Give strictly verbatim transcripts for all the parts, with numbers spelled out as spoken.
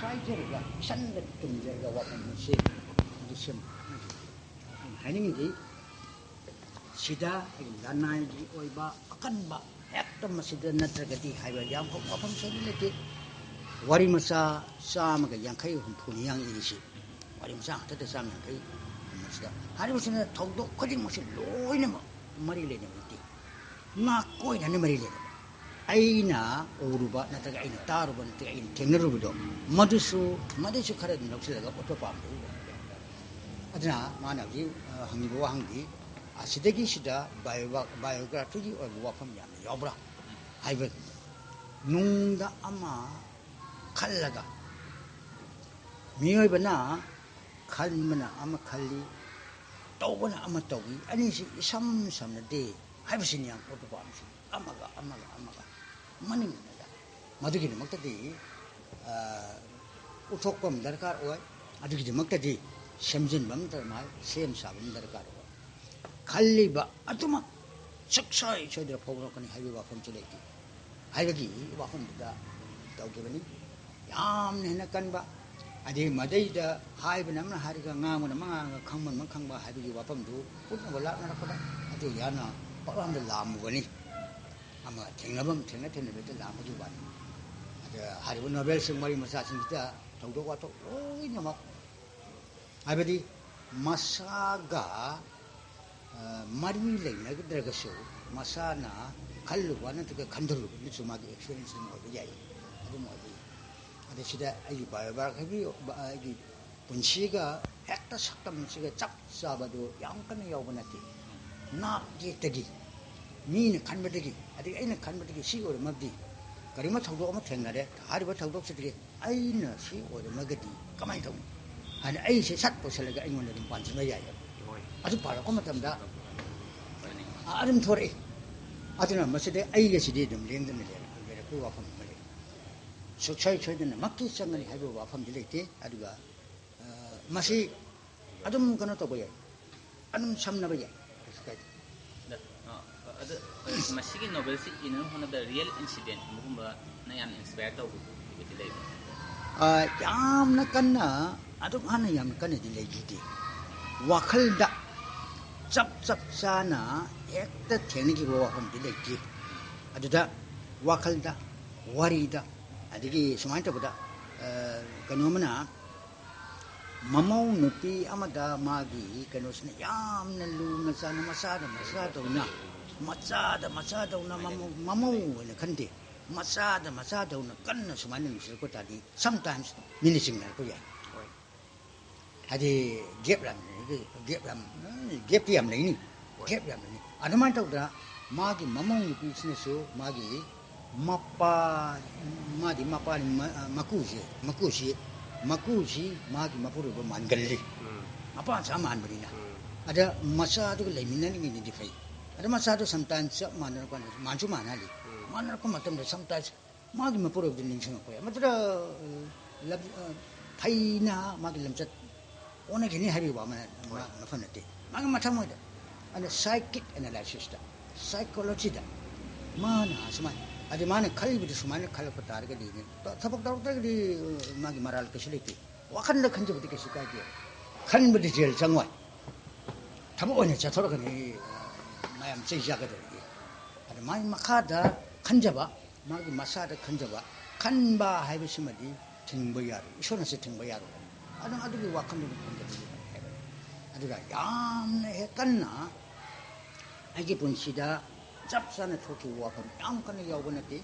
ꯍꯥꯏꯖꯔꯒ, ꯏꯁꯟꯗ ꯇꯨꯝꯖꯔꯒ ꯋꯥꯐꯝ ꯑꯃ ꯁꯦꯝ, ꯑꯗꯨ ꯁꯦꯝ꯫ ꯑꯩꯅ ꯍꯥꯏꯅꯤꯡꯉꯤꯗꯤ, ꯁꯤꯗ ꯑꯩꯒꯤ ꯂꯅꯥꯏꯒꯤ ꯑꯣꯏꯕ ꯑꯀꯟꯕ ꯍꯦꯛꯇ ꯃꯁꯤꯗ ꯅꯠꯇ꯭ꯔꯒꯗꯤ ꯍꯥꯏꯕ ꯌꯥꯝ ꯀꯧꯕ ꯋꯥꯐꯝ ꯁꯣꯏꯗꯅ ꯂꯩꯇꯦ꯫ ꯋꯥꯔꯤ ꯃꯆꯥ ꯆꯥꯝꯃꯒ ꯌꯥꯡꯈꯩ ꯍꯨꯝꯐꯨꯅꯤ ꯌꯥꯡ ꯏꯔꯤꯁꯤ꯫ ꯋꯥꯔꯤ ꯃꯆꯥ ꯉꯥꯛꯇꯗ ꯆꯥꯝꯃ ꯌꯥꯡꯈꯩ ꯍꯨꯝꯐꯨꯁꯤꯗ ꯍꯥꯏꯔꯤꯕꯁꯤꯅ ꯊꯧꯗꯣꯛ ꯈꯨꯗꯤꯡꯃꯛꯁꯤ ꯂꯣꯏꯅꯃꯛ ꯃꯔꯤ ꯂꯩꯅꯕ ꯅꯠꯇꯦ꯫ ꯅꯥꯀꯣꯏꯅꯅ ꯃꯔꯤ ꯂꯩꯅꯕ꯫ ꯑꯩꯅ ꯎꯔꯨꯕ ꯅꯠꯇ꯭ꯔꯒ ꯑꯩꯅ ꯇꯥꯔꯨꯕ ꯅꯠꯇ꯭ꯔꯒ ꯑꯩꯅ ꯊꯦꯡꯅꯔꯨꯕꯗꯣ, ꯃꯗꯨꯁꯨ, ꯃꯗꯨꯁꯨ ꯈꯔ ꯑꯗꯨꯝ ꯂꯧꯁꯤꯜꯂꯒ ꯎꯠꯄ ꯄꯥꯝꯕ꯫ ꯑꯗꯨꯅ ꯃꯥꯅ ꯍꯧꯖꯤꯛ, ꯑ, ꯍꯪꯉꯤꯕ ꯋꯥꯍꯪꯗꯤ, ꯑꯁꯤꯗꯒꯤ ꯁꯤꯗ bio-, biographyꯒꯤ ꯑꯣꯏꯕ ꯋꯥꯐꯝ ꯌꯥꯝꯅ ꯌꯥꯎꯕ꯭ꯔꯥ ꯍꯥꯏꯕ꯫ ꯅꯨꯡꯗ ꯑꯃ ꯈꯜꯂꯒ, ꯃꯤꯑꯣꯏꯕꯅ ꯈꯟꯕꯅ ꯑꯃ ꯈꯜꯂꯤ, ꯇꯧꯕꯅ ꯑꯃ ꯇꯧꯏ, ꯑꯅꯤꯁꯤ ꯏꯁꯝ ꯁꯝꯅꯗꯦ ꯍꯥꯏꯕꯁꯤꯅꯤ ꯌꯥꯝ ꯎꯠꯄ ꯄꯥꯝꯃꯤꯁꯤ꯫ ꯑꯃꯒ ꯑꯃꯒ ꯑꯃꯒ ꯃꯅꯤꯡꯅꯗ꯫ ꯃꯗꯨꯒꯤꯗꯃꯛꯇꯗꯤ, ꯑ, ꯎꯠꯊꯣꯛꯄ ꯑꯃ ꯗꯔꯀꯥꯔ ꯑꯣꯏ꯫ ꯑꯗꯨꯒꯤꯗꯃꯛꯇꯗꯤ ꯁꯦꯝꯖꯤꯟꯕ ꯑꯃ ꯗꯔꯀꯥꯔ, ꯁꯦꯝ ꯁꯥꯕ ꯑꯃ ꯗꯔꯀꯥꯔ ꯑꯣꯏ꯫ ꯈꯜꯂꯤꯕ ꯑꯗꯨꯃꯛ ꯁꯨꯛꯁꯣꯏ ꯁꯣꯏꯗꯅ ꯐꯣꯡꯗꯣꯔꯛꯀꯅꯤ ꯍꯥꯏꯕꯒꯤ ꯋꯥꯐꯝꯁꯨ ꯂꯩꯇꯦ ꯍꯥꯏꯕꯒꯤ ꯋꯥꯐꯝꯗꯨꯗ ꯇꯧꯈꯤꯕꯅꯤ꯫ ꯌꯥꯝꯅ ꯍꯦꯟꯅ ꯀꯟꯕ, ꯑꯗꯩ ꯃꯗꯩꯗ ꯍꯥꯏꯕꯅ ꯑꯃꯅ ꯍꯥꯏꯔꯒ, ꯉꯥꯡꯕꯅ ꯑꯃ ꯉꯥꯡꯉꯒ, ꯈꯪꯕꯅ ꯑꯃ ꯈꯪꯕ ꯍꯥꯏꯕꯒꯤ ꯋꯥꯐꯝꯗꯨ ꯎꯠꯅꯕ ꯂꯥꯛꯅꯔꯛꯄꯗ ꯑꯗꯨ ꯌꯥꯝꯅ ꯄꯥꯛꯂꯝꯗ ꯂꯥꯝꯃꯨꯕꯅꯤ꯫ ꯑꯃ ꯊꯦꯡꯅꯐꯝ ꯊꯦꯡꯅ ꯊꯦꯡꯅꯕꯗ ꯂꯥꯝꯕꯒꯤ ꯋꯥꯅꯤ꯫ ꯑꯗ ꯍꯥꯏꯔꯤꯕ ꯅꯣꯕꯦꯜꯁꯤꯡ ꯋꯥꯔꯤ ꯃꯆꯥꯁꯤꯡꯁꯤꯗ ꯊꯧꯗꯣꯛ ꯋꯥꯊꯣꯛ ꯂꯣꯏꯅꯃꯛ, ꯍꯥꯏꯕꯗꯤ ꯃꯁꯥꯒ, ꯑ, ꯃꯔꯤ ꯂꯩꯅꯗ꯭ꯔꯒꯁꯨ ꯃꯁꯥꯅ ꯈꯜꯂꯨꯕ ꯅꯠꯇ꯭ꯔꯒ ꯈꯟꯊꯔꯨꯕꯅꯁꯨ ꯃꯥꯒꯤ experience ꯑꯗꯨꯝ ꯑꯣꯏꯕ ꯌꯥꯏ, ꯑꯗꯨꯝ ꯑꯣꯏꯕ ꯌꯥꯏ꯫ ꯑꯗ ꯁꯤꯗ ꯑꯩꯒꯤ biography, ꯑꯩꯒꯤ ꯄꯨꯟꯁꯤꯒ ꯍꯦꯛꯇ ꯁꯛꯇꯝꯁꯤꯒ ꯆꯞ ꯆꯥꯕꯗꯨ ꯌꯥꯝ ꯀꯟꯅ ꯌꯥꯎꯕ ꯅꯠꯇꯦ꯫ ꯅꯥꯛ ꯌꯦꯠꯇꯒꯤ, ꯃꯤꯅ ꯈꯟꯕꯗꯒꯤ, ꯑꯗꯒꯤ ꯑꯩꯅ ꯈꯟꯕꯗꯒꯤ ꯁꯤ ꯑꯣꯏꯔꯝꯃꯕꯗꯤ, ꯀꯔꯤꯒꯨꯝꯕ ꯊꯧꯗꯣꯛ ꯑꯃ ꯊꯦꯡꯅꯔꯦ, ꯍꯥꯏꯔꯤꯕ ꯊꯧꯗꯣꯛꯁꯤꯗꯒꯤ ꯑꯩꯅ ꯁꯤ ꯑꯣꯏꯔꯝꯃꯒꯗꯤ ꯀꯃꯥꯏꯅ ꯇꯧꯅꯤ ꯍꯥꯏꯅ ꯑꯩꯁꯦ ꯁꯠ ꯄꯨꯁꯜꯂꯒ ꯑꯩꯉꯣꯟꯗ ꯑꯗꯨꯝ ꯄꯥꯟꯁꯤꯟꯕ ꯌꯥꯏꯌꯦꯕ꯫ ꯑꯗꯨ ꯄꯥꯜꯂꯛꯄ ꯃꯇꯝꯗ, ꯑ, ꯑꯗꯨꯝ ꯊꯣꯔꯛꯏ꯫ ꯑꯗꯨꯅ ꯃꯁꯤꯗ ꯑꯩꯒꯁꯤꯗꯤ ꯑꯗꯨꯝ ꯂꯦꯡꯗꯅ ꯂꯩꯔꯦ, ꯂꯩꯔꯛꯄꯒꯤ ꯋꯥꯐꯝ ꯑꯃ ꯂꯩ꯫ ꯁꯨꯡꯁꯣꯏ ꯁꯣꯏꯗꯅꯃꯛꯀꯤ ꯆꯪꯒꯅꯤ ꯍꯥꯏꯕ ꯋꯥꯐꯝꯗꯤ ꯂꯩꯇꯦ꯫ ꯑꯗꯨꯒ, ꯑ, ꯃꯁꯤ ꯑꯗꯨꯝ ꯀꯩꯅꯣ ꯇꯧꯕ ꯌꯥꯏ, ꯑꯗꯨꯝ ꯁꯝꯅꯕ ꯌꯥꯏ, ꯀꯩꯁꯨ ꯀꯥꯏꯗꯦ꯫ ꯑꯗ, ꯑ, ꯑꯗ, ꯑ, ꯃꯁꯤꯒꯤ ꯅꯣꯕꯦꯜꯁꯤ ꯏꯅꯕ ꯍꯣꯠꯅꯕꯗ ꯔꯤꯌꯦꯜ ꯏꯟꯁꯤꯗꯦꯟꯠ ꯑꯃꯒꯨꯝꯕ ꯅꯪ ꯌꯥꯝꯅ ꯏꯟꯁꯄꯌꯔ ꯇꯧꯕꯗꯤ ꯂꯩꯕ꯭ꯔꯥ? ꯌꯥꯝꯅ ꯀꯟꯅ, ꯑꯗꯨꯛ ꯍꯥꯟꯅ ꯌꯥꯝꯅ ꯀꯟꯅꯗꯤ ꯂꯩꯈꯤꯗꯦ꯫ ꯋꯥꯈꯜꯗ ꯆꯞ ꯆꯞ ꯆꯥꯅ ꯍꯦꯛꯇ ꯊꯦꯡꯅꯈꯤꯕ ꯋꯥꯐꯝꯗꯤ ꯂꯩꯇꯦ꯫ ꯑꯗꯨꯗ ꯋꯥꯈꯜꯗ, ꯋꯥꯔꯤꯗ, ꯑꯗꯒꯤ ꯁꯨꯃꯥꯏꯅ ꯇꯧꯕꯗ, ꯀꯩꯅꯣ ꯑꯃꯅ, ꯃꯃꯧ ꯅꯨꯄꯤ ꯑꯃꯗ ꯃꯥꯒꯤ ꯀꯩꯅꯣꯁꯤꯅ ꯌꯥꯝꯅ ꯂꯨꯅ ꯆꯥꯟꯅ, ꯃꯆꯥꯗ ꯃꯆꯥꯗꯧꯅ, ꯃꯆꯥꯗ ꯃꯆꯥꯗꯧꯅ, ꯃꯃꯧ, ꯃꯃꯧ ꯑꯣꯏꯅ ꯈꯟꯗꯦ, ꯃꯆꯥꯗ ꯃꯆꯥꯗꯧꯅ ꯀꯟꯅ ꯁꯨꯃꯥꯏꯅ ꯅꯨꯡꯁꯤꯔꯛꯄ ꯇꯥꯔꯗꯤ, sometimes ꯃꯤꯅ ꯆꯤꯡꯅꯔꯛꯄ ꯌꯥꯏ꯫ ꯍꯣꯏ꯫ ꯍꯥꯏꯗꯤ gap ꯌꯥꯝ ꯂꯩ, gap ꯌꯥꯝ, gap ꯇꯤ ꯌꯥꯝ ꯂꯩꯅꯤ, ꯍꯣꯏ꯫ Gap ꯌꯥꯝ ꯂꯩꯅꯤ꯫ ꯑꯗꯨꯃꯥꯏꯅ ꯇꯧꯗꯅ ꯃꯥꯒꯤ ꯃꯃꯧ ꯅꯨꯄꯤꯁꯤꯅꯁꯨ ꯃꯥꯒꯤ ꯃꯄꯥ, ꯃꯥꯗꯤ ꯃꯄꯥꯅꯤ, ꯃ-, ꯃꯀꯨꯁꯦ, ꯃꯀꯨꯁꯤ, ꯃꯀꯨꯁꯤ ꯃꯥꯒꯤ ꯃꯄꯨꯔꯣꯏꯕ ꯃꯥꯟꯒꯜꯂꯤ꯫ ꯎꯝ꯫ ꯃꯄꯥ ꯃꯆꯥ ꯃꯥꯟꯕꯅꯤꯅ꯫ ꯎꯝ꯫ ꯑꯗ ꯃꯆꯥꯗꯨꯒ ꯂꯩꯃꯤꯟꯅꯔꯤꯉꯩꯗꯗꯤ ꯐꯩ꯫ ꯑꯗ ꯃꯆꯥꯗꯨ sometimes ꯆꯞ ꯃꯥꯟꯅꯔꯀꯥꯟꯗ, ꯃꯥꯟꯁꯨ ꯃꯥꯟꯅꯍꯜꯂꯤ꯫ ꯎꯝ꯫ ꯃꯥꯟꯅꯔꯛꯄ ꯃꯇꯝꯗ sometimes ꯃꯥꯒꯤ ꯃꯄꯨꯔꯣꯏꯕꯗ ꯅꯤꯡꯁꯤꯡꯉꯛꯄ ꯌꯥꯏ꯫ ꯃꯗꯨꯗ, ꯑ, ꯂꯝ-, ꯑ, ꯐꯩꯅ ꯃꯥꯒꯤ ꯂꯝꯆꯠ ꯑꯣꯟꯅꯈꯤꯅꯤ ꯍꯥꯏꯕꯒꯤ ꯋꯥ ꯑꯃ-, ꯍꯣꯏ꯫ ꯃꯐꯝ ꯅꯠꯇꯦ꯫ ꯃꯥꯒꯤ ꯃꯊꯃꯣꯏꯗ, ꯑꯗꯨꯅ psychic analysis ꯇ, psychology ꯗ ꯃꯥꯅ ꯁꯨꯃꯥꯏꯅ, ꯑꯗꯨ ꯃꯥꯅ ꯈꯜꯂꯤꯕꯗꯨ ꯁꯨꯃꯥꯏꯅ ꯈꯜꯂꯛꯄ ꯇꯥꯔꯒꯗꯤ, ꯊꯕꯛ ꯇꯧꯔꯛꯇ꯭ꯔꯒꯗꯤ, ꯑ, ꯃꯥꯒꯤ ꯃꯔꯥꯜ ꯀꯩꯁꯨ ꯂꯩꯇꯦ꯫ ꯋꯥꯈꯜꯗ ꯈꯟꯖꯕꯗꯤ ꯀꯩꯁꯨ ꯀꯥꯏꯗꯦ꯫ ꯈꯟꯕꯗꯤ ꯖꯦꯜ ꯆꯪꯉꯣꯏ꯫ ꯊꯕꯛ ꯑꯣꯏꯅ ꯆꯠꯊꯣꯔꯛꯀꯅꯤ, ꯃꯌꯥꯝ ꯆꯩ ꯆꯥꯒꯗꯧꯔꯤꯗꯤ꯫ ꯑꯗ ꯃꯥꯒꯤ ꯃꯈꯥꯗ ꯈꯟꯖꯕ, ꯃꯥꯒꯤ ꯃꯁꯥꯗ ꯈꯟꯖꯕ, ꯈꯟꯕ ꯍꯥꯏꯕꯁꯤꯃꯗꯤ ꯊꯤꯡꯕ ꯌꯥꯔꯣꯏ, ꯏꯁꯣꯔꯅꯁꯨ ꯊꯤꯡꯕ ꯌꯥꯔꯣꯏ꯫ ꯑꯗꯨꯝ ꯑꯗꯨꯒꯤ ꯋꯥꯈꯜꯗꯨꯅ ꯈꯟꯖꯕꯗꯤ ꯐꯩ ꯍꯥꯏꯕꯅꯤ꯫ ꯑꯗꯨꯒ ꯌꯥꯝꯅ ꯍꯦꯛ ꯀꯟꯅ ꯑꯩꯒꯤ ꯄꯨꯟꯁꯤꯗ ꯆꯞ ꯆꯥꯅ ꯊꯣꯛꯈꯤꯕ ꯋꯥꯐꯝ ꯌꯥꯝ ꯀꯟꯅ ꯌꯥꯎꯕ ꯅꯠꯇꯦ꯫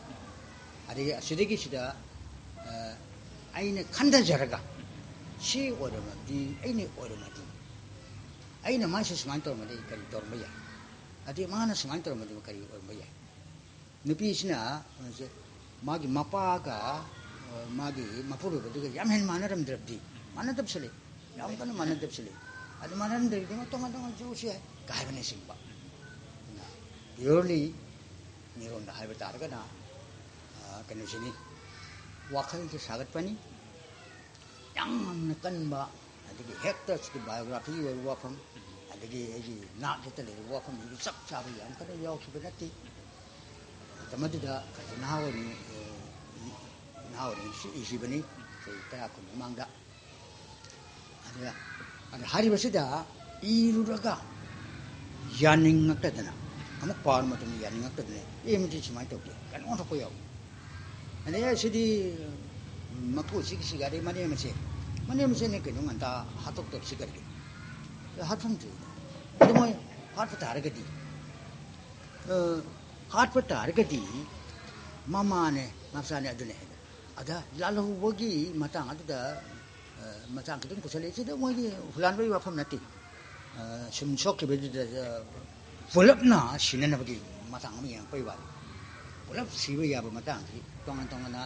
ꯑꯗꯒꯤ ꯑꯁꯤꯗꯒꯤ ꯁꯤꯗ, ꯑ, ꯑꯩꯅ ꯈꯟꯊꯖꯔꯒ, ꯁꯤ ꯑꯣꯏꯔꯝꯃꯗꯤ, ꯑꯩꯅ ꯑꯣꯏꯔꯝꯃꯗꯤ, ꯑꯩꯅ ꯃꯥꯁꯦ ꯁꯨꯃꯥꯏꯅ ꯇꯧꯔꯝꯃꯗꯤ ꯀꯔꯤ ꯇꯧꯔꯝꯕ ꯌꯥꯏ? ꯑꯗꯩ ꯃꯥꯅ ꯁꯨꯃꯥꯏꯅ ꯇꯧꯔꯝꯃꯗꯤ ꯀꯔꯤ ꯑꯣꯏꯔꯝꯕ ꯌꯥꯏ? ꯅꯨꯄꯤꯁꯤꯅ, ꯑ, ꯃꯥꯒꯤ ꯃꯄꯥꯒ, ꯑ, ꯃꯥꯒꯤ ꯃꯄꯨꯔꯣꯏꯕꯗꯨꯒ ꯌꯥꯝ ꯍꯦꯟꯅ ꯃꯥꯟꯅꯔꯝꯗ꯭ꯔꯕꯗꯤ, ꯃꯥꯟꯅꯗꯕꯁꯨ ꯂꯩ, ꯌꯥꯝ ꯀꯟꯅ ꯃꯥꯟꯅꯗꯕꯁꯨ ꯂꯩ꯫ ꯑꯗꯨ ꯃꯥꯟꯅꯔꯝꯗ꯭ꯔꯒꯗꯤ ꯃꯥ ꯇꯣꯉꯥꯟ ꯇꯣꯉꯥꯟ ꯆꯠꯂꯁꯨ ꯌꯥꯏ, ꯀꯥꯏꯕꯅꯆꯤꯡꯕ꯫ ꯑꯗꯨꯅ purely ꯃꯤꯔꯣꯟꯗ ꯍꯥꯏꯕ ꯇꯥꯔꯒꯅ, ꯑ, ꯀꯩꯅꯣꯁꯤꯅꯤ, ꯋꯥꯈꯜꯁꯦ ꯁꯥꯒꯠꯄꯅꯤ, ꯌꯥꯝꯅ ꯀꯟꯕ, ꯑꯗꯒꯤ ꯍꯦꯛꯇ ꯁꯤꯒꯤ biography ꯒꯤ ꯑꯣꯏꯕ ꯋꯥꯐꯝ, ꯑꯗꯒꯤ ꯑꯩꯒꯤ ꯅꯥꯠ ꯍꯦꯛꯇ ꯂꯩꯔꯤꯕ ꯋꯥꯐꯝꯁꯤꯡꯗꯨ ꯆꯞ ꯆꯥꯕ ꯌꯥꯝ ꯀꯟꯅ ꯌꯥꯎꯈꯤꯕ ꯅꯠꯇꯦ꯫ ꯃꯇꯝ ꯑꯗꯨꯗ ꯈꯔ ꯅꯍꯥ ꯑꯣꯏꯔꯤꯉꯩ, ꯑ, ꯅꯍꯥ ꯑꯣꯏꯔꯤꯉꯩꯁꯨ ꯏꯈꯤꯕꯅꯤ꯫ ꯆꯍꯤ ꯇꯔꯥ ꯀꯨꯟ ꯃꯃꯥꯡꯗ꯫ ꯑꯗꯨꯗ, ꯑꯗ ꯍꯥꯏꯔꯤꯕꯁꯤꯗ ꯏꯔꯨꯔꯒ ꯌꯥꯅꯤꯡꯉꯛꯇꯗꯅ, ꯑꯃꯨꯛ ꯄꯥꯔ ꯃꯇꯨꯡꯗ ꯌꯥꯅꯤꯡꯉꯛꯇꯗꯅ, "ꯑꯦ, ꯃꯗꯤ ꯁꯨꯃꯥꯏꯅ ꯇꯧꯗꯦ, ꯀꯩꯅꯣ ꯑꯣꯟꯊꯣꯛꯄ ꯌꯥꯎꯏ"꯫ ꯑꯗꯩ, "ꯑꯦ, ꯁꯤꯗꯤ ꯃꯈꯨ ꯁꯤꯒꯤ ꯁꯤꯒ ꯑꯗꯩ ꯃꯅꯦꯝ ꯃꯆꯦ, ꯃꯅꯦꯝ ꯃꯆꯦꯅ ꯀꯩꯅꯣ ꯉꯟꯇꯥ ꯍꯥꯠꯇꯣꯛꯇꯕꯁꯤ ꯀꯔꯤꯒꯤꯅꯣ?" ꯑꯗ ꯍꯥꯠꯐꯝ ꯊꯣꯛꯏ꯫ ꯑꯗꯨ ꯃꯣꯏ ꯍꯥꯠꯄ ꯇꯥꯔꯒꯗꯤ, ꯑ, ꯍꯥꯠꯄ ꯇꯥꯔꯒꯗꯤ ꯃꯃꯥꯅꯦ, ꯃꯆꯥꯅꯦ ꯑꯗꯨꯅꯦ ꯍꯥꯏꯕ꯫ ꯑꯗ ꯂꯥꯜꯍꯧꯕꯒꯤ ꯃꯇꯥꯡ ꯑꯗꯨꯗ, ꯑ, ꯃꯇꯥꯡ ꯈꯤꯇꯪ ꯄꯨꯁꯜꯂꯛꯏ꯫ ꯁꯤꯗ ꯃꯣꯏꯒꯤ ꯍꯨꯔꯥꯟꯕꯒꯤ ꯋꯥꯐꯝ ꯅꯠꯇꯦ꯫ ꯑ, ꯁꯨꯝ ꯁꯣꯛꯈꯤꯕꯗꯨꯗ, ꯑ, ꯄꯨꯂꯞꯅ ꯁꯤꯅꯅꯕꯒꯤ ꯃꯇꯥꯡ ꯑꯃ ꯌꯦꯡꯉꯛꯄꯒꯤ ꯋꯥꯅꯤ꯫ ꯄꯨꯂꯞ ꯁꯤꯕ ꯌꯥꯕ ꯃꯇꯥꯡꯁꯤ ꯇꯣꯉꯥꯟ ꯇꯣꯉꯥꯟꯅ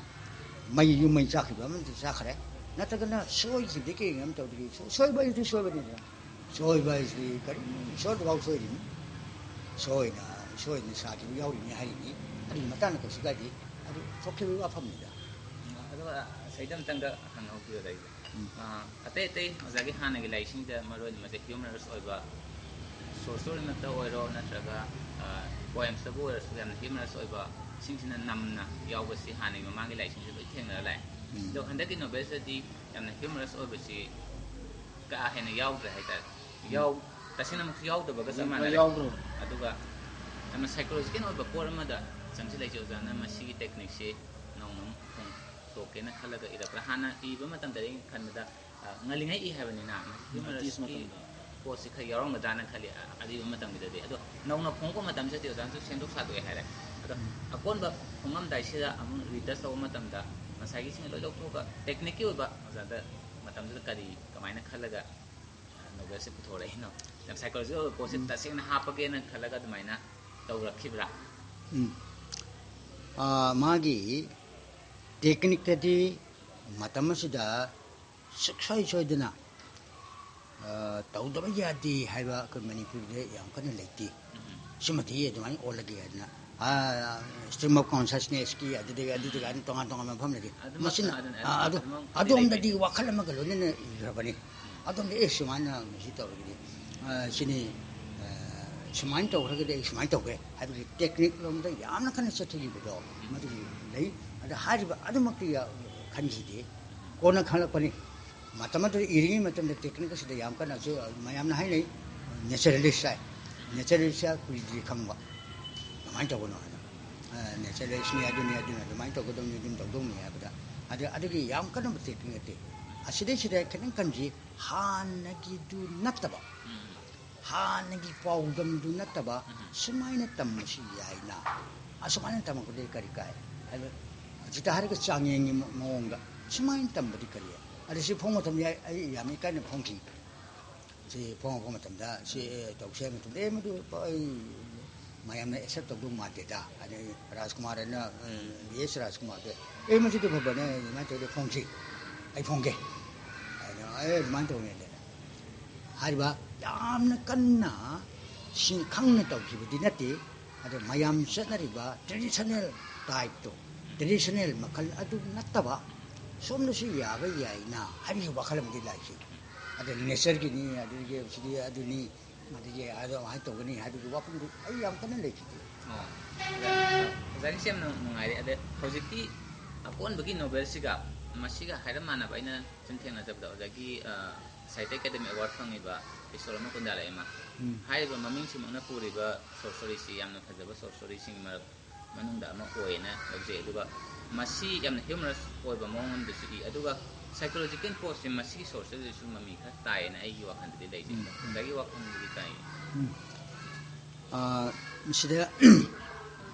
ꯃꯩ, ꯌꯨꯝ ꯃꯩ ꯆꯥꯛꯈꯤꯕ ꯑꯃꯗꯤ ꯆꯥꯈ꯭ꯔꯦ꯫ ꯅꯠꯇ꯭ꯔꯒꯅ ꯁꯣꯏꯈꯤꯕꯗꯒꯤ ꯀꯩꯒꯤꯅꯣ ꯑꯃ ꯇꯧꯗ꯭ꯔꯤ꯫ ꯁꯣ-, ꯁꯣꯏꯕ ꯍꯥꯏꯁꯤꯗꯤ ꯁꯣꯏꯕꯅꯤꯗꯅ꯫ ꯁꯣꯏꯕ ꯍꯥꯏꯁꯤꯗꯤ ꯀꯔꯤ, ꯏꯁꯣꯔꯗꯐꯥꯎ ꯁꯣꯏꯔꯤꯅꯤ꯫ ꯁꯣꯏꯅ, ꯁꯣꯏꯅ ꯁꯥꯈꯤꯕ ꯌꯥꯎꯔꯤꯅꯤ ꯍꯥꯏꯔꯤꯅꯤ꯫ ꯑꯗꯨꯒꯤ ꯃꯇꯥꯡꯗ ꯀꯩꯁꯨ ꯀꯥꯏꯗꯦ꯫ ꯑꯗꯨ ꯊꯣꯛꯈꯤꯕꯒꯤ ꯋꯥꯐꯝꯅꯤꯗ꯫ ꯑꯗꯨꯒ ꯁꯩꯗꯝꯇꯪꯒ ꯍꯪꯍꯧꯈꯤꯕꯗ ꯑꯩꯁꯦ꯫ ꯎꯝ꯫ ꯑ, ꯑꯇꯩ ꯑꯇꯩ ꯑꯣꯖꯥꯒꯤ ꯍꯥꯟꯅꯒꯤ ꯂꯥꯏꯔꯤꯛꯁꯤꯡꯗ ꯃꯔꯨ ꯑꯣꯏꯅ ꯃꯁꯦ humorous ꯑꯣꯏꯕ, short story ꯃꯛꯇ ꯑꯣꯏꯔꯣ ꯅꯠꯇ꯭ꯔꯒ, ꯑ, poems ꯇꯕꯨ ꯑꯣꯏꯔꯁꯨ ꯌꯥꯝꯅ humorous ꯑꯣꯏꯕ ꯁꯤꯡꯁꯤꯅ ꯅꯝꯅ ꯌꯥꯎꯕꯁꯤ ꯍꯥꯟꯅꯒꯤ ꯃꯃꯥꯡꯒꯤ ꯂꯥꯏꯔꯤꯛꯁꯤꯡꯁꯦ ꯂꯣꯏ ꯊꯦꯡꯅꯔ ꯂꯥꯛꯑꯦ꯫ ꯎꯝ꯫ ꯑꯗꯣ ꯍꯟꯗꯛꯀꯤ novel ꯁꯤꯗꯗꯤ ꯌꯥꯝꯅ humorous ꯑꯣꯏꯕꯁꯤ ꯀꯥ ꯍꯦꯟꯅ ꯌꯥꯎꯗ꯭ꯔꯦ ꯍꯥꯏꯇꯥꯔꯦ꯫ ꯎꯝ꯫ ꯌꯥꯎ-, ꯇꯁꯦꯡꯅꯃꯛꯁꯨ ꯌꯥꯎꯗꯕꯒ ꯆꯞ ꯃꯥꯟꯅꯔꯦ꯫ ꯌꯥꯎꯗ꯭ꯔꯣ? ꯑꯗꯨꯒ ꯌꯥꯝꯅ psychological ꯑꯣꯏꯕ ꯄꯣꯠ ꯑꯃꯗ ꯆꯪꯁꯤꯜꯂꯛꯏꯁꯦ ꯑꯣꯖꯥꯅ ꯃꯁꯤꯒꯤ technique ꯁꯤ ꯅꯧꯅ ꯑꯃꯨꯛ ꯐꯣꯡꯗꯣꯛꯀꯦꯅ ꯈꯜꯂꯒ ꯏꯔꯛꯄ꯭ꯔꯥ? ꯍꯥꯟꯅ ꯏꯕ ꯃꯇꯝꯗꯗꯤ ꯑꯩꯅ ꯈꯟꯕꯗ, ꯑ, ꯉꯜꯂꯤꯉꯩ ꯏ ꯍꯥꯏꯕꯅꯤꯅ, ꯃꯁꯤ ꯎꯝ, artist humorousꯀꯤ ꯃꯇꯝꯗ꯫ ꯄꯣꯠꯁꯤ ꯈꯔ ꯌꯥꯎꯔꯝꯒꯗ꯭ꯔꯥꯅ ꯈꯜꯂꯤ, ꯑ, ꯑꯔꯤꯕ ꯃꯇꯝꯒꯤꯗꯗꯤ꯫ ꯑꯗꯣ ꯅꯧꯅ ꯐꯣꯡꯉꯛꯄ ꯃꯇꯝꯁꯤꯗꯗꯤ ꯑꯣꯖꯥꯅꯁꯨ ꯁꯦꯝꯗꯣꯛ ꯁꯥꯗꯣꯛꯑꯦ ꯍꯥꯏꯔꯦ꯫ ꯑꯗꯣ ꯎꯝ꯫ ꯑꯀꯣꯟꯕ ꯐꯣꯡꯉꯝꯗꯥꯏꯁꯤꯗ ꯑꯃꯨꯛ retouch ꯇꯧꯕ ꯃꯇꯝꯗ ꯉꯁꯥꯏꯒꯤꯁꯤꯡ ꯂꯣꯏ ꯂꯧꯊꯣꯛꯑꯒ techniqueꯀꯤ ꯑꯣꯏꯕ ꯑꯣꯖꯥꯗ ꯃꯇꯝꯗꯨꯗ ꯀꯔꯤ, ꯀꯃꯥꯏꯅ ꯈꯜꯂꯒ, ꯑ, novelꯁꯦ ꯄꯨꯊꯣꯔꯛꯏꯅꯣ? ꯌꯥꯝ psychological ꯑꯣꯏꯕ ꯄꯣꯠꯁꯦ ꯎꯝ꯫ ꯇꯁꯦꯡꯅ ꯍꯥꯞꯄꯒꯦꯅ ꯈꯜꯂꯒ ꯑꯗꯨꯃꯥꯏꯅ ꯇꯧꯔꯛꯈꯤꯕ꯭ꯔꯥ? ꯎꯝ꯫ ꯑ, ꯃꯥꯒꯤ techniqueꯇꯗꯤ ꯃꯇꯝ ꯑꯁꯤꯗ ꯁꯨꯛꯁꯣꯏ ꯁꯣꯏꯗꯅ, ꯑ, ꯇꯧꯗꯕ ꯌꯥꯗꯦ ꯍꯥꯏꯕ ꯑꯩꯈꯣꯏ ꯃꯅꯤꯄꯨꯔꯗ ꯌꯥꯝ ꯀꯟꯅ ꯂꯩꯇꯦ꯫ ꯎꯝ꯫ ꯁꯤꯃꯗꯤ ꯑꯗꯨꯃꯥꯏꯅ ꯑꯣꯜꯂꯒꯦ ꯍꯥꯏꯗꯅ, ꯑ, stream of consciousnessꯀꯤ ꯑꯗꯨꯗꯒꯤ, ꯑꯗꯨꯗꯒꯤ ꯑꯗꯨꯝ ꯇꯣꯉꯥꯟ ꯇꯣꯉꯥꯟꯕ ꯃꯐꯝ ꯂꯩꯔꯤ꯫ ꯑꯗꯨꯃꯛ-, ꯃꯁꯤꯅ, ꯑꯗꯨꯅ-, ꯑ, ꯑꯗꯨ-, ꯑꯗꯨꯃꯛ ꯑꯗꯣꯝꯗꯗꯤ ꯂꯩꯇꯦ꯫ ꯋꯥꯈꯜ ꯑꯃꯒ ꯂꯣꯏꯅꯅ ꯏꯈ꯭ꯔꯕꯅꯤ꯫ ꯎꯝ꯫ ꯑꯗꯣꯝꯗ, "ꯑꯦ, ꯁꯨꯃꯥꯏꯅ ꯁꯤ ꯇꯧꯔꯒꯗꯤ, ꯑ, ꯁꯤꯅꯤ, ꯑ, ꯁꯨꯃꯥꯏꯅ ꯇꯧꯈ꯭ꯔꯒꯗꯤ ꯑꯩ ꯁꯨꯃꯥꯏꯅ ꯇꯧꯒꯦ" ꯍꯥꯏꯕꯒꯤ technique ꯂꯣꯝꯗ ꯌꯥꯝꯅ ꯀꯟꯅ ꯆꯠꯊꯈꯤꯕꯗꯣ ꯎꯝ꯫ ꯃꯗꯨꯒꯤ ꯂꯩ꯫ ꯑꯗ ꯍꯥꯏꯔꯤꯕ ꯑꯗꯨꯃꯛꯇꯤ ꯌꯥ-, ꯈꯟꯈꯤꯗꯦ꯫ ꯀꯣꯟꯅ ꯈꯪꯂꯛꯄꯅꯤ꯫ ꯃꯇꯝ ꯑꯗꯨꯗ ꯏꯔꯤꯉꯩ ꯃꯇꯝꯗ ꯇꯦꯛꯅꯤꯛ ꯑꯁꯤꯗ ꯌꯥꯝ ꯀꯟꯅꯁꯨ ꯃꯌꯥꯝꯅ ꯍꯥꯏꯅꯩ, ꯅꯦꯆꯔꯦꯂꯤꯁ ꯍꯥꯏ꯫ ꯅꯦꯆꯔꯦꯂꯤꯁ ꯀꯨꯏꯗ꯭ꯔꯤ ꯈꯪꯕ꯫ ꯀꯃꯥꯏꯅ ꯇꯧꯕꯅꯣ ꯍꯥꯏꯅ꯫ ꯅꯦꯆꯔꯦꯂꯤꯁꯅꯤ, ꯑꯗꯨꯅꯤ, ꯑꯗꯨꯅꯤ, ꯑꯗꯨꯃꯥꯏꯅ ꯇꯧꯒꯗꯧꯅꯤ, ꯑꯗꯨꯝ ꯇꯧꯗꯧꯅꯤ ꯍꯥꯏꯕꯗ, ꯑꯗꯨ, ꯑꯗꯨꯒꯤ ꯌꯥꯝ ꯀꯟꯅ ꯇꯦꯛꯅꯤꯛ ꯅꯠꯇꯦ꯫ ꯑꯁꯤꯗꯩꯁꯤꯗ ꯈꯤꯇꯪ ꯀꯟꯁꯤ ꯍꯥꯟꯅꯒꯤꯗꯨ ꯅꯠꯇꯕ, ꯍꯥꯟꯅꯒꯤ ꯄꯥꯎꯗꯝꯗꯨ ꯅꯠꯇꯕ, ꯁꯨꯃꯥꯏꯅ ꯇꯝꯕꯁꯤ ꯌꯥꯏꯅ, ꯑꯁꯨꯃꯥꯏꯅ ꯇꯝꯃꯛꯄꯗꯒꯤ ꯀꯔꯤ ꯀꯥꯏ ꯍꯥꯏꯕ, ꯍꯧꯖꯤꯛꯇ ꯍꯥꯏꯔꯒ ꯆꯥꯡꯌꯦꯡꯒꯤ ꯃꯑꯣꯡꯗ ꯁꯨꯃꯥꯏꯅ ꯇꯝꯕꯗꯤ ꯀꯔꯤ? ꯑꯗ ꯁꯤ ꯐꯣꯡ ꯃꯇꯝ ꯌꯥꯏ, ꯑꯩ ꯌꯥꯝ ꯏꯀꯥꯏꯅ ꯐꯣꯡꯈꯤ꯫ ꯁꯤ ꯐꯣꯡꯉꯛꯄ ꯃꯇꯝꯗ, ꯁꯤ, ꯑꯦ, ꯇꯧꯁꯦ ꯍꯥꯏꯕ ꯃꯇꯝꯗ, "ꯑꯦ, ꯃꯗꯨ ꯑꯩ ꯃꯌꯥꯝꯅ ꯑꯦꯛꯁꯦꯞ ꯇꯧꯗꯧ ꯃꯥꯟꯗꯦꯗ", ꯑꯗꯩ ꯔꯥꯖꯀꯨꯃꯥꯔ ꯑꯅ, ꯎꯝ, ꯚꯤ ꯑꯦꯁ ꯔꯥꯖꯀꯨꯃꯥꯔꯗ, "ꯑꯦ, ꯃꯁꯤꯗꯤ ꯐꯕꯅꯦ, ꯑꯗꯨꯃꯥꯏꯅ ꯇꯧꯔꯗꯤ ꯐꯣꯡꯁꯤ, ꯑꯩ ꯐꯣꯡꯒꯦ", ꯍꯥꯏꯅ, "ꯑꯦ, ꯑꯗꯨꯃꯥꯏꯅ ꯇꯧꯅꯦ" ꯍꯥꯏꯗꯅ꯫ ꯍꯥꯏꯔꯤꯕ ꯌꯥꯝꯅ ꯀꯟꯅ ꯁꯤ ꯈꯪꯅ ꯇꯧꯈꯤꯕꯗꯤ ꯅꯠꯇꯦ, ꯑꯗꯣ ꯃꯌꯥꯝ ꯆꯠꯅꯔꯤꯕ ꯇ꯭ꯔꯦꯗꯤꯁꯅꯦꯜ ꯇꯥꯏꯞꯇꯣ, ꯇ꯭ꯔꯦꯗꯤꯁꯅꯦꯜ ꯃꯈꯜ ꯑꯗꯨ ꯅꯠꯇꯕ, ꯁꯣꯝꯗꯁꯨ ꯌꯥꯕ ꯌꯥꯏꯅ ꯍꯥꯏꯕꯒꯤ ꯋꯥꯈꯜ ꯑꯃꯗꯤ ꯂꯥꯛꯈꯤ꯫ ꯑꯗ ꯅꯦꯆꯔꯒꯤꯅꯤ, ꯑꯗꯨꯗꯒꯤ ꯁꯤꯗꯤ ꯑꯗꯨꯅꯤ, ꯑꯗꯒꯤ ꯑꯗꯨꯃꯥꯏꯅ ꯇꯧꯒꯅꯤ ꯍꯥꯏꯕꯒꯤ ꯋꯥꯐꯝꯗꯨ ꯑꯩ ꯌꯥꯝ ꯀꯟꯅ ꯂꯩꯈꯤꯗꯦ꯫ ꯑꯣ꯫ ꯑꯣꯖꯥꯒꯤꯁꯦ ꯌꯥꯝꯅ ꯅꯨꯡꯉꯥꯏꯔꯦ꯫ ꯑꯗ ꯍꯧꯖꯤꯛꯀꯤ ꯑꯀꯣꯟꯕꯒꯤ ꯅꯣꯕꯦꯜꯁꯤꯒ ꯃꯁꯤꯒ ꯍꯥꯏꯔꯞ ꯃꯥꯟꯅꯕ ꯑꯩꯅ ꯁꯨꯝ ꯊꯦꯡꯅꯖꯕꯗ, ꯑꯣꯖꯥꯒꯤ, ꯑ, ꯁꯥꯍꯤꯇ꯭ꯌ ꯑꯦꯀꯥꯗꯦꯃꯤ ꯑꯦꯋꯥꯔꯗ ꯐꯪꯉꯤꯕ ꯏꯁꯣꯔ ꯑꯃ ꯀꯨꯟꯗꯥ ꯂꯩꯃ꯫ ꯎꯝ꯫ ꯍꯥꯏꯔꯤꯕ ꯃꯃꯤꯡꯁꯤꯃꯛꯅ ꯄꯨꯔꯤꯕ ꯁꯣꯔꯠ ꯁ꯭ꯇꯣꯔꯤꯁꯤ ꯌꯥꯝꯅ ꯐꯖꯕ ꯁꯣꯔꯠ ꯁ꯭ꯇꯣꯔꯤꯁꯤꯡꯒꯤ ꯃꯔꯛ ꯃꯅꯨꯡꯗ ꯑꯃ ꯑꯣꯏꯌꯦꯅ ꯂꯧꯖꯩ꯫ ꯑꯗꯨꯒ ꯃꯁꯤ ꯌꯥꯝꯅ ꯍ꯭ꯌꯨꯃꯔꯁ ꯑꯣꯏꯕ ꯃꯑꯣꯡ ꯑꯃꯗꯁꯨ ꯏ꯫ ꯑꯗꯨꯒ ꯁꯥꯏꯀꯣꯂꯣꯖꯤꯀꯦꯜ ꯄꯣꯠꯁꯦ ꯃꯁꯤꯒꯤ ꯁꯣꯔꯠ ꯁ꯭ꯇꯣꯔꯤꯗꯁꯨ ꯃꯃꯤ ꯈꯔ ꯇꯥꯏꯌꯦꯅ ꯑꯩꯒꯤ ꯋꯥꯈꯜꯗꯗꯤ ꯂꯩꯖꯩ꯫ ꯎꯝ, ꯎꯝ꯫ ꯑꯣꯖꯥꯒꯤ ꯋꯥꯈꯜꯗꯗꯤ ꯀꯔꯤ? ꯎꯝ꯫ ꯑ, ꯃꯁꯤꯗ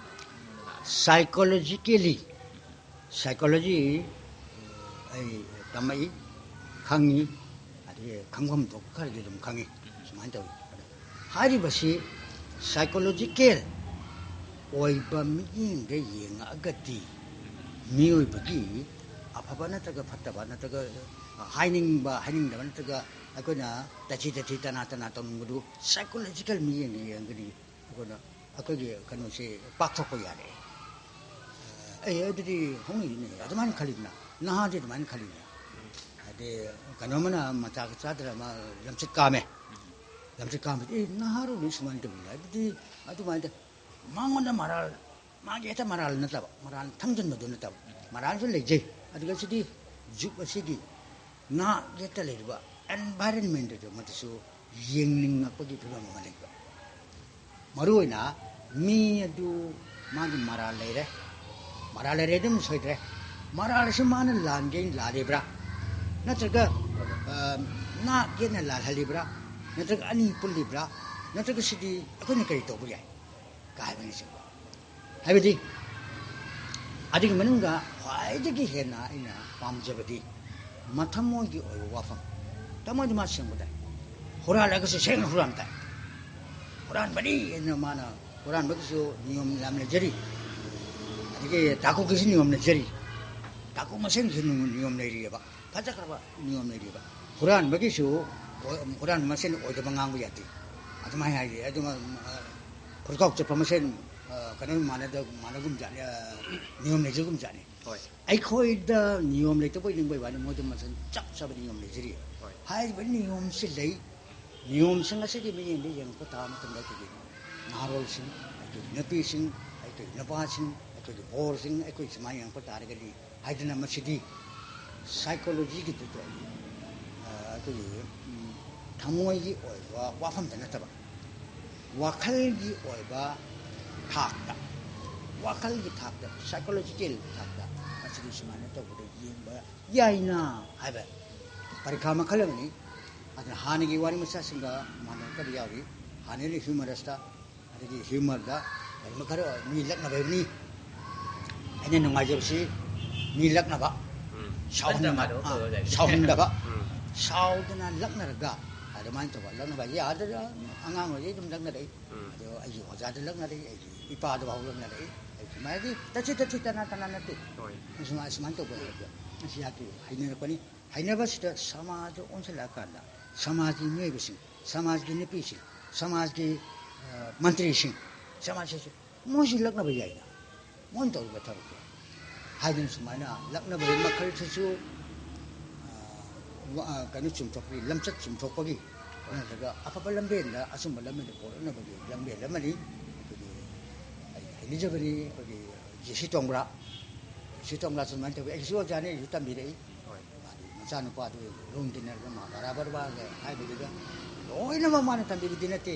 ꯁꯥꯏꯀꯣꯂꯣꯖꯤꯀꯦꯂꯤ, ꯁꯥꯏꯀꯣꯂꯣꯖꯤ ꯑꯩ ꯇꯝꯃꯛꯏ, ꯈꯪꯉꯤ, ꯑꯗꯒꯤ ꯈꯪꯐꯝ ꯊꯣꯛꯄ ꯈꯔꯗꯤ ꯑꯗꯨꯝ ꯈꯪꯉꯤ꯫ ꯁꯨꯃꯥꯏꯅ ꯇꯧꯋꯤ꯫ ꯑꯗ ꯍꯥꯏꯔꯤꯕꯁꯤ ꯁꯥꯏꯀꯣꯂꯣꯖꯤꯀꯦꯜ ꯑꯣꯏꯕ ꯃꯤꯠꯌꯦꯡꯗ ꯌꯦꯡꯉꯛꯑꯒꯗꯤ ꯃꯤꯑꯣꯏꯕꯒꯤ ꯑꯐꯕ ꯅꯠꯇ꯭ꯔꯒ ꯐꯠꯇꯕ ꯅꯠꯇ꯭ꯔꯒ ꯍꯥꯏꯅꯤꯡꯕ ꯍꯥꯏꯅꯤꯡꯗꯕ ꯅꯠꯇ꯭ꯔꯒ ꯑꯩꯈꯣꯏꯅ ꯇꯊꯤ ꯇꯊꯤ ꯇꯅꯥ ꯇꯅꯥ ꯇꯧꯅꯤꯡꯕꯗꯨ ꯁꯥꯏꯀꯣꯂꯣꯖꯤꯀꯦꯜ ꯃꯤꯠꯌꯦꯡꯗ ꯌꯦꯡꯉꯒꯗꯤ ꯑꯩꯈꯣꯏꯅ ꯑꯩꯈꯣꯏꯒꯤ ꯀꯩꯅꯣꯁꯤ ꯄꯥꯛꯊꯣꯛꯄ ꯌꯥꯔꯦ꯫ ꯑꯦ, ꯑꯗꯨꯗꯤ ꯍꯧꯅꯩꯅꯦ, ꯑꯗꯨꯃꯥꯏꯅ ꯈꯜꯂꯤꯗꯅ, ꯅꯍꯥꯗꯤ ꯑꯗꯨꯃꯥꯏꯅ ꯈꯜꯂꯤꯗꯅ꯫ ꯍꯥꯏꯗꯤ ꯀꯩꯅꯣꯝꯃꯅ ꯃꯆꯥ ꯆꯥꯗ꯭ꯔ ꯑꯃ ꯂꯝꯆꯠ ꯀꯥꯝꯃꯦ, ꯂꯝꯆꯠ ꯀꯥꯝꯕꯗꯤ, "ꯑꯦ, ꯅꯍꯥꯔꯣꯜꯗꯤ ꯁꯨꯃꯥꯏꯅ ꯇꯧꯏ", ꯑꯗꯨꯗꯤ ꯑꯗꯨꯃꯥꯏꯅ ꯇꯧ-, ꯃꯉꯣꯟꯗ ꯃꯔꯥꯜ, ꯃꯥꯒꯤ ꯍꯦꯛꯇ ꯃꯔꯥꯜ ꯅꯠꯇꯕ, ꯃꯔꯥꯜ ꯊꯪꯖꯟꯕꯗꯨ ꯅꯠꯇꯕ, ꯃꯔꯥꯜꯁꯨ ꯂꯩꯖꯩ꯫ ꯑꯗꯨꯒ ꯁꯤꯗꯤ ꯖꯨꯒ ꯑꯁꯤꯒꯤ ꯅꯥꯛ ꯌꯦꯠꯇ ꯂꯩꯔꯤꯕ environment ꯑꯗꯨ ꯃꯗꯨꯁꯨ ꯌꯦꯡꯅꯤꯡꯉꯛꯄꯒꯤ ꯐꯤꯕꯝ ꯑꯃ ꯂꯩꯕ꯫ ꯃꯔꯨꯑꯣꯏꯅ ꯃꯤ ꯑꯗꯨ ꯃꯥꯒꯤ ꯃꯔꯥꯜ ꯂꯩꯔꯦ, ꯃꯔꯥꯜ ꯂꯩꯔꯦ ꯑꯗꯨꯝ ꯁꯣꯏꯗ꯭ꯔꯦ꯫ ꯃꯔꯥꯜ ꯑꯁꯤ ꯃꯥꯅ ꯂꯥꯟꯒꯦꯅ ꯂꯥꯜꯂꯤꯕ꯭ꯔꯥ, ꯅꯠꯇ꯭ꯔꯒ, ꯑ, ꯅꯥꯛ ꯌꯦꯠꯅ ꯂꯥꯜꯍꯜꯂꯤꯕ꯭ꯔꯥ, ꯅꯠꯇ꯭ꯔꯒ ꯑꯅꯤ ꯄꯨꯜꯂꯤꯕ꯭ꯔꯥ, ꯅꯠꯇ꯭ꯔꯒ ꯁꯤꯗꯤ ꯑꯩꯈꯣꯏꯅ ꯀꯔꯤ ꯇꯧꯕ ꯌꯥꯏ ꯀꯥꯏꯕꯅꯆꯤꯡꯕ? ꯍꯥꯏꯕꯗꯤ ꯑꯗꯨꯒꯤ ꯃꯅꯨꯡꯗ ꯈ꯭ꯋꯥꯏꯗꯒꯤ ꯍꯦꯟꯅ ꯑꯩꯅ ꯄꯥꯝꯖꯕꯗꯤ ꯃꯊꯃꯣꯏꯒꯤ ꯑꯣꯏꯕ ꯋꯥꯐꯝ꯫ ꯊꯃꯣꯏꯗꯤ ꯃꯥ ꯁꯦꯡꯕ ꯇꯥꯏ, ꯍꯨꯔꯥꯜꯂꯒꯁꯨ ꯁꯦꯡꯅ ꯍꯨꯔꯥꯟ ꯇꯥꯏ꯫ ꯍꯨꯔꯥꯟꯕꯅꯤ ꯍꯥꯏꯅ ꯃꯥꯅ ꯍꯨꯔꯥꯟꯕꯒꯤꯁꯨ ꯅꯤꯌꯣꯝ ꯌꯥꯝ ꯂꯩꯖꯔꯤ, ꯑꯗꯒꯤ ꯇꯥꯀꯨꯒꯤꯁꯨ ꯅꯤꯌꯣꯝ ꯂꯩꯖꯔꯤ, ꯇꯥꯀꯨ ꯃꯁꯦꯟꯒꯤꯁꯨ ꯅꯤꯌꯣꯝ ꯂꯩꯔꯤꯑꯕ, ꯐꯖꯈ꯭ꯔꯕ ꯅꯤꯌꯣꯝ ꯂꯩꯔꯤꯑꯕ꯫ ꯍꯨꯔꯥꯟꯕꯒꯤꯁꯨ ꯍꯨꯔꯥꯟꯕ ꯃꯁꯦꯟ ꯑꯣꯏꯗꯕ ꯉꯥꯡꯕ ꯌꯥꯗꯦ꯫ ꯑꯗꯨꯃꯥꯏꯅ ꯍꯥꯏꯔꯤ꯫ ꯑꯗꯨꯃ, ꯑ, ꯐꯨꯔꯨꯀꯥꯎ ꯆꯠꯄ ꯃꯁꯦꯟ, ꯑ, ꯀꯩꯅꯣ ꯃꯥꯟꯅꯗ-, ꯃꯥꯟꯅꯒꯨꯝ ꯖꯥꯠꯅꯤ, ꯑ, ꯅꯤꯌꯣꯝ ꯂꯩꯖꯒꯨꯝ ꯖꯥꯠꯅꯤ꯫ ꯍꯣꯏ꯫ ꯑꯩꯈꯣꯏꯗ ꯅꯤꯌꯣꯝ ꯂꯩꯇꯕꯩ ꯅꯤꯡꯕꯩ ꯋꯥꯅꯤ, ꯃꯣꯏꯗ ꯃꯁꯦꯟ ꯆꯞ ꯆꯥꯕ ꯅꯤꯌꯣꯝ ꯂꯩꯖꯔꯤ꯫ ꯍꯣꯏ꯫ ꯍꯥꯏꯔꯤꯕ ꯅꯤꯌꯣꯝꯁꯤ ꯂꯩ꯫ ꯅꯤꯌꯣꯝꯁꯤꯡ ꯑꯁꯤꯒꯤ ꯃꯤꯠꯌꯦꯡꯗ ꯌꯦꯡꯉꯛꯄ ꯇꯥꯕ ꯃꯇꯝꯗ ꯑꯩꯈꯣꯏꯒꯤ ꯅꯍꯥꯔꯣꯜꯁꯤꯡ, ꯑꯩꯈꯣꯏꯒꯤ ꯅꯨꯄꯤꯁꯤꯡ, ꯑꯩꯈꯣꯏꯒꯤ ꯅꯨꯄꯥꯁꯤꯡ, ꯑꯩꯈꯣꯏꯒꯤ ꯕꯣꯔꯁꯤꯡ, ꯑꯩꯈꯣꯏ ꯁꯨꯃꯥꯏꯅ ꯌꯦꯡꯉꯛꯄ ꯇꯥꯔꯒꯗꯤ ꯍꯥꯏꯗꯅ ꯃꯁꯤꯗꯤ psychology ꯒꯤꯗꯨꯗ, ꯑ, ꯑꯩꯈꯣꯏꯒꯤ, ꯎꯝ, ꯊꯃꯣꯏꯒꯤ ꯑꯣꯏꯕ ꯋꯥꯐꯝꯗ ꯅꯠꯇꯕ, ꯋꯥꯈꯜꯒꯤ ꯑꯣꯏꯕ ꯊꯥꯛꯇ, ꯋꯥꯈꯜꯒꯤ ꯊꯥꯛꯇ, psychological ꯊꯥꯛꯇ ꯃꯁꯤꯗꯤ ꯁꯨꯃꯥꯏꯅ ꯇꯧꯕꯗ ꯌꯦꯡꯕ ꯌꯥꯏꯅ ꯍꯥꯏꯕ ꯄꯔꯤꯈꯥ ꯃꯈꯜ ꯑꯃꯅꯤ꯫ ꯑꯗꯨꯅ ꯍꯥꯟꯅꯒꯤ ꯋꯥꯔꯤ ꯃꯆꯥꯁꯤꯡꯒ ꯃꯥꯟꯅꯔꯛꯇꯕ ꯌꯥꯎꯔꯤ꯫ ꯍꯥꯟꯅꯒꯤ humorous ꯇ, ꯑꯗꯒꯤ humor ꯗ ꯀꯔꯤꯒꯨꯝꯕ ꯈꯔ ꯃꯤ ꯂꯛꯅꯕ ꯍꯥꯏꯕꯅꯤ꯫ ꯑꯩꯅ ꯅꯨꯡꯉꯥꯏꯖꯕꯁꯤ ꯃꯤ ꯂꯛꯅꯕ, ꯎꯝ꯫ ꯁꯥꯎꯍꯟꯕ, ꯅꯠꯇ꯭ꯔ ꯃꯥꯗꯣ ꯑꯥ, ꯀꯧꯔ ꯂꯩꯔꯦ꯫ ꯁꯥꯎꯍꯟꯗꯕ, ꯎꯝ꯫ ꯁꯥꯎꯗꯅ ꯂꯛꯅꯔꯒ ꯑꯗꯨꯃꯥꯏꯅ ꯇꯧꯕ ꯂꯛꯅꯕ ꯍꯥꯏꯁꯦ ꯑꯥꯗ ꯑꯉꯥꯡ ꯑꯣꯏꯔꯤꯉꯩ ꯑꯗꯨꯝ ꯂꯛꯅꯔꯛꯏ꯫ ꯎꯝ꯫ ꯑꯗꯣ ꯑꯩꯒꯤ ꯑꯣꯖꯥꯗ ꯂꯛꯅꯔꯛꯏ, ꯑꯩꯒꯤ ꯏꯄꯥꯗ ꯐꯥꯎ ꯂꯛꯅꯔꯛꯏ꯫ ꯑꯩ ꯁꯨꯃꯥꯏꯅꯗꯤ ꯇꯠꯁꯤ ꯇꯠꯁꯤ ꯇꯅꯥ ꯇꯅꯥ ꯅꯠꯇꯦ꯫ ꯍꯣꯏ꯫ ꯑꯁꯨꯃꯥꯏ-, ꯑꯁꯨꯃꯥꯏꯅ ꯇꯧꯕ ꯍꯥꯏꯕꯗꯣ ꯑꯁꯤ ꯌꯥꯗꯦ꯫ ꯍꯩꯅꯔꯛꯄꯅꯤ꯫ ꯍꯩꯅꯕꯁꯤꯗ ꯁꯃꯥꯖꯗ ꯑꯣꯟꯁꯤꯜꯂꯛꯑꯀꯥꯟꯗ ꯁꯃꯥꯖꯒꯤ ꯃꯤꯑꯣꯏꯕꯁꯤꯡ, ꯁꯃꯥꯖꯒꯤ ꯅꯨꯄꯤꯁꯤꯡ, ꯁꯃꯥꯖꯒꯤ, ꯑ, ꯃꯟꯇ꯭ꯔꯤꯁꯤꯡ, ꯁꯃꯥꯖꯁꯤꯁꯨ ꯃꯣꯏꯁꯨ ꯂꯛꯅꯕ ꯌꯥꯏꯅ, ꯃꯣꯏꯅ ꯇꯧꯔꯤꯕ ꯊꯕꯛꯇꯣ ꯍꯥꯏꯗꯅ ꯁꯨꯃꯥꯏꯅ ꯂꯛꯅꯕꯒꯤ ꯃꯈꯜꯁꯤꯁꯨ, ꯑ, ꯋꯥ-, ꯑ, ꯀꯩꯅꯣ ꯆꯨꯝꯊꯣꯛꯄꯒꯤ, ꯂꯝꯆꯠ ꯆꯨꯝꯊꯣꯛꯄꯒꯤ ꯅꯠꯇ꯭ꯔꯒ ꯑꯐꯕ ꯂꯝꯕꯦꯟꯗ, ꯑꯆꯨꯝꯕ ꯂꯝꯕꯦꯟꯗ ꯄꯣꯔꯛꯅꯕꯒꯤ ꯂꯝꯕꯦꯟ ꯑꯃꯅꯤ꯫ ꯑꯩꯈꯣꯏꯒꯤ ꯑꯩ ꯍꯩꯅꯖꯕꯅꯤ꯫ ꯑꯩꯈꯣꯏꯒꯤ ꯖꯦ ꯁꯤ ꯇꯣꯡꯕ꯭ꯔꯥ, ꯖꯦ ꯁꯤ ꯇꯣꯡꯕ꯭ꯔꯥꯁꯨ ꯑꯗꯨꯃꯥꯏꯅ ꯇꯧꯋꯤ꯫ ꯑꯩꯁꯨ ꯑꯣꯖꯥꯅꯤ, ꯑꯩꯁꯨ ꯇꯝꯕꯤꯔꯛꯏ꯫ ꯃꯆꯥꯅꯨꯄꯥꯗꯨ ꯂꯨꯅ ꯇꯤꯟꯅꯔꯒ ꯃꯥ ꯕꯔꯥꯕꯔ ꯋꯥꯒ ꯍꯥꯏꯕꯗꯨꯗ ꯂꯣꯏꯅꯃꯛ ꯃꯥꯅ ꯇꯝꯕꯤꯕꯗꯤ ꯅꯠꯇꯦ,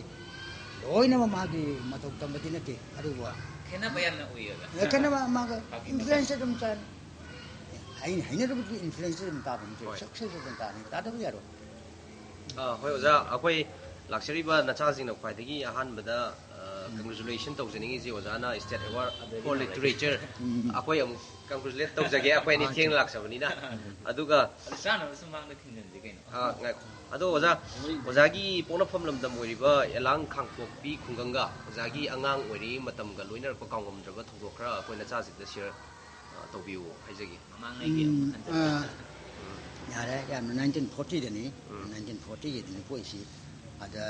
ꯂꯣꯏꯅꯃꯛ ꯃꯥꯒꯤ ꯃꯇꯧ ꯇꯝꯕꯗꯤ ꯅꯠꯇꯦ꯫ ꯑꯗꯨꯕꯨ ꯈꯦꯠꯅꯕ ꯌꯥꯝꯅ ꯎꯏꯌꯦꯕ꯫ ꯑꯦ, ꯈꯦꯠꯅꯕ ꯃꯥꯒ ꯐꯥꯒꯤ ꯏꯟꯐ꯭ꯂꯨꯌꯦꯟꯁ ꯑꯗꯨꯝ ꯆꯥꯅꯤ꯫ ꯑꯩꯅ ꯍꯩꯅꯗꯕꯗꯤ ꯏꯟꯐ꯭ꯂꯨꯌꯦꯟꯁ ꯑꯗꯨꯝ ꯇꯥꯕ ꯅꯠꯇꯦ, ꯍꯣꯏ꯫ ꯁꯛꯁꯦꯁ ꯑꯗꯨꯝ ꯇꯥꯅꯤ, ꯇꯥꯗꯕ ꯌꯥꯔꯣꯏ꯫ ꯑꯥ, ꯍꯣꯏ ꯑꯣꯖꯥ, ꯑꯩꯈꯣꯏ ꯂꯥꯛꯆꯔꯤꯕ ꯅꯆꯥꯁꯤꯡꯅ ꯈ꯭ꯋꯥꯏꯗꯒꯤ ꯑꯍꯥꯟꯕꯗ ꯀꯪꯒ꯭ꯔꯦꯆꯨꯂꯦꯁꯟ ꯇꯧꯖꯅꯤꯡꯉꯤꯁꯦ ꯑꯣꯖꯥꯅ State Award for Literature꯫ ꯑꯩꯈꯣꯏ ꯑꯃꯨꯛ ꯀꯪꯒ꯭ꯔꯦꯆꯨꯂꯦꯠ ꯇꯧꯖꯒꯦ, ꯑꯩꯈꯣꯏ ꯑꯅꯤ ꯊꯦꯡꯅ ꯂꯥꯛꯆꯕꯅꯤꯅ꯫ ꯑꯗꯨꯒ ꯑꯗꯨ ꯆꯥꯅꯕꯁꯨ ꯃꯥꯡꯗ ꯊꯤꯡꯖꯤꯟꯁꯤ ꯀꯩꯅꯣ꯫ ꯑꯥ, ꯉꯥꯏꯈꯣ꯫ ꯑꯗꯣ ꯑꯣꯖꯥ, ꯑꯣꯖꯥꯒꯤ ꯄꯣꯛꯅꯐꯝ ꯂꯝꯗꯝ ꯑꯣꯏꯔꯤꯕ ꯌꯦꯂꯥꯡ ꯈꯥꯡꯄꯣꯛꯄꯤ ꯈꯨꯡꯒꯪꯒ ꯑꯣꯖꯥꯒꯤ ꯑꯉꯥꯡ ꯑꯣꯏꯔꯤꯉꯩ ꯃꯇꯝꯒ ꯂꯣꯏꯅꯔꯛꯄ ꯀꯥꯎꯉꯝꯗ꯭ꯔꯕ ꯊꯧꯗꯣꯛ ꯈꯔ ꯑꯩꯈꯣꯏ ꯅꯆꯥꯁꯤꯡꯗ ꯁꯤꯌꯔ, ꯑ, ꯇꯧꯕꯤꯌꯨ ꯍꯥꯏꯖꯒꯦ꯫ ꯃꯃꯥꯡꯉꯩꯒꯤ ꯎꯝ, ꯑꯃꯨꯛ ꯍꯟꯖꯤꯟ ꯑ, ꯍꯟꯖꯤꯟ꯫ ꯌꯥꯔꯦ, ꯌꯥꯝꯅ ꯅꯥꯏꯟꯇꯤꯟ ꯐꯣꯔꯇꯤꯗꯅꯤ, ꯎꯝ꯫ ꯅꯥꯏꯟꯇꯤꯟ ꯐꯣꯔꯇꯤꯒꯤꯗꯅꯤ ꯄꯣꯛꯏꯁꯤ꯫ ꯑꯗ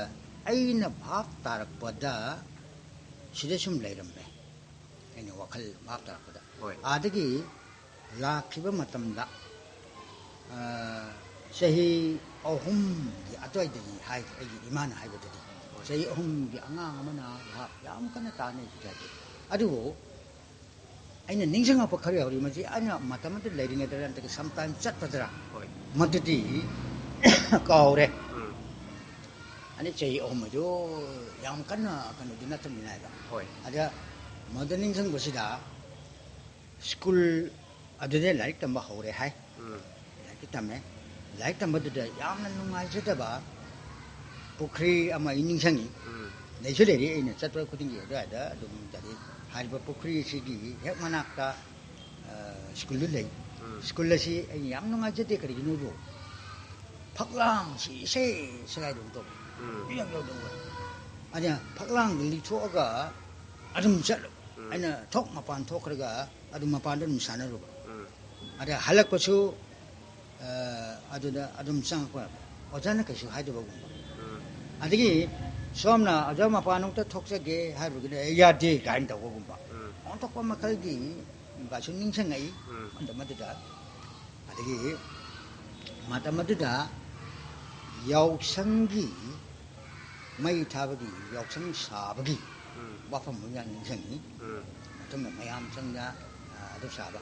ꯑꯩꯅ ꯚꯥꯞ ꯇꯥꯔꯛꯄꯗ ꯁꯤꯗ ꯁꯨꯝ ꯂꯩꯔꯝꯃꯦ, ꯑꯩꯅ ꯋꯥꯈꯜ ꯚꯥꯞ ꯇꯥꯔꯛꯄꯗ꯫ ꯍꯣꯏ꯫ ꯑꯗꯒꯤ ꯂꯥꯛꯈꯤꯕ ꯃꯇꯝꯗ, ꯑ, ꯆꯍꯤ ꯑꯍꯨꯝꯒꯤ ꯑꯗꯨꯋꯥꯏꯗꯒꯤ ꯍꯥꯏ, ꯑꯩꯒꯤ ꯏꯃꯥꯅ ꯍꯥꯏꯕꯗꯗꯤ꯫ ꯍꯣꯏ꯫ ꯆꯍꯤ ꯑꯍꯨꯝꯒꯤ ꯑꯉꯥꯡ ꯑꯃꯅ ꯚꯥꯞ ꯌꯥꯝ ꯀꯟꯅ ꯇꯥꯅ ꯏꯕ ꯌꯥꯗꯦ꯫ ꯑꯗꯨꯕꯨ ꯑꯩꯅ ꯅꯤꯡꯁꯤꯡꯉꯛꯄ ꯈꯔ ꯌꯥꯎꯔꯤ꯫ ꯃꯁꯤ ꯑꯩꯅ ꯃꯇꯝ ꯑꯗꯨ ꯂꯩꯔꯤꯉꯩꯗꯔ ꯅꯠꯇ꯭ꯔꯒ ꯁꯝꯇꯥꯏꯝ ꯆꯠꯄꯗꯔ? ꯍꯣꯏ꯫ ꯃꯗꯨꯗꯤ ꯀꯥꯎꯔꯦ꯫ ꯎꯝ꯫ ꯑꯅꯤ ꯆꯍꯤ ꯑꯍꯨꯝ ꯑꯗꯨ ꯌꯥꯝ ꯀꯟꯅ ꯀꯩꯅꯣꯗꯤ ꯅꯠꯇꯕꯅꯤꯅ ꯍꯥꯏꯕ꯫ ꯍꯣꯏ꯫ ꯑꯗ ꯃꯗꯨ ꯅꯤꯡꯁꯤꯡꯕꯁꯤꯗ ꯁ꯭ꯀꯨꯜ ꯑꯗꯨꯗ ꯂꯥꯏꯔꯤꯛ ꯇꯝꯕ ꯍꯧꯔꯦ ꯍꯥꯏ꯫ ꯎꯝ꯫ ꯂꯥꯏꯔꯤꯛ ꯇꯝꯃꯦ꯫ ꯂꯥꯏꯔꯤꯛ ꯇꯝꯕꯗꯨꯗ ꯌꯥꯝꯅ ꯅꯨꯡꯉꯥꯏꯖꯗꯕ ꯄꯨꯈ꯭ꯔꯤ ꯑꯃ ꯑꯩ ꯅꯤꯡꯁꯤꯡꯉꯤ꯫ ꯎꯝ꯫ ꯂꯩꯁꯨ ꯂꯩꯔꯤ, ꯑꯩꯅ ꯆꯠꯄ ꯈꯨꯗꯤꯡꯒꯤ ꯑꯗꯨꯋꯥꯏꯗ ꯑꯗꯨꯝ ꯆꯠꯂꯤ꯫ ꯍꯥꯏꯔꯤꯕ ꯄꯨꯈ꯭ꯔꯤ ꯑꯁꯤꯒꯤ ꯍꯦꯛ ꯃꯅꯥꯛꯇ, ꯑ, ꯁ꯭ꯀꯨꯜꯗꯨ ꯂꯩ꯫ ꯎꯝ꯫ ꯁ꯭ꯀꯨꯜ ꯑꯁꯤ ꯑꯩ ꯌꯥꯝ ꯅꯨꯡꯉꯥꯏꯖꯗꯦ, ꯀꯔꯤꯒꯤꯅꯣꯕꯨ ꯐꯛꯂꯥꯡꯁꯤ ꯏꯁꯩ ꯁꯦꯒꯥꯏꯗꯧ ꯇꯧꯕ꯫ ꯎꯝ꯫ ꯃꯤ ꯌꯥꯝ ꯌꯥꯎꯗꯧꯕ꯫ ꯑꯗꯨꯅ ꯐꯛꯂꯥꯡꯗ ꯂꯤꯊꯣꯛꯑꯒ ꯑꯗꯨꯝ ꯆꯠꯂꯨ꯫ ꯎꯝ꯫ ꯑꯩꯅ ꯊꯣꯛ ꯃꯄꯥꯟ ꯊꯣꯛꯈ꯭ꯔꯒ ꯑꯗꯨꯝ ꯃꯄꯥꯟꯗ ꯑꯗꯨꯝ ꯁꯥꯟꯅꯔꯨꯕ꯫ ꯎꯝ꯫ ꯑꯗ ꯍꯜꯂꯛꯄꯁꯨ, ꯑ, ꯑꯗꯨꯗ ꯑꯗꯨꯝ ꯆꯪꯉꯛꯄ, ꯑꯣꯖꯥꯅ ꯀꯩꯁꯨ ꯍꯥꯏꯗꯕꯒꯨꯝꯕ꯫ ꯎꯝ꯫ ꯑꯗꯒꯤ ꯁꯣꯝꯅ ꯑꯣꯖꯥ ꯃꯄꯥꯟ ꯑꯃꯨꯛꯇ ꯊꯣꯛꯆꯒꯦ ꯍꯥꯏꯔꯨꯕꯗ, "ꯑꯦ, ꯌꯥꯗꯦ" ꯀꯥꯏꯅ ꯇꯧꯕꯒꯨꯝꯕ꯫ ꯎꯝ꯫ ꯑꯣꯟꯊꯣꯛꯄ ꯃꯈꯜꯒꯤ ꯀꯥꯁꯨ ꯅꯤꯡꯁꯤꯡꯉꯛꯏ꯫ ꯎꯝ꯫ ꯃꯇꯝ ꯑꯗꯨꯗ꯫ ꯑꯗꯒꯤ ꯃꯇꯝ ꯑꯗꯨꯗ ꯌꯥꯎꯁꯪꯒꯤ ꯃꯩ ꯊꯥꯕꯒꯤ, ꯌꯥꯎꯁꯪ ꯁꯥꯕꯒꯤ ꯎꯝ꯫ ꯋꯥꯐꯝ ꯑꯃ ꯌꯥꯝ ꯅꯤꯡꯁꯤꯡꯉꯤ꯫ ꯎꯝ꯫ ꯃꯇꯝꯗ ꯃꯌꯥꯝ ꯆꯪꯗ, ꯑ, ꯑꯗꯨ ꯁꯥꯕ꯫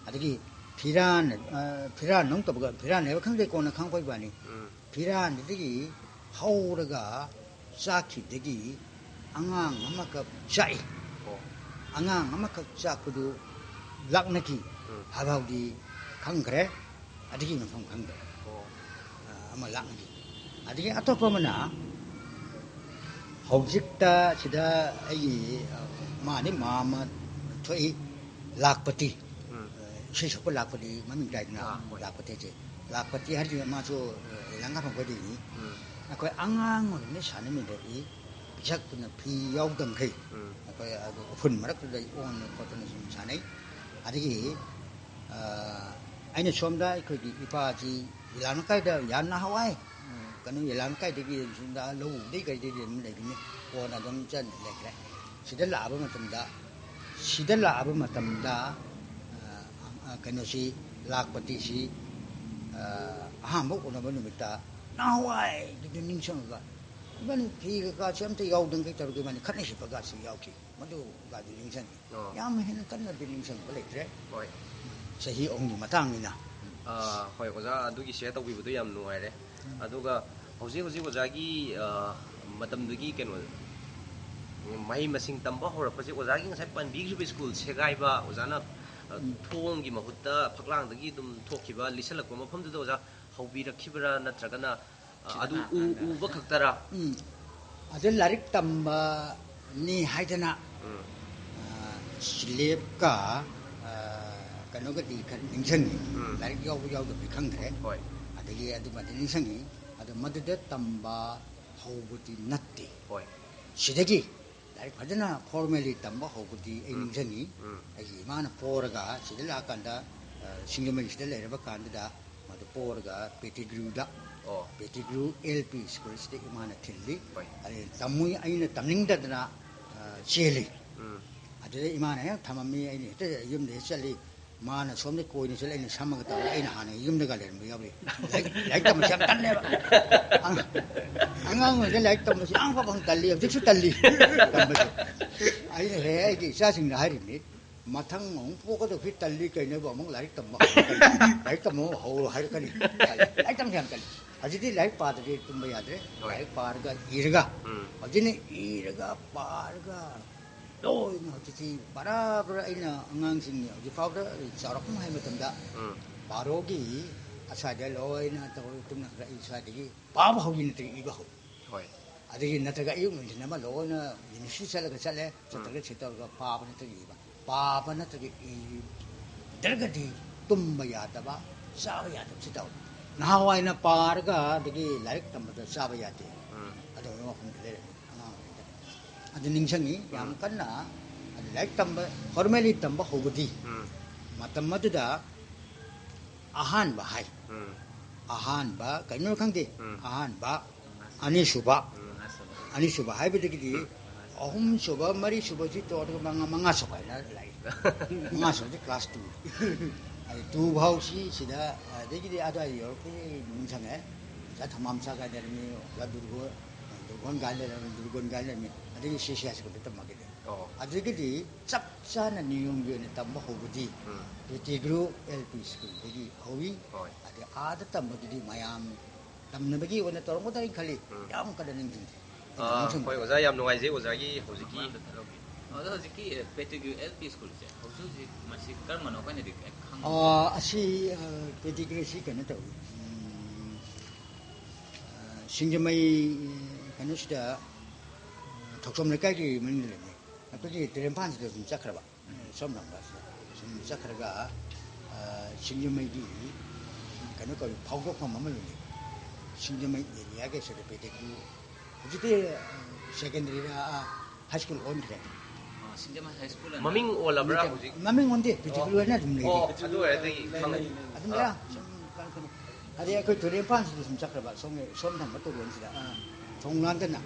ꯑꯗꯒꯤ ꯐꯤꯔꯥꯟ, ꯑ, ꯐꯤꯔꯥꯟ ꯅꯨꯡ ꯇꯧꯕꯒ, ꯐꯤꯔꯥꯟ ꯍꯥꯏꯕ ꯈꯪꯗꯦ, ꯀꯣꯟꯅ ꯈꯪꯉꯛꯄ ꯏꯕꯥꯅꯤ꯫ ꯎꯝ꯫ ꯐꯤꯔꯥꯟꯗꯒꯤ ꯍꯧꯔꯒ ꯆꯥꯈꯤꯕꯗꯒꯤ ꯑꯉꯥꯡ ꯑꯃꯈꯛ ꯆꯥꯛꯏ꯫ ꯑꯣ꯫ ꯑꯉꯥꯡ ꯑꯃꯈꯛ ꯆꯥꯛꯄꯗꯨ ꯂꯥꯛꯅꯈꯤ꯫ ꯎꯝ꯫ ꯍꯥꯏꯕ ꯐꯥꯎꯗꯤ ꯈꯪꯈ꯭ꯔꯦ, ꯑꯗꯨꯒꯤ ꯃꯐꯝ ꯈꯪꯗ꯭ꯔꯦ꯫ ꯑꯣ꯫ ꯑ, ꯑꯃ ꯂꯥꯛꯅꯈꯤ꯫ ꯑꯗꯒꯤ ꯑꯇꯣꯞꯄ ꯑꯃꯅ ꯍꯧꯖꯤꯛꯇ ꯁꯤꯗ ꯑꯩꯒꯤ, ꯑ, ꯃꯥꯗꯤ ꯃꯥ ꯑꯃ ꯊꯣꯛꯏ, ꯂꯥꯛꯄꯇꯤ꯫ ꯎꯝ꯫ ꯑ, ꯏꯁꯩ ꯁꯛꯄ ꯂꯥꯛꯄꯇꯤ ꯃꯃꯤꯡ ꯇꯥꯏꯗꯅ, ꯑꯥ, ꯍꯣꯏ꯫ ꯂꯥꯛꯄꯇꯤ ꯍꯥꯏꯁꯦ꯫ ꯂꯥꯛꯄꯇꯤ ꯍꯥꯏꯔꯤꯁꯦ ꯃꯥꯁꯨ, ꯑ, ꯂꯪꯒꯥꯐꯝ ꯈꯣꯏꯗꯒꯤꯅꯤ꯫ ꯎꯝ꯫ ꯑꯩꯈꯣꯏ ꯑꯉꯥꯡ ꯑꯣꯏꯔꯤꯉꯩ ꯁꯥꯟꯅꯃꯤꯟꯅꯔꯛꯏ, ꯄꯤꯁꯛꯇꯨꯅ ꯐꯤ ꯌꯥꯎꯗꯝꯈꯩ꯫ ꯎꯝ꯫ ꯑꯩꯈꯣꯏ ꯑꯗꯨ ꯎꯐꯨꯟ ꯃꯔꯛꯇꯨꯗ ꯑꯣꯟꯗꯅ ꯈꯣꯠꯇꯅ ꯁꯨꯝ ꯁꯥꯟꯅꯩ꯫ ꯑꯗꯒꯤ ꯑ, ꯑꯩꯅ ꯁꯣꯝꯗ ꯑꯩꯈꯣꯏꯒꯤ ꯏꯄꯥꯁꯤ ꯏꯂꯥꯟ ꯀꯥꯏꯗ ꯌꯥꯝ ꯅꯍꯥꯟꯋꯥꯏ, ꯎꯝ, ꯀꯩꯅꯣ, ꯏꯂꯥꯟ ꯀꯥꯏꯗꯒꯤ ꯁꯣꯝꯗ ꯂꯧ ꯎꯕꯗꯩ ꯀꯩꯗꯩ ꯑꯗꯨꯝ ꯂꯩꯕꯅꯤ, ꯀꯣꯟꯅ ꯑꯗꯨꯝ ꯆꯠ ꯂꯩꯈ꯭ꯔꯦ꯫ ꯁꯤꯗ ꯂꯥꯛꯑꯕ ꯃꯇꯝꯗ, ꯁꯤꯗ ꯂꯥꯛꯑꯕ ꯃꯇꯝꯗ, ꯑ, ꯑ, ꯀꯩꯅꯣꯁꯤ, ꯂꯥꯛꯄꯇꯤꯁꯤ, ꯑ, ꯑꯍꯥꯟꯕ ꯎꯅꯕ ꯅꯨꯃꯤꯠꯇ ꯅꯍꯥꯟꯋꯥꯏꯗꯨꯗ ꯅꯤꯡꯁꯤꯡꯉꯒ, ꯏꯕꯥꯅꯤ ꯐꯤ ꯀꯩꯀꯥꯁꯤ ꯑꯝꯇ ꯌꯥꯎꯗꯪꯒꯩ ꯇꯧꯔꯒ ꯏꯕꯥꯅꯤ ꯈꯠꯅ ꯆꯩꯕꯒꯁꯤ ꯌꯥꯎꯈꯤ꯫ ꯃꯗꯨꯒꯗꯤ ꯅꯤꯡꯁꯤꯡꯉꯤ꯫ ꯑꯣ꯫ ꯌꯥꯝ ꯍꯦꯟꯅ ꯀꯟꯅꯗꯤ ꯅꯤꯡꯁꯤꯡꯕ ꯂꯩꯇ꯭ꯔꯦ꯫ ꯍꯣꯏ꯫ ꯆꯍꯤ ꯑꯍꯨꯝꯒꯤ ꯃꯇꯥꯡꯅꯤꯅ꯫ ꯑꯥ, ꯍꯣꯏ, ꯑꯣꯖꯥ, ꯑꯗꯨꯒꯤ share ꯇꯧꯕꯤꯕꯗꯣ ꯌꯥꯝ ꯅꯨꯡꯉꯥꯏꯔꯦ꯫ ꯎꯝ꯫ ꯑꯗꯨꯒ ꯍꯧꯖꯤꯛ ꯍꯧꯖꯤꯛ ꯑꯣꯖꯥꯒꯤ, ꯑꯥ, ꯃꯇꯝꯗꯨꯒꯤ ꯀꯩꯅꯣ, ꯃꯍꯩ ꯃꯁꯤꯡ ꯇꯝꯕ ꯍꯧꯔꯛꯄꯁꯦ, ꯑꯣꯖꯥꯒꯤ ꯉꯁꯥꯏ ꯄꯟꯕꯤꯈꯤꯕ ꯁ꯭ꯀꯨꯜ ꯁꯦꯒꯥꯏꯕ, ꯑꯣꯖꯥꯅ, ꯑ, ꯎꯝ꯫ ꯊꯣꯡꯒꯤ ꯃꯍꯨꯠꯇ ꯐꯛꯂꯥꯡꯗꯒꯤ ꯑꯗꯨꯝ ꯊꯣꯛꯈꯤꯕ, ꯂꯤꯠꯁꯜꯂꯛꯄ ꯃꯐꯝꯗꯨꯗ ꯑꯣꯖꯥ ꯍꯧꯕꯤꯔꯛꯈꯤꯕ꯭ꯔꯥ, ꯅꯠꯇ꯭ꯔꯒꯅ ꯑ, ꯑꯗꯨ ꯎ-, ꯎꯕ ꯈꯛꯇꯔꯥ? ꯎꯝ꯫ ꯑꯗꯨ ꯂꯥꯏꯔꯤꯛ ꯇꯝꯕꯅꯤ ꯍꯥꯏꯗꯅ, ꯎꯝ꯫ ꯑ, ꯁꯤꯂꯦꯞꯀ, ꯑ, ꯀꯩꯅꯣꯒꯗꯤ ꯈꯔ ꯅꯤꯡꯁꯤꯡꯉꯤ꯫ ꯎꯝ꯫ ꯂꯥꯏꯔꯤꯛ ꯌꯥꯎꯕ ꯌꯥꯎꯗꯕꯗꯤ ꯈꯪꯗ꯭ꯔꯦ꯫ ꯍꯣꯏ꯫ ꯑꯗꯒꯤ ꯑꯗꯨꯃꯗꯤ ꯅꯤꯡꯁꯤꯡꯉꯤ꯫ ꯑꯗꯣ ꯃꯗꯨꯗ ꯇꯝꯕ ꯍꯧꯕꯗꯤ ꯅꯠꯇꯦ꯫ ꯍꯣꯏ꯫ ꯁꯤꯗꯒꯤ ꯂꯥꯏꯔꯤꯛ ꯐꯖꯅ formally ꯇꯝꯕ ꯍꯧꯕꯗꯤ ꯑꯩ ꯎꯝ꯫ ꯅꯤꯡꯁꯤꯡꯉꯤ꯫ ꯎꯝ꯫ ꯑꯩꯒꯤ ꯏꯃꯥꯅ ꯄꯣꯔꯒ ꯁꯤꯗ ꯂꯥꯛꯑꯀꯥꯟꯗ, ꯑ, ꯁꯤꯡꯖꯃꯩꯁꯤꯗ ꯂꯩꯔꯕ ꯀꯥꯟꯗꯨꯗ ꯃꯗꯨ ꯄꯣꯔꯒ ꯄꯦꯇꯤꯒ꯭ꯔꯨꯗ, ꯑꯣ꯫ ꯄꯦꯇꯤꯒ꯭ꯔꯨ L P ꯁ꯭ꯀꯨꯜꯁꯤꯗ ꯏꯃꯥꯅ ꯊꯤꯜꯂꯤ꯫ ꯍꯣꯏ꯫ ꯑꯗꯩ ꯇꯝꯃꯨꯏ, ꯑꯩꯅ ꯇꯝꯅꯤꯡꯗꯗꯅ, ꯑ, ꯆꯦꯜꯂꯤ꯫ ꯎꯝ꯫ ꯑꯗꯨꯗ ꯏꯃꯥꯅ ꯍꯦꯛ ꯊꯝꯃꯝꯃꯤ, ꯑꯩꯅ ꯍꯦꯛꯇ ꯌꯨꯝꯗ ꯍꯦꯛ ꯆꯠꯂꯤ꯫ ꯃꯥꯅ ꯁꯣꯝꯗ ꯀꯣꯏꯅ ꯆꯠꯂꯤ, ꯑꯩꯅ ꯁꯝꯃꯒ ꯇꯧꯔꯤ, ꯑꯩꯅ ꯍꯥꯟꯅ ꯌꯨꯝꯗꯒ ꯂꯩꯔꯝꯕ ꯌꯥꯎꯔꯤ꯫ ꯂꯥꯏꯔꯤꯛ, ꯂꯥꯏꯔꯤꯛ ꯇꯝꯕꯁꯦ ꯌꯥꯝ ꯇꯜꯂꯦꯕ꯫ ꯑꯉꯥꯡ, ꯑꯉꯥꯡ ꯑꯣꯏꯔꯤꯉꯩꯗ ꯂꯥꯏꯔꯤꯛ ꯇꯝꯕꯁꯦ ꯌꯥꯝ ꯐꯕ ꯇꯜꯂꯤ, ꯍꯧꯖꯤꯛꯁꯨ ꯇꯜꯂꯤ ꯇꯝꯕꯁꯦ꯫ ꯑꯩꯅ ꯍꯦꯛ ꯑꯩꯒꯤ ꯏꯆꯥꯁꯤꯡꯗ ꯍꯥꯏꯔꯤꯕꯅꯤ, ꯃꯊꯪ ꯑꯃꯨꯛ ꯄꯣꯛꯀꯗꯕꯁꯤ ꯇꯜꯂꯤ, ꯀꯩꯅꯣꯕꯨ ꯑꯃꯨꯛ ꯂꯥꯏꯔꯤꯛ ꯇꯝꯕ ꯍꯧꯔꯛꯀꯅꯤ, ꯂꯥꯏꯔꯤꯛ ꯇꯝꯕ ꯍꯧꯔꯣ ꯍꯥꯏꯔꯛꯀꯅꯤ꯫ ꯇꯜꯂꯤ꯫ ꯂꯥꯏꯔꯤꯛ ꯇꯝꯕꯁꯦ ꯌꯥꯝ ꯇꯜꯂꯤ꯫ ꯍꯧꯖꯤꯛꯇꯤ ꯂꯥꯏꯔꯤꯛ ꯄꯥꯗ꯭ꯔꯗꯤ ꯇꯨꯝꯕ ꯌꯥꯗ꯭ꯔꯦ꯫ ꯍꯣꯏ꯫ ꯂꯥꯏꯔꯤꯛ ꯄꯥꯔꯒ ꯏꯔꯒ ꯎꯝ꯫ ꯍꯧꯖꯤꯛꯅ ꯏꯔꯒ ꯄꯥꯔꯒ ꯂꯣꯏꯅ ꯍꯧꯖꯤꯛꯇꯤ ꯕꯔꯥ ꯕꯔꯥ ꯑꯩꯅ ꯑꯉꯥꯡꯁꯤꯡ ꯍꯧꯖꯤꯛ ꯐꯥꯎꯗ ꯆꯥꯎꯔꯛꯄ ꯍꯥꯏ ꯃꯇꯝꯗ ꯎꯝ꯫ ꯕꯥꯔꯣꯒꯤ ꯑꯁ꯭ꯋꯥꯏꯗ ꯂꯣꯏꯅ ꯇꯧꯔꯒ ꯇꯨꯝꯅꯈ꯭ꯔꯦ꯫ ꯑꯩ ꯁ꯭ꯋꯥꯏꯗꯒꯤ ꯄꯥꯕ ꯍꯧꯈꯤ ꯅꯠꯇ꯭ꯔꯒ ꯏꯕ ꯍꯧ ꯍꯣꯏ꯫ ꯑꯗꯒꯤ ꯅꯠꯇ꯭ꯔꯒ ꯑꯌꯨꯛ ꯅꯨꯡꯊꯤꯜ ꯑꯃ ꯂꯣꯏꯅ ꯌꯨꯅꯤꯚꯔꯁꯤꯇꯤ ꯆꯠꯂꯒ ꯆꯠꯂꯦ, ꯎꯝ꯫ ꯆꯠꯇ꯭ꯔꯒ ꯁꯤ ꯇꯧꯔꯒ ꯄꯥꯕ ꯅꯠꯇ꯭ꯔꯒ ꯏꯕ, ꯄꯥꯕ ꯅꯠꯇ꯭ꯔꯒ ꯏꯗ꯭ꯔꯒꯗꯤ ꯇꯨꯝꯕ ꯌꯥꯗꯕ, ꯆꯥꯕ ꯌꯥꯗꯕ ꯁꯤ ꯇꯧꯋꯦ꯫ ꯅꯍꯥꯟꯋꯥꯏꯅ ꯄꯥꯔꯒ ꯑꯗꯒꯤ ꯂꯥꯏꯔꯤꯛ ꯇꯝꯕꯗ ꯆꯥꯕ ꯌꯥꯗꯦ꯫ ꯎꯝ꯫ ꯑꯗꯨꯒꯨꯝꯕ ꯃꯐꯝꯗ ꯂꯩꯔꯝꯃꯤ ꯑꯉꯥꯡ ꯑꯣꯏꯔꯤꯉꯩꯗ꯫ ꯑꯗꯨ ꯅꯤꯡꯁꯤꯡꯉꯤ ꯌꯥꯝ ꯎꯝ꯫ ꯀꯟꯅ꯫ ꯑꯗꯨ ꯂꯥꯏꯔꯤꯛ ꯇꯝꯕ, ꯐꯣꯔꯃꯦꯂꯤ ꯇꯝꯕ ꯍꯧꯕꯗꯤ ꯎꯝ꯫ ꯃꯇꯝ ꯑꯗꯨꯗ ꯑꯍꯥꯟꯕ ꯍꯥꯏ꯫ ꯎꯝ꯫ ꯑꯍꯥꯟꯕ ꯀꯩꯅꯣ ꯈꯪꯗꯦ꯫ ꯎꯝ꯫ ꯑꯍꯥꯟꯕ, ꯑꯅꯤꯁꯨꯕ, ꯎꯝ꯫ ꯑꯅꯤꯁꯨꯕ ꯍꯥꯏꯕꯗꯒꯤꯗꯤ ꯎꯝ꯫ ꯑꯍꯨꯝꯁꯨꯕ, ꯃꯔꯤꯁꯨꯕꯁꯤ ꯇꯣꯛꯑꯒ ꯃꯉꯥ, ꯃꯉꯥꯁꯨꯕ ꯍꯥꯏꯅ ꯂꯥꯛꯏ꯫ ꯃꯉꯥꯁꯨꯕꯁꯤ class two꯫ ꯑꯗꯩ two ꯐꯥꯎꯁꯤ ꯁꯤꯗ, ꯑꯗꯒꯤꯗꯤ ꯑꯗꯨꯋꯥꯏꯗ ꯌꯧꯔꯛꯄꯗꯒꯤ ꯅꯤꯡꯁꯤꯡꯉꯦ꯫ ꯑꯣꯖꯥ ꯊꯝꯕꯥꯝꯆꯥ ꯀꯥꯏ ꯂꯩꯔꯝꯃꯤ, ꯑꯣꯖꯥ ꯗꯨꯔꯒꯣ-, ꯗꯨꯔꯒꯣꯟ ꯀꯥꯏ ꯂꯩꯔꯝꯃꯤ, ꯗꯨꯔꯒꯣꯟ ꯀꯥꯏ ꯂꯩꯔꯝꯃꯤ꯫ ꯑꯗꯒꯤ ꯁꯤ ꯁꯤ ꯍꯥꯏ ꯁ꯭ꯀꯨꯜꯗ ꯇꯝꯃꯛꯈꯤꯗꯦ꯫ ꯑꯣ꯫ ꯑꯗꯒꯤꯗꯤ ꯆꯞ ꯆꯥꯅ ꯅꯤꯌꯣꯝꯒꯤ ꯑꯣꯏꯅ ꯇꯝꯕ ꯍꯧꯕꯗꯤ ꯎꯝ꯫ ꯄꯦꯇꯤꯒ꯭ꯔꯨ ꯑꯦꯜ ꯄꯤ ꯁ꯭ꯀꯨꯜꯗꯒꯤ ꯍꯧꯏ꯫ ꯍꯣꯏ꯫ ꯑꯗꯩ ꯑꯥꯗ ꯇꯝꯕꯗꯨꯗꯤ ꯃꯌꯥꯝ ꯇꯝꯅꯕꯒꯤ ꯑꯣꯏꯅ ꯇꯧꯔꯝꯒꯗ꯭ꯔꯥ ꯍꯥꯏꯅ ꯈꯜꯂꯤ꯫ ꯎꯝ꯫ ꯌꯥꯝ ꯀꯟꯅ ꯅꯤꯡꯁꯤꯡꯗꯦ꯫ ꯑꯩꯅ ꯑꯥ, ꯅꯤꯡꯁꯤꯡꯕ꯫ ꯍꯣꯏ, ꯑꯣꯖꯥ, ꯌꯥꯝ ꯅꯨꯡꯉꯥꯏꯖꯩ ꯑꯣꯖꯥꯒꯤ ꯍꯧꯖꯤꯛꯀꯤ ꯑꯗꯣ ꯍꯧꯖꯤꯛꯀꯤ ꯄꯦꯇꯤꯒ꯭ꯔꯨ ꯑꯦꯜ ꯄꯤ ꯁ꯭ꯀꯨꯜꯁꯦ ꯍꯧꯖꯤꯛ ꯍꯧꯖꯤꯛ ꯃꯁꯤ ꯀꯔꯝꯕꯅꯣ ꯑꯩꯈꯣꯏꯅꯗꯤ ꯈꯪꯗꯦ꯫ ꯑꯥ, ꯑꯁꯤ, ꯑꯥ, ꯄꯦꯇꯤꯒ꯭ꯔꯨꯁꯤ ꯀꯩꯅꯣ ꯇꯧꯏ꯫ ꯎꯝ, ꯑꯥ, ꯁꯤꯡꯖꯃꯩ, ꯀꯩꯅꯣꯁꯤꯗ, ꯑꯥ, ꯊꯣꯛꯆꯣꯝ ꯂꯩꯀꯥꯏꯒꯤ ꯃꯅꯤꯡꯗ ꯂꯩꯕꯅꯤ꯫ ꯑꯩꯈꯣꯏꯒꯤ ꯇꯨꯔꯦꯟ ꯃꯄꯥꯟꯁꯤꯗ ꯑꯗꯨꯝ ꯆꯠꯈ꯭ꯔꯕ꯫ ꯁꯣꯝ ꯊꯪꯕ ꯑꯁꯤꯗ ꯁꯨꯝ ꯆꯠꯈ꯭ꯔꯒ, ꯑ, ꯁꯤꯡꯖꯃꯩꯒꯤ ꯀꯩꯅꯣ ꯀꯧꯏ, ꯐꯥꯎꯗꯣꯛꯐꯝ ꯑꯃ ꯂꯩ꯫ ꯁꯤꯡꯖꯃꯩ ꯑꯦꯔꯤꯌꯥꯒꯤ ꯁꯤꯗ ꯄꯦꯇꯦꯛꯀꯤ ꯍꯧꯖꯤꯛꯇꯤ, ꯑ, ꯁꯦꯀꯦꯟꯗꯔꯤꯔ, ꯑ, ꯍꯥꯏ ꯁ꯭ꯀꯨꯜ ꯑꯣꯟꯈ꯭ꯔꯦ꯫ ꯑ, ꯁꯤꯡꯖꯃꯩ ꯍꯥꯏ ꯁ꯭ꯀꯨꯜ ꯑꯅ ꯃꯃꯤꯡ ꯑꯣꯜꯂꯕ꯭ꯔꯥ ꯅꯠꯇꯦ, ꯍꯧꯖꯤꯛ? ꯃꯃꯤꯡ ꯑꯣꯟꯗꯦ, ꯄꯦꯇꯦꯛꯀꯤ ꯑꯣ꯫ ꯑꯣꯏꯅ ꯑꯗꯨꯝ ꯂꯩꯔꯤ꯫ ꯑꯣ, ꯑꯗꯨ ꯑꯣꯏꯔꯗꯤ ꯈꯪꯉꯦ꯫ ꯑꯗꯨꯝ ꯑꯥ꯫ ꯂꯩꯔꯥ? ꯁꯨꯝ ꯀꯩꯅꯣ ꯇꯧꯕ꯫ ꯑꯗꯩ ꯑꯩꯈꯣꯏ ꯇꯨꯔꯦꯟ ꯃꯄꯥꯟꯁꯤꯗ ꯁꯨꯝ ꯆꯠꯈ꯭ꯔꯕ, ꯁꯣꯝꯒꯤ, ꯁꯣꯝ ꯊꯪꯕ ꯇꯨꯔꯦꯟꯁꯤꯗ꯫ ꯑꯥ꯫ ꯊꯣꯡ ꯂꯥꯟꯗꯅ,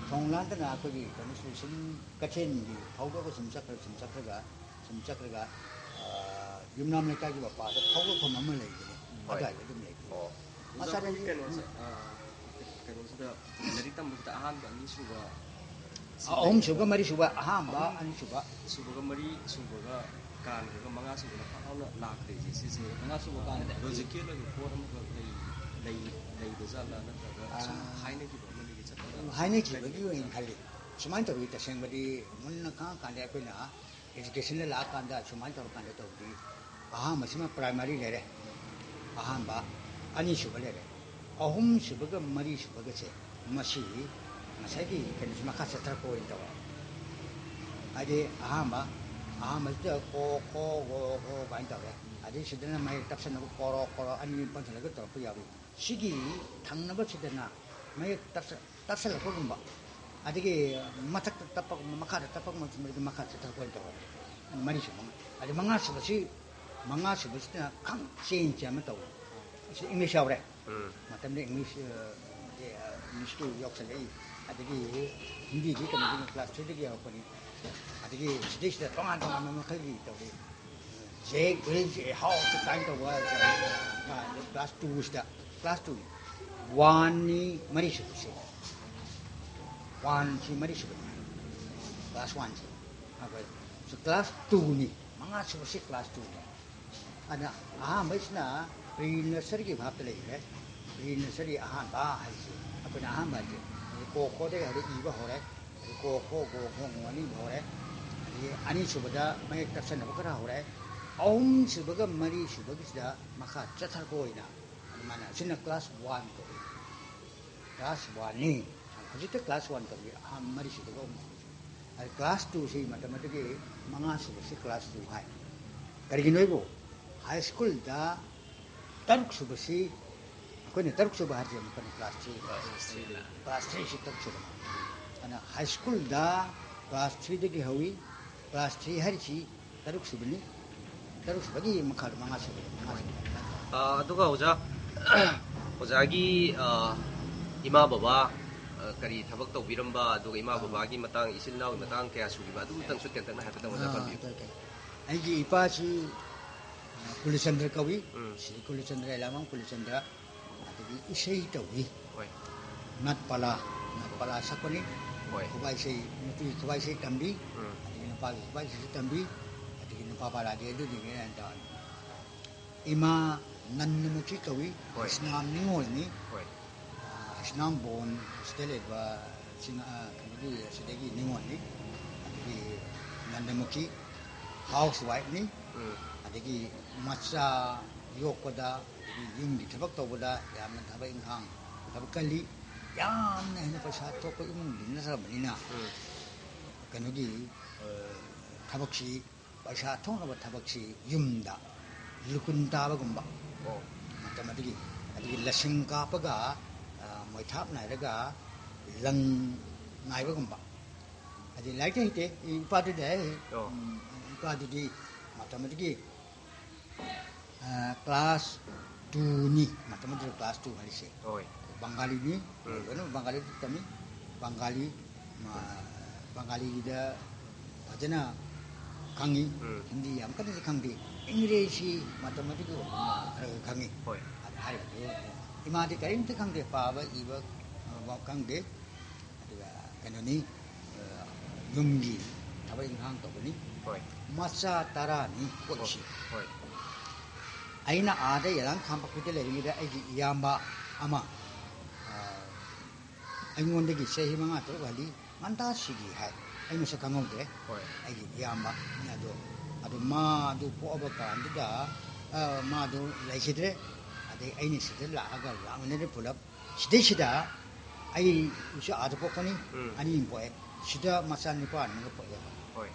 ꯊꯣꯡ ꯂꯥꯟꯗꯅ ꯑꯩꯈꯣꯏꯒꯤ ꯀꯩꯅꯣꯁꯤꯗ ꯁꯨꯝ ꯀꯩꯊꯦꯜꯒꯤ ꯐꯥꯎꯗꯣꯛꯑꯒ ꯁꯨꯝ ꯆꯠꯈ꯭ꯔ-, ꯁꯨꯝ ꯆꯠꯈ꯭ꯔꯒ, ꯁꯨꯝ ꯆꯠꯈ꯭ꯔꯒ, ꯑ, ꯌꯨꯝꯅꯥꯝ ꯂꯩꯀꯥꯏꯒꯤ ꯃꯄꯥꯗ ꯐꯥꯎꯗꯣꯛꯐꯝ ꯑꯃ ꯂꯩꯕꯅꯦ꯫ ꯍꯣꯏ꯫ ꯑꯗꯨꯋꯥꯏꯗ ꯑꯗꯨꯝ ꯂꯩꯕꯅꯦ꯫ ꯑꯣ꯫ ꯑꯣꯖꯥ, ꯑꯩꯈꯣꯏꯒꯤ ꯀꯩꯅꯣꯁꯦ, ꯑ, ꯀꯩꯅꯣꯁꯤꯗ ꯂꯥꯏꯔꯤꯛ ꯇꯝꯕꯁꯤꯗ ꯑꯍꯥꯟꯕ, ꯑꯅꯤꯁꯨꯕ, ꯑꯍꯨꯝꯁꯨꯕ, ꯃꯔꯤꯁꯨꯕ, ꯑꯍꯥꯟꯕ, ꯑꯅꯤꯁꯨꯕ꯫ ꯁꯨꯕꯒ ꯃꯔꯤ ꯁꯨꯕꯒ ꯀꯥꯟꯈ꯭ꯔꯒ ꯃꯉꯥ ꯁꯨꯕꯅ ꯐꯥꯎꯅ ꯂꯥꯛꯇ꯭ꯔꯤꯁꯦ ꯁꯤꯁꯦ꯫ ꯃꯉꯥ ꯁꯨꯕ ꯀꯥꯟꯗ ꯂꯣꯖꯤꯀꯦꯜ ꯑꯣꯏꯕ ꯄꯣꯠ ꯑꯃꯈꯛ ꯂꯩ ꯂꯩ ꯂꯩꯕ ꯖꯥꯠꯂꯥ ꯅꯠꯇ꯭ꯔꯒ ꯁꯨꯝ ꯍꯥꯏꯅꯈꯤꯕ ꯑꯃꯗꯒꯤ ꯆꯠꯄ ꯖꯥꯠꯂꯥ? ꯍꯥꯏꯅꯈꯤꯕꯒꯤ ꯑꯣꯏꯅ ꯈꯜꯂꯤ꯫ ꯁꯨꯃꯥꯏꯅ ꯇꯧꯋꯤ, ꯇꯁꯦꯡꯕꯗꯤ ꯃꯨꯟꯅ ꯈꯪꯉꯀꯥꯟꯗ ꯑꯩꯈꯣꯏꯅ ꯑꯦꯖꯨꯀꯦꯁꯟꯗ ꯂꯥꯛꯑꯀꯥꯟꯗ ꯁꯨꯃꯥꯏꯅ ꯇꯧꯔꯀꯥꯟꯗ ꯇꯧꯕꯗꯤ ꯑꯍꯥꯟꯕꯁꯤꯃ ꯄ꯭ꯔꯥꯏꯃꯥꯔꯤ ꯂꯩꯔꯦ, ꯑꯍꯥꯟꯕ, ꯑꯅꯤꯁꯨꯕ ꯂꯩꯔꯦ, ꯑꯍꯨꯝꯁꯨꯕꯒ ꯃꯔꯤꯁꯨꯕꯒꯁꯦ ꯃꯁꯤ ꯉꯁꯥꯏꯒꯤ ꯀꯩꯅꯣꯁꯤ ꯃꯈꯥ ꯆꯠꯊꯔꯛꯄ ꯑꯣꯏꯅ ꯇꯧꯔꯦ꯫ ꯍꯥꯏꯗꯤ ꯑꯍꯥꯟꯕ ꯑꯍꯥꯟꯕꯁꯤꯗ ꯀꯣ ꯈꯣ ꯒꯣ ꯒꯣ ꯀꯥꯏꯅ ꯇꯧꯔꯦ꯫ ꯑꯗꯩ ꯁꯤꯗꯅ ꯃꯌꯦꯛ ꯇꯞꯁꯟꯅꯕ ꯀꯣꯔꯣ ꯀꯣꯔꯣ ꯑꯅꯤ ꯄꯟꯁꯤꯜꯂꯒ ꯇꯧꯔꯛꯄ ꯌꯥꯎꯏ꯫ ꯁꯤꯒꯤ ꯊꯪꯅꯕꯁꯤꯗꯅ ꯃꯌꯦꯛ ꯇꯞꯁ- ꯇꯞꯁꯤꯜꯂꯛꯄꯒꯨꯝꯕ, ꯑꯗꯒꯤ ꯃꯊꯛꯇ ꯇꯞꯄꯒꯨꯝꯕ, ꯃꯈꯥꯗ ꯇꯞꯄꯒꯨꯝꯕ, ꯃꯈꯥ ꯆꯠꯊꯔꯛꯄ ꯑꯣꯏꯅ ꯇꯧꯕ꯫ ꯃꯔꯤꯁꯨꯕ, ꯑꯗꯩ ꯃꯉꯥꯁꯨꯕꯁꯤ, ꯃꯉꯥꯁꯨꯕꯁꯤꯅ ꯈꯪ ꯆꯦꯟꯖ ꯑꯃ ꯇꯧꯕ꯫ ꯁꯤ ꯏꯪꯂꯤꯁ ꯌꯥꯎꯔꯦ꯫ ꯎꯝ꯫ ꯃꯇꯝꯗ ꯏꯪꯂꯤꯁ, ꯑ, ꯏꯪꯂꯤꯁꯇꯨ ꯌꯥꯎꯁꯜꯂꯛꯏ꯫ ꯑꯗꯒꯤ ꯍꯤꯟꯗꯤꯗꯤ ꯀꯩꯅꯣꯗꯒꯤ ꯀ꯭ꯂꯥꯁ ꯊ꯭ꯔꯤꯗꯒꯤ ꯍꯧꯔꯛꯄꯅꯤ꯫ ꯑꯗꯒꯤ ꯁꯤꯗꯩꯁꯤꯗ ꯇꯣꯉꯥꯟ ꯇꯣꯉꯥꯟꯕ ꯃꯈꯜꯒꯤ ꯇꯧꯔꯤ꯫ ꯖꯦ ꯒ꯭ꯔꯤꯟ ꯖꯦ ꯍꯥꯎ ꯀꯥꯏꯅ ꯇꯧꯕ ꯀ꯭ꯂꯥꯁ ꯇꯨꯁꯤꯗ, ꯀ꯭ꯂꯥꯁ ꯇꯨ, ꯋꯥꯟꯅꯤ ꯃꯔꯤ ꯁꯨꯕꯁꯦ, ꯋꯥꯟꯁꯤ ꯃꯔꯤ ꯁꯨꯕꯅꯤ, ꯀ꯭ꯂꯥꯁ ꯋꯥꯟꯁꯤ꯫ ꯑꯩꯈꯣꯏ ꯀ꯭ꯂꯥꯁ ꯇꯨꯅꯤ, ꯃꯉꯥ ꯁꯨꯕꯁꯤ ꯀ꯭ꯂꯥꯁ ꯇꯨꯅꯤ꯫ ꯑꯗ ꯑꯍꯥꯟꯕꯁꯤꯅ ꯄ꯭ꯔꯤ ꯅꯔꯁꯔꯤꯒꯤ ꯚꯥꯞꯇ ꯂꯩꯈ꯭ꯔꯦ꯫ ꯄ꯭ꯔꯤ ꯅꯔꯁꯔꯤ ꯑꯍꯥꯟꯕ ꯍꯥꯏꯁꯦ, ꯑꯩꯈꯣꯏꯅ ꯑꯍꯥꯟꯕ ꯍꯥꯏꯁꯦ, ꯑꯗꯩ ꯀꯣ ꯈꯣꯗꯒꯤ ꯍꯧꯔꯦ, ꯏꯕ ꯍꯧꯔꯦ, ꯑꯗꯩ ꯀꯣ ꯈꯣ ꯒꯣ ꯈꯣ ꯉꯣ ꯑꯅꯤ ꯍꯧꯔꯦ꯫ ꯑꯗꯒꯤ ꯑꯅꯤꯁꯨꯕꯗ ꯃꯌꯦꯛ ꯇꯞꯁꯟꯅꯕ ꯈꯔ ꯍꯧꯔꯦ꯫ ꯑꯍꯨꯝꯁꯨꯕꯒ ꯃꯔꯤꯁꯨꯕꯒꯤꯁꯤꯗ ꯃꯈꯥ ꯆꯠꯊꯔꯛꯄ ꯑꯣꯏꯅ ꯑꯗꯨꯃꯥꯏꯅ, ꯁꯤꯅ ꯀ꯭ꯂꯥꯁ ꯋꯥꯟ ꯀꯧꯏ꯫ ꯀ꯭ꯂꯥꯁ ꯋꯥꯟꯅꯤ꯫ ꯍꯧꯖꯤꯛꯇ ꯀ꯭ꯂꯥꯁ ꯋꯥꯟ ꯀꯧꯏ, ꯑꯍꯥꯟꯕ ꯃꯔꯤꯁꯨꯕꯒ ꯑꯍꯨꯝ꯫ ꯑꯗ ꯀ꯭ꯂꯥꯁ ꯇꯨꯁꯤ ꯃꯇꯝ ꯑꯗꯨꯒꯤ ꯃꯉꯥ ꯁꯨꯕꯁꯤ ꯀ꯭ꯂꯥꯁ ꯇꯨ ꯍꯥꯏ꯫ ꯀꯔꯤꯒꯤꯅꯣ ꯍꯥꯏꯕꯨ ꯍꯥꯏ ꯁ꯭ꯀꯨꯜꯗ ꯇꯔꯨꯛ ꯁꯨꯕꯁꯤ, ꯑꯩꯈꯣꯏꯅ ꯇꯔꯨꯛ ꯁꯨꯕ ꯍꯥꯏꯔꯤꯁꯦ ꯑꯃꯨꯛꯀꯅꯤ ꯀ꯭ꯂꯥꯁ ꯊ꯭ꯔꯤ꯫ ꯀ꯭ꯂꯥꯁ ꯊ꯭ꯔꯤꯁꯤ ꯇꯔꯨꯛ ꯁꯨꯕꯅꯤ꯫ ꯑꯗꯨꯅ ꯍꯥꯏ ꯁ꯭ꯀꯨꯜꯗ ꯀ꯭ꯂꯥꯁ ꯊ꯭ꯔꯤꯗꯒꯤ ꯍꯧꯏ꯫ ꯀ꯭ꯂꯥꯁ ꯊ꯭ꯔꯤ ꯍꯥꯏꯔꯤꯁꯤ ꯇꯔꯨꯛ ꯁꯨꯕꯅꯤ꯫ ꯇꯔꯨꯛ ꯁꯨꯕꯒꯤ ꯃꯈꯥꯗ ꯃꯉꯥ ꯁꯨꯕ, ꯃꯉꯥ ꯁꯨꯕ꯫ ꯑ, ꯑꯗꯨꯒ ꯑꯣꯖꯥ, ꯑꯣꯖꯥꯒꯤ, ꯑ, ꯏꯃꯥ ꯕꯕꯥ, ꯑ, ꯀꯔꯤ ꯊꯕꯛ ꯇꯧꯕꯤꯔꯝꯕ, ꯑꯗꯨꯒ ꯏꯃꯥ ꯕꯕꯥꯒꯤ ꯃꯇꯥꯡ, ꯏꯆꯤꯜ ꯏꯅꯥꯎꯒꯤ ꯃꯇꯥꯡ ꯀꯌꯥ ꯁꯨꯕꯤꯕ, ꯑꯗꯨ ꯑꯃꯇꯪꯁꯨ ꯇꯦꯟꯇꯛꯅ ꯍꯥꯏꯐꯦꯠꯇꯪ ꯑꯣꯖꯥ ꯑꯥ, ꯄꯟꯕꯤꯌꯨ꯫ ꯑꯗꯨ ꯑꯣꯏꯔꯒꯗꯤ ꯑꯩꯒꯤ ꯏꯄꯥꯁꯤ, ꯑ, ꯀꯨꯂꯆꯟꯗ꯭ꯔ ꯀꯧꯏ꯫ ꯎꯝ꯫ ꯁ꯭ꯔꯤ ꯀꯨꯂꯆꯟꯗ꯭ꯔ, ꯑꯦꯂꯥꯃꯝ ꯀꯨꯂꯆꯟꯗ꯭ꯔ꯫ ꯑꯗꯒꯤ ꯏꯁꯩ ꯇꯧꯏ꯫ ꯍꯣꯏ꯫ ꯅꯠꯄꯂꯥ, ꯅꯠꯄꯂꯥ ꯁꯛꯄꯅꯤ꯫ ꯍꯣꯏ꯫ ꯈꯨꯕꯥꯛ ꯏꯁꯩ, ꯅꯨꯄꯤꯒꯤ ꯈꯨꯕꯥꯛ ꯏꯁꯩ ꯇꯝꯕꯤ, ꯎꯝ꯫ ꯑꯗꯒꯤ ꯅꯨꯄꯥꯒꯤ ꯈꯨꯕꯥꯛ ꯏꯁꯩꯁꯨ ꯇꯝꯕꯤ, ꯑꯗꯒꯤ ꯅꯨꯄꯥ ꯄꯥꯔꯥꯗꯤ ꯑꯗꯨꯒꯤꯅꯦ ꯑꯩꯅ ꯇꯧꯔꯤꯁꯦ꯫ ꯏꯃꯥ ꯅꯟꯗꯃꯨꯈꯤ ꯀꯧꯏ, ꯍꯣꯏ꯫ ꯍꯩꯁꯅꯥꯝ ꯅꯤꯉꯣꯜꯅꯤ꯫ ꯍꯣꯏ꯫ ꯑ, ꯍꯩꯁꯅꯥꯝ ꯕꯣꯟ ꯑꯁꯤꯗ ꯂꯩꯕ ꯁꯤꯡ-, ꯑ, ꯀꯩꯅꯣꯒꯤ ꯑꯁꯤꯗꯒꯤ ꯅꯤꯉꯣꯜꯅꯤ꯫ ꯑꯗꯒꯤ ꯅꯟꯗꯃꯨꯈꯤ house wife ꯅꯤ꯫ ꯎꯝ꯫ ꯑꯗꯒꯤ ꯃꯆꯥ ꯌꯣꯛꯄꯗ, ꯑꯗꯒꯤ ꯌꯨꯝꯒꯤ ꯊꯕꯛ ꯇꯧꯕꯗ ꯌꯥꯝꯅ ꯊꯕꯛ ꯏꯪꯈꯥꯡ ꯊꯕꯛ ꯀꯜꯂꯤ꯫ ꯌꯥꯝꯅ ꯍꯦꯟꯅ ꯄꯩꯁꯥ ꯊꯣꯛꯄ ꯏꯃꯨꯡꯗꯤ ꯅꯠꯇ꯭ꯔꯕꯅꯤꯅ, ꯎꯝ꯫ ꯀꯩꯅꯣꯒꯤ, ꯑ, ꯊꯕꯛꯁꯤ, ꯄꯩꯁꯥ ꯊꯣꯛꯅꯕ ꯊꯕꯛꯁꯤ ꯌꯨꯝꯗ ꯂꯨꯀꯨꯟ ꯇꯥꯕꯒꯨꯝꯕ, ꯑꯣ꯫ ꯃꯇꯝ ꯑꯗꯨꯒꯤ, ꯑꯗꯒꯤ ꯂꯁꯤꯡ ꯀꯥꯞꯄꯒ, ꯑ, ꯃꯣꯏꯊꯥꯞ ꯅꯥꯏꯔꯒ ꯂꯪ ꯉꯥꯏꯕꯒꯨꯝꯕ꯫ ꯑꯗꯩ ꯂꯥꯏꯔꯤꯛꯇꯤ ꯍꯩꯇꯦ, ꯏꯄꯥꯗꯨꯗꯤ ꯍꯩ꯫ ꯑꯣ꯫ ꯎꯝ, ꯏꯄꯥꯗꯨꯗꯤ ꯃꯇꯝ ꯑꯗꯨꯒꯤ ꯑ, class two ꯅꯤ, ꯃꯇꯝ ꯑꯗꯨꯗ class two ꯍꯥꯏꯔꯤꯁꯦ꯫ ꯍꯣꯏ꯫ ꯕꯪꯒꯥꯂꯤꯅꯤ, ꯎꯝ꯫ ꯂꯣꯏꯅꯃꯛ ꯕꯪꯒꯥꯂꯤꯗ ꯇꯝꯃꯤ꯫ ꯕꯪꯒꯥꯂꯤ, ꯃ-, ꯕꯪꯒꯥꯂꯤꯗ ꯐꯖꯅ ꯈꯪꯉꯤ꯫ ꯎꯝ꯫ ꯍꯤꯟꯗꯤ ꯌꯥꯝ ꯀꯟꯅꯗꯤ ꯈꯪꯗꯦ꯫ ꯏꯪꯒ꯭ꯔꯦꯖꯤ ꯃꯇꯝ ꯑꯗꯨꯒꯤ ꯑꯣꯏꯕꯅꯤꯅ ꯈꯔ ꯈꯔ ꯈꯪꯉꯤ꯫ ꯍꯣꯏ꯫ ꯑꯗ ꯍꯥꯏꯔꯤꯕꯗꯨ ꯏꯃꯥꯗꯤ ꯀꯔꯤꯝꯇ ꯈꯪꯗꯦ, ꯄꯥꯕ ꯏꯕ, ꯑ, ꯈꯪꯗꯦ꯫ ꯑꯗꯨꯒ ꯀꯩꯅꯣꯅꯤ, ꯑ, ꯌꯨꯝꯒꯤ ꯊꯕꯛ ꯏꯪꯈꯥꯡ ꯇꯧꯕꯅꯤ꯫ ꯍꯣꯏ꯫ ꯃꯆꯥ ꯇꯔꯥꯅꯤ ꯄꯣꯛꯏꯁꯤ꯫ ꯍꯣꯏ꯫ ꯑꯩꯅ ꯑꯥꯗ ꯌꯦꯂꯥꯡ ꯈꯥꯝꯄꯥꯛꯄꯤꯗ ꯂꯩꯔꯤꯉꯩꯗ ꯑꯩꯒꯤ ꯏꯌꯥꯝꯕ ꯑꯃ, ꯑ, ꯑꯩꯉꯣꯟꯗꯒꯤ ꯆꯍꯤ ꯃꯉꯥ ꯇꯔꯨꯛ ꯍꯜꯂꯤ, ꯉꯟꯇꯥ ꯁꯤꯈꯤ ꯍꯥꯏ꯫ ꯑꯩ ꯃꯁꯛ ꯈꯪꯍꯧꯗ꯭ꯔꯦ꯫ ꯍꯣꯏ꯫ ꯑꯩꯒꯤ ꯏꯌꯥꯝꯕ ꯑꯗꯣ, ꯑꯗꯣ ꯃꯥꯗꯨ ꯄꯣꯛꯑꯕ ꯀꯥꯟꯗꯨꯗ, ꯑ, ꯃꯥꯗꯨ ꯂꯩꯈꯤꯗ꯭ꯔꯦ꯫ ꯑꯗꯩ ꯑꯩꯅ ꯁꯤꯗ ꯂꯥꯛꯑꯒ ꯂꯥꯛꯃꯤꯟꯅꯔꯦ ꯄꯨꯂꯞ꯫ ꯁꯤꯗꯩꯁꯤꯗ ꯑꯩꯁꯨ ꯑꯥꯗ ꯄꯣꯛꯄꯅꯤ, ꯎꯝ꯫ ꯑꯅꯤ ꯑꯃ ꯄꯣꯛꯑꯦ꯫ ꯁꯤꯗ ꯃꯆꯥ ꯅꯤꯄꯥ ꯑꯅꯤꯒ ꯄꯣꯛꯑꯦꯕ꯫ ꯍꯣꯏ꯫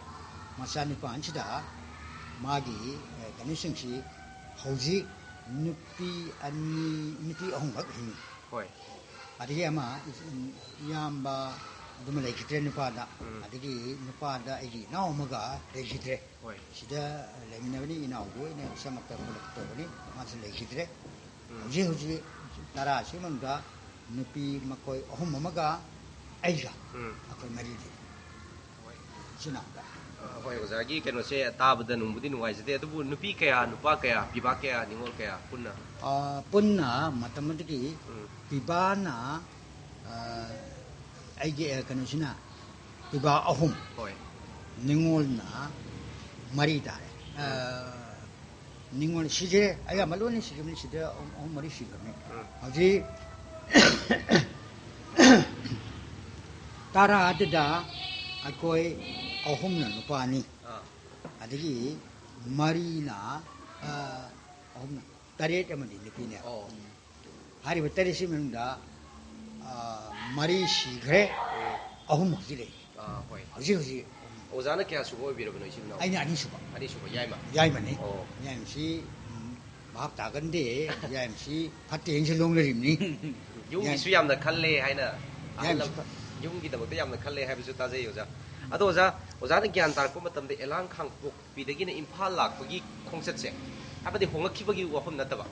ꯃꯆꯥ ꯅꯤꯄꯥ ꯑꯅꯤꯁꯤꯗ ꯃꯥꯒꯤ, ꯑꯦ, ꯀꯩꯅꯣꯁꯤꯡꯁꯤ ꯍꯧꯖꯤꯛ ꯅꯨꯄꯤ ꯑꯅꯤ, ꯅꯨꯄꯤ ꯑꯍꯨꯝꯈꯛ ꯍꯤꯡꯉꯤ꯫ ꯍꯣꯏ꯫ ꯑꯗꯒꯤ ꯑꯃ ꯏꯌꯥꯝꯕ ꯑꯗꯨꯃ ꯂꯩꯈꯤꯗ꯭ꯔꯦ ꯅꯨꯄꯥꯗ꯫ ꯎꯝ꯫ ꯑꯗꯒꯤ ꯅꯨꯄꯥꯗ ꯑꯩꯒꯤ ꯏꯅꯥꯎ ꯑꯃꯒ ꯂꯩꯈꯤꯗ꯭ꯔꯦ꯫ ꯍꯣꯏ꯫ ꯁꯤꯗ ꯂꯩꯃꯤꯟꯅꯕꯅꯤ, ꯏꯅꯥꯎꯗꯨ ꯑꯩꯅ ꯏꯁꯥꯃꯛꯇ ꯄꯨꯜꯂꯛꯇꯧꯕꯅꯤ, ꯃꯥꯁꯨ ꯂꯩꯈꯤꯗ꯭ꯔꯦ꯫ ꯎꯝ꯫ ꯍꯧꯖꯤꯛ ꯍꯧꯖꯤꯛ ꯇꯔꯥꯁꯤ ꯃꯅꯨꯡꯗ ꯅꯨꯄꯤ ꯃꯈꯣꯏ ꯑꯍꯨꯝ ꯑꯃꯒ ꯑꯩꯒ, ꯎꯝ꯫ ꯑꯩꯈꯣꯏ ꯃꯔꯤꯗꯤ꯫ ꯍꯣꯏ꯫ ꯏꯆꯤꯟ ꯏꯅꯥꯎꯗ꯫ ꯑ, ꯍꯣꯏ, ꯑꯣꯖꯥꯒꯤ ꯀꯩꯅꯣꯁꯦ ꯇꯥꯕꯗ ꯅꯨꯡꯕꯨꯗꯤ ꯅꯨꯡꯉꯥꯏꯖꯗꯦ, ꯑꯗꯨꯕꯨ ꯅꯨꯄꯤ ꯀꯌꯥ, ꯅꯨꯄꯥ ꯀꯌꯥ, ꯄꯤꯕꯥ ꯀꯌꯥ, ꯅꯤꯉꯣꯜ ꯀꯌꯥ ꯄꯨꯟꯅ? ꯑ, ꯄꯨꯟꯅ ꯃꯇꯝ ꯑꯗꯨꯒꯤ ꯎꯝ꯫ ꯄꯤꯕꯥꯅ, ꯑ, ꯑꯩꯒꯤ ꯑꯦ, ꯀꯩꯅꯣꯁꯤꯅ ꯏꯕꯥ ꯑꯍꯨꯝ, ꯍꯣꯏ꯫ ꯅꯤꯉꯣꯜꯅ ꯃꯔꯤ ꯇꯥꯔꯦ꯫ ꯑ, ꯅꯤꯉꯣꯜ ꯁꯤꯈ꯭ꯔꯦ, ꯑꯌꯥꯝꯕ ꯂꯣꯏꯅ ꯁꯤꯈꯤꯕꯅꯤ꯫ ꯁꯤꯗ ꯑꯍꯨꯝ, ꯑꯍꯨꯝ ꯃꯔꯤ ꯁꯤꯈ꯭ꯔꯕꯅꯤ꯫ ꯎꯝ꯫ ꯍꯧꯖꯤꯛ ꯇꯔꯥꯗꯨꯗ ꯑꯩꯈꯣꯏ ꯑꯍꯨꯝꯅ ꯅꯨꯄꯥꯅꯤ꯫ ꯑꯥ꯫ ꯑꯗꯒꯤ ꯃꯔꯤꯅ, ꯑ, ꯑꯍꯨꯝꯅ, ꯇꯔꯦꯠ ꯑꯃꯗꯤ ꯅꯨꯄꯤꯅꯦ꯫ ꯑꯣ꯫ ꯎꯝ꯫ ꯍꯥꯏꯔꯤꯕ ꯇꯔꯦꯠꯁꯤ ꯃꯅꯨꯡꯗ, ꯑ, ꯃꯔꯤ ꯁꯤꯈ꯭ꯔꯦ, ꯎꯝ꯫ ꯑꯍꯨꯝ ꯍꯧꯖꯤꯛ ꯂꯩ꯫ ꯑꯥ, ꯍꯣꯏ꯫ ꯍꯧꯖꯤꯛ ꯍꯧꯖꯤꯛ꯫ ꯑꯣꯖꯥꯅ ꯀꯌꯥ ꯁꯨꯕ ꯑꯣꯏꯕꯤꯔꯕꯅꯣ, ꯏꯆꯤꯟ ꯏꯅꯥꯎ? ꯑꯩꯅ ꯑꯅꯤꯁꯨꯕ꯫ ꯑꯅꯤꯁꯨꯕ, ꯌꯥꯏꯃ? ꯌꯥꯏꯃꯅꯤ꯫ ꯑꯣ꯫ ꯌꯥꯏꯃꯁꯤ, ꯎꯝ, ꯚꯥꯞ ꯇꯥꯒꯟꯗꯦ꯫ ꯌꯥꯏꯃꯁꯤ ꯐꯠꯇꯦ ꯍꯥꯏꯅꯁꯨ ꯂꯣꯡꯅꯔꯤꯕꯅꯤ꯫ ꯌꯨꯝꯒꯤꯁꯨ ꯌꯥꯏꯃ-, ꯌꯥꯝꯅ ꯈꯜꯂꯦ ꯍꯥꯏꯅ, ꯑꯍꯜ ꯌꯥꯏꯃꯁꯤ ꯂꯝ-, ꯐ-, ꯌꯨꯝꯒꯤꯗꯃꯛꯇ ꯌꯥꯝꯅ ꯈꯜꯂꯦ ꯍꯥꯏꯕꯁꯨ ꯇꯥꯖꯩ, ꯑꯣꯖꯥ꯫ ꯑꯗꯣ ꯑꯣꯖꯥ, ꯑꯣꯖꯥꯅ ꯒ꯭ꯌꯥꯟ ꯇꯥꯔꯛꯄ ꯃꯇꯝꯗ ꯑꯦꯂꯥꯡ ꯈꯥꯡꯄꯣꯛ ꯄꯤꯗꯒꯤꯅ ꯏꯝꯐꯥꯜ ꯂꯥꯛꯄꯒꯤ ꯈꯣꯡꯆꯠꯁꯦ, ꯍꯥꯏꯕꯗꯤ ꯍꯣꯡꯂꯛꯈꯤꯕꯒꯤ ꯋꯥꯐꯝ ꯅꯠꯇꯕ,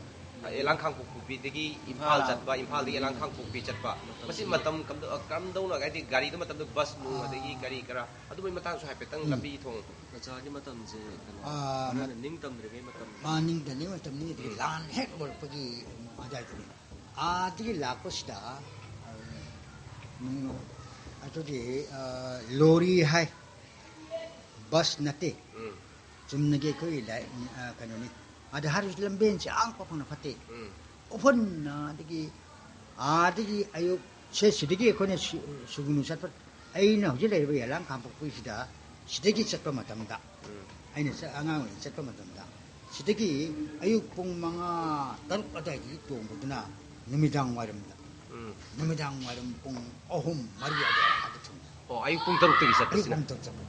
ꯑꯦꯂꯥꯡ ꯈꯥꯡꯄꯣꯛꯄꯤꯗꯒꯤ ꯏꯝꯐꯥꯜ ꯆꯠꯄ, ꯏꯝꯐꯥꯜꯗꯒꯤ ꯑꯦꯂꯥꯡ ꯈꯥꯡꯄꯣꯛꯄꯤ ꯆꯠꯄ, ꯃꯁꯤ ꯃꯇꯝ ꯀꯝꯗꯧ-, ꯀꯔꯝꯗꯧꯅ, ꯍꯥꯏꯗꯤ ꯒꯥꯔꯤꯗ ꯃꯇꯝꯗ ꯕꯁ ꯅꯨꯡ ꯑꯗꯒꯤ ꯀꯔꯤ ꯀꯔꯥ ꯑꯗꯨꯒꯤ ꯃꯇꯥꯡꯁꯨ ꯍꯥꯏꯐꯦꯠꯇꯪ ꯎꯝ꯫ ꯂꯝꯕꯤ ꯊꯣꯡ꯫ ꯑꯣꯖꯥꯒꯤ ꯃꯇꯝꯁꯦ ꯀꯩꯅꯣ, ꯑꯥ, ꯈꯔꯅ ꯃ-, ꯅꯤꯡ ꯇꯝꯗ꯭ꯔꯤꯉꯩ ꯃꯇꯝ꯫ ꯃꯥ ꯅꯤꯡ ꯇꯝꯗ꯭ꯔꯤꯉꯩ ꯃꯇꯝꯅꯤ, ꯑꯗꯒꯤ ꯎꯝ꯫ ꯂꯥꯟ ꯍꯦꯛ ꯂꯣꯏꯔꯛꯄꯒꯤ ꯑꯗꯨꯋꯥꯏꯗꯅꯤ꯫ ꯑꯥꯗꯒꯤ ꯂꯥꯛꯄꯁꯤꯗ, ꯑ, ꯅꯨꯡ-, ꯑꯗꯨꯒꯤ, ꯑ, ꯂꯣꯔꯤ ꯍꯥꯏ, ꯕꯁ ꯅꯠꯇꯦ꯫ ꯎꯝ꯫ ꯆꯨꯝꯅꯒꯤ ꯑꯩꯈꯣꯏꯒꯤ ꯂꯥꯏ-, ꯑ, ꯀꯩꯅꯣꯅꯤ꯫ ꯑꯗ ꯍꯥꯏꯔꯤꯕꯁꯤ ꯂꯝꯕꯦꯟꯁꯦ ꯑꯉꯛꯄ ꯐꯪꯅ ꯐꯠꯇꯦ꯫ ꯎꯝ꯫ ꯎꯐꯨꯟꯅ ꯑꯗꯒꯤ ꯑꯥꯗꯒꯤ ꯑꯌꯨꯛꯁꯦ ꯁꯤꯗꯒꯤ ꯑꯩꯈꯣꯏꯅ ꯁꯨ-, ꯁꯨꯒꯨꯅꯨ ꯆꯠꯄ, ꯑꯩꯅ ꯍꯧꯖꯤꯛ ꯂꯩꯔꯤꯕ ꯌꯦꯂꯥꯡ ꯈꯥꯡꯄꯣꯛꯄꯤꯁꯤꯗ ꯁꯤꯗꯒꯤ ꯆꯠꯄ ꯃꯇꯝꯗ, ꯎꯝ꯫ ꯑꯩꯅ ꯆꯠ-, ꯑꯉꯥꯡ ꯑꯣꯏꯅ ꯆꯠꯄ ꯃꯇꯝꯗ, ꯁꯤꯗꯒꯤ ꯑꯌꯨꯛ ꯄꯨꯡ ꯃꯉꯥ, ꯇꯔꯨꯛ ꯑꯗꯨꯋꯥꯏꯗꯒꯤ ꯇꯣꯡꯕꯗꯨꯅ ꯅꯨꯃꯤꯗꯥꯡ ꯋꯥꯏꯔꯝꯗ, ꯎꯝ꯫ ꯅꯨꯃꯤꯗꯥꯡ ꯋꯥꯏꯔꯝ ꯄꯨꯡ ꯑꯍꯨꯝ, ꯃꯔꯤ ꯑꯗꯨꯋꯥꯏꯗ ꯊꯨꯡꯉꯤ꯫ ꯑꯣ, ꯑꯌꯨꯛ ꯄꯨꯡ ꯇꯔꯨꯛꯇꯒꯤ ꯑꯌꯨꯛ ꯆꯠꯄꯁꯤꯅ? ꯄꯨꯡ ꯇꯔꯨꯛ ꯆꯠꯄ꯫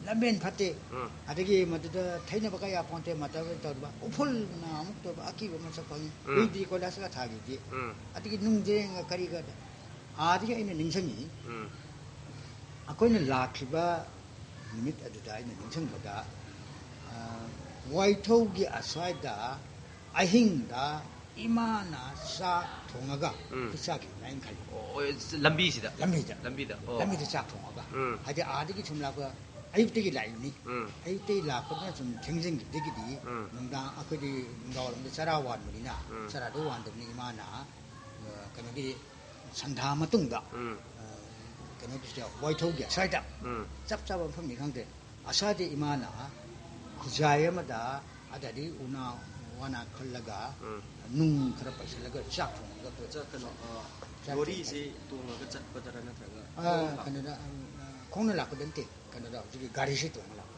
ꯂꯝꯕꯦꯟ ꯐꯠꯇꯦ꯫ ꯎꯝ꯫ ꯑꯗꯒꯤ ꯃꯗꯨꯗ ꯊꯩꯅꯕ ꯀꯌꯥ ꯄꯣꯟꯇꯦ, ꯃꯇꯝꯗ ꯇꯧꯔꯤꯕ ꯎꯐꯨꯜꯅ ꯑꯃꯨꯛ ꯇꯧꯕ, ꯑꯀꯤꯕ ꯃꯁꯛ ꯈꯪꯉꯤ꯫ ꯎꯝ꯫ ꯀꯨꯏꯗ꯭ꯔꯤ ꯀꯣꯏꯂꯥꯁꯒ ꯊꯥꯈꯤꯕꯗꯤ꯫ ꯎꯝ꯫ ꯑꯗꯒꯤ ꯅꯨꯡꯖꯦꯡꯒ ꯀꯔꯤꯒ, ꯑꯥꯗꯒꯤ ꯑꯩꯅ ꯅꯤꯡꯁꯤꯡꯉꯤ, ꯎꯝ꯫ ꯑꯩꯈꯣꯏꯅ ꯂꯥꯛꯈꯤꯕ ꯅꯨꯃꯤꯠ ꯑꯗꯨꯗ ꯑꯩꯅ ꯅꯤꯡꯁꯤꯡꯕꯗ, ꯑ, ꯋꯥꯏꯊꯧꯒꯤ ꯑꯁ꯭ꯋꯥꯏꯗ ꯑꯍꯤꯡꯗ ꯏꯃꯥꯅ ꯆꯥꯛ ꯊꯣꯡꯉꯒ ꯎꯝ꯫ ꯄꯤꯖꯈꯤꯕꯅ ꯑꯩꯅ ꯈꯜꯂꯤ꯫ ꯑꯣ, ꯑꯣ, ꯂꯝꯕꯤꯁꯤꯗ? ꯂꯝꯕꯤꯗ꯫ ꯂꯝꯕꯤꯗ, ꯑꯣ꯫ ꯂꯝꯕꯤꯗ ꯆꯥꯛ ꯊꯣꯡꯉꯒ꯫ ꯎꯝ꯫ ꯍꯥꯏꯗꯤ ꯑꯥꯗꯒꯤ ꯁꯨꯝ ꯂꯥꯛꯄ, ꯑꯌꯨꯛꯇꯒꯤ ꯂꯥꯛꯏꯕꯅꯤ꯫ ꯎꯝ꯫ ꯑꯌꯨꯛꯇꯒꯤ ꯂꯥꯛꯄꯗꯨꯅ ꯁꯨꯝ ꯊꯦꯡꯖꯤꯟꯈꯤꯕꯗꯒꯤꯗꯤ ꯎꯝ꯫ ꯅꯨꯡꯗꯥꯡ, ꯑꯩꯈꯣꯏꯗꯤ ꯅꯨꯡꯗꯥꯡ ꯋꯥꯏꯔꯝꯗ ꯆꯔꯥ ꯋꯥꯟꯕꯅꯤꯅ, ꯎꯝ꯫ ꯆꯔꯥꯗꯣ ꯋꯥꯟꯗꯕꯅꯤ ꯏꯃꯥꯅ, ꯑ, ꯀꯩꯅꯣꯒꯤ ꯁꯟꯗꯥ ꯃꯇꯨꯡꯗ, ꯎꯝ꯫ ꯑ, ꯀꯩꯅꯣꯗꯨꯁꯨ ꯌꯥꯎ, ꯋꯥꯏꯊꯧꯒꯤ ꯁ꯭ꯋꯥꯏꯗ꯫ ꯎꯝ꯫ ꯆꯞ ꯆꯥꯕ ꯃꯐꯝꯗꯤ ꯈꯪꯗꯦ꯫ ꯑꯁꯥꯗꯤ ꯏꯃꯥꯅ ꯈꯨꯖꯥꯏ ꯑꯃꯗ ꯑꯗꯗꯤ ꯎꯅꯥ ꯋꯥꯅ ꯈꯜꯂꯒ, ꯎꯝ꯫ ꯅꯨꯡ ꯈꯔ ꯄꯩꯁꯤꯜꯂꯒ ꯆꯥꯛ ꯊꯣꯡꯉꯒ ꯆꯥꯛ ꯀꯩꯅꯣ, ꯑ, ꯆꯥꯛ ꯂꯣꯔꯤꯁꯦ ꯊꯣꯡꯉꯒ꯫ ꯇꯣꯡꯉꯒ ꯆꯠꯄꯗꯔ ꯅꯠꯇ꯭ꯔꯒ ꯑ, ꯈꯣꯡꯅ ꯂꯥꯛꯄ? ꯀꯩꯅꯣꯗ, ꯑ, ꯈꯣꯡꯅ ꯂꯥꯛꯄꯗ ꯅꯠꯇꯦ, ꯀꯩꯅꯣꯗ ꯍꯧꯖꯤꯛꯀꯤ ꯒꯥꯔꯤꯁꯤ ꯇꯣꯡꯉ ꯂꯥꯛꯄ꯫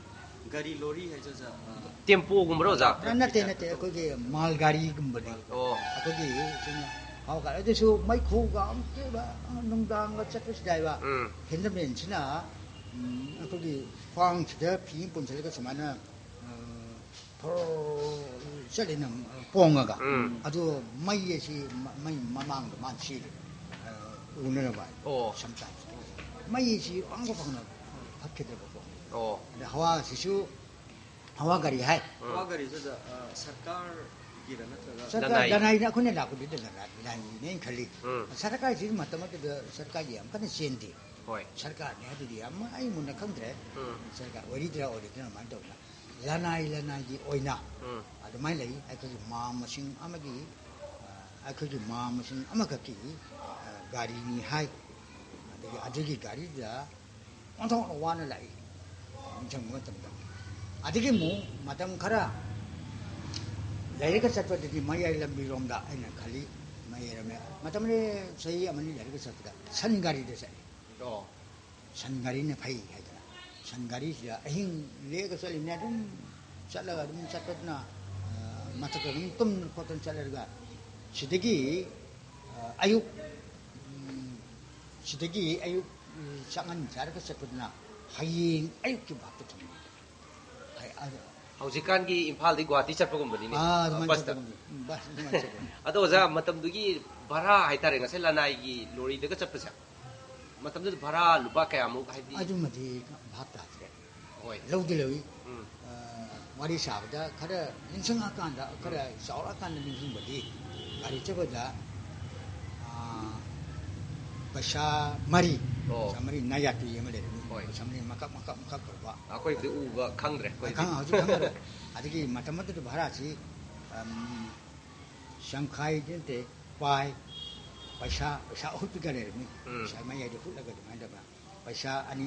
ꯒꯥꯔꯤ ꯂꯣꯔꯤ ꯍꯥꯏꯁꯦ ꯑꯣꯖꯥ, ꯑ, ꯇꯦꯝꯄꯣꯒꯨꯝꯕꯔꯣ, ꯑꯣꯖꯥ? ꯑ, ꯅꯠꯇꯦ, ꯅꯠꯇꯦ, ꯑꯩꯈꯣꯏꯒꯤ ꯃꯥꯜ ꯒꯥꯔꯤꯒꯨꯝꯕꯅꯤ꯫ ꯑꯣ꯫ ꯑꯩꯈꯣꯏꯒꯤ ꯁꯤꯅ ꯍꯥꯎ ꯒꯥꯔꯤ, ꯑꯗꯨꯁꯨ ꯃꯩꯈꯨꯒ ꯑꯃꯨꯛꯇꯣꯏꯕ, ꯑ, ꯅꯨꯡꯗꯥꯡꯒ ꯆꯠꯄꯁꯤꯗ ꯍꯥꯏꯕ꯫ ꯎꯝ꯫ ꯍꯦꯟꯗꯃꯦꯟꯁꯤꯅ, ꯎꯝ, ꯑꯩꯈꯣꯏꯒꯤ ꯈ꯭ꯋꯥꯡꯁꯤꯗ ꯐꯤ ꯑꯃ ꯄꯨꯟꯁꯤꯜꯂꯒ ꯁꯨꯃꯥꯏꯅ, ꯑ, ꯐꯣꯔꯣ ꯆꯠꯂꯤꯅ, ꯄꯣꯡꯉꯒ꯫ ꯎꯝ꯫ ꯑꯗꯨ ꯃꯩ ꯑꯁꯤ ꯃ-, ꯃꯩ ꯃꯃꯥꯡꯗ ꯃꯥꯅ ꯆꯦꯜꯂꯤ, ꯑ, ꯎꯅꯅꯕ ꯍꯥꯏ꯫ ꯑꯣ꯫ Sometimes꯫ ꯃꯩ ꯑꯁꯤ ꯑꯃꯨꯛ ꯐꯪꯅ ꯐꯠꯈꯤꯗ꯭ꯔꯕꯀꯣ꯫ ꯑꯣ꯫ ꯑꯗ ꯍꯋꯥꯁꯤꯁꯨ, ꯍꯋꯥ ꯒꯥꯔꯤ ꯍꯥꯏ꯫ ꯎꯝ꯫ ꯍꯋꯥ ꯒꯥꯔꯤꯁꯤꯗ, ꯑ, ꯁꯔꯀꯥꯔꯒꯤꯔ ꯅꯠꯇ꯭ꯔꯒ? ꯁꯔꯀꯥꯔ, ꯂꯅꯥꯏ꯫ ꯂꯅꯥꯏꯅ ꯑꯩꯈꯣꯏꯅ ꯂꯥꯛꯄꯗꯨꯗ ꯂꯅꯥꯏ, ꯂꯅꯥꯏꯅꯦꯅ ꯈꯜꯂꯤ꯫ ꯎꯝ꯫ ꯁꯔꯀꯥꯔꯁꯤ ꯃꯇꯝ ꯑꯗꯨꯗ ꯁꯔꯀꯥꯔꯒꯤ ꯌꯥꯝ ꯀꯟꯅ ꯆꯦꯟꯗꯦ꯫ ꯍꯣꯏ꯫ ꯁꯔꯀꯥꯔꯅꯤ ꯍꯥꯏꯗꯨꯗꯤ ꯌꯥꯝ ꯑꯩ ꯃꯨꯟꯅ ꯈꯪꯗ꯭ꯔꯦ꯫ ꯎꯝ꯫ ꯁꯔꯀꯥꯔ ꯑꯣꯏꯔꯤꯗ꯭ꯔꯥ ꯑꯣꯏꯔꯣꯏꯗ꯭ꯔꯥ ꯑꯗꯨꯃꯥꯏꯅ ꯇꯧꯗꯅ ꯂꯅꯥꯏ ꯂꯅꯥꯏꯒꯤ ꯑꯣꯏꯅ ꯎꯝ꯫ ꯑꯗꯨꯃꯥꯏꯅ ꯂꯩ꯫ ꯑꯩꯈꯣꯏꯒꯤ ꯃꯥ ꯃꯁꯤꯡ ꯑꯃꯒꯤ, ꯑ, ꯑꯩꯈꯣꯏꯒꯤ ꯃꯥ ꯃꯁꯤꯡ ꯑꯃꯈꯛꯀꯤ, ꯑ, ꯒꯥꯔꯤꯅꯤ ꯍꯥꯏ꯫ ꯑꯗꯒꯤ ꯑꯗꯨꯒꯤ ꯒꯥꯔꯤꯗꯨꯗ ꯑꯣꯟꯊꯣꯛꯅ ꯋꯥꯅ ꯂꯥꯛꯏ ꯅꯤꯡꯁꯤꯡꯕ ꯃꯇꯝꯗ꯫ ꯑꯗꯒꯤ ꯑꯃꯨꯛ ꯃꯇꯝ ꯈꯔ ꯂꯩꯔꯒ ꯆꯠꯄꯗꯗꯤ ꯃꯌꯥꯏ ꯂꯝꯕꯤꯔꯣꯝꯗ ꯑꯩꯅ ꯈꯜꯂꯤ, ꯃꯌꯥꯏ ꯂꯝꯕꯤ-, ꯃꯇꯝꯗꯨꯗ ꯆꯍꯤ ꯑꯃꯅꯤ ꯂꯩꯔꯒ ꯆꯠꯄꯗ ꯁꯟ ꯒꯥꯔꯤꯗ ꯆꯠꯂꯤ꯫ ꯑꯣ꯫ ꯁꯟ ꯒꯥꯔꯤꯅ ꯐꯩ ꯍꯥꯏꯗꯅ ꯁꯟ ꯒꯥꯔꯤꯁꯤꯗ ꯑꯍꯤꯡ ꯂꯦꯛꯑꯒ ꯆꯠꯂꯤꯅꯦ꯫ ꯑꯗꯨꯝ ꯆꯠꯂꯒ ꯑꯗꯨꯝ ꯆꯠꯄꯗꯨꯅ, ꯑ, ꯃꯊꯛꯇ ꯑꯗꯨꯝ ꯇꯨꯝꯗꯅ ꯈꯣꯠꯇꯅ ꯆꯠꯂꯒ ꯁꯤꯗꯒꯤ, ꯑ, ꯑꯌꯨꯛ, ꯎꯝ, ꯁꯤꯗꯒꯤ ꯑꯌꯨꯛ, ꯎꯝ, ꯆꯥꯛꯉꯟ ꯆꯥꯔꯒ ꯆꯠꯄꯗꯨꯅ ꯍꯌꯦꯡ ꯑꯌꯨꯛꯀꯤ ꯚꯥꯞꯇ ꯊꯨꯡꯉꯤ꯫ ꯍꯥꯏ-, ꯑꯗꯨ ꯍꯧꯖꯤꯛꯀꯥꯟꯒꯤ ꯏꯝꯐꯥꯜꯗꯒꯤ ꯒꯨꯍꯥꯇꯤ ꯆꯠꯄꯒꯨꯝꯕꯅꯤꯅꯦ, ꯑꯥ, ꯑꯗꯨꯃꯥꯏꯅ ꯕꯁꯇ꯫ ꯆꯠꯄꯒꯨꯝꯕꯅꯤ꯫ ꯎꯝ, ꯕꯁ ꯑꯗꯨꯃꯥꯏꯅ ꯆꯠꯄꯒꯨꯝꯕꯅꯤ꯫ ꯑꯗꯣ ꯑꯣꯖꯥ, ꯃꯇꯝꯗꯨꯒꯤ ꯚꯔꯥ ꯍꯥꯏꯇꯥꯔꯦ, ꯉꯁꯥꯏ ꯂꯅꯥꯏꯒꯤ ꯂꯣꯔꯤꯗꯒ ꯆꯠꯄꯁꯦ, ꯃꯇꯝꯗꯨꯗ ꯚꯔꯥ ꯂꯨꯄꯥ ꯀꯌꯥꯃꯨꯛ, ꯍꯥꯏꯗꯤ? ꯑꯗꯨꯃꯗꯤ ꯚꯥꯞ ꯇꯥꯗ꯭ꯔꯦ꯫ ꯍꯣꯏ꯫ ꯂꯧꯗꯤ ꯂꯧꯏ꯫ ꯎꯝ꯫ ꯑ, ꯋꯥꯔꯤ ꯁꯥꯕꯗ ꯈꯔ ꯅꯤꯡꯁꯤꯡꯉꯀꯥꯟꯗ, ꯈꯔ ꯎꯝ꯫ ꯆꯥꯎꯔꯛꯑꯀꯥꯟꯗ ꯅꯤꯡꯁꯤꯡꯕꯗꯤ, ꯒꯥꯔꯤ ꯆꯠꯄꯗ, ꯑ, ꯄꯩꯁꯥ ꯃꯔꯤ, ꯑꯣ꯫ ꯄꯩꯁꯥ ꯃꯔꯤ ꯅꯥꯌꯥꯇꯤ ꯑꯃ ꯂꯩꯔꯝꯃꯤ꯫ ꯍꯣꯏ꯫ ꯄꯩꯁꯥ ꯃꯔꯤ ꯃꯀꯛ, ꯃꯀꯛ, ꯃꯀꯛ ꯇꯧꯕ꯫ ꯑꯩꯈꯣꯏꯕꯨꯗꯤ ꯎꯕ ꯈꯪꯗ꯭ꯔꯦ, ꯑꯩꯈꯣꯏꯗꯤ꯫ ꯈꯪ-, ꯍꯧꯖꯤꯛ ꯈꯪꯉꯔꯣꯏ꯫ ꯑꯗꯒꯤ ꯃꯇꯝ ꯑꯗꯨꯗ ꯚꯔꯥꯁꯤ, ꯑꯝ, ꯁꯪꯈꯥꯏꯗꯤ ꯅꯠꯇꯦ, ꯄꯥꯏ, ꯄꯩꯁꯥ ꯄꯩꯁꯥ ꯑꯍꯨꯠꯄꯤꯒ ꯂꯩꯔꯝꯃꯤ꯫ ꯎꯝ꯫ ꯄꯩꯁꯥ ꯃꯌꯥꯏꯗ ꯍꯨꯠꯂꯒ ꯑꯗꯨꯃꯥꯏꯅ ꯇꯧꯕ ꯄꯩꯁꯥ ꯑꯅꯤ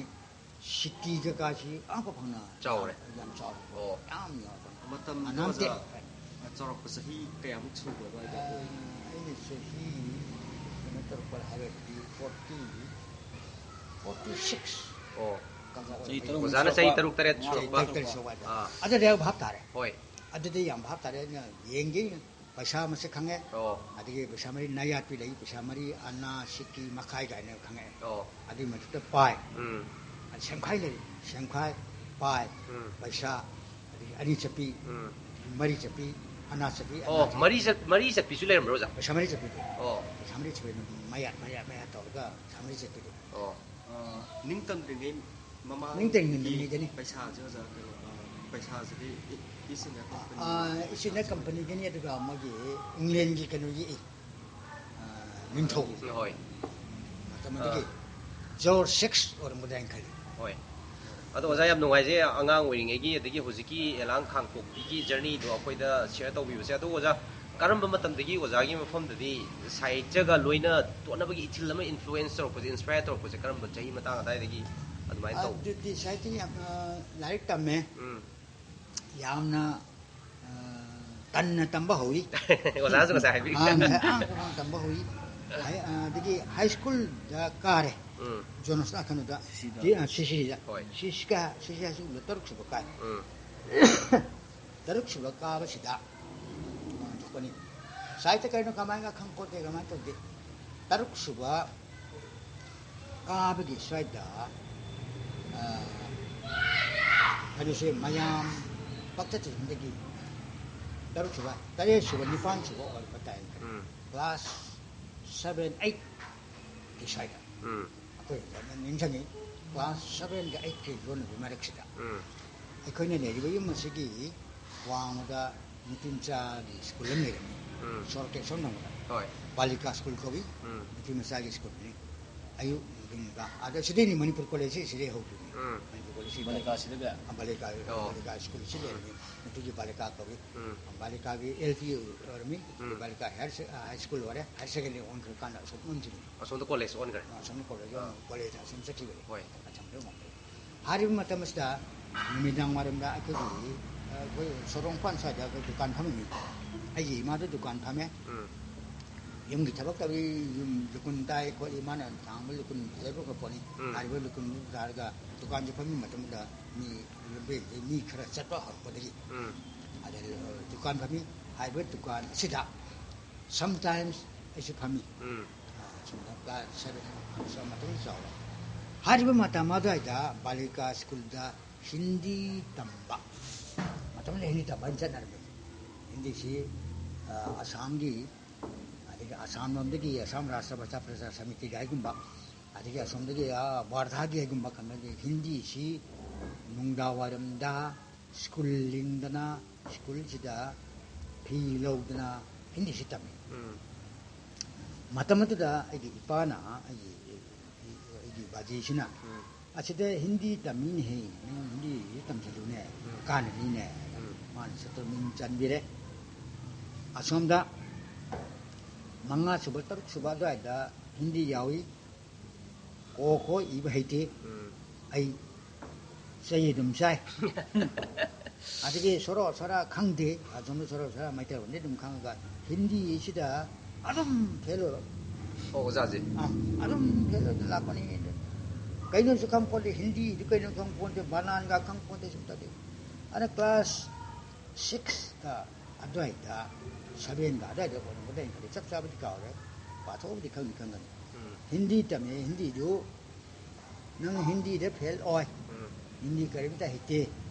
ꯁꯤꯇꯤꯒ ꯀꯥꯁꯤ ꯑꯃꯨꯛꯀ ꯐꯪꯅ ꯆꯥꯎꯔꯦ꯫ ꯌꯥꯝ ꯆꯥꯎꯔꯦ꯫ ꯑꯣ꯫ ꯌꯥꯝ ꯌꯥꯎꯔꯦ꯫ ꯃꯇꯝꯗꯨꯗ ꯑꯅꯥꯝꯇꯦ꯫ ꯑꯣꯖꯥ ꯆꯥꯎꯔꯛꯄ ꯆꯍꯤ ꯀꯌꯥꯃꯨꯛ ꯁꯨꯕ ꯑꯗꯨꯋꯥꯏꯗ ꯑꯣꯏ? ꯑꯩꯅ ꯆꯍꯤ ꯀꯩꯅꯣ ꯇꯧꯔꯛꯄ ꯍꯥꯏꯔꯒꯗꯤ ꯐꯣꯔꯇꯤ ꯐꯣꯔꯇꯤ ꯁꯤꯛꯁ꯫ ꯑꯣ꯫ ꯆꯍꯤ ꯇꯔꯨꯛ ꯑꯣꯖꯥꯅ ꯆꯍꯤ ꯇꯔꯨꯛ ꯇꯔꯦꯠ ꯆꯍꯤ ꯁꯨꯔꯛꯄ꯫ ꯇꯔꯨꯛ ꯇꯔꯦꯠ ꯁꯨꯔꯛꯄ ꯍꯥꯏꯇꯥꯔꯦ꯫ ꯑꯥ꯫ ꯑꯗꯨꯗꯤ ꯑꯩ ꯚꯥꯞ ꯇꯥꯔꯦ꯫ ꯍꯣꯏ꯫ ꯑꯗꯨꯗꯤ ꯌꯥꯝ ꯚꯥꯞ ꯇꯥꯔꯦ꯫ ꯑꯩꯅ ꯌꯦꯡꯒꯦ, ꯄꯩꯁꯥ ꯃꯁꯛ ꯈꯪꯉꯦ꯫ ꯑꯣ꯫ ꯑꯗꯒꯤ ꯄꯩꯁꯥ ꯃꯔꯤ ꯅꯥꯌꯥꯠꯄꯤ ꯂꯩ, ꯄꯩꯁꯥ ꯃꯔꯤ ꯑꯅꯥ ꯁꯤꯀꯤ ꯃꯈꯥꯏ ꯀꯥꯏꯅ ꯈꯪꯉꯛꯑꯦ꯫ ꯑꯣ꯫ ꯑꯗꯨꯒꯤ ꯃꯊꯛꯇ ꯄꯥꯏ꯫ ꯎꯝ꯫ ꯑꯗ ꯁꯦꯝꯈꯥꯏ ꯂꯩ, ꯁꯦꯝꯈꯥꯏ, ꯄꯥꯏ, ꯎꯝ꯫ ꯄꯩꯁꯥ, ꯑꯗꯒꯤ ꯑꯅꯤ ꯆꯠꯄꯤ, ꯎꯝ꯫ ꯃꯔꯤ ꯆꯠꯄꯤ, ꯑꯅꯥ ꯆꯠꯄꯤ, ꯑꯣ, ꯑꯅꯥ ꯃꯔꯤ ꯆꯠ ꯃꯔꯤ ꯆꯠꯄꯤꯁꯨ ꯂꯩꯔꯝꯕ꯭ꯔꯣ ꯑꯣꯖꯥ? ꯄꯩꯁꯥ ꯃꯔꯤ ꯆꯠꯄꯤꯗꯣ꯫ ꯑꯣ꯫ ꯄꯩꯁꯥ ꯃꯔꯤ ꯆꯠꯄꯤꯗꯣ ꯃꯌꯥꯠ ꯃꯌꯥꯠ ꯃꯌꯥꯠ ꯇꯧꯔꯒ ꯄꯩꯁꯥ ꯃꯔꯤ ꯆꯠꯄꯤꯗꯣ꯫ ꯑꯣ꯫ ꯑ, ꯅꯤꯡꯇꯝꯗ꯭ꯔꯤꯉꯩ ꯃꯃꯥꯡ ꯅꯤꯡꯇꯝꯗ꯭ꯔꯤꯉꯩꯗꯅꯤ꯫ ꯄꯩꯁꯥꯁꯦ ꯑꯣꯖꯥ ꯀꯩꯅꯣ, ꯑ, ꯄꯩꯁꯥꯁꯦ ꯏꯁ ꯏꯟꯗꯤꯌꯥ ꯀꯝꯄꯅꯤ꯫ ꯑꯥ, ꯏꯁ ꯏꯟꯗꯤꯌꯥ ꯀꯝꯄꯅꯤꯒꯤꯅꯤ, ꯑꯗꯨꯒ ꯃꯣꯏꯒꯤ ꯏꯪꯂꯦꯟꯒꯤ ꯀꯩꯅꯣ ꯌꯦꯛꯏ, ꯑꯥ, ꯅꯤꯡꯊꯧ꯫ ꯍꯣꯏ꯫ ꯃꯇꯝ ꯑꯗꯨꯒꯤ ꯖꯣꯔꯖ ꯁꯤꯛꯁ ꯑꯣꯏꯔꯝꯒꯗ꯭ꯔꯥ ꯍꯥꯏꯅ ꯈꯜꯂꯤ꯫ ꯍꯣꯏ꯫ ꯑꯗꯣ ꯑꯣꯖꯥ, ꯌꯥꯝ ꯅꯨꯡꯉꯥꯏꯖꯩ ꯑꯉꯥꯡ ꯑꯣꯏꯔꯤꯉꯩꯒꯤ ꯑꯗꯒꯤ ꯍꯧꯖꯤꯛꯀꯤ ꯌꯦꯂꯥꯡ ꯈꯥꯡꯄꯣꯛꯄꯤꯒꯤ ꯖꯔꯅꯤꯗꯣ ꯑꯩꯈꯣꯏꯗ ꯁꯤꯌꯔ ꯇꯧꯕꯤꯕꯁꯦ꯫ ꯑꯗꯣ ꯑꯣꯖꯥ, ꯀꯔꯝꯕ ꯃꯇꯝꯗꯒꯤ ꯑꯣꯖꯥꯒꯤ ꯃꯐꯝꯗꯗꯤ ꯁꯥꯍꯤꯇ꯭ꯌꯒ ꯂꯣꯏꯅ ꯇꯣꯠꯅꯕꯒꯤ ꯏꯊꯤꯜ ꯑꯃ, ꯏꯟꯐ꯭ꯂꯨꯌꯦꯟꯁ ꯇꯧꯔꯛꯄꯁꯦ, ꯏꯟꯁꯄꯥꯌꯔ ꯇꯧꯔꯛꯄꯁꯦ ꯀꯔꯝꯕ ꯆꯍꯤ ꯃꯇꯥꯡ ꯑꯗꯥꯏꯗꯒꯤ ꯑꯗꯨꯃꯥꯏꯅ ꯇꯧ? ꯑꯗꯨꯗꯤ ꯁꯥꯍꯤꯇ꯭ꯌ ꯌꯥꯝꯅ ꯂꯥꯏꯔꯤꯛ ꯇꯝꯃꯦ, ꯎꯝ꯫ ꯌꯥꯝꯅ ꯑ, ꯇꯟꯅ ꯇꯝꯕ ꯍꯧꯏ꯫ ꯑꯣꯖꯥꯁꯨ ꯉꯁꯥꯏ ꯍꯥꯏꯕꯤꯈ꯭ꯔꯦ꯫ ꯑꯉꯥꯡ ꯑꯉꯥꯡ ꯑꯉꯥꯡ ꯇꯝꯕ ꯍꯧꯏ꯫ ꯍꯥꯏ-, ꯑ, ꯑꯗꯒꯤ ꯍꯥꯏ ꯁ꯭ꯀꯨꯜꯗ ꯀꯥꯔꯦ꯫ ꯎꯝ꯫ ꯖꯣꯟꯁ ꯀꯩꯅꯣꯗ ꯁꯤꯁꯤꯗ꯫ ꯁꯤ-, ꯑ, ꯁꯤꯁꯤꯗ꯫ ꯍꯣꯏ꯫ ꯁꯤꯁꯤꯒ ꯁꯤꯁꯤ ꯍꯥꯏ ꯁ꯭ꯀꯨꯜꯗ ꯇꯔꯨꯛ ꯁꯨꯕ ꯀꯥꯏ꯫ ꯎꯝ꯫ ꯇꯔꯨꯛ ꯁꯨꯕ ꯀꯥꯕꯁꯤꯗ ꯊꯣꯛꯄꯅꯤ꯫ ꯁꯥꯍꯤꯇ꯭ꯌ ꯀꯩꯅꯣ ꯀꯃꯥꯏꯅ ꯈꯪ ꯈꯣꯠꯀꯦ, ꯀꯃꯥꯏꯅ ꯇꯧꯒꯦ? ꯇꯔꯨꯛ ꯁꯨꯕ ꯀꯥꯕꯒꯤ ꯁ꯭ꯋꯥꯏꯗ, ꯑ, ꯀꯩꯅꯣꯁꯦ ꯃꯌꯥꯝ ꯄꯥꯛꯆꯠ ꯆꯠꯁꯤꯟꯗꯒꯤ ꯇꯔꯨꯛ ꯁꯨꯕ, ꯇꯔꯦꯠ ꯁꯨꯕ, ꯅꯤꯄꯥꯟ ꯁꯨꯕ ꯑꯣꯏꯔꯛꯄ ꯇꯥꯏ꯫ ꯎꯝ꯫ ꯀ꯭ꯂꯥꯁ ꯁꯚꯦꯟ, ꯑꯩꯠꯀꯤ ꯁ꯭ꯋꯥꯏꯗ꯫ ꯎꯝ꯫ ꯑꯩꯈꯣꯏ ꯐꯖꯅ ꯅꯤꯡꯁꯤꯡꯉꯤ, ꯀ꯭ꯂꯥꯁ ꯁꯚꯦꯟꯒ ꯑꯩꯠꯀꯤ ꯂꯣꯟꯅꯕꯒꯤ ꯃꯔꯛꯁꯤꯗ꯫ ꯎꯝ꯫ ꯑꯩꯈꯣꯏꯅ ꯂꯩꯔꯤꯕ ꯌꯨꯝ ꯑꯁꯤꯒꯤ ꯋꯥꯡꯃꯗ ꯅꯨꯄꯤ ꯃꯆꯥꯒꯤ ꯁ꯭ꯀꯨꯜ ꯑꯃ ꯂꯩꯔꯝꯃꯤ꯫ ꯎꯝ꯫ ꯁꯣꯔꯣꯛꯀꯤ ꯑꯁꯣꯝ ꯊꯪꯕꯗ꯫ ꯍꯣꯏ꯫ ꯄꯥꯂꯤꯀꯥ ꯁ꯭ꯀꯨꯜ ꯀꯧꯏ꯫ ꯎꯝ꯫ ꯅꯨꯄꯤ ꯃꯆꯥꯒꯤ ꯁ꯭ꯀꯨꯜꯅꯤ꯫ ꯑꯌꯨꯛ ꯅꯨꯡꯊꯤꯟ ꯅꯨꯡꯗꯥꯡ꯫ ꯑꯗ ꯁꯤꯗꯩꯅꯤ ꯃꯅꯤꯄꯨꯔ ꯀꯣꯂꯦꯖꯁꯤ ꯁꯤꯗꯩ ꯍꯧꯗꯣꯏꯅꯤ꯫ ꯎꯝ꯫ ꯃꯅꯤꯄꯨꯔ ꯀꯣꯂꯦꯖꯁꯤꯗ꯫ ꯕꯥꯂꯤꯀꯥꯁꯤꯗꯒ? ꯑ, ꯕꯥꯂꯤꯀꯥ, ꯑꯣ꯫ ꯕꯥꯂꯤꯀꯥ ꯁ꯭ꯀꯨꯜꯁꯤ ꯂꯩꯔꯝꯃꯤ꯫ ꯃꯗꯨꯒꯤ ꯕꯥꯂꯤꯀꯥ ꯀꯧꯏ꯫ ꯎꯝ꯫ ꯕꯥꯂꯤꯀꯥꯒꯤ ꯑꯦꯜ ꯄꯤ ꯑꯣꯏꯔꯝꯃꯤ꯫ ꯎꯝ꯫ ꯕꯥꯂꯤꯀꯥ ꯍꯥꯌꯔ ꯁꯦ-, ꯑ, ꯍꯥꯏ ꯁ꯭ꯀꯨꯜ ꯑꯣꯏꯔꯦ꯫ ꯍꯥꯌꯔ ꯁꯦꯀꯦꯟꯗꯔꯤ ꯑꯣꯟꯈ꯭ꯔꯀꯥꯟꯗ ꯑꯁꯣꯝ ꯑꯣꯟꯈꯤꯕꯅꯤ꯫ ꯑꯁꯣꯝꯗ ꯀꯣꯂꯦꯖ ꯑꯣꯟꯈ꯭ꯔꯦ? ꯑ, ꯑꯁꯣꯝꯗ ꯀꯣꯂꯦꯖ ꯑꯥ꯫ ꯑꯣꯟ-, ꯀꯣꯂꯦꯖ ꯑꯁꯣꯝ ꯆꯠꯈꯤꯕꯅꯤ꯫ ꯍꯣꯏ꯫ ꯑꯁꯣꯝꯗ ꯑꯣꯟꯈ꯭ꯔꯦ꯫ ꯍꯥꯏꯔꯤꯕ ꯃꯇꯝ ꯑꯁꯤꯗ ꯅꯨꯃꯤꯗꯥꯡ ꯋꯥꯏꯔꯝꯗ ꯑꯩꯈꯣꯏꯒꯤ, ꯑ, ꯑꯩꯈꯣꯏ ꯁꯣꯔꯣꯡ ꯃꯄꯥꯟ ꯁ꯭ꯋꯥꯏꯗ ꯑꯩꯈꯣꯏ ꯗꯨꯀꯥꯟ ꯐꯝꯃꯤꯅꯤ꯫ ꯑꯩꯒꯤ ꯏꯃꯥꯗꯨ ꯗꯨꯀꯥꯟ ꯐꯝꯃꯦ꯫ ꯎꯝ꯫ ꯌꯨꯝꯒꯤ ꯊꯕꯛ ꯇꯧꯔꯤ, ꯌꯨꯝ ꯂꯨꯀꯨꯟ ꯇꯥꯏ ꯈꯣꯠꯂꯤ, ꯃꯥꯅ ꯊꯥꯡꯕ ꯂꯨꯀꯨꯟ ꯐꯖꯕ ꯄꯣꯠꯅꯤ꯫ ꯎꯝ꯫ ꯍꯥꯏꯔꯤꯕ ꯂꯨꯀꯨꯟꯗꯨ ꯊꯥꯔꯒ ꯗꯨꯀꯥꯟꯁꯦ ꯐꯝꯃꯤ ꯃꯇꯝꯗ ꯃꯤ ꯂꯝꯕꯦꯜꯗꯒꯤ ꯃꯤ ꯈꯔ ꯆꯠꯄ ꯍꯧꯔꯛꯄꯗꯒꯤ ꯎꯝ꯫ ꯑꯗ, ꯑ, ꯗꯨꯀꯥꯟ ꯐꯝꯃꯤ꯫ ꯍꯥꯏꯔꯤꯕ ꯗꯨꯀꯥꯟ ꯑꯁꯤꯗ sometimes ꯑꯩꯁꯨ ꯐꯝꯃꯤ꯫ ꯎꯝ꯫ ꯑ, ꯁꯨꯝꯕ class seven, ꯁꯨꯝꯕ ꯃꯇꯝꯗ ꯆꯥꯎꯔꯦ꯫ ꯍꯥꯏꯔꯤꯕ ꯃꯇꯝ ꯑꯗꯨꯋꯥꯏꯗ ꯕꯥꯂꯤꯀꯥ ꯁ꯭ꯀꯨꯜꯗ ꯍꯤꯟꯗꯤ ꯇꯝꯕ, ꯃꯇꯝꯗꯨꯗ ꯍꯤꯟꯗꯤ ꯇꯝꯕ ꯑꯗꯨꯝ ꯆꯠꯅꯔꯝꯃꯤ꯫ ꯍꯤꯟꯗꯤꯁꯤ, ꯑ, ꯑꯁꯥꯝꯒꯤ, ꯑꯗꯒꯤ ꯑꯁꯥꯝ ꯂꯣꯝꯗꯒꯤ ꯑꯁꯥꯝ ꯔꯥꯁꯇ꯭ꯔ ꯚꯥꯁꯥ ꯄ꯭ꯔꯆꯥꯔ ꯁꯃꯤꯇꯤꯒꯤ ꯍꯥꯏꯒꯨꯝꯕ, ꯑꯗꯒꯤ ꯑꯁꯣꯝꯗꯒꯤ, ꯑ, ꯋꯥꯔꯙꯥꯒꯤ ꯍꯥꯏꯒꯨꯝꯕ ꯀꯩꯅꯣꯗꯒꯤ ꯍꯤꯟꯗꯤꯁꯤ ꯅꯨꯡꯗꯥꯡ ꯋꯥꯏꯔꯝꯗ ꯁ꯭ꯀꯨꯜ ꯂꯤꯡꯗꯅ, ꯁ꯭ꯀꯨꯜꯁꯤꯗ ꯐꯤ ꯂꯧꯗꯅ ꯍꯤꯟꯗꯤꯁꯤ ꯇꯝꯃꯤ꯫ ꯎꯝ꯫ ꯃꯇꯝ ꯑꯗꯨꯗ ꯑꯩꯒꯤ ꯏꯄꯥꯅ, ꯑꯩꯒꯤ, ꯑꯩꯒꯤ ꯕꯥꯖꯤꯁꯤꯅ, ꯎꯝ꯫ "ꯑꯁꯤꯗ ꯍꯤꯟꯗꯤ ꯇꯝꯃꯤꯅꯦꯍꯦ, ꯅꯪ ꯍꯤꯟꯗꯤꯁꯤ ꯇꯝꯁꯤꯜꯂꯨꯅꯦ, ꯎꯝ꯫ ꯀꯥꯟꯅꯅꯤꯅꯦ"꯫ ꯎꯝ꯫ ꯃꯥꯅ ꯁꯠꯇꯣ ꯃꯤꯡ ꯆꯟꯕꯤꯔꯦ꯫ ꯑꯁꯣꯝꯗ ꯃꯉꯥ ꯁꯨꯕ, ꯇꯔꯨꯛ ꯁꯨꯕ ꯑꯗꯨꯋꯥꯏꯗ ꯍꯤꯟꯗꯤ ꯌꯥꯎꯏ꯫ ꯀꯣ ꯈꯣ ꯏꯕ ꯍꯩꯇꯦ꯫ ꯎꯝ꯫ ꯑꯩ ꯆꯩ ꯑꯗꯨꯝ ꯆꯥꯏ꯫ ꯑꯗꯒꯤ ꯁꯣꯔꯣ ꯁꯣꯔꯥ ꯈꯪꯗꯦ꯫ ꯑꯁꯣꯝꯗ ꯁꯣꯔꯣ ꯁꯣꯔꯥ ꯃꯩꯇꯩꯂꯣꯟꯗꯤ ꯑꯗꯨꯝ ꯈꯪꯉꯒ ꯍꯤꯟꯗꯤꯁꯤꯗ ꯑꯗꯨꯝ ꯐꯦꯜ ꯑꯣꯏꯕ꯫ ꯑꯣ, ꯑꯣꯖꯥꯁꯦ? ꯑꯥ, ꯑꯗꯨꯝ ꯐꯦꯜ ꯑꯣꯏꯗꯅ ꯂꯥꯛꯄꯅꯤ꯫ ꯀꯩꯅꯣꯁꯨ ꯈꯪꯄꯣꯟꯇꯦ, ꯍꯤꯟꯗꯤꯗꯨ ꯀꯩꯅꯣ ꯈꯪꯄꯣꯟꯇꯦ, ꯕꯅꯥꯟꯒ ꯈꯪꯄꯣꯟꯇꯦ, ꯁꯨꯝ ꯇꯧꯗꯦ꯫ ꯑꯗ ꯀ꯭ꯂꯥꯁ ꯁꯤꯛꯁꯀ ꯑꯗꯨꯋꯥꯏꯗ, ꯁꯚꯦꯟꯒ ꯑꯗꯨꯋꯥꯏꯗ ꯑꯣꯏꯔꯝꯒꯗ꯭ꯔꯥ ꯑꯩꯅ ꯈꯜꯂꯤ꯫ ꯆꯞ ꯆꯥꯕꯗꯤ ꯀꯥꯎꯔꯦ꯫ ꯄꯥꯊꯣꯛꯑꯕꯗꯤ ꯈꯪꯗꯤ ꯈꯪꯒꯅꯤ꯫ ꯎꯝ꯫ ꯍꯤꯟꯗꯤ ꯇꯝꯃꯦ, ꯍꯤꯟꯗꯤꯗꯨ ꯅꯪ ꯍꯤꯟꯗꯤꯗ ꯐꯦꯜ ꯑꯣꯏ꯫ ꯎꯝ꯫ ꯍꯤꯟꯗꯤ ꯀꯔꯤꯝꯇ ꯍꯩꯇꯦ꯫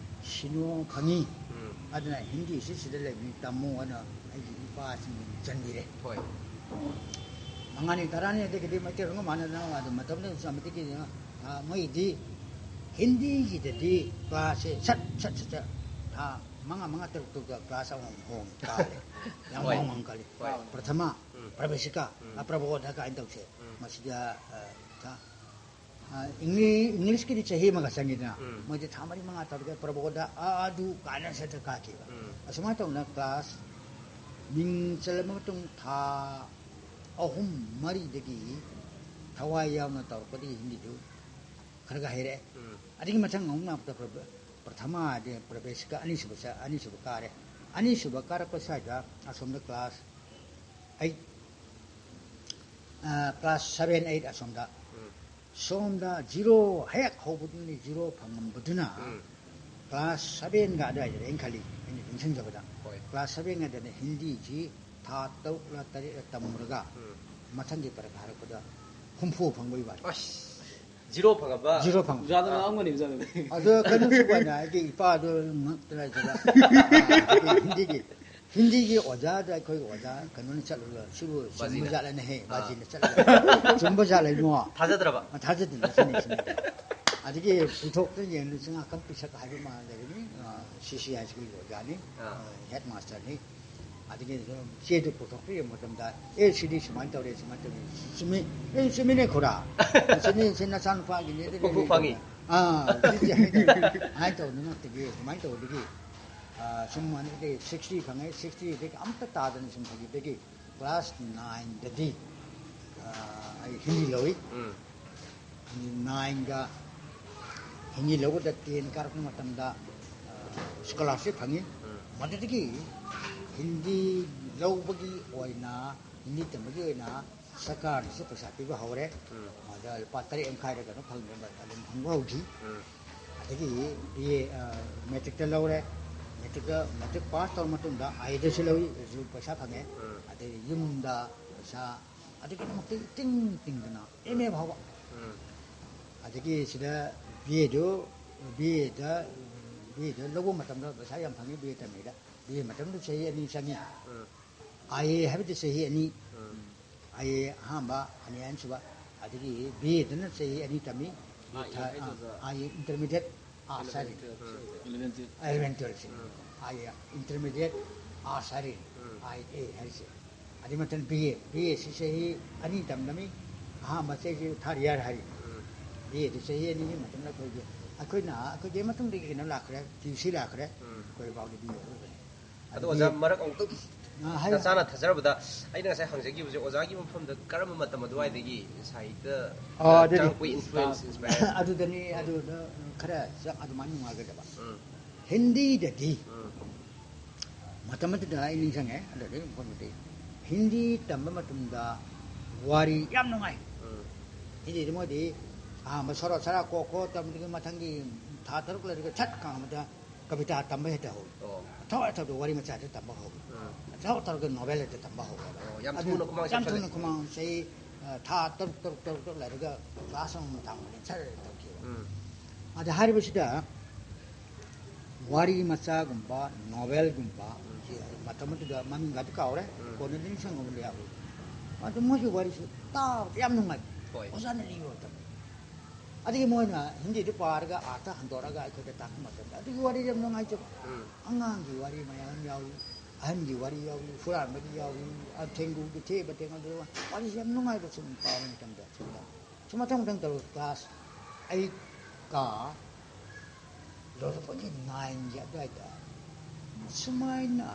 ꯁꯤꯅꯣ ꯐꯪꯉꯤ꯫ ꯎꯝ꯫ ꯑꯗꯨꯅ ꯍꯤꯟꯗꯤꯁꯤ ꯁꯤꯗ ꯂꯩꯕꯅꯤ ꯇꯝꯃꯣ ꯍꯥꯏꯅ ꯑꯩꯒꯤ ꯏꯄꯥꯁꯤꯡ ꯆꯟꯕꯤꯔꯦ꯫ ꯍꯣꯏ꯫ ꯃꯉꯥꯅꯤ ꯇꯔꯥꯅꯤ ꯑꯗꯒꯤꯗꯤ ꯃꯩꯇꯩꯂꯣꯟꯒ ꯃꯥꯟꯅꯗꯅ ꯑꯗꯨ ꯃꯇꯝꯗꯨꯗ ꯃꯩꯇꯩꯒꯤ, ꯑ, ꯃꯣꯏꯒꯤꯗꯤ ꯍꯤꯟꯗꯤꯒꯤꯗꯗꯤ ꯀ꯭ꯂꯥꯁꯁꯦ ꯁꯠ, ꯁꯠ, ꯁꯠ, ꯁꯠ ꯊꯥ ꯃꯉꯥ, ꯃꯉꯥ, ꯇꯔꯨꯛ, ꯇꯔꯨꯛꯇ ꯀ꯭ꯂꯥꯁ ꯑꯃꯃꯝ ꯍꯣꯡꯉꯤ, ꯀꯥꯜꯂꯦ꯫ ꯌꯥꯝ ꯍꯣꯏ꯫ ꯋꯥꯡ ꯋꯥꯡ ꯀꯥꯜꯂꯤ꯫ ꯍꯣꯏ꯫ ꯄ꯭ꯔꯊꯃ, ꯎꯝ꯫ ꯄ꯭ꯔꯕꯦꯁꯤꯀꯥ, ꯎꯝ꯫ ꯑ, ꯄ꯭ꯔꯕꯣꯙ ꯀꯥꯏꯅ ꯇꯧꯁꯦ꯫ ꯎꯝ꯫ ꯃꯁꯤꯗ, ꯑ, ꯊꯥ ꯏꯪꯂꯤꯁꯀꯤꯗꯤ ꯆꯍꯤ ꯑꯃꯒ ꯆꯪꯉꯤꯗꯅ, ꯎꯝ. ꯃꯣꯏꯗꯤ ꯊꯥ ꯃꯔꯤ ꯃꯉꯥ ꯇꯔꯨꯛ ꯄ꯭ꯔꯕꯣꯗ ꯑꯥ ꯑꯗꯨ ꯀꯥꯏꯅ ꯁꯠꯇ ꯀꯥꯈꯤꯕ. ꯎꯝ. ꯑꯁꯨꯃꯥꯏꯅ ꯇꯧꯗꯅ ꯀ꯭ꯂꯥꯁ ꯃꯤꯡ ꯆꯜꯂꯕ ꯃꯇꯨꯡ ꯊꯥ ꯑꯍꯨꯝ ꯃꯔꯤꯗꯒꯤ ꯊꯋꯥꯏ ꯌꯥꯎꯅ ꯇꯧꯔꯛꯄꯗꯒꯤ ꯍꯤꯟꯗꯤꯗꯨ ꯈꯔ ꯈꯔ ꯍꯩꯔꯛꯑꯦ. ꯎꯝ. ꯑꯗꯨꯒꯤ ꯃꯊꯪ ꯑꯃꯨꯛ ꯂꯥꯛꯄꯗ ꯄ꯭ꯔ-, ꯄ꯭ꯔꯊꯃ ꯍꯥꯏꯗꯤ ꯄ꯭ꯔꯕꯦꯁꯤꯀ ꯑꯅꯤꯁꯨꯕ ꯆ-, ꯑꯅꯤꯁꯨꯕ ꯀꯥꯔꯦ. ꯑꯅꯤꯁꯨꯕ ꯀꯥꯔꯛꯄ ꯁ꯭ꯋꯥꯏꯗ ꯑꯁꯣꯝꯗ class eight, class seven eight ꯑꯁꯣꯝꯗ, ꯎꯝ. ꯁꯣꯝꯗ ꯖꯤꯔꯣ ꯍꯦꯛ ꯍꯧꯕꯗꯨꯅꯤ, ꯖꯤꯔꯣ ꯐꯪꯉꯝꯕꯗꯨꯅ ꯎꯝ. ꯀ꯭ꯂꯥꯁ ꯁꯚꯦꯟꯒ ꯑꯗꯨꯋꯥꯏꯗ ꯑꯩꯅ ꯈꯜꯂꯤ, ꯑꯩꯅ ꯅꯤꯡꯁꯤꯡꯖꯕꯗ. ꯍꯣꯏ. ꯀ꯭ꯂꯥꯁ ꯁꯚꯦꯟ ꯑꯗꯨꯗ ꯍꯤꯟꯗꯤꯁꯤ ꯊꯥ ꯇꯔꯨꯛꯂ ꯇꯔꯦꯠꯂ ꯇꯝꯃꯨꯔꯒ ꯎꯝ. ꯃꯊꯪꯒꯤ ꯄꯔꯤꯈꯥ ꯍꯥꯏꯔꯛꯄꯗ ꯍꯨꯝꯐꯨ ꯐꯪꯕꯒꯤ ꯋꯥꯅꯤ. ꯑꯁ, ꯖꯤꯔꯣ ꯐꯪꯉꯕ? ꯖꯤꯔꯣ ꯐꯪꯕ. ꯑꯣꯖꯥꯗ ꯉꯥꯡꯉꯝꯒꯅꯤ, ꯑꯣꯖꯥꯗ. ꯑꯗꯣ ꯀꯩꯅꯣꯁꯨ ꯋꯥꯅꯤ, ꯑꯩꯒꯤ ꯏꯄꯥꯗꯣ ꯉꯛꯇꯅ ꯁꯤꯗ, ꯍꯤꯟꯗꯤꯒꯤ, ꯍꯤꯟꯗꯤꯒꯤ ꯑꯣꯖꯥꯗ ꯑꯩꯈꯣꯏꯒꯤ ꯑꯣꯖꯥ ꯀꯩꯅꯣꯅ ꯆꯠꯂꯒ ꯁꯤꯕꯨ ꯆꯨꯝꯕ ꯕꯥꯖꯤꯅ. ꯖꯥꯠꯂꯅꯦꯍꯦ, ꯑꯥ. ꯕꯥꯖꯤꯅ ꯆꯠꯂꯒ ꯆꯨꯝꯕ ꯖꯥꯠꯂ ꯏꯕꯨꯡꯉꯣ? ꯊꯥꯖꯗ꯭ꯔꯕ? ꯑ, ꯊꯥꯖꯗꯅ ꯁꯤꯅꯤ, ꯁꯤꯅꯤ. ꯑꯗꯒꯤ ꯄꯨꯊꯣꯛꯇ ꯌꯦꯡꯂꯨꯁꯤ, ꯉꯥꯛꯇꯪ ꯄꯤꯁꯛ ꯍꯥꯏꯕ ꯑꯃ ꯂꯩꯔꯅꯤ, ꯁꯤ ꯁꯤ ꯍꯥꯏ ꯁ꯭ꯀꯨꯜꯒꯤ ꯑꯣꯖꯥꯅꯤ, ꯑꯥ. ꯍꯦꯗ ꯃꯥꯁꯇꯔꯅꯤ. ꯑꯗꯒꯤ ꯆꯦꯗꯨ ꯄꯨꯊꯣꯛꯄ ꯌꯦꯡꯕ ꯃꯇꯝꯗ, "ꯑꯦ, ꯁꯤꯗꯤ ꯁꯨꯃꯥꯏꯅ ꯇꯧꯔꯦ, ꯁꯨꯃꯥꯏꯅ ꯇꯧꯔꯦ, ꯁꯤ ꯆꯨꯝꯃꯤ, ꯑꯦ, ꯆꯨꯝꯃꯤꯅꯦ ꯈꯨꯔꯥ, ꯁꯤꯅꯤ, ꯁꯤ ꯅꯆꯥꯅꯨꯄꯥꯒꯤꯅꯦ", ꯑꯗꯨꯅꯤ, ꯍꯨꯝꯐꯨ ꯐꯪꯉꯤ. ꯑꯥ, ꯁꯤꯁꯦ ꯍꯥꯏꯅ ꯑꯗꯨꯃꯥꯏꯅ ꯇꯧꯗꯅ ꯉꯥꯛꯇꯒꯤ, ꯑꯗꯨꯃꯥꯏꯅ ꯇꯧꯕꯗꯒꯤ, ꯑꯥ, ꯁꯨꯝ ꯍꯥꯏꯅ ꯁꯤꯛꯁꯇꯤ ꯐꯪꯉꯦ, ꯁꯤꯛꯁꯇꯤꯗꯒꯤ ꯑꯝꯇ ꯇꯥꯗꯅ ꯁꯨꯝ ꯐꯪꯈꯤꯕꯗꯒꯤ ꯀ꯭ꯂꯥꯁ ꯅꯥꯏꯟꯗꯗꯤ, ꯑꯥ, ꯑꯩ ꯍꯤꯟꯗꯤ ꯂꯧꯏ꯫ ꯎꯝ. ꯅꯥꯏꯟꯒ ꯍꯤꯟꯗꯤ ꯂꯧꯕꯗ ꯇꯦꯟ ꯀꯥꯔꯛꯄ ꯃꯇꯝꯗ, ꯑ, ꯁ꯭ꯀꯣꯂꯥꯔꯁꯤꯞ ꯐꯪꯉꯤ꯫ ꯎꯝ. ꯃꯗꯨꯗꯒꯤ ꯍꯤꯟꯗꯤ ꯂꯧꯕꯒꯤ ꯑꯣꯏꯅ, ꯍꯤꯟꯗꯤ ꯇꯝꯕꯒꯤ ꯑꯣꯏꯅ ꯁꯔꯀꯥꯔꯅꯁꯨ ꯄꯩꯁꯥ ꯄꯤꯕ ꯍꯧꯔꯦ꯫ ꯎꯝ. ꯃꯗ ꯂꯨꯄꯥ ꯇꯔꯦꯠ ꯃꯈꯥꯏꯗ ꯀꯩꯅꯣ ꯐꯪꯕ, ꯑꯗꯨꯝ ꯐꯪꯕ ꯍꯧꯈꯤ꯫ ꯎꯝ. ꯑꯗꯒꯤ ꯕꯤ ꯑꯦ, ꯑ, ꯃꯦꯇ꯭ꯔꯤꯛꯇ ꯂꯧꯔꯦ꯫ ꯃꯦꯇ꯭ꯔꯤꯛꯇ, ꯃꯦꯇ꯭ꯔꯤꯛ ꯄꯥꯁ ꯇꯧꯔ ꯃꯇꯨꯡꯗ ꯑꯥꯏ ꯑꯦꯗꯁꯨ ꯂꯧꯏ, ꯑꯗꯨꯁꯨ ꯄꯩꯁꯥ ꯐꯪꯉꯦ꯫ ꯎꯝ. ꯑꯗꯩ ꯌꯨꯝꯗ ꯄꯩꯁꯥ ꯑꯗꯨꯛꯀꯤ ꯃꯇꯤꯛ ꯏꯇꯤꯡ ꯇꯤꯡꯗꯅ ꯑꯦꯝ ꯑꯦ ꯐꯥꯎꯕ꯫ ꯎꯝ. ꯑꯗꯒꯤ ꯁꯤꯗ ꯕꯤ ꯑꯦꯗꯨ, ꯕꯤ ꯑꯦꯗ, ꯕꯤ ꯑꯦꯗ ꯂꯧꯕ ꯃꯇꯝꯗ ꯄꯩꯁꯥ ꯌꯥꯝ ꯐꯪꯉꯤ, ꯕꯤ ꯑꯦ ꯇꯝꯃꯤꯗ꯫ ꯕꯤ ꯑꯦ ꯃꯇꯝꯗ ꯆꯍꯤ ꯑꯅꯤ ꯆꯪꯉꯤ꯫ ꯎꯝ. ꯑꯥꯏ ꯑꯦ ꯍꯥꯏꯕꯗꯤ ꯆꯍꯤ ꯑꯅꯤ꯫ ꯎꯝ. ꯑꯥꯏ ꯑꯦ ꯑꯍꯥꯟꯕ, ꯑꯅꯤ, ꯑꯍꯨꯝꯁꯨꯕ, ꯑꯗꯒꯤ ꯕꯤ ꯑꯦꯗꯅ ꯆꯍꯤ ꯑꯅꯤ ꯇꯝꯃꯤ꯫ ꯑꯥꯏ ꯑꯦ ꯍꯥꯏꯗꯣ ꯑꯣꯖꯥ? ꯑꯥꯏ ꯑꯦ ꯏꯟꯇꯔꯃꯤꯗꯤꯌꯦꯠ ꯑꯥꯔꯠꯁ ꯍꯥꯏꯔꯤ꯫ Eleven twelve. ꯑꯦꯂꯚꯦꯟ ꯇꯨꯌꯦꯜꯐꯁꯦ꯫ Um. I A intermediate arts ꯍꯥꯏꯔꯤ꯫ ꯎꯝ. ꯑꯥꯏ ꯑꯦ ꯍꯥꯏꯔꯤꯁꯦ꯫ ꯑꯗꯨ ꯃꯇꯝꯗ ꯕꯤ ꯑꯦ, ꯕꯤ ꯑꯦ ꯁꯤ ꯆꯍꯤ ꯑꯅꯤ ꯇꯝꯂꯝꯃꯤ꯫ ꯑꯍꯥꯟꯕ ꯆꯍꯤꯁꯤ ꯊꯥꯔꯠ ꯏꯌꯥꯔ ꯍꯥꯏꯔꯤ꯫ ꯎꯝ. ꯕꯤ ꯑꯦꯗꯨ ꯆꯍꯤ ꯑꯅꯤꯒꯤ ꯃꯇꯝꯗ ꯑꯩꯈꯣꯏꯒꯤ, ꯑꯩꯈꯣꯏꯅ, ꯑꯩꯈꯣꯏꯒꯤ ꯃꯇꯨꯡꯗꯒꯤ ꯀꯩꯅꯣ ꯂꯥꯛꯈ꯭ꯔꯦ, ꯄꯤ ꯌꯨ ꯁꯤ ꯂꯥꯛꯈ꯭ꯔꯦ, ꯎꯝ꯫ ꯑꯩꯈꯣꯏ ꯐꯥꯎꯗꯤ ꯕꯤ ꯑꯦ ꯑꯣꯏꯕꯅꯤ꯫ ꯑꯗꯣ ꯑꯣꯖꯥ, ꯃꯔꯛ ꯑꯃꯨꯛꯇꯪ ꯑꯥ, ꯍꯥꯏꯌꯨ꯫ ꯆꯞ ꯆꯥꯅ ꯊꯥꯖꯔꯕꯗ, ꯑꯩꯅ ꯉꯁꯥꯏ ꯍꯪꯖꯈꯤꯕꯁꯦ, ꯑꯣꯖꯥꯒꯤ ꯃꯐꯝꯗ ꯀꯔꯝꯕ ꯃꯇꯝ ꯑꯗꯨꯋꯥꯏꯗꯒꯤ ꯁꯥꯍꯤꯇ꯭ꯌ ꯑꯣ, ꯑꯗꯨꯗꯤ ꯆꯪꯉꯛꯄꯒꯤ influence, inspire? ꯑꯗꯨꯗꯅꯤ, ꯑꯗꯨꯗ ꯈꯔ ꯆꯞ ꯑꯗꯨꯃꯥꯏꯅ ꯅꯨꯡꯉꯥꯏꯒꯗꯕ꯫ ꯎꯝ, ꯍꯤꯟꯗꯤꯗꯗꯤ ꯎꯝ, ꯃꯇꯝ ꯑꯗꯨꯗ ꯑꯩ ꯅꯤꯡꯁꯤꯡꯉꯦ, ꯑꯗꯨꯗꯒꯤ ꯃꯐꯝꯗꯨꯗꯤ ꯍꯤꯟꯗꯤ ꯇꯝꯕ ꯃꯇꯝꯗ ꯋꯥꯔꯤ ꯌꯥꯝ ꯅꯨꯡꯉꯥꯏ꯫ ꯎꯝ, ꯍꯤꯟꯗꯤꯗꯤ ꯃꯣꯏꯗꯤ ꯑꯍꯥꯟꯕ ꯁꯣꯔꯣ ꯁꯔꯥ ꯀꯣ ꯈꯣ ꯇꯝꯕꯗꯒꯤ ꯃꯊꯪꯒꯤ ꯊꯥ ꯇꯔꯨꯛ ꯂꯩꯔꯒ ꯁꯠ ꯀꯥꯡꯕꯗ ꯀꯕꯤꯇꯥ ꯇꯝꯕ ꯍꯦꯛꯇ ꯍꯧꯏ꯫ ꯑꯣ, ꯑꯊꯧ ꯑꯊꯧꯗ ꯋꯥꯔꯤ ꯃꯆꯥꯁꯦ ꯇꯝꯕ ꯍꯧꯏ꯫ ꯎꯝ, ꯑꯊꯧ ꯑꯊꯧꯗ ꯅꯣꯚꯦꯜ ꯍꯦꯛꯇ ꯇꯝꯕ ꯍꯧꯏ꯫ ꯑꯣ, ꯌꯥꯝ ꯊꯨꯅ ꯈꯨꯃꯥꯡ ꯌꯥꯝ ꯊꯨꯅ ꯆꯥꯎꯁꯜꯂꯦ꯫ ꯈꯨꯃꯥꯡ ꯆꯍꯤ, ꯑ, ꯊꯥ ꯇꯔꯨꯛ ꯇꯔꯨꯛ ꯇꯔꯨꯛ ꯇꯔꯨꯛ ꯂꯩꯔꯒ ꯀ꯭ꯂꯥꯁ ꯑꯃꯃꯝ ꯊꯥꯡꯕꯅꯤ ꯁꯔ ꯇꯧꯈꯤꯕ꯫ ꯎꯝ, ꯑꯗ ꯍꯥꯏꯔꯤꯕꯁꯤꯗ ꯋꯥꯔꯤ ꯃꯆꯥꯒꯨꯝꯕ, ꯅꯣꯚꯦꯜꯒꯨꯝꯕ, ꯎꯝ꯫ ꯁꯤ ꯃꯇꯝ ꯑꯗꯨꯗ ꯃꯃꯤꯡꯒꯗꯤ ꯀꯥꯎꯔꯦ, ꯎꯝ꯫ ꯀꯣꯟꯅꯗꯤ ꯅꯤꯡꯁꯤꯡꯉꯕ ꯌꯥꯎꯏ꯫ ꯑꯗꯨ ꯃꯣꯏꯒꯤ ꯋꯥꯔꯤꯁꯤ ꯇꯥꯕꯗ ꯌꯥꯝ ꯅꯨꯡꯉꯥꯏ꯫ ꯍꯣꯏ꯫ ꯑꯣꯖꯥꯅ ꯂꯤꯕ ꯃꯇꯝꯗ꯫ ꯑꯗꯒꯤ ꯃꯣꯏꯅ ꯍꯤꯟꯗꯤꯗꯨ ꯄꯥꯔꯒ ꯑꯥꯔꯊ ꯍꯟꯗꯣꯔꯛꯑꯒ ꯑꯩꯈꯣꯏꯗ ꯇꯥꯛꯄ ꯃꯇꯝꯗ ꯑꯗꯨꯒꯤ ꯋꯥꯔꯤ ꯌꯥꯝ ꯅꯨꯡꯉꯥꯏꯖꯕ꯫ ꯎꯝ꯫ ꯑꯉꯥꯡꯒꯤ ꯋꯥꯔꯤ ꯃꯌꯥꯝ ꯌꯥꯎꯏ, ꯑꯍꯟꯒꯤ ꯋꯥꯔꯤ ꯌꯥꯎꯏ, ꯍꯨꯔꯥꯟꯕꯒꯤ ꯌꯥꯎꯏ, ꯑ, ꯊꯦꯡꯒꯨꯒꯤ ꯊꯦꯕ ꯊꯦꯡꯅꯗꯕ ꯋꯥꯔꯤꯁꯤ ꯌꯥꯝ ꯅꯨꯡꯉꯥꯏꯕ ꯁꯨꯝ ꯄꯥꯕ ꯃꯇꯝꯗ ꯁꯨꯝ ꯁꯨꯝ ꯃꯊꯪ ꯃꯊꯪ ꯇꯧꯔꯒ ꯀ꯭ꯂꯥꯁ ꯑꯩꯠ ꯀꯥ ꯂꯣꯏꯔꯛꯄꯒꯤ ꯅꯥꯏꯟꯒꯤ ꯑꯗꯨꯋꯥꯏꯗ ꯁꯨꯃꯥꯏꯅ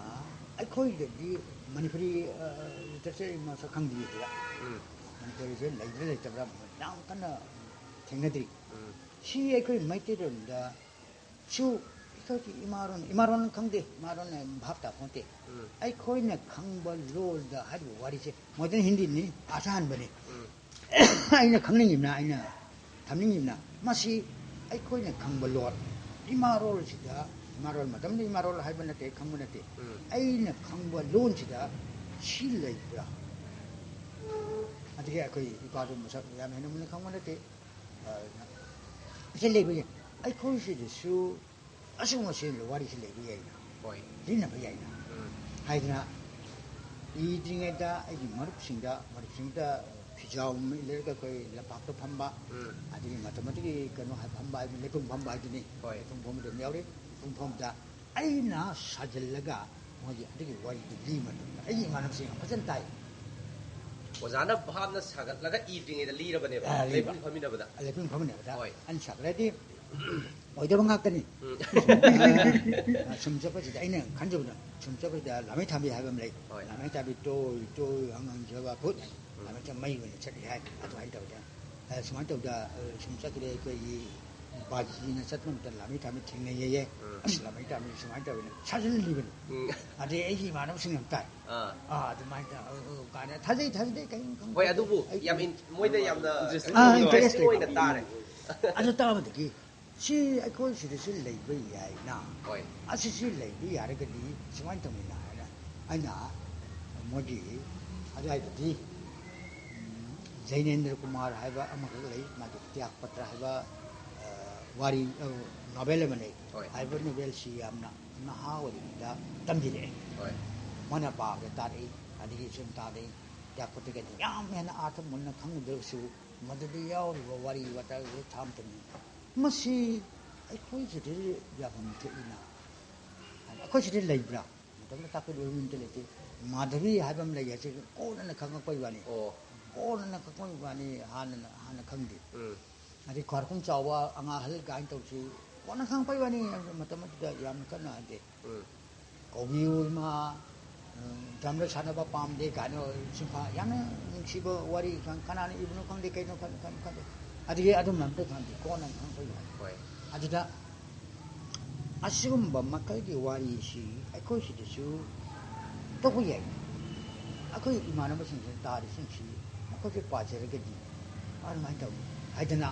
ꯑꯩꯈꯣꯏꯗꯗꯤ ꯃꯅꯤꯄꯨꯔꯤ, ꯑ, ꯂꯤꯇꯔꯦꯆꯔ ꯃꯁꯛ ꯈꯪꯗꯦꯗꯅ꯫ ꯎꯝ꯫ ꯃꯅꯤꯄꯨꯔꯤꯁꯦ ꯂꯩꯕ꯭ꯔꯥ ꯂꯩꯇꯕ꯭ꯔꯥ ꯌꯥꯝ ꯀꯟꯅ ꯊꯦꯡꯅꯗ꯭ꯔꯤ꯫ ꯎꯝ꯫ ꯁꯤ ꯑꯩꯈꯣꯏ ꯃꯩꯇꯩꯂꯣꯟꯗ ꯁꯨ ꯑꯩꯈꯣꯏꯒꯤ ꯏꯃꯥꯔꯣꯟ, ꯏꯃꯥꯔꯣꯟ ꯈꯪꯗꯦ, ꯏꯃꯥꯔꯣꯟ ꯚꯥꯞ ꯇꯥꯄꯣꯟꯇꯦ꯫ ꯎꯝ꯫ ꯑꯩꯈꯣꯏꯅ ꯈꯪꯕ ꯂꯣꯜꯗ ꯍꯥꯏꯔꯤꯕ ꯋꯥꯔꯤꯁꯦ ꯃꯣꯗꯔꯟ ꯍꯤꯟꯗꯤꯅꯤ, ꯑꯁꯥꯍꯟꯕꯅꯤ꯫ ꯎꯝ꯫ ꯑꯩꯅ ꯈꯪꯅꯤꯡꯉꯤꯕꯅ, ꯑꯩꯅ ꯊꯝꯅꯤꯡꯉꯤꯕꯅ ꯃꯁꯤ ꯑꯩꯈꯣꯏꯅ ꯈꯪꯕ ꯂꯣꯟ, ꯏꯃꯥꯔꯣꯜꯁꯤꯗ, ꯏꯃꯥꯔꯣꯜ ꯃꯇꯝꯗ ꯏꯃꯥꯔꯣꯜ ꯍꯥꯏꯕ ꯅꯠꯇꯦ, ꯈꯪꯕ ꯅꯠꯇꯦ꯫ ꯎꯝ꯫ ꯑꯩꯅ ꯈꯪꯕ ꯂꯣꯟꯁꯤꯗ ꯁꯤ ꯂꯩꯕ꯭ꯔꯥ? ꯑꯗꯒꯤ ꯑꯩꯈꯣꯏ ꯏꯄꯥꯗꯨ ꯃꯁꯛ ꯌꯥꯝ ꯍꯦꯟꯅ ꯃꯨꯟꯅ ꯈꯪꯕ ꯅꯠꯇꯦ꯫ ꯑ, ꯁꯤ ꯂꯩꯕ ꯌꯥꯏ꯫ ꯑꯩꯈꯣꯏꯁꯤꯗꯁꯨ ꯑꯁꯤꯒꯨꯝꯕ ꯁꯤꯒꯨꯝꯕ ꯋꯥꯔꯤꯁꯤ ꯂꯩꯕ ꯌꯥꯏꯅ, ꯍꯣꯏ꯫ ꯁꯤꯖꯤꯟꯅꯕ ꯌꯥꯏꯅ ꯎꯝ꯫ ꯍꯥꯏꯗꯅ, ꯏꯗ꯭ꯔꯤꯉꯩꯗ ꯑꯩꯒꯤ ꯃꯔꯨꯞꯁꯤꯡꯗ, ꯃꯔꯨꯞꯁꯤꯡꯗ ꯐꯤꯖꯥꯎ ꯑꯃ ꯏꯜꯂꯒ ꯑꯩꯈꯣꯏ ꯂꯝꯄꯥꯛꯇ ꯐꯝꯕ, ꯎꯝ꯫ ꯑꯗꯒꯤ ꯃꯇꯝ ꯑꯗꯨꯒꯤ ꯀꯩꯅꯣ ꯍꯥꯏ-, ꯐꯝꯕ ꯍꯥꯏꯕ, ꯂꯩꯄꯨꯡ ꯐꯝꯕ ꯍꯥꯏꯗꯨꯅꯤ꯫ ꯍꯣꯏ꯫ ꯂꯩꯄꯨꯡ ꯐꯝꯕꯗ ꯑꯗꯨꯝ ꯌꯥꯎꯔꯤ꯫ ꯂꯩꯄꯨꯡ ꯐꯝꯕꯗ ꯑꯩꯅ ꯁꯥꯖꯤꯜꯂꯒ ꯃꯣꯏꯒꯤ ꯑꯗꯨꯒꯤ ꯋꯥꯔꯤꯗꯨ ꯂꯤꯕ ꯃꯇꯝꯗ ꯑꯩꯒꯤ ꯏꯃꯥꯟꯅꯕꯁꯤꯡ ꯌꯥꯝ ꯐꯖꯅ ꯇꯥꯏ꯫ ꯑꯣꯖꯥꯅ ꯚꯥꯞꯅ ꯁꯥꯒꯠꯂꯒ ꯏꯗ꯭ꯔꯤꯉꯩꯗ ꯂꯤꯔꯕꯅꯦꯕ, ꯑ, ꯂꯤꯕ꯫ ꯂꯩꯄꯨꯡ ꯐꯝꯃꯤꯟꯅꯕꯗ꯫ ꯂꯩꯄꯨꯡ ꯐꯝꯃꯤꯟꯅꯕꯗ ꯍꯣꯏ꯫ ꯑꯩꯅ ꯁꯥꯒꯠꯂꯗꯤ ꯑꯣꯏꯗꯕ ꯉꯥꯛꯇꯅꯤ꯫ ꯎꯝ꯫ ꯑ, ꯁꯨꯝ ꯆꯠꯄꯁꯤꯗ ꯑꯩꯅ ꯈꯟꯖꯕꯗ ꯁꯨꯝ ꯆꯠꯄꯁꯤꯗ ꯂꯥꯃꯩ ꯊꯥꯕꯤ ꯍꯥꯏꯕ ꯑꯃ ꯂꯩ꯫ ꯍꯣꯏ꯫ ꯂꯥꯃꯩ ꯊꯥꯕꯤ ꯇꯣꯏ ꯇꯣꯏ ꯍꯪ ꯍꯪꯖꯕ ꯈꯨꯠ ꯂꯥꯃꯩ ꯊꯥꯕꯤ ꯃꯩ ꯑꯣꯏꯅ ꯆꯠꯂꯤ ꯍꯥꯏ꯫ ꯑꯗꯨꯃꯥꯏꯅ ꯇꯧꯗꯅ ꯑ, ꯁꯨꯃꯥꯏꯅ ꯇꯧꯗ ꯑ, ꯁꯨꯝ ꯆꯠꯈ꯭ꯔꯦ ꯑꯩꯈꯣꯏꯒꯤ ꯕꯥꯖꯤꯅ ꯆꯠꯄ ꯃꯇꯝꯗ ꯂꯥꯃꯩ ꯊꯥꯕꯤ ꯊꯦꯡꯅꯩꯌꯦ꯫ ꯎꯝ꯫ ꯑꯁ, ꯂꯥꯃꯩ ꯊꯥꯕꯤ ꯁꯨꯃꯥꯏꯅ ꯇꯧꯋꯦꯅ ꯁꯥꯖꯤꯜꯂꯤꯕꯅꯤ꯫ ꯎꯝ꯫ ꯑꯗꯩ ꯑꯩꯒꯤ ꯏꯃꯥꯟꯅꯕꯁꯤꯡ ꯌꯥꯝ ꯇꯥꯏ꯫ ꯑꯥ꯫ ꯑꯥ, ꯑꯗꯨꯃꯥꯏꯅ ꯇꯧ-, ꯑ, ꯑ, ꯀꯥꯏꯅ ꯊꯥꯖꯩ, ꯊꯥꯖꯗꯦ, ꯀꯔꯤꯝ ꯈꯪꯗꯦ꯫ ꯍꯣꯏ, ꯑꯗꯨꯕꯨ ꯑꯩ ꯌꯥꯝ ꯏꯟ-, ꯃꯣꯏꯗ ꯌꯥꯝꯅ Interesting ꯑꯥ, ꯑꯣꯏꯕ꯫ interest interesting ꯑꯣꯏꯅ ꯑꯣꯏꯕ꯫ ꯇꯥꯔꯦ꯫ ꯑꯗꯨ ꯇꯥꯕꯗꯒꯤ ꯁꯤ ꯑꯩꯈꯣꯏ ꯁꯤꯗꯁꯨ ꯂꯩꯕ ꯌꯥꯏꯅ꯫ ꯍꯣꯏ꯫ ꯑꯁꯤꯁꯤ ꯂꯩꯕ ꯌꯥꯔꯒꯗꯤ ꯁꯨꯃꯥꯏꯅ ꯇꯧꯃꯤꯟꯅ ꯍꯥꯏꯅ ꯑꯩꯅ ꯃꯣꯏꯒꯤ ꯑꯗꯨꯋꯥꯏꯗꯗꯤ, ꯎꯝ, ꯖꯩꯅꯦꯟꯗ꯭ꯔ ꯀꯨꯃꯥꯔ ꯍꯥꯏꯕ ꯑꯃꯈꯛ ꯂꯩ, ꯃꯥꯒꯤ ꯇ꯭ꯌꯥꯒ ꯄꯇ꯭ꯔ ꯍꯥꯏꯕ, ꯑ, ꯋꯥꯔꯤ, ꯑ, ꯅꯣꯕꯦꯜ ꯑꯃ ꯂꯩ꯫ ꯍꯣꯏ꯫ ꯍꯥꯏꯔꯤꯕ ꯅꯣꯕꯦꯜꯁꯤ ꯌꯥꯝꯅ ꯅꯍꯥ ꯑꯣꯏꯔꯤꯉꯩꯗ ꯇꯝꯕꯤꯔꯛꯑꯦ꯫ ꯍꯣꯏ꯫ ꯃꯥꯅ ꯄꯥꯕꯗ ꯇꯥꯔꯛꯏ, ꯑꯗꯒꯤ ꯁꯨꯝ ꯇꯥꯔꯛꯏ꯫ ꯇ꯭ꯌꯥꯒ ꯄꯇ꯭ꯔꯒꯗꯤ ꯌꯥꯝ ꯍꯦꯟꯅ ꯑꯥꯔꯊ ꯃꯨꯟꯅ ꯈꯪꯉꯨꯗ꯭ꯔꯒꯁꯨ ꯃꯗꯨꯗ ꯌꯥꯎꯔꯤꯕ ꯋꯥꯔꯤ ꯋꯥꯇꯥꯏ ꯊꯥꯝꯇꯅꯤ꯫ ꯃꯁꯤ ꯑꯩꯈꯣꯏ ꯁꯤꯗ ꯌꯥꯐꯝ ꯊꯣꯛꯏꯅ, ꯑꯩꯈꯣꯏ ꯁꯤꯗ ꯂꯩꯕ꯭ꯔꯥ? ꯃꯇꯝꯗ ꯇꯥꯛꯄꯤꯕ ꯃꯤ ꯑꯝꯇ ꯂꯩꯇꯦ꯫ ꯃꯥꯙꯕꯤ ꯍꯥꯏꯕ ꯑꯃ ꯂꯩ ꯍꯥꯏꯁꯦ ꯀꯣꯟꯅ ꯈꯪꯉꯛꯄꯩ ꯋꯥꯅꯤ꯫ ꯑꯣ꯫ ꯀꯣꯟꯅ ꯈꯪꯉꯛꯄꯩ ꯋꯥꯅꯤ, ꯍꯥꯟꯅ, ꯍꯥꯟꯅ ꯈꯪꯗꯦ꯫ ꯎꯝ꯫ ꯑꯗꯩ ꯈ꯭ꯋꯥꯏꯔꯥꯛꯄꯝ ꯆꯥꯎꯕ ꯑꯉꯥꯡ ꯑꯍꯜ ꯀꯥꯏꯅ ꯇꯧꯁꯤ ꯀꯣꯟꯅ ꯈꯪꯉꯛꯄꯩ ꯋꯥꯅꯤ꯫ ꯃꯇꯝ ꯑꯗꯨꯗ ꯌꯥꯝꯅ ꯀꯟꯅ ꯍꯥꯏꯗꯦ꯫ ꯎꯝ꯫ ꯀꯧꯕꯤꯌꯨ ꯏꯃꯥ, ꯎꯝ, ꯗ꯭ꯔꯝꯗ ꯁꯥꯟꯅꯕ ꯄꯥꯝꯗꯦ ꯀꯥꯏꯅ ꯁꯤꯟꯐꯥ ꯌꯥꯝꯅ ꯅꯨꯡꯁꯤꯕ ꯋꯥꯔꯤ ꯈꯪ-, ꯀꯅꯥꯅ ꯏꯕꯅꯣ ꯈꯪꯗꯦ, ꯀꯩꯅꯣ ꯈꯪꯗꯦ, ꯈꯪꯗꯦ, ꯈꯪꯗꯦ꯫ ꯑꯗꯨꯗꯒꯤ ꯑꯗꯨꯝꯕ ꯑꯝꯇ ꯈꯪꯗꯦ, ꯀꯣꯟꯅ ꯈꯪꯉꯛꯄꯩ ꯋꯥꯅꯤ꯫ ꯍꯣꯏ꯫ ꯑꯗꯨꯗ ꯑꯁꯤꯒꯨꯝꯕ ꯃꯈꯜꯒꯤ ꯋꯥꯔꯤꯁꯤ ꯑꯩꯈꯣꯏ ꯁꯤꯗꯁꯨ ꯇꯧꯕ ꯌꯥꯏ꯫ ꯑꯩꯈꯣꯏ ꯏꯃꯥꯟꯅꯕꯁꯤꯡꯁꯤꯅ ꯇꯥꯔꯤꯁꯤꯡꯁꯤ ꯃꯈꯣꯏꯁꯨ ꯄꯥꯖꯔꯒꯗꯤ ꯑꯗꯨꯃꯥꯏꯅ ꯇꯧꯏ ꯍꯥꯏꯗꯅ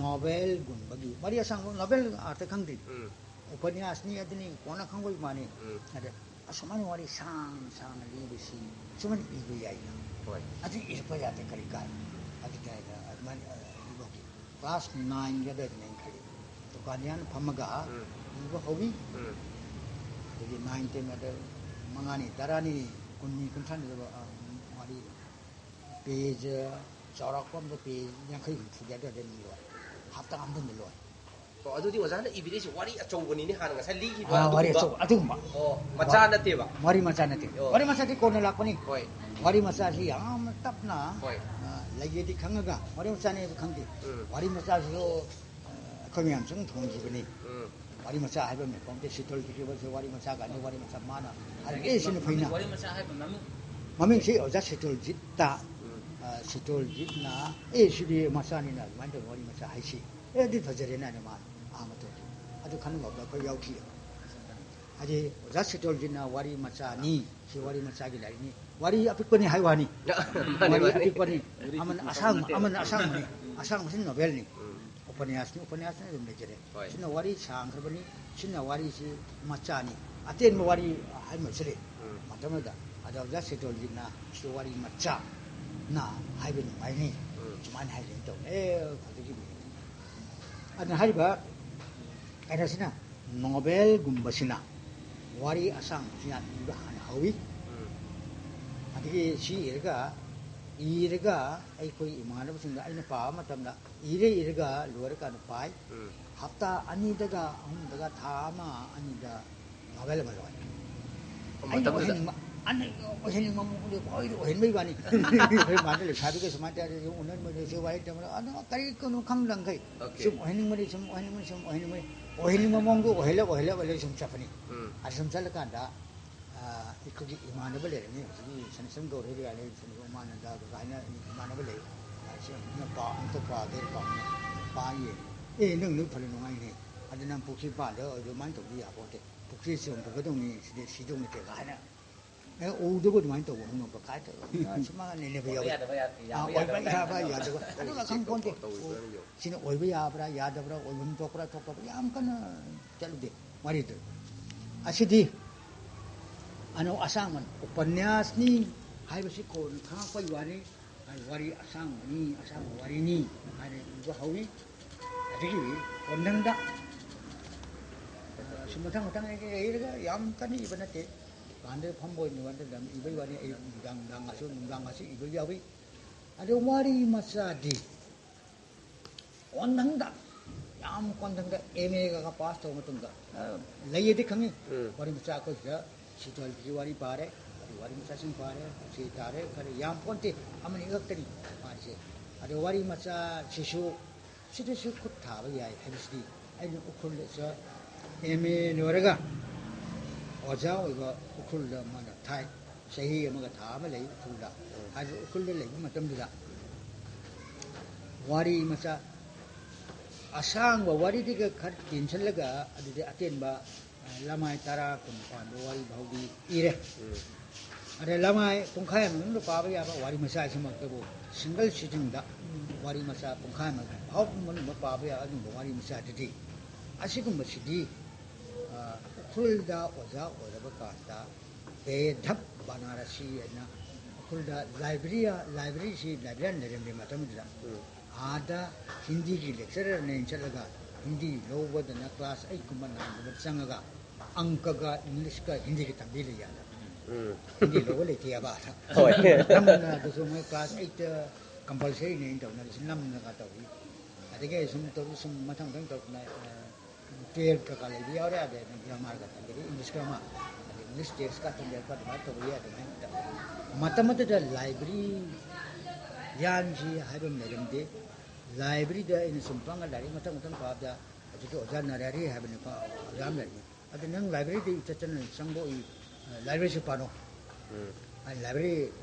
ꯅꯣꯕꯦꯜꯒꯨꯝꯕꯒꯤ ꯋꯥꯔꯤ ꯑꯁꯥꯡꯕ, ꯅꯣꯕꯦꯜ ꯑꯥꯔꯊ ꯈꯪꯗꯦ, ꯎꯝ꯫ ꯎꯄꯅ꯭ꯌꯥꯁꯅꯤ ꯑꯗꯨꯅꯤ ꯀꯣꯟꯅ ꯈꯪꯕꯒꯤ ꯋꯥꯅꯤ꯫ ꯎꯝ꯫ ꯑꯗ ꯑꯁꯨꯃꯥꯏꯅ ꯋꯥꯔꯤ ꯁꯥꯡ ꯁꯥꯡꯅ ꯂꯤꯕꯁꯤ ꯁꯨꯃꯥꯏꯅ ꯏꯕ ꯌꯥꯏꯅ꯫ ꯍꯣꯏ꯫ ꯑꯗꯨ ꯏꯔꯛꯄ ꯌꯥꯗꯦ ꯀꯔꯤ ꯀꯥꯏ? ꯑꯗꯨꯗ ꯑꯩꯅ ꯑꯗꯨꯃꯥꯏꯅ, ꯑ, ꯏꯕꯒꯤ class nineꯒ ꯑꯗꯨꯋꯥꯏꯗꯅꯦ ꯑꯩꯅ ꯈꯜꯂꯤ꯫ ꯗꯨꯀꯥꯟ ꯌꯥꯝ ꯐꯝꯃꯒ ꯎꯝ꯫ ꯏꯕ ꯍꯧꯏ꯫ ꯎꯝ꯫ ꯑꯗꯒꯤ nine ten ꯑꯗ ꯃꯉꯥꯅꯤ, ꯇꯔꯥꯅꯤ, ꯀꯨꯟꯅꯤ, ꯀꯨꯟꯊ꯭ꯔꯥꯅꯤ ꯏꯕ, ꯑ, ꯋꯥꯔꯤ꯫ Page ꯆꯥꯎꯔꯥꯛꯄ ꯑꯃꯗ page ꯌꯥꯡꯈꯩ ꯍꯨꯝꯐꯨꯒꯤ ꯑꯗꯨꯋꯥꯏꯗ ꯂꯣꯏ꯫ ꯍꯞꯇꯥ ꯑꯃꯗ ꯂꯣꯏ꯫ ꯑꯣ, ꯑꯗꯨꯗꯤ ꯑꯣꯖꯥꯅ ꯏꯕꯤꯔꯛꯏꯁꯦ ꯋꯥꯔꯤ ꯑꯆꯧꯕꯅꯤꯅꯦ, ꯍꯥꯟꯅ ꯉꯁꯥꯏ ꯂꯤꯈꯤꯕ ꯑꯥ, ꯋꯥꯔꯤ ꯑꯗꯨꯒꯨꯝꯕ? ꯑꯆꯧꯕ, ꯑꯗꯨꯒꯨꯝꯕ. ꯑꯣ, ꯃꯆꯥ ꯅꯠꯇꯦꯕ? ꯋꯥꯔꯤ ꯃꯆꯥ ꯅꯠꯇꯦ. ꯑꯣ. ꯋꯥꯔꯤ ꯃꯆꯥꯗꯤ ꯀꯣꯟꯅ ꯂꯥꯛꯄꯅꯤ. ꯍꯣꯏ. ꯋꯥꯔꯤ ꯃꯆꯥꯁꯤ ꯌꯥꯝꯅ ꯇꯞꯅ, ꯍꯣꯏ. ꯑ, ꯂꯩꯒꯦꯗꯤ ꯈꯪꯉꯒ ꯋꯥꯔꯤ ꯃꯆꯥꯅꯦ ꯍꯥꯏꯕ ꯈꯪꯗꯦ. ꯎꯝ. ꯋꯥꯔꯤ ꯃꯆꯥꯁꯤꯁꯨ, ꯑ, ꯑꯩꯈꯣꯏ ꯃꯌꯥꯝ ꯁꯨꯝ ꯊꯣꯡꯈꯤꯕꯅꯤ. ꯎꯝ. ꯋꯥꯔꯤ ꯃꯆꯥ ꯍꯥꯏꯕ ꯑꯃ ꯂꯩꯄꯣꯟꯇꯦ. ꯁꯤꯇꯜ ꯀꯤꯔꯕꯁꯦ ꯋꯥꯔꯤ ꯃꯆꯥ ꯀꯥꯏꯅ ꯋꯥꯔꯤ ꯃꯆꯥ ꯃꯥꯅ ꯍꯥꯏꯔꯛꯑꯦ, ꯁꯤꯅ ꯐꯩꯅ. ꯋꯥꯔꯤ ꯃꯆꯥ ꯍꯥꯏꯕ ꯃꯃꯤꯡ. ꯃꯃꯤꯡꯁꯤ ꯑꯣꯖꯥ ꯁꯤꯇꯜꯖꯤꯠꯇ, ꯎꯝ. ꯑ, ꯁꯤꯇꯜꯖꯤꯠꯅ, "ꯑꯦ, ꯁꯤꯗꯤ ꯃꯆꯥꯅꯤꯅ ꯑꯗꯨꯃꯥꯏꯅ ꯇꯧꯕ ꯋꯥꯔꯤ ꯃꯆꯥ ꯍꯥꯏꯁꯤ꯫ ꯑꯦ, ꯑꯗꯨꯗꯤ ꯐꯖꯔꯦꯅ" ꯍꯥꯏꯅ ꯃꯥꯅ ꯑꯍꯥꯟꯕ ꯇꯧꯈꯤ. ꯑꯗꯨ ꯈꯟꯅꯕꯗ ꯑꯩꯈꯣꯏ ꯌꯥꯎꯈꯤ. ꯍꯥꯏꯗꯤ ꯑꯣꯖꯥ ꯁꯤꯇꯜꯖꯤꯠꯅ ꯋꯥꯔꯤ ꯃꯆꯥꯅꯤ, ꯁꯤ ꯋꯥꯔꯤ ꯃꯆꯥꯒꯤ ꯂꯥꯏꯔꯤꯛꯅꯤ, ꯋꯥꯔꯤ ꯑꯄꯤꯛꯄꯅꯤ ꯍꯥꯏ ꯋꯥꯅꯤ. ꯃꯥꯅꯤ, ꯋꯥꯔꯤ ꯃꯥꯅꯤ. ꯑꯄꯤꯛꯄꯅꯤ. ꯑꯃꯅ ꯑꯁꯥꯡꯕ, ꯑꯃꯅ ꯑꯁꯥꯡꯕꯅꯤ. ꯑꯁꯥꯡꯕꯁꯤ ꯅꯣꯕꯦꯜꯅꯤ. ꯎꯝ. ꯎꯄꯅ꯭ꯌꯥꯁꯅꯤ, ꯎꯄꯅ꯭ꯌꯥꯁꯅ ꯑꯗꯨꯝ ꯂꯩꯖꯔꯦ. ꯍꯣꯏ. ꯁꯤꯅ ꯋꯥꯔꯤ ꯁꯥꯡꯈ꯭ꯔꯕꯅꯤ. ꯁꯤꯅ ꯋꯥꯔꯤꯁꯤ ꯃꯆꯥꯅꯤ. ꯑꯇꯦꯟꯕ ꯋꯥꯔꯤ ꯍꯥꯏꯃꯟꯁꯤꯜꯂꯤ. ꯎꯝ. ꯃꯇꯝ ꯑꯗꯨꯗ ꯑꯗ ꯑꯣꯖꯥ ꯁꯤꯇꯜꯖꯤꯠꯅ ꯁꯤ ꯋꯥꯔꯤ ꯃꯆꯥꯅ ꯍꯥꯏꯕ ꯅꯨꯡꯉꯥꯏꯅꯤ. ꯎꯝ. ꯁꯨꯃꯥꯏꯅ ꯍꯥꯏꯖꯩ ꯇꯧꯅꯦ. ꯑꯦ, ꯍꯧꯖꯤꯛꯀꯤ ꯃꯤꯅꯤꯠ. ꯑꯗꯨꯅ ꯍꯥꯏꯔꯤꯕ ꯀꯩꯅꯣꯁꯤꯅ, ꯅꯣꯕꯦꯜꯒꯨꯝꯕꯁꯤꯅ ꯋꯥꯔꯤ ꯑꯁꯥꯡꯕꯁꯤ ꯌꯥꯝ ꯏꯕ ꯍꯥꯟꯅ ꯍꯧꯋꯤ. ꯎꯝ. ꯑꯗꯒꯤ ꯁꯤ ꯏꯔꯒ, ꯏꯔꯒ ꯑꯩꯈꯣꯏ ꯏꯃꯥꯟꯅꯕꯁꯤꯡꯗ ꯑꯩꯅ ꯄꯥꯕ ꯃꯇꯝꯗ ꯏꯔꯦ, ꯏꯔꯒ ꯂꯣꯏꯔꯀꯥꯟꯗ ꯄꯥꯏ. ꯎꯝ. ꯍꯞꯇꯥ ꯑꯅꯤꯗꯒ ꯑꯍꯨꯝꯗꯒ ꯊꯥ ꯑꯃ ꯑꯅꯤꯗ ꯅꯣꯕꯦꯜ ꯑꯃ ꯂꯣꯏ. ꯑꯣ, ꯑꯩꯅ ꯃꯇꯝꯗꯨꯗ? ꯑꯣꯏꯍꯟꯅꯤꯡꯕ, ꯑꯩꯅ ꯑꯣꯏꯍꯟꯅꯤꯡꯕ ꯃꯑꯣꯡꯗ ꯄꯪꯑꯣꯏꯗ ꯑꯣꯏꯍꯟꯕꯩ ꯋꯥꯅꯤ. ꯑꯩꯈꯣꯏ ꯃꯥꯗ ꯂꯩꯁꯥꯕꯤꯒ ꯁꯨꯃꯥꯏꯅ ꯇꯧꯔꯗꯤ ꯁꯨꯝ ꯎꯅꯅꯤꯡꯕꯅꯤ, ꯁꯤ ꯋꯥꯔꯤ ꯇꯝꯕꯗ ꯑꯗꯨꯝ ꯀꯔꯤ ꯀꯩꯅꯣ ꯈꯪꯗꯪꯈꯩ Okay. ꯁꯨꯝ ꯑꯣꯏꯍꯟꯅꯤꯡꯕꯅꯤ, ꯁꯨꯝ ꯑꯣꯏꯍꯟꯅꯤꯡꯕꯅꯤ, ꯁꯨꯝ ꯑꯣꯏꯍꯟꯅꯤꯡꯕꯅꯤ, ꯑꯣꯏꯍꯟꯅꯤꯡꯕ ꯃꯑꯣꯡꯗ ꯑꯣꯏꯍꯜꯂ, ꯑꯣꯏꯍꯜꯂ, ꯑꯣꯏꯍꯜꯂ ꯁꯨꯝ ꯆꯠꯄꯅꯤ. ꯎꯝ. ꯑꯗ ꯁꯨꯝ ꯆꯠꯂꯀꯥꯟꯗ, ꯑ, ꯑꯩꯈꯣꯏꯒꯤ ꯏꯃꯥꯟꯅꯕ ꯂꯩꯔꯝꯃꯤ, ꯍꯧꯖꯤꯛꯀꯤ ꯁꯅꯥꯁꯝ ꯒꯧꯔ ꯍꯣꯏ ꯂꯩꯔꯦ, ꯁꯅꯥ ꯎꯃꯥꯅꯟꯗ ꯀꯥꯏꯅ ꯏꯃꯥꯟꯅꯕ ꯂꯩ. ꯑ, ꯁꯤ ꯑꯝꯇ ꯄꯥ-, ꯑꯝꯇ ꯄꯥꯒꯦ, ꯄꯥꯎꯅꯦ, ꯄꯥꯏꯌꯦ. "ꯑꯦ, ꯅꯪ ꯅꯣꯏ ꯐꯅ ꯅꯨꯡꯉꯥꯏꯅꯦ, ꯑꯗꯨ ꯅꯪ ꯄꯨꯈ꯭ꯔꯤ ꯃꯄꯥꯟꯗ ꯑꯗꯨꯃꯥꯏꯅ ꯇꯧꯕ ꯌꯥꯄꯣꯠꯇꯦ, ꯄꯨꯈ꯭ꯔꯤ ꯆꯣꯡꯊꯒꯗꯧꯅꯤ, ꯁꯤꯗ ꯁꯤꯗꯧ ꯅꯠꯇꯦ" ꯀꯥꯏꯅ. ꯑꯦ, ꯎꯗꯕ ꯑꯗꯨꯃꯥꯏꯅ ꯇꯧꯕ ꯍꯧꯅꯕ ꯀꯥꯏ ꯇꯧ-, ꯁꯨꯃꯥꯡ ꯅꯩꯅꯕ ꯌꯥꯎꯋꯤ. ꯌꯥꯗꯕ ꯌꯥ-, ꯑꯥ, ꯌꯥꯕ ꯑꯣꯏꯕ ꯌꯥꯗꯕ ꯌꯥꯕ ꯌꯥꯗꯕ. ꯌꯥꯗꯕ ꯑꯗꯨꯒ ꯈꯪ ꯄꯣꯟꯇꯦ. ꯇꯧꯕ ꯌꯥꯎꯋꯤ. ꯁꯤꯅ ꯑꯣꯏꯕ ꯌꯥꯕ꯭ꯔꯥ ꯌꯥꯗꯕ꯭ꯔꯥ, ꯑꯣꯏꯐꯝ ꯊꯣꯛꯄ꯭ꯔꯥ ꯊꯣꯛꯇꯕ꯭ꯔꯥ ꯌꯥꯝ ꯀꯟꯅ ꯆꯠꯂꯨꯗꯦ ꯋꯥꯔꯤꯗꯨ. ꯑꯁꯤꯗꯤ ꯑꯅꯧ ꯑꯁꯥꯡꯕ ꯎꯄꯟꯌꯥꯁꯅꯤ ꯍꯥꯏꯕꯁꯤ ꯀꯣꯟꯅ ꯈꯪꯉꯛꯄꯒꯤ ꯋꯥꯅꯤ. ꯍꯥꯏ ꯋꯥꯔꯤ ꯑꯁꯥꯡꯕꯅꯤ, ꯑꯁꯥꯡꯕ ꯋꯥꯔꯤꯅꯤ ꯍꯥꯏꯅ ꯏꯕ ꯍꯧꯏ꯫ ꯑꯗꯒꯤ ꯀꯣꯟꯊꯪꯗ, ꯑ, ꯁꯨꯝ ꯃꯊꯪ ꯃꯊꯪ ꯑꯩ ꯏꯔꯒ ꯌꯥꯝ ꯀꯟꯅ ꯏꯕ ꯅꯠꯇꯦ. ꯀꯥꯟꯗ ꯐꯝꯕ ꯑꯣꯏꯅ ꯋꯥꯗ ꯌꯥꯝ ꯏꯕꯩ ꯋꯥꯅꯤ. ꯑꯌꯨꯛ ꯅꯨꯡꯗꯥꯡ, ꯅꯨꯡꯗꯥꯡꯒꯁꯨ, ꯅꯨꯡꯗꯥꯡꯒꯁꯨ ꯏꯕ ꯌꯥꯎꯏ. ꯑꯗꯨ ꯋꯥꯔꯤ ꯃꯆꯥꯗꯤ ꯀꯣꯟꯊꯪꯗ ꯌꯥꯝ ꯀꯣꯟꯊꯪꯗ ꯑꯦꯝ ꯑꯦꯒ ꯄꯥꯁ ꯇꯧꯕ ꯃꯇꯨꯡꯗ, ꯑ, ꯂꯩꯌꯦꯗꯤ ꯈꯪꯉꯤ꯫ ꯎꯝ꯫ ꯋꯥꯔꯤ ꯃꯆꯥ ꯑꯩꯈꯣꯏ ꯁꯤꯗ ꯁꯤꯇꯣꯜꯒꯤ ꯋꯥꯔꯤ ꯄꯥꯔꯦ, ꯑꯗꯩ ꯋꯥꯔꯤ ꯃꯆꯥꯁꯤꯡ ꯄꯥꯔꯦ, ꯁꯤ ꯇꯥꯔꯦ, ꯈꯔ ꯌꯥꯝ ꯄꯣꯟꯇꯦ, ꯑꯃꯅꯤ ꯈꯛꯇꯅꯤ ꯄꯥꯔꯤꯁꯦ꯫ ꯑꯗꯣ ꯋꯥꯔꯤ ꯃꯆꯥꯁꯤꯁꯨ ꯁꯤꯗꯁꯨ ꯈꯨꯠ ꯊꯥꯕ ꯌꯥꯏ ꯍꯥꯏꯕꯁꯤꯗꯤ ꯑꯩꯅ ꯎꯈ꯭ꯔꯨꯜꯗ ꯑꯦꯝ ꯑꯦ ꯂꯣꯏꯔꯒ ꯑꯣꯖꯥ ꯑꯣꯏꯕ ꯎꯈ꯭ꯔꯨꯜꯗ ꯃꯥꯅ ꯊꯥꯏ꯫ ꯆꯍꯤ ꯑꯃꯒ ꯊꯥ ꯑꯃ ꯂꯩ ꯎꯈ꯭ꯔꯨꯜꯗ꯫ ꯎꯝ꯫ ꯍꯥꯏꯕ ꯎꯈ꯭ꯔꯨꯜꯗ ꯂꯩꯕ ꯃꯇꯝꯗꯨꯗ ꯋꯥꯔꯤ ꯃꯆꯥ ꯑꯁꯥꯡꯕ ꯋꯥꯔꯤꯗꯒꯤ ꯈꯔ ꯇꯦꯟꯁꯤꯜꯂꯒ ꯑꯗꯨꯗꯤ ꯑꯇꯦꯟꯕ, ꯑ, ꯂꯃꯥꯏ ꯇꯔꯥ ꯀꯨꯟ ꯄꯥꯟꯕ ꯋꯥꯔꯤ ꯐꯥꯎꯗꯤ ꯏꯔꯦ꯫ ꯎꯝ꯫ ꯑꯗ ꯂꯃꯥꯏ ꯄꯨꯡꯈꯥꯏ ꯑꯃ ꯃꯅꯨꯡꯗ ꯄꯥꯕ ꯌꯥꯕ ꯋꯥꯔꯤ ꯃꯆꯥꯁꯤꯃꯛꯇꯕꯨ ꯁꯤꯡꯒꯜ ꯁꯤꯇꯤꯡꯗ ꯋꯥꯔꯤ ꯃꯆꯥ ꯄꯨꯡꯈꯥꯏ ꯑꯃ ꯐꯥꯎꯕ ꯃꯅꯨꯡꯗ ꯄꯥꯕ ꯌꯥꯕ ꯑꯗꯨꯒꯨꯝꯕ ꯋꯥꯔꯤ ꯃꯆꯥꯗꯨꯗꯤ ꯑꯁꯤꯒꯨꯝꯕꯁꯤꯗꯤ, ꯑ, ꯎꯈ꯭ꯔꯨꯜꯗ ꯑꯣꯖꯥ ꯑꯣꯏꯔꯕ ꯀꯥꯟꯗ ꯕꯦꯙꯞ ꯕꯅꯥꯔꯁꯤ ꯍꯥꯏꯅ ꯎꯈ꯭ꯔꯨꯜꯗ ꯂꯥꯏꯕ꯭ꯔꯦꯔꯤ, ꯂꯥꯏꯕ꯭ꯔꯦꯔꯤꯁꯤ ꯂꯥꯏꯕ꯭ꯔꯦꯔꯤꯌꯥꯟ ꯂꯩꯔꯝꯃꯤ ꯃꯇꯝꯗꯨꯗ꯫ ꯎꯝ꯫ ꯑꯥꯗ ꯍꯤꯟꯗꯤꯒꯤ lecturerꯅꯦꯅ ꯆꯠꯂꯒ ꯍꯤꯟꯗꯤ ꯂꯧꯕꯗꯅ class eight ꯀꯨꯝꯕ nineꯒꯨꯝꯕ ꯆꯪꯉꯒ ꯑꯪꯀꯒ Englishꯀ ꯍꯤꯟꯗꯤꯒ ꯇꯝꯕꯤ ꯂꯩ ꯑꯥꯗ꯫ ꯎꯝ꯫ ꯍꯤꯟꯗꯤ ꯂꯧꯕ ꯂꯩꯇꯦ ꯑꯕ ꯑꯥꯗ꯫ ꯍꯣꯏ꯫ ꯅꯝꯅ ꯑꯗꯨꯁꯨ ꯃꯣꯏ class eightꯇ compulsoryꯅꯦꯅ ꯇꯧꯅꯔꯤꯁꯤ ꯅꯝꯅꯒ ꯇꯧꯏ꯫ ꯑꯗꯒꯤ ꯑꯩ ꯁꯨꯝ ꯇꯧ-, ꯁꯨꯝ ꯃꯊꯪ ꯃꯊꯪ ꯇꯧꯗꯅ, ꯑ, twelve ꯀꯀꯥ ꯂꯩꯕ ꯌꯥꯎꯔꯦ, ꯑꯗꯩ grammar ꯀ ꯇꯝꯕꯤꯔꯤ, English grammar, ꯑꯗꯩ English textꯀ ꯇꯝꯕꯤꯔꯛꯄ ꯑꯗꯨꯃꯥꯏꯅ ꯇꯧꯕ ꯌꯥꯏ, ꯑꯗꯨꯃꯥꯏꯅ ꯇꯧ-, ꯃꯇꯝ ꯑꯗꯨꯗ library ꯌꯥꯟꯁꯤ ꯍꯥꯏꯕ ꯑꯃ ꯂꯩꯔꯝꯗꯦ꯫ Libraryꯗ ꯑꯩꯅ ꯁꯨꯝ ꯄꯪꯉ ꯂꯥꯏꯔꯤꯛ ꯃꯊꯪ ꯃꯊꯪ ꯄꯥꯕꯗ ꯍꯧꯖꯤꯛꯀꯤ ꯑꯣꯖꯥ ꯅꯔꯍꯔꯤ ꯍꯥꯏꯕꯅꯤꯀꯣ, ꯑꯣꯖꯥ ꯑꯃ ꯂꯩꯔꯝꯃꯤ꯫ ꯑꯗꯨ ꯅꯪ libraryꯗ ꯏꯆꯠ ꯆꯠꯅ ꯆꯪꯕ ꯑꯣꯏ, libraryꯁꯤ ꯄꯥꯅꯣ꯫ ꯎꯝ꯫ ꯑꯩ library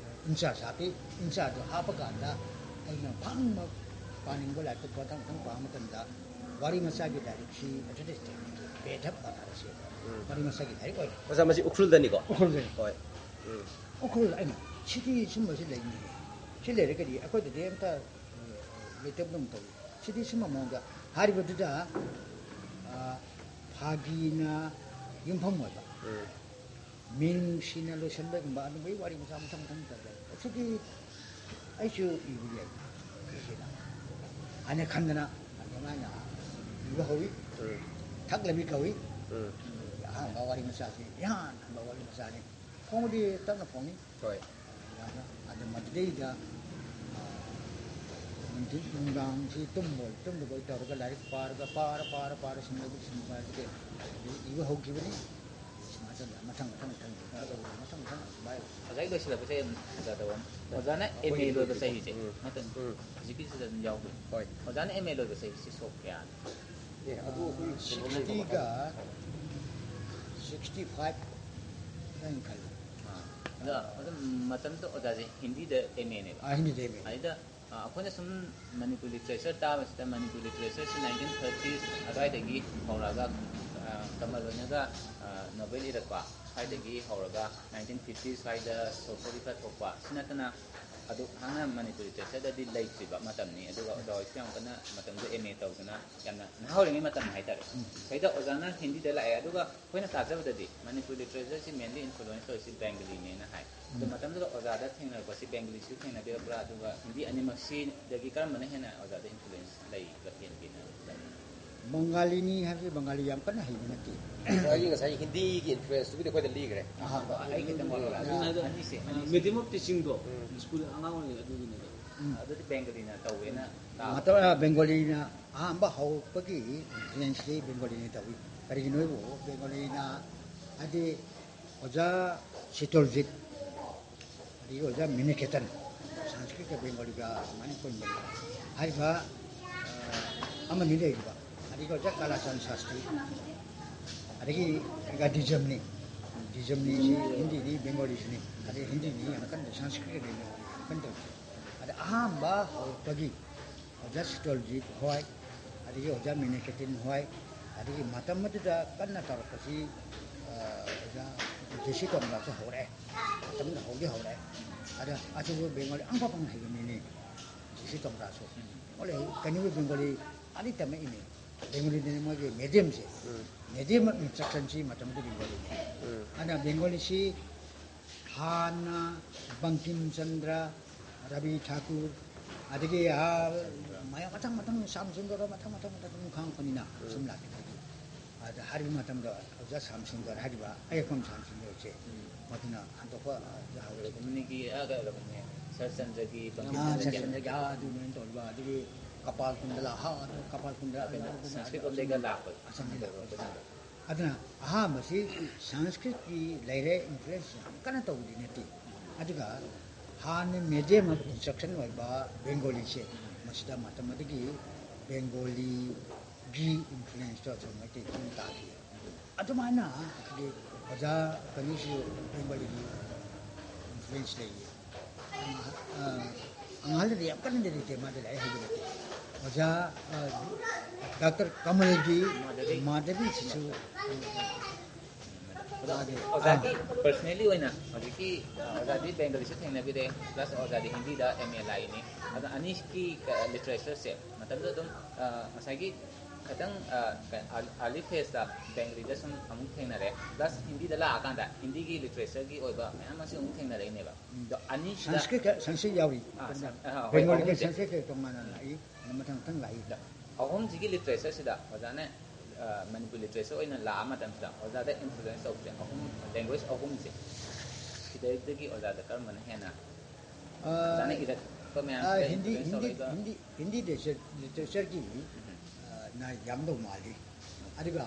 in-charge ꯍꯥꯞꯄꯤ, in-chargeꯗꯨ ꯍꯥꯞꯄ ꯀꯥꯟꯗ ꯑꯩꯅ ꯐꯪꯕ ꯄꯥꯅꯤꯡꯕ ꯂꯥꯏꯔꯤꯛꯇꯨ ꯃꯊꯪ ꯃꯊꯪ ꯄꯥꯕ ꯃꯇꯝꯗ ꯋꯥꯔꯤ ꯃꯆꯥꯒꯤ ꯂꯥꯏꯔꯤꯛꯁꯤ ꯑꯗꯨꯗꯩ ꯇꯦꯛꯅꯤꯛꯀꯤ ꯕꯦꯙꯞ ꯕꯅꯥꯔꯁꯤ ꯎꯝ꯫ ꯋꯥꯔꯤ ꯃꯆꯥꯒꯤ ꯂꯥꯏꯔꯤꯛ ꯑꯣꯏꯔꯦ꯫ ꯑꯣꯖꯥ, ꯃꯁꯤ ꯎꯈ꯭ꯔꯨꯜꯗꯅꯤꯀꯣ? ꯎꯈ꯭ꯔꯨꯜꯗꯅꯤ꯫ ꯍꯣꯏ꯫ ꯎꯝ꯫ ꯎꯈ꯭ꯔꯨꯜ ꯑꯩꯅ ꯁꯤꯗꯤ ꯁꯨꯝꯕꯁꯤ ꯂꯩꯅꯤꯡꯉꯤ꯫ ꯁꯤ ꯂꯩꯔꯒꯗꯤ ꯑꯩꯈꯣꯏꯗꯗꯤ ꯑꯝꯇ, ꯑ, ꯂꯩꯇꯕꯒꯨꯝ ꯇꯧꯏ꯫ ꯁꯤꯗꯤ ꯁꯨꯝꯕ ꯃꯑꯣꯡꯗ ꯍꯥꯏꯔꯤꯕꯗꯨꯗ, ꯑ, ꯐꯥꯒꯤꯅ ꯌꯨꯝꯐꯝ ꯑꯣꯏꯕ꯫ ꯎꯝ꯫ ꯃꯤꯅꯨꯡꯁꯤꯅ ꯂꯣꯏꯁꯤꯟꯕꯒꯨꯝꯕ ꯑꯗꯨꯝꯕꯒꯤ ꯋꯥꯔꯤ ꯃꯆꯥ ꯃꯊꯪ ꯃꯊꯪ ꯇꯧꯔꯦ꯫ ꯑꯁꯤꯗꯤ ꯑꯩꯁꯨ ꯏꯕ ꯌꯥꯏ, ꯁꯤꯅ ꯍꯥꯏꯅ ꯈꯟꯗꯅ ꯑꯗꯨꯃꯥꯏꯅ ꯏꯕ ꯍꯧꯏ꯫ ꯎꯝ꯫ ꯊꯛꯂꯕꯤ ꯀꯧꯏ꯫ ꯎꯝ꯫ ꯑꯍꯥꯟꯕ ꯋꯥꯔꯤ ꯃꯆꯥꯁꯤ, ꯏꯍꯥꯟ ꯍꯥꯟꯕ ꯋꯥꯔꯤ ꯃꯆꯥꯅꯤ꯫ ꯐꯣꯡꯕꯗꯤ ꯇꯞꯅ ꯐꯣꯡꯉꯤ꯫ ꯍꯣꯏ꯫ ꯌꯥꯝꯅ꯫ ꯑꯗꯨ ꯃꯗꯨꯗꯩꯗ, ꯑ, ꯅꯨꯡꯊꯤꯜ ꯅꯨꯡꯗꯥꯡꯁꯤ ꯇꯨꯝꯃꯣꯏ, ꯇꯨꯝꯗꯕꯣꯏ ꯇꯧꯔꯒ ꯂꯥꯏꯔꯤꯛ ꯄꯥꯔꯒ, ꯄꯥꯔ, ꯄꯥꯔ, ꯄꯥꯔ, ꯁꯨꯝ ꯂꯧꯕꯨꯛ ꯁꯨꯝ ꯄꯥꯔꯒ ꯏꯕ ꯍꯧꯈꯤꯕꯅꯤ꯫ ꯃꯊꯪ, ꯃꯊꯪ, ꯃꯊꯪ, ꯃꯊꯪ, ꯃꯊꯪ, ꯃꯊꯪ, ꯁꯨꯃꯥꯏꯅ꯫ ꯑꯣꯖꯥꯒꯤ ꯂꯣꯏꯁꯤꯜꯂꯛꯄꯁꯦ ꯌꯥꯝ ꯐꯖꯗꯕ ꯑꯃ꯫ ꯑꯣꯖꯥꯅ ꯑꯦꯝ ꯑꯦ ꯑꯩꯈꯣꯏꯒꯤ ꯂꯣꯏꯕ ꯂꯣꯏꯕꯁꯦ꯫ ꯆꯍꯤꯁꯦ ꯎꯝ꯫ ꯅꯠꯇ꯭ꯔ ꯎꯝ꯫ ꯍꯧꯖꯤꯛꯀꯤꯁꯤꯗ ꯑꯗꯨꯝ ꯌꯥꯎꯗꯣꯏꯅꯤ꯫ ꯍꯣꯏ꯫ ꯑꯣꯖꯥꯅ ꯑꯦꯝ ꯑꯦ ꯂꯣꯏꯕ ꯆꯍꯤꯁꯦ ꯁꯣꯛ ꯀꯌꯥꯅꯣ? ꯑꯦ, ꯑꯗꯨ ꯑꯩꯈꯣꯏ ꯁꯤꯛꯁꯇꯤꯒ, ꯁꯤꯛꯁꯇꯤ ꯐꯥꯏꯚ ꯍꯥꯏꯅ ꯈꯜꯂꯤ꯫ ꯑꯥ꯫ ꯑꯗꯣ ꯑꯗꯨꯝ ꯃꯇꯝꯗꯨꯗ ꯑꯣꯖꯥꯁꯦ ꯍꯤꯟꯗꯤꯗ ꯑꯦꯝ ꯑꯦꯅꯦꯕ꯫ ꯑꯥ, ꯍꯤꯟꯗꯤꯗ ꯑꯦꯝ ꯑꯦ꯫ ꯑꯗꯩꯗ ꯑ, ꯑꯩꯈꯣꯏꯅ ꯁꯨꯝ ꯃꯅꯤꯄꯨꯔ ꯂꯤꯇꯔꯦꯆꯔ ꯇꯥꯕꯁꯤꯗ, ꯃꯅꯤꯄꯨꯔ ꯂꯤꯇꯔꯦꯆꯔꯁꯤ ꯅꯥꯏꯟꯇꯤꯟ ꯊꯥꯔꯇꯤꯁ ꯑꯗꯨꯋꯥꯏꯗꯒꯤ ꯍꯧꯔꯛꯑꯒ, ꯑ, ꯀꯃꯜ ꯂꯣꯏꯅꯒ, ꯑ, ꯅꯣꯕꯦꯜ ꯏꯔꯛꯄ ꯁ꯭ꯋꯥꯏꯗꯒꯤ ꯍꯧꯔꯒ ꯅꯥꯏꯟꯇꯤꯟ ꯐꯤꯐꯇꯤ ꯁ꯭ꯋꯥꯏꯗ ꯁꯣꯁꯤꯌꯦꯜ ꯏꯐꯦꯛ ꯊꯣꯛꯄ ꯁꯤ ꯅꯠꯇꯅ ꯑꯗꯨ ꯍꯥꯟꯅ ꯃꯅꯤꯄꯨꯔ ꯂꯤꯇꯔꯦꯆꯔꯗꯗꯤ ꯂꯩꯇ꯭ꯔꯤꯕ ꯃꯇꯝꯅꯤ꯫ ꯑꯗꯨꯒ ꯑꯣꯖꯥ ꯍꯣꯏꯁꯨ ꯌꯥꯝ ꯀꯟꯅ ꯃꯇꯝꯗꯨꯗ ꯑꯦꯝ ꯑꯦ ꯇꯧꯗꯅ ꯌꯥꯝꯅ ꯅꯍꯥ ꯑꯣꯏꯔꯤꯉꯩ ꯃꯇꯝ ꯍꯥꯏꯇꯥꯔꯦ꯫ ꯎꯝ꯫ ꯁꯤꯗꯩꯗ ꯑꯣꯖꯥꯅ ꯍꯤꯟꯗꯤꯗ ꯂꯥꯛꯑꯦ, ꯑꯗꯨꯒ ꯑꯩꯈꯣꯏꯅ ꯇꯥꯖꯕꯗꯗꯤ ꯃꯅꯤꯄꯨꯔ ꯂꯤꯇꯔꯦꯆꯔꯁꯤ ꯃꯦꯟꯂꯤ ꯏꯟꯐ꯭ꯂꯨꯋꯦꯟꯁ ꯇꯧꯔꯤꯁꯤ ꯕꯦꯡꯒꯂꯤꯅꯦꯅ ꯍꯥꯏ꯫ ꯑꯗꯣ ꯎꯝ꯫ ꯃꯇꯝꯗꯨꯗ ꯑꯣꯖꯥꯗ ꯊꯦꯡꯅꯔꯛꯄꯁꯤ ꯕꯦꯡꯒꯂꯤꯁꯨ ꯊꯦꯡꯅꯕꯤꯔꯛꯄ꯭ꯔꯥ? ꯑꯗꯨꯒ ꯍꯤꯟꯗꯤ ꯑꯅꯤꯃꯛꯁꯤꯗꯒꯤ ꯀꯔꯝꯕꯅ ꯍꯦꯟꯅ ꯑꯣꯖꯥꯗ ꯏꯟꯐ꯭ꯂꯨꯋꯦꯟꯁ ꯂꯩꯕ ꯍꯦꯟꯒꯦꯅ ꯈꯜꯂꯤ? ꯕꯪꯒꯥꯂꯤꯅꯤ ꯍꯥꯏꯕꯁꯤ ꯕꯪꯒꯥꯂꯤ ꯌꯥꯝ ꯀꯟꯅ ꯍꯩꯕ ꯅꯠꯇꯦ꯫ ꯑꯣꯖꯥꯒꯤ ꯉꯁꯥꯏ ꯍꯤꯟꯗꯤꯒꯤ ꯏꯟꯐ꯭ꯂꯨꯋꯦꯟꯁꯇꯨꯕꯨꯗꯤ ꯑꯩꯈꯣꯏꯗ ꯂꯤꯈ꯭ꯔꯦ꯫ ꯑꯍꯥ, ꯑꯩ ꯈꯤꯇꯪ ꯋꯥꯠꯄ꯭ꯔꯥ? ꯑꯗꯨꯅ ꯍꯥꯏꯗꯣ, ꯑꯅꯤꯁꯦ, ꯑ, ꯑꯅꯤꯁꯦ꯫ ꯃꯦꯗꯤꯌꯝ ꯑꯣꯐ ꯇꯤꯆꯤꯡꯗꯣ, ꯎꯝ꯫ ꯁ꯭ꯀꯨꯜ ꯑꯉꯥꯡ ꯑꯣꯏꯔꯤꯉꯩ ꯑꯗꯨꯒꯤꯅꯦꯕ꯫ ꯎꯝ꯫ ꯑꯗꯨꯗꯤ ꯕꯦꯡꯒꯂꯤꯅ ꯇꯧꯋꯦꯅ ꯇꯥꯕ꯫ ꯃꯇꯝ, ꯑ, ꯕꯦꯡꯒꯣꯂꯤꯅ ꯑꯍꯥꯟꯕ ꯍꯧꯔꯛꯄꯒꯤ ꯏꯟꯐ꯭ꯂꯨꯌꯦꯟꯁꯇꯤ ꯕꯦꯡꯒꯣꯂꯤꯅ ꯇꯧꯏ꯫ ꯀꯔꯤꯒꯤꯅꯣ ꯍꯥꯏꯕꯨ ꯕꯦꯡꯒꯣꯂꯤꯅ, ꯍꯥꯏꯗꯤ, ꯑꯣꯖꯥ ꯁꯤꯇꯣꯜꯖꯤꯠ, ꯑꯗꯒꯤ ꯑꯣꯖꯥ ꯃꯤꯅꯤꯀꯦꯇꯟ, ꯁꯪꯁꯀ꯭ꯔꯤꯠꯀ ꯕꯦꯡꯒꯣꯂꯤꯒ ꯑꯗꯨꯃꯥꯏꯅ ꯄꯨꯟꯕꯅꯤ꯫ ꯍꯥꯏꯔꯤꯕ, ꯑ, ꯑꯃꯅꯤ ꯂꯩꯔꯤꯕ꯫ ꯑꯗꯒꯤ ꯑꯣꯖꯥ ꯀꯥꯂꯥꯆꯥꯟ ꯁꯥꯁꯇ꯭ꯔꯤ, ꯑꯗꯒꯤ ꯗꯤꯖꯝꯅꯤ꯫ ꯗꯤꯖꯝꯅꯤꯁꯤ ꯍꯤꯟꯗꯤꯅꯤ, ꯕꯦꯡꯒꯣꯂꯤꯁꯤꯅꯤ꯫ ꯑꯗꯩ ꯍꯤꯟꯗꯤꯅꯤ ꯌꯥꯝ ꯀꯟꯅ, ꯁꯪꯁꯀ꯭ꯔꯤꯠꯀꯗꯤ ꯌꯥꯝ ꯀꯟꯅ ꯇꯧꯗꯦ꯫ ꯑꯗ ꯑꯍꯥꯟꯕ ꯍꯧꯔꯛꯄꯒꯤ ꯑꯣꯖꯥ ꯁꯤꯇꯣꯜꯖꯤꯠ ꯍꯣꯏ, ꯑꯗꯒꯤ ꯑꯣꯖꯥ ꯃꯤꯅꯤꯀꯦꯇꯟ ꯍꯣꯏ, ꯑꯗꯒꯤ ꯃꯇꯝ ꯑꯗꯨꯗ ꯀꯟꯅ ꯇꯧꯔꯛꯄꯁꯤ, ꯑ, ꯑꯣꯖꯥ ꯖꯦ ꯁꯤ ꯇꯣꯝꯕꯁꯨ ꯍꯧꯔꯛꯑꯦ꯫ ꯃꯇꯝꯗꯨꯗ ꯍꯧꯗꯤ ꯍꯧꯔꯛꯑꯦ꯫ ꯑꯗ ꯑꯗꯨꯕꯨ ꯕꯦꯡꯒꯣꯂꯤ ꯑꯃꯐꯥꯎ ꯄꯪꯍꯩꯕ ꯃꯤꯅꯤ ꯖꯦ ꯁꯤ ꯇꯣꯝꯕꯁꯨ꯫ ꯕꯦꯡꯒꯣꯂꯤ ꯀꯩꯅꯣꯒꯤ ꯕꯦꯡꯒꯣꯂꯤ ꯑꯗꯤ ꯇꯝꯃꯛꯏꯅꯤ꯫ ꯕꯦꯡꯒꯣꯂꯤꯗꯅꯤ ꯃꯣꯏꯒꯤ ꯃꯦꯗꯤꯌꯝꯁꯦ꯫ ꯎꯝ꯫ ꯃꯦꯗꯤꯌꯝ ꯑꯣꯐ ꯏꯟꯁꯇ꯭ꯔꯛꯁꯟꯁꯤ ꯃꯇꯝꯗꯨꯗ ꯕꯦꯡꯒꯣꯂꯤꯅꯤ꯫ ꯎꯝ꯫ ꯑꯗꯨꯅ ꯕꯦꯡꯒꯣꯂꯤꯁꯤ ꯍꯥꯟꯅ ꯕꯪꯀꯤꯝ ꯆꯟꯗ꯭ꯔ, ꯔꯕꯤ ꯊꯥꯀꯨꯔ, ꯑꯗꯒꯤ, ꯑꯥ, ꯃꯌꯥꯝ ꯃꯊꯪ ꯃꯊꯪ ꯁ꯭ꯌꯥꯝ ꯁꯨꯟꯗꯔ ꯃꯊꯪ ꯃꯊꯪ ꯃꯊꯪ ꯑꯗꯨꯝ ꯈꯪꯉꯛꯄꯅꯤꯅ ꯎꯝ꯫ ꯁꯨꯝ ꯂꯥꯛꯈꯤꯕꯗꯒꯤ꯫ ꯑꯗ ꯍꯥꯏꯔꯤꯕ ꯃꯇꯝꯗ ꯑꯣꯖꯥ ꯁ꯭ꯌꯥꯝ ꯁꯨꯟꯗꯔ ꯍꯥꯏꯔꯤꯕ ꯑꯌꯦꯛꯄꯝ ꯁ꯭ꯌꯥꯝ ꯁꯨꯟꯗꯔꯁꯦ ꯎꯝ꯫ ꯃꯗꯨꯅ ꯍꯟꯗꯣꯛꯄ, ꯑ, ꯌꯥꯍꯧꯔꯦ꯫ ꯔꯘꯨꯃꯨꯅꯤꯒꯤ, ꯑ, ꯔꯘꯨꯃꯨꯅꯤ꯫ ꯁꯔꯆꯟꯗ꯭ꯔꯒꯤ ꯑꯥ, ꯁꯔꯆꯟꯗ꯭ꯔꯒꯤ, ꯑꯥ, ꯑꯗꯨꯃꯥꯏꯅ ꯇꯧꯔꯤꯕ, ꯑꯗꯨꯒꯤ ꯀꯄꯥꯜ ꯀꯨꯟꯗꯂꯥ, ꯍꯥ, ꯑꯗꯨ ꯀꯄꯥꯜ ꯀꯨꯟꯗꯂꯥ, ꯑꯗꯨ, ꯑꯗꯨ, ꯁꯪꯁꯀ꯭ꯔꯤꯠ ꯂꯣꯝꯗꯒꯤꯒ ꯂꯥꯛꯄ꯫ ꯑꯁꯣꯝꯗꯒꯤ ꯂꯥꯛꯄ꯫ ꯑꯗꯨꯅ ꯑꯍꯥꯟꯕꯁꯤ ꯁꯪꯁꯀ꯭ꯔꯤꯠꯀꯤ ꯂꯩꯔꯦ, ꯏꯟꯐ꯭ꯂꯨꯌꯦꯟꯁ ꯌꯥꯝ ꯀꯟꯅ ꯇꯧꯕꯗꯤ ꯅꯠꯇꯦ꯫ ꯑꯗꯨꯒ ꯍꯥꯟꯅ medium of instruction ꯑꯣꯏꯕ ꯕꯦꯡꯒꯣꯂꯤꯁꯦ, ꯃꯁꯤꯗ ꯃꯇꯝ ꯑꯗꯨꯒꯤ ꯕꯦꯡꯒꯣꯂꯤꯒꯤ ꯏꯟꯐ꯭ꯂꯨꯌꯦꯟꯁꯇꯣ ꯑꯁꯣꯝ ꯃꯩꯇꯩ ꯆꯤꯡ ꯇꯥꯈꯤ꯫ ꯑꯗꯨꯃꯥꯏꯅ ꯑꯩꯈꯣꯏꯒꯤ ꯑꯣꯖꯥ ꯀꯩꯅꯣꯁꯨ ꯕꯦꯡꯒꯣꯂꯤꯒꯤ ꯏꯟꯐ꯭ꯂꯨꯌꯦꯟꯁ ꯂꯩꯌꯦ꯫ ꯑꯉꯥꯡ-, ꯑ, ꯑꯉꯥꯡꯗꯗꯤ ꯌꯥꯝ ꯀꯟꯅꯗꯤ ꯂꯩꯇꯦ, ꯃꯥꯗꯤ ꯂꯥꯏꯔꯤꯛ ꯍꯩꯕ ꯅꯠꯇꯦ꯫ ꯑꯣꯖꯥ, ꯑ, ꯗꯥꯛꯇꯔ ꯀꯃꯜꯒꯤ ꯃꯥꯙꯕꯤ꯫ ꯃꯥꯙꯕꯤꯁꯤꯁꯨ, ꯑꯗꯣ ꯑꯣꯖꯥꯒꯤ personally ꯑꯣꯏꯅ ꯍꯧꯖꯤꯛꯀꯤ, ꯑ, ꯑꯣꯖꯥꯗꯤ ꯕꯦꯡꯒꯂꯤꯁꯨ ꯊꯦꯡꯅꯕꯤꯔꯦ, plus ꯑꯣꯖꯥꯗꯤ ꯍꯤꯟꯗꯤꯗ M A ꯂꯥꯛꯏꯅꯤ꯫ ꯑꯗꯣ ꯑꯅꯤꯁꯤꯒꯤ, ꯑ, literatureꯁꯦ ꯃꯇꯝꯗꯨꯗ ꯑꯗꯨꯝ, ꯑ, ꯉꯁꯥꯏꯒꯤ ꯈꯤꯇꯪ, ꯑ, ꯀ-, early phaseꯇ ꯕꯦꯡꯒꯂꯤꯗ ꯁꯨꯝ ꯑꯃꯨꯛ ꯊꯦꯡꯅꯔꯦ, plus ꯍꯤꯟꯗꯤꯗ ꯂꯥꯛꯑꯀꯥꯟꯗ ꯍꯤꯟꯗꯤꯒꯤ literatureꯒꯤ ꯑꯣꯏꯕ ꯃꯌꯥꯝ ꯑꯃꯁꯨ ꯑꯃꯨꯛ ꯊꯦꯡꯅꯔꯛꯏꯅꯦꯕ꯫ ꯑꯗꯣ ꯑꯅꯤꯁꯤꯗ ꯁꯪꯁꯀ꯭ꯔꯤꯠ, ꯁꯪꯁꯀ꯭ꯔꯤꯠ ꯌꯥꯎꯔꯤ꯫ ꯑꯥ, ꯁꯪ-, ꯑꯥ, ꯍꯣꯏ, ꯕꯦꯡꯒꯣꯂꯤꯒ ꯑꯍꯨꯝꯁꯦ꯫ ꯁꯪꯁꯀ꯭ꯔꯤꯠꯀ ꯇꯣꯉꯥꯟꯅ ꯂꯥꯛꯏ, ꯃꯊꯪ ꯃꯊꯪ ꯂꯥꯛꯏ꯫ ꯑꯍꯨꯝꯁꯤꯒꯤ literatureꯁꯤꯗ ꯑꯣꯖꯥꯅ, ꯑ, ꯃꯅꯤꯄꯨꯔ literature ꯑꯣꯏꯅ ꯂꯥꯛꯑ ꯃꯇꯝꯁꯤꯗ ꯑꯣꯖꯥꯗ influence ꯇꯧꯕꯁꯦ ꯑꯍꯨꯝ, language ꯑꯍꯨꯝꯁꯦ, ꯁꯤꯗꯩꯗꯒꯤ ꯑꯣꯖꯥꯗ ꯀꯔꯝꯕꯅ ꯍꯦꯟꯅ, ꯑ, ꯑꯣꯖꯥꯅ ꯏꯔꯛꯄ ꯑ, ꯃꯌꯥꯝꯁꯤꯗ ꯍꯤꯟꯗꯤ, influence ꯍꯤꯟꯗꯤ, ꯇꯧꯔꯛꯏꯕ? ꯍꯤꯟꯗꯤ, ꯍꯤꯟꯗꯤ literature-, literature-ꯒꯤ, ꯑ, ꯅ ꯌꯥꯝꯗꯧ ꯃꯥꯜꯂꯤ꯫ ꯑꯗꯨꯒ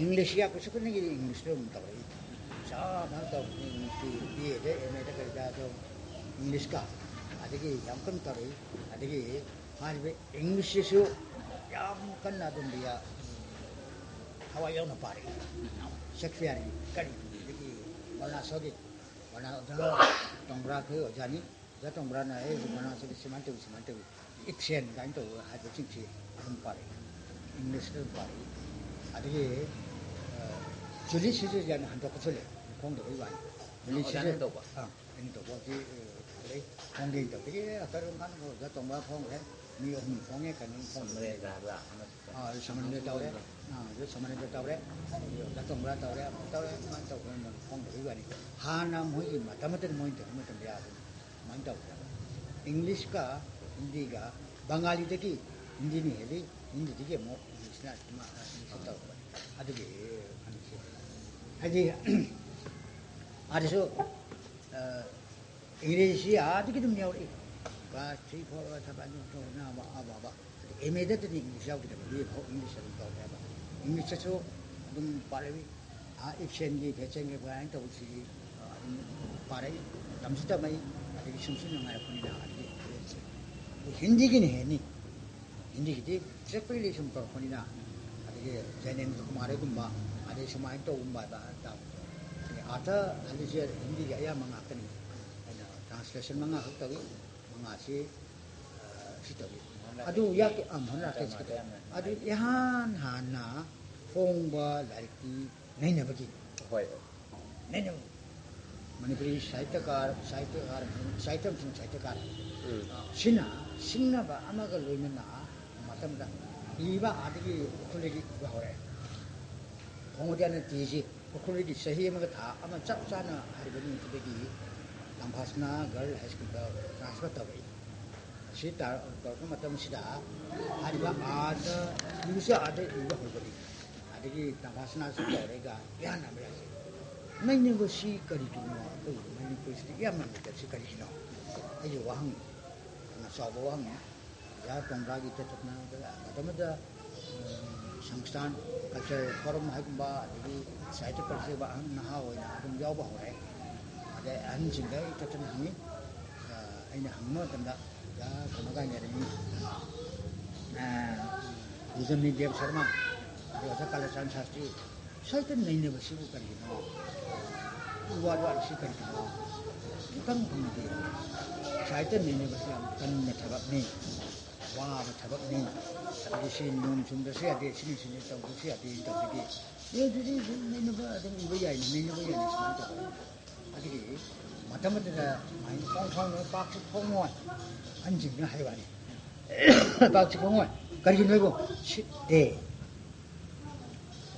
English ꯌꯥꯎꯕꯁꯨ ꯈꯨꯗꯤꯡꯒꯤ English-ꯇ ꯑꯗꯨꯝ ꯇꯧꯔꯛꯏ꯫ ꯆꯞ ꯃꯥꯟꯅ ꯇꯧꯕꯅꯤ꯫ English-ꯇꯤ B A-ꯗ, M A-ꯗ ꯀꯩꯗ ꯑꯗꯨꯝ English-ꯀ ꯑꯗꯒꯤ ꯌꯥꯝ ꯀꯟꯅ ꯇꯧꯔꯛꯏ꯫ ꯑꯗꯒꯤ ꯍꯥꯏꯔꯤꯕ English-ꯁꯤꯁꯨ ꯌꯥꯝ ꯀꯟꯅ ꯑꯗꯨꯝ ꯊꯋꯥꯏ ꯌꯥꯎꯅ ꯄꯥꯔꯛꯏ꯫ ꯁꯦꯛꯁꯄꯤꯌꯔꯒꯤ ꯀꯔꯤ, ꯑꯗꯒꯤ ꯕꯔꯅꯥꯁꯣꯒꯤ, ꯕꯔꯅꯥ-, ꯑꯣꯖꯥ ꯇꯣꯡꯕ꯭ꯔꯥꯈꯣꯏ ꯑꯣꯖꯥꯅꯤ꯫ ꯑꯣꯖꯥ ꯇꯣꯡꯕ꯭ꯔꯥꯅ, "ꯑꯦ, ꯕꯔꯅꯥꯁꯣꯒꯤ ꯁꯨꯃꯥꯏꯅ ꯇꯧꯏ, ꯁꯨꯃꯥꯏꯅ ꯇꯧꯏ, ꯏꯠꯁꯦꯟ" ꯀꯥꯏꯅ ꯇꯧꯕ ꯍꯥꯏꯕꯁꯤꯡꯁꯤ ꯑꯗꯨꯝ ꯄꯥꯔꯛꯏ, English-ꯇ ꯑꯗꯨꯝ ꯄꯥꯔꯛꯏ꯫ ꯑꯗꯒꯤ, ꯑ, ꯖꯨꯂꯤꯌꯁ ꯁꯤꯖꯔ ꯍꯥꯏꯅ ꯍꯟꯗꯣꯛꯄꯁꯨ ꯂꯩ, ꯐꯣꯡꯗꯕꯩ ꯋꯥꯅꯤ꯫ ꯖꯨꯂꯤꯌꯁ ꯑꯣꯖꯥꯅ ꯁꯤꯖꯔ, ꯍꯟꯗꯣꯛꯄ? ꯑꯥ, ꯑꯩꯅ ꯇꯧꯕ ꯍꯧꯖꯤꯛ, ꯑ, ꯂꯩ, ꯐꯣꯡꯒꯦ ꯇꯧꯕꯒꯤ ꯑꯀꯔ ꯃꯈꯥꯗ ꯑꯣꯖꯥ ꯇꯣꯡꯕ꯭ꯔꯥ ꯐꯣꯡꯈ꯭ꯔꯦ, ꯃꯤ ꯑꯍꯨꯝ ꯐꯣꯡꯉꯦ, ꯀꯩꯅꯣ ꯐꯣꯡꯈ꯭ꯔꯦ꯫ ꯁꯃꯔꯦꯟꯗ꯭ꯔ ꯍꯥꯏꯕ꯭ꯔꯥ? ꯑꯃꯁꯨ ꯑꯥ, ꯑꯗꯨ ꯁꯃꯔꯦꯟꯗ꯭ꯔ ꯇꯧꯔꯦ꯫ ꯑꯥ, ꯑꯗꯨ ꯁꯃꯔꯦꯟꯗ꯭ꯔ ꯇꯧꯔꯦ꯫ ꯑꯗꯒꯤ ꯑꯣꯖꯥ ꯇꯣꯡꯕ꯭ꯔꯥ ꯇꯧꯔꯦ, ꯑꯃꯨꯛ ꯇꯧꯔꯦ, ꯑꯗꯨꯃꯥꯏꯅ ꯇꯧꯗꯅ ꯃꯣꯏ ꯐꯣꯡꯗꯕꯒꯤ ꯋꯥꯅꯤ꯫ ꯍꯥꯟꯅ ꯃꯣꯏꯒꯤ ꯃꯇꯝ ꯑꯃꯗ ꯃꯣꯏꯅ ꯇꯧꯕ ꯃꯇꯝꯗ ꯌꯥꯗꯕꯅꯤ꯫ ꯑꯗꯨꯃꯥꯏꯅ ꯇꯧꯗꯅ English-ꯀ ꯍꯤꯟꯗꯤꯒ, ꯕꯪꯒꯥꯂꯤꯗꯒꯤ ꯍꯤꯟꯗꯤꯅ ꯍꯦꯜꯂꯤ, ꯍꯤꯟꯗꯤꯗꯒꯤ ꯑꯃꯨꯛ English-ꯅ ꯑꯗꯨꯝ, ꯑ, English-ꯇ ꯇꯧꯔꯛꯄꯅꯤ꯫ ꯑꯗꯨꯒꯤ ꯀꯩꯅꯣꯁꯦ꯫ ꯍꯥꯏꯗꯤ, ꯑꯥꯗꯁꯨ, ꯑ, ꯏꯪꯂꯤꯁꯁꯤ ꯑꯥꯗꯒꯤ ꯑꯗꯨꯝ ꯌꯥꯎꯔꯛꯏ꯫ ꯀ꯭ꯂꯥꯁ ꯊ꯭ꯔꯤ ꯐꯣꯔ ꯊꯕꯛ ꯑꯗꯨꯝ ꯇꯧꯅꯕ ꯑꯕ ꯑꯕ꯫ ꯑꯦꯝ ꯑꯦꯗꯗꯤ ꯏꯪꯂꯤꯁ ꯌꯥꯎꯈꯤꯗꯕ, ꯕꯤ ꯑꯦ ꯐꯥꯎ ꯏꯪꯂꯤꯁ ꯑꯗꯨꯝ ꯇꯧꯔꯦꯕ꯫ ꯏꯪꯂꯤꯁꯇꯁꯨ ꯑꯗꯨꯝ ꯄꯥꯔꯛꯏ꯫ ꯑꯥ, ꯏꯞꯁꯦꯟꯒꯤ, ꯐꯦꯠꯁꯦꯟꯒꯤ ꯀꯃꯥꯏꯅ ꯇꯧꯕꯁꯤ, ꯑꯥ, ꯑꯗꯨꯝ ꯄꯥꯔꯛꯏ, ꯇꯝꯁꯨ ꯇꯝꯃꯛꯏ, ꯑꯗꯒꯤ ꯁꯨꯝ ꯁꯨꯝ ꯅꯨꯡꯉꯥꯏꯔꯛꯄꯅꯤꯅ ꯑꯗꯒꯤ ꯍꯤꯟꯗꯤꯒꯤꯅ ꯍꯦꯟꯅꯤ꯫ ꯍꯤꯟꯗꯤꯒꯤꯗꯤ ꯄꯤꯛꯄꯗꯒꯤ ꯁꯨꯝ ꯇꯧꯔꯛꯄꯅꯤꯅ, ꯑꯗꯒꯤ ꯖꯦꯅꯦꯟꯗ꯭ꯔ ꯀꯨꯃꯥꯔꯒꯨꯝꯕ, ꯑꯗꯩ ꯁꯨꯃꯥꯏꯅ ꯇꯧꯒꯨꯝꯕ ꯍꯥꯏꯕ ꯍꯥꯏꯇꯥꯔꯦ꯫ ꯑꯥꯔꯊ ꯍꯥꯏꯕꯁꯦ ꯍꯤꯟꯗꯤꯒꯤ ꯑꯌꯥꯝꯕ ꯉꯥꯛꯇꯅꯤ꯫ ꯑꯩꯅ ꯇ꯭ꯔꯥꯟꯁꯂꯦꯁꯟ ꯃꯉꯥꯈꯛ ꯇꯧꯏ, ꯃꯉꯥꯁꯤ, ꯑ, ꯁꯤ ꯇꯧꯏ꯫ ꯑꯗꯨ ꯌꯥꯛ-, ꯑ, ꯃꯣꯗꯔꯟ ꯂꯥꯇꯦꯛꯁꯀꯤ ꯇꯧꯏ꯫ ꯑꯗꯨ ꯏꯍꯥꯟ ꯍꯥꯟꯅ ꯐꯣꯡꯕ ꯂꯥꯏꯔꯤꯛꯇꯤ ꯅꯩꯅꯕꯒꯤ꯫ ꯍꯣꯏ꯫ ꯅꯩꯅꯕ꯫ ꯃꯅꯤꯄꯨꯔꯤ ꯁꯥꯍꯤꯇ꯭ꯌꯀꯥꯔ, ꯁꯥꯍꯤꯇ꯭ꯌꯀꯥꯔ, ꯁꯥꯍꯤꯇ꯭ꯌ ꯑꯃꯁꯨꯡ ꯁꯥꯍꯤꯇ꯭ꯌꯀꯥꯔ, ꯎꯝ꯫ ꯑ, ꯁꯤꯅ ꯁꯤꯡꯅꯕ ꯑꯃꯒ ꯂꯣꯏꯅꯅ ꯃꯇꯝꯗ ꯏꯕ ꯑꯥꯗꯒꯤ ꯎꯈ꯭ꯔꯨꯜꯗꯒꯤ ꯏꯕ ꯍꯧꯔꯛꯑꯦ꯫ ꯈꯣꯡꯉꯣꯗꯤꯌꯥꯅ ꯇꯤꯁꯤ ꯎꯈ꯭ꯔꯨꯜꯗꯒꯤ ꯆꯍꯤ ꯑꯃꯒ ꯊꯥ ꯑꯃ ꯆꯞ ꯆꯥꯅ ꯍꯥꯏꯔꯤꯕ ꯅꯨꯃꯤꯠꯇꯨꯗꯒꯤ ꯇꯝꯐꯥꯁꯅꯥ ꯒꯔꯜ ꯍꯥꯏ ꯁ꯭ꯀꯨꯜꯗ ꯇ꯭ꯔꯥꯟꯁꯐꯔ ꯇꯧꯔꯛꯏ꯫ ꯑꯁꯤ ꯇꯥ-, ꯇꯧꯔꯛꯄ ꯃꯇꯝꯁꯤꯗ ꯍꯥꯏꯔꯤꯕ ꯑꯥꯗ ꯏꯕꯁꯨ ꯑꯥꯗ ꯏꯕ ꯍꯧꯕꯅꯤ꯫ ꯑꯗꯒꯤ ꯇꯝꯐꯥꯁꯅꯥꯁꯨ ꯇꯧꯔꯒ ꯏꯍꯥꯟ ꯍꯥꯟꯕ ꯍꯥꯏꯁꯦ ꯅꯩꯅꯕꯁꯤ ꯀꯔꯤꯒꯤꯅꯣ? ꯑꯩꯈꯣꯏ ꯃꯅꯤꯄꯨꯔꯁꯤꯗ ꯏꯌꯥꯝ ꯌꯥꯝꯅ ꯇꯧꯔꯤꯁꯤ ꯀꯔꯤꯒꯤꯅꯣ? ꯑꯩꯒꯤ ꯋꯥꯍꯪ, ꯌꯥꯝꯅ ꯆꯥꯎꯕ ꯋꯥꯍꯪꯅꯤ꯫ ꯑꯣꯖꯥ ꯇꯣꯡꯕ꯭ꯔꯥꯒꯤ ꯇꯠꯇꯅ ꯃꯇꯝ ꯑꯃꯗ, ꯎꯝ, ꯁꯪꯁꯊꯥꯟ, ꯀꯜꯆꯔꯦꯜ ꯐꯣꯔꯝ ꯍꯥꯏꯒꯨꯝꯕ, ꯑꯗꯒꯤ ꯁꯥꯍꯤꯇ꯭ꯌ ꯄꯔꯤꯁꯠ ꯑꯍꯟ ꯅꯍꯥ ꯑꯣꯏꯅ ꯑꯗꯨꯝ ꯌꯥꯎꯕ ꯍꯧꯔꯛꯑꯦ꯫ ꯑꯗꯩ ꯑꯍꯟꯁꯤꯡꯗ ꯑꯩ ꯇꯠꯇꯅ ꯍꯪꯉꯤ꯫ ꯑ, ꯑꯩꯅ ꯍꯪꯕ ꯃꯇꯝꯗ ꯑꯣꯖꯥ ꯀꯩꯅꯣꯒ ꯍꯥꯏꯅꯔꯝꯃꯤ, ꯑ, ꯒꯨꯖꯝꯅꯤ ꯗꯦꯕ ꯁꯔꯃ, ꯑꯗꯩ ꯑꯣꯖꯥ ꯀꯥꯂꯆꯥꯟ ꯁꯥꯁꯇ꯭ꯔꯤ, ꯁꯥꯍꯤꯇ꯭ꯌ ꯅꯩꯅꯕꯁꯤꯕꯨ ꯀꯔꯤꯒꯤꯅꯣ? ꯏꯋꯥꯠ ꯋꯥꯠꯂꯤꯁꯤ ꯀꯔꯤꯒꯤꯅꯣ? ꯈꯤꯇꯪ ꯍꯪꯕꯤꯌꯨ꯫ ꯁꯥꯍꯤꯇ꯭ꯌ ꯅꯩꯅꯕꯁꯤ ꯌꯥꯝ ꯀꯟꯕ ꯊꯕꯛꯅꯤ, ꯋꯥꯕ ꯊꯕꯛꯅꯤ꯫ ꯑꯗꯒꯤ ꯁꯤ ꯅꯤꯌꯣꯝ ꯆꯨꯝꯗ꯭ꯔꯁꯨ ꯌꯥꯗꯦ, ꯁꯤꯅꯤ ꯁꯤꯅꯤ ꯇꯧꯗ꯭ꯔꯁꯨ ꯌꯥꯗꯦ ꯇꯧꯕꯒꯤ, ꯑꯦ, ꯑꯗꯨꯗꯤ ꯑꯗꯨꯝ ꯅꯩꯅꯕ ꯑꯗꯨꯝ ꯏꯕ ꯌꯥꯏꯅꯦ, ꯅꯩꯅꯕ ꯌꯥꯏꯅꯦ ꯁꯨꯃꯥꯏꯅ ꯇꯧꯕ꯫ ꯑꯗꯒꯤ ꯃꯇꯝ ꯑꯗꯨꯗ ꯁꯨꯃꯥꯏꯅ ꯐꯣꯡ ꯐꯣꯡ ꯄꯥꯛꯁꯨ ꯐꯣꯡꯉꯣꯏ, ꯑꯍꯟꯁꯤꯡꯅ ꯍꯥꯏꯕ ꯋꯥꯅꯤ꯫ ꯄꯥꯛꯁꯨ ꯐꯣꯡꯉꯣꯏ꯫ ꯀꯔꯤꯒꯤꯅꯣ ꯍꯥꯏꯕꯨ ꯁꯤꯠꯇꯦ꯫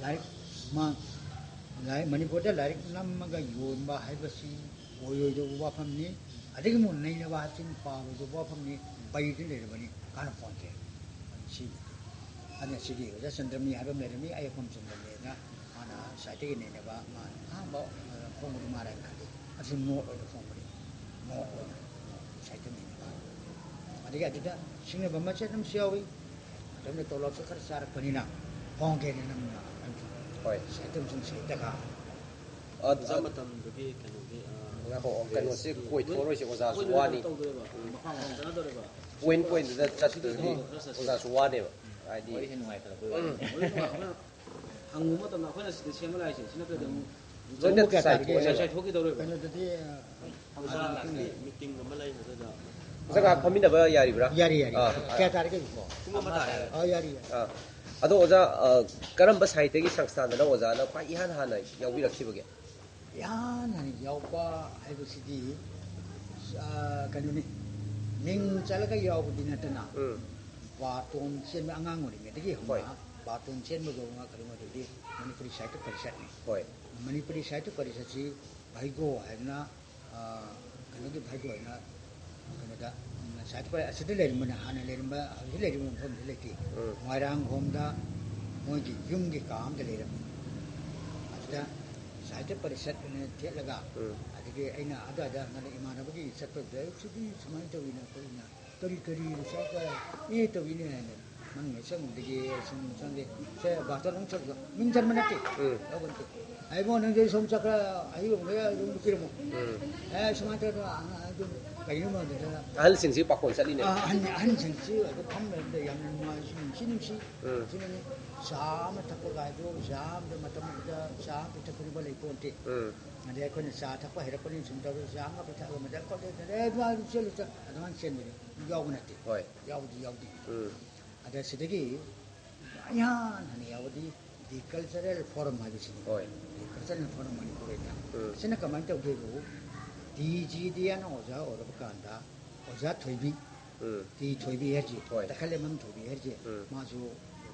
ꯂꯥꯏꯔꯤꯛ ꯃꯥ-, ꯂꯥꯏꯔꯤꯛ, ꯃꯅꯤꯄꯨꯔꯗ ꯂꯥꯏꯔꯤꯛ ꯅꯝꯃꯒ ꯌꯣꯟꯕ ꯍꯥꯏꯕꯁꯤ ꯑꯣꯏꯔꯣꯏꯗꯧꯕ ꯋꯥꯐꯝꯅꯤ꯫ ꯑꯗꯒꯤ ꯑꯃꯨꯛ ꯅꯩꯅꯕ ꯍꯥꯏꯕꯁꯤ ꯄꯥꯔꯣꯏꯗꯧꯕ ꯋꯥꯐꯝꯅꯤ꯫ ꯄꯩꯗꯨꯅ ꯂꯩꯔꯕꯅꯤ, ꯀꯥꯟꯅꯄꯣꯟꯇꯦ꯫ ꯁꯤ, ꯑꯗꯨꯅ ꯁꯤꯒꯤ ꯑꯣꯖꯥ ꯆꯟꯗ꯭ꯔꯃꯤ ꯍꯥꯏꯕ ꯑꯃ ꯂꯩꯔꯝꯃꯤ, ꯑꯌꯦꯛꯐꯝ ꯆꯟꯗ꯭ꯔꯃꯤꯅ꯫ ꯃꯥꯅ ꯁꯥꯍꯤꯇ꯭ꯌꯒꯤ ꯅꯩꯅꯕ, ꯃꯥꯅ ꯑꯍꯥꯟꯕ, ꯑ, ꯐꯣꯡꯕꯗꯨ ꯃꯥꯅ ꯍꯥꯏꯕ ꯅꯠꯇꯦ꯫ ꯑꯗꯨꯁꯨ ꯅꯣꯠ ꯑꯣꯏꯅ ꯐꯣꯡꯕꯅꯤ꯫ ꯃꯣ ꯑꯣꯏꯅ ꯁꯥꯏꯠꯇ ꯃꯤꯅ꯫ ꯑꯗꯒꯤ ꯑꯗꯨꯗ ꯁꯤꯡꯅꯕ ꯃꯆꯦꯠ ꯑꯃꯁꯨ ꯌꯥꯎꯏ꯫ ꯑꯗꯨꯝꯅ ꯇꯣꯂꯣꯞꯁꯨ ꯈꯔ ꯆꯥꯔꯛꯄꯅꯤꯅ ꯍꯣꯡꯒꯦꯅ ꯅꯝꯅ ꯑꯩꯁꯨ ꯍꯣꯏ꯫ ꯁꯥꯏꯠꯇ ꯑꯃꯁꯨꯡ ꯁꯥꯏꯠꯇꯒ ꯑ, ꯑꯣꯖꯥ ꯑ, ꯃꯇꯝꯗꯨꯒꯤ ꯀꯩꯅꯣꯒꯤ, ꯑ, ꯉꯥꯏꯈꯣ, ꯀꯩꯅꯣꯁꯦ ꯀꯣꯏꯊꯣꯔꯛꯏꯁꯦ ꯑꯣꯖꯥꯁꯨ ꯑꯩꯈꯣꯏꯗꯤ ꯋꯥꯅꯤ꯫ ꯇꯧꯗꯣꯏꯕ, ꯃꯈꯥ ꯃꯈꯥ ꯆꯠꯅꯗꯧꯔꯤꯕ꯫ ꯄꯣꯏꯟ ꯄꯣꯏꯟꯗꯨꯗ ꯆꯠꯇ꯭ꯔꯗꯤ ꯑꯣꯖꯥꯁꯨ ꯋꯥꯅꯦꯕ꯫ ꯍꯥꯏꯗꯤ ꯋꯥꯔꯤꯁꯦ ꯅꯨꯡꯉꯥꯏꯈꯠꯂꯛꯄꯩ ꯋꯥꯔꯤꯅꯤ꯫ ꯍꯪꯕ ꯃꯇꯝꯗ ꯑꯩꯈꯣꯏꯅ ꯁꯤꯗ ꯁꯦꯝꯕ ꯂꯥꯏꯁꯦ ꯁꯤ ꯅꯠꯇ꯭ꯔꯗꯤ ꯑꯃꯨꯛ ꯂꯣꯏꯅ ꯆꯥꯏꯊꯣꯛꯑꯦ꯫ ꯆꯥꯏꯊꯣꯛꯈꯤꯗꯧꯔꯤꯕ꯫ ꯀꯩꯅꯣꯗꯗꯤ, ꯑꯣꯖꯥ ꯂꯥꯛꯀꯅꯤ꯫ ꯃꯤꯇꯤꯡ ꯑꯃ ꯂꯩ ꯑꯗꯨꯗ꯫ ꯑꯣꯖꯥ ꯉꯥꯏꯍꯥꯛ ꯐꯝꯃꯤꯟꯅꯕ ꯌꯥꯔꯤꯕ꯭ꯔꯥ? ꯌꯥꯔꯤ, ꯌꯥꯔꯤ꯫ ꯑꯥ꯫ ꯀꯌꯥ ꯇꯥꯔꯦ ꯍꯧꯖꯤꯛꯄꯣ? ꯄꯨꯡ ꯑꯃ ꯇꯥꯔꯦ꯫ ꯑꯥ, ꯌꯥꯔꯤ, ꯌꯥꯔꯤ꯫ ꯑꯥ꯫ ꯑꯗꯣ ꯑꯣꯖꯥ, ꯑ, ꯀꯔꯝꯕ ꯁꯥꯍꯤꯇ꯭ꯌꯒꯤ ꯁꯪꯁꯊꯥꯟꯗꯅ ꯑꯣꯖꯥꯅ ꯈ꯭ꯋꯥꯏ ꯏꯍꯥꯟ ꯍꯥꯟꯅ ꯌꯥꯎꯕꯤꯔꯛꯈꯤꯕꯒꯦ? ꯏꯍꯥꯟ ꯍꯥꯟꯅ ꯌꯥꯎꯕ ꯍꯥꯏꯕꯁꯤꯗꯤ, ꯑ, ꯀꯩꯅꯣꯅꯤ, ꯃꯤꯡ ꯆꯠꯂꯒ ꯌꯥꯎꯕꯗꯤ ꯅꯠꯇꯅ, ꯎꯝ꯫ ꯕꯥꯇꯣꯟ ꯆꯦꯟꯕ ꯑꯉꯥꯡ ꯑꯣꯏꯔꯤꯉꯩꯗꯒꯤ ꯍꯧꯅ ꯍꯣꯏ꯫ ꯕꯥꯇꯣꯟ ꯆꯦꯟꯕꯒ ꯍꯧꯅ ꯀꯔꯤꯒꯨꯝꯕꯗꯤ ꯃꯅꯤꯄꯨꯔꯤ ꯁꯥꯍꯤꯇ꯭ꯌ ꯄꯔꯤꯁꯠꯅꯤ꯫ ꯍꯣꯏ꯫ ꯃꯅꯤꯄꯨꯔꯤ ꯁꯥꯍꯤꯇ꯭ꯌ ꯄꯔꯤꯁꯠꯁꯤ ꯚꯥꯏꯒꯣ ꯍꯥꯏꯗꯅ, ꯑ, ꯀꯩꯅꯣꯒꯤ ꯚꯥꯏꯒꯣ ꯍꯥꯏꯅ ꯀꯩꯅꯣꯗ, ꯎꯝ, ꯁꯥꯍꯤꯇ꯭ꯌ ꯄꯔꯤꯁꯠ ꯑꯁꯤꯗ ꯂꯩꯔꯝꯕꯅ, ꯍꯥꯟꯅ ꯂꯩꯔꯝꯕ, ꯍꯧꯖꯤꯛ ꯂꯩꯔꯤꯕ ꯃꯐꯝꯗ ꯂꯩꯇꯦ꯫ ꯎꯝ꯫ ꯃꯣꯏꯔꯥꯡꯈꯣꯝꯗ ꯃꯣꯏꯒꯤ ꯌꯨꯝꯒꯤ ꯀꯥ ꯑꯃꯗ ꯂꯩꯔꯝꯃꯤ꯫ ꯑꯗꯨꯗ ꯁꯥꯍꯤꯇ꯭ꯌ ꯄꯔꯤꯁꯠ ꯑꯅ ꯊꯦꯠꯂꯒ, ꯎꯝ꯫ ꯑꯗꯒꯤ ꯑꯩꯅ ꯑꯗꯨꯋꯥꯏꯗ ꯉꯟꯅ ꯏꯃꯥꯟꯅꯕꯒꯤ ꯆꯠꯄꯗꯨꯗ, "ꯑꯦ, ꯁꯤꯗꯤ ꯁꯨꯃꯥꯏꯅ ꯇꯧꯋꯤꯅ ꯈꯣꯠꯂꯤꯅ, ꯀꯔꯤ ꯀꯔꯤ ꯔꯤꯁꯥꯔꯁ ꯇꯧ-, ꯑꯦ, ꯇꯧꯋꯤꯅꯦ" ꯍꯥꯏꯅ, "ꯅꯪ ꯍꯦꯛ ꯆꯪꯉꯨꯕꯗꯒꯤ ꯁꯨꯝ ꯆꯪꯗꯦ, ꯁꯦ ꯕꯥꯇꯣꯟ ꯑꯃꯨꯛ ꯆꯠꯂꯣ, ꯃꯤꯡ ꯆꯟꯕ ꯅꯠꯇꯦ, ꯎꯝ꯫ ꯌꯥꯎꯕ ꯅꯠꯇꯦ꯫ ꯑꯩꯕꯣ, ꯅꯪꯗꯤ ꯁꯣꯝ ꯆꯠꯈ꯭ꯔ, ꯑꯍꯤꯕ ꯑꯃꯒ ꯑꯗꯨꯝ ꯄꯤꯔꯝꯃꯣ꯫ ꯎꯝ꯫ ꯑꯦ, ꯁꯨꯃꯥꯏꯅ ꯇꯧꯗꯅ ꯑ-, ꯑ-, ꯑꯗꯨꯝ ꯀꯩꯅꯣ ꯃꯥꯟꯗꯅ" ꯑꯍꯜꯁꯤꯡꯁꯤ ꯄꯥꯈꯣꯟ ꯆꯠꯂꯤꯅꯦ꯫ ꯑ, ꯑꯍꯟ, ꯑꯍꯟꯁꯤꯡꯁꯤ ꯑꯗꯨ ꯐꯝ ꯂꯩꯕꯗ ꯌꯥꯝꯅ ꯅꯨꯡꯉꯥꯏ, ꯅꯨꯡꯁꯤ ꯅꯨꯡꯁꯤ꯫ ꯎꯝ꯫ ꯁꯤꯅꯅꯤ, ꯆꯥ ꯑꯃ ꯊꯛꯄ ꯀꯥꯏꯗꯣ, ꯆꯥ ꯑꯃꯗ ꯃꯇꯝ ꯑꯃꯗ ꯆꯥ ꯑꯃ ꯄꯤꯊꯛꯄꯅꯤꯕ ꯂꯩ ꯄꯣꯟꯇꯦ꯫ ꯎꯝ꯫ ꯑꯗꯩ ꯑꯩꯈꯣꯏꯅ ꯆꯥ ꯊꯛꯄ ꯍꯩꯔꯛꯄꯅꯤ ꯁꯨꯝ ꯇꯧꯔꯒ ꯆꯥ ꯑꯃ ꯄꯤꯊꯛꯑꯒ ꯃꯗ ꯈꯣꯠꯂꯦ, "ꯑꯦ, ꯑꯗꯨꯃꯥꯏꯅ ꯆꯦꯜꯂꯨ ꯆꯠ-", ꯑꯗꯨꯃꯥꯏꯅ ꯆꯦꯟꯕꯗꯤ ꯌꯥꯎꯕ ꯅꯠꯇꯦ꯫ ꯍꯣꯏ꯫ ꯌꯥꯎꯗꯤ ꯌꯥꯎꯗꯦ꯫ ꯎꯝ꯫ ꯑꯗ ꯁꯤꯗꯒꯤ ꯏꯍꯥꯟ ꯍꯥꯟꯅ ꯌꯥꯎꯕꯗꯤ The Cultural Forum ꯍꯥꯏꯕꯁꯤꯅꯤ꯫ ꯍꯣꯏ꯫ The Cultural Forum ꯃꯅꯤꯄꯨꯔ ꯍꯥꯏꯅ꯫ ꯎꯝ꯫ ꯁꯤꯅ ꯀꯃꯥꯏꯅ ꯇꯧꯒꯦꯕꯨ, ꯇꯤ ꯖꯤ ꯗꯤ ꯑꯅ ꯑꯣꯖꯥ ꯑꯣꯏꯔꯕ ꯀꯥꯟꯗ, ꯑꯣꯖꯥ ꯊꯣꯏꯕꯤ, ꯎꯝ꯫ ꯇꯤ ꯊꯣꯏꯕꯤ ꯍꯥꯏꯔꯤꯁꯦ, ꯍꯣꯏ꯫ ꯇꯈꯦꯜꯂꯩꯃꯝ ꯊꯣꯏꯕꯤ ꯍꯥꯏꯔꯤꯁꯦ, ꯎꯝ꯫ ꯃꯥꯁꯨ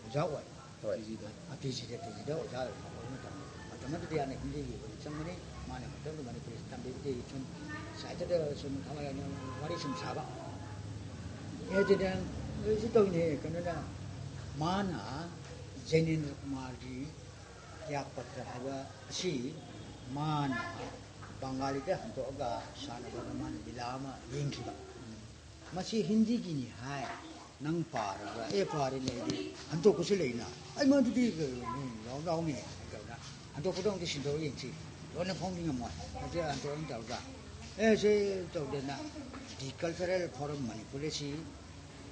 ꯑꯣꯖꯥ ꯑꯣꯏ꯫ ꯍꯣꯏ꯫ ꯇꯤ ꯖꯤꯗ, ꯑ, ꯇꯤ ꯖꯤꯗ, ꯇꯤ ꯖꯤꯗ ꯑꯣꯖꯥ ꯑꯣꯏꯕ ꯃꯇꯝ, ꯃꯇꯝ ꯑꯗꯨꯗ ꯌꯥꯝꯅ ꯍꯤꯟꯗꯤꯒꯤ ꯑꯣꯏꯅ ꯆꯪꯕꯅꯤ꯫ ꯃꯥꯅ ꯃꯇꯝꯗꯨ ꯃꯅꯤꯄꯨꯔꯤ ꯇꯝꯕꯤꯕꯗꯤ ꯁꯨꯝ ꯁꯥꯍꯤꯇ꯭ꯌꯗ ꯁꯨꯝ ꯊꯋꯥꯏ ꯌꯥꯎꯅ ꯋꯥꯔꯤ ꯁꯨꯝ ꯁꯥꯕ꯫ ꯑꯦ, ꯑꯗꯨꯗ ꯁꯤ ꯇꯧꯅꯦ, ꯀꯩꯅꯣꯗ ꯃꯥꯅ ꯖꯩꯅꯦꯟꯗ꯭ꯔ ꯀꯨꯃꯥꯔꯒꯤ ꯀ꯭ꯌꯥꯄꯇ꯭ꯔ ꯍꯥꯏꯕ ꯑꯁꯤ ꯃꯥꯅ ꯕꯪꯒꯥꯂꯤꯗ ꯍꯟꯗꯣꯛꯑꯒ ꯁꯥꯟꯅꯕ ꯃꯥꯅ ꯂꯤꯂꯥ ꯑꯃ ꯂꯦꯡꯈꯤꯕ꯫ ꯃꯁꯤ ꯍꯤꯟꯗꯤꯒꯤꯅꯤ ꯍꯥꯏ꯫ ꯅꯪ ꯄꯥꯔꯒ, "ꯑꯦ, ꯄꯥꯔꯦꯅꯦ ꯑꯩꯗꯤ, ꯍꯟꯗꯣꯛꯄꯁꯨ ꯂꯩꯅ꯫ ꯑꯩ ꯃꯗꯨꯗꯤ ꯀꯩꯅꯣ, ꯌꯥꯎ ꯌꯥꯎꯅꯤ" ꯇꯧꯗꯅ ꯍꯟꯗꯣꯛꯄꯗꯣ ꯑꯃꯨꯛꯇ ꯁꯤꯟꯗꯣꯛꯑ ꯌꯦꯡꯁꯤ꯫ ꯂꯣꯏꯅ ꯐꯣꯡꯗꯤ ꯉꯝꯃꯣꯏ꯫ ꯍꯧꯖꯤꯛ ꯍꯟꯗꯣꯛꯑꯅꯤ ꯇꯧꯔꯒ, "ꯑꯦ, ꯁꯤ ꯇꯧꯗꯅ" The Cultural Forum ꯃꯅꯤꯄꯨꯔ ꯑꯁꯤ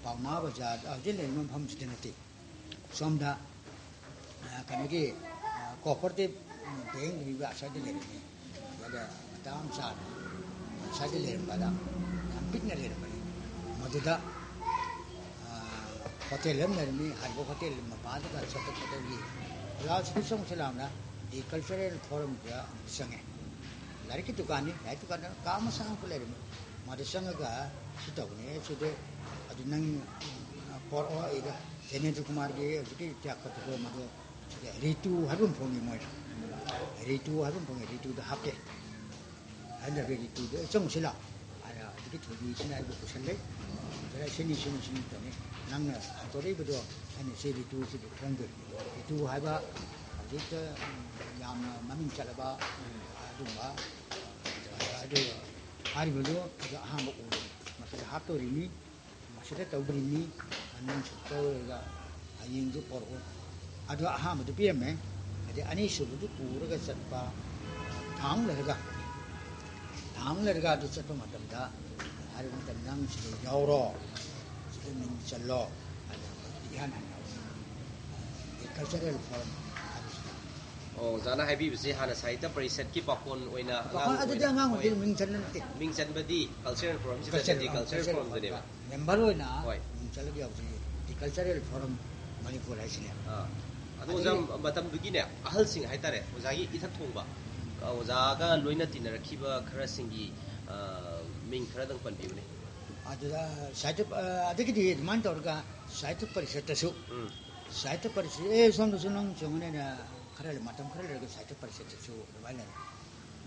ꯄꯥꯎꯅꯥ ꯕꯖꯥꯔꯗ ꯍꯧꯖꯤꯛ ꯂꯩꯔꯤꯕ ꯃꯐꯝꯁꯤꯗ ꯅꯠꯇꯦ꯫ ꯁꯣꯝꯗ, ꯑ, ꯀꯩꯅꯣꯒꯤ, ꯑ, ꯀꯣꯑꯣꯄꯔꯦꯇꯤꯚ ꯕꯦꯡꯛ ꯂꯩꯕ ꯑꯁ꯭ꯋꯥꯏꯗ ꯂꯩꯔꯝꯃꯤ꯫ ꯑꯗ ꯃꯇꯥ ꯑꯃ ꯆꯥꯗꯅ ꯑꯁ꯭ꯋꯥꯏꯗ ꯂꯩꯔꯝꯕꯗ ꯌꯥꯝ ꯄꯤꯛꯅ ꯂꯩꯔꯝꯕꯅꯤ꯫ ꯃꯗꯨꯗ, ꯑ, ꯍꯣꯇꯦꯜ ꯑꯃ ꯂꯩꯔꯝꯃꯤ꯫ ꯍꯥꯏꯔꯤꯕ ꯍꯣꯇꯦꯜ ꯃꯄꯥꯗꯨꯗ ꯆꯠꯊꯣꯛ ꯈꯣꯠꯇꯣꯛꯒꯤ ꯑꯣꯖꯥꯁꯤꯗ ꯆꯪꯁꯤ ꯂꯥꯎꯅ The Cultural Forumꯗ ꯑꯃꯨꯛ ꯆꯪꯉꯦ꯫ ꯂꯥꯏꯔꯤꯛꯀꯤ ꯗꯨꯀꯥꯟꯅꯤ꯫ ꯂꯥꯏꯔꯤꯛ ꯗꯨꯀꯥꯟꯗ ꯀꯥ ꯃꯆꯥ ꯑꯃꯈꯛ ꯂꯩꯔꯝꯃꯤ꯫ ꯃꯗꯨ ꯆꯪꯉꯒ ꯁꯤ ꯇꯧꯕꯅꯦ, ꯁꯤꯗꯤ ꯑꯗꯨ ꯅꯪ ꯄꯣꯔꯛꯑꯣ꯫ ꯑꯩꯒ ꯖꯦꯅꯦꯟꯗ꯭ꯔ ꯀꯨꯃꯥꯔꯒꯤ ꯍꯧꯖꯤꯛꯀꯤ ꯇꯤꯌꯥꯀꯠꯇꯨꯗ ꯃꯗꯨ ꯁꯤꯗ ꯔꯤꯇꯨ ꯍꯥꯏꯕ ꯑꯃ ꯐꯣꯡꯉꯤ ꯃꯣꯏꯅ꯫ ꯔꯤꯇꯨ ꯍꯥꯏꯕ ꯑꯃ ꯐꯣꯡꯉꯤ, ꯔꯤꯇꯨꯗ ꯍꯥꯞꯄꯦ꯫ ꯍꯥꯏꯅꯕ ꯔꯤꯇꯨꯗ ꯆꯪꯉꯨꯁꯤ ꯂꯥꯎ꯫ ꯑꯗ ꯍꯧꯖꯤꯛꯀꯤ ꯊꯣꯏꯕꯤꯁꯤꯅ ꯑꯩꯕꯨ ꯄꯨꯁꯜꯂꯦ꯫ ꯁꯤꯗ ꯁꯤꯅꯤ, ꯁꯤꯅꯤ, ꯁꯤꯅꯤ ꯇꯧꯅꯤ꯫ ꯅꯪꯅ ꯍꯟꯗꯣꯔꯛꯏꯕꯗꯣ ꯑꯩꯅ ꯁꯤ ꯔꯤꯇꯨꯁꯤꯗꯤ ꯈꯪꯗꯣꯏ꯫ ꯔꯤꯇꯨ ꯍꯥꯏꯕ ꯍꯧꯖꯤꯛꯇ ꯌꯥꯝꯅ ꯃꯃꯤꯡ ꯆꯠꯂꯕ ꯑꯗꯨꯒꯨꯝꯕ, ꯑꯗꯨ ꯍꯥꯏꯔꯤꯕꯗꯨ ꯑꯗꯨ ꯑꯍꯥꯟꯕ ꯎꯕꯅꯤ꯫ ꯃꯁꯤꯗ ꯍꯥꯞꯇꯣꯔꯤꯅꯤ꯫ ꯃꯁꯤꯗ ꯇꯧꯗ꯭ꯔꯤꯅꯤ, ꯅꯪꯁꯨ ꯇꯧꯔꯒ ꯍꯌꯦꯡꯁꯨ ꯄꯣꯔꯛꯑꯣ꯫ ꯑꯗꯨ ꯑꯍꯥꯟꯕꯗꯨ ꯄꯤꯔꯝꯃꯦ꯫ ꯑꯗꯩ ꯑꯅꯤꯁꯨꯕꯗꯨ ꯄꯨꯔꯒ ꯆꯠꯄ ꯊꯥ ꯑꯃ ꯂꯩꯔꯒ, ꯊꯥ ꯑꯃ ꯂꯩꯔꯒ ꯑꯗꯨ ꯆꯠꯄ ꯃꯇꯝꯗ ꯍꯥꯏꯔꯤꯕ ꯃꯇꯝꯗ ꯅꯪ ꯁꯤꯗ ꯌꯥꯎꯔꯣ, ꯁꯤꯗ ꯃꯤꯡ ꯆꯜꯂꯣ ꯍꯥꯏꯅ ꯏꯍꯥꯟ ꯍꯥꯟꯅ ꯀꯜꯆꯔꯦꯜ ꯐꯣꯔꯝ ꯍꯥꯏꯕꯁꯤꯗ꯫ ꯑꯣ, ꯑꯣꯖꯥꯅ ꯍꯥꯏꯕꯤꯕꯁꯦ ꯍꯥꯟꯅ ꯁꯥꯍꯤꯇ꯭ꯌ ꯄꯔꯤꯁꯠꯀꯤ ꯄꯥꯈꯣꯟ ꯑꯣꯏꯅ ꯑꯉꯥꯡ ꯄꯥꯈꯣꯟ ꯑꯗꯨꯗꯤ ꯑꯣꯏꯅ ꯑꯉꯥꯡ ꯑꯣꯏꯗꯤ ꯍꯣꯏ꯫ ꯃꯤꯡ ꯆꯟꯕ ꯅꯠꯇꯦ꯫ ꯃꯤꯡ ꯆꯟꯕꯗꯤ ꯀꯜꯆꯔꯦꯜ ꯐꯣꯔꯝꯁꯤꯗ ꯀꯜꯆꯔꯦꯜ ꯅꯠꯇ꯭ꯔꯗꯤ ꯐꯣꯔꯝ, ꯀꯜꯆꯔꯦꯜ ꯀꯜꯆꯔꯦꯜ ꯐꯣꯔꯝꯗꯅꯦꯕ꯫ ꯐꯣꯔꯝ꯫ ꯃꯦꯝꯕꯔ ꯑꯣꯏꯅ ꯍꯣꯏ꯫ ꯃꯤꯡ ꯆꯜꯂꯒ ꯌꯥꯎꯖꯩꯌꯦ꯫ ꯗꯤ ꯀꯜꯆꯔꯦꯜ ꯐꯣꯔꯝ ꯃꯅꯤꯄꯨꯔ ꯍꯥꯏꯁꯤꯅꯦ꯫ ꯑꯥ꯫ ꯑꯗꯣ ꯑꯣꯖꯥ, ꯑꯗꯒꯤ ꯃꯇꯝꯗꯨꯒꯤꯅꯦ ꯑꯍꯜꯁꯤꯡ ꯍꯥꯏꯇꯥꯔꯦ, ꯑꯣꯖꯥꯒꯤ ꯏꯊꯛ ꯊꯣꯡꯕ, ꯑ, ꯑꯣꯖꯥꯒ ꯂꯣꯏꯅ ꯇꯤꯟꯅꯔꯛꯈꯤꯕ ꯈꯔꯁꯤꯡꯒꯤ, ꯑ, ꯃꯤꯡ ꯈꯔꯗꯪ ꯄꯟꯕꯤꯌꯨꯅꯦ꯫ ꯑꯗꯨꯗ ꯁꯥꯍꯤꯇ꯭ꯌ, ꯑ, ꯑꯗꯒꯤꯗꯤ ꯑꯗꯨꯃꯥꯏꯅ ꯇꯧꯔꯒ ꯁꯥꯍꯤꯇ꯭ꯌ ꯄꯔꯤꯁꯠꯇꯁꯨ ꯎꯝ꯫ ꯁꯥꯍꯤꯇ꯭ꯌ ꯄꯔꯤꯁꯠ, "ꯑꯦ, ꯁꯣꯝꯗꯁꯨ ꯅꯪ ꯆꯣꯡꯉꯅꯦꯅ" ꯈꯔ ꯂꯩ-, ꯃꯇꯝ ꯈꯔ ꯂꯩꯔꯒ ꯁꯥꯍꯤꯇ꯭ꯌ ꯄꯔꯤꯁꯠꯇꯁꯨ ꯑꯗꯨꯃꯥꯏꯅ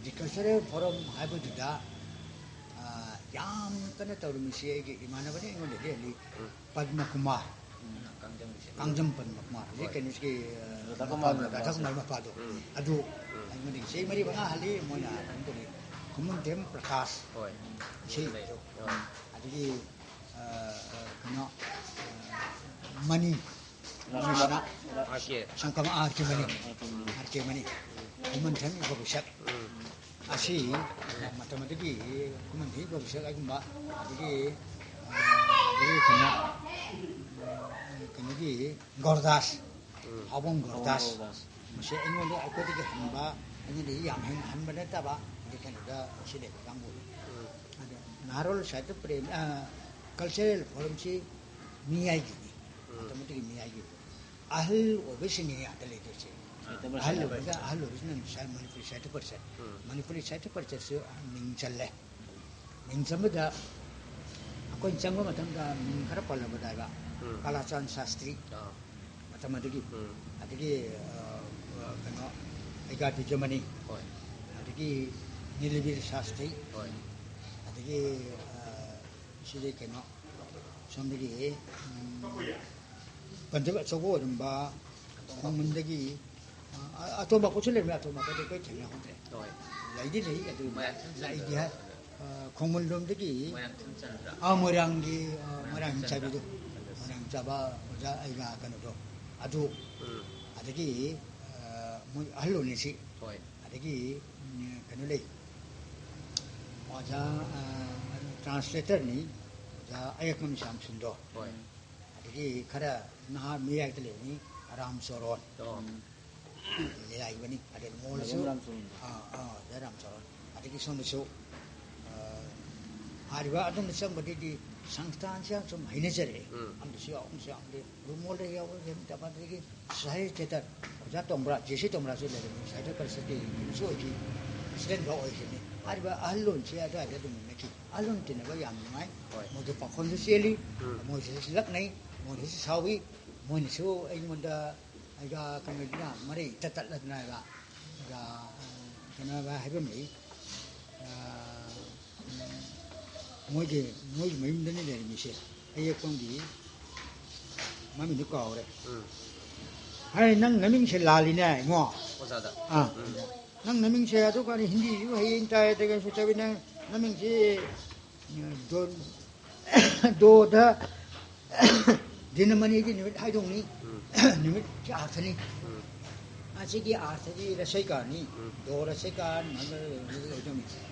ꯗꯤ ꯀꯜꯆꯔꯦꯜ ꯐꯣꯔꯝ ꯍꯥꯏꯕꯗꯨꯗ, ꯑ, ꯌꯥꯝ ꯀꯟꯅ ꯇꯧꯔꯝꯃꯤꯁꯤ ꯑꯩꯒꯤ ꯏꯃꯥꯟꯅꯕꯅꯤ, ꯑꯩꯉꯣꯟꯗꯒꯤ ꯍꯜꯂꯤ, ꯎꯝ꯫ ꯄꯗꯃ ꯀꯨꯃꯥꯔ, ꯎꯝ, ꯀꯥꯡꯖꯝꯒꯤꯁꯦ꯫ ꯀꯥꯡꯖꯝ ꯄꯗꯃ ꯀꯨꯃꯥꯔ, ꯍꯧꯖꯤꯛ ꯍꯣꯏ꯫ ꯀꯩꯅꯣꯁꯤꯒꯤ, ꯑ, ꯔꯥꯙꯥ ꯀꯨꯃꯥꯔ ꯃꯄꯥꯗꯣ, ꯔꯥꯙꯥ ꯀꯨꯃꯥꯔ ꯃꯄꯥꯗꯣ꯫ ꯎꯝ꯫ ꯑꯗꯨ ꯎꯝ꯫ ꯑꯩꯉꯣꯟꯗꯒꯤ ꯆꯍꯤ ꯃꯔꯤ ꯃꯉꯥ ꯍꯜꯂꯤ, ꯃꯣꯏꯅ ꯑꯗꯨꯝ ꯇꯧꯔꯤ꯫ ꯈꯨꯃꯟꯊꯦꯝ ꯄ꯭ꯔꯀꯥꯁ꯫ ꯍꯣꯏ꯫ ꯏꯁꯩ ꯂꯩ꯫ ꯏꯁꯩꯗꯣ꯫ ꯍꯣꯏ꯫ ꯑꯗꯒꯤ ꯑ, ꯑ, ꯀꯩꯅꯣ, ꯑ, ꯃꯅꯤ ꯀ꯭ꯔꯤꯁꯅ, ꯑꯥꯔ ꯀꯦ꯫ ꯁꯪꯀꯝ ꯑꯥꯔ ꯀꯦ ꯃꯅꯤ, ꯑꯥꯔ ꯀꯦ ꯃꯅꯤ, ꯈꯨꯃꯟꯊꯦꯝ ꯏꯕꯣꯕꯤꯁꯛ꯫ ꯎꯝ꯫ ꯑꯁꯤ ꯃꯇꯝ ꯑꯗꯨꯒꯤ ꯈꯨꯃꯟꯊꯦꯝ ꯏꯕꯣꯕꯤꯁꯛ ꯑꯗꯨꯒꯨꯝꯕ, ꯑꯗꯒꯤ ꯑ, ꯑꯗꯒꯤ ꯀꯩꯅꯣ, ꯀꯩꯅꯣꯒꯤ ꯒꯧꯔꯗꯥꯁ, ꯎꯝ꯫ ꯍꯥꯎꯕꯝ ꯒꯧꯔꯗꯥꯁ꯫ ꯒꯧꯔꯗꯥꯁ꯫ ꯃꯁꯤ ꯑꯩꯉꯣꯟꯗ, ꯑꯩꯈꯣꯏꯗꯒꯤ ꯍꯟꯕ, ꯑꯩꯉꯣꯟꯗꯒꯤ ꯌꯥꯝ ꯍꯦꯟꯅ ꯍꯟꯕ ꯅꯠꯇꯕ, ꯑꯗꯩ ꯀꯩꯅꯣꯗ ꯁꯤ ꯂꯩꯕ ꯀꯥꯡꯕꯨꯅꯤ꯫ ꯎꯝ꯫ ꯑꯗꯣ ꯅꯍꯥꯔꯣꯜ ꯁꯥꯍꯤꯇ꯭ꯌ ꯄ꯭ꯔꯦꯝ, ꯑ, ꯀꯜꯆꯔꯦꯜ ꯐꯣꯔꯝꯁꯤ ꯃꯤꯌꯥꯏꯒꯤꯅꯤ, ꯎꯝ꯫ ꯃꯇꯝ ꯑꯗꯨꯒꯤ ꯃꯤꯌꯥꯏꯒꯤ꯫ ꯑꯍꯜ ꯑꯣꯏꯕꯁꯤꯡꯅꯤ ꯑꯗ ꯂꯩꯗꯣꯏꯁꯦ꯫ ꯁꯥꯍꯤꯇ꯭ꯌ ꯄꯔꯤꯁꯠ ꯑꯍꯜ ꯍꯥꯏꯕ꯫ ꯑꯣꯏꯕꯗ, ꯑꯍꯜ ꯑꯣꯏꯕꯁꯤꯅ ꯉꯁꯥꯏ ꯃꯅꯤꯄꯨꯔꯤ ꯁꯥꯍꯤꯇ꯭ꯌ ꯄꯔꯤꯁꯠ꯫ ꯎꯝ꯫ ꯃꯅꯤꯄꯨꯔꯤ ꯁꯥꯍꯤꯇ꯭ꯌ ꯄꯔꯤꯁꯠꯁꯨ ꯃꯤꯡ ꯆꯜꯂꯦ꯫ ꯃꯤꯡ ꯆꯟꯕꯗ ꯑꯩꯈꯣꯏꯅ ꯆꯪꯕ ꯃꯇꯝꯗ ꯃꯤꯡ ꯈꯔ ꯄꯜꯂꯕꯗ ꯍꯥꯏꯕ, ꯎꯝ꯫ ꯀꯥꯂꯥꯆꯥꯟ ꯁꯥꯁꯇ꯭ꯔꯤ, ꯑꯥ꯫ ꯃꯇꯝ ꯑꯗꯨꯒꯤ, ꯎꯝ꯫ ꯑꯗꯒꯤ, ꯑ, ꯑ, ꯀꯩꯅꯣ, ꯑꯩꯒꯥ ꯇꯤꯖꯃꯅꯤ, ꯍꯣꯏ꯫ ꯑꯗꯒꯤ ꯅꯤꯂꯕꯤꯔ ꯁꯥꯁꯇ꯭ꯔꯤ, ꯍꯣꯏ꯫ ꯑꯗꯒꯤ, ꯑ, ꯁꯤꯗꯤ ꯀꯩꯅꯣ, ꯁꯣꯝꯗꯒꯤ, ꯎꯝ, ꯄꯟꯖꯕ ꯑꯆꯧꯕ ꯑꯣꯏꯔꯝꯕ ꯈꯣꯡꯃꯟꯗꯒꯤ, ꯑ, ꯑ, ꯑꯇꯣꯝꯕ ꯀꯣꯠꯁꯨ ꯂꯩꯔꯝꯃꯦ, ꯑꯇꯣꯝꯕ ꯀꯣꯠꯇꯤ ꯑꯩꯈꯣꯏ ꯊꯦꯡꯅꯍꯧꯗ꯭ꯔꯦ꯫ ꯍꯣꯏ꯫ ꯂꯩꯗꯤ ꯂꯩ, ꯑꯗꯨ ꯃꯣꯏꯔꯥꯡꯊꯦꯝ ꯆꯟꯗ꯭ꯔ ꯂꯩꯗꯤ ꯍꯥꯏ, ꯑ, ꯈꯣꯡꯃꯟꯂꯣꯝꯗꯒꯤ, ꯃꯣꯏꯔꯥꯡꯊꯦꯝ ꯆꯟꯗ꯭ꯔ? ꯑ, ꯃꯣꯏꯔꯥꯡꯒꯤ, ꯑ, ꯃꯣꯏꯔꯥꯡ ꯆꯥꯕꯤꯗꯣ, ꯃꯣꯏꯔꯥꯡ ꯆꯥꯕ ꯑꯣꯖꯥ ꯑꯩꯒ ꯀꯩꯅꯣꯗꯣ, ꯑꯗꯨ, ꯎꯝ꯫ ꯑꯗꯒꯤ, ꯑ, ꯃꯣꯏ ꯑꯍꯜ ꯑꯣꯏꯅꯁꯤ, ꯍꯣꯏ꯫ ꯑꯗꯒꯤ, ꯎꯝ, ꯀꯩꯅꯣ ꯂꯩ, ꯑꯣꯖꯥ, ꯑ, ꯇ꯭ꯔꯥꯟꯁꯂꯦꯇꯔꯅꯤ, ꯑꯣꯖꯥ ꯑꯌꯦꯛꯄꯝ ꯁ꯭ꯌꯥꯝꯁꯨꯟꯗꯣ꯫ ꯍꯣꯏ꯫ ꯑꯗꯒꯤ ꯈꯔ ꯅꯍꯥ ꯃꯤꯌꯥꯏꯗ ꯂꯩꯕꯅꯤ, ꯔꯥꯝꯆꯣꯔꯣꯟ꯫ ꯑꯣ꯫ ꯂꯤꯂꯥ ꯏꯕꯅꯤ꯫ ꯑꯗꯩ ꯃꯣꯜꯁꯨ, ꯃꯗꯨꯝ ꯔꯥꯝꯆꯣꯔꯣꯟꯗꯣ꯫ ꯑꯥ, ꯑꯥ, ꯑꯣꯖꯥ ꯔꯥꯝꯆꯣꯔꯣꯟ꯫ ꯑꯗꯒꯤ ꯁꯣꯝꯗꯁꯨ, ꯑ, ꯍꯥꯏꯔꯤꯕ ꯑꯗꯣꯝꯗ ꯆꯪꯕꯗꯒꯤꯗꯤ ꯁꯪꯁꯊꯥꯟꯁꯦ ꯌꯥꯝ ꯁꯨꯝ ꯍꯩꯅꯖꯔꯛꯑꯦ꯫ ꯎꯝ꯫ ꯑꯃꯗꯁꯨ ꯌꯥꯎ, ꯑꯃꯗꯁꯨ ꯌꯥꯎ꯫ ꯑꯗꯩ ꯔꯨꯃꯣꯜꯗ ꯌꯥꯎꯕ ꯃꯇꯝ ꯑꯗꯒꯤ ꯁꯣꯁꯥꯏꯇꯤ ꯊꯤꯌꯦꯇꯔ ꯑꯣꯖꯥ ꯇꯣꯝꯕ꯭ꯔꯥ, ꯖꯦ ꯁꯤ ꯇꯣꯝꯕ꯭ꯔꯥꯁꯨ ꯂꯩꯔꯝꯃꯤ꯫ ꯁꯣꯁꯥꯏꯇꯤ ꯄꯔꯤꯁꯠꯀꯤ ꯃꯤꯁꯨ ꯑꯣꯏꯈꯤ, ꯄ꯭ꯔꯁꯤꯗꯦꯟꯐꯥꯎ ꯑꯣꯏꯈꯤꯕꯅꯤ꯫ ꯍꯥꯏꯔꯤꯕ ꯑꯍꯜ ꯂꯣꯟꯁꯦ ꯑꯗꯨꯋꯥꯏꯗ ꯑꯗꯨꯝ ꯏꯟꯅꯈꯤ꯫ ꯑꯍꯜ ꯂꯣꯟ ꯇꯤꯟꯅꯕ ꯌꯥꯝ ꯅꯨꯡꯉꯥꯏ꯫ ꯍꯣꯏ꯫ ꯃꯣꯏꯁꯨ ꯄꯥꯈꯣꯟꯁꯨ ꯆꯦꯜꯂꯤ, ꯎꯝ꯫ ꯃꯣꯏꯁꯨ ꯂꯛꯅꯩ, ꯃꯣꯏꯁꯨ ꯁꯥꯎꯏ, ꯃꯣꯏꯅꯁꯨ ꯑꯩꯉꯣꯟꯗ ꯑꯩꯒ ꯀꯩꯅꯣꯗꯨꯅ ꯃꯔꯩ ꯏꯇꯠ ꯇꯠꯂꯗꯅ ꯍꯥꯏꯕ, ꯑꯩꯒ, ꯀꯩꯅꯣ ꯍꯥꯏꯕ ꯑꯃ ꯂꯩ, ꯃꯣꯏꯒꯤ, ꯃꯣꯏꯒꯤ ꯃꯌꯨꯝꯗꯅꯤ ꯂꯩꯔꯝꯃꯤꯁꯦ, ꯑꯌꯦꯛꯄꯝꯒꯤ ꯃꯃꯤꯡꯗꯨ ꯀꯥꯎꯔꯦ꯫ ꯎꯝ꯫ ꯍꯥꯏ, ꯅꯪ ꯅꯃꯤꯡꯁꯦ ꯂꯥꯜꯂꯤꯅꯦ ꯏꯉꯣ꯫ ꯑꯣꯖꯥꯗ꯫ ꯑꯥ꯫ ꯎꯝ꯫ ꯅꯪ ꯅꯃꯤꯡꯁꯦ ꯑꯗꯨꯀꯥꯟꯗ ꯍꯤꯟꯗꯤꯁꯨ ꯍꯌꯦꯡ ꯇꯥꯏ, ꯑꯗꯨꯒ ꯁꯨꯇꯕꯤ ꯅꯪ ꯅꯃꯤꯡꯁꯤ, ꯎꯝ, ꯗꯣ-, ꯗꯣꯗ ꯗꯤꯅꯃꯅꯤꯒꯤ ꯅꯨꯃꯤꯠ ꯍꯥꯏꯗꯣꯛꯅꯤ꯫ ꯎꯝ꯫ ꯅꯨꯃꯤꯠꯀꯤ ꯑꯥꯔꯊꯅꯤ꯫ ꯎꯝ꯫ ꯑꯁꯤꯒꯤ ꯑꯥꯔꯊꯁꯤ ꯔꯁꯩꯀꯥꯔꯅꯤ꯫ ꯎꯝ꯫ ꯗꯣ ꯔꯁꯩꯀꯥꯔ,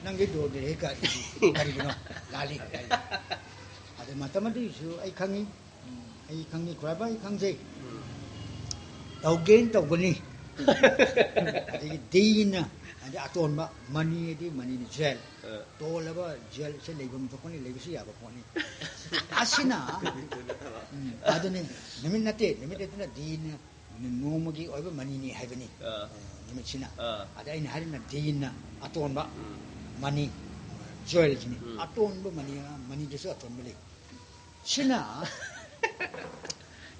ꯅꯪꯒꯤ ꯗꯣ ꯔꯁꯩꯀꯥꯔ ꯀꯔꯤꯒꯤꯅꯣ? ꯂꯥꯜꯂꯤ꯫ ꯑꯗ ꯃꯇꯝ ꯑꯗꯨꯒꯤꯁꯨ ꯑꯩ ꯈꯪꯉꯤ꯫ ꯎꯝ, ꯑꯩ ꯈꯪꯉꯤ, ꯈ꯭ꯋꯥꯏꯕ ꯑꯩ ꯈꯪꯖꯩ꯫ ꯎꯝ꯫ ꯇꯧꯒꯦꯅ ꯇꯧꯒꯅꯤ꯫ ꯑꯗꯒꯤ ꯗꯤꯅ, ꯑꯗꯩ ꯑꯇꯣꯟꯕ, ꯃꯅꯤ ꯑꯗꯤ ꯃꯅꯤꯅ ꯖꯦꯜ꯫ ꯑ꯫ ꯇꯣꯜꯂꯕ ꯖꯦꯜꯁꯦ ꯂꯩꯐꯝ ꯊꯣꯛꯄꯅꯤ, ꯂꯩꯕꯁꯨ ꯌꯥꯕ ꯄꯣꯠꯅꯤ꯫ ꯑꯁꯤꯅ, ꯎꯝ, ꯑꯗꯨꯅꯤ, ꯅꯨꯃꯤꯠ ꯅꯠꯇꯦ, ꯅꯨꯃꯤꯠ ꯑꯗꯨꯅ ꯗꯤꯅ ꯅꯣꯡꯃꯒꯤ ꯑꯣꯏꯕ ꯃꯅꯤꯅꯤ ꯍꯥꯏꯕꯅꯤ꯫ ꯑ꯫ ꯑ, ꯅꯨꯃꯤꯠꯁꯤꯅ꯫ ꯑ꯫ ꯑꯗ ꯑꯩꯅ ꯍꯥꯏꯔꯤꯅ ꯗꯤꯅ ꯑꯇꯣꯟꯕ ꯎꯝ꯫ ꯃꯅꯤ, ꯖꯦꯜꯁꯤꯅꯤ꯫ ꯎꯝ꯫ ꯑꯇꯣꯟꯕ ꯃꯅꯤ, ꯃꯅꯤꯗꯁꯨ ꯑꯇꯣꯟꯕ ꯂꯩ꯫ ꯁꯤꯅ,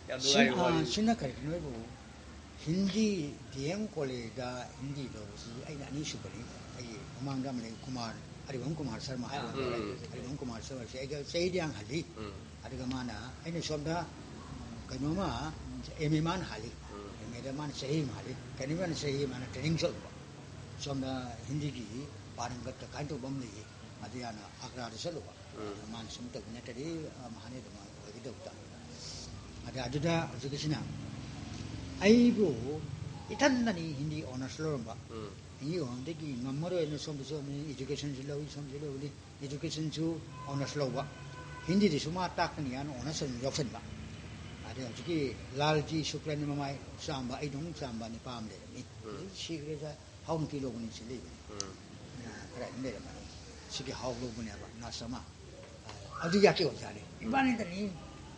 ꯌꯥꯝ ꯁꯤꯅ, ꯅꯨꯡꯉꯥꯏꯕ ꯋꯥꯔꯤꯅꯤ꯫ ꯁꯤꯅ ꯀꯔꯤꯒꯤꯅꯣ ꯍꯥꯏꯕꯨ, ꯍꯤꯟꯗꯤ, ꯗꯤ ꯑꯦꯝ ꯀꯣꯂꯦꯖꯇ ꯍꯤꯟꯗꯤ ꯂꯧꯕꯁꯤ ꯑꯩꯅ ꯑꯅꯤꯁꯨꯕꯅꯤ꯫ ꯑꯩꯒꯤ ꯃꯃꯥꯡꯗ ꯑꯃ ꯂꯩ, ꯀꯨꯃꯥꯔ, ꯑꯔꯤꯕꯝ ꯀꯨꯃꯥꯔ ꯁꯔꯃ ꯍꯥꯏꯕ ꯑꯃ ꯂꯩ꯫ ꯎꯝ꯫ ꯑꯔꯤꯕꯝ ꯀꯨꯃꯥꯔ ꯁꯔꯃꯁꯤ ꯑꯩꯒ ꯆꯍꯤꯗꯤ ꯌꯥꯝ ꯍꯜꯂꯤ꯫ ꯎꯝ꯫ ꯑꯗꯨꯒ ꯃꯥꯅ, ꯎꯝ, ꯀꯩꯅꯣꯃ, ꯑꯦꯝ ꯑꯦ ꯃꯥꯅ ꯍꯥꯜꯂꯤ꯫ ꯎꯝ꯫ ꯑꯦꯝ ꯑꯦꯗ ꯃꯥꯅ ꯆꯍꯤ ꯑꯃ ꯍꯥꯜꯂꯤ꯫ ꯀꯩꯅꯣ ꯃꯥꯅ ꯆꯍꯤ ꯑꯃ ꯃꯥꯅ ꯇ꯭ꯔꯦꯅꯤꯡ ꯆꯠꯂꯨꯕ꯫ ꯁꯣꯝꯗ ꯍꯤꯟꯗꯤꯒꯤ ꯄꯥꯔꯪꯒꯠꯇ ꯀꯥꯏꯅ ꯇꯧꯕ ꯑꯃ ꯂꯩꯌꯦ꯫ ꯑꯗꯨ ꯍꯥꯟꯅ ꯑꯒ꯭ꯔꯥꯗ ꯆꯠꯂꯨꯕ꯫ ꯎꯝ꯫ ꯑꯗꯨ ꯃꯥꯅ ꯁꯨꯝ ꯇꯧꯕ ꯅꯠꯇ꯭ꯔꯗꯤ, ꯑ, ꯃꯍꯥꯅꯤ ꯑꯗꯨꯃꯥꯏꯅ ꯑꯣꯏꯒꯗꯧꯕꯗ꯫ ꯑꯗ ꯑꯗꯨꯗ ꯍꯧꯖꯤꯛꯀꯤꯁꯤꯅ ꯑꯩꯕꯨ ꯏꯊꯟꯗꯅꯤ ꯍꯤꯟꯗꯤ ꯑꯣꯅꯔꯁ ꯂꯧꯔꯝꯕ꯫ ꯎꯝ꯫ ꯍꯤꯟꯗꯤ ꯑꯣꯅꯔꯁꯇꯒꯤ ꯉꯝꯃꯔꯣꯏꯅ ꯁꯣꯝꯗꯁꯨ ꯑꯃꯨꯛ ꯏꯖꯨꯀꯦꯁꯟꯁꯨ ꯂꯧꯏ, ꯁꯣꯝꯗꯁꯨ ꯂꯧꯏ, ꯏꯖꯨꯀꯦꯁꯟꯁꯨ ꯑꯣꯅꯔꯁ ꯂꯧꯕ, ꯍꯤꯟꯗꯤꯗꯁꯨ ꯃꯥ ꯇꯥꯛꯀꯅꯤ ꯍꯥꯏꯅ ꯑꯣꯅꯔꯁ ꯑꯗꯨꯝ ꯌꯥꯎꯁꯟꯕ꯫ ꯑꯗꯩ ꯍꯧꯖꯤꯛꯀꯤ ꯂꯥꯜꯖꯤ ꯁꯨꯀ꯭ꯂꯥꯅ ꯃꯃꯥꯏ ꯆꯥꯝꯕ, ꯑꯩꯗꯧꯅ ꯆꯥꯝꯕ ꯅꯨꯄꯥ ꯑꯃ ꯂꯩꯔꯝꯃꯤ꯫ ꯎꯝ꯫ ꯍꯧꯖꯤꯛ ꯁꯤꯈ꯭ꯔꯦꯗ, ꯍꯥꯎ ꯅꯨꯄꯤ ꯂꯧꯕꯅꯤ ꯁꯤ ꯂꯩꯕꯅꯤ꯫ ꯎꯝ꯫ ꯑ, ꯈꯔ ꯑꯗꯨꯝ ꯂꯩꯔꯝꯃꯅꯤ꯫ ꯁꯤꯒꯤ ꯍꯥꯎ ꯂꯧꯕꯅꯦꯕ, ꯅꯔꯁ ꯑꯃ꯫ ꯑ, ꯑꯗꯨ ꯌꯥꯀꯤ ꯑꯣꯖꯥꯅꯤ꯫ ꯏꯕꯥꯅꯤꯗꯅꯤ,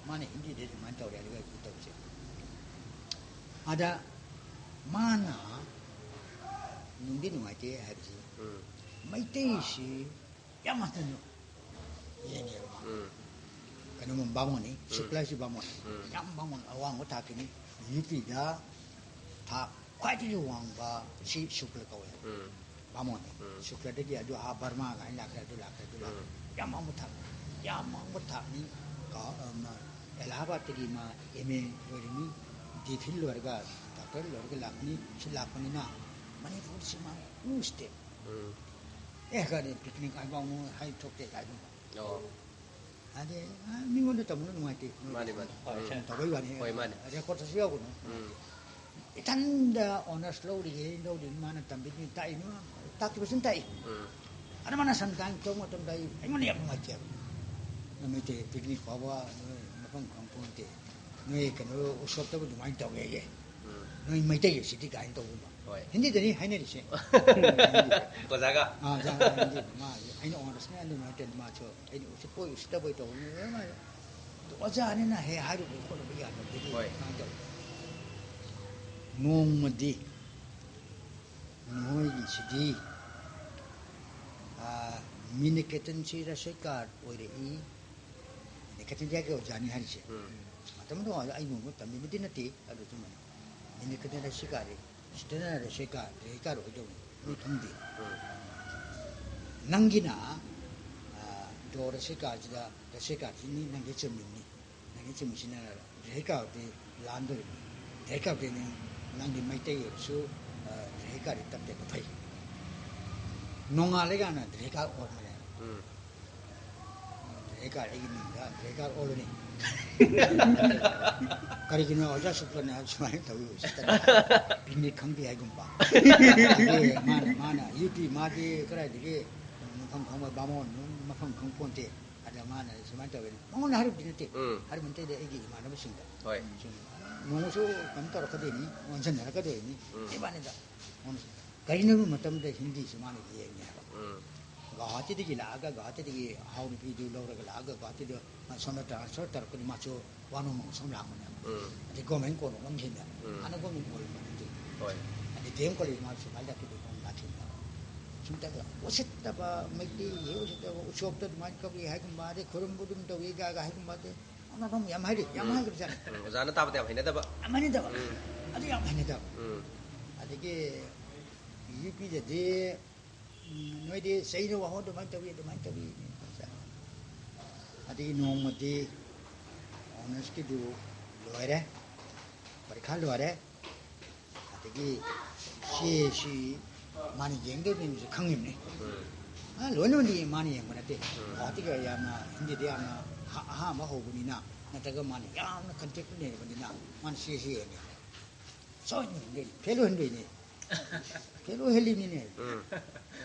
ꯃꯥꯅ ꯍꯤꯟꯗꯤꯗ ꯑꯗꯨꯃꯥꯏꯅ ꯇꯧꯔꯦ, ꯑꯗꯨꯒ ꯑꯩ ꯇꯧꯁꯦ꯫ ꯑꯗ ꯃꯥꯅ ꯅꯨꯡꯗꯤ ꯅꯨꯡꯉꯥꯏꯇꯦ ꯍꯥꯏꯕꯁꯤ, ꯎꯝ꯫ ꯃꯩꯇꯩꯁꯤ ꯌꯥꯝ ꯍꯟꯊꯅ ꯌꯦꯡꯉꯦꯕ ꯃꯥ꯫ ꯎꯝ꯫ ꯀꯩꯅꯣ ꯕꯥꯃꯣꯟꯅꯤ, ꯎꯝ꯫ ꯁꯨꯛꯂꯥꯁꯤ ꯕꯥꯃꯣꯟ꯫ ꯎꯝ꯫ ꯌꯥꯝ ꯕꯥꯃꯣꯟ ꯑꯋꯥꯡꯕ ꯊꯥꯛꯀꯤꯅꯤ꯫ ꯌꯨ ꯄꯤꯗ ꯊꯥꯛ ꯈ꯭ꯋꯥꯏꯗꯒꯤ ꯋꯥꯡꯕ ꯁꯤ ꯁꯨꯛꯂ ꯀꯧꯋꯦ꯫ ꯎꯝ꯫ ꯕꯥꯃꯣꯟꯅꯤ꯫ ꯎꯝ꯫ ꯁꯨꯛꯂꯗꯒꯤ ꯑꯗꯨ ꯑꯥ ꯕꯔꯃꯥ ꯀꯥꯏꯅ ꯂꯥꯛꯈ꯭ꯔꯦ, ꯑꯗꯨ ꯂꯥꯛꯈ꯭ꯔꯦ, ꯑꯗꯨ ꯂꯥꯛꯈ꯭ꯔꯦ꯫ ꯎꯝ꯫ ꯌꯥꯝ ꯋꯥꯡꯕ ꯊꯥꯛ, ꯌꯥꯝ ꯋꯥꯡꯕ ꯊꯥꯛꯅꯤ꯫ ꯀ-, ꯑ, ꯃ-, ꯑꯦꯂꯥꯍꯥꯕꯥꯗꯇꯒꯤ ꯃꯥ ꯑꯦꯝ ꯑꯦ ꯂꯣꯏꯔꯤꯅꯤ, ꯗꯤ ꯐꯤꯜ ꯂꯣꯏꯔꯒ, ꯗꯥꯛꯇꯔ ꯂꯣꯏꯔꯒ ꯂꯥꯛꯄꯅꯤ꯫ ꯁꯤ ꯂꯥꯛꯄꯅꯤꯅ ꯃꯅꯤꯄꯨꯔꯁꯤꯃ ꯎꯁꯇꯦ꯫ ꯎꯝ ꯑꯦ ꯀꯔꯤ ꯄꯤꯛꯅꯤꯛ ꯍꯥꯏꯕ ꯑꯃꯨꯛ ꯍꯥꯏ ꯊꯣꯛꯇꯦ ꯍꯥꯏꯒꯨꯝꯕ꯫ ꯑꯣ ꯍꯥꯏꯗꯤ ꯑ, ꯃꯤꯉꯣꯟꯗ ꯇꯧꯕꯅ ꯅꯨꯡꯉꯥꯏꯇꯦ꯫ ꯃꯥꯅꯤ ꯃꯥꯅꯤ ꯍꯣꯏ, ꯎꯝ. ꯍꯣꯏ. ꯇꯧꯕꯩ ꯋꯥꯅꯤ꯫ ꯍꯣꯏ, ꯃꯥꯅꯤ. ꯔꯦꯀꯣꯔꯗꯇꯁꯨ ꯌꯥꯎꯒꯅꯨ꯫ ꯎꯝ ꯏꯊꯟꯗ ꯑꯣꯅꯔꯁ ꯂꯧꯔꯤꯉꯩ ꯂꯧꯔꯤꯉꯩ ꯃꯥꯅ ꯇꯝꯕꯤꯗꯣꯏꯅꯤ, ꯇꯥꯛꯏꯅꯤ, ꯇꯥꯛꯈꯤꯕꯁꯨ ꯇꯥꯛꯏ꯫ ꯎꯝ ꯑꯗ ꯃꯥꯅ ꯁꯝꯇꯥꯏꯝ ꯇꯧꯕ ꯃꯇꯝꯗ ꯑꯩ ꯑꯩꯉꯣꯟꯗ ꯌꯥꯝ ꯅꯨꯡꯉꯥꯏꯇꯦꯕ꯫ ꯅꯣꯏ ꯃꯩꯇꯩ ꯄꯤꯛꯅꯤꯛ ꯐꯥꯎꯕ ꯅꯣꯏ ꯃꯐꯝ ꯈꯪ ꯄꯣꯟꯇꯦ, ꯅꯣꯏ ꯀꯩꯅꯣ ꯎꯁꯣꯞꯇꯕꯨ ꯑꯗꯨꯃꯥꯏꯅ ꯇꯧꯋꯦꯌꯦ, ꯎꯝ ꯅꯣꯏ ꯃꯩꯇꯩ ꯑꯁꯤꯗꯤ ꯀꯥꯏꯅ ꯇꯧꯕ꯫ ꯍꯣꯏ. ꯍꯤꯟꯗꯤꯗꯅꯤ ꯍꯥꯏꯅꯔꯤꯁꯦ꯫ ꯑꯣꯖꯥꯒ ꯑꯥ, ꯑꯣꯖꯥ ꯍꯤꯟꯗꯤ, ꯃꯥ ꯑꯩꯅ ꯑꯣꯅꯔꯁꯅꯦ ꯑꯗꯨ ꯅꯠꯇꯦ, ꯃꯥꯁꯨ ꯑꯩꯅ ꯎꯁꯤꯠꯄꯣꯏ ꯎꯁꯤꯠꯇꯕꯣꯏ ꯇꯧꯕꯅꯤ꯫ ꯃꯥ ꯑꯗꯨ ꯑꯣꯖꯥꯅꯤꯅ ꯍꯦꯛ ꯍꯥꯏꯔꯨꯕ ꯈꯣꯠꯂꯨꯕ ꯌꯥꯗꯕꯗꯒꯤ ꯍꯣꯏ. ꯀꯃꯥꯏꯅ ꯇꯧꯋꯤ? ꯅꯣꯡꯃꯗꯤ ꯅꯣꯏꯒꯤꯁꯤꯗꯤ, ꯑꯥ, ꯃꯤꯅꯤꯀꯦꯇꯟꯁꯤ ꯔꯁꯩꯀꯥꯔ ꯑꯣꯏꯔꯛꯏ꯫ ꯃꯤꯅꯤꯀꯦꯇꯟꯁꯤ ꯍꯥꯏꯒꯤ ꯑꯣꯖꯥꯅꯤ ꯍꯥꯏꯔꯤꯁꯦ꯫ ꯎꯝ ꯃꯇꯝꯗꯨꯗ ꯑꯩ ꯅꯣꯡꯃ ꯇꯝꯃꯤꯕꯗꯤ ꯅꯠꯇꯦ, ꯑꯗꯨ ꯆꯨꯝꯕꯅꯤ꯫ ꯃꯤꯅꯤꯀꯦꯇꯟ ꯔꯁꯩꯀꯥꯔꯗꯤ ꯁꯤꯗꯅ ꯔꯁꯩꯀꯥꯔ, ꯔꯁꯩꯀꯥꯔ ꯑꯣꯏꯗꯧꯅꯤ, ꯃꯤ ꯈꯪꯗꯦ꯫ ꯎꯝ ꯅꯪꯒꯤꯅ, ꯑꯥ, ꯗꯣ ꯔꯁꯩꯀꯥꯔꯁꯤꯗ, ꯔꯁꯩꯀꯥꯔꯁꯤꯅꯤ ꯅꯪꯒꯤ ꯆꯨꯝꯃꯤꯕꯅꯤ꯫ ꯅꯪꯒꯤ ꯆꯨꯝꯃꯤꯁꯤꯅ ꯔꯁꯩꯀꯥꯔꯗꯤ ꯂꯥꯟꯗꯣꯔꯤꯕꯅꯤ꯫ ꯔꯁꯩꯀꯥꯔꯗꯤ ꯅꯪ, ꯅꯪꯗꯤ ꯃꯩꯇꯩ ꯑꯣꯏꯔꯁꯨ, ꯑꯥ, ꯔꯁꯩꯀꯥꯔꯗꯤ ꯇꯞꯇꯦ ꯐꯩ꯫ ꯅꯣꯡꯉꯥꯜꯂꯀꯥꯟꯗ ꯔꯁꯩꯀꯥꯔ ꯑꯣꯟꯕꯅꯦ꯫ ꯎꯝ ꯔꯁꯩꯀꯥꯔ ꯑꯩꯒꯤ ꯃꯤꯡꯗ ꯔꯁꯩꯀꯥꯔ ꯑꯣꯜꯂꯅꯤ꯫ ꯀꯔꯤꯒꯤꯅꯣ ꯑꯣꯖꯥ ꯁꯨꯛꯂꯅ ꯁꯨꯃꯥꯏꯅ ꯇꯧꯏ ꯎꯁꯤꯠꯇꯅ? ꯄꯤꯛꯅꯤꯛ ꯈꯪꯗꯦ ꯍꯥꯏꯒꯨꯝꯕ꯫ ꯑꯗꯒꯤ ꯃꯥꯅ, ꯃꯥꯅ ꯌꯨ ꯄꯤ ꯃꯥꯗꯤ ꯀꯗꯥꯏꯗꯒꯤ ꯃꯐꯝ ꯈꯪꯕ ꯕꯥꯃꯣꯟ ꯃꯐꯝ ꯈꯪ ꯄꯣꯟꯇꯦ꯫ ꯑꯗ ꯃꯥꯅ ꯁꯨꯃꯥꯏꯅ ꯇꯧꯋꯦꯅ ꯃꯉꯣꯟꯗ ꯍꯥꯏꯔꯨꯕꯗꯤ ꯅꯠꯇꯦ꯫ ꯎꯝ. ꯍꯥꯏꯔꯨꯕ ꯅꯠꯇꯦꯗ ꯑꯩꯒꯤ ꯏꯃꯥꯟꯅꯕꯁꯤꯡꯗ꯫ ꯍꯣꯏ. ꯁꯨꯝ ꯅꯣꯡꯃꯁꯨ ꯀꯩꯅꯣ ꯇꯧꯔꯛꯀꯗꯣꯏꯅꯤ, ꯑꯣꯟꯁꯤꯟꯅꯔꯛꯀꯗꯣꯏꯅꯤ꯫ ꯎꯝ. ꯏꯕꯥꯅꯤꯗ ꯑꯣꯟ-, ꯀꯔꯤꯅꯣ ꯃꯇꯝꯗ ꯍꯤꯟꯗꯤꯁꯤ ꯃꯥꯅ ꯌꯦꯡꯉꯦ ꯍꯥꯏꯕ꯫ ꯎꯝ ꯒꯧꯍꯥꯇꯤꯗꯒꯤ ꯂꯥꯛꯑꯒ ꯒꯧꯍꯥꯇꯤꯗꯒꯤ ꯍꯥꯎ ꯅꯨꯄꯤꯗꯨ ꯂꯧꯔꯒ ꯂꯥꯛꯑꯒ ꯒꯧꯍꯥꯇꯤꯗ ꯁꯣꯝꯗ ꯇ꯭ꯔꯥꯟꯁꯐꯔ ꯇꯧꯔꯛꯄꯗꯤ ꯃꯥꯁꯨ ꯋꯥꯅꯣꯡ ꯃꯥꯡ ꯁꯣꯝ ꯂꯥꯛꯄꯅꯦꯕ꯫ ꯎꯝ. ꯑꯗꯩ ꯒꯣꯔꯃꯦꯟ ꯀꯣꯟꯅ ꯑꯣꯟꯈꯤꯕꯅꯦꯕ꯫ ꯎꯝ. ꯍꯥꯟꯅ ꯒꯣꯔꯃꯦꯟ ꯑꯣꯏꯔꯝꯕ ꯅꯠꯇꯦ꯫ ꯍꯣꯏ. ꯑꯗꯩ ꯗꯤ ꯑꯦꯝ ꯀꯣꯂꯦꯖ ꯃꯥꯁꯨ ꯁꯨꯃꯥꯏꯅ ꯂꯥꯛꯈꯤꯕꯗꯩ ꯒꯣꯔꯃꯦꯟ ꯂꯥꯛꯈꯤꯕꯅꯦꯕ꯫ ꯁꯨꯝ ꯇꯧꯗꯅ ꯎꯁꯤꯠꯇꯕ ꯃꯩꯇꯩꯒꯤ ꯎꯁꯤꯠꯇꯕ ꯎꯁꯣꯞꯇ ꯑꯗꯨꯃꯥꯏꯅ ꯀꯧꯏ ꯍꯥꯏꯒꯨꯝꯕ, ꯑꯗꯩ ꯈꯨꯔꯨꯝꯕ ꯑꯗꯨꯝ ꯇꯧꯏ ꯀꯥꯏꯒ ꯍꯥꯏꯒꯨꯝꯕ, ꯑꯗꯩ ꯑꯃ ꯑꯃ ꯌꯥꯝ ꯍꯥꯏꯔꯤ, ꯌꯥꯝ ꯎꯝ. ꯍꯥꯏꯈ꯭ꯔꯕꯖꯥꯠꯅꯤ꯫ ꯎꯝ. ꯑꯣꯖꯥꯅ ꯇꯥꯕꯗ ꯌꯥꯝ ꯍꯩꯅꯗꯕ. ꯌꯥꯝ ꯍꯩꯅꯗꯕ꯫ ꯎꯝ. ꯑꯗꯨ ꯌꯥꯝ ꯍꯩꯅꯗꯕ꯫ ꯎꯝ. ꯑꯗꯒꯤ ꯌꯨ ꯄꯤꯗꯗꯤ, ꯎꯝ, ꯅꯣꯏꯗꯤ ꯆꯩꯅ ꯋꯥꯍꯣꯡ ꯑꯗꯨꯃꯥꯏꯅ ꯇꯧꯏ, ꯑꯗꯨꯃꯥꯏꯅ ꯇꯧꯏ꯫ ꯑꯗꯒꯤ ꯅꯣꯡꯃꯗꯤ ꯑꯣꯅꯔꯁꯀꯤꯗꯨ ꯂꯣꯏꯔꯦ, ꯄꯔꯤꯈꯥ ꯂꯣꯏꯔꯦ꯫ ꯑꯗꯒꯤ ꯑꯦ ꯁꯤ ꯃꯥꯅ ꯌꯦꯡꯗꯣꯏꯅꯤꯁꯦ ꯈꯪꯉꯤꯕꯅꯤ꯫ ꯑ, ꯂꯣꯏꯅꯃꯛꯗꯤ ꯃꯥꯅ ꯌꯦꯡꯕ ꯅꯠꯇꯦ꯫ ꯒꯨꯋꯥꯍꯥꯇꯤꯒ ꯌꯥꯝꯅ ꯍꯤꯟꯗꯤꯗꯤ ꯌꯥꯝꯅ ꯑꯍꯥ-, ꯑꯍꯥꯟꯕ ꯍꯧꯕꯅꯤꯅ, ꯅꯠꯇ꯭ꯔꯒ ꯃꯥꯅ ꯌꯥꯝꯅ ꯀꯟꯇꯦꯛ ꯂꯩꯅꯕꯅꯤꯅ ꯃꯥꯅ ꯁꯤ ꯁꯤ ꯌꯦꯡꯉꯦ꯫ ꯁꯣꯏꯗꯅ ꯌꯦꯡꯗꯣꯏꯅꯤ, ꯐꯦꯜ ꯑꯣꯏꯍꯟꯗꯣꯏꯅꯤ꯫ ꯐꯦꯜ ꯑꯣꯏꯍꯜꯂꯤꯕꯅꯤꯅꯦ꯫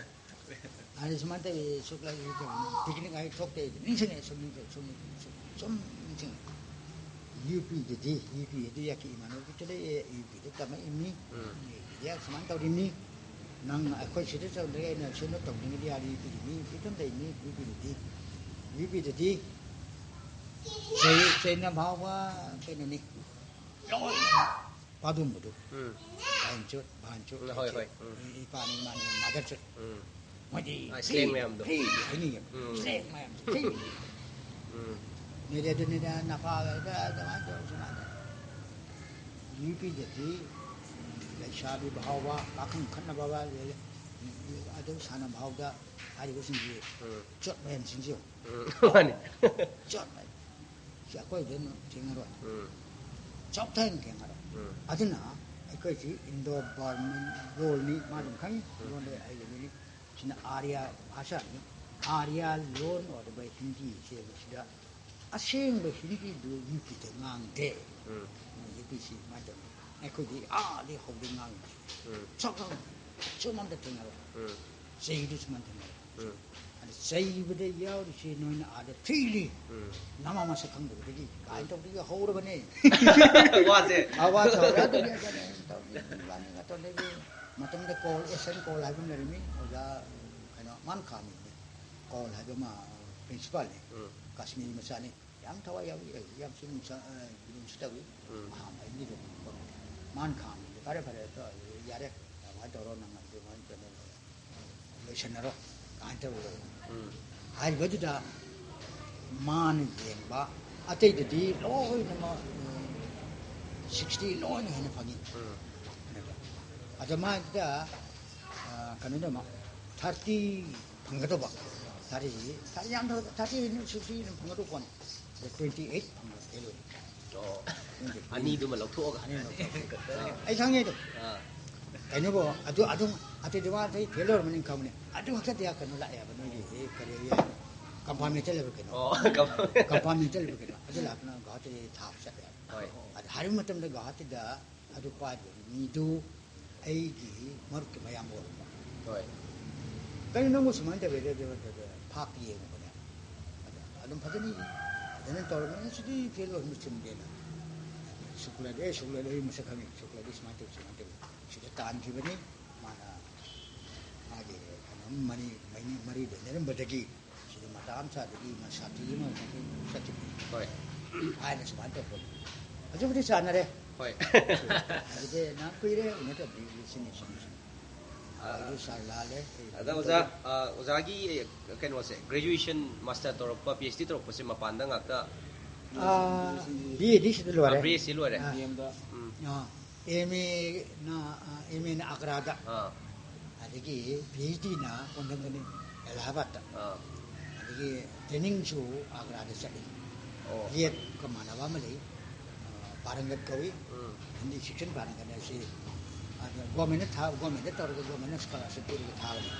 ꯑꯗ ꯁꯨꯃꯥꯏꯅ ꯇꯧꯋꯤ, ꯁꯨꯛꯂꯥꯏ ꯇꯧꯕꯅꯤ꯫ ꯄꯤꯛꯅꯤꯛ ꯍꯥꯏ ꯊꯣꯛꯇꯦ, ꯅꯤꯡꯁꯤꯡꯉꯦ, ꯁꯨꯝ ꯅꯤꯡꯁꯤꯡꯉꯦ, ꯁꯨꯝ ꯅꯤꯡꯁꯤꯡꯉꯦ, ꯁꯨꯝ ꯅꯤꯡꯁꯤꯡꯉꯦ꯫ ꯌꯨ ꯄꯤꯗꯗꯤ, ꯌꯨ ꯄꯤ ꯑꯗꯨ ꯌꯥꯀꯤ ꯏꯃꯥꯟꯅꯕ ꯆꯠꯂꯛꯑꯦ, ꯌꯨ ꯄꯤꯗ ꯇꯝꯃꯛꯏꯃꯤ꯫ ꯌꯨ ꯄꯤꯗ ꯁꯨꯃꯥꯏꯅ ꯇꯧꯔꯤꯃꯤ꯫ ꯅꯪ ꯑꯩꯈꯣꯏ ꯁꯤꯗ ꯇꯧꯗ꯭ꯔꯒ ꯑꯩꯅ ꯁꯣꯝꯗ ꯇꯧꯅꯤꯡꯉꯗꯤ ꯌꯥꯔꯤ, ꯌꯨ ꯄꯤꯗꯤ ꯃꯤ ꯄꯤꯛꯇꯝ ꯂꯩꯃꯤ, ꯌꯨ ꯄꯤꯗꯗꯤ꯫ ꯌꯨ ꯄꯤꯗꯗꯤ ꯆꯩ-, ꯆꯩꯅ ꯐꯥꯎꯕ ꯀꯩꯅꯣꯅꯤ꯫ ꯂꯣꯏꯅꯃꯛ ꯄꯥꯗꯨꯝꯕꯗꯨ꯫ ꯎꯝ꯫ ꯚꯥꯏꯟꯆꯨꯠ, ꯚꯥꯟꯆꯨꯠ, ꯎꯝ, ꯍꯣꯏ, ꯍꯣꯏ, ꯎꯝ꯫ ꯏꯄꯥꯅꯤ, ꯏꯃꯥꯅꯤ, ꯃꯥꯗꯔꯆꯨꯠ꯫ ꯎꯝ꯫ ꯃꯣꯏꯗꯤ ꯑꯥ, ꯁ꯭ꯂꯦꯡ ꯃꯌꯥꯝꯗꯣ꯫ ꯐ꯭ꯔꯤ ꯍꯥꯏꯅꯤꯡꯉꯦꯕ꯫ ꯎꯝ꯫ ꯁ꯭ꯂꯦꯡ ꯃꯌꯥꯝꯗꯣ ꯐ꯭ꯔꯤ꯫ ꯎꯝ꯫ ꯅꯦꯗꯦ ꯑꯗꯨꯅꯤꯗ ꯅꯄꯥꯒ ꯑꯗꯨꯃꯥꯏꯅ ꯇꯧꯔ ꯁꯨꯃꯥꯏꯅ꯫ ꯌꯨ ꯄꯤꯗꯗꯤ ꯂꯩꯁꯥꯕꯤ ꯐꯥꯎꯕ, ꯄꯥꯈꯪ ꯈꯠꯅꯕ ꯐꯥꯎꯕ, ꯑꯗꯨ ꯁꯥꯟꯅꯕ ꯐꯥꯎꯗ ꯍꯥꯏꯔꯤꯕꯁꯤꯡꯁꯤ ꯎꯝ꯫ ꯆꯣꯠ ꯃꯌꯥꯝꯁꯤꯡꯁꯤ ꯌꯦꯡꯉꯨ꯫ ꯎꯝ꯫ ꯃꯥꯅꯤ꯫ ꯆꯣꯠ ꯃꯌꯥꯝ꯫ ꯁꯤ ꯑꯩꯈꯣꯏꯗ ꯊꯦꯡꯅꯔꯣꯏ꯫ ꯎꯝ꯫ ꯆꯥꯎꯊꯅ ꯊꯦꯡꯅꯔꯣꯏ꯫ ꯎꯝ꯫ ꯑꯗꯨꯅ ꯑꯩꯈꯣꯏꯁꯤ ꯏꯟꯗꯣ ꯕꯔꯃꯟ ꯂꯣꯟꯅꯤ, ꯃꯥ ꯑꯗꯨꯝ ꯈꯪꯉꯤ, ꯎꯝ꯫ ꯂꯣꯟꯗ ꯍꯩꯕꯅꯤ꯫ ꯁꯤꯅ ꯑꯥꯔꯤꯌꯥ ꯚꯥꯁꯥꯅꯤ꯫ ꯑꯥꯔꯤꯌꯥ ꯂꯣꯟ ꯑꯣꯏꯔꯤꯕ ꯍꯤꯟꯗꯤ ꯁꯤꯗ ꯑꯁꯦꯡꯕ ꯍꯤꯟꯗꯤꯗꯨ ꯌꯨ ꯄꯤꯗ ꯉꯥꯡꯗꯦ꯫ ꯎꯝ꯫ ꯌꯨ ꯄꯤ ꯁꯤ ꯀꯃꯥꯏꯅ ꯇꯧꯅꯤ? ꯑꯩꯈꯣꯏꯗꯤ ꯑꯥꯗꯤ ꯍꯧꯗꯩ ꯉꯥꯡꯉꯤ꯫ ꯎꯝ꯫ ꯆꯥꯎꯊꯅ ꯁꯨꯝ ꯑꯝꯇ ꯊꯦꯡꯅꯔꯣꯏ꯫ ꯎꯝ꯫ ꯆꯩꯗꯨ ꯁꯨꯃꯥꯏꯅ ꯊꯦꯡꯅꯔꯣꯏ꯫ ꯎꯝ꯫ ꯑꯗ ꯆꯩꯕꯗ ꯌꯥꯎꯔꯤꯁꯦ ꯅꯣꯏꯅ ꯑꯥꯗ ꯊꯤꯔꯤ꯫ ꯎꯝ꯫ ꯅꯃꯥ ꯃꯁꯛ ꯈꯪꯗꯕꯗꯒꯤ ꯀꯥꯏꯅ ꯎꯝ꯫ ꯇꯧꯕꯗꯒꯤ ꯍꯧꯔꯕꯅꯦ꯫ ꯋꯥꯁꯦ꯫ ꯑꯋꯥ ꯁꯥꯎꯔ ꯑꯗꯨꯅꯤ, ꯑꯗꯨꯅꯤ, ꯇꯧꯔꯤ, ꯏꯕꯥꯅꯤ ꯉꯥꯛꯇꯪꯗꯒꯤ ꯃꯇꯝꯗ ꯀꯣꯜ, ꯑꯦꯁꯟ ꯀꯣꯜ ꯍꯥꯏꯕ ꯑꯃ ꯂꯩꯔꯝꯃꯤ꯫ ꯑꯣꯖꯥ, ꯀꯩꯅꯣ, ꯃꯥꯅ ꯈꯥꯝꯃꯤꯕꯅꯤ꯫ ꯀꯣꯜ ꯍꯥꯏꯕ ꯑꯃ, ꯄ꯭ꯔꯤꯟꯁꯤꯄꯥꯜꯅꯤ꯫ ꯎꯝ꯫ ꯀꯥꯁꯃꯤꯔꯤ ꯃꯆꯥꯅꯤ꯫ ꯌꯥꯝ ꯊꯋꯥꯏ ꯌꯥꯎꯏ, ꯌꯥꯝ ꯆꯨꯝ ꯆ-, ꯑ, ꯂꯨꯅꯁꯨ ꯇꯧꯏ꯫ ꯎꯝ꯫ ꯑꯍꯥꯟꯕ ꯑꯩꯒꯤꯗꯣ ꯃꯥꯅ ꯈꯥꯝꯃꯤꯕꯅꯤ꯫ ꯐꯔꯦ, ꯐꯔꯦ, ꯑꯗꯣ ꯌꯥꯔꯦ, ꯑꯗꯨꯃꯥꯏꯅ ꯇꯧꯔꯣ, ꯅꯪ ꯑꯗꯨꯃꯥꯏꯅ ꯀꯩꯅꯣ ꯂꯣꯏꯁꯟꯅꯔꯣ ꯀꯥꯏꯅ ꯇꯧꯔꯒ ꯎꯝ꯫ ꯍꯥꯏꯔꯤꯕꯗꯨꯗ ꯃꯥꯅ ꯌꯦꯡꯕ ꯑꯇꯩꯗꯗꯤ ꯂꯣꯏꯅꯃꯛ, ꯎꯝ, ꯁꯤꯛꯁꯇꯤ ꯂꯣꯏꯅ ꯍꯦꯟꯅ ꯐꯪꯉꯤ꯫ ꯎꯝ꯫ ꯑꯗꯣ ꯃꯥꯒꯤꯗ, ꯑ, ꯀꯩꯅꯣꯗ ꯃꯥ ꯊꯥꯔꯇꯤ ꯐꯪꯒꯗꯧꯕ, ꯊꯥꯔꯇꯤ, ꯊꯥꯔꯇꯤ ꯌꯥꯝꯗ꯭ꯔꯕꯗ ꯊꯥꯔꯇꯤ ꯁꯤꯛꯁꯇꯤ ꯑꯗꯨꯝ ꯐꯪꯒꯗꯧꯕ ꯄꯣꯠꯅꯤ꯫ ꯑꯗꯣ ꯇ꯭ꯋꯦꯟꯇꯤ ꯑꯩꯠ ꯐꯪꯕ ꯐꯦꯜ ꯑꯣꯏ꯫ ꯑꯣ꯫ Twenty eight. ꯑꯅꯤꯗꯨꯃ ꯂꯧꯊꯣꯛꯑꯒ꯫ ꯑꯅꯤꯃꯛ ꯂꯧꯊꯣꯛꯑꯒ꯫ ꯑꯥ꯫ ꯑꯩ ꯈꯪꯉꯦ ꯑꯗꯨꯝ꯫ ꯑꯥ꯫ ꯀꯩꯅꯣꯕꯨ ꯑꯗꯨ ꯑꯗꯨꯝ ꯑꯇꯩꯗꯤ ꯋꯥ ꯑꯇꯩ ꯐꯦꯜ ꯑꯣꯏꯔꯝꯃꯅꯤ ꯈꯪꯕꯅꯦ꯫ ꯑꯗꯨ ꯈꯛꯇꯗꯤ ꯀꯩꯅꯣ ꯂꯥꯛꯑꯦꯕ ꯅꯣꯏꯒꯤ ꯀꯔꯤ ꯀꯝꯄꯥꯔꯃꯦꯟꯇꯦꯜ ꯍꯥꯏꯕ ꯀꯩꯅꯣ? ꯑꯣ ꯀꯝꯄꯥꯔꯃꯦꯟꯇꯦꯜ ꯀꯝꯄꯥꯔꯃꯦꯟꯇꯦꯜ ꯍꯥꯏꯕ ꯀꯩꯅꯣ ꯑꯗꯨ ꯂꯥꯛꯄꯅ ꯒꯨꯋꯥꯍꯥꯇꯤꯗ ꯊꯥꯕ ꯆꯠꯂꯦꯕ꯫ ꯍꯣꯏ ꯑꯗ ꯍꯥꯏꯔꯤꯕ ꯃꯇꯝꯗ ꯒꯨꯋꯥꯍꯥꯇꯤꯗ ꯑꯗꯨ ꯄꯥꯏꯔꯤꯕ ꯃꯤꯗꯨ ꯑꯩꯒꯤ ꯃꯔꯨꯞꯀꯤ ꯃꯌꯥꯝꯕ ꯑꯣꯏꯔꯝꯕ꯫ ꯍꯣꯏ ꯀꯩꯅꯣ ꯅꯪꯕꯨ ꯁꯨꯃꯥꯏꯅ ꯇꯧꯋꯦ ꯑꯗꯨ ꯐꯥꯛꯇ ꯌꯦꯡꯉꯨꯕꯅꯦ꯫ ꯑꯗ ꯑꯗꯨꯝ ꯐꯖꯅ ꯐꯖꯅ ꯇꯧꯔꯝꯃꯦ꯫ ꯁꯤꯗꯤ ꯐꯦꯜ ꯑꯣꯏꯍꯟꯕ ꯆꯨꯝꯗꯦꯅ꯫ ꯁꯨꯛꯂꯗꯤ ꯑꯦ ꯁꯨꯛꯂꯗꯤ ꯑꯩ ꯃꯁꯛ ꯈꯪꯉꯤ꯫ ꯁꯨꯛꯂꯗꯤ ꯁꯨꯃꯥꯏꯅ ꯇꯧ ꯁꯨꯃꯥꯏꯅ ꯇꯧ ꯁꯤꯗ ꯇꯥꯟꯈꯤꯕꯅꯤ꯫ ꯃꯥꯅ ꯃꯥꯒꯤ ꯀꯩꯅꯣ ꯃꯔꯤ ꯃꯔꯤ ꯂꯩꯅꯔꯝꯕꯗꯒꯤ ꯁꯤꯗ ꯃꯇꯥ ꯑꯃ ꯆꯥꯗꯒꯤ ꯃꯥ ꯁꯥꯇꯤ ꯑꯃ ꯆꯠꯈꯤꯕꯅꯤ ꯍꯣꯏ ꯍꯥꯏꯅ ꯁꯨꯃꯥꯏꯅ ꯇꯧꯔꯛꯄꯅꯤ꯫ ꯍꯧꯖꯤꯛꯄꯨꯗꯤ ꯆꯥꯟꯅꯔꯦ꯫ ꯍꯣꯏ ꯑꯗꯨꯗꯤ ꯅꯪ ꯀꯨꯏꯔꯦ ꯎꯅꯗꯕꯗꯤ꯫ ꯁꯤꯅꯤ ꯁꯤꯅꯤ ꯁꯤꯅꯤ꯫ ꯑꯗꯨ ꯁꯥꯔ ꯂꯥꯜꯂꯦ꯫ ꯑꯗ ꯑꯣꯖꯥ ꯑ, ꯑꯣꯖꯥꯒꯤ ꯀꯩꯅꯣꯁꯦ ꯒ꯭ꯔꯦꯖꯨꯑꯦꯁꯟ ꯃꯥꯁꯇꯔ ꯇꯧꯔꯛꯄ ꯄꯤ ꯑꯩꯆ ꯗꯤ ꯇꯧꯔꯛꯄꯁꯦ ꯃꯄꯥꯟꯗ ꯉꯥꯛꯇ ꯕꯤ ꯑꯦꯗꯤ ꯁꯤꯗ ꯂꯣꯏꯔꯦ꯫ ꯕꯤ ꯑꯦꯁ ꯁꯤ ꯂꯣꯏꯔꯦ ꯑꯥ, ꯎꯝ ꯑꯥ, ꯑꯦꯝ ꯑꯦꯅ ꯑꯦꯝ ꯑꯦꯅ ꯑꯒ꯭ꯔꯥꯗ, ꯑꯥ ꯑꯗꯒꯤ ꯄꯤ ꯑꯩꯆ ꯗꯤꯅ ꯀꯣꯟꯊꯪꯗꯅꯤ ꯑꯦꯂꯥꯍꯥꯕꯥꯗꯇ꯫ ꯑꯥ ꯑꯗꯒꯤ ꯇ꯭ꯔꯦꯅꯤꯡꯁꯨ ꯑꯒ꯭ꯔꯥꯗ ꯆꯠꯂꯤ꯫ ꯑꯣ ꯂꯦꯠꯀ ꯃꯥꯟꯅꯕ ꯑꯃ ꯂꯩ꯫ ꯑ, ꯄꯥꯔꯪꯒꯠ ꯀꯧꯏ꯫ ꯎꯝ ꯍꯤꯟꯗꯤ ꯁꯦꯛꯁꯟ ꯄꯥꯔꯪꯒꯠ ꯍꯥꯏꯁꯤ꯫ ꯑꯗ ꯒꯣꯔꯃꯦꯟꯅ ꯊꯥ ꯒꯣꯔꯃꯦꯟꯗ ꯇꯧꯔꯒ ꯒꯣꯔꯃꯦꯟꯅ ꯁ꯭ꯀꯣꯂꯥꯔꯁꯤꯞ ꯄꯤꯔꯒ ꯊꯥꯕꯅꯤ꯫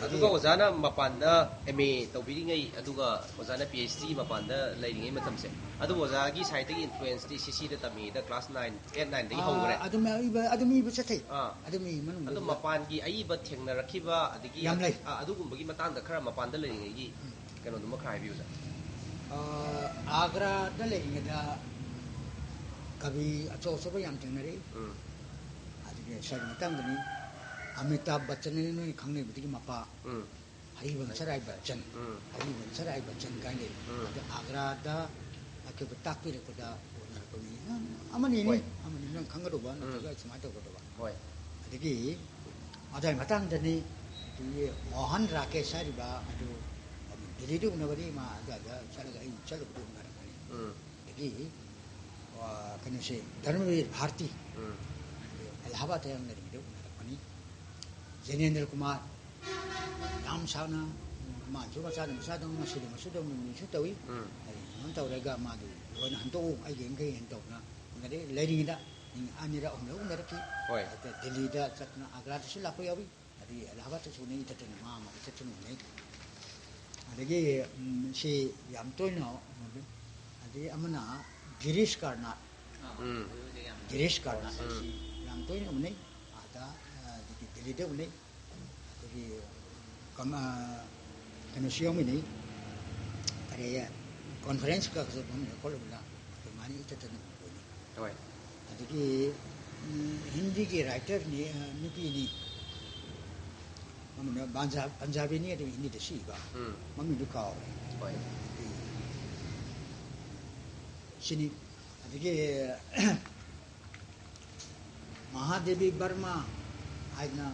ꯑꯗꯨꯒ ꯑꯣꯖꯥꯅ ꯃꯄꯥꯟꯗ ꯑꯦꯝ ꯑꯦ ꯇꯧꯕꯤꯔꯤꯉꯩ ꯑꯗꯨꯒ ꯑꯣꯖꯥꯅ ꯄꯤ ꯑꯩꯆ ꯗꯤ ꯃꯄꯥꯟꯗ ꯂꯩꯔꯤꯉꯩ ꯃꯇꯝꯁꯦ ꯑꯗꯨꯕꯨ ꯑꯣꯖꯥꯒꯤ ꯁꯥꯏꯠꯇꯒꯤ ꯏꯟꯐ꯭ꯂꯨꯌꯦꯟꯁꯇꯤ ꯁꯤ ꯁꯤꯗ ꯇꯝꯃꯤꯉꯩꯗ ꯀ꯭ꯂꯥꯁ ꯅꯥꯏꯟ ꯑꯦꯠ ꯅꯥꯏꯟꯗꯒꯤ ꯍꯧꯈ꯭ꯔꯦ꯫ ꯑꯗꯨꯝ ꯏꯕ ꯑꯗꯨꯝ ꯏꯕ ꯆꯠꯊꯩ꯫ ꯑꯥ ꯑꯗꯨꯝ ꯏꯕ ꯃꯅꯨꯡꯗ ꯑꯗꯣ ꯃꯄꯥꯟꯒꯤ ꯑꯏꯕ ꯊꯦꯡꯅꯔꯛꯈꯤꯕ ꯑꯗꯒꯤ ꯌꯥꯝ ꯂꯩ꯫ ꯑꯥ, ꯑꯗꯨꯒꯨꯝꯕꯒꯤ ꯃꯇꯥꯡꯗ ꯈꯔ ꯃꯄꯥꯟꯗ ꯂꯩꯔꯤꯉꯩꯒꯤ ꯀꯩꯅꯣꯗꯨꯃ ꯈꯔ ꯍꯥꯏꯕꯤꯌꯨ ꯑꯣꯖꯥ꯫ ꯑꯥ, ꯑꯒ꯭ꯔꯥꯗ ꯂꯩꯔꯤꯉꯩꯗ ꯀꯕꯤ ꯑꯆꯧ ꯑꯆꯧꯕ ꯌꯥꯝ ꯊꯦꯡꯅꯔꯛꯏ꯫ ꯎꯝ ꯑꯗꯨꯒꯤ ꯁ꯭ꯋꯥꯏꯒꯤ ꯃꯇꯥꯡꯗꯅꯤ꯫ ꯑꯃꯤꯇꯥꯕ ꯕꯆꯟ ꯍꯥꯏꯅ ꯅꯣꯏ ꯈꯪꯅꯕꯗꯒꯤ ꯃꯄꯥ ꯎꯝ ꯍꯔꯤꯕꯟꯁ ꯔꯥꯏ ꯕꯆꯟ꯫ ꯎꯝ ꯍꯔꯤꯕꯟꯁ ꯔꯥꯏ ꯕꯆꯟ ꯀꯥꯏꯅ ꯂꯩ꯫ ꯎꯝ ꯑꯗ ꯑꯒ꯭ꯔꯥꯗ ꯑꯩꯈꯣꯏꯕꯨ ꯇꯥꯛꯄꯤꯔꯛꯄꯗ ꯎꯅꯔꯛꯄ ꯃꯤ ꯑꯃꯅꯤꯅꯤ꯫ ꯍꯣꯏ꯫ ꯑꯃꯅꯤ ꯅꯪ ꯈꯪꯒꯗꯧꯕ ꯅꯠꯇ꯭ꯔꯒ ꯁꯨꯃꯥꯏꯅ ꯇꯧꯒꯗꯧꯕ꯫ ꯍꯣꯏ ꯑꯗꯒꯤ ꯑꯗꯨꯋꯥꯏ ꯃꯇꯥꯡꯗꯅꯤ ꯑꯩꯈꯣꯏꯒꯤ ꯃꯣꯍꯟ ꯔꯥꯀꯦꯁ ꯍꯥꯏꯔꯤꯕ ꯑꯗꯨ ꯗꯤꯜꯂꯤꯗ ꯎꯅꯕꯅꯤ꯫ ꯃꯥ ꯑꯗꯨꯋꯥꯏꯗ ꯆꯠꯂꯒ ꯑꯩ ꯆꯠꯂꯨꯕꯗ ꯎꯅꯔꯛꯄꯅꯤ꯫ ꯎꯝ ꯑꯗꯒꯤ ꯑ, ꯀꯩꯅꯣꯁꯦ ꯙꯔꯃꯕꯤꯔ ꯚꯥꯔꯇꯤ ꯎꯝ ꯑꯦꯂꯥꯍꯥꯕꯥꯗꯇ ꯌꯥꯝ ꯂꯩꯔꯤꯉꯩꯗ ꯎꯅꯔꯛꯄꯅꯤ꯫ ꯖꯦꯅꯦꯟꯗ꯭ꯔ ꯀꯨꯃꯥꯔ ꯌꯥꯝ ꯁꯥꯡꯅ ꯃꯥꯅꯁꯨ ꯃꯆꯥꯗ ꯃꯆꯥꯗꯧꯅ ꯃꯁꯨꯗ ꯃꯁꯨꯗꯧꯅ ꯃꯤꯁꯨ ꯇꯧꯏ꯫ ꯎꯝ ꯑꯩ ꯀꯩꯅꯣ ꯇꯧꯔꯒ ꯃꯥꯗꯨ ꯂꯣꯏꯅ ꯍꯟꯗꯣꯛꯎ ꯑꯩꯒꯤ ꯌꯨꯝꯈꯩ ꯍꯦꯟꯅ ꯇꯧꯗꯅ ꯎꯅꯔꯦ꯫ ꯂꯩꯔꯤꯉꯩꯗ ꯑꯅꯤꯔꯛ ꯑꯍꯨꯝꯂꯛ ꯎꯅꯔꯛꯈꯤ꯫ ꯍꯣꯏ꯫ ꯑꯗ ꯗꯤꯜꯂꯤꯗ ꯆꯠꯇꯅ, ꯑꯒ꯭ꯔꯥꯗꯁꯨ ꯂꯥꯛꯄ ꯌꯥꯎꯏ, ꯑꯗꯒꯤ ꯑꯦꯂꯥꯍꯥꯕꯥꯗꯇꯁꯨ ꯎꯅꯩ, ꯏꯊꯠꯇꯅ ꯃꯥ ꯑꯃꯒ ꯏꯊꯠꯇꯅ ꯎꯅꯩ꯫ ꯑꯗꯒꯤ ꯎꯝ, ꯁꯤ ꯌꯥꯝ ꯇꯣꯏꯅ ꯎꯅꯕꯤ꯫ ꯑꯗꯒꯤ ꯑꯃꯅ ꯒꯤꯔꯤꯁ ꯀꯔꯅꯥꯠ꯫ ꯎꯝ꯫ ꯒꯤꯔꯤꯁ ꯀꯔꯅꯥꯠ ꯎꯝ꯫ ꯌꯥꯝ ꯇꯣꯏꯅ ꯎꯅꯩ꯫ ꯑꯥꯗ ꯑ, ꯑꯗꯒꯤ ꯗꯤꯜꯂꯤꯗ ꯎꯅꯩ꯫ ꯑꯗꯒꯤ ꯀꯝ-, ꯑ, ꯀꯩꯅꯣꯁꯨ ꯌꯥꯎꯃꯤꯟꯅꯩ, ꯀꯔꯤ, ꯀꯣꯟꯐꯔꯦꯟꯁꯀꯁꯨ ꯐꯝꯃꯤꯟꯅ ꯈꯣꯠꯂꯨꯕꯗ ꯑꯗꯨꯃꯥꯏꯅ ꯏꯆꯠꯇꯅ ꯎꯅꯩ꯫ ꯍꯣꯏ꯫ ꯑꯗꯒꯤ ꯎꯝ, ꯍꯤꯟꯗꯤꯒꯤ ꯔꯥꯏꯇꯔꯅꯤ, ꯑ, ꯅꯨꯄꯤꯅꯤ, ꯃꯃꯤꯡꯗꯣ ꯄꯟꯖꯥ-, ꯄꯟꯖꯥꯕꯤꯅꯤ, ꯑꯗꯨ ꯍꯤꯟꯗꯤꯗ ꯁꯤꯕ꯫ ꯎꯝ꯫ ꯃꯃꯤꯡꯗꯨ ꯀꯥꯎꯔꯦ꯫ ꯍꯣꯏ꯫ ꯑꯗꯒꯤ ꯁꯤꯅꯤ꯫ ꯑꯗꯒꯤ ꯃꯍꯥꯗꯦꯕꯤ ꯕꯔꯃꯥ ꯍꯥꯏꯗꯅ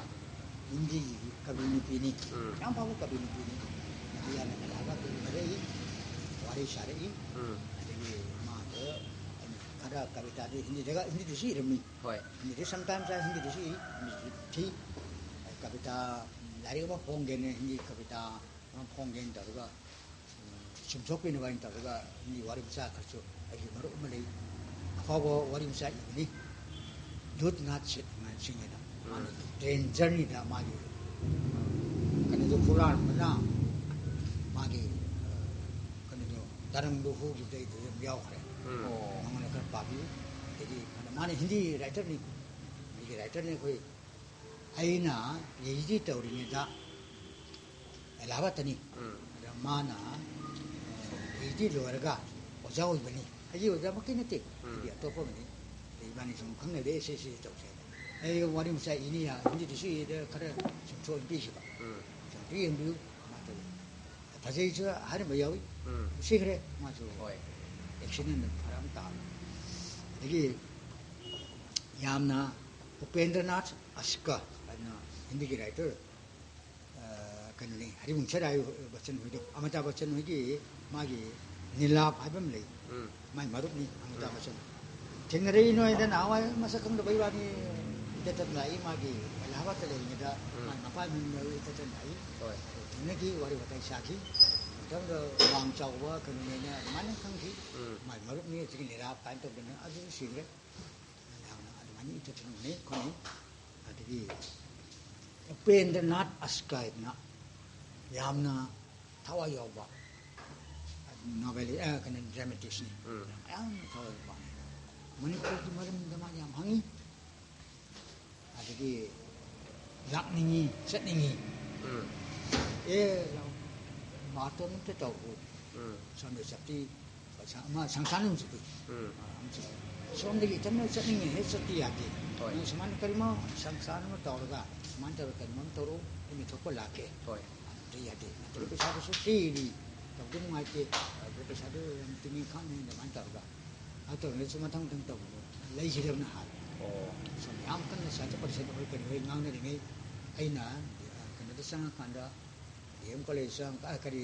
ꯍꯤꯟꯗꯤꯒꯤ ꯀꯕꯤ ꯅꯨꯄꯤꯅꯤ꯫ ꯎꯝ꯫ ꯌꯥꯝ ꯐꯕ ꯀꯕꯤ ꯅꯨꯄꯤꯅꯤ꯫ ꯃꯌꯥꯝꯅ ꯀꯂꯥꯒ ꯎꯅꯔꯛꯏ, ꯋꯥꯔꯤ ꯁꯥꯔꯛꯏ꯫ ꯎꯝ꯫ ꯑꯗꯒꯤ ꯃꯥꯗꯣ ꯑꯩꯅ ꯈꯔ ꯀꯕꯤꯇꯥꯗꯤ ꯍꯤꯟꯗꯤꯗꯒ, ꯍꯤꯟꯗꯤꯗꯁꯨ ꯏꯔꯝꯃꯤ꯫ ꯍꯣꯏ꯫ ꯍꯤꯟꯗꯤꯗ sometimes ꯑꯩ ꯍꯤꯟꯗꯤꯗꯁꯨ ꯏ, ꯍꯤꯟꯗꯤꯗꯁꯨ ꯊꯤ꯫ ꯀꯕꯤꯇꯥ, ꯂꯥꯏꯔꯤꯛ ꯑꯃ ꯐꯣꯡꯒꯦꯅ ꯍꯤꯟꯗꯤ ꯀꯕꯤꯇꯥ ꯑꯃ ꯐꯣꯡꯒꯦꯅ ꯇꯧꯔꯒ, ꯎꯝ, ꯁꯨꯝꯊꯣꯛꯄꯤꯅꯕ ꯍꯥꯏꯅ ꯇꯧꯔꯒ ꯍꯤꯟꯗꯤ ꯋꯥꯔꯤ ꯃꯆꯥ ꯈꯔꯁꯨ ꯑꯩꯒꯤ ꯃꯔꯨꯞ ꯑꯃ ꯂꯩ, ꯑꯐꯥꯎꯕ ꯋꯥꯔꯤ ꯃꯆꯥ ꯏꯕꯅꯤ, ꯂꯨꯠ ꯅꯥꯠ ꯁꯤꯠ ꯁꯤꯡ ꯍꯥꯏꯅ꯫ ꯎꯝ꯫ ꯃꯥꯅ ꯇ꯭ꯔꯦꯟ ꯖꯔꯅꯤꯗ ꯃꯥꯒꯤ ꯀꯩꯅꯣꯗꯣ ꯍꯨꯔꯥꯟꯕꯅ ꯃꯥꯒꯤ, ꯑ, ꯀꯩꯅꯣꯗꯣ ꯇꯔꯪꯗꯣ ꯍꯨꯈꯤꯕꯗ ꯑꯩ ꯑꯗꯨꯝ ꯌꯥꯎꯈ꯭ꯔꯦ꯫ ꯎꯝ꯫ ꯑꯣ꯫ ꯃꯉꯣꯟꯗ ꯈꯔ ꯄꯥꯕꯤꯌꯨ꯫ ꯑꯗꯒꯤ ꯃꯥꯅ ꯍꯤꯟꯗꯤ ꯔꯥꯏꯇꯔꯅꯤ, ꯍꯤꯟꯗꯤꯒꯤ ꯔꯥꯏꯇꯔꯅꯤ꯫ ꯑꯩꯈꯣꯏ, ꯑꯩꯅ ꯄꯤ ꯑꯩꯆ ꯗꯤ ꯇꯧꯔꯤꯉꯩꯗ ꯑꯦꯂꯥꯍꯥꯕꯥꯗꯇꯅꯤ꯫ ꯎꯝ꯫ ꯑꯗ ꯃꯥꯅ ꯄꯤ ꯑꯩꯆ ꯗꯤ ꯂꯣꯏꯔꯒ ꯑꯣꯖꯥ ꯑꯣꯏꯕꯅꯤ꯫ ꯑꯩꯒꯤ ꯑꯣꯖꯥꯃꯛꯇꯤ ꯅꯠꯇꯦ, ꯎꯝ꯫ ꯑꯩꯗꯤ ꯑꯇꯣꯞꯄ ꯑꯃꯅꯤ꯫ ꯑꯗ ꯏꯕꯥꯅꯤ ꯁꯨꯝ ꯈꯪꯅꯔꯦ, ꯁꯤ ꯁꯤ ꯇꯧꯁꯦ ꯍꯥꯏꯅ꯫ ꯑꯩ ꯋꯥꯔꯤ ꯃꯆꯥ ꯏꯅꯤ, ꯍꯤꯟꯗꯤꯗꯁꯨ ꯏꯗ ꯈꯔ ꯁꯨꯝꯊꯣꯛꯑ ꯄꯤꯈꯤꯕ꯫ ꯎꯝ꯫ ꯁꯨꯝ ꯌꯦꯡꯕꯤꯌꯨ ꯀꯃꯥꯏꯅ ꯇꯧꯏ꯫ ꯐꯖꯩꯁꯨ ꯍꯥꯏꯔꯝꯕ ꯌꯥꯎꯏ꯫ ꯎꯝ꯫ ꯁꯤꯈ꯭ꯔꯦ ꯃꯥꯁꯨ꯫ ꯍꯣꯏ꯫ ꯑꯦꯛꯁꯤꯗꯦꯟ ꯐꯔꯛ ꯑꯃ ꯇꯥꯕ꯫ ꯑꯗꯒꯤ ꯌꯥꯝꯅ ꯎꯄꯦꯟꯗ꯭ꯔꯅꯥꯊ ꯑꯁꯀ ꯍꯥꯏꯅ ꯍꯤꯟꯗꯤꯒꯤ ꯔꯥꯏꯇꯔ, ꯑ, ꯀꯩꯅꯣꯅꯤ, ꯍꯔꯤꯕꯨꯡꯁ ꯔꯥꯏ ꯕꯆꯟ ꯍꯣꯏꯗꯣ, ꯑꯃꯤꯇꯥꯕ ꯕꯆꯟ ꯍꯣꯏꯒꯤ ꯃꯥꯒꯤ ꯅꯤꯂꯥꯞ ꯍꯥꯏꯕ ꯑꯃ ꯂꯩ꯫ ꯎꯝ꯫ ꯃꯥꯏ ꯃꯔꯨꯞꯅꯤ ꯑꯃꯤꯇꯥꯕ ꯕꯆꯟ꯫ ꯊꯦꯡꯅꯔꯛꯏ ꯅꯣꯏꯗ ꯅꯍꯥꯟꯋꯥꯏ ꯃꯁꯛ ꯈꯪꯗꯕ ꯏꯕꯥꯅꯤ ꯏꯇꯠ ꯇꯠ ꯂꯥꯛꯏ, ꯃꯥꯒꯤ ꯑꯦꯂꯥꯍꯥꯕꯥꯗꯇ ꯂꯩꯔꯤꯉꯩꯗ ꯎꯝ꯫ ꯃꯥꯏ ꯃꯄꯥ ꯃꯌꯨꯝꯗ ꯏꯇꯠ ꯇꯠ ꯂꯥꯛꯏ꯫ ꯍꯣꯏ꯫ ꯊꯦꯡꯅꯈꯤ, ꯋꯥꯔꯤ ꯋꯥꯇꯥꯏ ꯁꯥꯈꯤ꯫ ꯃꯇꯝꯗ ꯋꯥꯡ ꯆꯥꯎꯕ ꯀꯩꯅꯣꯅꯦꯅ ꯑꯗꯨꯃꯥꯏꯅ ꯈꯪꯈꯤ꯫ ꯎꯝ꯫ ꯃꯥꯏ ꯃꯔꯨꯞꯅꯤ, ꯍꯧꯖꯤꯛꯀꯤ ꯅꯤꯂꯥꯞ ꯀꯥꯏꯅ ꯇꯧꯗꯅ ꯑꯗꯨꯁꯨ ꯁꯤꯈ꯭ꯔꯦ꯫ ꯑꯗ ꯏꯊꯠ ꯊꯠꯂꯝꯒꯅꯤ, ꯑꯩꯈꯣꯏꯅꯤ꯫ ꯑꯗꯒꯤ ꯎꯄꯦꯟꯗ꯭ꯔꯅꯥꯊ ꯑꯁꯀꯥꯏꯅ ꯌꯥꯝꯅ ꯊꯋꯥꯏ ꯌꯥꯎꯕ ꯅꯣꯕꯦꯂꯤ-, ꯑ, ꯀꯩꯅꯣ, ꯗ꯭ꯔꯥꯃꯦꯇꯤꯛꯁꯅꯤ꯫ ꯎꯝ꯫ ꯌꯥꯝ ꯊꯋꯥꯏ ꯌꯥꯎꯕ ꯄꯥꯝꯃꯤ꯫ ꯃꯅꯤꯄꯨꯔꯒꯤ ꯃꯔꯝꯗ ꯃꯥ ꯌꯥꯝ ꯍꯪꯉꯤ꯫ ꯑꯗꯒꯤ ꯂꯥꯛꯅꯤꯡꯉꯤ, ꯆꯠꯅꯤꯡꯉꯤ꯫ ꯎꯝ꯫ ꯑꯦ, ꯂꯥꯛꯑꯣ, ꯕꯥꯇꯣꯟ ꯑꯝꯇ ꯇꯧꯈꯣ꯫ ꯎꯝ꯫ ꯁꯣꯝꯗ ꯆꯠꯄꯤ, ꯄꯩꯁꯥ ꯑꯃ ꯁꯪꯁꯥꯟ ꯑꯃ ꯆꯠꯄꯤ꯫ ꯎꯝ꯫ ꯑ, ꯑꯃ ꯆꯠꯄꯤ꯫ ꯁꯣꯝꯗꯒꯤ ꯏꯊꯟꯗ ꯆꯠꯅꯤꯡꯉꯦ, ꯍꯦꯛ ꯆꯠꯄꯤ ꯌꯥꯗꯦ꯫ ꯍꯣꯏ꯫ ꯅꯪ ꯁꯨꯃꯥꯏꯅ ꯀꯔꯤꯃꯣ ꯁꯪꯁꯥꯟ ꯑꯃ ꯇꯧꯔꯒ, ꯁꯨꯃꯥꯏꯅ ꯇꯧꯔꯒ ꯀꯔꯤꯃꯣ ꯑꯃ ꯇꯧꯔꯣ, ꯑꯩꯅ ꯊꯣꯛꯄ ꯂꯥꯛꯀꯦ꯫ ꯍꯣꯏ꯫ ꯑꯗꯨ ꯌꯥꯗꯦ꯫ ꯅꯠꯇ꯭ꯔꯒ ꯎꯝ꯫ ꯄꯩꯁꯥꯗꯨꯁꯨ ꯄꯤꯔꯤ, ꯇꯧꯕꯗꯤ ꯅꯨꯡꯉꯥꯏꯇꯦ꯫ ꯑꯗꯨ ꯄꯩꯁꯥꯗꯨ ꯌꯥꯝ ꯇꯤꯡꯉꯤ ꯈꯪꯉꯤ, ꯑꯗꯨꯃꯥꯏꯅ ꯇꯧꯔꯒ꯫ ꯑꯗꯨ ꯇꯧꯔꯤꯉꯩꯁꯨ ꯃꯊꯪ ꯃꯊꯪ ꯇꯧꯕꯗꯣ ꯂꯩꯈꯤꯗꯕꯅ ꯍꯥꯜꯂꯦ꯫ ꯑꯣ꯫ ꯁꯣꯝꯗ ꯌꯥꯝ ꯀꯟꯅ ꯁꯥꯇ꯭ꯔ ꯄꯔꯤꯁꯠ ꯑꯩꯈꯣꯏ ꯀꯔꯤ ꯍꯣꯏ ꯉꯥꯡꯅꯔꯤꯉꯩ ꯑꯩꯅ, ꯑ, ꯀꯩꯅꯣꯗ ꯆꯪꯉꯀꯥꯟꯗ, ꯗꯤ ꯑꯦꯝ ꯀꯣꯂꯦꯖ ꯆꯪꯉꯀꯥꯟꯗ, ꯀꯔꯤ,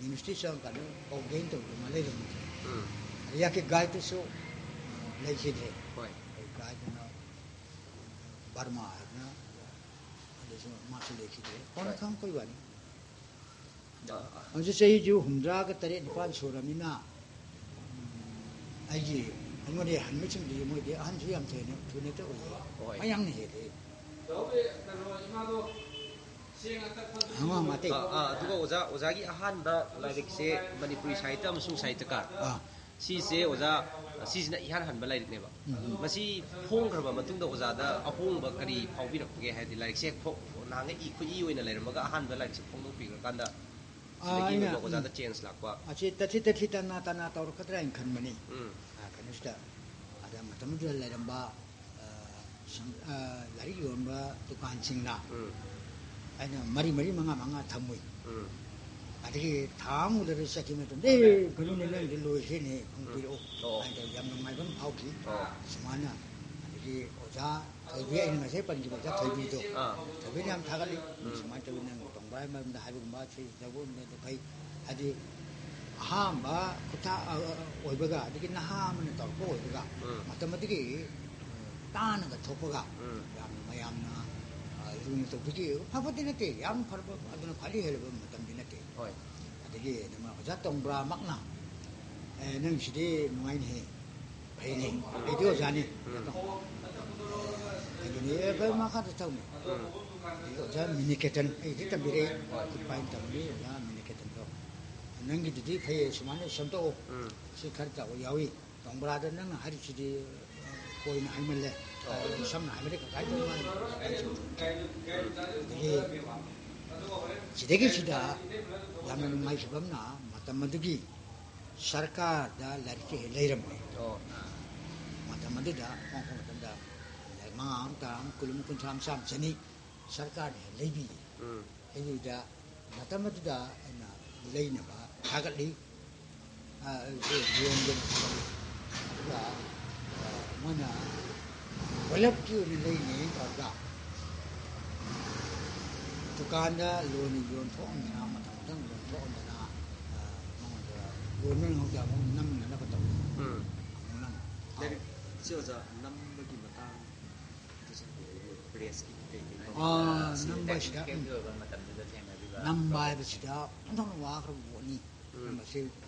ꯌꯨꯅꯤꯚꯔꯁꯤꯇꯤ ꯆꯪꯉꯀꯥꯟꯗ ꯀꯧꯒꯦꯅ ꯇꯧꯕꯗꯨ ꯃꯥ ꯂꯩꯔꯝꯗ꯭ꯔꯦ꯫ ꯎꯝ꯫ ꯑꯗ ꯌꯥꯀꯤ ꯒꯥꯏꯗꯇꯨꯁꯨ, ꯑ, ꯂꯩꯈꯤꯗ꯭ꯔꯦ꯫ ꯍꯣꯏ꯫ ꯑꯩ ꯒꯥꯏꯗꯇꯨꯅ ꯕꯔꯃꯥ ꯍꯥꯏꯗꯅ, ꯑꯗꯨꯁꯨ ꯃꯥꯁꯨ ꯂꯩꯈꯤꯗ꯭ꯔꯦ꯫ ꯀꯣꯟꯅ ꯍꯣꯏ꯫ ꯈꯪꯉꯛꯄꯩ ꯋꯥꯅꯤ꯫ ꯑꯥ, ꯑꯥ꯫ ꯍꯧꯖꯤꯛ ꯆꯍꯤꯁꯨ ꯍꯨꯝꯗ꯭ꯔꯥꯒ ꯇꯔꯦꯠ ꯅꯤꯄꯥꯜ ꯁꯨꯔꯕꯅꯤꯅ, ꯎꯝ, ꯑꯩꯒꯤ, ꯑꯩꯉꯣꯟꯗ ꯍꯟꯕꯁꯤꯡꯗꯨꯗꯤ ꯃꯣꯏꯗꯤ ꯑꯍꯟꯁꯨ ꯌꯥꯝ ꯊꯣꯏꯅ, ꯊꯣꯏꯅ ꯍꯦꯛꯇ ꯑꯣꯏꯌꯦ꯫ ꯍꯣꯏ꯫ ꯃꯌꯥꯡꯅ ꯍꯦꯜꯂꯦ꯫ ꯑꯉꯥꯡ ꯑꯇꯩ꯫ ꯑꯥ, ꯑꯥ, ꯑꯗꯨꯒ ꯑꯣꯖꯥ, ꯑꯣꯖꯥꯒꯤ ꯑꯍꯥꯟꯕ ꯂꯥꯏꯔꯤꯛꯁꯦ ꯃꯅꯤꯄꯨꯔꯤ ꯁꯥꯍꯤꯇ꯭ꯌ ꯑꯃꯁꯨꯡ ꯁꯥꯍꯤꯇ꯭ꯌꯀꯥꯔ꯫ ꯑꯥ꯫ ꯁꯤꯁꯦ ꯑꯣꯖꯥ, ꯁꯤꯁꯤꯅ ꯏꯍꯥꯟ ꯍꯥꯟꯕ ꯂꯥꯏꯔꯤꯛꯅꯦꯕ꯫ ꯎꯝ꯫ ꯃꯁꯤ ꯐꯣꯡꯈ꯭ꯔꯕ ꯃꯇꯨꯡꯗ ꯑꯣꯖꯥꯗ ꯑꯍꯣꯡꯕ ꯀꯔꯤ ꯐꯥꯎꯕꯤꯔꯛꯄꯒꯦ? ꯍꯥꯏꯗꯤ ꯂꯥꯏꯔꯤꯛꯁꯦ ꯐꯣ-, ꯅꯍꯥꯟꯉꯩ ꯏ ꯈꯨꯠꯏ ꯑꯣꯏꯅ ꯂꯩꯔꯝꯃꯒ ꯑꯍꯥꯟꯕ ꯂꯥꯏꯔꯤꯛꯁꯦ ꯐꯣꯡꯗꯣꯛꯄꯤꯈ꯭ꯔꯀꯥꯟꯗ ꯑꯥ, ꯁꯤꯗꯒꯤ ꯑꯩꯅ, ꯑꯣꯏꯕ ꯑꯣꯖꯥꯗ ꯎꯝ, change ꯂꯥꯛꯄ꯫ ꯑꯁꯤ ꯇꯊꯤ ꯇꯊꯤ ꯇꯅꯥ ꯇꯅꯥ ꯇꯧꯔꯛꯀꯗ꯭ꯔꯥ ꯍꯥꯏꯅ ꯈꯟꯕꯅꯤ꯫ ꯎꯝ꯫ ꯑꯥ, ꯀꯩꯅꯣꯁꯤꯗ, ꯑꯗ ꯃꯇꯝꯗꯨꯗ ꯂꯩꯔꯝꯕ, ꯑꯥ, ꯁꯪ-, ꯑꯥ, ꯂꯥꯏꯔꯤꯛ ꯌꯣꯟꯕ ꯗꯨꯀꯥꯟꯁꯤꯡꯅ ꯎꯝ꯫ ꯑꯩꯅ ꯃꯔꯤ ꯃꯔꯤ ꯃꯉꯥ ꯃꯉꯥ ꯊꯝꯃꯨꯏ꯫ ꯎꯝ꯫ ꯑꯗꯒꯤ ꯊꯥ ꯑꯃꯨꯛ ꯂꯩꯔ ꯆꯠꯈꯤꯕ ꯃꯇꯝꯗ, "ꯑꯦ, ꯀꯩꯅꯣꯅꯦ, ꯅꯪꯗꯤ ꯂꯣꯏꯈ꯭ꯔꯦꯅꯦ, ꯐꯪꯕꯤꯔꯛꯑꯣ" ꯑꯣ꯫ ꯍꯥꯏꯅ ꯇꯧꯔ ꯌꯥꯝ ꯅꯨꯡꯉꯥꯏꯕ ꯑꯃ ꯐꯥꯎꯈꯤ꯫ ꯑꯣ꯫ ꯁꯨꯃꯥꯏꯅ, ꯑꯗꯒꯤ ꯑꯣꯖꯥ ꯊꯣꯏꯕꯤ, ꯑꯩꯅ ꯉꯁꯥꯏ ꯄꯟꯈꯤꯕ ꯑꯣꯖꯥ ꯊꯣꯏꯕꯤꯗꯣ, ꯑꯥ꯫ ꯊꯣꯏꯕꯤꯅ ꯌꯥꯝ ꯊꯥꯒꯠꯂꯤ꯫ ꯎꯝ꯫ ꯁꯨꯃꯥꯏꯅ ꯇꯧꯋꯤ, ꯅꯪ ꯇꯣꯡꯕ꯭ꯔꯥꯒꯤ ꯃꯔꯝꯗ ꯍꯥꯏꯕꯒꯨꯝꯕ, ꯁꯤ ꯇꯧꯕꯒꯨꯝꯕꯗꯣ ꯐꯩ꯫ ꯍꯥꯏꯗꯤ ꯑꯍꯥꯟꯕ ꯈꯨꯠꯊꯥ, ꯑ, ꯑ, ꯑꯣꯏꯕꯒ, ꯑꯗꯒꯤ ꯅꯍꯥ ꯑꯃꯅ ꯇꯧꯔꯛꯄ ꯑꯣꯏꯕꯒ, ꯎꯝ꯫ ꯃꯇꯝ ꯑꯗꯨꯒꯤ, ꯑ, ꯇꯥꯅꯒ ꯊꯣꯛꯄꯒ, ꯎꯝ꯫ ꯌꯥꯝꯅ ꯃꯌꯥꯝꯅ, ꯑ, ꯂꯨꯅ ꯇꯧꯕꯤꯈꯤ꯫ ꯐꯕꯗꯤ ꯅꯠꯇꯦ, ꯌꯥꯝ ꯐꯔꯕ, ꯑꯗꯨꯅ ꯈ꯭ꯋꯥꯏꯗꯒꯤ ꯍꯦꯜꯂꯕ ꯃꯇꯝꯗꯤ ꯅꯠꯇꯦ꯫ ꯍꯣꯏ꯫ ꯑꯗꯒꯤ ꯅꯃ ꯑꯣꯖꯥ ꯇꯣꯡꯕ꯭ꯔꯥꯃꯛꯅ, "ꯑꯦ, ꯅꯪꯁꯤꯗꯤ ꯅꯨꯡꯉꯥꯏꯅꯦꯍꯦ, ꯐꯩꯅꯦ, ꯑꯩꯗꯤ ꯑꯣꯖꯥꯅꯤ", ꯎꯝ꯫ ꯑꯣꯖꯥ ꯇꯣꯡꯕ꯭ꯔꯥ꯫ ꯑꯗꯨꯅꯤ, ꯑꯦ, ꯚꯥꯏ, ꯃꯈꯥꯗ ꯇꯧꯅꯤ꯫ ꯑꯗꯒꯤ ꯑꯣꯖꯥ ꯃꯤꯅꯤꯀꯦꯇꯟ, ꯑꯩꯗꯤ ꯇꯝꯕꯤꯔꯛꯏ, ꯈꯨꯠ ꯄꯥꯏꯅ ꯇꯝꯕꯤ ꯑꯣꯖꯥ ꯃꯤꯅꯤꯀꯦꯇꯟꯗꯣ꯫ "ꯅꯪꯒꯤꯗꯨꯗꯤ ꯐꯩꯌꯦ, ꯁꯨꯃꯥꯏꯅ ꯁꯦꯝꯗꯣꯛꯑꯣ꯫ ꯎꯝ꯫ ꯁꯤ ꯈꯔ ꯇꯧꯕ ꯌꯥꯎꯏ꯫ ꯇꯣꯡꯕ꯭ꯔꯥꯗ ꯅꯪꯅ ꯍꯥꯏꯔꯤꯁꯤꯗꯤ, ꯑ, ꯀꯣꯏꯅ ꯍꯥꯏꯃꯜꯂꯦ꯫ ꯑꯣ꯫ ꯑ, ꯁꯝꯅ ꯍꯥꯏꯕꯗ ꯀꯀꯥꯏ ꯇꯧꯕ ꯃꯥꯜꯂꯦ꯫ ꯑꯗꯒꯤ ꯁꯤꯗꯒꯤ ꯁꯤꯗ ꯌꯥꯝꯅ ꯅꯨꯡꯉꯥꯏꯈꯤꯕ ꯑꯃꯅ, ꯃꯇꯝ ꯑꯗꯨꯒꯤ ꯁꯔꯀꯥꯔꯗ ꯂꯥꯏꯔꯤꯛꯁꯦ ꯍꯦꯛ ꯂꯩꯔꯝꯃꯦ꯫ ꯑꯣ꯫ ꯃꯇꯝ ꯑꯗꯨꯗ ꯍꯣꯡꯉꯛꯄ ꯃꯇꯝꯗ ꯂꯥꯏꯔꯤꯛ ꯃꯉꯥ ꯑꯃ, ꯇꯔꯥ ꯑꯃ, ꯀꯨꯟ ꯑꯃ, ꯀꯨꯟꯊ꯭ꯔꯥ ꯑꯃ, ꯆꯥꯝꯃ, ꯆꯅꯤ ꯁꯔꯀꯥꯔꯅ ꯍꯦꯛ ꯂꯩꯕꯤꯌꯦ꯫ ꯎꯝ꯫ ꯂꯩꯕꯤꯕꯗ ꯃꯇꯝ ꯑꯗꯨꯗ ꯑꯩꯅ ꯂꯩꯅꯕ ꯊꯥꯒꯠꯂꯤ꯫ ꯑ, ꯌꯣꯟꯒꯦꯅ ꯊꯥꯒꯠꯂꯤ꯫ ꯑꯗꯨꯒ, ꯑ, ꯃꯣꯏꯅ ꯄꯨꯂꯞꯀꯤ ꯑꯣꯏꯅ ꯂꯩꯅꯤ ꯇꯧꯔꯒ ꯗꯨꯀꯥꯟꯗ ꯂꯣꯟ ꯌꯣꯟꯊꯣꯛꯑꯝꯗꯅ, ꯃꯇꯝ ꯈꯤꯇꯪ ꯌꯣꯟꯊꯣꯛꯑꯝꯗꯅ, ꯑ, ꯃꯉꯣꯟꯗ ꯂꯣꯟꯕ ꯅꯪꯍꯧꯗꯦ, ꯑꯃꯨꯛ ꯅꯝꯅꯅꯕ ꯇꯧꯏ꯫ ꯎꯝ꯫ ꯑꯃꯨꯛ ꯅꯝ-, ꯂꯥꯏꯔꯤꯛ, ꯁꯤ ꯑꯣꯖꯥ, ꯅꯝꯕꯒꯤ ꯃꯇꯥꯡꯗ ꯁꯨꯝ ꯄ꯭ꯔꯦꯁꯀꯤ ꯀꯩ ꯀꯩ ꯑꯥ, ꯇꯧꯕ? ꯅꯝꯕꯁꯤꯗ, ꯀꯩꯝꯇ ꯑꯣꯏꯕ ꯃꯇꯝꯗꯨꯗ ꯊꯦꯡꯅꯈꯤꯕ ꯅꯝꯕ ꯍꯥꯏꯕꯁꯤꯗ ꯑꯣꯟꯊꯣꯛꯅ ꯋꯥꯈ꯭ꯔꯕ ꯄꯣꯠꯅꯤ꯫ ꯎꯝ꯫ ꯃꯁꯤ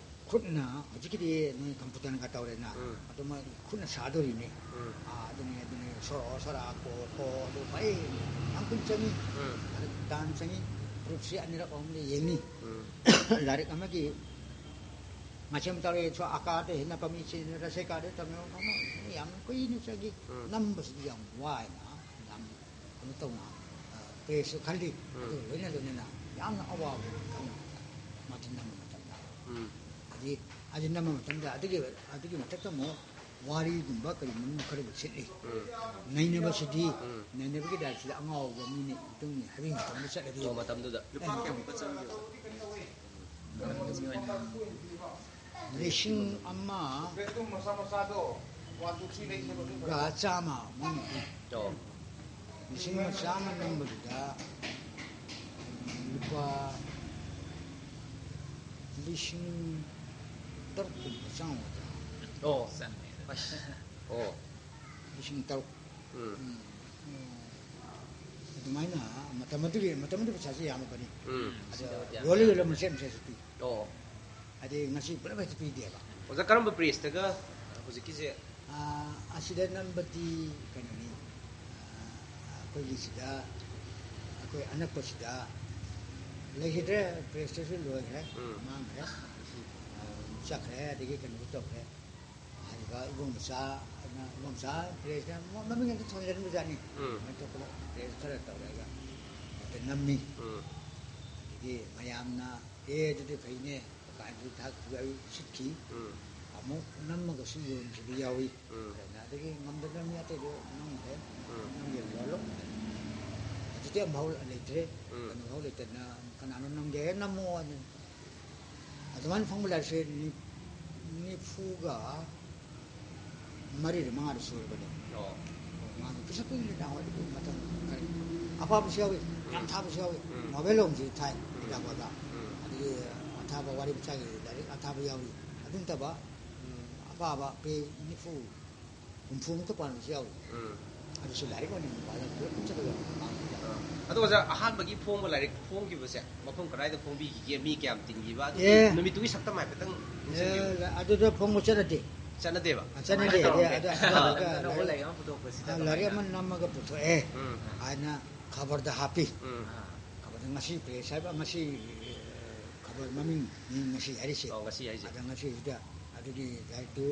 ꯈꯨꯠꯅ, ꯍꯧꯖꯤꯛꯀꯤꯗꯤ ꯅꯣꯏ ꯀꯝꯄ꯭ꯌꯨꯇꯔꯅꯒ ꯇꯧꯔꯦꯅ, ꯎꯝ꯫ ꯑꯗꯨꯃ ꯈꯨꯠꯅ ꯁꯥꯗꯣꯔꯤꯅꯤ꯫ ꯎꯝ꯫ ꯑꯥ, ꯑꯗꯨꯅꯤ, ꯑꯗꯨꯅꯤ, ꯁꯣꯔꯣ, ꯁꯣꯔꯥ, ꯀꯣ, ꯈꯣ, ꯑꯗꯨ ꯐꯩ, ꯌꯥꯝ ꯀꯨꯏꯅ ꯆꯪꯉꯤ꯫ ꯎꯝ꯫ ꯑꯗꯨ ꯇꯥꯟ ꯆꯪꯉꯤ, ꯄ꯭ꯔꯨꯐꯁꯤ ꯑꯅꯤꯔꯛ ꯑꯍꯨꯝꯂꯛ ꯌꯦꯡꯉꯤ꯫ ꯎꯝ꯫ ꯂꯥꯏꯔꯤꯛ ꯑꯃꯒꯤ ꯃꯁꯦꯝ ꯇꯧꯔꯦ, ꯁꯣ ꯑꯀꯥꯗ ꯍꯦꯟꯅ ꯄꯃꯤ ꯆꯦꯟꯅ ꯔꯁꯦꯀꯥꯗ ꯇꯝꯃꯦ, ꯌꯥꯝ ꯀꯨꯏꯅ ꯆꯪꯉꯤ꯫ ꯎꯝ꯫ ꯅꯝꯕꯁꯤꯗꯤ ꯌꯥꯝ ꯋꯥꯏꯅ, ꯌꯥꯝ ꯀꯩꯅꯣ ꯇꯧꯅ, ꯑ, ꯄ꯭ꯔꯦꯁꯁꯨ ꯈꯜꯂꯤ꯫ ꯎꯝ꯫ ꯑꯗꯨ ꯂꯣꯏꯅ ꯂꯣꯏꯅꯅ ꯌꯥꯝꯅ ꯑꯋꯥꯕ ꯈꯪꯉꯤ꯫ ꯃꯥꯗꯤ ꯅꯝꯕ ꯃꯇꯝꯗ꯫ ꯎꯝ꯫ ꯍꯥꯏꯗꯤ, ꯍꯥꯏꯗꯤ ꯅꯝꯕ ꯃꯇꯝꯗ ꯑꯗꯨꯒꯤ, ꯑꯗꯨꯒꯤ ꯃꯊꯛꯇ ꯑꯃꯨꯛ ꯋꯥꯔꯤꯒꯨꯝꯕ ꯀꯔꯤꯒꯨꯝꯕ ꯈꯔꯕꯨ ꯁꯤꯠꯂꯤ꯫ ꯎꯝ꯫ ꯅꯩꯅꯕꯁꯤꯗꯤ, ꯎꯝ꯫ ꯅꯩꯅꯕꯒꯤ ꯂꯥꯏꯔꯤꯛꯁꯤꯗ ꯑꯉꯥꯎꯕ ꯃꯤꯅ ꯏꯗꯨꯡꯅꯤ ꯍꯥꯏꯕꯒꯤ ꯃꯇꯝꯗ ꯆꯠꯂꯗꯤ ꯑꯣ, ꯃꯇꯝꯗꯨꯗ꯫ ꯂꯨꯄꯥ ꯀꯌꯥꯃꯨꯛꯀ ꯆꯪꯒꯦ? ꯂꯤꯁꯤꯡ ꯑꯃ ꯒ ꯆꯥꯝꯃ ꯃꯅꯨꯡꯗ꯫ ꯑꯣ꯫ ꯂꯤꯁꯤꯡ ꯑꯃ ꯆꯥꯝꯃ ꯅꯝꯕꯗꯨꯗ ꯂꯨꯄꯥ ꯂꯤꯁꯤꯡ ꯇꯔꯨꯛ ꯀꯨꯝꯕ ꯆꯪꯒꯗ꯭ꯔꯥ? ꯑꯣ꯫ ꯑꯁ꯫ ꯑꯣ꯫ ꯂꯤꯁꯤꯡ ꯇꯔꯨꯛ꯫ ꯎꯝ꯫ ꯎꯝ꯫ ꯎꯝ꯫ ꯑꯗꯨꯃꯥꯏꯅ ꯃꯇꯝ ꯑꯗꯨꯒꯤ, ꯃꯇꯝ ꯑꯗꯨꯒꯤ ꯄꯩꯁꯥꯁꯦ ꯌꯥꯝꯃꯕꯅꯤ꯫ ꯎꯝ꯫ ꯑꯗ ꯌꯣꯜꯂ ꯌꯣꯜꯂ ꯃꯆꯦꯠ ꯃꯆꯦꯠꯁꯨ ꯄꯤ꯫ ꯑꯣ꯫ ꯍꯥꯏꯗꯤ ꯉꯁꯤ ꯄꯨꯂꯞ ꯍꯦꯛꯇ ꯄꯤꯗꯦꯕ꯫ ꯑꯣꯖꯥ, ꯀꯔꯝꯕ ꯄ꯭ꯔꯦꯁꯇꯒ ꯍꯧꯖꯤꯛꯀꯤꯁꯦ? ꯑꯥ, ꯑꯁꯤꯗ ꯅꯝꯕꯗꯤ ꯀꯩꯅꯣꯅꯤ, ꯑꯩꯈꯣꯏꯒꯤꯁꯤꯗ, ꯑꯩꯈꯣꯏ ꯑꯅꯛꯄꯁꯤꯗ ꯂꯩꯈꯤꯗ꯭ꯔꯦ꯫ ꯄ꯭ꯔꯦꯁꯇꯁꯨ ꯂꯣꯏꯈ꯭ꯔꯦ, ꯎꯝ꯫ ꯃꯥꯡꯈ꯭ꯔꯦ꯫ ꯑ, ꯆꯠꯈ꯭ꯔꯦ, ꯑꯗꯒꯤ ꯀꯩꯅꯣꯁꯨ ꯇꯧꯈ꯭ꯔꯦ꯫ ꯍꯥꯏꯔꯤꯕ ꯏꯕꯣꯝꯆꯥ, ꯏꯕꯣꯝꯆꯥ ꯄ꯭ꯔꯦꯁꯅ ꯃꯃꯤꯡ ꯑꯗꯨꯝ ꯊꯣꯟꯖꯟꯕꯖꯥꯠꯅꯤ꯫ ꯎꯝ꯫ ꯑꯗꯨꯃꯥꯏꯅ ꯇꯧꯗꯅ ꯄ꯭ꯔꯦꯁ ꯈꯔ ꯇꯧꯔꯒ ꯍꯦꯛꯇ ꯅꯝꯃꯤ꯫ ꯎꯝ꯫ ꯑꯗꯒꯤ ꯃꯌꯥꯝꯅ "ꯑꯦ, ꯑꯗꯨꯗꯤ ꯐꯩꯅꯦ" ꯀꯥꯏꯅꯁꯨ ꯊꯥꯒꯠꯄ ꯌꯥꯎꯏ, ꯎꯁꯤꯠꯈꯤ꯫ ꯎꯝ꯫ ꯑꯃꯨꯛ ꯅꯝꯃꯒꯁꯨ ꯌꯣꯟꯈꯤꯕ ꯌꯥꯎꯏ꯫ ꯎꯝ꯫ ꯑꯗꯨꯅ ꯑꯗꯒꯤ ꯉꯝꯗꯅ ꯃꯤ ꯑꯇꯩꯗꯣ ꯅꯝꯈ꯭ꯔꯦ꯫ ꯎꯝ꯫ ꯅꯝꯒꯦ ꯂꯣꯜꯂꯣ꯫ ꯍꯧꯖꯤꯛꯇꯤ ꯑꯃꯐꯥꯎ ꯂꯩꯇ꯭ꯔꯦ꯫ ꯎꯝ꯫ ꯀꯩꯅꯣꯐꯥꯎ ꯂꯩꯇꯗꯅ ꯀꯅꯥꯅꯣ ꯅꯝꯒꯦ ꯍꯥꯏ ꯅꯝꯃꯣ ꯍꯥꯏꯅ꯫ ꯑꯗꯨꯃꯥꯏꯅ ꯐꯣꯡꯕ ꯂꯥꯏꯔꯤꯛꯁꯦ ꯅꯤ-, ꯅꯤꯐꯨꯒ ꯃꯔꯤꯔ ꯃꯉꯥꯔ ꯁꯨꯔꯕꯅꯦ꯫ ꯑꯣ꯫ ꯃꯥꯅ ꯄꯤꯁꯛ ꯄꯤꯛꯏꯉꯩꯗ ꯅꯍꯥꯟꯋꯥꯏ ꯑꯩꯈꯣꯏ ꯃꯇꯝ ꯈꯔ ꯑꯄꯥꯕꯁꯨ ꯌꯥꯎꯏ, ꯌꯥꯝ ꯎꯝ꯫ ꯊꯥꯕꯁꯨ ꯌꯥꯎꯏ꯫ ꯎꯝ꯫ ꯃꯣꯕꯥꯏꯜ ꯂꯣꯝꯁꯤ ꯊꯥꯏ, ꯎꯝ꯫ ꯏꯔꯥꯕꯣꯠꯇ꯫ ꯎꯝ꯫ ꯑꯗꯒꯤ ꯑꯊꯥꯕ ꯋꯥꯔꯤ ꯃꯆꯥꯒꯤ ꯂꯥꯏꯔꯤꯛ ꯑꯊꯥꯕ ꯌꯥꯎꯏ꯫ ꯑꯗꯨ ꯅꯠꯇꯕ, ꯎꯝ, ꯑꯄꯥꯕ ꯄꯦꯖ ꯅꯤꯐꯨ, ꯍꯨꯝꯐꯨꯃꯨꯛꯇ ꯄꯥꯟꯕꯁꯨ ꯌꯥꯎꯏ꯫ ꯎꯝ꯫ ꯑꯗꯨꯁꯨ ꯂꯥꯏꯔꯤꯛ ꯑꯣꯏꯅ ꯃꯣꯕꯥꯏꯜꯗ ꯄꯨꯂꯞ ꯄꯨꯟꯁꯤꯜꯂꯒ ꯄꯥꯟꯕꯁꯨ ꯌꯥꯎꯏ꯫ ꯑꯥ꯫ ꯑꯗꯣ ꯑꯣꯖꯥ, ꯑꯍꯥꯟꯕꯒꯤ ꯐꯣꯡꯕ ꯂꯥꯏꯔꯤꯛ ꯐꯣꯡꯈꯤꯕꯁꯦ ꯃꯐꯝ ꯀꯗꯥꯏꯗ ꯐꯣꯡꯕꯤꯈꯤꯒꯦ? ꯃꯤ ꯀꯌꯥꯝ ꯇꯤꯟꯈꯤꯕ? ꯑꯗꯨꯒꯤ ꯑꯦ꯫ ꯅꯨꯃꯤꯠꯇꯨꯒꯤ ꯁꯛꯇꯝ ꯍꯥꯏꯐꯦꯠꯇꯪ ꯅꯤꯡꯁꯤꯡꯕꯤꯌꯨ꯫ ꯑꯦ, ꯑꯗꯨꯗ ꯐꯣꯡꯕ ꯆꯠꯅꯗꯦ꯫ ꯆꯠꯅꯗꯦꯕ? ꯑ, ꯆꯠꯅꯗꯦ꯫ ꯀꯃꯥꯏꯅ ꯇꯧꯔꯝꯒꯦ? ꯑꯗꯨ, ꯑꯗꯨ, ꯑꯗꯨ, ꯑꯗꯨ, ꯑꯅꯧꯕ ꯂꯥꯏꯔꯤꯛ ꯑꯃ ꯄꯨꯊꯣꯛꯄꯁꯤꯗ ꯑ, ꯂꯥꯏꯔꯤꯛ ꯀꯃꯥꯏꯅ? ꯑꯃ ꯅꯝꯃꯒ ꯄꯨꯊꯣꯛꯑꯦ꯫ ꯎꯝ꯫ ꯍꯥꯏꯅ ꯈꯕꯔꯗ ꯍꯥꯞꯄꯤ꯫ ꯎꯝ꯫ ꯑꯥ꯫ ꯈꯕꯔꯗ ꯉꯁꯤ ꯄ꯭ꯔꯦꯁ ꯍꯥꯏꯕ, ꯉꯁꯤ, ꯑ, ꯈꯕꯔ ꯃꯃꯤꯡꯅꯤ ꯉꯁꯤ ꯍꯥꯏꯔꯤꯁꯦ꯫ ꯑꯧ, ꯉꯁꯤ ꯍꯥꯏꯁꯦ꯫ ꯑꯗ ꯉꯁꯤꯁꯤꯗ ꯑꯗꯨꯒꯤ ꯂꯥꯏꯔꯤꯛꯇꯨ,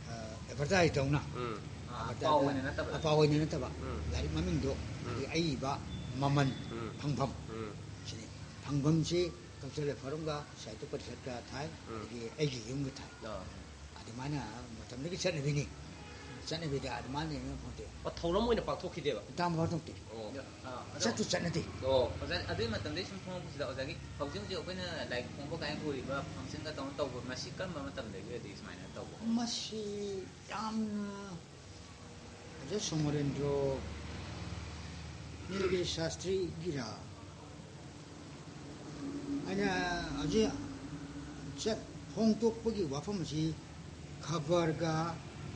ꯑ, ꯑꯦꯗꯚꯔꯇꯥꯏꯁ ꯇꯧꯅ꯫ ꯎꯝ꯫ ꯑꯥ, ꯑꯦꯗꯚꯔꯇꯥꯏꯁ ꯄꯥꯎ ꯑꯣꯏꯅ ꯅꯠꯇꯕ꯫ ꯑ, ꯄꯥꯎ ꯑꯣꯏꯅ ꯅꯠꯇꯕ꯫ ꯎꯝ꯫ ꯂꯥꯏꯔꯤꯛ ꯃꯃꯤꯡꯗꯣ, ꯎꯝ꯫ ꯑꯗꯒꯤ ꯑꯏꯕ ꯃꯃꯜ, ꯎꯝ꯫ ꯐꯪꯐꯝ꯫ ꯎꯝ꯫ ꯁꯤꯅꯤ꯫ ꯐꯪꯐꯝꯁꯤ ꯀꯜꯆꯔꯦꯜ ꯐꯣꯔꯝꯒ ꯁꯥꯍꯤꯇ꯭ꯌ ꯄꯔꯤꯁꯠꯀ ꯊꯥꯏ, ꯎꯝ꯫ ꯑꯗꯒꯤ ꯑꯩꯒꯤ ꯌꯨꯝꯒ ꯊꯥꯏ꯫ ꯑꯥ꯫ ꯑꯗꯨꯃꯥꯏꯅ ꯃꯇꯝꯗꯨꯒꯤ ꯆꯠꯅꯕꯤꯅꯤ꯫ ꯆꯠꯅꯕꯤꯗ ꯑꯗꯨꯃꯥꯏꯅ ꯌꯦꯡꯕ ꯐꯪꯗꯦ꯫ ꯑꯣ, ꯊꯧꯔꯝ ꯑꯣꯏꯅ ꯄꯥꯡꯊꯣꯛꯈꯤꯗꯦꯕ? ꯇꯥꯡꯕ ꯄꯥꯡꯊꯣꯛꯇꯦ꯫ ꯑꯣ꯫ ꯑꯥ, ꯑꯗꯣ ꯆꯠꯁꯨ ꯆꯠꯅꯗꯦ꯫ ꯑꯣ꯫ ꯑꯣꯖꯥ, ꯑꯗꯨꯒꯤ ꯃꯇꯝꯗꯒꯤ ꯁꯨꯝ ꯐꯣꯡꯉꯛꯄꯁꯤꯗ ꯑꯣꯖꯥꯒꯤ ꯍꯧꯖꯤꯛ ꯍꯧꯖꯤꯛ ꯑꯩꯈꯣꯏꯅ ꯂꯥꯏꯔꯤꯛ ꯐꯣꯡꯕ ꯀꯥꯏꯅ ꯎꯔꯤꯕ ꯐꯪꯁꯟꯒ ꯇꯧꯅ ꯇꯧꯕ, ꯃꯁꯤ ꯀꯔꯝꯕ ꯃꯇꯝꯗꯒꯤ ꯑꯣꯏꯗꯣꯏ ꯁꯨꯃꯥꯏꯅ ꯇꯧꯕ ꯍꯧꯕ? ꯃꯁꯤ ꯌꯥꯝꯅ ꯑꯣꯖꯥ ꯁꯣꯃꯣꯔꯦꯟꯗ꯭ꯔꯣ, ꯅꯤꯂꯒꯤꯔꯤ ꯁꯥꯁꯇ꯭ꯔꯤꯒꯤꯔꯥ? ꯑꯩꯅ ꯍꯧꯖꯤꯛ ꯆꯠ-, ꯐꯣꯡꯗꯣꯛꯄꯒꯤ ꯋꯥꯐꯝ ꯑꯁꯤ ꯈꯕꯔꯒ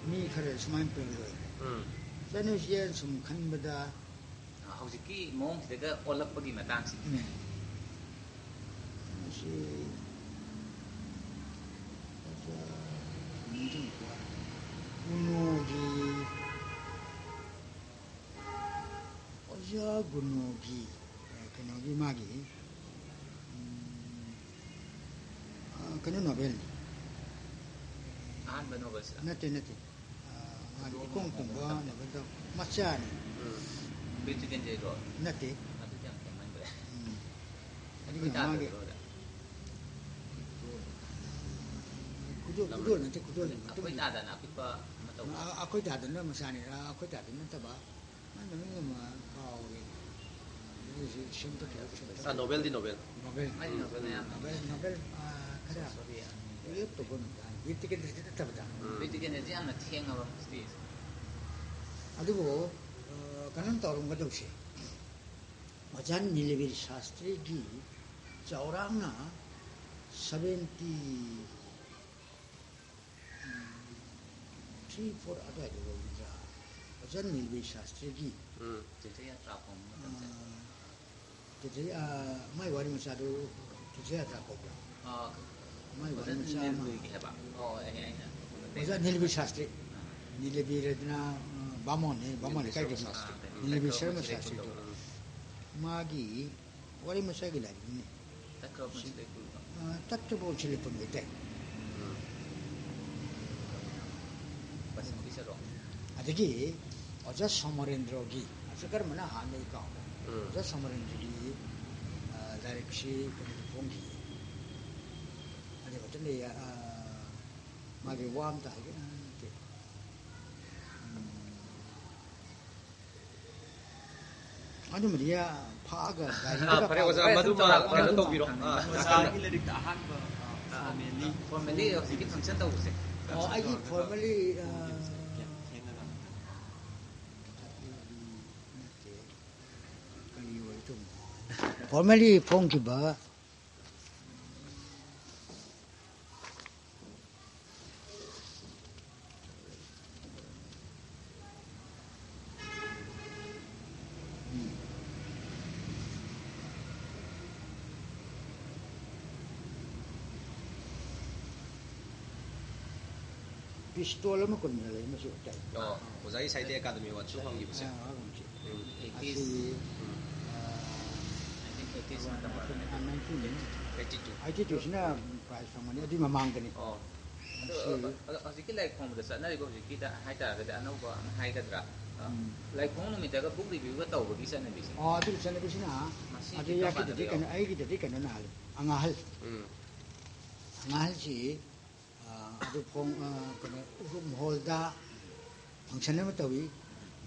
ꯃꯤ ꯈꯔ ꯁꯨꯃꯥꯏꯅ ꯄ꯭ꯔꯤꯟ ꯂꯣꯏꯈ꯭ꯔꯦ꯫ ꯎꯝ꯫ ꯆꯠꯅꯔꯤꯁꯦ ꯁꯨꯝ ꯈꯟꯕꯗ ꯍꯧꯖꯤꯛꯀꯤ ꯃꯑꯣꯡꯁꯤꯗꯒ ꯑꯣꯜꯂꯛꯄꯒꯤ ꯃꯇꯥꯡꯁꯤꯗꯤ꯫ ꯎꯝ꯫ ꯃꯁꯤ ꯑꯣꯖꯥ ꯅꯤꯡꯊꯧ ꯎꯅꯣꯒꯤ ꯒꯨꯅꯣꯒꯤ, ꯑ, ꯀꯩꯅꯣꯒꯤ ꯃꯥꯒꯤ, ꯎꯝ, ꯑ, ꯀꯩꯅꯣ ꯅꯣꯕꯦꯜꯅꯤ꯫ ꯑꯍꯥꯟꯕ ꯅꯣꯕꯦꯜꯁꯤꯗ꯫ ꯅꯠꯇꯦ, ꯅꯠꯇꯦ꯫ ꯑ, ꯃꯥꯒꯤ ꯏꯀꯣꯡ ꯀꯣꯡꯕ ꯅꯣꯕꯦꯜꯗꯣ ꯃꯆꯥꯅꯤ꯫ ꯕꯤꯔ ꯇꯤꯀꯦꯟꯗ꯭ꯔꯗꯣ꯫ ꯅꯠꯇꯦ꯫ ꯑꯗꯨꯗꯤ ꯌꯥꯝ ꯈꯦꯠꯃꯟꯈ꯭ꯔꯦ꯫ ꯎꯝ꯫ ꯑꯩꯈꯣꯏ ꯑꯗꯨꯒ ꯃꯥꯒꯤ ꯇꯥꯗ꯭ꯔꯣ ꯑꯗ? ꯈꯨꯗꯣꯜ, ꯈꯨꯗꯣꯜ ꯅꯠꯇꯦ, ꯈꯨꯗꯣꯜ ꯑꯩꯈꯣꯏ ꯇꯥꯗꯅ ꯑꯄꯤꯛꯄ ꯑꯃ ꯇꯧꯕ꯫ ꯑ-, ꯑꯩꯈꯣꯏ ꯇꯥꯗꯅ ꯃꯆꯥꯅꯤ꯫ ꯑ, ꯑꯩꯈꯣꯏ ꯇꯥꯗꯅ ꯅꯠꯇꯕ꯫ ꯃꯥꯏ ꯃꯃꯤꯡ ꯑꯃ ꯀꯥꯎꯔꯦ꯫ ꯑꯩꯁꯦ ꯁꯦꯝꯗꯣꯛꯈꯤꯕ ꯁꯦꯝꯗꯣꯛꯈꯤꯕ꯫ ꯑ, ꯅꯣꯕꯦꯜꯗꯤ ꯅꯣꯕꯦꯜ꯫ ꯅꯣꯕꯦꯜ꯫ ꯃꯥꯏ ꯅꯣꯕꯦꯜ ꯃꯌꯥꯝ ꯑꯃ꯫ ꯅꯣꯕꯦꯜ, ꯅꯣꯕꯦꯜ, ꯑ, ꯈꯔ ꯁꯣꯔꯤ, ꯑ, ꯂꯦꯞꯇꯧꯕ ꯅꯨꯡꯗꯥꯡ꯫ ꯕꯤꯔ ꯇꯤꯀꯦꯟꯗ꯭ꯔꯗꯤ ꯅꯠꯇꯕꯗ꯫ ꯕꯤꯔ ꯇꯤꯀꯦꯟꯗ꯭ꯔꯗꯤ ꯌꯥꯝꯅ ꯊꯦꯡꯉꯕ ꯁ꯭ꯇꯦꯖ꯫ ꯑꯗꯨꯕꯨ, ꯑ, ꯀꯩꯅꯣꯝ ꯇꯧꯔꯝꯒꯗꯧꯁꯦ꯫ ꯑꯣꯖꯥ ꯅꯤꯂꯕꯤꯔ ꯁꯥꯁꯇ꯭ꯔꯤꯒꯤ ꯆꯥꯎꯔꯥꯛꯅ seventy three, four ꯑꯗꯨꯋꯥꯏꯗ ꯑꯣꯏꯒꯗ꯭ꯔꯥ? ꯑꯣꯖꯥ ꯅꯤꯂꯕꯤꯔ ꯁꯥꯁꯇ꯭ꯔꯤꯒꯤ, ꯎꯝ꯫ ꯇꯤꯔꯊ ꯌꯥꯇ꯭ꯔꯥ ꯐꯪꯕ ꯃꯇꯝꯗ꯫ ꯑ, ꯇꯤꯔꯊ-, ꯑ, ꯃꯥꯏ ꯋꯥꯔꯤ ꯃꯆꯥꯗꯨ ꯇꯤꯔꯊ ꯌꯥꯇ꯭ꯔꯥ ꯀꯧꯕ꯭ꯔꯥ? ꯑ, ꯃꯥꯏ ꯋꯥꯔꯤ ꯑꯣꯖꯥ ꯃꯆꯥ ꯑꯃ꯫ ꯅꯤꯂꯕꯤꯔꯒꯤ ꯍꯥꯏꯕ? ꯑꯣ, ꯑꯩ, ꯑꯩꯅ ꯑꯣꯖꯥ ꯅꯤꯂꯕꯤꯔ ꯁꯥꯁꯇ꯭ꯔꯤ꯫ ꯑ, ꯅꯤꯂꯕꯤꯔꯗꯨꯅ, ꯑ, ꯕꯥꯃꯣꯟꯅꯦ, ꯕꯥꯃꯣꯟ ꯂꯩꯀꯥꯏꯒꯤ꯫ ꯁꯥꯁꯇ꯭ꯔꯤ꯫ ꯅꯤꯂꯕꯤꯔ ꯇꯈ꯭ꯔꯕ ꯁꯔꯃ ꯄꯨꯟꯁꯤ ꯁꯥꯁꯇ꯭ꯔꯤꯗꯣ꯫ ꯂꯩꯀꯨꯜꯗꯣ꯫ ꯃꯥꯒꯤ ꯋꯥꯔꯤ ꯃꯆꯥꯒꯤ ꯂꯥꯏꯔꯤꯛꯅꯤ꯫ ꯇꯈ꯭ꯔꯕ ꯄꯨꯟꯁꯤ ꯂꯩꯀꯨꯜꯗꯣ꯫ ꯑ, ꯇꯠꯇꯕ ꯎꯆꯤ ꯂꯩꯄꯨꯟ ꯃꯩꯇꯩ꯫ ꯄꯁꯟꯗꯤ ꯆꯠꯂꯣ꯫ ꯑꯗꯒꯤ ꯑꯣꯖꯥ ꯁꯣꯃꯣꯔꯦꯟꯗ꯭ꯔꯣꯒꯤ, ꯑꯁꯤ ꯀꯔꯝꯕꯅ ꯍꯥꯟꯅꯩ ꯀꯥꯎꯔꯦ꯫ ꯎꯝ꯫ ꯑꯣꯖꯥ ꯁꯣꯃꯣꯔꯦꯟꯗ꯭ꯔꯒꯤ, ꯑ, ꯂꯥꯏꯔꯤꯛꯁꯤ ꯀꯩꯅꯣꯗ ꯐꯣꯡꯈꯤ꯫ ꯑꯗꯨ ꯈꯛꯇ ꯂꯩ, ꯑ, ꯃꯥꯒꯤ ꯋꯥ ꯑꯝꯇ ꯍꯥꯏꯒꯦ, ꯑ, ꯅꯠꯇꯦ꯫ ꯎꯝ꯫ ꯑꯗꯨꯃꯗꯤ, ꯑ, ꯐꯥꯛꯑꯒ ꯒꯥꯔꯤꯗꯒ ꯑꯥ, ꯐꯔꯦ, ꯑꯣꯖꯥ, ꯐꯥꯛꯑꯒ ꯃꯗꯨꯃ ꯆꯥꯎꯔꯥꯛꯄ ꯀꯩꯅꯣ ꯑꯗꯨꯝ ꯇꯧꯕꯤꯔꯣ꯫ ꯍꯪꯉꯦ꯫ ꯑꯥ, ꯑꯣꯖꯥꯒꯤ ꯂꯥꯏꯔꯤꯛꯇ ꯑꯍꯥꯟꯕ, ꯑ, formally ꯐꯣꯔꯃꯦꯂꯤ ꯍꯧꯖꯤꯛꯀꯤ ꯐꯪꯁꯟ ꯇꯧꯕꯁꯦ꯫ ꯑꯣ, ꯑꯩꯒꯤ formally, ꯑ, ꯊꯦꯡꯅꯒ ꯅꯠꯇꯦ, ꯀꯔꯤ ꯑꯣꯏꯗꯧꯅꯣ? Formally ꯐꯣꯡꯈꯤꯕ꯫ ꯄꯤꯁꯇꯣꯜ ꯑꯃ ꯀꯣꯟꯁꯤꯜꯂꯛꯑꯦ ꯃꯁꯤ ꯑꯇꯩ꯫ ꯑꯣ, ꯑꯣꯖꯥꯒꯤ ꯁꯥꯍꯤꯇ꯭ꯌ ꯑꯦꯀꯥꯗꯃꯤ ꯑꯦꯋꯥꯔꯗꯁꯨ ꯐꯪꯈꯤꯕꯁꯦ꯫ ꯑꯥ, ꯐꯪꯈꯤ꯫ ꯑꯩꯠꯇꯤꯁ, ꯑꯁꯤ, ꯎꯝ꯫ ꯑ, ꯅꯥꯏꯟꯇꯤꯟ ꯑꯩꯠꯇꯤꯁ ꯃꯇꯝ ꯑꯣꯏꯔꯝꯒꯅꯤ꯫ Nineteen eighty two. ꯑꯩꯠꯇꯤ ꯇꯨꯁꯤꯅ ꯄ꯭ꯔꯥꯏꯖ ꯐꯪꯕꯅꯤ, ꯑꯗꯨꯏ ꯃꯃꯥꯡꯗꯅꯤ꯫ ꯑꯣ꯫ ꯑꯗꯣ, ꯁꯤ ꯑꯗꯣ ꯍꯧꯖꯤꯛꯀꯤ ꯂꯥꯏꯔꯤꯛ ꯐꯣꯡꯕꯗ ꯆꯠꯅꯔꯤꯕ ꯍꯧꯖꯤꯛꯀꯤꯗ ꯍꯥꯏꯇꯥꯔꯒꯗꯤ ꯑꯅꯧꯕ ꯑꯃ ꯍꯥꯏꯒꯗ꯭ꯔꯥ? ꯑ, ꯎꯝ꯫ ꯂꯥꯏꯔꯤꯛ ꯐꯣꯡꯕ ꯅꯨꯃꯤꯠꯇꯒ book review ꯒ ꯇꯧꯕꯒꯤ ꯆꯠꯅꯕꯤꯁꯦ꯫ ꯑꯣ, ꯑꯗꯨꯒꯤ ꯆꯠꯅꯕꯤꯁꯤꯅ ꯃꯁꯤ ꯑꯗꯨ ꯀꯔꯝ ꯌꯥꯈꯤꯗ꯭ꯔꯗꯤ ꯀꯥꯟꯗ ꯀꯩꯅꯣ, ꯌꯥꯎꯒꯦ? ꯑꯩꯒꯤꯗꯗꯤ ꯀꯩꯅꯣꯅ ꯍꯥꯜꯂꯤ, ꯑꯉꯥꯍꯜ꯫ ꯎꯝ꯫ ꯑꯉꯥꯍꯜꯁꯤ ꯑ, ꯑꯗꯨ ꯐꯣꯡ-, ꯑ, ꯀꯩꯅꯣ, ꯎꯈ꯭ꯔꯨꯜ ꯍꯣꯜꯗ function ꯑꯃ ꯇꯧꯏ,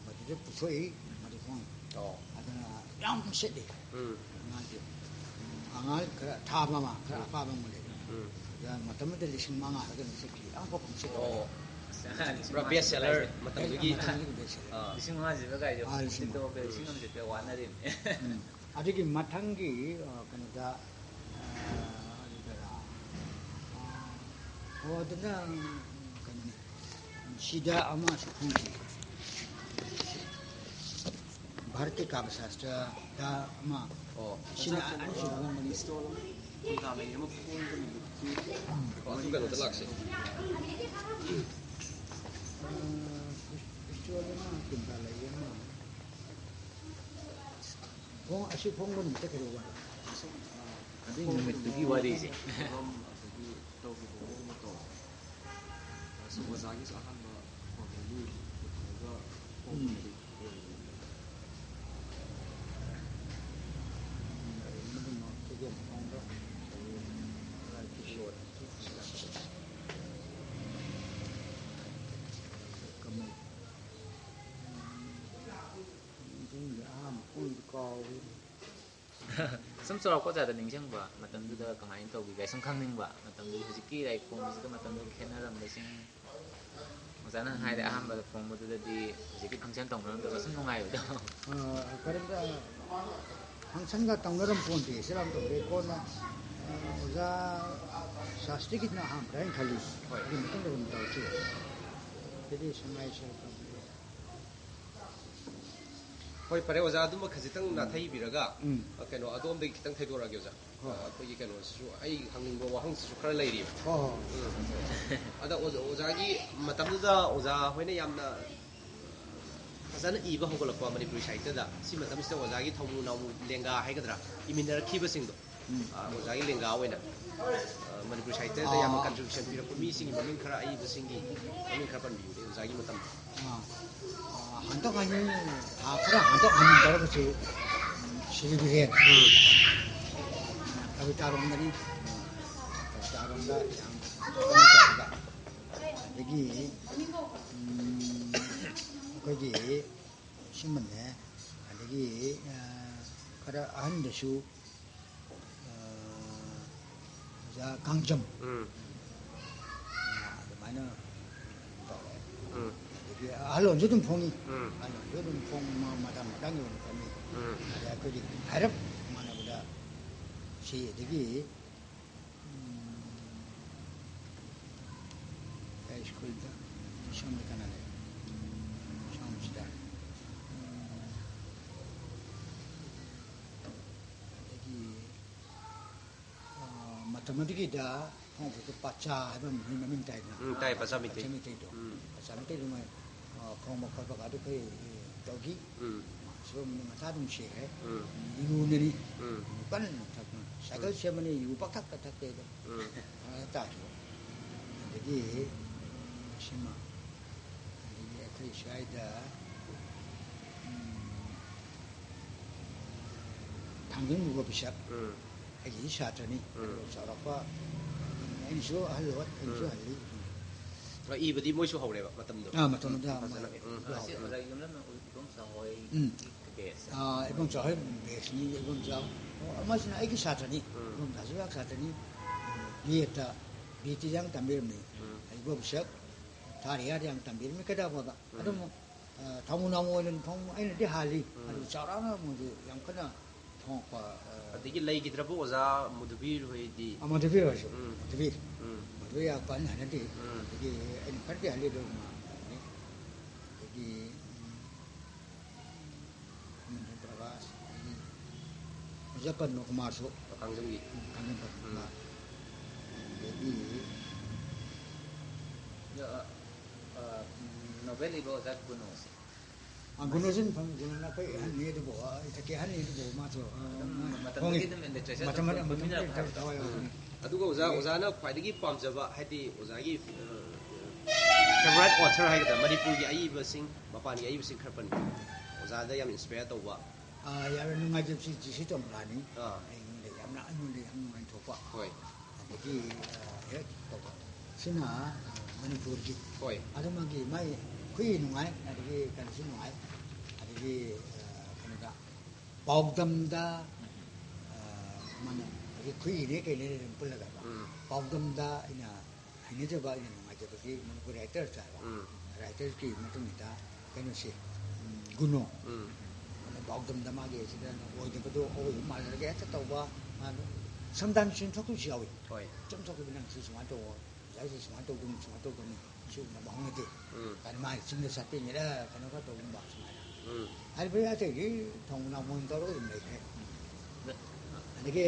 ꯃꯗꯨꯗ ꯄꯨꯊꯣꯛꯏ, ꯃꯗꯨ ꯐꯣꯡꯉꯤ꯫ ꯑꯣ꯫ ꯑꯗꯨꯅ ꯌꯥꯝ ꯁꯤꯠꯂꯤ꯫ ꯎꯝ꯫ ꯑꯉꯥꯡꯁꯦ꯫ ꯑꯉꯥꯡ ꯈꯔ ꯊꯥꯕ ꯑꯃ, ꯈꯔ ꯎꯝ꯫ ꯑꯄꯥꯕ ꯑꯃ ꯂꯩ꯫ ꯎꯝ꯫ ꯑꯗ ꯃꯇꯝ ꯑꯃꯗ ꯂꯤꯁꯤꯡ ꯃꯉꯥ ꯍꯥꯏꯔꯒ ꯑꯗꯨꯝ ꯆꯠꯈꯤ꯫ ꯑꯃꯐꯥꯎ ꯐꯪꯁꯤꯠ ꯑꯣ꯫ ꯄꯨꯔꯥ best seller ꯃꯇꯝꯗꯨꯒꯤ꯫ ꯃꯇꯝꯗꯨꯒꯤ best seller꯫ ꯑꯥ꯫ ꯂꯤꯁꯤꯡ ꯃꯉꯥ ꯁꯤꯕ ꯀꯥꯏꯁꯦ ꯑꯥ, ꯂꯤꯁꯤꯡ ꯍꯧꯖꯤꯛꯇꯐꯥꯎꯗ ꯂꯤꯁꯤꯡ ꯑꯃ ꯁꯤꯠꯄ ꯋꯥꯅꯔꯤꯕꯅꯤ꯫ ꯎꯝ꯫ ꯑꯗꯨꯒꯤ ꯃꯊꯪꯒꯤ, ꯑ, ꯀꯩꯅꯣꯗ, ꯑ, ꯑꯗꯨꯗꯔ, ꯑ, ꯑꯣ, ꯑꯗꯨꯅ, ꯎꯝ, ꯀꯩꯅꯣꯅꯤ, ꯁꯤꯗ ꯑꯃꯁꯨ ꯐꯣꯡꯈꯤ꯫ ꯚꯥꯔꯠꯀꯤ ꯀꯥꯕ꯭ꯌ ꯁꯥꯁꯇ꯭ꯔꯗ ꯑꯃ, ꯑꯣ꯫ ꯁꯤꯅ ꯑꯅꯤꯁꯨꯕ ꯐꯣꯡꯕꯅꯤ꯫ ꯏꯁꯇꯣꯜ ꯑꯃ, ꯐꯨꯡꯒꯥ ꯃꯔꯤ ꯑꯃ ꯐꯣꯡꯕ ꯅꯨꯃꯤꯠꯀꯤ ꯑꯣ, ꯑꯗꯨ ꯀꯩꯅꯣꯗ ꯂꯥꯛꯁꯦ꯫ ꯑ, ꯏꯁꯇꯣꯜ ꯑꯃ, ꯀꯨꯟꯊ꯭ꯔꯥ ꯂꯩ ꯑꯃ꯫ ꯐꯣꯡ-, ꯑꯁꯤ ꯐꯣꯡꯕ ꯅꯨꯃꯤꯠꯇ ꯀꯩꯗꯧꯕ? ꯑꯗꯨꯏ ꯅꯨꯃꯤꯠꯇꯨꯒꯤ ꯋꯥꯔꯤꯁꯦ꯫ ꯊꯧꯔꯝ ꯑꯗꯒꯤ ꯇꯧꯈꯤꯕ ꯃꯑꯣꯡ ꯃꯇꯧ꯫ ꯑꯁꯤ ꯑꯣꯖꯥꯒꯤꯁꯨ ꯑꯍꯥꯟꯕ formally ꯄꯨꯊꯣꯛꯑꯒ ꯐꯣꯡꯕꯗꯤ ꯑꯣꯏꯕꯅꯤ꯫ ꯈꯪꯗꯦ, ꯑꯍꯥꯟꯕ ꯐꯣꯡꯕꯗꯤ ꯀꯥꯎꯔꯦ꯫ ꯁꯨꯝ ꯆꯥꯎꯔꯥꯛꯄ ꯑꯣꯖꯥꯗ ꯅꯤꯡꯁꯤꯡꯕ ꯃꯇꯝꯗꯨꯗ ꯀꯃꯥꯏꯅ ꯇꯧꯈꯤꯒꯦ ꯁꯨꯝ ꯈꯪꯅꯤꯡꯕ, ꯃꯇꯝꯗꯨꯒꯤ ꯍꯧꯖꯤꯛꯀꯤ ꯂꯥꯏꯔꯤꯛ ꯐꯣꯡꯕꯁꯤꯒ ꯃꯇꯝꯗꯨꯒꯤ ꯈꯦꯠꯅꯔꯝꯕꯁꯤꯡ꯫ ꯑꯣꯖꯥꯅ ꯍꯥꯏꯔꯦ, ꯎꯝ꯫ ꯑꯍꯥꯟꯕꯗ ꯐꯣꯡꯕꯗꯨꯗꯗꯤ ꯍꯧꯖꯤꯛꯀꯤ function ꯇꯧꯅꯔꯝꯗꯕ ꯁꯨꯝ ꯅꯨꯡꯉꯥꯏꯕꯗꯣ꯫ ꯑ, ꯀꯔꯤꯝꯇ functionꯒ ꯇꯧꯅꯔꯝ ꯄꯣꯟꯇꯦ, ꯁꯤꯔꯥꯝ ꯇꯧꯗꯦ꯫ ꯀꯣꯟꯅ, ꯑ, ꯑꯣꯖꯥ ꯁꯥꯁꯇ꯭ꯔꯤꯒꯤꯗꯨꯅ ꯑꯍꯥꯟꯕꯔꯥ ꯍꯥꯏꯅ ꯈꯜꯂꯤ꯫ ꯍꯣꯏ꯫ ꯑꯗꯨ ꯃꯇꯨꯡꯗ ꯑꯗꯨꯝ ꯇꯧꯔꯛꯈꯤ꯫ ꯑꯗꯨꯗꯤ ꯁꯉꯥꯏ ꯁꯦꯜ ꯇꯧꯕꯤꯔꯣ꯫ ꯍꯣꯏ, ꯐꯔꯦ ꯑꯣꯖꯥ, ꯑꯗꯨꯃ ꯈꯖꯤꯛꯇꯪ ꯎꯝ꯫ ꯅꯥꯊꯩꯕꯤꯔꯒ, ꯎꯝ꯫ ꯑ, ꯀꯩꯅꯣ, ꯑꯗꯣꯝꯗꯒꯤ ꯈꯤꯇꯪ ꯊꯩꯗꯣꯔꯛꯑꯒꯦ ꯑꯣꯖꯥ꯫ ꯍꯣꯏ꯫ ꯑ, ꯑꯩꯈꯣꯏꯒꯤ ꯀꯩꯅꯣꯁꯤꯁꯨ, ꯑꯩ ꯍꯪꯅꯤꯡꯕ ꯋꯥꯍꯪꯁꯤꯁꯨ ꯈꯔ ꯂꯩꯔꯤꯕ꯫ ꯍꯣꯏ, ꯍꯣꯏ꯫ ꯎꯝ꯫ ꯑꯗ ꯑꯣꯖꯥ, ꯑꯣꯖꯥꯒꯤ ꯃꯇꯝꯗꯨꯗ ꯑꯣꯖꯥ ꯍꯣꯏꯅ ꯌꯥꯝꯅ ꯐꯖꯅ ꯏꯕ ꯍꯧꯒꯠꯂꯛꯄ ꯃꯅꯤꯄꯨꯔꯤ ꯁꯥꯍꯤꯇ꯭ꯌꯗ, ꯁꯤ ꯃꯇꯝꯁꯤꯗ ꯑꯣꯖꯥꯒꯤ ꯊꯧꯃꯨ ꯅꯥꯎꯃꯨ ꯂꯦꯡꯒꯥ ꯍꯥꯏꯒꯗ꯭ꯔꯥ, ꯏꯃꯤꯟꯅꯔꯛꯈꯤꯕꯁꯤꯡꯗꯣ, ꯎꯝ꯫ ꯑ, ꯑꯣꯖꯥꯒꯤ ꯂꯦꯡꯒꯥ ꯑꯣꯏꯅ, ꯑ, ꯃꯅꯤꯄꯨꯔꯤ ꯁꯥꯍꯤꯇ꯭ꯌꯗ ꯑꯥ꯫ ꯌꯥꯝꯅ contribution ꯄꯤꯔꯛꯄ ꯃꯤꯁꯤꯡꯒꯤ ꯃꯃꯤꯡ ꯈꯔ, ꯑꯏꯕꯁꯤꯡꯒꯤ ꯃꯃꯤꯡ ꯈꯔ ꯄꯟꯕꯤꯌꯨꯅꯦ ꯑꯣꯖꯥꯒꯤ ꯃꯇꯝꯗ꯫ ꯑꯥ, ꯑꯥ, ꯍꯟꯗꯛ ꯍꯟꯖꯤꯟ ꯊꯥ ꯈꯔ ꯍꯟꯗꯛ ꯍꯟꯖꯤꯟ ꯇꯧꯔꯒꯁꯨ, ꯎꯝ, ꯁꯤꯔꯤ ꯕꯤꯔꯦꯟ, ꯎꯝ꯫ ꯀꯕꯤꯇꯥꯔꯣꯝꯗꯅꯤ꯫ ꯀꯕꯤꯇꯥꯔꯣꯝꯗ ꯌꯥꯝ ꯀꯟꯅ ꯇꯧꯔꯒ, ꯑꯗꯒꯤ, ꯎꯝ, ꯑꯩꯈꯣꯏꯒꯤ ꯁꯤꯃꯅꯦ, ꯑꯗꯒꯤ, ꯑ, ꯈꯔ ꯑꯍꯟꯗꯁꯨ, ꯑ, ꯑꯣꯖꯥ ꯀꯥꯡꯖꯝ, ꯎꯝ꯫ ꯑ, ꯑꯗꯨꯃꯥꯏꯅ ꯇꯧꯔꯦ꯫ ꯎꯝ꯫ ꯑꯗꯒꯤ ꯑꯍꯜꯂꯣꯟꯁꯨ ꯑꯗꯨꯝ ꯐꯣꯡꯉꯤ꯫ ꯎꯝ꯫ ꯑꯍꯜꯂꯣꯟꯁꯨ ꯑꯗꯨꯝ ꯐꯣꯡ-, ꯃ-, ꯃꯇꯥꯡ ꯃꯇꯥꯡꯒꯤ ꯑꯣꯏꯅ ꯐꯣꯡꯉꯤ꯫ ꯎꯝ꯫ ꯑꯗ ꯑꯩꯈꯣꯏꯒꯤ ꯍꯥꯏꯔꯞ ꯃꯥꯟꯅꯕꯗ ꯁꯤ, ꯑꯗꯒꯤ, ꯎꯝ, ꯀꯩ ꯁ꯭ꯀꯨꯜꯗ ꯁꯣꯝꯗ ꯀꯅꯥ ꯂꯩ? ꯁꯣꯝꯁꯤꯗ꯫ ꯎꯝ, ꯑꯗꯒꯤ, ꯑ, ꯃꯇꯝ ꯑꯗꯨꯒꯤꯗ ꯈꯣꯡꯎꯞꯇ ꯄꯥꯆꯥ ꯍꯥꯏꯕ ꯑꯃ ꯃꯃꯤꯡ ꯇꯥꯏꯗꯅ꯫ ꯎꯝ, ꯇꯥꯏ, ꯄꯥꯆꯥ ꯃꯤꯇꯩ꯫ ꯄꯥꯆꯥ ꯃꯤꯇꯩꯗꯣ꯫ ꯎꯝ꯫ ꯄꯥꯆꯥ ꯃꯤꯇꯩꯗꯣ ꯃꯣꯏ, ꯑ, ꯈꯣꯡꯕ ꯈꯣꯠꯄꯒ ꯑꯗꯨ ꯑꯩꯈꯣꯏ, ꯑ, ꯇꯧꯈꯤ꯫ ꯎꯝ꯫ ꯁꯣꯝ ꯃꯆꯥ ꯑꯗꯨꯝ ꯁꯤꯈ꯭ꯔꯦ꯫ ꯎꯝ꯫ ꯏꯔꯨꯅꯅꯤ꯫ ꯎꯝ꯫ ꯌꯨ ꯀꯟꯅ ꯊꯛꯄ꯫ ꯁꯥꯏꯀꯜ ꯎꯝ꯫ ꯁꯦꯝꯕꯅꯤ, ꯌꯨ ꯄꯪꯊꯛꯇ ꯊꯛꯇꯦꯗ꯫ ꯎꯝ꯫ ꯑꯗꯨꯃꯥꯏꯅ ꯇꯥꯈꯤꯕ꯫ ꯑꯗꯒꯤ ꯁꯤꯃ, ꯑꯗꯒꯤ ꯑꯩꯈꯣꯏ ꯁ꯭ꯋꯥꯏꯗ, ꯎꯝ, ꯊꯥꯡꯖꯤꯡ ꯒꯣꯄꯤꯁꯛ, ꯎꯝ꯫ ꯑꯩꯒꯤ ꯁꯥꯇ꯭ꯔꯅꯤ꯫ ꯎꯝ꯫ ꯑꯗꯨꯒ ꯆꯥꯎꯔꯥꯛꯄ, ꯑꯩꯅꯁꯨ ꯑꯍꯜ ꯑꯣꯏ, ꯑꯩꯅꯁꯨ ꯎꯝ꯫ ꯍꯜꯂꯤ꯫ ꯑ, ꯏꯕꯗꯤ ꯃꯣꯏꯁꯨ ꯍꯧꯔꯦꯕ ꯃꯇꯝꯗꯣ꯫ ꯑꯥ, ꯃꯇꯝꯗꯨꯗ ꯐꯖꯅ꯫ ꯃꯣꯏ ꯎꯝ꯫ ꯂꯥꯎ-, ꯑꯁꯤ ꯑꯣꯖꯥ ꯌꯨꯝꯂꯝꯅ ꯏꯕꯣꯝꯆꯥ ꯍꯣꯏ ꯎꯝ꯫ ꯕꯦꯁ꯫ ꯑꯥ, ꯏꯕꯣꯝꯆꯥ ꯍꯣꯏ ꯕꯦꯁꯅꯤ, ꯏꯕꯣꯝꯆꯥ꯫ ꯑꯣ, ꯑꯃꯁꯤꯅ ꯑꯩꯒꯤ ꯁꯥꯇ꯭ꯔꯅꯤ꯫ ꯎꯝ꯫ ꯏꯕꯣꯝꯆꯥꯁꯨ ꯌꯥꯝ ꯁꯥꯇ꯭ꯔꯅꯤ꯫ ꯕꯤ ꯑꯦꯗꯇ, ꯕꯤ ꯑꯦꯗꯇ ꯌꯥꯝ ꯇꯝꯕꯤꯔꯝꯃꯤ꯫ ꯎꯝ꯫ ꯑꯩ ꯒꯣꯄꯤꯁꯛ ꯊꯥꯔꯤꯌꯥꯗ ꯌꯥꯝ ꯇꯝꯕꯤꯔꯝꯃꯤ꯫ ꯀꯩꯗꯧꯕꯗ ꯎꯝ꯫ ꯑꯗꯨꯝ, ꯑ, ꯊꯧꯃꯨ ꯅꯥꯎꯃꯨ ꯑꯣꯏꯅ ꯐꯣꯡ-, ꯑꯩꯅꯗꯤ ꯍꯥꯜꯂꯤ꯫ ꯎꯝ꯫ ꯑꯗꯨ ꯆꯥꯎꯔꯥꯛꯅ ꯃꯣꯏꯗꯤ ꯌꯥꯝ ꯀꯟꯅ ꯐꯣꯡꯉꯛꯄ, ꯑ, ꯑꯗꯒꯤ ꯂꯩꯈꯤꯗ꯭ꯔꯕ ꯑꯣꯖꯥ ꯃꯨꯗꯨꯕꯤꯔ ꯍꯣꯏꯗꯤ? ꯑ, ꯃꯗꯨꯕꯤꯔ ꯍꯣꯏꯁꯨ꯫ ꯎꯝ꯫ ꯃꯗꯨꯕꯤꯔ꯫ ꯎꯝ꯫ ꯃꯗꯨꯕꯤꯔ ꯌꯥꯝ ꯀꯟꯅ ꯍꯟꯅꯗꯦ꯫ ꯎꯝ꯫ ꯑꯗꯒꯤ ꯑꯩꯅ ꯈꯔꯗꯤ ꯍꯜꯂꯤ ꯑꯗꯨ ꯃꯥ-, ꯑꯗꯒꯤ, ꯎꯝ, ꯃꯟꯖꯨ ꯄ꯭ꯔꯀꯥꯁ, ꯑꯗꯒꯤ ꯑꯣꯖꯥ ꯄꯗꯃ ꯀꯨꯃꯥꯔꯁꯨ꯫ ꯀꯥꯡꯖꯝꯒꯤ꯫ ꯎꯝ, ꯀꯥꯡꯖꯝ ꯄꯗꯃ ꯎꯝ꯫ ꯀꯨꯃꯥꯔ꯫ ꯑꯗꯒꯤ ꯑꯗꯣ, ꯑ, ꯑ, ꯎꯝ, ꯅꯣꯕꯦꯜ ꯏꯕ ꯑꯣꯖꯥ ꯀꯨꯅꯣꯁꯦ꯫ ꯑꯥ, ꯒꯨꯅꯣꯖꯤꯟ ꯐꯪ-, ꯒꯨꯅꯣꯅ ꯑꯩꯈꯣꯏ ꯑꯍꯟꯅꯤ ꯑꯗꯨꯕꯨ, ꯑꯥ, ꯏꯊꯛꯀꯤ ꯑꯍꯟꯅꯤ ꯑꯗꯨꯕꯨ ꯃꯥꯁꯨ, ꯑꯥ, ꯑꯗꯨꯝ ꯃꯥ ꯃꯇꯝꯗꯒꯤ ꯍꯣꯡꯉꯤ꯫ ꯑꯗꯨꯝ literature ꯃꯇꯝ-, ꯆꯠꯄ ꯃꯇꯝ-, ꯄꯨꯟꯃꯤꯟꯅꯔꯛꯄ ꯃꯇꯝ-, ꯍꯥꯏꯕꯗꯣ꯫ ꯍꯣꯏ, ꯍꯣꯏ, ꯍꯣꯏ꯫ ꯑꯗꯨꯒ ꯑꯣꯖꯥ, ꯑꯣꯖꯥꯅ ꯈ꯭ꯋꯥꯏꯗꯒꯤ ꯄꯥꯝꯖꯕ, ꯍꯥꯏꯗꯤ ꯑꯣꯖꯥꯒꯤ, ꯑ, favourite author ꯍꯥꯏꯒꯗ꯭ꯔꯥ, ꯃꯅꯤꯄꯨꯔꯒꯤ ꯑꯏꯕꯁꯤꯡ, ꯃꯄꯥꯟꯒꯤ ꯑꯏꯕꯁꯤꯡ ꯈꯔ ꯄꯟꯕꯤꯌꯨ, ꯑꯣꯖꯥꯗ ꯌꯥꯝ inspire ꯇꯧꯕ꯫ ꯑꯥ, ꯌꯥꯝꯅ ꯅꯨꯡꯉꯥꯏꯖꯕꯁꯤ ꯖꯤ ꯁꯤ ꯇꯣꯝꯕ꯭ꯔꯥꯅꯤ꯫ ꯑꯥ꯫ ꯑꯩꯉꯣꯟꯗ ꯌꯥꯝꯅ, ꯑꯩꯉꯣꯟꯗ ꯌꯥꯝ ꯅꯨꯡꯉꯥꯏꯊꯣꯛꯄ꯫ ꯍꯣꯏ꯫ ꯑꯗꯒꯤ, ꯑ, ꯍꯦꯛ ꯇꯧꯕ꯫ ꯁꯤꯅ, ꯑ, ꯃꯅꯤꯄꯨꯔꯒꯤ꯫ ꯍꯣꯏ꯫ ꯑꯗꯨ ꯃꯥꯒꯤ, ꯃꯥꯏ ꯈꯨꯏ ꯅꯨꯡꯉꯥꯏ, ꯑꯗꯒꯤ ꯀꯩꯅꯣꯁꯨ ꯅꯨꯡꯉꯥꯏ, ꯑꯗꯒꯤ, ꯑ, ꯀꯩꯅꯣꯗ, ꯄꯥꯎꯗꯝꯗ, ꯑ, ꯃꯥꯅ ꯍꯧꯖꯤꯛ ꯈꯨꯏꯅꯦ ꯀꯩꯅꯦ ꯑꯗꯨꯝ ꯄꯨꯜꯂꯒ꯫ ꯎꯝ꯫ ꯄꯥꯎꯗꯝꯗ ꯑꯩꯅ ꯍꯩꯅꯖꯕ, ꯑꯩꯅ ꯅꯨꯡꯉꯥꯏꯖꯕꯗꯤ ꯃꯅꯤꯄꯨꯔꯤ writers ꯍꯥꯏꯕ꯫ ꯎꯝ꯫ Writers ꯀꯤ ꯃꯇꯨꯡ ꯏꯟꯅ ꯀꯩꯅꯣꯁꯦ, ꯎꯝ, ꯒꯨꯅꯣ꯫ ꯎꯝ꯫ ꯑꯗ ꯄꯥꯎꯗꯝꯗ ꯃꯥꯒꯤ ꯁꯤꯗ ꯑꯣꯏꯗꯕꯗꯣ ꯑꯣꯏꯕ ꯃꯥꯜꯂꯒ ꯍꯦꯛꯇ ꯇꯧꯕ, ꯃꯥꯗꯣ sometimes ꯆꯨꯝꯊꯣꯛꯈꯤꯕꯁꯨ ꯌꯥꯎꯏ꯫ ꯍꯣꯏ꯫ ꯆꯨꯝꯊꯣꯛꯈꯤꯕ, "ꯅꯪ ꯁꯤ ꯁꯨꯃꯥꯏꯅ ꯇꯧꯑꯣ, ꯑꯣꯖꯥꯁꯤ ꯁꯨꯃꯥꯏꯅ ꯇꯧꯗꯧꯅꯤ, ꯁꯨꯃꯥꯏꯅ ꯇꯧꯗꯧꯅꯤ, ꯁꯤ ꯎꯅꯕ ꯍꯧꯅꯗꯦ" ꯎꯝ꯫ ꯀꯥꯏꯅ ꯃꯥꯒꯤ ꯆꯤꯡꯗ ꯆꯠꯄꯤꯅꯤꯔ ꯀꯩꯅꯣ ꯈꯔ ꯇꯧꯒꯨꯝꯕ ꯁꯨꯃꯥꯏꯅ꯫ ꯎꯝ꯫ ꯍꯥꯏꯔꯤꯕ ꯑꯇꯩꯗꯤ ꯊꯧꯅꯥ ꯃꯣꯏ ꯇꯧꯔꯒ ꯑꯗꯨꯝ ꯂꯩꯈ꯭ꯔꯦ꯫ ꯑꯗꯒꯤ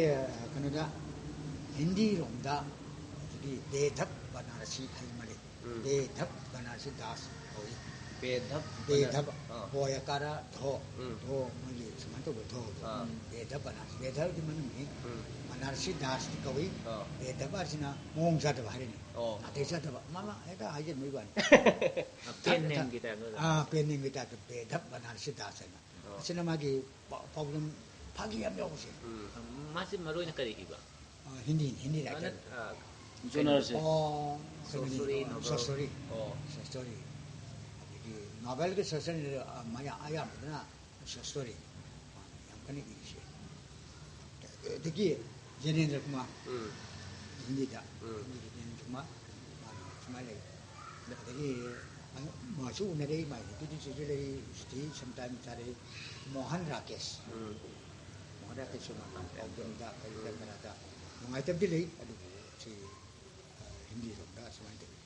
ꯀꯩꯅꯣꯗ, ꯍꯤꯟꯗꯤꯔꯣꯝꯗ ꯍꯧꯖꯤꯛꯀꯤ ꯕꯦꯙꯕ ꯕꯅꯥꯔꯁꯤ ꯍꯥꯏꯕ ꯑꯃ ꯂꯩ꯫ ꯎꯝ꯫ ꯕꯦꯙꯕ ꯕꯅꯥꯔꯁꯤ ꯗꯥꯁ ꯀꯧꯏ꯫ ꯕꯦꯙꯕ ꯕꯦꯙꯕ꯫ ꯑꯥ꯫ ꯕꯣ ꯌꯀꯥꯔ ꯙꯣ꯫ ꯎꯝ꯫ ꯙꯣ ꯃꯣꯏꯒꯤ ꯁꯨꯃꯥꯏꯅ ꯇꯧꯕ ꯙꯣ꯫ ꯑꯥ꯫ ꯕꯦꯙꯕ ꯕꯅꯥꯔꯁꯤ꯫ ꯕꯦꯙꯕꯗꯤ ꯃꯃꯤꯡꯅꯤ꯫ ꯎꯝ꯫ ꯕꯅꯥꯔꯁꯤ ꯗꯥꯁꯇꯤ ꯀꯧꯏ꯫ ꯑꯥ꯫ ꯕꯦꯙꯕ ꯍꯥꯏꯁꯤꯅ ꯃꯑꯣꯡ ꯆꯥꯗꯕ ꯍꯥꯏꯔꯤꯅꯤ꯫ ꯑꯣ꯫ ꯅꯥꯇꯩ ꯆꯥꯗꯕ꯫ ꯃꯃꯥ ꯍꯦꯛꯇ ꯍꯥꯏꯖꯤꯟꯕꯒꯤ ꯋꯥꯅꯤ꯫ Pen name ꯒꯤ type ꯅꯠꯇ꯭ꯔꯥ? ꯑꯥ, pen name ꯒꯤ type ꯇ ꯕꯦꯙꯕ ꯕꯅꯥꯔꯁꯤ ꯗꯥꯁ ꯍꯥꯏꯅ꯫ ꯑꯣ꯫ ꯑꯁꯤꯅ ꯃꯥꯒꯤ ꯄꯥꯎ-, ꯄꯥꯎꯗꯝ ꯐꯥꯒꯤ ꯌꯥꯝ ꯌꯥꯎꯕꯁꯦ꯫ ꯎꯝ꯫ ꯃꯥꯁꯤ ꯃꯔꯨ ꯑꯣꯏꯅ ꯀꯔꯤ ꯏꯕ? ꯑ, ꯍꯤꯟꯗꯤ, ꯍꯤꯟꯗꯤ writer꯫ ꯑ, Journalist꯫ ꯑꯣ, Short story, novel꯫ Short story꯫ ꯑꯣ꯫ Short story꯫ ꯑꯗꯒꯤ novel ꯒ short story ꯅ, ꯑ, ꯃꯌꯥ-, ꯑꯌꯥꯝꯕꯗꯅ short story ꯌꯥꯝ ꯀꯟꯅ ꯏꯔꯤꯁꯦ꯫ ꯑꯗꯒꯤ ꯖꯦꯅꯦꯟꯗ꯭ꯔ ꯀꯨꯃꯥꯔ, ꯎꯝ꯫ ꯍꯤꯟꯗꯤꯗ꯫ ꯎꯝ꯫ ꯍꯤꯟꯗꯤꯒꯤ ꯖꯦꯅꯦꯟꯗ꯭ꯔ ꯀꯨꯃꯥꯔ, ꯃꯥꯒꯤ ꯁꯨꯃꯥꯏꯅ ꯂꯩ꯫ ꯑꯗꯒꯤ ꯃꯥꯁꯨ ꯎꯅꯔꯦ, ꯃꯥꯒꯤ ꯅꯨꯄꯤꯗꯨꯁꯨ ꯂꯩ, ꯍꯧꯖꯤꯛꯇꯤ sometime ꯆꯥꯔꯦ꯫ ꯃꯣꯍꯟ ꯔꯥꯀꯦꯁ꯫ ꯎꯝ꯫ ꯃꯣꯍꯟ ꯔꯥꯀꯦꯁꯁꯨ ꯃꯥ ꯄꯥꯎꯗꯝꯗ ꯀꯔꯤꯗ ꯀꯔꯥꯗ ꯅꯨꯡꯉꯥꯏꯇꯕꯗꯤ ꯂꯩ, ꯑꯗꯨꯕꯨ ꯁꯤ, ꯑ, ꯍꯤꯟꯗꯤꯔꯣꯝꯗ ꯁꯨꯃꯥꯏꯅ ꯇꯧꯋꯤ꯫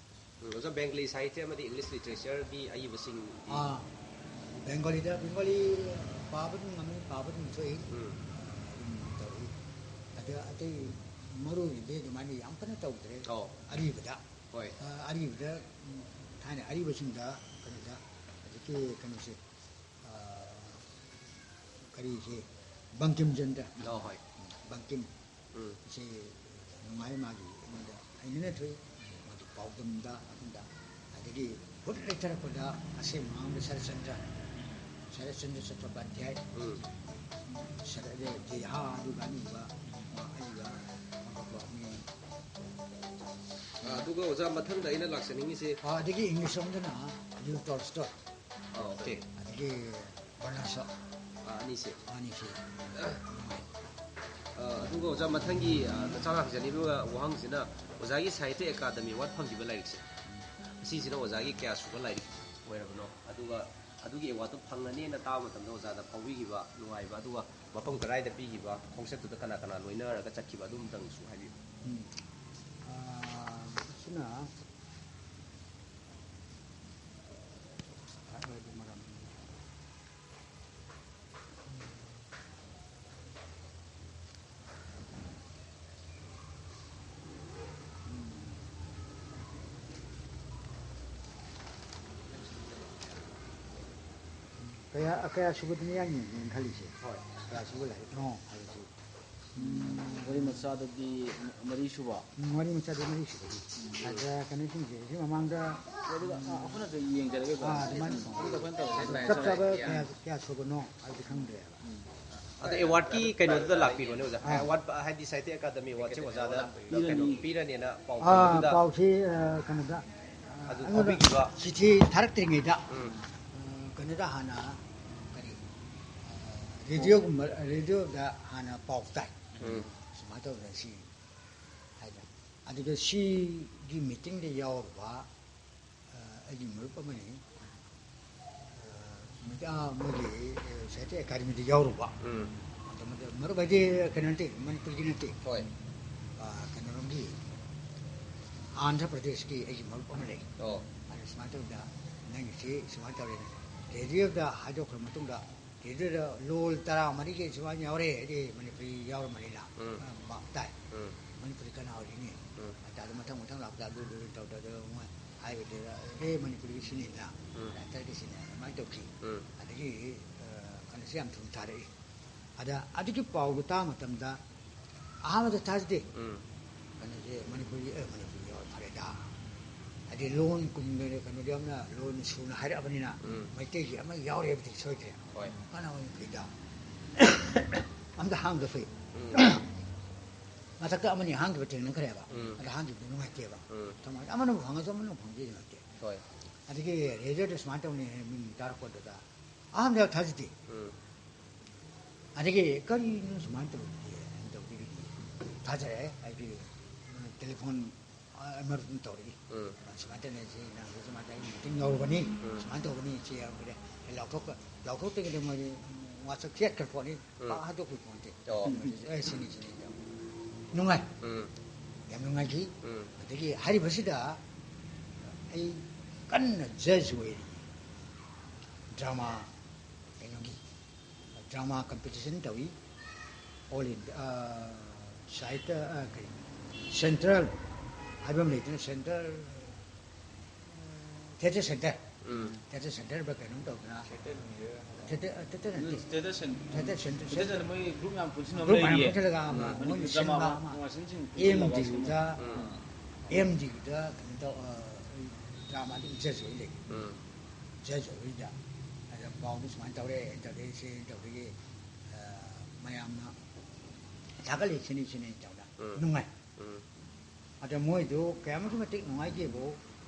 ꯎꯝ, ꯑꯣꯖꯥ, ꯕꯦꯡꯒꯂꯤ ꯁꯥꯍꯤꯇ꯭ꯌ ꯑꯃꯗꯤ English literature ꯒꯤ ꯑꯏꯕꯁꯤꯡꯗꯤ? ꯑꯥ, ꯕꯦꯡꯒꯣꯂꯤꯗ, ꯕꯦꯡꯒꯣꯂꯤ ꯄꯥꯕ ꯑꯗꯨꯝ ꯉꯝꯃꯤ, ꯄꯥꯕ ꯑꯗꯨꯝ ꯊꯣꯛꯏ꯫ ꯎꯝ꯫ ꯑꯗꯨꯝ ꯇꯧꯏ꯫ ꯑꯗ ꯑꯇꯩ ꯃꯔꯨ ꯑꯣꯏꯅꯗꯤ ꯑꯗꯨꯃꯥꯏꯅ ꯌꯥꯝ ꯀꯟꯅ ꯇꯧꯗ꯭ꯔꯦ꯫ ꯑꯧ꯫ ꯑꯔꯤꯕꯗ꯫ ꯍꯣꯏ꯫ ꯑ, ꯑꯔꯤꯕꯗ, ꯎꯝ, ꯊꯥꯏꯅ ꯑꯔꯤꯕꯁꯤꯡꯗ ꯀꯩꯅꯣꯗ ꯍꯧꯖꯤꯛꯀꯤ ꯀꯩꯅꯣꯁꯦ, ꯀꯔꯤꯁꯦ, ꯕꯪꯀꯤꯝ ꯆꯟꯗ꯭ꯔ꯫ ꯑꯣ, ꯍꯣꯏ꯫ ꯕꯪꯀꯤꯝ꯫ ꯎꯝ꯫ ꯁꯤ ꯅꯨꯡꯉꯥꯏ, ꯃꯥꯒꯤ ꯑꯩꯉꯣꯟꯗ ꯍꯩꯅꯅ ꯊꯣꯛꯏ꯫ ꯃꯥꯒꯤ ꯄꯥꯎꯗꯝꯗ ꯑꯗꯨꯝꯗ, ꯑꯗꯒꯤ ꯍꯨꯠ ꯂꯩꯊꯔꯛꯄꯗ ꯑꯁꯦꯡꯕ ꯃꯥꯡꯗ ꯁꯔꯠꯆꯟꯗ꯭ꯔ, ꯁꯔꯠꯆꯟꯗ꯭ꯔ ꯆꯠꯇꯣꯄꯥꯙ꯭ꯌꯥꯏ, ꯎꯝ꯫ ꯁꯔꯠ ꯗꯦꯍꯥ ꯑꯗꯨꯒ ꯑꯅꯤꯒ ꯑꯩꯒ ꯑꯃꯈꯛ ꯃꯤ꯫ ꯑ, ꯑꯗꯨꯒ ꯑꯣꯖꯥ, ꯃꯊꯪꯗ ꯑꯩꯅ ꯂꯥꯛꯆꯅꯤꯡꯉꯤꯁꯦ꯫ ꯑ, ꯑꯗꯒꯤ ꯏꯪꯂꯤꯁ ꯂꯣꯝꯗꯅ ꯂꯤꯑꯣ ꯇꯣꯜꯁꯇꯣꯏ, ꯑ, ꯑꯣꯀꯦ꯫ ꯑꯗꯒꯤ ꯕꯔꯅꯥꯁꯣ꯫ ꯑ, ꯑꯅꯤꯁꯦ꯫ ꯑꯅꯤꯁꯤ꯫ ꯑ, ꯑꯗꯨꯒ ꯑꯣꯖꯥ, ꯃꯊꯪꯒꯤ, ꯑ, ꯅꯆꯥꯅ ꯍꯪꯖꯅꯤꯡꯕ ꯋꯥꯍꯪꯁꯤꯅ, ꯑꯣꯖꯥꯒꯤ ꯁꯥꯍꯤꯇ꯭ꯌ ꯑꯦꯀꯥꯗꯃꯤ ꯑꯦꯋꯥꯔꯗ ꯐꯪꯈꯤꯕ ꯂꯥꯏꯔꯤꯛꯁꯦ, ꯑꯁꯤꯁꯤꯅ ꯑꯣꯖꯥꯒꯤ ꯀꯌꯥ ꯁꯨꯕ ꯂꯥꯏꯔꯤꯛ ꯑꯣꯏꯔꯕꯅꯣ? ꯑꯗꯨꯒ ꯑꯗꯨꯒꯤ ꯑꯦꯋꯥꯔꯗꯇꯣ ꯐꯪꯒꯅꯦꯅ ꯇꯥꯕ ꯃꯇꯝꯗ ꯑꯣꯖꯥꯗ ꯐꯥꯎꯕꯤꯈꯤꯕ ꯅꯨꯡꯉꯥꯏꯕ, ꯑꯗꯨꯒ ꯃꯐꯝ ꯀꯗꯥꯏꯗ ꯄꯤꯈꯤꯕ, ꯈꯣꯡꯆꯠꯇꯨꯗ ꯀꯅꯥ ꯀꯅꯥ ꯂꯣꯏꯅꯔꯒ ꯆꯠꯈꯤꯕ, ꯑꯗꯨꯝꯇꯪꯁꯨ ꯍꯥꯏꯕꯤꯌꯨ꯫ ꯎꯝ꯫ ꯑ, ꯑꯁꯤꯅ ꯍꯥꯏꯕꯗꯤ ꯃꯔꯝ ꯀꯌꯥ, ꯀꯌꯥ ꯁꯨꯕꯗꯅꯤ ꯌꯥꯅꯤ ꯈꯜꯂꯤꯁꯦ? ꯍꯣꯏ꯫ ꯀꯌꯥ ꯁꯨꯕ ꯂꯥꯏꯔꯤꯛꯅꯣ ꯍꯥꯏꯕꯁꯤ? ꯋꯥꯔꯤ ꯃꯆꯥꯗꯗꯤ ꯃꯔꯤ ꯁꯨꯕ꯫ ꯎꯝ, ꯋꯥꯔꯤ ꯃꯆꯥꯗꯤ ꯃꯔꯤ ꯁꯨꯕꯗꯤ꯫ ꯑꯗ ꯀꯩꯅꯣꯁꯤꯡꯁꯦ, ꯁꯤ ꯃꯃꯥꯡꯗ ꯑꯗꯨꯒ ꯑ, ꯑꯩꯈꯣꯏꯅꯁꯨ ꯌꯦꯡꯖꯔꯒꯦꯀꯣ꯫ ꯑꯥ, ꯑꯗꯨꯃꯥꯏꯅ ꯑꯗꯨꯗ ꯑꯩꯈꯣꯏꯅ ꯇꯧꯔꯒꯦ꯫ ꯆꯞ ꯆꯥꯕ ꯀꯌꯥ, ꯀꯌꯥ ꯁꯨꯕꯅꯣ ꯍꯥꯏꯕꯗꯤ ꯈꯪꯗ꯭ꯔꯦꯕ꯫ ꯑꯗꯣ ꯑꯦꯋꯥꯔꯗꯀꯤ ꯀꯩꯅꯣꯗꯨꯗ ꯂꯥꯛꯄꯤꯔꯣꯅꯦ ꯑꯣꯖꯥ꯫ ꯑꯦꯋꯥꯔꯗ ꯍꯥꯏꯗꯤ ꯁꯥꯍꯤꯇ꯭ꯌ ꯑꯦꯀꯥꯗꯃꯤ ꯑꯦꯋꯥꯔꯗꯁꯦ ꯑꯣꯖꯥꯗ ꯄꯤꯔꯅꯤ꯫ ꯀꯩꯅꯣ ꯄꯤꯔꯅꯦꯅ ꯄꯥꯎ ꯑꯥ, ꯐꯪꯕꯗꯨꯗ ꯄꯥꯎꯁꯤ, ꯑ, ꯀꯩꯅꯣꯗ, ꯑ, ꯑꯗꯨ ꯑꯩꯉꯣꯟꯗ ꯐꯥꯎꯕꯤꯈꯤꯕ? ꯆꯤꯊꯤ ꯊꯥꯔꯛꯇ꯭ꯔꯤꯉꯩꯗ, ꯎꯝ꯫ ꯑ, ꯀꯩꯅꯣꯗ ꯍꯥꯟꯅ, ꯀꯔꯤ, ꯑ, ꯔꯦꯗꯤꯑꯣꯒꯨꯝꯕ, ꯔꯦꯗꯤꯑꯣꯗ ꯍꯥꯟꯅ ꯄꯥꯎ ꯇꯥꯏ꯫ ꯎꯝ꯫ ꯁꯨꯃꯥꯏꯅ ꯇꯧꯗꯅ ꯁꯤ ꯍꯥꯏꯅ꯫ ꯑꯗꯨꯒ ꯁꯤꯒꯤ ꯃꯤꯇꯤꯡꯗ ꯌꯥꯎꯔꯨꯕ, ꯑ, ꯑꯩꯒꯤ ꯃꯔꯨꯞ ꯑꯃꯅꯤ꯫ ꯑ, ꯃꯤꯇꯥ ꯃꯣꯏꯒꯤ, ꯑ, ꯁꯥꯍꯤꯇ꯭ꯌ ꯑꯦꯀꯥꯗꯃꯤꯗ ꯌꯥꯎꯔꯨꯕ꯫ ꯎꯝ꯫ ꯑꯗꯨ ꯃꯗꯨ ꯃꯔꯨꯞ ꯍꯥꯏꯗꯤ ꯀꯩꯅꯣ ꯅꯠꯇꯦ, ꯃꯅꯤꯄꯨꯔꯒꯤ ꯅꯠꯇꯦ꯫ ꯍꯣꯏ꯫ ꯑ, ꯀꯩꯅꯣꯔꯣꯝꯒꯤ, ꯑꯟꯙ꯭ꯔ ꯄ꯭ꯔꯗꯦꯁꯀꯤ ꯑꯩꯒꯤ ꯃꯔꯨꯞ ꯑꯃ ꯂꯩ꯫ ꯑꯣ꯫ ꯑꯗꯨ ꯁꯨꯃꯥꯏꯅ ꯇꯧꯗꯅ ꯅꯪꯒꯤꯁꯤ ꯁꯨꯃꯥꯏꯅ ꯇꯧꯔꯦꯅ ꯔꯦꯗꯤꯑꯣꯗ ꯍꯥꯏꯗꯣꯛꯈ꯭ꯔ ꯃꯇꯨꯡꯗ, ꯔꯦꯗꯤꯑꯣꯗ ꯂꯣꯜ ꯇꯔꯥꯃꯔꯤꯒꯤ ꯁꯨꯃꯥꯏꯅ ꯌꯥꯎꯔꯦ, ꯍꯥꯏꯗꯤ ꯃꯅꯤꯄꯨꯔꯤ ꯌꯥꯎꯔꯝꯕꯅꯤꯅ, ꯎꯝ꯫ ꯑ, ꯄꯥꯎ ꯇꯥꯏ꯫ ꯎꯝ꯫ ꯃꯅꯤꯄꯨꯔꯤ ꯀꯅꯥ ꯑꯣꯏꯔꯤꯅꯤ? ꯎꯝ꯫ ꯑꯗ ꯃꯊꯪ ꯃꯊꯪ ꯂꯥꯛꯄꯗ ꯑꯗꯨ ꯑꯗꯨ ꯇꯧꯗ ꯑꯗꯨ ꯃꯣꯏ ꯍꯥꯏꯕꯗꯨꯗ, "ꯑꯦ, ꯃꯅꯤꯄꯨꯔꯤꯒꯤ ꯁꯤꯅꯤꯅ, ꯎꯝ꯫ ꯔꯥꯏꯇꯔꯒꯤ ꯁꯤꯅꯤ" ꯑꯗꯨꯃꯥꯏꯅ ꯇꯧꯈꯤ꯫ ꯎꯝ꯫ ꯑꯗꯒꯤ, ꯑ, ꯀꯩꯅꯣꯁꯦ ꯌꯥꯝ ꯊꯨꯅ ꯊꯥꯔꯛꯏ꯫ ꯑꯗ ꯑꯗꯨꯒꯤ ꯄꯥꯎꯗꯨ ꯇꯥꯕ ꯃꯇꯝꯗ ꯑꯍꯥꯟꯕꯗ ꯊꯥꯖꯗꯦ꯫ ꯎꯝ꯫ ꯀꯩꯅꯣꯁꯦ ꯃꯅꯤꯄꯨꯔꯤ, ꯑꯦ, ꯃꯅꯤꯄꯨꯔꯤ ꯌꯥꯎꯔ ꯐꯔꯦꯗ꯫ ꯍꯥꯏꯗꯤ ꯂꯣꯟ ꯀꯨꯝꯗꯅ ꯀꯩꯅꯣꯗꯤ ꯌꯥꯝꯅ ꯂꯣꯟ ꯁꯨꯅ ꯍꯥꯏꯔꯛꯑꯕꯅꯤꯅ ꯎꯝ꯫ ꯃꯩꯇꯩꯒꯤ ꯑꯃ ꯌꯥꯎꯔꯦ ꯍꯥꯏꯕꯗꯤ ꯁꯣꯏꯗ꯭ꯔꯦ꯫ ꯍꯣꯏ꯫ ꯀꯅꯥ ꯑꯣꯏꯅ ꯐꯩꯗ? ꯑꯝꯇ ꯍꯥꯡꯗ ꯐꯩ꯫ ꯎꯝ꯫ ꯃꯊꯛꯇ ꯑꯃꯅꯤ ꯍꯥꯡꯈꯤꯕ ꯊꯦꯡꯅꯈ꯭ꯔꯦꯕ꯫ ꯎꯝ꯫ ꯑꯗ ꯍꯥꯡꯈꯤꯕꯗꯤ ꯅꯨꯡꯉꯥꯏꯇꯦꯕ꯫ ꯎꯝ꯫ ꯀꯃꯥꯏꯅ ꯑꯃꯅꯕꯨ ꯐꯪꯉꯁꯨ ꯑꯃꯅꯕꯨ ꯐꯪꯗꯦ ꯅꯨꯡꯉꯥꯏꯇꯦ꯫ ꯍꯣꯏ꯫ ꯑꯗꯒꯤ ꯔꯦꯗꯤꯑꯣꯗ ꯁꯨꯃꯥꯏꯅ ꯇꯧꯅꯤ ꯍꯥꯏꯅ ꯃꯤꯡ ꯇꯥꯔꯛꯄꯗꯨꯗ ꯑꯍꯥꯟꯕꯗ ꯊꯥꯖꯗꯦ꯫ ꯎꯝ꯫ ꯑꯗꯒꯤ ꯀꯔꯤꯅꯣ ꯁꯨꯃꯥꯏꯅ ꯇꯧꯔꯤꯁꯦ ꯍꯥꯏꯅ ꯇꯧꯕꯗꯒꯤꯗꯤ ꯊꯥꯖꯔꯦ꯫ ꯑꯩꯒꯤ ꯇꯦꯂꯤꯐꯣꯟ ꯑꯃꯔꯣꯝ ꯇꯧꯔꯛꯏ꯫ ꯎꯝ꯫ ꯁꯨꯃꯥꯏꯅ ꯇꯧꯅꯤ, ꯁꯤ ꯅꯪ ꯁꯨꯃꯥꯏꯅ ꯑꯩ ꯃꯤꯇꯤꯡ ꯌꯧꯔꯨꯕꯅꯤ, ꯎꯝ꯫ ꯁꯨꯃꯥꯏꯅ ꯇꯧꯕꯅꯤ, ꯁꯤ ꯌꯧꯔꯦ꯫ ꯑꯩ ꯂꯥꯎꯊꯣꯛꯄ-, ꯂꯥꯎꯊꯣꯛꯇ꯭ꯔꯤꯉꯩꯗ ꯃꯣꯏꯗꯤ ꯋꯥꯆꯞ ꯆꯦꯠꯈ꯭ꯔ ꯄꯣꯠꯅꯤ꯫ ꯎꯝ꯫ ꯄꯥꯛ ꯍꯥꯏꯗꯣꯛꯄ ꯄꯣꯠ ꯅꯠꯇꯦ꯫ ꯑꯣ꯫ ꯑꯦ, ꯁꯤꯅꯤ, ꯁꯤꯅꯤ ꯇꯧ꯫ ꯅꯨꯡꯉꯥꯏ꯫ ꯎꯝ꯫ ꯌꯥꯝ ꯅꯨꯡꯉꯥꯏꯈꯤ꯫ ꯎꯝ꯫ ꯑꯗꯒꯤ ꯍꯥꯏꯔꯤꯕꯁꯤꯗ ꯑꯩ ꯀꯟꯅ ꯖꯖ ꯑꯣꯏꯔꯤ꯫ ꯗ꯭ꯔꯃꯥ ꯀꯩꯅꯣꯒꯤ ꯗ꯭ꯔꯃꯥ ꯀꯝꯄꯤꯇꯤꯁꯟ ꯇꯧꯏ꯫ ꯑꯣꯜ ꯏꯟꯗꯤꯌꯥ, ꯑ, ꯁꯥꯍꯤꯇ꯭ꯌ, ꯑ, ꯀꯔꯤ, ꯁꯦꯟꯇ꯭ꯔꯦꯜ ꯍꯥꯏꯕ ꯑꯃ ꯂꯩꯗꯅ, ꯁꯦꯟꯇ꯭ꯔꯦꯜ, ꯊꯤꯌꯦꯇꯔ ꯁꯦꯟꯇꯔ꯫ ꯎꯝ꯫ ꯊꯤꯌꯦꯇꯔ ꯁꯦꯟꯇꯔꯗ ꯀꯩꯅꯣꯝ ꯇꯧꯗꯅ꯫ ꯊꯤꯌꯦꯇꯔ, ꯑ, ꯊꯤꯌꯦꯇꯔ ꯁꯦꯟ-, ꯊꯤꯌꯦꯇꯔ ꯁꯦꯟꯇꯔ꯫ ꯊꯤꯌꯦꯇꯔ ꯁꯦꯟꯇꯔ ꯃꯣꯏ ꯒ꯭ꯔꯨꯞ ꯌꯥꯝ ꯄꯨꯟꯁꯤꯟꯅꯕ ꯒ꯭ꯔꯨꯞ ꯃꯌꯥꯝ ꯂꯩꯔꯤꯌꯦ꯫ ꯄꯨꯟꯁꯤꯜꯂꯒ ꯑꯃ ꯎꯝ꯫ ꯃꯣꯏ ꯃꯅꯤꯄꯨꯔ ꯁꯤꯟꯕ ꯗ꯭ꯔꯃꯥ ꯑꯃ꯫ ꯄ꯭ꯔꯣꯃꯣꯁꯟꯁꯤꯡ ꯄꯨꯟꯁꯤꯜꯂꯒ ꯑꯦꯝ ꯗꯤꯗ, ꯎꯝ꯫ ꯑꯦꯝ ꯗꯤꯗ ꯀꯩꯅꯣ ꯇꯧ-, ꯑ, ꯗ꯭ꯔꯃꯥꯗ ꯏꯟꯆꯥꯔꯖ ꯑꯣꯏ ꯂꯩ꯫ ꯎꯝ꯫ ꯖꯖ ꯑꯣꯏꯕꯁꯤꯗ ꯑꯗ ꯄꯥꯎꯗꯨ ꯁꯨꯃꯥꯏꯅ ꯇꯧꯔꯦ, ꯇꯧꯔꯦ, ꯁꯤ ꯇꯧꯕꯒꯤ, ꯑ, ꯃꯌꯥꯝꯅ ꯊꯥꯒꯠꯂꯤ, ꯁꯤꯅꯤ, ꯁꯤꯅꯤ ꯇꯧꯗꯅ ꯎꯝ꯫ ꯅꯨꯡꯉꯥꯏ꯫ ꯎꯝ꯫ ꯑꯗ ꯃꯣꯏꯗꯨ ꯀꯌꯥꯃꯨꯛꯀꯤ ꯃꯇꯤꯛ ꯅꯨꯡꯉꯥꯏꯒꯦꯕꯨ,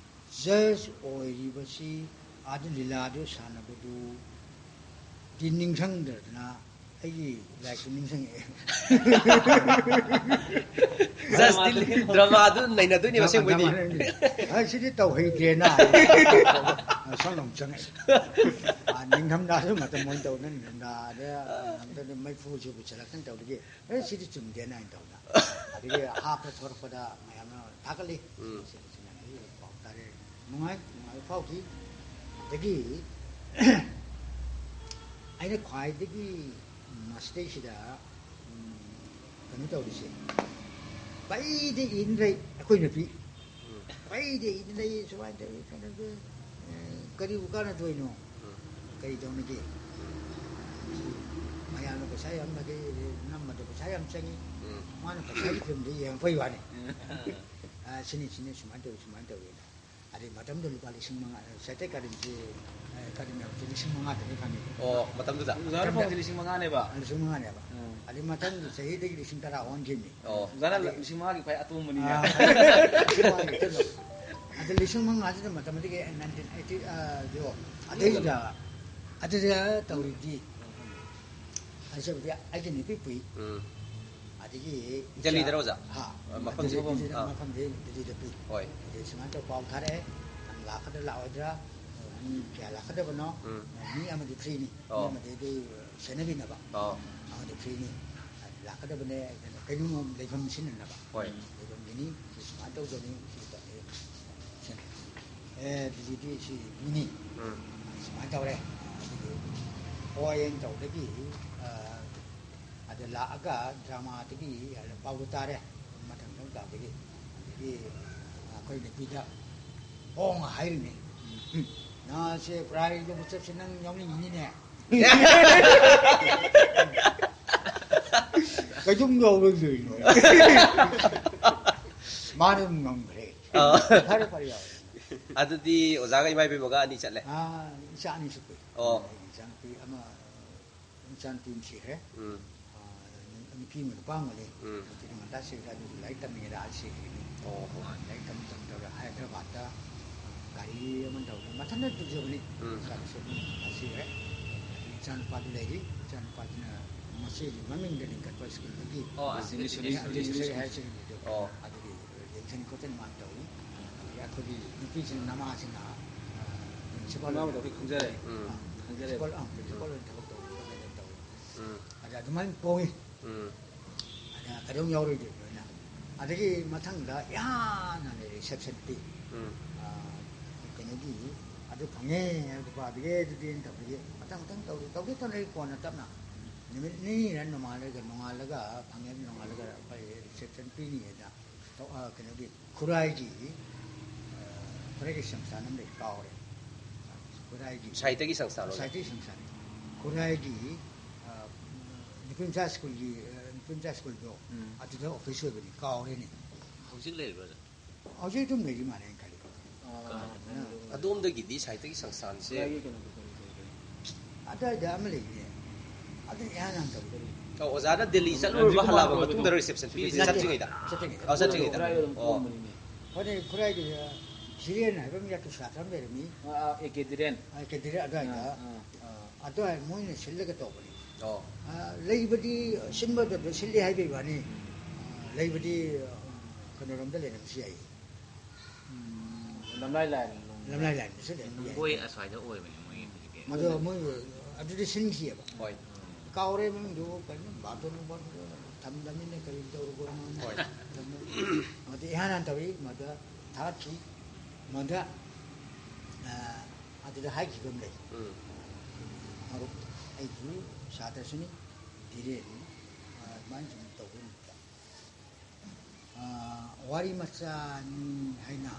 ꯖꯖ ꯑꯣꯏꯔꯤꯕꯁꯤ ꯑꯥꯗ ꯂꯤꯂꯥꯗꯨ ꯁꯥꯟꯅꯕꯗꯨꯗꯤ ꯅꯤꯡꯁꯤꯡꯗ꯭ꯔꯗꯅ ꯑꯩꯒꯤ ꯂꯥꯏꯔꯤꯛꯁꯨ ꯅꯤꯡꯁꯤꯡꯉꯛꯑꯦ꯫ ꯖꯁꯇꯤ ꯗ꯭ꯔꯃꯥꯗꯨ ꯅꯩꯅꯗꯣꯏꯅꯦꯕ ꯑꯁꯦꯡꯕꯩꯗꯤ꯫ ꯗ꯭ꯔꯃꯥ ꯅꯩꯅꯗꯣꯏꯅꯦ꯫ ꯑ, ꯁꯤꯗꯤ ꯇꯧꯍꯩꯗ꯭ꯔꯦꯅ꯫ ꯑ, ꯁꯣꯝꯗ ꯑꯃꯨꯛ ꯆꯪꯉꯛꯑꯦ꯫ ꯑ, ꯅꯤꯡꯊꯝꯊꯥꯁꯨ ꯃꯇꯝ ꯑꯣꯏꯅ ꯇꯧꯗꯅ ꯅꯤꯡꯊꯝꯊꯥꯗ, ꯅꯤꯡꯊꯝꯊꯥꯗ ꯃꯩꯐꯨꯁꯨ ꯄꯨꯁꯜꯂꯛꯇꯅ ꯇꯧꯕꯒꯤ, ꯑꯦ, ꯁꯤꯗꯤ ꯆꯨꯝꯗꯦꯅ ꯍꯥꯏꯅ ꯇꯧꯗꯅ꯫ ꯑꯗꯒꯤ ꯍꯥꯞꯄ ꯊꯣꯔꯛꯄꯗ ꯃꯌꯥꯝꯅ ꯊꯥꯒꯠꯂꯤ꯫ ꯎꯝ꯫ ꯁꯤꯅ, ꯁꯤꯅ ꯑꯩ ꯄꯥꯎ ꯇꯥꯔꯦ꯫ ꯅꯨꯡꯉꯥꯏ, ꯅꯨꯡꯉꯥꯏꯕ ꯐꯥꯎꯈꯤ꯫ ꯑꯗꯒꯤ ꯑꯩꯅ ꯈ꯭ꯋꯥꯏꯗꯒꯤ ꯃꯁꯤꯗꯩꯁꯤꯗ, ꯎꯝ, ꯀꯩꯅꯣ ꯇꯧꯔꯤꯁꯦ, ꯄꯩꯗ ꯏꯟ ꯂꯩ ꯑꯩꯈꯣꯏ ꯅꯨꯄꯤ꯫ ꯎꯝ꯫ ꯄꯩꯗ ꯏꯟ ꯂꯩ, ꯁꯨꯃꯥꯏꯅ ꯇꯧꯋꯤ, ꯀꯩꯅꯣ ꯇꯧꯋꯤ꯫ ꯑꯦ, ꯀꯔꯤꯕꯨ ꯀꯥꯟꯅꯗꯣꯏꯅꯣ? ꯎꯝ꯫ ꯀꯔꯤ ꯇꯧꯅꯒꯦ? ꯃꯌꯥꯝꯅ ꯄꯩꯁꯥ ꯌꯥꯝꯅꯗꯤ ꯅꯝꯕꯗ ꯄꯩꯁꯥ ꯌꯥꯝ ꯆꯪꯉꯤ꯫ ꯎꯝ꯫ ꯃꯥꯅ ꯄꯩꯁꯥꯒꯤ ꯐꯤꯕꯝꯗ ꯌꯦꯡꯉꯛꯄꯩ ꯋꯥꯅꯤ꯫ ꯎꯝ꯫ "ꯑ, ꯁꯤꯅꯤ, ꯁꯤꯅꯤ, ꯁꯨꯃꯥꯏꯅ ꯇꯧꯋꯤ, ꯁꯨꯃꯥꯏꯅ ꯇꯧꯋꯤ"꯫ ꯑꯗꯩ ꯃꯇꯝꯗꯨ ꯂꯨꯄꯥ ꯂꯤꯁꯤꯡ ꯃꯉꯥ, ꯁꯦꯇꯦ ꯀꯔꯤꯟꯁꯤ, ꯑ, ꯀꯔꯤꯟ ꯍꯧꯖꯤꯛ ꯂꯤꯁꯤꯡ ꯃꯉꯥꯗꯅꯤ ꯐꯪꯉꯤꯗꯣ꯫ ꯑꯣ, ꯃꯇꯝꯗꯨꯗ? ꯑꯣꯖꯥꯅ ꯐꯪꯉꯤꯁꯦ ꯂꯤꯁꯤꯡ ꯃꯉꯥꯅꯦꯕ? ꯂꯤꯁꯤꯡ ꯃꯉꯥꯅꯦꯕ꯫ ꯎꯝ꯫ ꯑꯗꯩ ꯃꯊꯪꯒꯤ ꯆꯍꯤꯗꯒꯤ ꯂꯤꯁꯤꯡ ꯇꯔꯥ ꯑꯣꯟꯈꯤꯕꯅꯤ꯫ ꯑꯣ꯫ ꯑꯣꯖꯥꯅ ꯑꯗꯩ ꯂꯤꯁꯤꯡ ꯃꯉꯥꯒꯤ ꯈ꯭ꯋꯥꯏ ꯑꯇꯣꯡꯕꯅꯤꯅꯦ꯫ ꯑꯥ, ꯂꯤꯁꯤꯡ ꯃꯉꯥꯒꯤ ꯀꯩꯅꯣ꯫ ꯑꯗ ꯂꯤꯁꯤꯡ ꯃꯉꯥꯁꯤꯗ ꯃꯇꯝ ꯑꯗꯨꯒꯤ nineteen eighty, ꯑ, ꯗꯣ, ꯑꯗꯩꯗꯨꯗ, ꯑꯗꯨꯗ ꯇꯧꯔꯤꯗꯤ ꯍꯥꯏꯖꯕꯗꯤ ꯑꯩꯒꯤ ꯅꯨꯄꯤ ꯄꯨꯏ꯫ ꯎꯝ꯫ ꯑꯗꯒꯤ ꯏꯆꯥ ꯗꯦꯜꯂꯤꯗꯔꯣ ꯑꯣꯖꯥ? ꯍꯥ꯫ ꯑ, ꯃꯐꯝꯁꯦ? ꯗꯦꯜꯂꯤꯗ, ꯑꯥ꯫ ꯃꯐꯝꯁꯦ ꯗꯦꯜꯂꯤꯗ ꯄꯨꯏ꯫ ꯍꯣꯏ꯫ ꯑꯗꯩ ꯁꯨꯃꯥꯏꯅ ꯇꯧ ꯄꯥꯎ ꯊꯥꯔꯛꯑꯦ, "ꯅꯪ ꯂꯥꯛꯀꯗ꯭ꯔꯥ ꯂꯥꯛꯑꯣꯏꯗ꯭ꯔꯥ? ꯃꯤ ꯀꯌꯥ ꯂꯥꯛꯀꯗꯕꯅꯣ?" ꯎꯝ꯫ ꯃꯤ ꯑꯃꯗꯤ ꯐ꯭ꯔꯤꯅꯤ, ꯃꯤ ꯑꯣ꯫ ꯑꯃꯗꯤ ꯑꯗꯨ ꯁꯦꯟꯅꯕꯤꯅꯕ꯫ ꯑꯣ꯫ ꯑꯃꯗꯤ ꯐ꯭ꯔꯤꯅꯤ꯫ ꯂꯥꯛꯀꯗꯕꯅꯦ, ꯀꯩꯅꯣ ꯀꯩꯅꯣꯝꯃ ꯂꯩꯐꯝ ꯁꯤꯟꯅꯅꯕ꯫ ꯍꯣꯏ꯫ ꯂꯩꯐꯝꯒꯤꯅꯤ, ꯁꯤ ꯁꯨꯃꯥꯏꯅ ꯇꯧꯗꯧꯅꯤ, ꯁꯤ ꯇꯧꯅꯤ꯫ ꯑꯦ, ꯗꯤꯖꯤꯗꯤ ꯁꯤ ꯃꯤꯅꯤ꯫ ꯎꯝ꯫ ꯁꯨꯃꯥꯏꯅ ꯇꯧꯔꯦ꯫ ꯑꯗꯨꯗꯤ ꯍꯣꯏ ꯍꯥꯏꯅ ꯇꯧꯕꯗꯒꯤ, ꯑ, ꯑꯗ ꯂꯥꯛꯑꯒ ꯗ꯭ꯔꯃꯥꯗꯒꯤ ꯄꯥꯎꯗꯨ ꯇꯥꯔꯦ, ꯃꯊꯪ ꯃꯊꯪ ꯇꯥꯕꯗꯒꯤ꯫ ꯑꯗꯒꯤ ꯑꯩꯈꯣꯏ ꯅꯨꯄꯤꯗ ꯍꯣꯡ ꯍꯥꯏꯔꯤꯅꯤ꯫ ꯎꯝ꯫ "ꯅꯪꯁꯦ ꯄ꯭ꯔꯥꯏꯖ ꯂꯧꯕ ꯆꯠꯁꯦ ꯅꯪ ꯌꯥꯎꯅꯤꯡꯉꯤꯅꯤꯅꯦ?" ꯀꯩꯗꯧ ꯌꯥꯎꯔꯣꯏꯗꯣꯏꯅꯣ? ꯃꯥꯅ ꯑꯗꯨꯝ ꯉꯝꯈ꯭ꯔꯦ꯫ ꯑꯥ꯫ ꯐꯔꯦ, ꯐꯔꯦ, ꯌꯥꯎꯔꯦ꯫ ꯑꯗꯨꯗꯤ ꯑꯣꯖꯥꯒ ꯏꯃꯥ ꯏꯕꯦꯝꯃꯒ ꯑꯅꯤ ꯆꯠꯂꯦ? ꯑꯥ, ꯏꯆꯥ ꯑꯅꯤ ꯁꯨ ꯄꯣꯛꯏ꯫ ꯑꯣ꯫ ꯑꯩ ꯏꯆꯥꯅꯨꯄꯤ ꯑꯃ, ꯏꯆꯥꯅꯨꯄꯤ ꯑꯃ ꯁꯤꯈ꯭ꯔꯦ꯫ ꯎꯝ꯫ ꯑꯥ, ꯅꯨꯄꯤ ꯑꯃ ꯅꯨꯄꯥ ꯑꯃ ꯂꯩ꯫ ꯎꯝ꯫ ꯅꯨꯄꯤꯗꯤ ꯉꯟꯇꯥ ꯁꯤꯈ꯭ꯔꯦ, ꯑꯗꯨꯁꯨ ꯂꯥꯏꯔꯤꯛ ꯇꯝꯃꯤꯉꯩꯗ ꯑꯥ ꯁꯤꯈ꯭ꯔꯤꯅꯤ꯫ ꯑꯣ, ꯍꯣ꯫ ꯑꯥ, ꯂꯥꯏꯔꯤꯛ ꯇꯝ ꯇꯝ ꯇꯧꯔꯒ ꯍꯥꯏꯗ꯭ꯔꯕꯥꯗꯇ ꯒꯥꯔꯤ ꯑꯃ ꯇꯧꯔꯒ ꯃꯊꯟꯇ ꯇꯨꯖꯕꯅꯤ꯫ ꯎꯝ꯫ ꯏꯆꯥꯅꯨꯄꯤ ꯑꯃ ꯁꯤꯈ꯭ꯔꯦ꯫ ꯏꯆꯥꯅꯨꯄꯥꯗꯤ ꯂꯩꯔꯤ꯫ ꯏꯆꯥꯅꯨꯄꯥꯗꯨꯅ ꯃꯆꯦꯒꯤ ꯃꯃꯤꯡꯗ ꯂꯤꯡꯈꯠꯄ ꯁ꯭ꯀꯨꯜꯗꯒꯤ ꯑꯣ, ꯑꯁꯤ ꯃꯤꯁꯅꯔꯤ ꯃꯤꯁꯅꯔꯤ ꯁ꯭ꯀꯨꯜ꯫ ꯍꯥꯌꯔ ꯁꯦꯀꯦꯟꯗꯔꯤꯗꯣ꯫ ꯑꯣ꯫ ꯑꯗꯨꯒꯤ ꯌꯦꯡꯁꯤꯟ ꯈꯣꯠꯆꯤꯟ ꯃꯥꯅ ꯇꯧꯏ꯫ ꯑꯗꯒꯤ ꯑꯩꯈꯣꯏꯒꯤ ꯅꯨꯄꯤꯁꯤꯅ, ꯅꯃꯥꯁꯤꯅ, ꯑ, ꯄ꯭ꯔꯤꯟꯁꯤꯄꯥꯜ ꯃꯃꯥꯡꯗ ꯑꯣꯏꯅ ꯑꯩꯈꯣꯏ ꯈꯪꯖꯔꯦ꯫ ꯎꯝ꯫ ꯈꯪꯖꯔꯦ꯫ ꯄ꯭ꯔꯤꯟꯁꯤꯄꯥꯜ, ꯑ, ꯄ꯭ꯔꯤꯟꯁꯤꯄꯥꯜ ꯑꯣꯏꯅ ꯊꯕꯛ ꯇꯧꯕ ꯈꯣꯠꯄ ꯑꯗꯨꯝ ꯇꯧꯏ꯫ ꯎꯝ꯫ ꯑꯗ ꯑꯗꯨꯃꯥꯏꯅ ꯄꯣꯛꯏ꯫ ꯎꯝ꯫ ꯑꯗ ꯀꯩꯗꯧ ꯌꯥꯎꯔꯣꯏꯗꯣꯏꯅꯣ ꯑꯩꯅ? ꯑꯗꯒꯤ ꯃꯊꯪꯗ ꯏꯍꯥꯟ ꯍꯥꯟꯅ ꯔꯤꯁꯦꯞꯁꯟ ꯄꯤ꯫ ꯎꯝ꯫ ꯑ, ꯀꯩꯅꯣꯒꯤ, ꯑꯗꯨ ꯐꯪꯉꯦ, ꯑꯗꯨ ꯄꯥꯕꯤꯔꯦ, ꯑꯗꯨꯗꯤ ꯑꯩꯅ ꯇꯧꯕꯤꯔꯦ꯫ ꯃꯊꯪ ꯃꯊꯪ ꯇꯧꯔꯤ, ꯇꯧꯒꯦ ꯇꯧꯔꯤ ꯀꯣꯟꯅ ꯇꯞꯅ꯫ ꯅꯨꯃꯤꯠ ꯅꯤꯅꯤꯔ ꯅꯣꯡꯉꯥꯜꯂꯒ, ꯅꯣꯡꯉꯥꯜꯂꯒ ꯐꯪꯉꯦ, ꯅꯣꯡꯉꯥꯜꯂꯒ ꯑꯩꯈꯣꯏ ꯔꯤꯁꯦꯞꯁꯟ ꯄꯤꯅꯤꯑꯅ ꯇꯧ-, ꯑ, ꯀꯩꯅꯣꯒꯤ ꯈꯨꯔꯥꯏꯒꯤ, ꯑ, ꯈꯨꯔꯥꯏꯒꯤ ꯁꯪꯁꯊꯥꯟ ꯑꯃ ꯂꯩ, ꯀꯥꯎꯔꯦ꯫ ꯈꯨꯔꯥꯏꯒꯤ ꯁꯥꯍꯤꯇ꯭ꯌꯒꯤ ꯁꯪꯁꯊꯥꯟ ꯑꯣꯏꯕ? ꯁꯥꯍꯤꯇ꯭ꯌꯒꯤ ꯁꯪꯁꯊꯥꯟ꯫ ꯈꯨꯔꯥꯏꯒꯤ, ꯑ, ꯅꯨꯄꯤ ꯃꯆꯥ ꯁ꯭ꯀꯨꯜꯒꯤ, ꯑ, ꯅꯨꯄꯤ ꯃꯆꯥ ꯁ꯭ꯀꯨꯜꯗꯣ, ꯎꯝ꯫ ꯑꯗꯨꯗ ꯑꯣꯐꯤꯁ ꯑꯣꯏꯕꯅꯤ, ꯀꯥꯎꯔꯦꯅꯦ꯫ ꯍꯧꯖꯤꯛ ꯂꯩꯔꯤꯕ꯭ꯔꯥ ꯑꯣꯖꯥ? ꯍꯧꯖꯤꯛ ꯑꯗꯨꯝ ꯂꯩꯔꯤ ꯃꯥꯜꯂꯦ ꯑꯩꯅ ꯈꯜꯂꯤ꯫ ꯑꯗꯣꯝꯗꯒꯤꯗꯤ ꯁꯥꯏꯠꯇꯒꯤ ꯁꯪꯁꯥꯟꯁꯦ ꯑꯗꯨꯋꯥꯏꯗ ꯑꯃ ꯂꯩꯕꯅꯦ, ꯑꯗꯨ ꯏꯍꯥꯟ ꯍꯥꯟ ꯇꯧꯗꯣꯔꯤ꯫ ꯑꯣ, ꯑꯣꯖꯥꯅ ꯗꯦꯜꯂꯤ ꯆꯠꯂꯨꯔꯕ ꯍꯜꯂꯛꯑꯕ ꯃꯇꯨꯡꯗ ꯔꯤꯁꯦꯞꯁꯟ ꯄꯤꯔꯤꯁꯦ ꯆꯠꯇ꯭ꯔꯤꯉꯩꯗ? ꯆꯠꯇ꯭ꯔꯤꯉꯩꯗ꯫ ꯑꯣ, ꯆꯠꯇ꯭ꯔꯤꯉꯩꯗ꯫ ꯆꯠꯇ꯭ꯔꯤꯉꯩꯗ꯫ ꯑꯣ꯫ ꯍꯣꯏꯅꯦ, ꯈꯨꯔꯥꯏꯒꯤ, ꯑ, ꯙꯤꯔꯦꯟ ꯍꯥꯏꯕ ꯑꯃ ꯌꯥꯀꯤ ꯁꯥꯇ꯭ꯔ ꯑꯃ ꯂꯩꯔꯝꯃꯤ꯫ A K ꯙꯤꯔꯦꯟ꯫ ꯑ, ꯀꯦ ꯙꯤꯔꯦꯟ ꯑꯗꯨꯋꯥꯏꯗ꯫ ꯑꯥ, ꯑꯥ꯫ ꯑ, ꯑꯗꯨꯋꯥꯏ ꯃꯣꯏꯅ ꯁꯤꯜꯂꯒ ꯇꯧꯕꯅꯤ꯫ ꯑꯣ꯫ ꯑ, ꯂꯩꯕꯗꯤ ꯁꯤꯟꯕꯗ ꯁꯤꯜꯂꯤ ꯍꯥꯏꯕꯒꯤ ꯋꯥꯅꯤ꯫ ꯑ, ꯂꯩꯕꯗꯤ, ꯑ, ꯀꯩꯅꯣꯔꯣꯝꯗ ꯂꯩꯔꯝꯕꯁꯨ ꯌꯥꯏ꯫ ꯎꯝ, ꯂꯝꯂꯥꯏ ꯂꯥꯏꯟ꯫ ꯂꯝꯂꯥꯏ ꯂꯥꯏꯟꯗꯁꯨ ꯂꯩꯔꯝꯕ ꯌꯥꯏ꯫ ꯃꯣꯏ ꯑꯁ꯭ꯋꯥꯏꯗ ꯑꯣꯏꯕꯅꯦ ꯃꯣꯏ ꯍꯧꯖꯤꯛꯀꯤ꯫ ꯃꯗꯨ ꯃꯣꯏ ꯑꯗꯨꯗꯤ ꯁꯤꯟꯈꯤꯑꯕ꯫ ꯍꯣꯏ꯫ ꯀꯥꯎꯔꯦ ꯃꯃꯤꯡꯗꯨ, ꯀꯩꯅꯣ, ꯕꯥꯇꯣꯟ ꯅꯨꯡꯕꯥꯇꯣꯟ ꯊꯝꯗꯕꯅꯤꯅ ꯀꯔꯤ ꯇꯧꯔꯨꯕꯅꯣ꯫ ꯍꯣꯏ꯫ ꯃꯗꯨ ꯏꯍꯥꯟ ꯍꯥꯟ ꯇꯧꯏ, ꯃꯗ ꯊꯥꯒꯠꯈꯤ, ꯃꯗ, ꯑ, ꯑꯗꯨꯗ ꯍꯥꯏꯈꯤꯕ ꯑꯃ ꯂꯩ꯫ ꯎꯝ꯫ ꯃꯔꯨꯞ, ꯑꯩꯒꯤ ꯁꯥꯇ꯭ꯔꯁꯨꯅꯤ, ꯙꯤꯔꯦꯟ, ꯑ, ꯑꯗꯨꯃꯥꯏꯅ ꯁꯨꯝ ꯇꯧꯕ ꯅꯨꯃꯤꯠꯇ, ꯑ, ꯋꯥꯔꯤ ꯃꯆꯥꯅꯤ ꯍꯥꯏꯅ,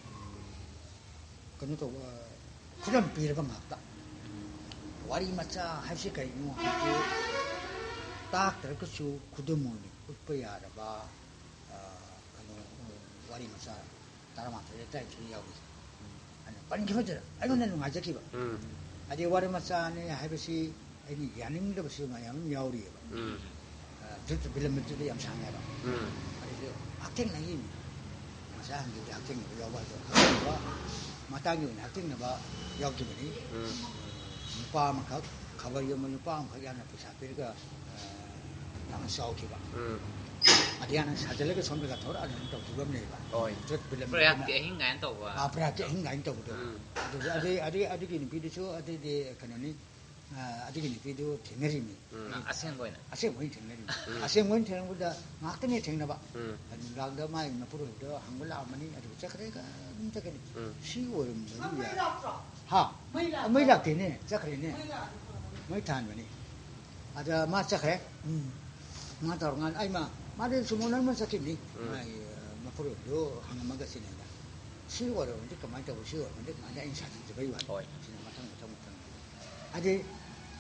ꯎꯝ, ꯀꯩꯅꯣ ꯇꯧꯕ, ꯈꯨꯗꯝ ꯄꯤꯔꯕ ꯉꯥꯛꯇ꯫ ꯋꯥꯔꯤ ꯃꯆꯥ ꯍꯥꯏꯕꯁꯤ ꯀꯔꯤꯅꯣ ꯍꯥꯏꯕꯗꯤ, ꯇꯥꯛꯇ꯭ꯔꯒꯁꯨ ꯈꯨꯗꯝ ꯑꯣꯏꯅ ꯎꯠꯄ ꯌꯥꯔꯕ, ꯑ, ꯀꯩꯅꯣ, ꯋꯥꯔꯤ ꯃꯆꯥ ꯇꯔꯥꯃꯥꯊꯣꯏ ꯇꯔꯥꯅꯤꯊꯣꯏ ꯌꯥꯎꯔꯤ꯫ ꯑꯗꯨꯅ ꯄꯟꯈꯤꯕꯗꯨꯗ ꯑꯩꯉꯣꯟꯗ ꯅꯨꯡꯉꯥꯏꯖꯈꯤꯕ꯫ ꯎꯝ꯫ ꯍꯥꯏꯗꯤ ꯋꯥꯔꯤ ꯃꯆꯥꯅꯤ ꯍꯥꯏꯕꯁꯤ ꯑꯩꯅ ꯌꯥꯅꯤꯡꯗꯕꯁꯨ ꯃꯌꯥꯝ ꯑꯃ ꯌꯥꯎꯔꯤꯑꯕ꯫ ꯎꯝ꯫ ꯑ, ꯗꯨꯠꯇ ꯐꯤꯂꯝꯗꯨꯗꯤ ꯌꯥꯝ ꯁꯥꯡꯉꯦꯕ꯫ ꯎꯝ꯫ ꯑꯗꯨꯁꯨ ꯍꯛꯊꯦꯡꯅꯈꯤꯕꯅꯤ꯫ ꯉꯁꯥꯏ ꯍꯪꯈꯤꯕꯗ ꯍꯛꯊꯦꯡꯅꯕ ꯌꯥꯎꯕ ꯍꯥꯏꯗꯣ ꯍꯛꯊꯦꯡꯅꯕ ꯃꯇꯥꯡꯒꯤ ꯑꯣꯏꯅ ꯍꯛꯊꯦꯡꯅꯕ ꯌꯥꯎꯈꯤꯕꯅꯤ꯫ ꯎꯝ꯫ ꯅꯨꯄꯥ ꯑꯃꯈꯛ ꯈꯕꯔ ꯌꯣꯟꯕ ꯅꯨꯄꯥ ꯑꯃꯈꯛ ꯌꯥꯝꯅ ꯄꯩꯁꯥ ꯄꯤꯔꯒ, ꯑ, ꯌꯥꯝꯅ ꯆꯥꯎꯈꯤꯕ꯫ ꯎꯝ꯫ ꯑꯗꯨ ꯌꯥꯝꯅ ꯁꯥꯖꯤꯜꯂꯒ ꯁꯣꯝꯗꯒ ꯊꯧꯔꯛꯑꯒ ꯑꯗꯨꯝ ꯇꯧꯈꯤꯕ ꯑꯃ ꯂꯩꯕ꯫ ꯍꯣꯏ꯫ ꯗꯨꯠ ꯐꯤꯂꯝ ꯄ꯭ꯔꯌꯥꯒꯀꯤ ꯑꯃ꯫ ꯑꯍꯤꯡ ꯀꯥꯏꯅ ꯇꯧꯕ꯫ ꯑꯥ, ꯄ꯭ꯔꯌꯥꯒꯀꯤ ꯑꯍꯤꯡ ꯀꯥꯏꯅ ꯇꯧꯕꯗꯣ꯫ ꯎꯝ꯫ ꯑꯗꯨꯗ ꯑꯗꯨ, ꯑꯗꯨ, ꯑꯗꯨꯒꯤ ꯅꯨꯄꯤꯗꯨꯁꯨ ꯑꯗꯨꯗꯤ ꯀꯩꯅꯣꯅꯤ, ꯑ, ꯑꯗꯨꯒꯤ ꯅꯨꯄꯤꯗꯨ ꯊꯦꯡꯅꯔꯤꯅꯤ꯫ ꯎꯝ꯫ ꯑ, ꯑꯁꯦꯡꯕ ꯑꯣꯏꯅ꯫ ꯑꯁꯦꯡꯕ ꯑꯣꯏꯅ ꯊꯦꯡꯅꯔꯤꯅꯤ꯫ ꯎꯝ꯫ ꯑꯁꯦꯡꯕ ꯑꯣꯏꯅ ꯊꯦꯡꯅꯕꯗ ꯉꯥꯛꯇꯅꯦ ꯊꯦꯡꯅꯕ꯫ ꯎꯝ꯫ ꯑꯗꯨ ꯅꯨꯡꯗꯥꯡꯗ ꯃꯥꯒꯤ ꯃꯄꯨꯔꯣꯏꯕꯗꯣ ꯍꯪꯕ ꯂꯥꯛꯑꯝꯃꯅꯤ, ꯑꯗꯨꯒ ꯆꯠꯈ꯭ꯔꯦꯒ ꯑꯗꯨꯝ ꯆꯠꯈ꯭ꯔꯦ꯫ ꯎꯝ꯫ ꯁꯤ ꯑꯣꯏꯔꯝꯕꯅꯤ ꯌꯥꯏ꯫ ꯍꯥ? ꯃꯩ ꯂꯥꯛꯇꯦꯅꯦ, ꯆꯠꯈ꯭ꯔꯦꯅꯦ꯫ ꯃꯩ ꯊꯥꯟꯕꯅꯤ꯫ ꯑꯗ ꯃꯥ ꯆꯠꯈ꯭ꯔꯦ꯫ ꯎꯝ꯫ ꯃꯥ ꯇꯧꯔꯀꯥꯟꯗ ꯑꯩ ꯃꯥ, ꯃꯥꯗꯤ ꯁꯨꯃꯣꯟ ꯑꯃ ꯆꯠꯈꯤꯕꯅꯤ꯫ ꯎꯝ꯫ ꯃꯥꯒꯤ, ꯑ, ꯃꯄꯨꯔꯣꯏꯕꯗꯣ ꯍꯪꯉꯝꯃꯒ ꯁꯤꯅꯦꯗ꯫ ꯁꯤ ꯑꯣꯏꯔꯕꯗꯤ ꯀꯃꯥꯏꯅ ꯇꯧꯕ? ꯁꯤ ꯑꯣꯏꯔꯕꯗꯤ ꯀꯃꯥꯏꯅ? ꯑꯩꯅ ꯁꯥꯖꯤꯟꯖꯕꯩ ꯋꯥꯅꯤ꯫ ꯍꯣꯏ꯫ ꯁꯤꯅ ꯃꯊꯪ, ꯃꯊꯪ, ꯃꯊꯪ꯫ ꯍꯥꯏꯗꯤ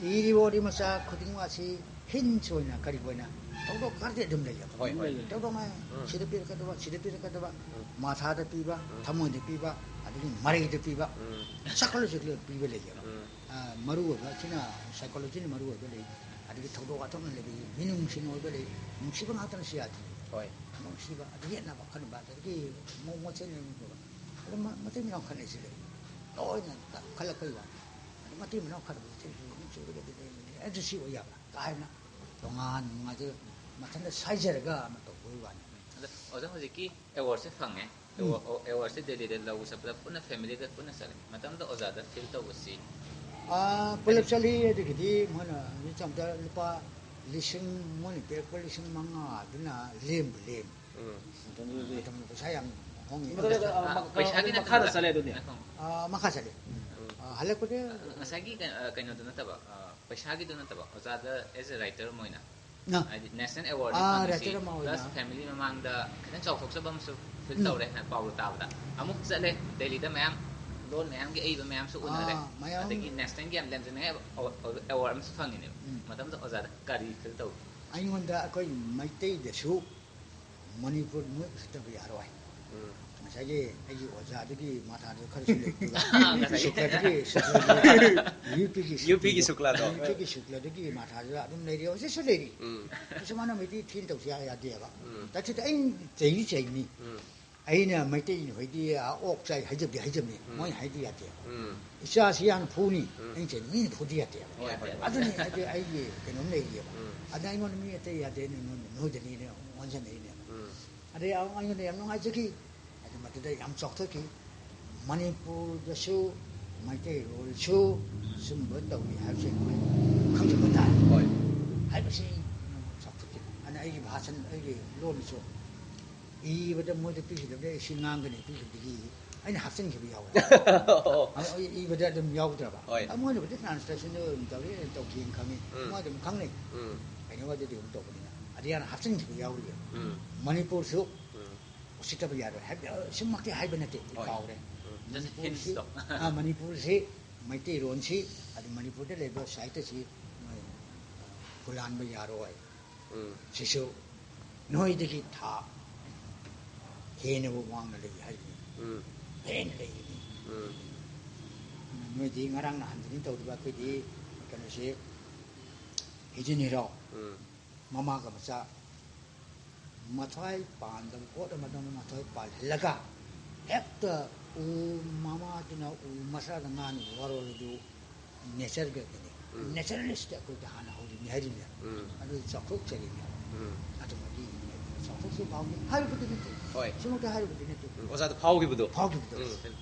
ꯏꯔꯤꯕ ꯋꯥꯔꯤ ꯃꯆꯥ ꯈꯨꯗꯤꯡꯃꯛ ꯑꯁꯤ ꯍꯤꯟꯁ ꯑꯣꯏꯅ ꯀꯔꯤ ꯑꯣꯏꯅ ꯊꯧꯗꯣꯛ ꯈꯔꯗꯤ ꯑꯗꯨꯝ ꯂꯩꯌꯦꯕ꯫ ꯍꯣꯏ, ꯍꯣꯏ꯫ ꯊꯧꯗꯣꯛ ꯃꯌꯥꯝ ꯎꯝ꯫ ꯁꯤꯗ ꯄꯤꯔꯛꯀꯗꯕ, ꯁꯤꯗ ꯄꯤꯔꯛꯀꯗꯕ, ꯎꯝ꯫ ꯃꯊꯥꯗ ꯄꯤꯕ, ꯎꯝ꯫ ꯊꯃꯣꯏꯗ ꯄꯤꯕ, ꯑꯗꯒꯤ ꯃꯔꯩꯗ ꯄꯤꯕ, ꯎꯝ꯫ ꯁꯥꯏꯀꯣꯂꯣꯖꯤꯀꯦꯜ ꯄꯤꯕ ꯂꯩꯌꯦꯕ꯫ ꯎꯝ꯫ ꯑ, ꯃꯔꯨ ꯑꯣꯏꯕ ꯁꯤꯅ ꯁꯥꯏꯀꯣꯂꯣꯖꯤꯅ ꯃꯔꯨ ꯑꯣꯏꯕ ꯂꯩ, ꯑꯗꯒꯤ ꯊꯧꯗꯣꯛ ꯋꯥꯊꯣꯛꯅ ꯂꯩꯕ, ꯃꯤꯅꯨꯡꯁꯤꯅ ꯑꯣꯏꯕ ꯂꯩ, ꯅꯨꯡꯁꯤꯕ ꯉꯥꯛꯇꯅ ꯁꯤ ꯌꯥꯗꯦ꯫ ꯍꯣꯏ꯫ ꯅꯨꯡꯁꯤꯕ, ꯑꯗꯒꯤ ꯌꯦꯠꯅꯕ ꯈꯟꯕ, ꯑꯗꯒꯤ ꯃꯣ-, ꯃꯣꯠꯁꯦꯟ ꯂꯩꯕ, ꯑꯗꯨ ꯃ-, ꯃꯇꯩ ꯃꯅꯥꯎ ꯈꯠꯅꯩꯁꯤ ꯂꯩ꯫ ꯂꯣꯏꯅ ꯈ-, ꯈꯜꯂꯛꯄꯩ ꯋꯥꯅꯤ꯫ ꯑꯗꯨ ꯃꯇꯩ ꯃꯅꯥꯎ ꯈꯠꯅꯕꯁꯤ ꯅꯨꯡꯁꯤꯕꯒꯤ ꯑꯗꯨ ꯂꯩꯕꯅꯤ, ꯑꯗꯨ ꯁꯤ ꯑꯣꯏ ꯌꯥꯕ꯭ꯔꯥ? ꯀꯥ ꯍꯦꯟꯅ ꯇꯣꯉꯥꯟ ꯅꯨꯡꯉꯥꯏꯖ-, ꯃꯊꯟꯇ ꯁꯥꯏꯖꯔꯒ ꯑꯃ ꯇꯧꯕꯒꯤ ꯋꯥꯅꯤ꯫ ꯑꯗꯣ ꯑꯣꯖꯥ ꯍꯧꯖꯤꯛꯀꯤ ꯑꯦꯋꯥꯔꯗꯁꯦ ꯐꯪꯉꯦ꯫ ꯎꯝ꯫ ꯑꯦꯋꯥꯔꯗꯁꯦ ꯗꯦꯜꯂꯤꯗ ꯂꯧꯕ ꯆꯠꯄꯗ ꯄꯨꯟꯅ ꯐꯦꯃꯤꯂꯤꯒ ꯄꯨꯟꯅ ꯆꯠꯂꯦ꯫ ꯃꯇꯝꯗꯨꯗ ꯑꯣꯖꯥꯗ ꯐꯤꯜ ꯇꯧꯕꯁꯤ? ꯑꯥ, ꯄꯨꯂꯞ ꯆꯠꯂꯤ꯫ ꯑꯗꯒꯤꯗꯤ ꯃꯣꯏꯅ ꯍꯧꯖꯤꯛ ꯆꯠꯄꯗ ꯂꯨꯄꯥ ꯂꯤꯁꯤꯡ, ꯃꯣꯏꯅ ꯄꯤꯔꯛꯄ ꯂꯤꯁꯤꯡ ꯃꯉꯥꯗꯨꯅ ꯂꯦꯝꯕꯨ ꯂꯦꯝꯃꯤ꯫ ꯎꯝ꯫ ꯃꯇꯝꯗꯨꯗꯗꯤ ꯃꯇꯝꯗ ꯄꯩꯁꯥ ꯌꯥꯝ ꯍꯣꯡꯉꯤ꯫ ꯃꯇꯝꯗꯨꯗ, ꯑ, ꯑ, ꯃꯈ-, ꯄꯩꯁꯥꯒꯤ ꯑꯗꯨꯝ ꯅꯠꯇꯕ ꯃꯈꯥꯗ ꯑꯣꯖꯥ꯫ ꯆꯠꯂꯦ ꯑꯗꯨꯗꯤ꯫ ꯉꯥꯏꯈꯣ꯫ ꯑꯥ, ꯃꯈꯥ ꯆꯠꯂꯤ꯫ ꯎꯝ꯫ ꯑꯥ, ꯍꯜꯂꯛꯄꯗ ꯑ, ꯉꯁꯥꯏꯒꯤ ꯀꯩ-, ꯑ, ꯀꯩꯅꯣꯗꯨ ꯅꯠꯇꯕ, ꯑ, ꯄꯩꯁꯥꯒꯤꯗꯨ ꯅꯠꯇꯕ, ꯑꯣꯖꯥꯗ as a writer ꯑꯃ ꯑꯣꯏꯅ, ꯑꯥ꯫ ꯍꯥꯏꯗꯤ ꯅꯦꯁꯅꯦꯜ ꯑꯦꯋꯥꯔꯗ ꯑꯥ, ꯐꯪꯉꯤꯁꯤ, writer ꯑꯃ ꯑꯣꯏꯅ꯫ ꯄ꯭ꯂꯁ ꯐꯦꯃꯤꯂꯤ ꯃꯃꯥꯡꯗ ꯈꯤꯇꯪ ꯆꯥꯎꯊꯣꯛꯆꯕ ꯑꯃꯁꯨ ꯐꯤꯜ ꯎꯝ꯫ ꯇꯧꯔꯦ ꯍꯥꯏꯅ ꯄꯥꯎꯗꯣ ꯇꯥꯕꯗ, ꯑꯃꯨꯛ ꯆꯠꯂꯦ ꯗꯦꯜꯂꯤꯗ, ꯃꯌꯥꯝ ꯂꯣꯟ ꯃꯌꯥꯝꯒꯤ ꯑꯏꯕ ꯃꯌꯥꯝꯁꯨ ꯎꯅꯔꯦ, ꯑꯥ, ꯃꯌꯥꯝ꯫ ꯑꯗꯒꯤ ꯅꯦꯁꯅꯦꯜꯒꯤ ꯌꯥꯝ ꯂꯦꯝꯖꯅꯤꯡꯉꯥꯏ ꯑꯦꯋꯥꯔꯗ ꯑꯃꯁꯨ ꯐꯪꯉꯤꯅꯦꯕ꯫ ꯎꯝ꯫ ꯃꯇꯝꯗꯨꯗ ꯑꯣꯖꯥꯗ ꯀꯔꯤ ꯐꯤꯜ ꯇꯧꯏ? ꯑꯩꯉꯣꯟꯗ ꯑꯩꯈꯣꯏ ꯃꯩꯇꯩꯗꯁꯨ ꯃꯅꯤꯄꯨꯔ ꯃꯣꯏ ꯎꯁꯤꯠꯇꯕ ꯌꯥꯔꯣꯏ꯫ ꯎꯝ꯫ ꯉꯁꯥꯏꯒꯤ ꯑꯩꯒꯤ ꯑꯣꯖꯥꯗꯨꯒꯤ ꯃꯊꯥꯗꯨ ꯈꯔꯁꯨ ꯂꯩꯕ꯫ ꯉꯁꯥꯏꯒꯤ꯫ ꯁꯨꯛꯂꯥꯗꯨꯒꯤ, ꯁꯨꯛꯂꯥꯗꯨꯒꯤ, ꯌꯨ ꯄꯤꯒꯤ ꯌꯨ ꯄꯤꯒꯤ ꯁꯨꯛꯂꯥꯗꯣ꯫ ꯁꯨꯛꯂꯥꯗꯣ꯫ ꯌꯨ ꯄꯤꯒꯤ ꯁꯨꯛꯂꯥꯗꯨꯒꯤ ꯃꯊꯥꯗꯨꯗ ꯑꯗꯨꯝ ꯂꯩꯔꯤ, ꯍꯧꯖꯤꯛꯁꯨ ꯂꯩꯔꯤ꯫ ꯎꯝ꯫ ꯀꯩꯁꯨ ꯃꯥꯅ ꯃꯩꯇꯩ ꯊꯤꯅ ꯇꯧꯁꯤ ꯌꯥ-, ꯌꯥꯗꯦꯕ꯫ ꯎꯝ꯫ ꯇꯥꯊꯤꯗ ꯑꯩꯅ ꯆꯩꯗꯤ ꯆꯩꯅꯤ꯫ ꯎꯝ꯫ ꯑꯩꯅ ꯃꯩꯇꯩ ꯍꯣꯏꯗꯤ ꯑꯣꯛ ꯆꯥꯏ ꯍꯥꯏꯖꯕꯗꯤ ꯍꯥꯏꯖꯕꯅꯤ, ꯎꯝ꯫ ꯃꯣꯏ ꯍꯥꯏꯗꯤ ꯌꯥꯗꯦꯕ꯫ ꯎꯝ꯫ ꯏꯆꯥꯁꯤ ꯌꯥꯝ ꯐꯨꯅꯤ, ꯎꯝ꯫ ꯑꯩꯅ ꯆꯩꯅꯤ, ꯃꯤꯅ ꯐꯨꯗꯤ ꯌꯥꯗꯦꯕ꯫ ꯍꯣꯏ, ꯍꯣꯏ꯫ ꯑꯗꯨꯅꯤ ꯑꯩꯗꯤ ꯑꯩꯒꯤ ꯀꯩꯅꯣꯝ ꯂꯩꯔꯤꯑꯕ꯫ ꯎꯝ꯫ ꯑꯗ ꯑꯩꯉꯣꯟꯗ ꯃꯤ ꯑꯇꯩ ꯌꯥꯗꯦ, ꯅꯣꯏ-, ꯅꯣꯏꯗꯅꯤꯅ ꯑꯣꯟꯁꯤꯟꯅꯩꯅꯦꯕ꯫ ꯎꯝ꯫ ꯑꯗꯩ ꯑꯩꯉꯣꯟꯗ ꯌꯥꯝ ꯅꯨꯡꯉꯥꯏꯖꯈꯤ꯫ ꯑꯗꯨ ꯃꯗꯨꯗ ꯌꯥꯝ ꯆꯥꯎꯊꯣꯛꯈꯤ꯫ ꯃꯅꯤꯄꯨꯔꯗꯁꯨ ꯃꯩꯇꯩꯔꯣꯜꯁꯨ ꯁꯨꯝꯕ ꯇꯧꯏ ꯍꯥꯏꯕꯁꯦ ꯑꯩꯈꯣꯏ ꯈꯪꯖꯕ ꯇꯥꯏ꯫ ꯍꯣꯏ꯫ ꯍꯥꯏꯕꯁꯤ ꯌꯥꯝ ꯆꯥꯎꯊꯣꯛꯈꯤ꯫ ꯑꯗꯨꯅ ꯑꯩꯒꯤ ꯚꯥꯁꯟ, ꯑꯩꯒꯤ ꯂꯣꯟꯁꯨ ꯏꯕꯗ ꯃꯣꯏꯗ ꯄꯤꯈꯤꯗꯕꯗ ꯑꯩ ꯁꯤ ꯉꯥꯡꯒꯅꯤ ꯄꯤꯈꯤꯕꯗꯒꯤ ꯑꯩꯅ ꯍꯥꯞꯆꯤꯟꯈꯤꯕ ꯌꯥꯎꯋꯦ꯫ ꯑꯗꯣ ꯑꯩ ꯏꯕꯗ ꯑꯗꯨꯝ ꯌꯥꯎꯗ꯭ꯔꯕ꯫ ꯍꯣꯏ꯫ ꯑꯗꯣ ꯃꯣꯏꯅꯕꯨꯗꯤ ꯇ꯭ꯔꯥꯟꯁꯂꯦꯁꯟꯗꯣ ꯑꯗꯨꯝ ꯇꯧꯔꯤ, ꯇꯧꯈꯤꯅ ꯈꯪꯉꯤ꯫ ꯎꯝ꯫ ꯃꯣꯏ ꯑꯗꯨꯝ ꯈꯪꯅꯩ꯫ ꯎꯝ꯫ ꯀꯩꯅꯣ ꯑꯗꯨꯗꯤ ꯑꯗꯨꯝ ꯇꯧꯕꯅꯤꯅ꯫ ꯑꯗꯨ ꯌꯥꯝꯅ ꯍꯥꯞꯆꯤꯟꯈꯤꯕ ꯌꯥꯎꯔꯤꯑꯕ꯫ ꯎꯝ꯫ ꯃꯅꯤꯄꯨꯔꯁꯨ ꯎꯝ꯫ ꯎꯁꯤꯠꯇꯕ ꯌꯥꯔꯣꯏ ꯍꯥꯏꯕ, ꯁꯤꯃꯛꯇꯤ ꯍꯥꯏꯕ ꯅꯠꯇꯦ, ꯑꯩ ꯍꯣꯏ꯫ ꯀꯥꯎꯔꯦ꯫ ꯎꯝ꯫ Just ꯃꯅꯤꯄꯨꯔꯁꯤ, hints ꯇꯣ꯫ ꯑꯥ, ꯃꯅꯤꯄꯨꯔꯁꯤ ꯃꯩꯇꯩꯔꯣꯟꯁꯤ, ꯑꯗꯨ ꯃꯅꯤꯄꯨꯔꯗ ꯂꯩꯕ ꯁꯥꯍꯤꯇ꯭ꯌꯁꯤ ꯅꯣꯏ ꯍꯨꯔꯥꯟꯕ ꯌꯥꯔꯣꯏ꯫ ꯎꯝ ꯁꯤꯁꯨ ꯅꯣꯏꯗꯒꯤ ꯊꯥꯛ ꯍꯦꯟꯅꯕꯨ ꯋꯥꯡꯅ ꯂꯩ ꯍꯥꯏꯔꯤꯕꯅꯤ꯫ ꯎꯝ ꯍꯦꯟꯅ ꯂꯩꯔꯤꯕꯅꯤ꯫ ꯎꯝ ꯅꯣꯏꯗꯤ ꯉꯔꯥꯡ ꯅꯍꯥꯟꯗꯅꯤ ꯇꯧꯔꯤꯕ, ꯑꯩꯈꯣꯏꯗꯤ ꯀꯩꯅꯣꯁꯤ ꯍꯤꯖꯤꯟ ꯍꯤꯔꯥꯎ ꯎꯝ ꯃꯃꯥꯒ ꯃꯆꯥ ꯃꯊ꯭ꯋꯥꯏ ꯄꯥꯟꯗꯕ ꯄꯣꯠ ꯑꯃꯗ ꯃꯊ꯭ꯋꯥꯏ ꯄꯥꯜꯍꯜꯂꯒ ꯍꯦꯛꯇ ꯎ ꯃꯃꯥꯗꯨꯅ ꯎ ꯃꯁꯥꯗ ꯉꯥꯅ ꯋꯥꯔꯣꯜ ꯑꯗꯨ ꯅꯦꯆꯔꯒꯤ ꯀꯩꯅꯣ ꯎꯝ꯫ ꯅꯦꯆꯔꯦꯂꯤꯁꯇ ꯑꯩꯈꯣꯏꯗ ꯍꯥꯟꯅ ꯍꯧꯔꯤꯅꯤ ꯍꯥꯏꯔꯤꯅꯦ꯫ ꯎꯝ꯫ ꯑꯗꯨ ꯆꯥꯎꯊꯣꯛꯆꯔꯤꯅꯦ꯫ ꯎꯝ꯫ ꯑꯗꯨꯃꯗꯤ ꯆꯥꯎꯊꯣꯛꯁꯨ ꯐꯥꯎꯅꯤ ꯍꯥꯏꯔꯨꯕꯗꯤ ꯅꯠꯇꯦ꯫ ꯍꯣꯏ꯫ ꯁꯤꯃꯛꯇ ꯍꯥꯏꯔꯨꯕꯗꯤ ꯅꯠꯇꯦ꯫ ꯎꯝ, ꯑꯣꯖꯥꯗ ꯐꯥꯎꯈꯤꯕꯗꯣ꯫ ꯐꯥꯎꯈꯤꯕꯗꯣ꯫ ꯎꯝ꯫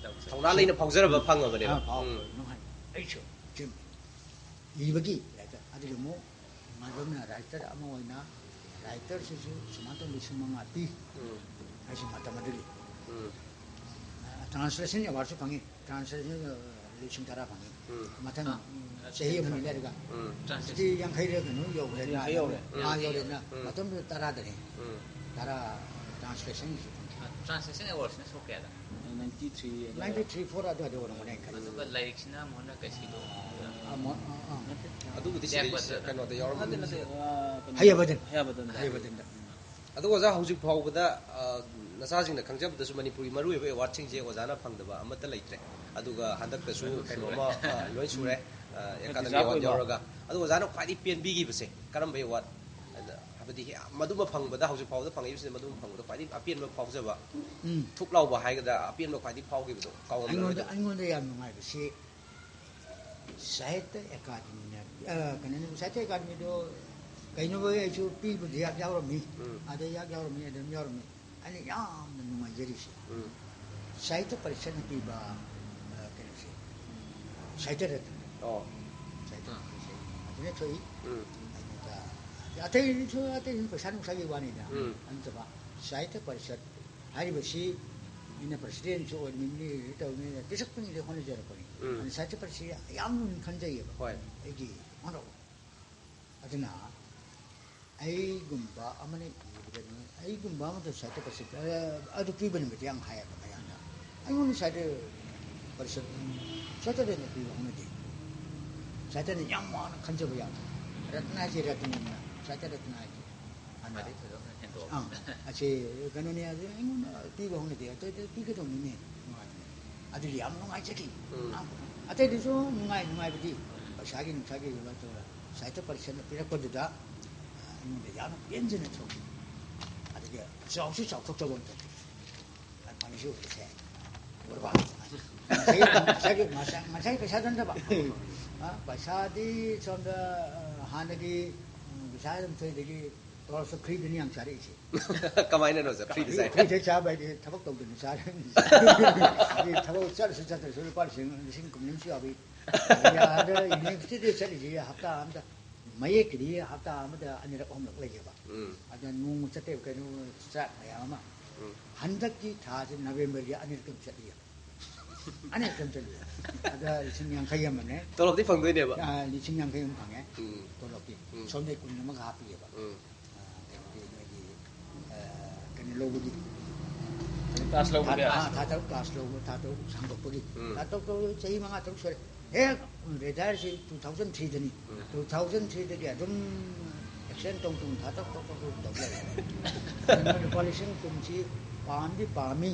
ꯊꯧꯅꯥ ꯂꯩꯅ ꯐꯥꯎꯖꯔꯕ ꯐꯪꯉꯕꯅꯦꯕ꯫ ꯑꯥ, ꯐꯥꯎ-, ꯎꯝ꯫ ꯅꯨꯡꯉꯥꯏ꯫ ꯑꯩꯁꯨ ꯆꯨꯝꯃꯤ꯫ ꯏꯕꯒꯤ ꯂꯥꯏꯔꯤꯛꯇ ꯑꯗꯨꯒ ꯑꯃꯨꯛ ꯃꯥꯏꯕꯝꯅ ꯔꯥꯏꯇꯔ ꯑꯃ ꯑꯣꯏꯅ ꯔꯥꯏꯇꯔꯁꯤꯁꯨ ꯁꯨꯃꯥꯏꯅ ꯇꯧꯅ ꯂꯤꯁꯤꯡ ꯃꯉꯥ ꯄꯤ꯫ ꯎꯝ꯫ ꯑꯩꯁꯨ ꯃꯇꯝ ꯑꯗꯨꯒꯤ ꯎꯝ꯫ ꯇ꯭ꯔꯥꯟꯁꯂꯦꯁꯟ ꯑꯦꯋꯥꯔꯗꯁꯨ ꯐꯪꯉꯤ꯫ ꯇ꯭ꯔꯥꯟꯁꯂꯦꯁꯟ ꯂꯤꯁꯤꯡ ꯇꯔꯥ ꯐꯪꯉꯤ꯫ ꯎꯝ꯫ ꯃꯊꯪ ꯑꯥ, ꯆꯍꯤ ꯑꯃꯅꯤ ꯂꯩꯔꯒ ꯎꯝ꯫ ꯍꯧꯖꯤꯛꯇꯤ ꯌꯥꯡꯈꯩꯔ ꯀꯩꯅꯣ ꯌꯧꯈ꯭ꯔꯦ꯫ ꯌꯥꯡꯈꯩ ꯌꯧꯔꯦ꯫ ꯑꯥ, ꯌꯧꯔꯦꯅ ꯎꯝ꯫ ꯃꯇꯝꯗꯨꯗ ꯇꯔꯥꯗꯅꯤ꯫ ꯎꯝ꯫ ꯇꯔꯥ ꯇ꯭ꯔꯥꯟꯁꯂꯦꯁꯟꯒꯤꯁꯨ ꯐꯪꯉꯤ꯫ ꯇ꯭ꯔꯥꯟꯁꯂꯦꯁꯟ ꯑꯦꯋꯥꯔꯗꯁꯤꯅ ꯁꯣꯛ ꯀꯌꯥꯗ? ꯅꯥꯏꯟꯇꯤ ꯊ꯭ꯔꯤ ꯑꯗꯨꯋꯥꯏꯗ꯫ ꯅꯥꯏꯟꯇꯤ ꯊ꯭ꯔꯤ ꯐꯣꯔ ꯑꯗꯨꯋꯥꯏꯗ ꯑꯣꯏꯔꯝꯒꯅꯤ ꯑꯩꯅ ꯈꯜꯂꯤ꯫ ꯑꯗꯨꯒ ꯂꯥꯏꯔꯤꯛꯁꯤꯅ ꯃꯣꯍꯟꯅ ꯀꯩꯁꯤꯗꯣ ꯑꯥ, ꯃꯣ-, ꯑꯥ, ꯑꯥ꯫ ꯑꯗꯨꯕꯨꯗꯤ ꯌꯥꯏꯄꯗ꯫ ꯁꯤꯗꯩ ꯀꯩꯅꯣꯗ ꯅꯠꯇꯦ, ꯌꯥꯎꯔꯝꯃꯅꯤ꯫ ꯅꯠꯇꯦ, ꯑꯥ, ꯀꯩꯅꯣ, ꯍꯌꯥꯕꯗꯟ꯫ ꯍꯌꯥꯕꯗꯟꯗ꯫ ꯍꯌꯥꯕꯗꯟꯗ꯫ ꯑꯗꯣ ꯑꯣꯖꯥ, ꯍꯧꯖꯤꯛ ꯐꯥꯎꯕꯗ, ꯑ, ꯅꯆꯥꯁꯤꯡꯅ ꯈꯪꯖꯕꯗꯁꯨ ꯃꯅꯤꯄꯨꯔꯒꯤ ꯃꯔꯨꯑꯣꯏꯕ ꯑꯦꯋꯥꯔꯗꯁꯤꯡꯁꯦ ꯑꯣꯖꯥꯅ ꯐꯪꯗꯕ ꯑꯃꯠꯇ ꯂꯩꯇ꯭ꯔꯦ꯫ ꯑꯗꯨꯒ ꯍꯟꯗꯛꯇꯁꯨ ꯀꯩꯅꯣꯝꯃ, ꯑ, ꯂꯣꯏ ꯁꯨꯔꯦ, ꯑ, ꯑꯦꯀꯥꯗꯃꯤ ꯗꯤꯖꯥꯔꯕ ꯑꯦꯋꯥꯔꯗ ꯑꯣꯏꯕ꯫ ꯌꯧꯔꯒ꯫ ꯑꯗꯣ ꯑꯣꯖꯥꯅ ꯈ꯭ꯋꯥꯏꯗꯒꯤ ꯄꯦꯟꯕꯤꯈꯤꯕꯁꯦ ꯀꯔꯝꯕ ꯑꯦꯋꯥꯔꯗ? ꯑꯗ ꯍꯥꯏꯕꯗꯤ ꯍꯦ-, ꯃꯗꯨꯃ ꯐꯪꯕꯗ, ꯍꯧꯖꯤꯛ ꯐꯥꯎꯕꯗ ꯐꯪꯉꯛꯏꯕꯁꯤꯗ ꯃꯗꯨꯃ ꯐꯪꯕꯗ ꯈ꯭ꯋꯥꯏꯗꯒꯤ ꯑꯄꯦꯟꯕ ꯐꯥꯎꯖꯕ, ꯎꯝ꯫ ꯊꯨꯛ ꯂꯥꯎꯕ ꯍꯥꯏꯒꯗ꯭ꯔꯥ, ꯑꯄꯦꯟꯕ ꯈ꯭ꯋꯥꯏꯗꯒꯤ ꯐꯥꯎꯈꯤꯕꯗꯣ ꯑꯩꯉꯣꯟꯗ, ꯀꯥꯎꯉꯝꯗꯕ? ꯑꯩꯉꯣꯟꯗ ꯌꯥꯝ ꯅꯨꯡꯉꯥꯏꯕꯁꯤ ꯁꯥꯍꯤꯇ꯭ꯌ ꯑꯦꯀꯥꯗꯃꯤꯅ, ꯑ, ꯀꯩꯅꯣꯅꯤ, ꯁꯥꯍꯤꯇ꯭ꯌ ꯑꯦꯀꯥꯗꯃꯤꯗꯣ ꯀꯩꯅꯣ ꯑꯩꯁꯨ ꯄꯤꯕꯗꯤ ꯌꯥꯝ ꯌꯥꯎꯔꯝꯃꯤ꯫ ꯎꯝ꯫ ꯑꯗ ꯌꯥꯝ ꯌꯥꯎꯔꯝꯃꯤ, ꯑꯗꯨꯝ ꯌꯥꯎꯔꯝꯃꯤ꯫ ꯑꯩꯅ ꯌꯥꯝꯅ ꯅꯨꯡꯉꯥꯏꯖꯔꯤꯁꯦ ꯎꯝ꯫ ꯁꯥꯍꯤꯇ꯭ꯌ ꯄꯔꯤꯁꯠꯅ ꯄꯤꯕ, ꯑ, ꯀꯩꯅꯣꯁꯦ, ꯁꯥꯍꯤꯇ꯭ꯌ ꯔꯠꯅ꯫ ꯑꯣ꯫ ꯁꯥꯍꯤꯇ꯭ꯌ ꯄꯔꯤꯁꯠ ꯑꯗꯨꯅ ꯊꯣꯛꯏ꯫ ꯎꯝ꯫ ꯑꯗꯨꯗ ꯑꯇꯩꯁꯨ, ꯑꯇꯩꯁꯨ ꯄꯩꯁꯥ ꯅꯨꯡꯁꯥꯒꯤ ꯋꯥꯅꯤꯗ꯫ ꯎꯝ꯫ ꯑꯗꯨ ꯅꯠꯇꯕ ꯁꯥꯍꯤꯇ꯭ꯌ ꯄꯔꯤꯁꯠ ꯍꯥꯏꯔꯤꯕꯁꯤ ꯑꯩꯅ ꯄ꯭ꯔꯁꯤꯗꯦꯟꯁꯨ ꯑꯣꯏꯔꯤꯕꯅꯤ, ꯇꯧꯔꯤꯕꯅꯤ, ꯄꯤꯁꯛ ꯄꯤꯛꯏꯉꯩꯗꯒꯤ ꯍꯣꯠꯅꯖꯔꯛꯄꯅꯤ꯫ ꯎꯝ꯫ ꯑꯗꯨꯅ ꯁꯥꯍꯤꯇ꯭ꯌ ꯄꯔꯤꯁꯠꯁꯤ ꯌꯥꯝ ꯈꯟꯖꯩꯌꯦꯕ꯫ ꯍꯣꯏ꯫ ꯑꯩꯒꯤ ꯍꯣꯠꯅꯕ꯫ ꯑꯗꯨꯅ ꯑꯩꯒꯨꯝꯕ ꯑꯃꯅ ꯏꯕꯗ, ꯑꯩꯒꯨꯝꯕ ꯑꯃꯗ ꯁꯥꯍꯤꯇ꯭ꯌ ꯄꯔꯤꯁꯠ, ꯑ, ꯑꯗꯨ ꯄꯤꯕ ꯅꯨꯃꯤꯠꯇ ꯌꯥꯝ ꯍꯥꯏꯌꯦꯕ ꯃꯌꯥꯝꯅ꯫ ꯑꯩꯉꯣꯟꯗ ꯁꯥꯍꯤꯇ꯭ꯌ ꯄꯔꯤꯁꯠ ꯁꯇꯔꯗꯦꯅ ꯄꯤꯕ ꯍꯧꯅꯗꯦ꯫ ꯁꯇꯔꯗꯦ ꯌꯥꯝ ꯋꯥꯅ ꯈꯟꯖꯕ ꯌꯥꯕ꯫ ꯔꯠꯅ ꯍꯥꯏꯁꯦ ꯔꯠꯅꯅꯤꯅ, ꯁꯇꯔ ꯔꯠꯅ ꯍꯥꯏꯁꯦ꯫ ꯑꯗꯩ ꯊꯣꯏꯗꯣꯛꯅ ꯍꯦꯟꯗꯣꯛꯑꯣ꯫ ꯑꯥ, ꯑꯁꯤ ꯀꯩꯅꯣꯅꯦ, ꯑꯗꯨ ꯑꯩꯉꯣꯟꯗ ꯄꯤꯕ ꯍꯧꯅꯗꯦ, ꯑꯇꯩꯗ ꯄꯤꯒꯗꯧꯅꯤꯅꯦ꯫ ꯅꯨꯡꯉꯥꯏꯕꯅꯦ꯫ ꯑꯗꯨꯗꯤ ꯌꯥꯝ ꯅꯨꯡꯉꯥꯏꯖꯈꯤ꯫ ꯎꯝ꯫ ꯑꯇꯩꯗꯁꯨ ꯅꯨꯡꯉꯥꯏ, ꯅꯨꯡꯉꯥꯏꯕꯗꯤ ꯄꯩꯁꯥꯒꯤ ꯅꯨꯡꯁꯥꯒꯤ ꯀꯩꯅꯣ ꯇꯧꯔ ꯁꯥꯍꯤꯇ꯭ꯌ ꯄꯔꯤꯁꯠꯅ ꯄꯤꯔꯛꯄꯗꯨꯗ ꯑꯩꯉꯣꯟꯗ ꯌꯥꯝꯅ ꯄꯦꯟꯖꯅ ꯊꯣꯛꯈꯤ꯫ ꯑꯗꯨꯒ ꯆꯥꯎꯁꯨ ꯆꯥꯎꯊꯣꯛꯆꯕ ꯑꯃ ꯊꯣꯛꯈꯤ꯫ ꯐꯪꯉꯤꯁꯤ ꯎꯕꯁꯦ꯫ ꯉꯁꯥꯏꯒꯤ, ꯉꯁꯥꯏꯒꯤ, ꯉꯁꯥꯏ, ꯉꯁꯥꯏ ꯄꯩꯁꯥ ꯊꯟꯗꯕ꯫ ꯑ, ꯄꯩꯁꯥꯗꯤ ꯁꯣꯝꯗ, ꯑ, ꯍꯥꯟꯅꯒꯤ, ꯎꯝ, ꯄꯩꯁꯥ ꯑꯗꯨꯝ ꯊꯣꯛꯏꯗꯒꯤ ꯇꯧꯔꯁꯨ ꯐ꯭ꯔꯤꯗꯅꯤ ꯌꯥꯝ ꯆꯥꯔꯛꯏꯁꯦ꯫ ꯀꯃꯥꯏꯅꯅꯣ ꯁꯥꯔ ꯐ꯭ꯔꯤꯗ ꯆꯥꯏ? ꯐ꯭ꯔꯤꯗ ꯆꯥꯕ ꯍꯥꯏꯗꯤ ꯊꯕꯛ ꯇꯧꯗꯅ ꯆꯥꯔꯦ꯫ ꯊꯕꯛ ꯆꯠꯂꯁꯨ ꯆꯠꯇ꯭ꯔꯁꯨ ꯂꯨꯄꯥ ꯂꯤꯁꯤꯡ, ꯂꯤꯁꯤꯡ ꯀꯨꯟ ꯑꯃꯁꯨ ꯌꯥꯎꯏ꯫ ꯑꯗ ꯌꯨꯅꯤꯚꯔꯁꯤꯇꯤꯗ ꯆꯠꯂꯤꯁꯤ ꯍꯞꯇꯥ ꯑꯝꯗ, ꯃꯌꯦꯛꯀꯤꯗꯤ ꯍꯞꯇꯥ ꯑꯃꯗ ꯑꯅꯤꯔꯛ ꯑꯍꯨꯝꯂꯛ ꯂꯩꯌꯦꯕ꯫ ꯎꯝ꯫ ꯑꯗ ꯅꯣꯡꯃ ꯆꯠꯇꯦꯕ, ꯀꯩꯅꯣ, ꯆꯥꯛ ꯃꯌꯥꯝ ꯑꯃ꯫ ꯎꯝ꯫ ꯍꯟꯗꯛꯀꯤ ꯊꯥꯁꯦ ꯅꯕꯦꯝꯕꯔꯒꯤ ꯑꯅꯤꯔꯛ ꯑꯗꯨꯝ ꯆꯠꯂꯤ꯫ ꯑꯅꯤꯔꯛ ꯑꯗꯨꯝ ꯆꯠꯂꯤ꯫ ꯑꯗ ꯂꯤꯁꯤꯡ ꯌꯥꯡꯈꯩ ꯑꯃꯅꯦ꯫ ꯇꯣꯂꯣꯞꯇꯤ ꯐꯪꯗꯣꯏꯅꯦꯕ? ꯑꯥ, ꯂꯤꯁꯤꯡ ꯌꯥꯡꯈꯩ ꯑꯃ ꯐꯪꯉꯦ꯫ ꯎꯝ꯫ ꯇꯣꯂꯣꯞꯇꯤ꯫ ꯎꯝ꯫ ꯁꯣꯝꯗꯩ ꯀꯨꯟ ꯑꯃꯒ ꯍꯥꯞꯄꯤꯑꯕ꯫ ꯎꯝ꯫ ꯑꯥ, ꯀꯩꯅꯣꯒꯤ ꯅꯣꯏꯒꯤ, ꯑꯥ, ꯀꯩꯅꯣ ꯂꯧꯕꯒꯤ꯫ ꯀ꯭ꯂꯥꯁ ꯂꯧꯕꯒꯤ? ꯊꯥ, ꯑꯥ, ꯊꯥ ꯇꯔꯨꯛ ꯀ꯭ꯂꯥꯁ ꯂꯧꯕ, ꯊꯥ ꯇꯔꯨꯛ ꯁꯥꯡꯗꯣꯛꯄꯒꯤ꯫ ꯎꯝ꯫ ꯊꯥ ꯇꯔꯨꯛ ꯇꯧꯕ ꯆꯍꯤ ꯃꯉꯥ ꯇꯔꯨꯛ ꯁꯨꯔꯦ꯫ ꯍꯦꯛ ꯔꯤꯇꯥꯌꯔꯁꯤ two thousand three ꯗꯅꯤ꯫ ꯎꯝ꯫ Two thousand three ꯗꯒꯤ ꯑꯗꯨꯝ ꯑꯦꯛꯁꯤꯗꯦꯟ ꯇꯧ ꯇꯧ ꯊꯥ ꯇꯔꯨꯛ ꯇꯔꯨꯛ ꯇꯔꯨꯛ ꯇꯧ ꯂꯩꯔꯦ꯫ ꯑꯗꯨꯅ ꯂꯨꯄꯥ ꯂꯤꯁꯤꯡ ꯀꯨꯟꯁꯤ ꯄꯥꯝꯗꯤ ꯄꯥꯝꯃꯤ,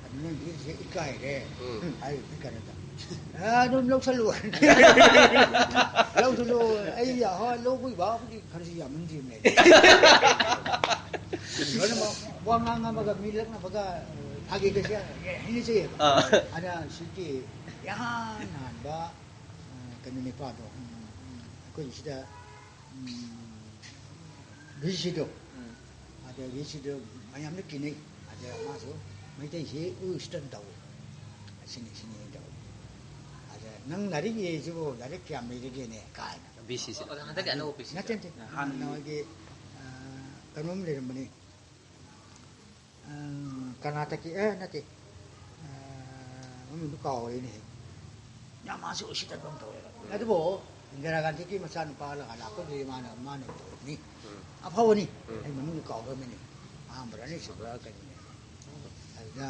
ꯑꯗꯨꯅ ꯃꯤꯁꯦ ꯏꯀꯥꯏꯔꯦ꯫ ꯎꯝ꯫ ꯍꯥꯏꯔꯤꯕ ꯀꯩꯅꯣꯗ꯫ ꯑꯦ, ꯑꯗꯨꯝ ꯂꯧꯁꯜꯂꯨ꯫ ꯂꯧꯁꯜꯂꯨ꯫ ꯑꯩ, ꯍꯣꯏ, ꯂꯧꯕꯒꯤ ꯋꯥꯕꯨꯗꯤ ꯈꯔꯁꯤ ꯌꯥꯝꯃꯟꯗ꯭ꯔꯤꯕꯅꯦ꯫ ꯂꯣꯏꯅꯃꯛ ꯋꯥ ꯉꯥꯡ ꯑꯃꯒ ꯃꯤ ꯂꯛꯅꯕꯒ ꯐꯥꯒꯤꯒꯁꯦ ꯍꯩꯅꯖꯩꯌꯦꯕ꯫ ꯑꯥ꯫ ꯑꯗ ꯁꯤꯒꯤ ꯏꯍꯥꯟ ꯍꯥꯟꯕ, ꯑ, ꯀꯩꯅꯣ ꯅꯤꯄꯥꯗꯣ, ꯎꯝ, ꯎꯝ, ꯑꯩꯈꯣꯏ ꯁꯤꯗ, ꯎꯝ, ꯚꯤ ꯁꯤꯗꯣ, ꯎꯝ꯫ ꯑꯗ ꯚꯤ ꯁꯤꯗꯣ ꯃꯌꯥꯝꯅ ꯀꯤꯅꯩ꯫ ꯑꯗ ꯃꯥꯁꯨ ꯃꯩꯇꯩꯁꯤ ꯎ ꯎꯁꯤꯠꯇꯅ ꯇꯧꯏ꯫ ꯑꯁꯤꯅꯤ, ꯁꯤꯅꯤ ꯇꯧꯏ꯫ ꯑꯗ "ꯅꯪ ꯂꯥꯏꯔꯤꯛ ꯏꯔꯤꯁꯤꯕꯨ ꯂꯥꯏꯔꯤꯛ ꯀꯌꯥꯝ ꯏꯔꯒꯦꯅꯦ?" ꯀꯥꯏꯅ꯫ ꯚꯤ ꯁꯤꯁꯦ? ꯑꯣ, ꯍꯟꯗꯛꯀꯤ ꯑꯅꯧꯕ ꯚꯤ ꯁꯤꯁꯦ? ꯅꯠꯇꯦ, ꯅꯠꯇꯦ꯫ ꯍꯥꯟꯅ ꯅꯣꯏꯒꯤ, ꯑ, ꯀꯩꯅꯣꯝ ꯂꯩꯔꯝꯕꯅꯤ꯫ ꯑ, ꯀꯔꯅꯥꯇꯀꯤ, ꯑꯦ, ꯅꯠꯇꯦ꯫ ꯑ, ꯃꯃꯤꯡꯗꯨ ꯀꯥꯎꯔꯦꯅꯦ꯫ ꯌꯥꯝ ꯃꯥꯁꯨ ꯎꯁꯤꯠꯇꯕ ꯑꯃ ꯇꯧꯋꯦꯕ꯫ ꯎꯝ꯫ ꯑꯗꯨꯕꯨ ꯏꯟꯗꯤꯔꯥ ꯒꯥꯟꯙꯤꯒꯤ ꯃꯆꯥꯅꯨꯄꯥ ꯂꯥꯛꯄꯗꯨꯗꯤ ꯃꯥꯅ, ꯃꯥꯅ ꯇꯧꯔꯕꯅꯤ꯫ ꯎꯝ꯫ ꯑꯐꯕꯅꯤ꯫ ꯎꯝ꯫ ꯑꯩ ꯃꯃꯤꯡꯗꯨ ꯀꯥꯎꯈ꯭ꯔꯕꯅꯤ꯫ ꯑꯍꯥꯟꯕꯔ ꯑꯅꯤꯁꯨꯕꯔ ꯀꯩꯅꯣꯅꯦ꯫ ꯑꯗꯨꯗ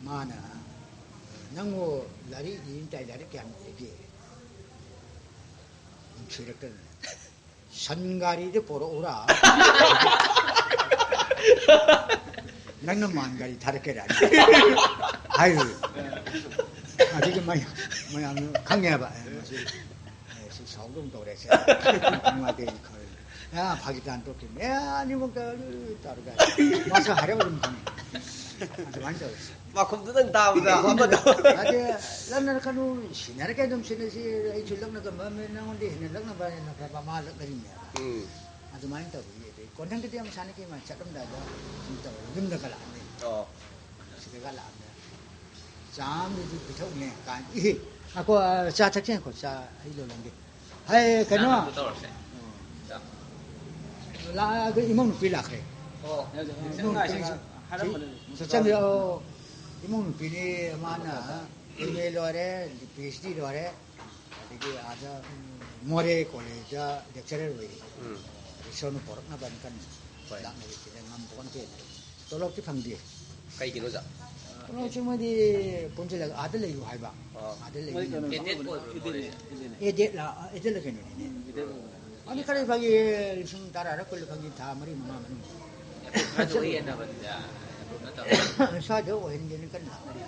ꯃꯥꯅ ꯅꯪꯕꯨ ꯂꯥꯏꯔꯤꯛ ꯏ ꯇꯥꯏ, ꯂꯥꯏꯔꯤꯛ ꯀꯌꯥꯝ ꯏꯒꯦ? ꯁꯨꯏꯔꯛꯇꯗꯅ꯫ ꯁꯟ ꯒꯥꯔꯤꯗ ꯄꯣꯔꯛꯎꯔꯥ? ꯅꯪꯅ ꯃꯥꯟ ꯒꯥꯔꯤ ꯊꯥꯔꯛꯀꯦꯔꯥ? ꯍꯥꯏꯔꯨꯏ꯫ ꯑꯗꯨꯒꯤ ꯃꯌꯥꯝ, ꯃꯌꯥꯝꯅ ꯈꯪꯉꯦꯕ꯫ ꯑꯦ, ꯃꯁꯤ, ꯑꯦ, ꯁꯤ ꯁꯥꯎꯗꯧ ꯇꯧꯔꯦ, ꯁꯦ꯫ ꯅꯨꯡꯉꯥꯏꯇꯦ ꯈꯜꯂꯦ꯫ ꯑ, ꯐꯥꯒꯤ ꯇꯥꯟ ꯇꯣꯛꯈꯤꯕꯅꯦ꯫ ꯑꯦ, ꯑꯅꯤꯃꯛꯇ ꯇꯧꯔꯒ꯫ ꯃꯥꯁꯨ ꯍꯥꯏꯔꯞ ꯑꯗꯨꯝ ꯈꯪꯉꯦ꯫ ꯑꯗꯨꯃꯥꯏꯅ ꯇꯧꯔꯦ꯫ ꯃꯈꯨꯝꯗꯨꯗꯪ ꯇꯥꯕꯗ ꯑꯃꯗꯣ꯫ ꯑꯗꯩ ꯂꯛꯅꯔꯛꯀꯅꯨ, ꯁꯤꯟꯅꯔꯒꯦ ꯑꯗꯨꯝ ꯁꯤꯟꯅꯁꯤ, ꯑꯩꯁꯨ ꯂꯛꯅꯒꯟꯕ ꯑꯃ, ꯅꯉꯣꯟꯗ ꯍꯦꯟꯅ ꯂꯛꯅꯕ ꯍꯦꯟꯅ ꯐꯕ ꯑꯃ ꯂꯛꯅꯔꯤꯅꯦꯕ꯫ ꯎꯝ꯫ ꯑꯗꯨꯃꯥꯏꯅ ꯇꯧꯕꯒꯤ, ꯑꯗꯩ ꯀꯣꯟꯊꯪꯗꯗꯤ ꯑꯃ ꯁꯥꯟꯅꯈꯤ, ꯃꯥ ꯆꯠꯂꯝꯗꯥꯏꯗ ꯁꯨꯝ ꯇꯧꯔꯦ, ꯌꯨꯝꯗꯒ ꯂꯥꯛꯑꯝꯃꯦ꯫ ꯑꯣ꯫ ꯁꯤꯗꯒ ꯂꯥꯛꯑꯝꯃꯦ꯫ "ꯆꯥ ꯑꯃꯗꯤ ꯄꯤꯊꯛꯎꯅꯦ" ꯀꯥꯏꯅ꯫ "ꯏꯍꯦ, ꯉꯥꯏꯈꯣ, ꯑ, ꯆꯥ ꯊꯛꯁꯦ, ꯉꯥꯏꯈꯣ, ꯆꯥ ꯑꯩ ꯂꯣꯜꯂꯝꯒꯦ꯫ ꯍꯥꯏ, ꯀꯩꯅꯣ?" ꯆꯥ ꯑꯃ ꯇꯧꯔꯁꯦ꯫ ꯆꯥ꯫ ꯂꯥꯛꯑꯒ ꯏꯃꯧ ꯅꯨꯄꯤ ꯂꯥꯛꯈ꯭ꯔꯦ꯫ ꯑꯣ꯫ ꯏꯃꯧ ꯅꯨꯄꯤ ꯍꯥꯏꯔꯝꯕꯅꯦ꯫ ꯆꯠꯆꯈ꯭ꯔꯦ꯫ ꯑꯣ, ꯏꯃꯧ ꯅꯨꯄꯤꯅꯤ, ꯃꯥꯅ ꯑꯦꯝ ꯑꯦ ꯂꯣꯏꯔꯦ, ꯄꯤ ꯑꯩꯆ ꯗꯤ ꯂꯣꯏꯔꯦ, ꯑꯗꯒꯤ ꯑꯥꯗ, ꯎꯝ, ꯃꯣꯔꯦ ꯀꯣꯂꯦꯖꯇ lecturer ꯑꯣꯏꯔꯤ꯫ ꯎꯝ꯫ ꯔꯤꯁꯣꯅ ꯄꯣꯔꯛꯅꯕꯅ ꯀꯟꯅ ꯍꯣꯏ꯫ ꯂꯥꯛꯅꯔꯤ꯫ ꯁꯤꯗ ꯉꯝꯄꯣꯟꯇꯦ꯫ ꯇꯣꯂꯣꯞꯇꯤ ꯐꯪꯗꯦ꯫ ꯀꯩꯒꯤꯅꯣ, ꯑꯣꯖꯥ? ꯇꯣꯂꯣꯞꯁꯦ ꯃꯣꯏꯗꯤ ꯄꯨꯟꯁꯤꯜꯂꯒ ꯑꯥꯗ ꯂꯩꯌꯨ ꯍꯥꯏꯕ꯫ ꯑꯥ꯫ ꯑꯥꯗ ꯂꯩꯌꯨ꯫ ꯃꯣꯏ ꯀꯩꯅꯣ ꯑꯦꯗꯦꯠ ꯑꯣꯏꯕ꯭ꯔꯣ, ꯃꯣꯔꯦꯁꯦ? ꯑꯦꯗꯦꯠꯅꯦ꯫ ꯑꯦꯗꯦꯠꯂ? ꯑꯥ, ꯑꯦꯗꯦꯠꯂ ꯀꯩꯅꯣꯅꯤꯅꯦ꯫ ꯎꯝ, ꯑꯦꯗꯦꯠ ꯑꯣꯏꯕ꯭ꯔꯥ? ꯑꯗꯨ ꯈꯔ ꯐꯪꯉꯤ, ꯂꯤꯁꯤꯡ ꯇꯔꯥꯗ ꯀꯨꯟ ꯐꯪꯉꯤ, ꯊꯥ ꯃꯔꯤ ꯃꯉꯥ ꯃꯅꯨꯡꯗ꯫ ꯑꯗꯨ ꯈꯔꯗꯤ ꯑꯣꯏ ꯌꯦꯟꯅꯕꯅꯤꯗ, ꯑꯦꯄ꯭ꯔꯨꯞ ꯅꯠꯇꯕ꯫ ꯁ꯭ꯋꯥꯏꯗ ꯑꯣꯏꯍꯟꯒꯦꯅ ꯀꯟꯅ ꯂꯥꯛꯅꯔꯤ꯫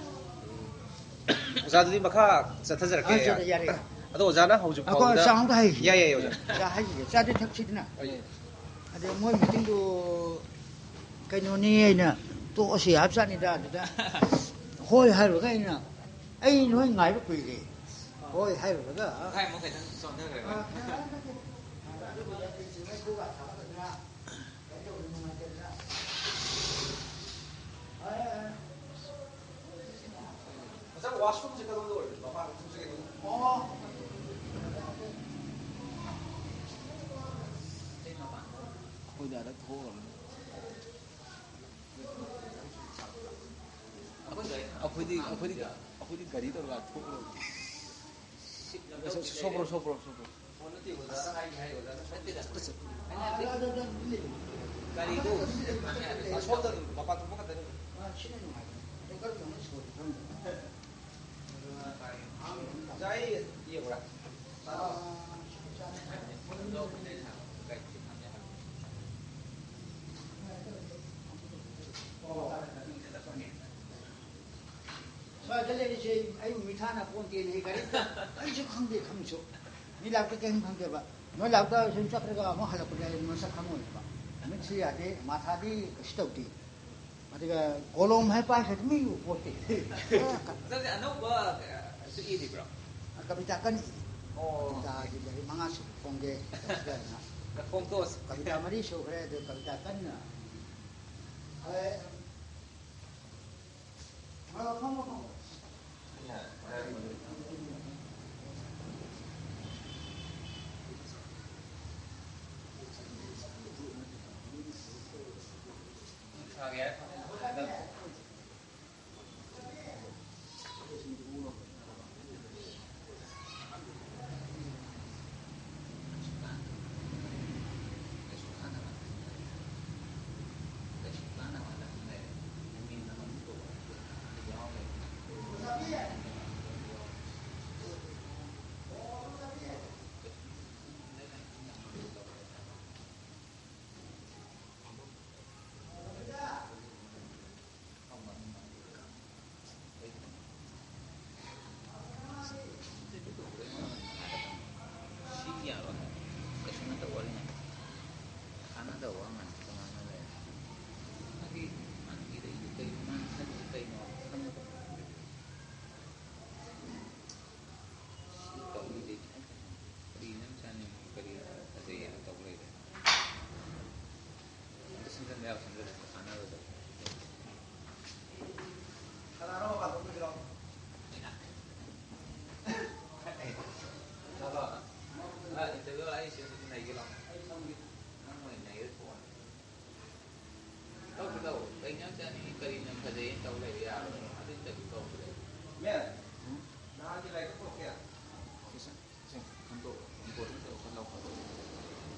ꯑꯣꯖꯥ, ꯑꯗꯨꯗꯤ ꯃꯈꯥ ꯆꯠꯊꯖꯔꯛꯀꯦ꯫ ꯑꯥ, ꯆꯠꯊ-, ꯌꯥꯔꯦ, ꯌꯥꯔꯦ꯫ ꯑꯗꯣ ꯑꯣꯖꯥꯅ ꯍꯧꯖꯤꯛ ꯑꯩꯈꯣꯏ ꯐꯥꯎꯕꯗ ꯆꯥ ꯑꯝꯇ ꯍꯩꯒꯦ꯫ ꯌꯥꯏ, ꯌꯥꯏ, ꯑꯣꯖꯥ꯫ ꯆꯥ ꯍꯩꯒꯦ꯫ ꯆꯥꯗꯤ ꯊꯛꯁꯤꯗꯅ꯫ ꯍꯣꯏ꯫ ꯑꯗ ꯃꯣꯏ ꯃꯤꯇꯤꯡꯗꯨ ꯀꯩꯅꯣꯅꯤ ꯑꯩꯅ ꯇꯣꯛꯑꯁꯤ ꯍꯥꯏꯕꯖꯥꯠꯅꯤꯗ꯫ ꯑꯗꯨꯗ ꯍꯣꯏ ꯍꯥꯏꯔꯨꯔꯒ ꯑꯩꯅ, "ꯑꯩ ꯅꯣꯏ ꯉꯥꯏꯕ ꯀꯨꯏꯔꯦ"꯫ ꯍꯣꯏ ꯍꯥꯏꯔꯨꯔꯒ ꯄꯨꯡꯈꯥꯏꯃꯨꯛ ꯈꯛꯇꯪ ꯆꯣꯟꯊꯈ꯭ꯔꯦꯕ꯫ ꯉꯁꯥꯏ ꯋꯥꯁꯔꯨꯝꯁꯦ ꯀꯗꯣꯝꯗ ꯑꯣꯏꯗꯣꯏꯅꯣ? ꯃꯄꯥꯟ ꯋꯥꯁꯔꯨꯝꯁꯦ ꯀꯩꯅꯣ? ꯑꯣ꯫ ꯑꯩꯈꯣꯏꯗ ꯑꯗ ꯊꯣꯛꯑꯒ ꯑꯩꯈꯣꯏꯗꯤ, ꯑꯩꯈꯣꯏꯗꯤ, ꯑꯩꯈꯣꯏꯗꯤ ꯒꯥꯔꯤ ꯇꯧꯔꯒ ꯊꯣꯛꯎꯔꯕꯅꯤ꯫ ꯁꯣꯄ꯭ꯔꯣ, ꯁꯣꯄ꯭ꯔꯣ, ꯁꯣꯄ꯭ꯔꯣ꯫ ꯒꯥꯔꯤꯗꯣ ꯑꯁꯣꯝꯗ ꯑꯗꯨꯝ ꯃꯄꯥꯟ ꯊꯣꯛꯄ ꯈꯛꯇꯅꯤ꯫ ꯁ꯭ꯋꯥꯏꯗ ꯂꯩꯔꯤꯁꯦ ꯑꯩꯕꯨ ꯃꯤꯊꯥꯅ ꯄꯣꯟꯇꯦꯅ ꯑꯩ ꯀꯔꯤꯝꯇ ꯑꯩꯁꯨ ꯈꯪꯗꯦ, ꯈꯪꯁꯨ꯫ ꯃꯤ ꯂꯥꯛꯇ ꯀꯔꯤꯝ ꯈꯪꯗꯦꯕ꯫ ꯅꯣꯏ ꯂꯥꯛꯇ ꯁꯨꯝ ꯆꯠꯈ꯭ꯔꯒ ꯑꯃꯨꯛ ꯍꯜꯂꯛꯄꯗꯤ ꯑꯩ ꯃꯁꯛ ꯈꯪꯉꯣꯏꯕ꯫ ꯃꯤꯠꯁꯨ ꯌꯥꯗꯦ, ꯃꯊꯥꯗꯤ ꯀꯩꯁꯨ ꯇꯧꯗꯦ꯫ ꯑꯗꯨꯒ ꯀꯣꯂꯣꯝ ꯍꯥꯏ ꯄꯥꯏꯈ꯭ꯔꯗꯤ ꯃꯤ ꯎ ꯄꯣꯠꯇꯦ꯫ ꯑꯗꯨꯗꯤ ꯑꯅꯧꯕ, ꯑ, ꯁꯨ ꯏꯔꯤꯕ꯭ꯔꯣ? ꯀꯕꯤꯇꯥ ꯀꯟꯅ ꯏꯔꯤ꯫ ꯑꯣ꯫ ꯀꯕꯤꯇꯥꯒꯤ ꯂꯥꯏꯔꯤꯛ ꯃꯉꯥ ꯁꯨꯕ ꯐꯣꯡꯒꯦ ꯇꯧꯁꯤꯔꯥꯅ꯫ ꯐꯣꯡꯗꯣꯛꯑꯁꯤ꯫ ꯀꯕꯤꯇꯥ ꯃꯔꯤ ꯁꯨꯈ꯭ꯔꯦ, ꯑꯗꯨ ꯀꯕꯤꯇꯥ ꯀꯟꯅ꯫ ꯑ, ꯐꯝꯃꯣ, ꯐꯝꯃꯣ꯫ ꯁꯤ ꯌꯥꯔꯣꯏ꯫ ꯀꯩꯁꯨ ꯅꯠꯇꯕ ꯋꯥꯔꯤ ꯉꯥꯛꯇ꯫ ꯀꯥꯟꯅꯗꯕ ꯋꯥ ꯉꯥꯛꯇ ꯉꯥꯡꯅ ꯂꯩꯔꯦ꯫ ꯃꯥꯒꯤ, ꯃꯥꯅ ꯏꯔꯛꯏꯗꯨ ꯀꯩꯅꯣ? ꯃꯥꯅ ꯈꯜꯂꯤꯁꯤ ꯀꯩꯅꯣ? ꯈꯪꯗꯕ꯫ ꯁꯤ ꯇꯧꯔꯤꯁꯦ ꯈꯤꯇꯪ ꯈꯤꯇꯪ꯫ ꯀꯔꯤꯅꯣ ꯆꯥꯅꯤꯡꯉꯤ? ꯀꯔꯤ ꯐꯖꯩ ꯍꯥꯏꯅ ꯇꯧ ꯂꯩꯔꯦ? ꯑꯝꯇ ꯁꯦꯝꯖꯤꯟꯕ ꯌꯥꯕ ꯁꯦꯝꯖꯤꯜꯂꯁꯤ, ꯀꯥꯟꯅꯔꯣꯏꯗꯕ꯫ ꯀꯅꯥꯅꯣ ꯃꯄꯥꯟ ꯊꯣꯛꯇꯣꯏꯁꯤꯔꯣ? ꯂꯥꯛꯑꯣ꯫ ꯑ, interview ꯑꯩ ꯁꯤꯗ ꯅꯩꯒꯦ ꯂꯥꯛꯑꯣ꯫ ꯑꯩ ꯁꯝꯒꯦ꯫ ꯅꯪ ꯑꯣꯏꯅ ꯅꯩꯔ ꯊꯣꯛꯑꯣ꯫ ꯇꯧꯁꯤ ꯇꯧ꯫ ꯀꯩ ꯏꯟꯖꯥꯡ ꯆꯥꯅꯤꯡꯉꯤ? ꯀꯔꯤꯅ ꯐꯖꯩꯅ ꯇꯧ ꯂꯩꯕ ꯌꯥꯔꯣꯏ꯫ ꯑꯗꯨ interview ꯇꯧꯗ꯭ꯔꯦ꯫ ꯃꯦꯝ, ꯅꯍꯥꯟꯒꯤ ꯂꯥꯏꯔꯤꯛꯇꯣ ꯄꯨꯔꯛꯀꯦ? ꯁꯦ, ꯁꯦ, ꯁꯦ, ꯈꯟꯗꯣꯛ, ꯈꯟꯗꯣꯛ, ꯈꯟꯗꯣꯛ, ꯈꯟꯗꯣꯛ꯫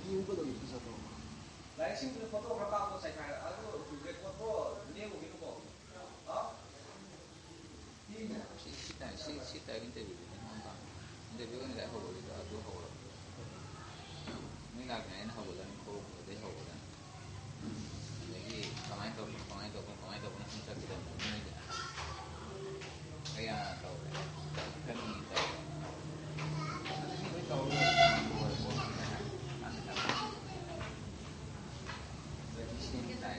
ꯏꯌꯨ ꯀꯩꯗꯧꯒꯦ ꯄꯩꯁꯥ ꯇꯧꯔꯒ? ꯂꯥꯏꯔꯤꯛꯁꯤꯡꯗꯨꯗ ꯐꯣꯇꯣ ꯈꯔ ꯀꯥꯞꯄꯣ, ꯆꯥꯏꯈꯥꯏꯔ-, ꯑꯗꯨ ꯔꯦꯀꯣꯔꯠꯇꯣ ꯂꯦꯡꯉꯨꯈꯤꯅꯨꯀꯣ꯫ ꯍꯥ? ꯁꯤ, ꯁꯤ ꯇꯥꯏ, ꯁꯤ, ꯁꯤ ꯏꯟꯇꯔꯚꯤꯌꯨꯒꯤꯅꯦ ꯃꯥꯅ ꯄꯥꯝꯃꯤ꯫ ꯏꯟꯇꯔꯚꯤꯌꯨꯒꯤꯅꯦ ꯂꯥꯏꯔꯤꯛ ꯍꯧꯕꯒꯤꯗꯣ ꯑꯗꯨ ꯍꯧꯔꯣ꯫ ꯅꯣꯏ ꯂꯥꯛꯇ꯭ꯔꯤꯉꯩ ꯑꯩꯅ ꯍꯧꯒꯠꯂꯅꯤ, ꯈꯣꯡꯎꯞ ꯑꯗꯩ ꯍꯧꯒꯠꯂꯅꯤ꯫ ꯑꯗꯒꯤ ꯀꯃꯥꯏꯅ ꯇꯧꯕꯅꯣ, ꯀꯃꯥꯏꯅ ꯇꯧꯕꯅꯣ, ꯀꯃꯥꯏꯅ ꯇꯧꯕꯅꯣ ꯁꯨꯝ ꯆꯠꯈꯤꯗꯕꯅꯤ ꯅꯣꯏꯒꯤ꯫ ꯑꯩ ꯍꯥꯟꯅ ꯇꯧꯔꯦ꯫ ꯈꯔ ꯃꯤ ꯇꯧꯔꯦ꯫ ꯑꯗꯨꯗꯤ ꯂꯣꯏ ꯇꯧꯔꯦ꯫ ꯍꯥꯟꯅ ꯇꯧꯔꯦ꯫ ꯑꯗꯒꯤ ꯁꯦꯝ ꯇꯥꯏ꯫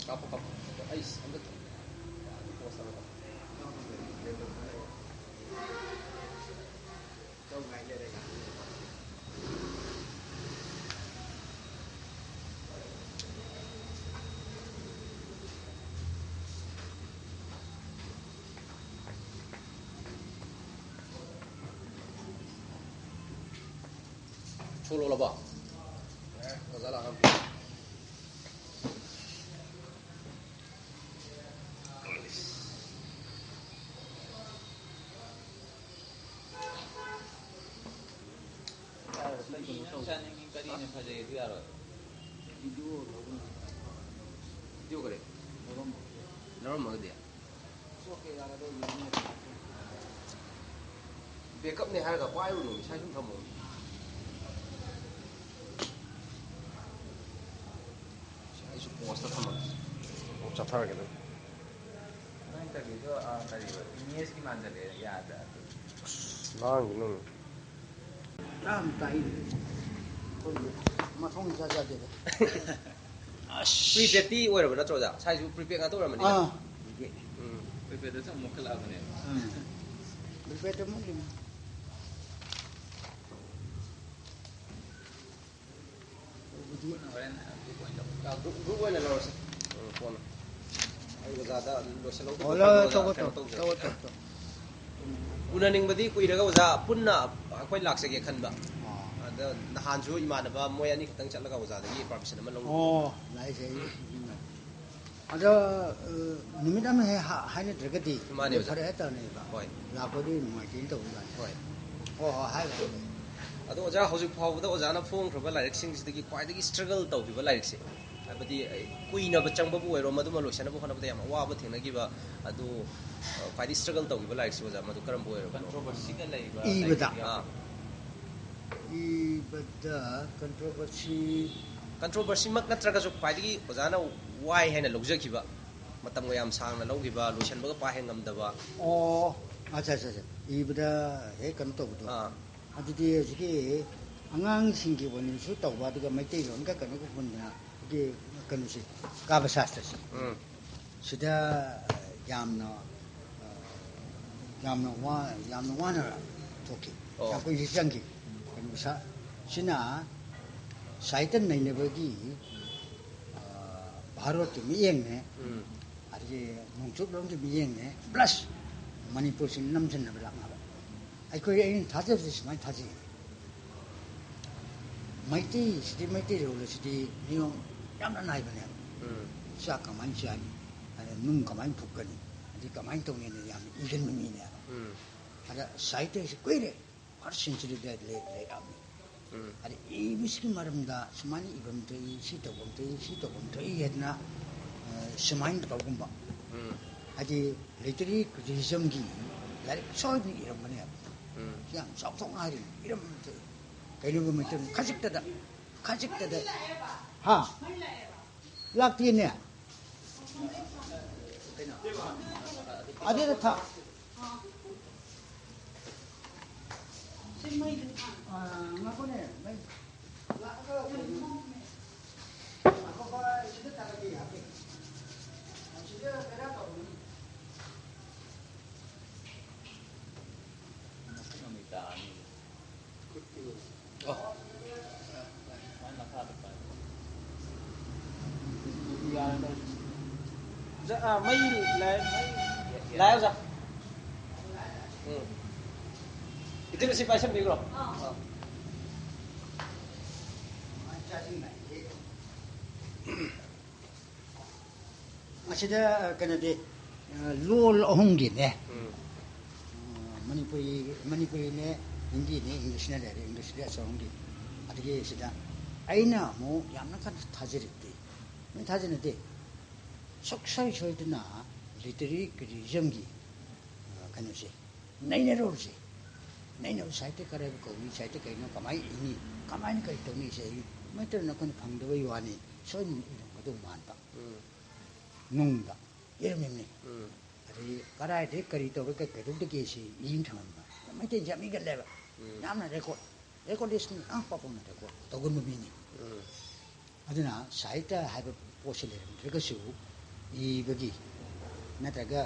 ꯀꯥꯞꯄꯣ, ꯀꯥꯞꯄꯣ꯫ ꯑꯩꯁ, ꯑꯝꯇ ꯊꯝ-, ꯌꯥꯝ ꯄꯣꯁ ꯑꯃ ꯀꯥꯞꯄꯣ꯫ ꯊꯣꯛꯂꯛꯂꯕꯣ? ꯑꯣꯖꯥ ꯂꯥꯛꯑꯝꯃꯦ꯫ ꯅꯪ ꯆꯥꯅꯤꯡꯉꯤ ꯀꯔꯤꯅ ꯐꯖꯩ ꯑꯗꯨ ꯌꯥꯔꯣꯏ꯫ ꯚꯤꯗꯤꯑꯣ ꯂꯧꯔꯝꯃꯒꯗꯤ꯫ ꯕꯦꯛꯀꯞꯅꯦ ꯍꯥꯏꯔꯒ ꯄꯥꯏꯔꯨꯅꯨ, ꯏꯁꯥ ꯁꯨꯝ ꯊꯝꯃꯣ꯫ ꯑꯩꯁꯨ ꯄꯣꯁꯇ ꯊꯝꯃꯒꯦ꯫ ꯑꯣ, ꯆꯠꯊꯔꯒꯦ ꯑꯗꯨꯝ꯫ ꯅꯪ ꯏꯟꯇꯔꯚꯤꯌꯨꯗꯣ, ꯑ, ꯀꯔꯤꯕ? ꯏꯃꯦꯖꯀꯤ ꯃꯥꯟꯖꯜꯂꯛꯑꯦ, ꯌꯥꯗ꯭ꯔꯦ꯫ ꯑꯁ, ꯂꯥꯡꯒꯤꯅꯨ꯫ ꯇꯥꯝ ꯇꯥꯏ꯫ ꯃꯊꯣꯡ ꯏꯆꯥ ꯆꯥꯗꯦꯗ꯫ ꯑꯁ꯫ ꯄ꯭ꯔꯤꯄꯦꯗꯇꯤ ꯑꯣꯏꯔꯕ ꯅꯠꯇ꯭ꯔꯣ, ꯑꯣꯖꯥ? ꯁꯥꯏꯁꯨ ꯄ꯭ꯔꯤꯄꯦꯗ ꯉꯥꯛꯇ ꯑꯣꯏꯔꯝꯃꯅꯤꯅ꯫ ꯑꯥ꯫ ꯎꯝ꯫ ꯄ꯭ꯔꯤꯄꯦꯗꯇꯁꯨ ꯑꯃꯨꯛ ꯃꯨꯛꯈꯠꯂꯛꯑꯕꯅꯦꯕ꯫ ꯎꯝ꯫ ꯄ꯭ꯔꯤꯄꯦꯗꯇ ꯃꯨꯠꯂꯤꯅꯤ꯫ ꯒ꯭ꯔꯨꯞ, ꯒ꯭ꯔꯨꯞ ꯑꯣꯏꯅ ꯂꯧꯔꯁꯤ꯫ ꯎꯝ, ꯀꯣꯟꯅ꯫ ꯑꯩ ꯑꯣꯖꯥꯗ ꯂꯣꯏꯁꯤꯜꯍꯧꯗꯕ ꯑꯣ, ꯈꯔ ꯂꯧ-, ꯑꯣꯖꯥ ꯇꯧꯒꯣ, ꯀꯩꯅꯣ ꯇꯧ-, ꯇꯧꯖꯔꯛꯀꯦ꯫ ꯇꯧꯒꯣ, ꯇꯧ-, ꯇꯧ꯫ ꯎꯅꯅꯤꯡꯕꯗꯤ ꯀꯨꯏꯔꯒ ꯑꯣꯖꯥ ꯄꯨꯟꯅ ꯑꯩꯈꯣꯏ ꯂꯥꯛꯆꯒꯦ ꯈꯟꯕ꯫ ꯑꯣ꯫ ꯑꯗ ꯅꯍꯥꯟꯁꯨ ꯏꯃꯥꯟꯅꯕ ꯃꯣꯏ ꯑꯅꯤ ꯈꯛꯇꯪ ꯆꯠꯂꯒ ꯑꯣꯖꯥꯗꯒꯤ ꯄꯥꯔꯃꯤꯁꯟ ꯑꯃ ꯂꯧꯔꯨꯕ꯫ ꯑꯣ, ꯂꯥꯛꯏꯁꯦ ꯑꯩ ꯅꯤꯡꯁꯤꯡꯉꯦ꯫ ꯑꯗꯣ, ꯑ, ꯅꯨꯃꯤꯠ ꯑꯃ ꯍꯦꯛ ꯍꯥ-, ꯍꯥꯏꯅꯗ꯭ꯔꯒꯗꯤ ꯃꯥꯅꯦ, ꯑꯣꯖꯥ꯫ ꯐꯔꯦ ꯍꯥꯏꯇꯥꯔꯅꯦꯕ꯫ ꯍꯣꯏ꯫ ꯂꯥꯛꯄꯗꯤ ꯅꯨꯡꯉꯥꯏꯇꯦꯅ ꯇꯧꯕꯖꯥꯠꯅꯤ꯫ ꯍꯣꯏ꯫ ꯍꯣꯏ, ꯍꯣꯏ, ꯍꯥꯏꯔꯣ, ꯍꯥꯏꯔꯣ꯫ ꯑꯗꯣ ꯑꯣꯖꯥ, ꯍꯧꯖꯤꯛ ꯐꯥꯎꯕꯗ ꯑꯣꯖꯥꯅ ꯐꯣꯡꯈ꯭ꯔꯕ ꯂꯥꯏꯔꯤꯛꯁꯤꯡꯁꯤꯗꯒꯤ ꯈ꯭ꯋꯥꯏꯗꯒꯤ ꯁ꯭ꯇ꯭ꯔꯒꯜ ꯇꯧꯈꯤꯕ ꯂꯥꯏꯔꯤꯛꯁꯦ, ꯍꯥꯏꯕꯗꯤ, ꯑꯩ, ꯀꯨꯏꯅꯕ ꯆꯪꯕꯕꯨ ꯑꯣꯏꯔꯣ, ꯃꯗꯨꯃ ꯂꯣꯏꯁꯤꯟꯅꯕ ꯍꯣꯠꯅꯕꯗ ꯌꯥꯝ ꯑꯋꯥꯕ ꯊꯦꯡꯅꯈꯤꯕ, ꯑꯗꯨ, ꯑ, ꯈ꯭ꯋꯥꯏꯗꯒꯤ ꯁ꯭ꯇ꯭ꯔꯒꯜ ꯇꯧꯈꯤꯕ ꯂꯥꯏꯔꯤꯛꯁꯦ, ꯑꯣꯖꯥ, ꯃꯗꯨ ꯀꯔꯝꯕ ꯑꯣꯏꯔꯕꯅꯣ? ꯀꯟꯇ꯭ꯔꯣꯚꯔꯁꯤꯒ ꯂꯩꯕ ꯏꯕꯗ꯫ ꯂꯥꯏꯔꯤꯛ꯫ ꯑꯥ꯫ ꯏꯕꯗ ꯀꯟꯇ꯭ꯔꯣꯚꯔꯁꯤ꯫ ꯀꯟꯇ꯭ꯔꯣꯚꯔꯁꯤꯃꯛ ꯅꯠꯇ꯭ꯔꯒꯁꯨ ꯈ꯭ꯋꯥꯏꯗꯒꯤ ꯑꯣꯖꯥꯅ ꯋꯥꯏ ꯍꯥꯏꯅ ꯂꯧꯖꯈꯤꯕ, ꯃꯇꯝꯒ ꯌꯥꯝ ꯁꯥꯡꯅ ꯂꯧꯈꯤꯕ, ꯂꯣꯏꯁꯤꯟꯕꯒ ꯄꯥꯛ ꯍꯦꯛ ꯉꯝꯗꯕ꯫ ꯑꯣ, ꯑꯠꯆꯥ, ꯑꯠꯆꯥ, ꯑꯠꯆꯥ꯫ ꯏꯕꯗ ꯍꯦꯛ ꯀꯩꯅꯣ ꯇꯧꯕꯗꯣ꯫ ꯑꯥ꯫ ꯑꯗꯨꯗꯤ ꯍꯧꯖꯤꯛꯀꯤ ꯑꯉꯥꯡꯁꯤꯡꯒꯤ ꯑꯣꯏꯅꯁꯨ ꯇꯧꯕ, ꯑꯗꯨꯒ ꯃꯩꯇꯩꯂꯣꯟꯒ ꯀꯩꯅꯣꯒ ꯄꯨꯟꯗꯅ ꯑꯩꯈꯣꯏꯒꯤ ꯀꯩꯅꯣꯁꯦ, ꯀꯥꯕ ꯁꯥꯁꯇ꯭ꯔꯁꯦ꯫ ꯎꯝ꯫ ꯁꯤꯗ ꯌꯥꯝꯅ, ꯑ, ꯌꯥꯝꯅ ꯋꯥ-, ꯌꯥꯝꯅ ꯋꯥꯅ ꯊꯣꯛꯈꯤ꯫ ꯑꯣ꯫ ꯌꯥꯝ ꯀꯨꯏꯅꯁꯨ ꯆꯪꯈꯤ꯫ ꯀꯩꯅꯣ, ꯁꯥ-, ꯁꯤꯅ ꯁꯥꯍꯤꯇ꯭ꯌ ꯅꯩꯅꯕꯒꯤ, ꯑ, ꯚꯥꯔꯠꯀꯤ ꯃꯤꯠꯌꯦꯡꯅꯦ, ꯎꯝ꯫ ꯑꯗꯒꯤ ꯅꯣꯡꯆꯨꯞꯂꯣꯝꯒꯤ ꯃꯤꯠꯌꯦꯡꯅꯦ, plus ꯃꯅꯤꯄꯨꯔꯁꯤ ꯅꯝꯁꯤꯟꯅꯕ ꯂꯥꯛꯅꯕ꯫ ꯑꯩꯈꯣꯏ, ꯑꯩꯅ ꯊꯥꯖꯕꯗꯤ ꯁꯨꯃꯥꯏꯅ ꯊꯥꯖꯩ꯫ ꯃꯩꯇꯩꯁꯤꯗꯤ, ꯃꯩꯇꯩꯔꯣꯜ ꯑꯁꯤꯗꯤ ꯅꯤꯌꯣꯝ ꯌꯥꯝꯅ ꯅꯥꯏꯕꯅꯦꯕ꯫ ꯎꯝ꯫ ꯆꯥꯛ ꯀꯃꯥꯏꯅ ꯆꯥꯅꯤ, ꯑꯗ ꯅꯨꯡ ꯀꯃꯥꯏꯅ ꯐꯨꯛꯀꯅꯤ, ꯑꯗꯩ ꯀꯃꯥꯏꯅ ꯇꯧꯅꯤꯅ ꯌꯥꯝꯅ ꯏꯒꯟꯕ ꯃꯤꯅꯦꯕ꯫ ꯎꯝ꯫ ꯑꯗ ꯁꯥꯍꯤꯇ꯭ꯌꯁꯤ ꯀꯨꯏꯔꯦ, first centuryꯗ ꯂꯩ-, ꯂꯩꯔꯛꯑꯕꯅꯤ꯫ ꯎꯝ꯫ ꯑꯗ ꯏꯕꯁꯤꯒꯤ ꯃꯔꯝꯗ ꯁꯨꯃꯥꯏꯅ ꯏꯐꯝ ꯊꯣꯛꯏ, ꯁꯤ ꯇꯧꯐꯝ ꯊꯣꯛꯏ, ꯁꯤ ꯇꯧꯐꯝ ꯊꯣꯛꯏ ꯍꯥꯏꯗꯅ, ꯑ, ꯁꯨꯃꯥꯏꯅ ꯇꯧꯒꯨꯝꯕ꯫ ꯎꯝ꯫ ꯍꯥꯏꯗꯤ literary criticismꯒꯤ ꯂꯥꯏꯔꯤꯛ ꯁꯣꯏꯗꯅ ꯏꯔꯝꯒꯅꯦꯕ꯫ ꯎꯝ꯫ ꯌꯥꯝ ꯆꯥꯎꯊꯣꯛꯅ ꯍꯥꯏꯔꯤꯅꯤ, ꯏꯔꯝꯗꯦ꯫ ꯀꯩꯅꯣꯒꯤ ꯃꯩꯇꯩ ꯈꯖꯤꯛꯇꯗ, ꯈꯖꯤꯛꯇꯗ, ꯍꯥ? ꯂꯥꯛꯇꯦꯅꯦ꯫ ꯑꯗꯨꯗ ꯊꯥ-, ꯑꯥ, ꯉꯥꯏꯈꯣꯅꯦ, ꯃꯩ꯫ ꯑꯣꯖꯥ, ꯑꯥ, ꯃꯩ ꯂꯥꯏ-, ꯃꯩ ꯂꯥꯏ, ꯑꯣꯖꯥ꯫ ꯎꯝ꯫ ꯏꯆꯦ, ꯃꯁꯤ ꯄꯥꯏꯁꯟꯕꯤꯈ꯭ꯔꯣ꯫ ꯑꯥ꯫ ꯑꯁꯤꯗ, ꯑ, ꯀꯩꯅꯣꯗꯤ, ꯑ, ꯂꯣꯜ ꯑꯍꯨꯝꯒꯤꯅꯦ꯫ ꯎꯝ꯫ ꯑ, ꯃꯅꯤꯄꯨꯔꯤ, ꯃꯅꯤꯄꯨꯔꯤꯅꯦ, ꯍꯤꯟꯗꯤꯅꯦ, ꯏꯪꯂꯤꯁꯅꯦ ꯂꯩꯔꯦ, ꯏꯪꯂꯤꯁꯇꯤ ꯑꯁꯣꯝꯒꯤ꯫ ꯑꯗꯒꯤ ꯁꯤꯗ ꯑꯩꯅ ꯑꯃꯨꯛ ꯌꯥꯝꯅ ꯀꯟꯅ ꯊꯥꯖꯔꯤꯕꯗꯤ, ꯅꯣꯏ ꯊꯥꯖꯅꯗꯦ, ꯁꯨꯛꯁꯣꯏ ꯁꯣꯏꯗꯅ ꯂꯤꯇꯔꯦꯔꯤ ꯀ꯭ꯔꯤꯇꯤꯁꯤꯖꯝꯒꯤ, ꯑ, ꯀꯩꯅꯣꯁꯦ, ꯅꯩꯅꯔꯨꯔꯁꯤ꯫ ꯅꯩꯅꯕ ꯁꯥꯍꯤꯇ꯭ꯌ ꯀꯔꯥꯏꯕꯨ ꯀꯧꯅꯤ, ꯁꯥꯍꯤꯇ꯭ꯌ ꯀꯩꯅꯣ, ꯀꯃꯥꯏꯅ ꯏꯅꯤ, ꯀꯃꯥꯏꯅ ꯀꯔꯤ ꯇꯧꯅꯤ, ꯁꯦ ꯃꯩꯇꯩꯅ ꯑꯩꯈꯣꯏꯅ ꯐꯪꯗꯕꯩ ꯋꯥꯅꯤ, ꯁꯣꯏꯗꯅ ꯏꯔꯝꯒꯗꯧ ꯃꯥꯟꯕ꯫ ꯎꯝ꯫ ꯅꯨꯡꯗ ꯏꯔꯝꯃꯤꯕꯅꯤ꯫ ꯎꯝ꯫ ꯑꯗꯩ ꯀꯗꯥꯏꯗꯒꯤ ꯀꯔꯤ ꯇꯧꯔꯒ ꯀꯩꯗꯧꯗꯒꯦ ꯁꯤ ꯏ ꯑꯃ ꯊꯝꯃꯝꯕ꯫ ꯃꯩꯇꯩꯁꯦ ꯌꯥꯝ ꯏꯒꯜꯂꯦꯕ꯫ ꯎꯝ꯫ ꯌꯥꯝꯅ ꯔꯦꯀꯣꯔꯠ, ꯔꯦꯀꯣꯔꯗꯤꯁꯅꯤ, ꯑ, ꯄꯥꯄꯨꯅ ꯔꯦꯀꯣꯔꯠ ꯇꯧꯒꯟꯕ ꯃꯤꯅꯤ꯫ ꯎꯝ꯫ ꯑꯗꯨꯅ ꯁꯥꯍꯤꯇ꯭ꯌ ꯍꯥꯏꯕ ꯄꯣꯠꯁꯤ ꯂꯩꯔꯝꯗ꯭ꯔꯒꯁꯨ, ꯏꯕꯒꯤ ꯅꯠꯇ꯭ꯔꯒ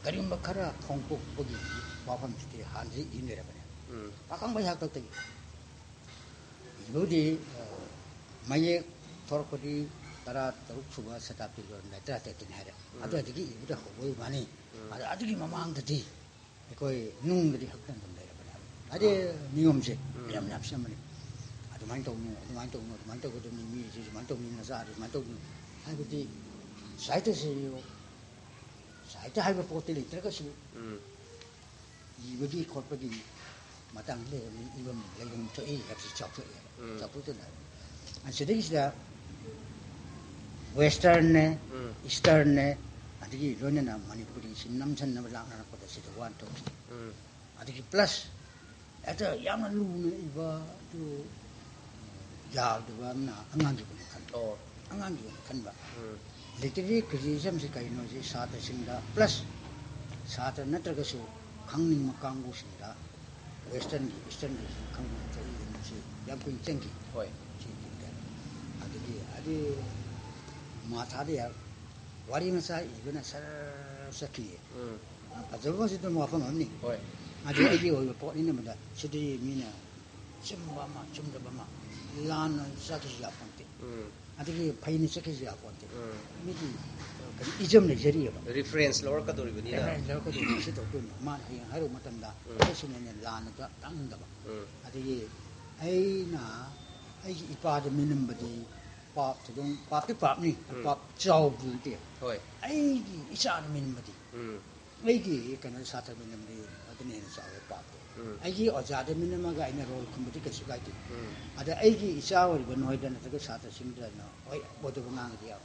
ꯀꯔꯤꯒꯨꯝꯕ ꯈꯔ ꯐꯣꯡꯗꯣꯛꯄꯒꯤ ꯋꯥꯐꯝꯁꯤꯗꯤ ꯍꯥꯟꯅꯗꯒꯤ ꯏ ꯂꯩꯔꯕꯅꯦ꯫ ꯎꯝ꯫ ꯄꯥꯈꯪꯕꯒꯤ ꯍꯥꯛꯇꯛꯇꯒꯤ꯫ ꯏꯕꯨꯗꯤ, ꯑ, ꯃꯌꯦꯛ ꯊꯣꯔꯛꯄꯗꯤ ꯇꯔꯥ ꯇꯔꯨꯛ ꯁꯨꯕ ꯁꯇꯥꯕꯗꯤ ꯂꯣꯏꯔꯝꯗꯥꯏ, ꯇꯔꯥ ꯇꯔꯦꯠꯇꯅꯤ ꯍꯥꯏꯔꯦ꯫ ꯎꯝ꯫ ꯑꯗꯨꯋꯥꯏꯗꯒꯤ ꯏꯕꯗ ꯍꯧꯕꯒꯤ ꯋꯥꯅꯤ꯫ ꯎꯝ꯫ ꯑꯗ ꯑꯗꯨꯒꯤ ꯃꯃꯥꯡꯗꯗꯤ ꯑꯩꯈꯣꯏ ꯅꯨꯡꯗꯗꯤ ꯍꯛꯇ ꯑꯗꯨꯝ ꯂꯩꯔꯕꯅꯦꯕ꯫ ꯍꯥꯏꯗꯤ ꯅꯤꯌꯣꯝꯁꯦ ꯎꯝ꯫ ꯌꯥꯝ ꯌꯥꯝ ꯁꯦꯝꯕꯅꯤ꯫ ꯑꯗꯨꯃꯥꯏꯅ ꯇꯧꯅꯨ, ꯑꯗꯨꯃꯥꯏꯅ ꯇꯧꯅꯨ, ꯑꯗꯨꯃꯥꯏꯅ ꯇꯧꯒꯗꯕꯅꯤ, ꯃꯤꯁꯤ ꯁꯨꯃꯥꯏꯅ ꯇꯧꯅꯤ, ꯅꯆꯥꯗꯤ ꯁꯨꯃꯥꯏꯅ ꯇꯧꯅꯤ ꯍꯥꯏꯕꯗꯤ ꯁꯥꯍꯤꯇ꯭ꯌꯁꯤ, ꯁꯥꯍꯤꯇ꯭ꯌ ꯍꯥꯏꯕ ꯄꯣꯠꯇꯤ ꯂꯩꯇ꯭ꯔꯒꯁꯨ ꯎꯝ꯫ ꯏꯕꯒꯤ ꯈꯣꯠꯄꯒꯤ ꯃꯇꯥꯡꯗ ꯂꯩꯔꯕꯅꯤ, ꯏꯕꯝ ꯂꯩꯐꯝ ꯊꯣꯛꯏ ꯍꯥꯏꯕꯁꯤ ꯆꯥꯎꯊꯣꯛꯑꯦ꯫ ꯎꯝ꯫ ꯆꯥꯎꯊꯣꯛꯇꯅ ꯑꯁꯤꯗꯩꯁꯤꯗ ꯋꯦꯁꯇꯔꯟꯅꯦ, ꯎꯝ꯫ ꯏꯁꯇꯔꯟꯅꯦ, ꯑꯗꯒꯤ ꯂꯣꯏꯅꯅ ꯃꯅꯤꯄꯨꯔꯤꯁꯤ ꯅꯝꯁꯤꯟꯅꯕ ꯂꯥꯛꯅꯔꯛꯄꯗ ꯁꯤꯗ ꯋꯥꯟ ꯊꯣꯛꯈꯤ꯫ ꯎꯝ꯫ ꯑꯗꯒꯤ ꯄ꯭ꯂꯁ ꯍꯦꯛꯇ ꯌꯥꯝꯅ ꯂꯨꯅ ꯏꯕ ꯑꯗꯨ ꯌꯥꯗꯕ ꯑꯃꯅ ꯑꯉꯥꯡꯒꯤ ꯑꯣꯏꯅ ꯈꯟꯕ꯫ ꯑꯣ꯫ ꯑꯉꯥꯡꯒꯤ ꯑꯣꯏꯅ ꯈꯟꯕ꯫ ꯎꯝ꯫ ꯂꯤꯇꯔꯦꯔꯤ ꯀ꯭ꯔꯤꯇꯤꯁꯤꯖꯝꯁꯤ ꯀꯔꯤꯅꯣ ꯍꯥꯏꯁꯤ ꯁꯥꯇ꯭ꯔꯁꯤꯡꯗ ꯄ꯭ꯂꯁ ꯁꯥꯇ꯭ꯔ ꯅꯠꯇ꯭ꯔꯒꯁꯨ ꯈꯪꯅꯤꯡꯕ ꯀꯥꯡꯕꯨꯁꯤꯡꯗ ꯋꯦꯁꯇꯔꯟꯒꯤ, ꯏꯁꯇꯔꯟꯒꯤ ꯈꯪꯕ ꯊꯣꯛꯏ ꯍꯥꯏꯕꯁꯤ ꯌꯥꯝ ꯀꯨꯏꯅ ꯆꯪꯈꯤ꯫ ꯍꯣꯏ꯫ ꯁꯤ ꯀꯨꯏꯅ꯫ ꯑꯗꯒꯤ ꯑꯗꯨ ꯃꯥꯊꯥꯗ ꯌꯥ-, ꯋꯥꯔꯤ ꯃꯆꯥ ꯏꯕꯅ ꯁꯔ ꯆꯠꯈꯤꯌꯦ꯫ ꯎꯝ ꯐꯖꯕꯁꯨ ꯑꯗꯨꯝ ꯋꯥꯐꯝ ꯑꯃꯅꯤ꯫ ꯍꯣꯏ ꯑꯗꯨ ꯑꯩꯒꯤ ꯑꯣꯏꯕ ꯄꯣꯠꯅꯤꯅ ꯃꯗ ꯁꯤꯗꯤ ꯃꯤꯅ ꯆꯨꯝꯕ ꯑꯃ ꯆꯨꯝꯗꯕ ꯑꯃ ꯂꯥꯟꯅ ꯆꯠꯈꯤꯁꯨ ꯌꯥꯄꯣꯟꯇꯦ꯫ ꯎꯝ ꯑꯗꯒꯤ ꯐꯩꯅ ꯆꯠꯈꯤꯁꯨ ꯌꯥꯄꯣꯟꯇꯦ꯫ ꯎꯝ ꯃꯤꯗꯤ ꯀꯩꯅꯣ ꯏꯖꯝ ꯂꯩꯖꯔꯤꯑꯕ꯫ ꯔꯤꯐꯔꯦꯟꯁ ꯂꯧꯔꯛꯀꯗꯧꯔꯤꯕꯅꯤꯅ꯫ ꯔꯦꯐꯔꯦꯟꯁ ꯂꯧꯔꯛꯀꯗꯣꯏꯅꯤ꯫ ꯁꯤ ꯇꯧꯗꯣꯏꯅꯤ꯫ ꯃꯥꯅ ꯍꯌꯦꯡ ꯍꯥꯏꯔꯨꯕ ꯃꯇꯝꯗ ꯎꯝ ꯑꯩꯈꯣꯏ ꯁꯨꯃꯥꯏꯅ ꯂꯥꯟꯅꯗ ꯇꯥꯛꯅꯤꯡꯗꯕ꯫ ꯎꯝ ꯑꯗꯒꯤ ꯑꯩꯅ ꯑꯩꯒꯤ ꯏꯄꯥꯗ ꯃꯤꯅꯝꯕꯗꯤ ꯄꯥꯞꯇ ꯑꯗꯨꯝ ꯄꯥꯞꯇꯤ ꯄꯥꯞꯅꯤ꯫ ꯎꯝ ꯄꯥꯞ ꯆꯥꯎꯕꯗꯤ ꯅꯠꯇꯦ꯫ ꯍꯣꯏ ꯑꯩꯒꯤ ꯏꯆꯥꯅ ꯃꯤꯅꯝꯕꯗꯤ ꯎꯝ ꯑꯩꯒꯤ ꯀꯩꯅꯣ ꯁꯥꯇ꯭ꯔ ꯃꯤꯅꯝꯗꯤ ꯑꯗꯨꯅ ꯍꯦꯟꯅ ꯆꯥꯎꯋꯦ ꯄꯥꯞꯇꯣ꯫ ꯎꯝ ꯑꯩꯒꯤ ꯑꯣꯖꯥꯗ ꯃꯤꯅꯝꯃꯒ ꯑꯩꯅ ꯔꯣꯜ ꯈꯨꯝꯕꯗꯤ ꯀꯩꯁꯨ ꯀꯥꯏꯗꯦ꯫ ꯎꯝ ꯑꯗ ꯑꯩꯒꯤ ꯏꯆꯥ ꯑꯣꯏꯔꯤꯕ ꯅꯣꯏꯗ ꯅꯠꯇ꯭ꯔꯒ ꯁꯥꯇ꯭ꯔꯁꯤꯡꯗꯨꯗ ꯑꯩꯅ ꯍꯣꯏ ꯑꯣꯏꯗꯕ ꯉꯥꯡꯉꯗꯤ ꯌꯥꯎ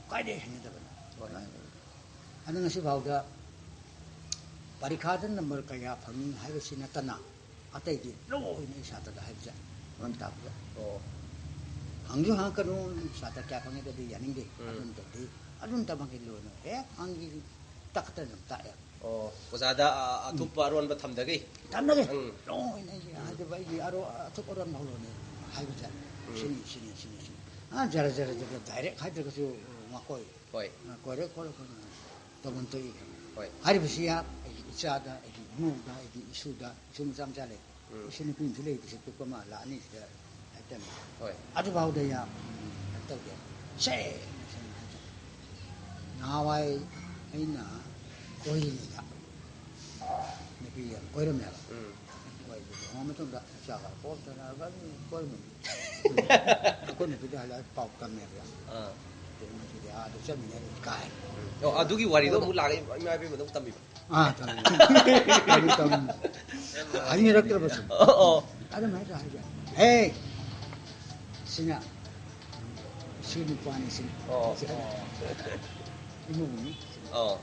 ꯈ꯭ꯋꯥꯏꯗꯒꯤ ꯍꯩꯅꯗꯕꯅꯤ꯫ ꯍꯣꯏ ꯑꯗꯨ ꯉꯁꯤꯐꯥꯎꯗ ꯄꯔꯤꯈꯥꯗ ꯅꯝꯕꯔ ꯀꯌꯥ ꯐꯪꯏ ꯍꯥꯏꯕꯁꯤ ꯅꯠꯇꯅ ꯑꯇꯩꯗꯤ ꯂꯣꯏꯅ ꯑꯩ ꯁꯥꯇ꯭ꯔꯗ ꯍꯥꯏꯕꯁꯦ ꯃꯔꯝ ꯇꯥꯛꯄꯗ ꯑꯣ ꯍꯪꯁꯨ ꯍꯪꯉꯛꯀꯅꯨ꯫ ꯁꯥꯇ꯭ꯔ ꯀꯌꯥ ꯐꯪꯉꯦꯗꯗꯤ ꯌꯥꯅꯤꯡꯗꯦ꯫ ꯎꯝ ꯑꯗꯨ ꯅꯠꯇꯕꯗꯤ ꯑꯗꯨ ꯅꯠꯇꯃꯛꯀꯤ ꯂꯣꯏꯅ ꯍꯦꯛ ꯍꯪꯈꯤ ꯇꯛꯇꯅ ꯑꯗꯨꯝ ꯇꯥꯛꯑꯦ꯫ ꯑꯣ ꯑꯣꯖꯥꯗ ꯑ, ꯑꯊꯨꯞꯄ ꯑꯔꯣꯟꯕ ꯊꯝꯗꯒꯩ꯫ ꯊꯝꯅꯒꯦ ꯎꯝ ꯂꯣꯏꯅ ꯑꯩꯒꯤ ꯍꯥꯏꯗꯕ ꯑꯩꯒꯤ ꯑꯔꯣ ꯑꯊꯨꯞ ꯑꯔꯣꯟ ꯍꯧꯔꯣꯅꯦ ꯍꯥꯏꯕꯁꯦ ꯎꯝ ꯁꯤꯅꯤ ꯁꯤꯅꯤ ꯁꯤꯅꯤ ꯁꯤꯅꯤ꯫ ꯑ, ꯖꯔ ꯖꯔ ꯖꯔ ꯗꯥꯏꯔꯦꯛ ꯍꯥꯏꯗ꯭ꯔꯒꯁꯨ ꯃꯈꯣꯏ ꯍꯣꯏ ꯑ, ꯀꯣꯏꯔꯦ ꯈꯣꯠꯂꯦ ꯈꯣꯠꯂꯦ ꯇꯧꯐꯝ ꯊꯣꯛꯏ꯫ ꯍꯣꯏ ꯍꯥꯏꯔꯤꯕꯁꯤ ꯑꯩꯒꯤ ꯏꯆꯥꯗ ꯑꯩꯒꯤ ꯏꯃꯧꯗ ꯑꯩꯒꯤ ꯏꯁꯨꯗ ꯏꯁꯨ ꯃꯆꯥ ꯃꯆꯥ ꯂꯩ꯫ ꯎꯝ ꯏꯁꯨ ꯅꯨꯄꯤ ꯑꯃꯁꯨ ꯂꯩꯕꯁꯦ ꯄꯤꯛꯄ ꯑꯃ ꯂꯥꯛ ꯑꯅꯤꯁꯤꯗ ꯍꯥꯏꯇꯥꯔꯦ꯫ ꯍꯣꯏ ꯑꯗꯨꯐꯥꯎꯗ ꯌꯥꯝ ꯀꯩꯅꯣ ꯇꯧꯗꯦ꯫ ꯁꯦꯡꯅ ꯁꯦꯡꯅ ꯍꯥꯏꯇꯥꯔꯦ꯫ ꯅꯍꯥꯟꯋꯥꯏ ꯑꯩꯅ ꯀꯣꯏꯔꯤꯉꯩꯗ ꯅꯨꯄꯤ ꯌꯥꯝ ꯀꯣꯏꯔꯝꯃꯦꯕ꯫ ꯎꯝ ꯀꯣꯏꯕ ꯂꯨꯍꯣꯡꯉ ꯃꯇꯨꯡꯗ ꯏꯆꯥꯒ ꯄꯣꯛꯇꯅ ꯑꯗꯨꯝ ꯀꯣꯏꯔꯝꯃꯤ꯫ ꯑꯩꯈꯣꯏ ꯅꯨꯄꯤꯗ ꯍꯜꯂꯛꯑ ꯄꯥꯎ ꯇꯝꯃꯦꯕ꯫ ꯑꯥ ꯑꯗꯨ ꯅꯨꯄꯤꯗꯤ ꯑꯥꯗ ꯆꯠꯃꯤꯟꯅꯔꯤ ꯀꯥꯏ꯫ ꯑꯣ ꯑꯗꯨꯒꯤ ꯋꯥꯔꯤꯗꯣ ꯑꯃꯨꯛ ꯂꯥꯛꯑꯦ ꯏꯃꯥ ꯏꯕꯦꯝꯃꯗ ꯑꯃꯨꯛ ꯇꯝꯕꯤꯕ꯫ ꯑꯥ ꯇꯝꯃꯤ꯫ ꯇꯝꯃꯤ, ꯇꯝꯃꯤ꯫ ꯍꯥꯏꯅꯔꯛꯇ꯭ꯔꯕꯁꯨ ꯑꯣ ꯑꯣ ꯑꯗꯨꯝ ꯍꯥꯏꯗ ꯍꯥꯏꯗ꯫ ꯑꯦ ꯁꯤꯅ ꯁꯤ ꯅꯨꯄꯥꯅꯤ ꯁꯤꯅ꯫ ꯑꯣ ꯁꯤ ꯑꯩꯅ ꯏꯃꯧꯅꯤ꯫ ꯑꯣ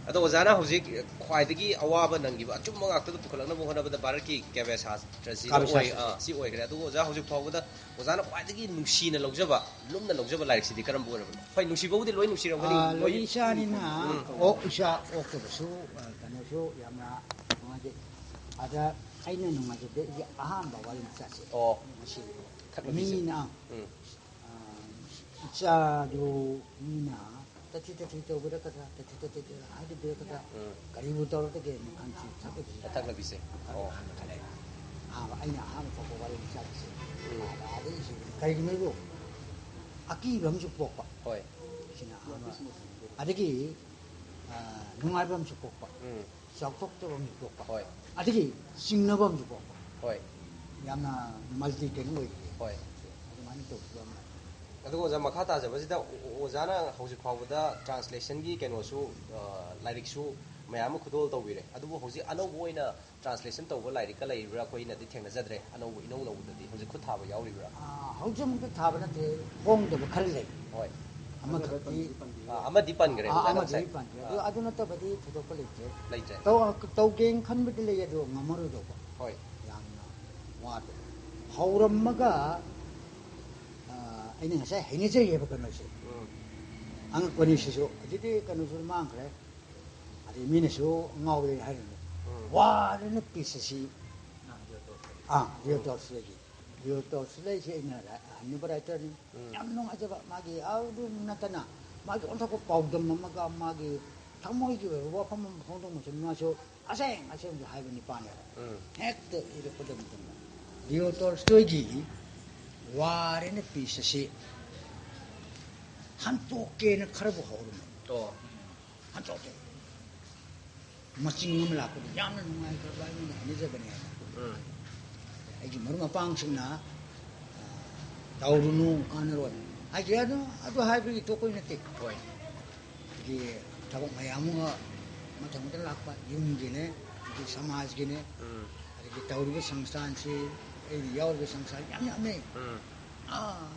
ꯑꯗꯣ ꯑꯣꯖꯥꯅ ꯍꯧꯖꯤꯛ ꯈ꯭ꯋꯥꯏꯗꯒꯤ ꯑꯋꯥꯕ ꯅꯪꯈꯤꯕ ꯑꯆꯨꯝꯕ ꯉꯥꯛꯇꯗ ꯄꯨꯈꯠꯂꯛꯅꯕ ꯍꯣꯠꯅꯕꯗ ꯚꯥꯔꯠꯀꯤ ꯀꯥꯕ꯭ꯌ ꯁꯥꯁꯇ꯭ꯔꯁꯤ ꯀꯥꯕ꯭ꯌ ꯑꯣꯏ ꯁꯥꯁꯇ꯭ꯔꯁꯤ꯫ ꯑꯥ ꯁꯤ ꯑꯣꯏꯈ꯭ꯔꯦ꯫ ꯑꯗꯨꯒ ꯑꯣꯖꯥ ꯍꯧꯖꯤꯛ ꯐꯥꯎꯕꯗ ꯑꯣꯖꯥꯅ ꯈ꯭ꯋꯥꯏꯗꯒꯤ ꯅꯨꯡꯁꯤꯅ ꯂꯧꯖꯕ ꯂꯨꯝꯅ ꯂꯧꯖꯕ ꯂꯥꯏꯔꯤꯛꯁꯤꯗꯤ ꯀꯔꯝꯕ ꯑꯣꯏꯔꯕꯅꯣ? ꯍꯣꯏ ꯅꯨꯡꯁꯤꯕꯕꯨꯗꯤ ꯂꯣꯏ ꯅꯨꯡꯁꯤꯔꯝꯒꯅꯤ꯫ ꯑꯥ, ꯂꯣꯏ ꯂꯣꯏ ꯏꯆꯥꯅꯤꯅ ꯎꯝ꯫ ꯑꯣꯛ ꯏꯆꯥ ꯑꯣꯛꯇꯕꯁꯨ ꯑꯥ, ꯀꯩꯅꯣꯁꯨ ꯌꯥꯝꯅ ꯅꯨꯡꯉꯥꯏꯖꯩ꯫ ꯑꯗ ꯑꯩꯅ ꯅꯨꯡꯉꯥꯏꯖꯕꯗ ꯑꯩꯒꯤ ꯑꯍꯥꯟꯕ ꯋꯥꯔꯤ ꯃꯆꯥꯁꯦ ꯑꯣ ꯃꯁꯤ ꯊꯛꯅꯕꯤꯁꯦ꯫ ꯃꯤꯅ ꯎꯝ ꯑꯥ, ꯏꯆꯥꯗꯨ ꯃꯤꯅ ꯇꯊꯤ ꯇꯊꯤ ꯇꯧꯕꯤꯔꯛꯀꯗ꯭ꯔꯥ, ꯇꯊꯤ ꯇꯊꯤ ꯍꯥꯏꯕꯤꯔꯛꯀꯗ꯭ꯔꯥ, ꯎꯝ꯫ ꯀꯔꯤꯕꯨ ꯇꯧꯔꯛꯇꯒꯦ ꯃꯈꯜꯁꯤ ꯊꯛꯂꯕꯤꯁꯦ꯫ ꯊꯛꯂꯕꯤꯁꯦ꯫ ꯑꯣ꯫ ꯈꯜꯂꯦ꯫ ꯑꯍꯥꯟꯕ, ꯑꯩꯅ ꯑꯍꯥꯟꯕ ꯊꯣꯛꯄ ꯋꯥꯔꯤ ꯃꯆꯥꯒꯤꯁꯦ꯫ ꯎꯝ꯫ ꯑꯗꯒꯤꯁꯨ ꯀꯔꯤꯒꯤꯅꯣ ꯑꯀꯤꯕ ꯑꯃꯁꯨ ꯄꯣꯛꯄ꯫ ꯍꯣꯏ꯫ ꯁꯤꯅ ꯑꯍꯥꯟꯕ꯫ ꯑꯗꯒꯤ, ꯑ, ꯅꯨꯡꯉꯥꯏꯕ ꯑꯃꯁꯨ ꯄꯣꯛꯄ꯫ ꯎꯝ꯫ ꯆꯥꯎꯊꯣꯛꯆꯕ ꯑꯃꯁꯨ ꯄꯣꯛꯄ꯫ ꯍꯣꯏ꯫ ꯑꯗꯒꯤ ꯆꯤꯡꯅꯕ ꯑꯃꯁꯨ ꯄꯣꯛꯄ꯫ ꯍꯣꯏ꯫ ꯌꯥꯝꯅ multi ꯀꯩꯅꯣ ꯑꯣꯏꯔꯤꯌꯦ꯫ ꯍꯣꯏ꯫ ꯑꯗꯨꯃꯥꯏꯅ ꯇꯧꯈꯤꯕ ꯑꯃ꯫ ꯑꯗꯨꯒ ꯑꯣꯖꯥ, ꯃꯈꯥ ꯇꯥꯖꯕꯁꯤꯗ, ꯑꯣ-, ꯑꯣꯖꯥꯅ ꯍꯧꯖꯤꯛ ꯐꯥꯎꯕꯗ translationꯒꯤ ꯀꯩꯅꯣꯁꯨ, ꯑ, ꯂꯥꯏꯔꯤꯛꯁꯨ ꯃꯌꯥꯝ ꯑꯃ ꯈꯨꯗꯣꯜ ꯇꯧꯕꯤꯔꯦ꯫ ꯑꯗꯨꯕꯨ ꯍꯧꯖꯤꯛ ꯑꯅꯧꯕ ꯑꯣꯏꯅ translation ꯇꯧꯕ ꯂꯥꯏꯔꯤꯛꯀ ꯂꯩꯔꯤꯕ꯭ꯔꯥ? ꯑꯩꯈꯣꯏꯅꯗꯤ ꯊꯦꯡꯅꯖꯗ꯭ꯔꯦ꯫ ꯑꯅꯧꯕ, ꯏꯅꯧ ꯅꯧꯕꯗꯗꯤ ꯍꯧꯖꯤꯛ ꯈꯨꯠ ꯊꯥꯕ ꯌꯥꯎꯔꯤꯕ꯭ꯔꯥ? ꯑ, ꯍꯧꯖꯤꯛꯃꯛꯇ ꯊꯥꯕ ꯅꯠꯇꯦ, ꯐꯣꯡꯗꯕ ꯈꯔ ꯂꯩ꯫ ꯍꯣꯏ꯫ ꯑꯃꯈꯛꯇꯤ, ꯑ, ꯑꯃꯗꯤ ꯄꯟꯈ꯭ꯔꯦ, ꯑ, ꯑꯣꯖꯥꯅ ꯑꯃꯗꯤ ꯉꯁꯥꯏ꯫ ꯄꯟꯈ꯭ꯔꯦ꯫ ꯑꯗꯨ, ꯑ꯫ ꯑꯗꯨ ꯅꯠꯇꯕꯗꯤ ꯊꯣꯏꯗꯣꯛꯄ ꯂꯩꯇ꯭ꯔꯦ꯫ ꯂꯩꯇ꯭ꯔꯦ꯫ ꯇꯧ-, ꯇꯧꯒꯦꯅ ꯈꯟꯕꯗꯤ ꯂꯩ, ꯑꯗꯨ ꯉꯝꯃꯔꯣꯏꯗꯧꯕ꯫ ꯍꯣꯏ꯫ ꯌꯥꯝꯅ ꯋꯥꯗꯣ꯫ ꯍꯧꯔꯝꯃꯒ, ꯑ, ꯑꯩꯅ ꯉꯁꯥꯏ ꯍꯩꯅꯖꯩꯌꯦꯕ ꯀꯩꯅꯣꯁꯦ꯫ ꯎꯝ꯫ ꯑꯉꯛꯄꯅꯤ ꯁꯤꯁꯨ꯫ ꯍꯧꯖꯤꯛꯇꯤ ꯀꯩꯅꯣꯁꯨ ꯃꯥꯡꯈ꯭ꯔꯦ꯫ ꯑꯗꯩ ꯃꯤꯅꯁꯨ ꯉꯥꯎꯔꯦ ꯍꯥꯏꯔꯤꯅꯦ꯫ ꯎꯝ꯫ ꯋꯥꯔꯦꯅ ꯄꯤꯁ ꯑꯁꯤ꯫ ꯑꯥ, ꯔꯤꯑꯣ ꯇꯣꯜꯁꯇꯣꯏꯒꯤ꯫ ꯔꯤꯑꯣ ꯇꯣꯜꯁꯇꯣꯏꯁꯦ ꯑꯩꯅ ꯔ-, ꯍꯩꯅꯕ writerꯅꯤ꯫ ꯎꯝ꯫ ꯌꯥꯝ ꯅꯨꯡꯉꯥꯏꯖꯕ, ꯃꯥꯒꯤ ꯑꯗꯨ ꯅꯠꯇꯅ ꯃꯥꯒꯤ ꯑꯣꯟꯊꯣꯛꯄ ꯄꯥꯎꯗꯝ ꯑꯃꯒ ꯃꯥꯒꯤ ꯊꯃꯣꯏꯒꯤ ꯑꯣꯏꯕ ꯋꯥꯐꯝ ꯑꯃ ꯐꯣꯡꯗꯣꯛ ꯃꯇꯝꯗ ꯃꯥꯁꯨ ꯑꯁꯦꯡ ꯑꯁꯦꯡꯕ ꯍꯥꯏꯕ ꯅꯤꯄꯥꯅꯦꯕ꯫ ꯎꯝ꯫ ꯍꯦꯛꯇ ꯏꯔꯛꯄꯗ ꯃꯇꯝꯗ ꯔꯤꯑꯣ ꯇꯣꯜꯁꯇꯣꯏꯒꯤ ꯋꯥꯔꯦꯅ ꯄꯤꯁ ꯑꯁꯤ ꯍꯟꯇꯣꯛꯀꯦꯅ ꯈꯔꯕꯨ ꯍꯧꯔꯝꯃꯦ꯫ ꯑꯣ꯫ ꯍꯟꯇꯣꯛꯀꯦ꯫ ꯃꯆꯤꯡ ꯑꯃ ꯂꯥꯛꯄꯗ ꯌꯥꯝꯅ ꯅꯨꯡꯉꯥꯏꯈ꯭ꯔꯕ ꯑꯩꯉꯣꯟꯗ ꯍꯩꯅꯖꯕꯅꯦ ꯍꯥꯏꯅ꯫ ꯎꯝ꯫ ꯑꯩꯒꯤ ꯃꯔꯨꯞ ꯃꯄꯥꯡꯁꯤꯡꯅ, "ꯑ, ꯇꯧꯔꯨꯅꯨ, ꯀꯥꯟꯅꯔꯣꯏ" ꯍꯥꯏꯁꯦ꯫ ꯑꯗꯨ, ꯑꯗꯨ ꯍꯥꯏꯕꯒꯤ ꯇꯣꯛꯄꯩ ꯅꯠꯇꯦ꯫ ꯍꯣꯏ꯫ ꯑꯩꯒꯤ ꯊꯕꯛ ꯃꯌꯥꯝ ꯑꯃ ꯃꯊꯪ ꯃꯊꯪ ꯂꯥꯛꯄ, ꯌꯨꯝꯒꯤꯅꯦ, ꯑꯗꯒꯤ ꯁꯃꯥꯖꯒꯤꯅꯦ, ꯎꯝ꯫ ꯑꯗꯒꯤ ꯇꯧꯔꯤꯕ ꯁꯪꯁꯊꯥꯟꯁꯤ, ꯑꯩꯅ ꯌꯥꯎꯔꯤꯕ ꯁꯪꯁꯊꯥꯟ ꯌꯥꯝ ꯌꯥꯝꯃꯦ꯫ ꯎꯝ꯫ ꯑꯥ,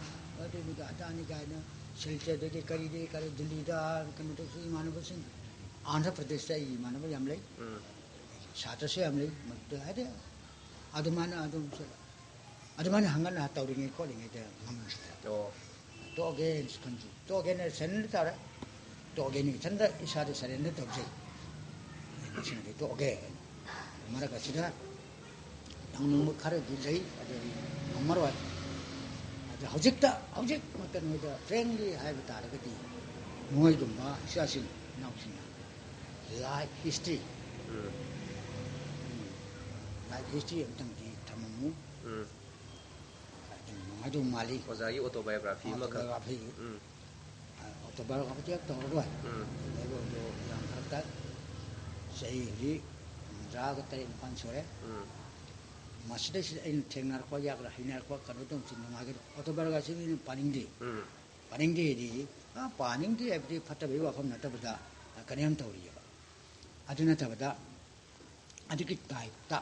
ꯑꯗꯨꯅꯤꯒ ꯑꯗꯥꯅꯤ ꯀꯥꯏꯅ, ꯁꯤꯜꯆꯔꯗꯒꯤ ꯀꯔꯤꯗꯒꯤ ꯀꯔꯤ, ꯗꯤꯜꯂꯤꯗ ꯀꯩꯅꯣꯗꯁꯨ ꯏꯃꯥꯟꯅꯕꯁꯤꯡ, ꯑꯥꯟꯙ꯭ꯔ ꯄ꯭ꯔꯗꯦꯁꯇ ꯑꯩꯒꯤ ꯏꯃꯥꯟꯅꯕ ꯌꯥꯝ ꯂꯩ꯫ ꯎꯝ꯫ ꯁꯥꯇ꯭ꯔꯁꯨ ꯌꯥꯝ ꯂꯩ ꯃꯗꯨꯗ꯫ ꯍꯥꯏꯗꯤ ꯑꯗꯨꯃꯥꯏꯅ ꯑꯗꯨꯝ ꯆꯠ-, ꯑꯗꯨꯃꯥꯏꯅ ꯍꯪꯒꯠ ꯍꯟꯗ ꯇꯧꯔꯤꯉꯩ ꯈꯣꯠꯂꯤꯉꯩꯗ ꯉꯝꯗ꯭ꯔꯦ꯫ ꯑꯣ꯫ ꯇꯣꯛꯑꯒꯦꯅꯁꯨ ꯈꯟꯖꯩ꯫ ꯇꯣꯛꯑꯒꯦꯅ surrender ꯇꯧꯔꯦ꯫ ꯇꯣꯛꯑꯒꯦꯅ ꯏꯊꯟꯗ ꯏꯁꯥꯗ surrender ꯇꯧꯖꯩ꯫ ꯃꯁꯤꯃꯗꯤ ꯇꯣꯛꯑꯒꯦ꯫ ꯃꯔꯛ ꯑꯁꯤꯗ ꯇꯧꯅꯤꯡꯕ ꯈꯔꯗꯤ ꯂꯩ, ꯑꯗꯨꯗꯤ ꯉꯝꯃꯔꯣꯏ꯫ ꯍꯧꯖꯤꯛꯇ, ꯍꯧꯖꯤꯛꯃꯛꯇ ꯅꯣꯏꯗ frankly ꯍꯥꯏꯕ ꯇꯥꯔꯒꯗꯤ, ꯅꯣꯏꯒꯨꯝꯕ ꯏꯆꯥꯁꯤꯡ, ꯏꯅꯥꯎꯁꯤꯡꯅ life history, ꯎꯝ꯫ ꯎꯝ, life history ꯑꯝꯇꯪꯗꯤ ꯊꯝꯃꯝꯃꯨ꯫ ꯎꯝ꯫ ꯑꯗꯨ ꯅꯨꯡꯉꯥꯏꯗꯧ ꯃꯥꯜꯂꯤ꯫ ꯑꯣꯖꯥꯒꯤ autobiography ꯑꯃꯈꯛ꯫ Autobiography꯫ ꯎꯝ꯫ ꯑ, autobiography ꯇꯧꯔꯔꯣꯏ꯫ ꯎꯝ꯫ ꯑꯗꯨ ꯌꯥꯝ ꯐꯔꯛ ꯇꯥꯏ꯫ ꯆꯍꯤ ꯍꯧꯖꯤꯛ ꯍꯨꯝꯗ꯭ꯔꯥꯒ ꯇꯔꯦꯠ ꯅꯤꯄꯥꯜ ꯁꯨꯔꯦ꯫ ꯎꯝ꯫ ꯃꯁꯤꯗꯩꯁꯤꯗ ꯑꯩꯅ ꯊꯦꯡꯅꯔꯛꯄ, ꯌꯥꯒ꯭ꯔ ꯍꯩꯅꯔꯛꯄ ꯀꯩꯅꯣꯗꯣ ꯑꯃꯨꯛꯁꯨ ꯅꯨꯡꯉꯥꯏꯒꯗꯕ꯫ Autobiography ꯁꯤ ꯃꯤꯅ ꯄꯥꯅꯤꯡꯗꯦ꯫ ꯎꯝ꯫ ꯄꯥꯅꯤꯡꯗꯦ ꯍꯥꯏꯗꯤ, ꯑ, ꯄꯥꯅꯤꯡꯗꯦ ꯍꯥꯏꯕꯗꯤ ꯐꯠꯇꯕꯒꯤ ꯋꯥꯐꯝ ꯅꯠꯇꯕꯗ, ꯑ, ꯀꯩꯅꯣ ꯌꯥꯝ ꯇꯧꯔꯤꯑꯕ꯫ ꯑꯗꯨ ꯅꯠꯇꯕꯗ, ꯑꯗꯨꯒꯤ type ꯇ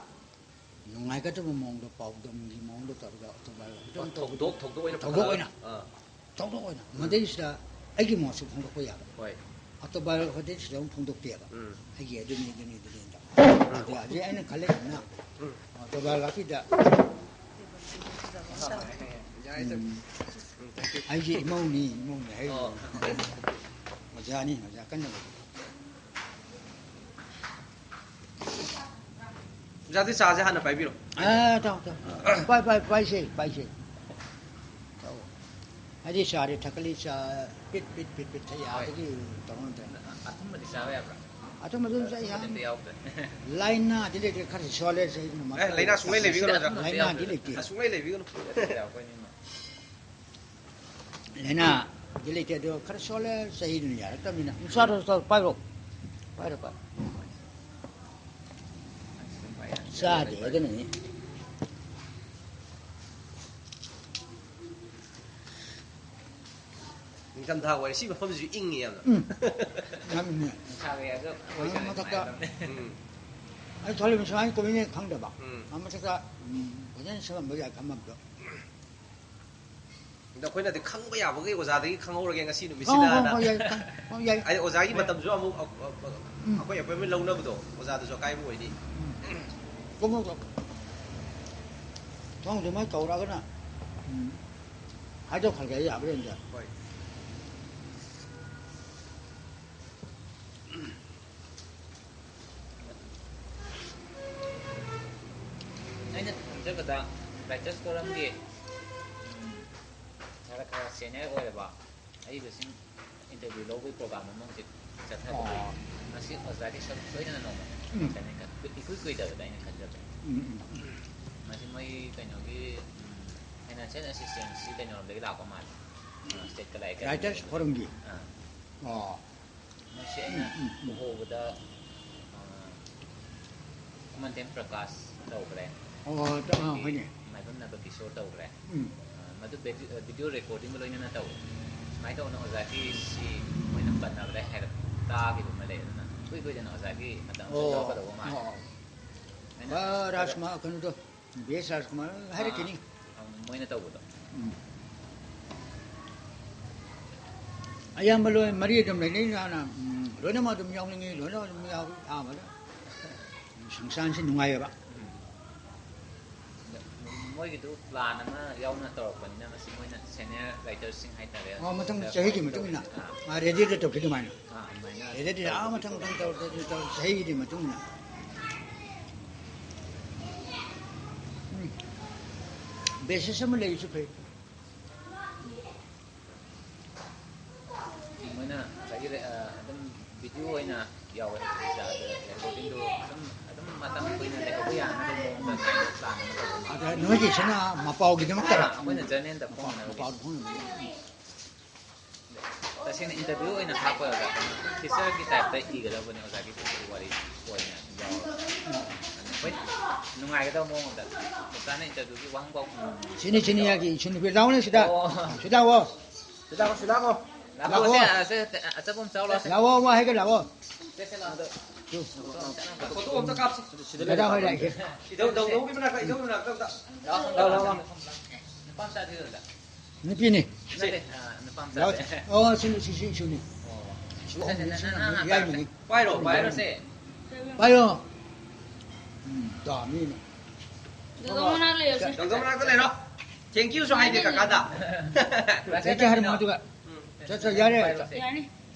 ꯅꯨꯡꯉꯥꯏꯒꯗꯕ ꯃꯑꯣꯡꯗ, ꯄꯥꯎꯗꯝꯒꯤ ꯃꯑꯣꯡꯗ ꯇꯧꯔꯒ autobiography ꯑꯣ, ꯑꯃ ꯇꯧꯕꯗꯣ, ꯊꯧꯗꯣꯛ, ꯊꯧꯗꯣꯛ ꯑꯣꯏꯅ ꯊꯧꯗꯣꯛ ꯄꯨꯊꯣꯛꯑꯒ꯫ ꯑꯣꯏꯅ꯫ ꯑꯥ꯫ ꯊꯧꯗꯣꯛ ꯑꯣꯏꯅ꯫ ꯎꯝ꯫ ꯃꯗꯩꯁꯤꯗ ꯑꯩꯒꯤ ꯃꯣꯠꯁꯨ ꯐꯣꯡꯗꯣꯛꯄ ꯌꯥꯕ꯫ ꯍꯣꯏ꯫ Autobiography ꯁꯤꯗ ꯑꯃꯨꯛ ꯐꯣꯡꯗꯣꯛꯇꯦꯕ꯫ ꯎꯝ꯫ ꯑꯩꯒꯤ ꯑꯗꯨꯅꯤ, ꯑꯗꯨꯅꯤ, ꯑꯗꯨꯅꯤ ꯇꯧ꯫ ꯎꯝ꯫ ꯑꯗꯨ ꯍꯧꯖꯤꯛ ꯑꯩꯅ ꯈꯜꯂꯛꯏꯁꯤꯅ, ꯎꯝ꯫ Autobiography ꯗ ꯌꯥꯏ, ꯁꯥꯔ꯫ ꯎꯝ꯫ ꯎꯝ, thank you꯫ ꯑꯩꯒꯤ ꯏꯃꯧꯅꯤ, ꯏꯃꯧꯅꯤ ꯍꯥꯏꯔꯤꯕ꯫ ꯑꯣ꯫ ꯑꯣꯖꯥꯅꯤ, ꯑꯣꯖꯥ ꯀꯟꯅ꯫ ꯑꯣꯖꯥꯗꯤ ꯆꯥꯁꯦ ꯍꯥꯟꯅ ꯄꯥꯏꯕꯤꯔꯣ꯫ ꯑ, ꯇꯥꯎ, ꯇꯥꯎ꯫ ꯄꯥꯏ, ꯄꯥꯏ, ꯄꯥꯏꯁꯦ, ꯄꯥꯏꯁꯦ꯫ ꯇꯥꯎ꯫ ꯍꯥꯏꯗꯤ ꯆꯥꯗꯤ ꯊꯛꯀꯠꯂꯤ, ꯆꯥ ꯄꯤꯠ, ꯄꯤꯠ, ꯄꯤꯠ, ꯄꯤꯠ ꯊꯛ ꯌꯥꯗꯒꯤ ꯇꯧꯔ ꯅꯠꯇ꯭ꯔꯦ꯫ ꯑꯊꯨꯝꯕꯗꯤ ꯆꯥꯕ ꯌꯥꯕ꯭ꯔꯥ? ꯑꯊꯨꯝꯕꯗꯤ ꯑꯗꯨꯝ ꯆꯥ ꯌꯥꯅꯤ꯫ ꯑꯊꯨꯝꯕꯗꯤ ꯌꯥꯎꯗ꯭ꯔꯦ꯫ ꯂꯥꯏꯅꯥꯗꯤ ꯂꯩꯇ꯭ꯔꯦ, ꯈꯔ ꯁꯣꯜꯂꯦ, ꯆꯍꯤ ꯑꯃ ꯑꯦ, ꯂꯥꯏꯅꯥ ꯁꯨꯡꯂꯩ ꯂꯩꯕꯤꯒꯅꯨ, ꯑꯣꯖꯥ꯫ ꯂꯥꯏꯅꯥꯗꯤ ꯂꯩꯇꯦ꯫ ꯑ, ꯁꯨꯡꯂꯩ ꯂꯩꯕꯤꯒꯅꯨ꯫ ꯂꯥꯏꯅꯥꯗꯤ ꯂꯩꯇꯦ, ꯑꯗꯣ ꯈꯔ ꯁꯣꯜꯂꯦ, ꯆꯍꯤꯗꯨꯅ ꯌꯥꯔꯛꯇꯕꯅꯤꯅ꯫ ꯎꯝ, ꯆꯥꯔꯣ, ꯆꯥꯔꯣ, ꯄꯥꯏꯔꯣ꯫ ꯄꯥꯏꯔꯣ, ꯄꯥꯏꯔꯣ꯫ ꯆꯥꯗꯦ, ꯑꯗꯨꯅꯅꯤ꯫ ꯅꯤꯡꯊꯝꯊꯥ ꯑꯣꯏꯔꯦ, ꯁꯤ ꯃꯐꯝꯁꯤꯁꯨ ꯏꯪꯉꯤ ꯌꯥꯝꯅ꯫ ꯎꯝ꯫ ꯌꯥꯝ ꯏꯪꯉꯦ꯫ ꯅꯨꯡꯁꯥꯒ ꯌꯥꯏꯔꯒ ꯀꯣꯏ ꯑꯥ, ꯆꯠꯂꯗꯤ ꯃꯊꯛꯇ ꯅꯨꯡꯉꯥꯏꯒꯗꯕꯅꯦ꯫ ꯎꯝ꯫ ꯑꯩ ꯊꯣꯛꯂꯛꯏ ꯁꯨꯃꯥꯏꯅ ꯀꯣꯏꯃꯤꯅꯦ ꯈꯪꯗꯕ꯫ ꯎꯝ꯫ ꯑꯥ, ꯃꯊꯛꯇ, ꯎꯝ, ꯐꯖꯅ ꯁꯦꯝꯃꯝꯕ ꯌꯥꯏ ꯈꯪꯉꯝꯕꯗꯣ꯫ ꯑꯗꯣ ꯑꯩꯈꯣꯏꯅꯗꯤ ꯈꯪꯕ ꯌꯥꯕꯈꯩ ꯑꯣꯖꯥꯗꯒꯤ ꯈꯪꯍꯧꯔꯒꯦ ꯉꯁꯤ ꯈꯪꯉꯣ, ꯅꯨꯃꯤꯠꯁꯤꯗꯅ꯫ ꯈꯪꯉꯣ, ꯌꯥꯏ, ꯈꯪꯉꯣ, ꯌꯥꯏ꯫ ꯍꯥꯏꯗꯤ ꯑꯣꯖꯥꯒꯤ ꯌꯥꯏ꯫ ꯃꯇꯝꯁꯨ ꯑꯃꯨꯛ, ꯑ, ꯑ, ꯎꯝ꯫ ꯑꯩꯈꯣꯏ appointment ꯂꯧꯅꯕꯗꯣ ꯑꯣꯖꯥꯗꯁꯨ ꯑꯀꯥꯏꯕ ꯑꯣꯏꯅꯤ꯫ ꯎꯝ꯫ ꯀꯨꯝꯃꯣ, ꯀꯨꯝꯃꯣ꯫ ꯊꯣꯡꯗꯨ ꯃꯣꯏ ꯀꯧꯔꯛꯑꯒꯅ, ꯎꯝ, ꯍꯥꯏꯗꯣꯛꯈ꯭ꯔꯒꯦ, ꯑꯩ ꯌꯥꯕ꯭ꯔꯥ ꯌꯦꯡꯒꯦ꯫ ꯍꯣꯏ꯫ ꯑꯩꯅ ꯈꯪꯖꯕꯗ ꯕꯥꯏꯆꯁ ꯀꯣꯔꯝꯒꯤ, ꯎꯝ, ꯁꯦꯅꯤꯌꯔ ꯑꯣꯏꯔꯕ ꯑꯏꯕꯁꯤꯡ ꯏꯟꯇꯔꯚ꯭ꯌꯨ ꯂꯧꯕꯒꯤ ꯄ꯭ꯔꯣꯒ꯭ꯔꯥꯝ ꯑꯃ ꯍꯧꯖꯤꯛ ꯆꯠꯊꯕ ꯂꯩ꯫ ꯑꯣ꯫ ꯃꯁꯤ ꯑꯣꯖꯥꯒꯤ ꯁꯔꯨꯛ ꯁꯣꯏꯗꯅ ꯅꯣꯡꯃ ꯎꯝ꯫ ꯆꯠꯀꯅꯤ ꯈꯟ-, ꯏꯀꯨꯏ ꯀꯨꯏꯗꯕꯗ ꯑꯩꯅ ꯈꯟꯖꯕ꯫ ꯎꯝ, ꯎꯝ, ꯎꯝ꯫ ꯃꯁꯤ ꯃꯣꯏ ꯀꯩꯅꯣꯒꯤ, ꯎꯝ, ꯐꯥꯏꯅꯥꯟꯁꯤꯌꯦꯜ ꯑꯦꯁꯤꯁꯇꯦꯟꯁꯁꯤ ꯀꯩꯅꯣꯔꯣꯝꯗꯒꯤ ꯂꯥꯛꯄ ꯃꯥꯜꯂꯦ꯫ ꯎꯝ꯫ State Kala academy. ꯔꯥꯏꯇꯔꯁ ꯐꯣꯔꯝꯒꯤ? ꯑꯥ꯫ ꯑꯣ꯫ ꯃꯁꯤ ꯑꯩꯅ ꯎꯝ, ꯎꯝ, ꯎꯝ꯫ ꯎꯍꯧꯕꯗ, ꯑꯥ, ꯈꯨꯃꯟꯊꯦꯝ ꯄ꯭ꯔꯀꯥꯁ ꯇꯧꯈ꯭ꯔꯦ꯫ ꯑꯣ, ꯑꯥ, ꯑꯗꯒꯤ ꯍꯣꯏꯅꯦ꯫ ꯃꯥꯏꯕꯝ ꯅꯕꯀꯤꯁꯣꯔ ꯇꯧꯈ꯭ꯔꯦ꯫ ꯎꯝ꯫ ꯑꯥ, ꯃꯗꯨ ꯚꯤꯗꯤꯑꯣ, ꯚꯤꯗꯤꯑꯣ ꯔꯦꯀꯣꯔꯗꯤꯡꯒ ꯂꯣꯏꯅꯅ ꯇꯧꯋꯦ꯫ ꯁꯨꯃꯥꯏꯅ ꯇꯧꯗꯅ ꯑꯣꯖꯥꯒꯤ ꯁꯤ ꯃꯣꯏꯅ ꯄꯟꯅꯕꯗ ꯍꯥꯏꯔꯞ ꯇꯥꯈꯤꯕ ꯑꯃ ꯂꯩ꯫ ꯑꯗꯨꯅ ꯏꯀꯨꯏ ꯀꯨꯏꯗꯅ ꯑꯣꯖꯥꯒꯤ ꯃꯇꯝ ꯑꯣ, ꯂꯧꯔꯛꯀꯗꯧꯕ ꯃꯥꯜꯂꯦ꯫ ꯑꯣ꯫ ꯑꯩꯅ ꯑꯥ, ꯔꯥꯖꯀꯨꯃꯥꯔ, ꯀꯩꯅꯣꯗꯣ, ꯕꯤ ꯑꯦꯁ ꯔꯥꯖꯀꯨꯃꯥꯔ ꯍꯥꯏꯔꯛꯈꯤꯅꯤ꯫ ꯑꯥ, ꯃꯣꯏꯅ ꯇꯧꯕꯗꯣ꯫ ꯎꯝ꯫ ꯑꯌꯥꯝꯕ ꯂꯣꯏ ꯃꯔꯤ ꯑꯗꯨꯝ ꯂꯩꯅꯩ, ꯅꯥꯅ, ꯎꯝ, ꯂꯣꯏꯅꯃꯛ ꯑꯗꯨꯝ ꯌꯥꯎꯅꯤꯡꯉꯤ, ꯂꯣꯏꯅꯃꯛ ꯑꯗꯨꯝ ꯌꯥꯎꯏ, ꯑꯌꯥꯝꯕꯗ꯫ ꯁꯪꯁꯥꯟꯁꯤ ꯅꯨꯡꯉꯥꯏꯌꯦꯕ꯫ ꯎꯝ꯫ ꯃꯣꯏꯒꯤꯗꯨ ꯄ꯭ꯂꯥꯟ ꯑꯃ ꯌꯥꯎꯅ ꯇꯧꯔꯛꯄꯅꯤꯅ, ꯃꯁꯤ ꯃꯣꯏꯅ ꯁꯦꯅꯤꯌꯔ ꯔꯥꯏꯇꯔꯁꯤꯡ ꯍꯥꯏꯇꯥꯔꯦ, ꯑꯣ, ꯃꯊꯪ ꯑꯗꯨꯗ ꯆꯍꯤꯒꯤ ꯃꯇꯨꯡ ꯏꯟꯅ, ꯑꯥ꯫ ꯑꯥ, ꯔꯦꯗꯤꯗ ꯇꯧꯈꯤ ꯑꯗꯨꯃꯥꯏꯅ꯫ ꯑꯥ, ꯑꯗꯨꯃꯥꯏꯅ ꯔꯦꯗꯤꯗ ꯑꯥ, ꯇꯧꯕꯗꯣ꯫ ꯃꯊꯪ ꯃꯊꯪ ꯇꯧꯔ, ꯇꯧꯔ, ꯇꯧꯔ, ꯆꯍꯤꯒꯤ ꯃꯇꯨꯡ ꯏꯟꯅ꯫ ꯎꯝ꯫ ꯕꯦꯁꯤꯁ ꯑꯃ ꯂꯩꯔꯤꯁꯨ ꯐꯩ꯫ ꯃꯣꯏꯅ ꯉꯁꯥꯏꯒꯤ ꯔꯦ-, ꯑ, ꯑꯗꯨꯝ ꯚꯤꯗꯤꯑꯣ ꯑꯣꯏꯅ ꯌꯥꯎꯋꯦ ꯍꯥꯏꯕꯗꯤ ꯌꯥꯗ꯭ꯔꯦ꯫ ꯔꯦꯀꯣꯔꯗꯤꯡꯗꯣ ꯑꯗꯨꯝ, ꯑꯗꯨꯝ ꯃꯇꯝ ꯀꯨꯏꯅ ꯂꯩꯍꯧꯕ ꯌꯥꯅꯕꯒꯤ ꯃꯑꯣꯡꯗ ꯑꯗꯨꯃꯥꯏꯅ ꯄ꯭ꯂꯥꯟ ꯑꯃ ꯇꯧꯕ ꯃꯥꯜꯂꯦ꯫ ꯑꯗ ꯅꯣꯏꯒꯤꯁꯤꯅ ꯃꯄꯥꯎꯒꯤꯗꯃꯛꯇꯔꯥ? ꯑꯥ, ꯑꯩꯈꯣꯏꯅ ꯖꯔꯅꯦꯜꯗ ꯃꯄꯥꯎ, ꯐꯣꯡꯅꯕꯒꯤ꯫ ꯃꯄꯥꯎꯗ ꯐꯣꯡꯅꯕꯒꯤ꯫ ꯇꯁꯦꯡꯅ ꯏꯟꯇꯔꯚ꯭ꯌꯨ ꯑꯣꯏꯅ ꯍꯥꯞꯄ ꯑꯣꯖꯥ, ꯀꯩꯅꯣ, ꯐꯤꯆꯔꯒꯤ ꯇꯥꯏꯞꯇ ꯏꯒꯗꯕꯅꯦ ꯑꯣꯖꯥꯒꯤ ꯄꯨꯟꯁꯤ ꯋꯥꯔꯤ ꯑꯣꯏꯅ ꯌꯥꯎꯔꯒ꯫ ꯑꯗꯨꯅ ꯑꯩꯈꯣꯏ ꯅꯨꯡꯉꯥꯏꯒꯗꯕ ꯃꯑꯣꯡꯗ ꯑꯣꯖꯥꯅ ꯏꯟꯇꯔꯚ꯭ꯌꯨꯒꯤ ꯋꯥꯍꯪ ꯄꯥꯎꯈꯨꯝ ꯁꯤꯅꯤ, ꯁꯤꯅꯤ, ꯌꯥꯒꯤ, ꯁꯤꯅꯤ, ꯂꯥꯎꯅꯦ ꯁꯤꯗ꯫ ꯑꯣ꯫ ꯁꯤꯗ ꯂꯥꯛꯑꯣ꯫ ꯁꯤꯗ ꯂꯥꯛꯑꯣ, ꯁꯤꯗ ꯂꯥꯛꯑꯣ꯫ ꯂꯥꯛꯑꯣ, ꯂꯥꯛꯑꯣ꯫ ꯁꯦ, ꯑ, ꯁꯦ, ꯑꯆꯥꯄꯣꯠ ꯑꯃ ꯆꯥꯎ ꯂꯥꯛꯑꯣ, ꯁꯦ꯫ ꯂꯥꯛꯑꯣ, ꯋꯥ ꯍꯥꯏꯒꯦ, ꯂꯥꯛꯑꯣ꯫ ꯁꯦ, ꯁꯦ, ꯂꯥꯛꯑꯣ꯫ ꯐꯣꯇꯣ ꯑꯝꯇ ꯀꯥꯞꯁꯤ꯫ ꯗꯗꯥ ꯍꯣꯏ ꯂꯥꯛꯑꯦ꯫ ꯏꯙꯧ, ꯏꯙꯧ, ꯏꯙꯧꯒꯤ ꯃꯅꯥꯛꯇ, ꯏꯙꯧꯒꯤ ꯃꯅꯥꯛꯇ ꯑꯝꯇ꯫ ꯂꯥꯛꯑꯣ, ꯂꯥꯛꯑꯣ, ꯂꯥꯛꯑꯣ꯫ ꯅꯨꯄꯥ ꯃꯆꯥꯗꯤ ꯂꯩꯔꯗ꯫ ꯅꯨꯄꯤꯅꯤ꯫ ꯅꯠꯇꯦ, ꯑ, ꯅꯨꯄꯥ ꯂꯥꯛꯑꯣ꯫ ꯃꯆꯥꯁꯦ꯫ ꯑꯣ, ꯁꯤꯅꯤ, ꯁꯤ, ꯁꯤ, ꯁꯤꯅꯤ꯫ ꯑꯣ꯫ ꯁꯤ, ꯁꯤ, ꯁꯤ, ꯁꯤ, ꯅꯪ, ꯅꯪ ꯍꯥꯟꯅ ꯌꯥꯏꯃꯅꯤ꯫ ꯄꯥꯏꯔꯣ, ꯄꯥꯏꯔꯣ꯫ ꯄꯥꯏꯔꯣꯁꯦ꯫ ꯄꯥꯏꯔꯣ꯫ ꯎꯝ, ꯗꯥꯃꯤꯅ꯫ ꯗꯣꯡꯗꯣꯡ ꯃꯅꯥꯛ ꯂꯩꯔꯣꯁꯦ꯫ ꯗꯣꯡꯗꯣꯡ ꯃꯅꯥꯛꯇ ꯂꯩꯔꯣ꯫ Thank youꯁꯨ ꯍꯥꯏꯗꯦ ꯀꯀꯥꯗ꯫ Thank you ꯍꯥꯏꯔꯝꯃꯣ ꯑꯗꯨꯒ꯫ ꯎꯝ꯫ ꯆꯠ, ꯆꯠ, ꯌꯥꯔꯦ꯫ ꯄꯥꯏꯔꯣꯁꯦ꯫ ꯌꯥꯅꯤ꯫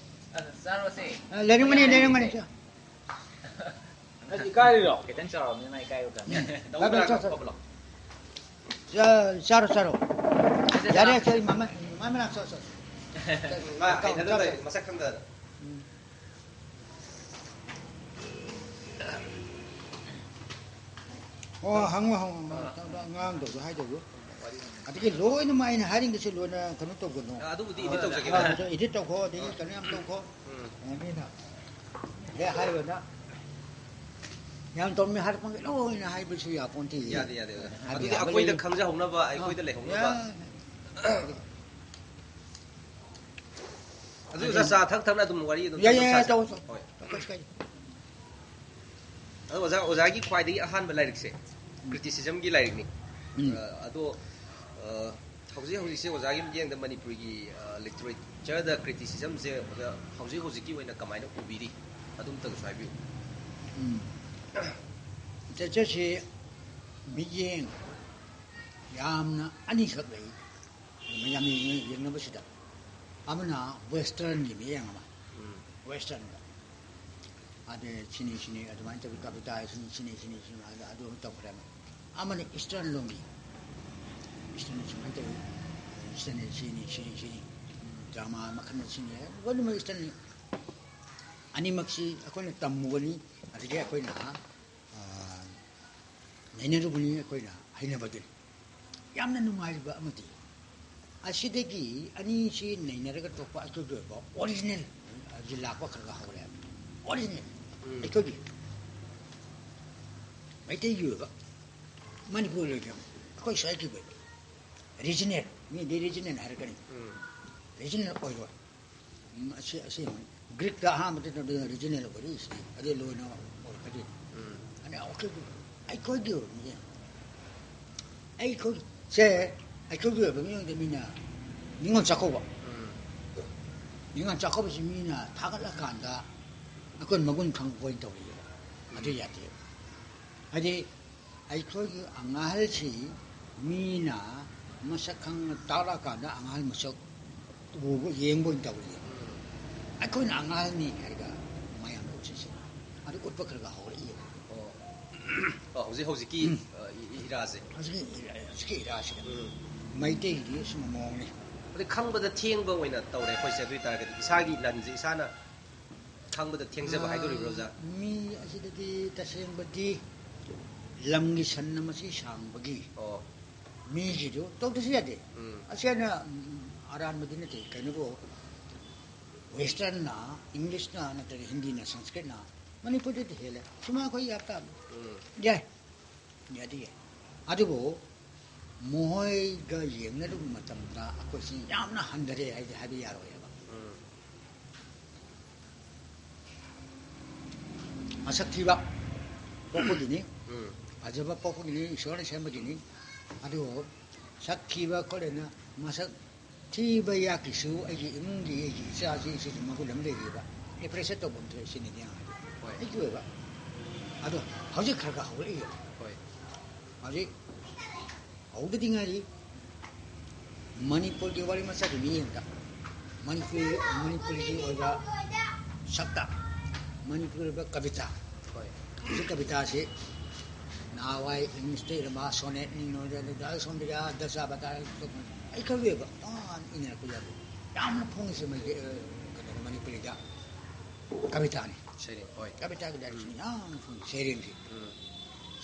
ꯑ, ꯆꯥꯔꯣꯁꯦ꯫ ꯑ, ꯂꯩꯔꯝꯒꯅꯤ, ꯂꯩꯔꯝꯒꯅꯤ꯫ ꯑꯁ, ꯏꯀꯥꯏꯔꯤꯔꯣ? ꯈꯤꯇꯪ ꯆꯥꯎꯔꯕꯅꯤꯅ ꯏꯀꯥꯏꯕ ꯈꯔ꯫ ꯎꯝ꯫ ꯂꯥꯛꯑꯣ, ꯂꯥꯛꯑꯣ, ꯆꯥ, ꯆꯥ꯫ ꯆꯥ-, ꯆꯥꯔꯣ, ꯆꯥꯔꯣ꯫ ꯁꯦ, ꯁꯦ, ꯌꯥꯔꯦ, ꯆꯥꯔꯣ꯫ ꯁꯦ, ꯃꯃꯥ, ꯃꯃꯥ꯫ ꯃꯅꯥꯛ ꯆꯠ ꯆꯠ ꯃꯥ ꯍꯩꯅꯗꯅ ꯂꯩꯔꯦ, ꯃꯁꯛ ꯈꯪꯗꯗꯅ꯫ ꯑꯣ, ꯍꯪꯉꯣ ꯍꯪꯉꯣ, ꯑꯉꯥꯡꯗꯧꯗꯣ ꯍꯥꯏꯗꯧꯗꯣ꯫ ꯑꯗꯒꯤ ꯂꯣꯏꯅꯃꯛ ꯑꯩꯅ ꯍꯥꯏꯔꯤꯕꯁꯦ ꯂꯣꯏꯅ ꯀꯩꯅꯣ ꯇꯧꯒꯅꯨ꯫ ꯑꯗꯨꯕꯨꯗꯤ edit ꯇꯧꯖꯒꯦ꯫ Edit ꯇꯧꯈꯣ, ꯑꯗꯒꯤ ꯀꯩꯅꯣ ꯌꯥꯝ ꯇꯧꯈꯣ꯫ ꯎꯝ꯫ ꯑ, ꯃꯤꯅ ꯍꯦꯛ ꯍꯥꯏꯕꯗ ꯌꯥꯝ ꯇꯧꯔꯝꯃꯤ ꯍꯥꯏꯔꯛꯄ ꯂꯣꯏꯅ ꯍꯥꯏꯕꯁꯨ ꯌꯥꯄꯣꯟꯇꯦ꯫ ꯌꯥꯗꯦ, ꯌꯥꯗꯦ, ꯑꯣꯖꯥ꯫ ꯍꯥꯏꯕ ꯑꯗꯨꯗꯤ ꯌꯥꯕ ꯑꯩꯈꯣꯏꯗ ꯂꯩ꯫ ꯈꯪꯖꯍꯧꯅꯕ, ꯑꯩꯈꯣꯏꯗ ꯑ, ꯂꯩꯍꯧꯅꯕ꯫ ꯌꯥ-, ꯑꯗꯨ ꯑꯣꯖꯥ, ꯆꯥ ꯊꯛ ꯊꯛꯅ ꯑꯗꯨꯝ ꯋꯥꯔꯤ ꯑꯗꯨꯝ ꯌꯥꯏ, ꯇꯞ ꯌꯥꯏ, ꯇꯞ ꯌꯥꯏ, ꯁꯥꯁꯦ꯫ ꯇꯧ, ꯇꯧ꯫ ꯍꯣꯏ꯫ ꯇꯧ, ꯀꯩꯁꯨ ꯀꯥꯏꯗꯦ꯫ ꯑꯗꯣ ꯑꯣꯖꯥ, ꯑꯣꯖꯥꯒꯤ ꯈ꯭ꯋꯥꯏꯗꯒꯤ ꯑꯍꯥꯟꯕ ꯂꯥꯏꯔꯤꯛꯁꯦ, criticismꯒꯤ ꯂꯥꯏꯔꯤꯛꯅꯤ꯫ ꯎꯝ꯫ ꯑ, ꯑꯗꯣ, ꯑ, ꯍꯧꯖꯤꯛ ꯍꯧꯖꯤꯛꯁꯦ ꯑꯣꯖꯥꯒꯤ ꯃꯤꯠꯌꯦꯡꯗ ꯃꯅꯤꯄꯨꯔꯤꯒꯤ, ꯑ, literature ꯗ criticismꯁꯦ ꯑꯣꯖꯥ ꯍꯧꯖꯤꯛ ꯍꯧꯖꯤꯛꯀꯤ ꯑꯣꯏꯅ ꯀꯃꯥꯏꯅ ꯎꯕꯤꯔꯤ? ꯑꯗꯨꯝꯇꯪꯁꯨ ꯍꯥꯏꯕꯤꯌꯨ꯫ ꯎꯝ꯫ Literatureꯁꯤ ꯃꯤꯠꯌꯦꯡ ꯌꯥꯝꯅ ꯑꯅꯤꯈꯛ ꯂꯩ꯫ ꯃꯌꯥꯝ ꯌꯦꯡ-, ꯌꯦꯡꯅꯕꯁꯤꯗ꯫ ꯑꯃꯅ westernꯒꯤ ꯃꯤꯠꯌꯦꯡ ꯑꯃ꯫ ꯎꯝ꯫ Westernꯗ꯫ ꯑꯗ ꯁꯤꯅꯤ, ꯁꯤꯅꯤ, ꯑꯗꯨꯃꯥꯏꯅ ꯇꯧꯗꯅ ꯀꯕꯤꯇꯥ ꯁꯤꯅꯤ, ꯁꯤꯅꯤ, ꯁꯤꯅꯤ, ꯁꯤꯅꯤ, ꯑꯗ ꯑꯗꯨ ꯑꯃ ꯇꯧꯈ꯭ꯔꯦ꯫ ꯑꯃꯅ Eastern ꯂꯣꯝꯒꯤ꯫ Easternꯅ ꯁꯨꯃꯥꯏꯅ ꯇꯧꯏ꯫ Easternꯅ ꯁꯤꯅꯤ, ꯁꯤꯅꯤ, ꯁꯤꯅꯤ꯫ Drama ꯃꯈꯜꯅ ꯁꯤꯅꯤ꯫ ꯂꯣꯏꯅꯃꯛ Easternꯅꯤ꯫ ꯑꯅꯤꯃꯛꯁꯤ ꯑꯩꯈꯣꯏꯅ ꯇꯝꯃꯨꯕꯅꯤ, ꯑꯗꯒꯤ ꯑꯩꯈꯣꯏꯅ, ꯑ, ꯅꯩꯅꯔꯨꯕꯅꯤ, ꯑꯩꯈꯣꯏꯅ ꯍꯩꯅꯕꯗꯨꯅꯤ꯫ ꯌꯥꯝꯅ ꯅꯨꯡꯉꯥꯏꯔꯤꯕ ꯑꯃꯗꯤ ꯑꯁꯤꯗꯒꯤ ꯑꯅꯤꯁꯤ ꯅꯩꯅꯔꯒ ꯊꯣꯛꯄ ꯑꯩꯈꯣꯏꯒꯤ ꯑꯣꯏꯕ original ꯍꯧꯖꯤꯛ ꯂꯥꯛꯄ ꯈꯔ ꯈꯔ ꯍꯧꯔꯦ ꯍꯥꯏꯕ꯫ Original꯫ ꯎꯝ꯫ ꯑꯩꯈꯣꯏꯒꯤ ꯃꯩꯇꯩꯒꯤ ꯑꯣꯏꯕ, ꯃꯅꯤꯄꯨꯔꯒꯤ ꯑꯣꯏꯕ, ꯑꯩꯈꯣꯏ ꯁ꯭ꯋꯥꯏꯒꯤ ꯑꯣꯏꯕ regional, ꯃꯤꯗꯤ regional ꯍꯥꯏꯔꯛꯀꯅꯤ꯫ ꯎꯝ꯫ Regional ꯑꯣꯏꯕ꯫ ꯎꯝ, ꯑꯁꯤ, ꯑꯁꯤ Greekꯇ ꯑꯍꯥꯟꯕꯗ regional ꯑꯣꯏꯔꯛꯏꯁꯤꯅꯤ, ꯑꯗꯩ ꯂꯣꯏꯅ ꯑꯣꯏꯔꯛꯀꯗꯣꯏꯅꯤ꯫ ꯎꯝ꯫ ꯑꯗꯩ ꯑꯩꯈꯣꯏꯒꯤ, ꯑꯩꯈꯣꯏꯒꯤ ꯑꯣꯏꯕ ꯃꯤꯁꯦ, ꯑꯩꯈꯣꯏ, ꯁꯦ, ꯑꯩꯈꯣꯏꯒꯤ ꯑꯣꯏꯕ ꯃꯤꯑꯣꯏꯗ ꯃꯤꯅ ꯅꯤꯉꯣꯜ ꯆꯥꯛꯀꯧꯕ꯫ ꯎꯝ꯫ ꯅꯤꯉꯣꯜ ꯆꯥꯛꯀꯧꯕꯁꯤ ꯃꯤꯅ ꯊꯥꯒꯠꯂꯀꯥꯟꯗ ꯑꯩꯈꯣꯏ ꯃꯒꯨꯟ ꯈꯪꯕ ꯑꯣꯏꯅ ꯇꯧꯔꯤꯑꯕ꯫ ꯑꯗꯨ ꯌꯥꯗꯦ꯫ ꯍꯥꯏꯗꯤ ꯑꯩꯈꯣꯏꯒꯤ ꯑꯉꯥꯡꯁꯤ ꯃꯤꯅ ꯃꯁꯛ ꯈꯪꯅ ꯇꯥꯛꯂꯛꯑꯀꯥꯟꯗ ꯑꯉꯥꯡ ꯃꯁꯛ ꯎꯕ, ꯌꯦꯡꯕ ꯑꯣꯏꯅ ꯇꯧꯔꯤꯑꯕ꯫ ꯑꯩꯈꯣꯏꯅ ꯑꯉꯥꯡꯅꯤ ꯍꯥꯏꯔꯒ ꯃꯌꯥꯝꯗ ꯎꯠꯁꯤꯁꯦ꯫ ꯑꯗꯨ ꯎꯠꯄ ꯈꯔ ꯈꯔ ꯍꯧꯔꯛꯏꯑꯕ꯫ ꯑꯣ꯫ ꯑ, ꯍꯧꯖꯤꯛ ꯍꯧꯖꯤꯛꯀꯤ, ꯑ, ꯏ-, ꯏ-, ꯏꯔꯥꯁꯦ꯫ ꯍꯧꯖꯤꯛꯀꯤ ꯏꯔꯥ-, ꯍꯧꯖꯤꯛꯀꯤ ꯏꯔꯥꯁꯤꯗ ꯎꯝ꯫ ꯃꯩꯇꯩꯒꯤꯗꯤ ꯑꯁꯨꯝꯕ ꯃꯑꯣꯡꯅꯤ꯫ ꯑꯗꯩ ꯈꯪꯕꯗ ꯊꯦꯡꯕ ꯑꯣꯏꯅ ꯇꯧꯔꯦ ꯑꯩꯈꯣꯏꯁꯦ꯫ ꯑꯗꯨ ꯑꯣꯏꯇꯥꯔꯒꯗꯤ ꯏꯁꯥꯒꯤ ꯂꯟꯁꯦ ꯏꯁꯥꯅ ꯈꯪꯕꯗ ꯊꯦꯡꯖꯕ ꯍꯥꯏꯗꯣꯔꯤꯕ꯭ꯔꯣ, ꯑꯣꯖꯥ? ꯃꯤ ꯑꯁꯤꯗꯗꯤ ꯇꯁꯦꯡꯕꯗꯤ ꯂꯝꯒꯤ ꯁꯟꯅ ꯃꯁꯤ ꯁꯥꯡꯕꯒꯤ ꯑꯣ꯫ ꯃꯤꯒꯤꯗꯨ ꯇꯧꯗꯁꯨ ꯌꯥꯗꯦ꯫ ꯎꯝ꯫ ꯑꯁꯤ ꯑꯩꯅ, ꯎꯝ, ꯑꯔꯥꯟꯕꯗꯤ ꯅꯠꯇꯦ꯫ ꯀꯩꯅꯣꯕꯨ, ꯋꯦꯁꯇꯔꯟꯅ, ꯏꯪꯂꯤꯁꯅ ꯅꯠꯇ꯭ꯔꯒ ꯍꯤꯟꯗꯤꯅ, ꯁꯪꯁꯀ꯭ꯔꯤꯠꯅ ꯃꯅꯤꯄꯨꯔꯗꯗꯤ ꯍꯦꯜꯂꯦ꯫ ꯁꯨꯃꯥꯏꯅ ꯑꯩꯈꯣꯏ ꯌꯥꯕ ꯇꯥꯕꯅꯤ꯫ ꯎꯝ꯫ ꯌꯥꯏ꯫ ꯌꯥꯗꯤ ꯌꯥꯏ꯫ ꯑꯗꯨꯕꯨ ꯃꯈꯣꯏꯒ ꯌꯦꯡꯅꯔꯨꯕ ꯃꯇꯝꯗ ꯑꯩꯈꯣꯏꯁꯤ ꯌꯥꯝꯅ ꯍꯟꯊꯔꯦ ꯍꯥꯏꯗꯤ ꯍꯥꯏꯕ ꯌꯥꯔꯣꯏꯕ꯫ ꯎꯝ꯫ ꯃꯁꯛ ꯊꯤꯕ ꯄꯣꯛꯄꯒꯤꯅꯤ, ꯎꯝ꯫ ꯐꯖꯕ ꯄꯣꯛꯄꯒꯤꯅꯤ, ꯏꯁꯣꯔꯅ ꯁꯦꯝꯕꯒꯤꯅꯤ꯫ ꯑꯗꯨꯕꯨ ꯁꯛ ꯊꯤꯕ ꯈꯣꯠꯂꯦꯅ ꯃꯁꯛ ꯊꯤꯕ ꯌꯥꯛꯀꯤꯁꯨ ꯑꯩꯒꯤ ꯏꯃꯨꯡꯒꯤ, ꯑꯩꯒꯤ ꯏꯆꯥꯁꯤ, ꯏꯁꯨꯁꯤ ꯃꯒꯨꯟ ꯑꯃ ꯂꯩꯔꯤꯕ, ꯑꯦꯄ꯭ꯔꯤꯁꯤꯌꯦꯠ ꯇꯧꯐꯝ ꯊꯣꯛꯑꯦ ꯁꯤꯅꯤꯗꯤ ꯌꯥꯝ ꯍꯥꯏꯗꯤ ꯍꯣꯏ꯫ ꯑꯩꯒꯤ ꯑꯣꯏꯕ꯫ ꯑꯗꯣ ꯍꯧꯖꯤꯛ ꯈꯔ ꯈꯔ ꯍꯧꯔꯛꯏꯕ꯫ ꯍꯣꯏ꯫ ꯍꯧꯖꯤꯛ ꯍꯧꯗꯗꯤ ꯉꯥꯏꯔꯤ꯫ ꯃꯅꯤꯄꯨꯔꯒꯤ ꯋꯥꯔꯤ ꯃꯆꯥꯗꯨ ꯃꯤ ꯌꯦꯡꯕꯗ ꯃꯅꯤꯄꯨꯔꯤ, ꯃꯅꯤꯄꯨꯔꯤꯒꯤ ꯑꯣꯏꯕ ꯁꯛꯇ, ꯃꯅꯤꯄꯨꯔꯒꯤ ꯑꯣꯏꯕ ꯀꯕꯤꯇꯥ, ꯍꯣꯏ꯫ ꯍꯧꯖꯤꯛ ꯀꯕꯤꯇꯥꯁꯤ ꯅꯍꯥꯟꯋꯥꯏ ꯏꯪꯂꯤꯁꯇ ꯏꯔꯝꯕ ꯁꯣꯅꯦꯠ, ꯅꯤꯅꯣ, ꯁꯣꯝꯗ ꯌꯥ, ꯗꯁꯥ ꯕꯇꯥ, ꯑꯩ ꯈꯪꯗꯦꯕ ꯇꯣꯉꯥꯟ ꯏꯅꯔꯛꯄ ꯌꯥꯗꯦ꯫ ꯌꯥꯝꯅ ꯐꯣꯡꯉꯤꯁꯦ ꯃꯩꯇꯩ, ꯑ, ꯀꯩꯅꯣ, ꯃꯅꯤꯄꯨꯔꯤꯗ ꯀꯕꯤꯇꯥꯅꯤ꯫ ꯁꯩꯔꯦꯡ, ꯍꯣꯏ꯫ ꯀꯕꯤꯇꯥꯒꯤ ꯂꯥꯏꯔꯤꯛꯁꯤꯅ ꯌꯥꯝꯅ ꯐꯣꯡꯉꯤ ꯁꯩꯔꯦꯡꯁꯤ꯫ ꯎꯝ꯫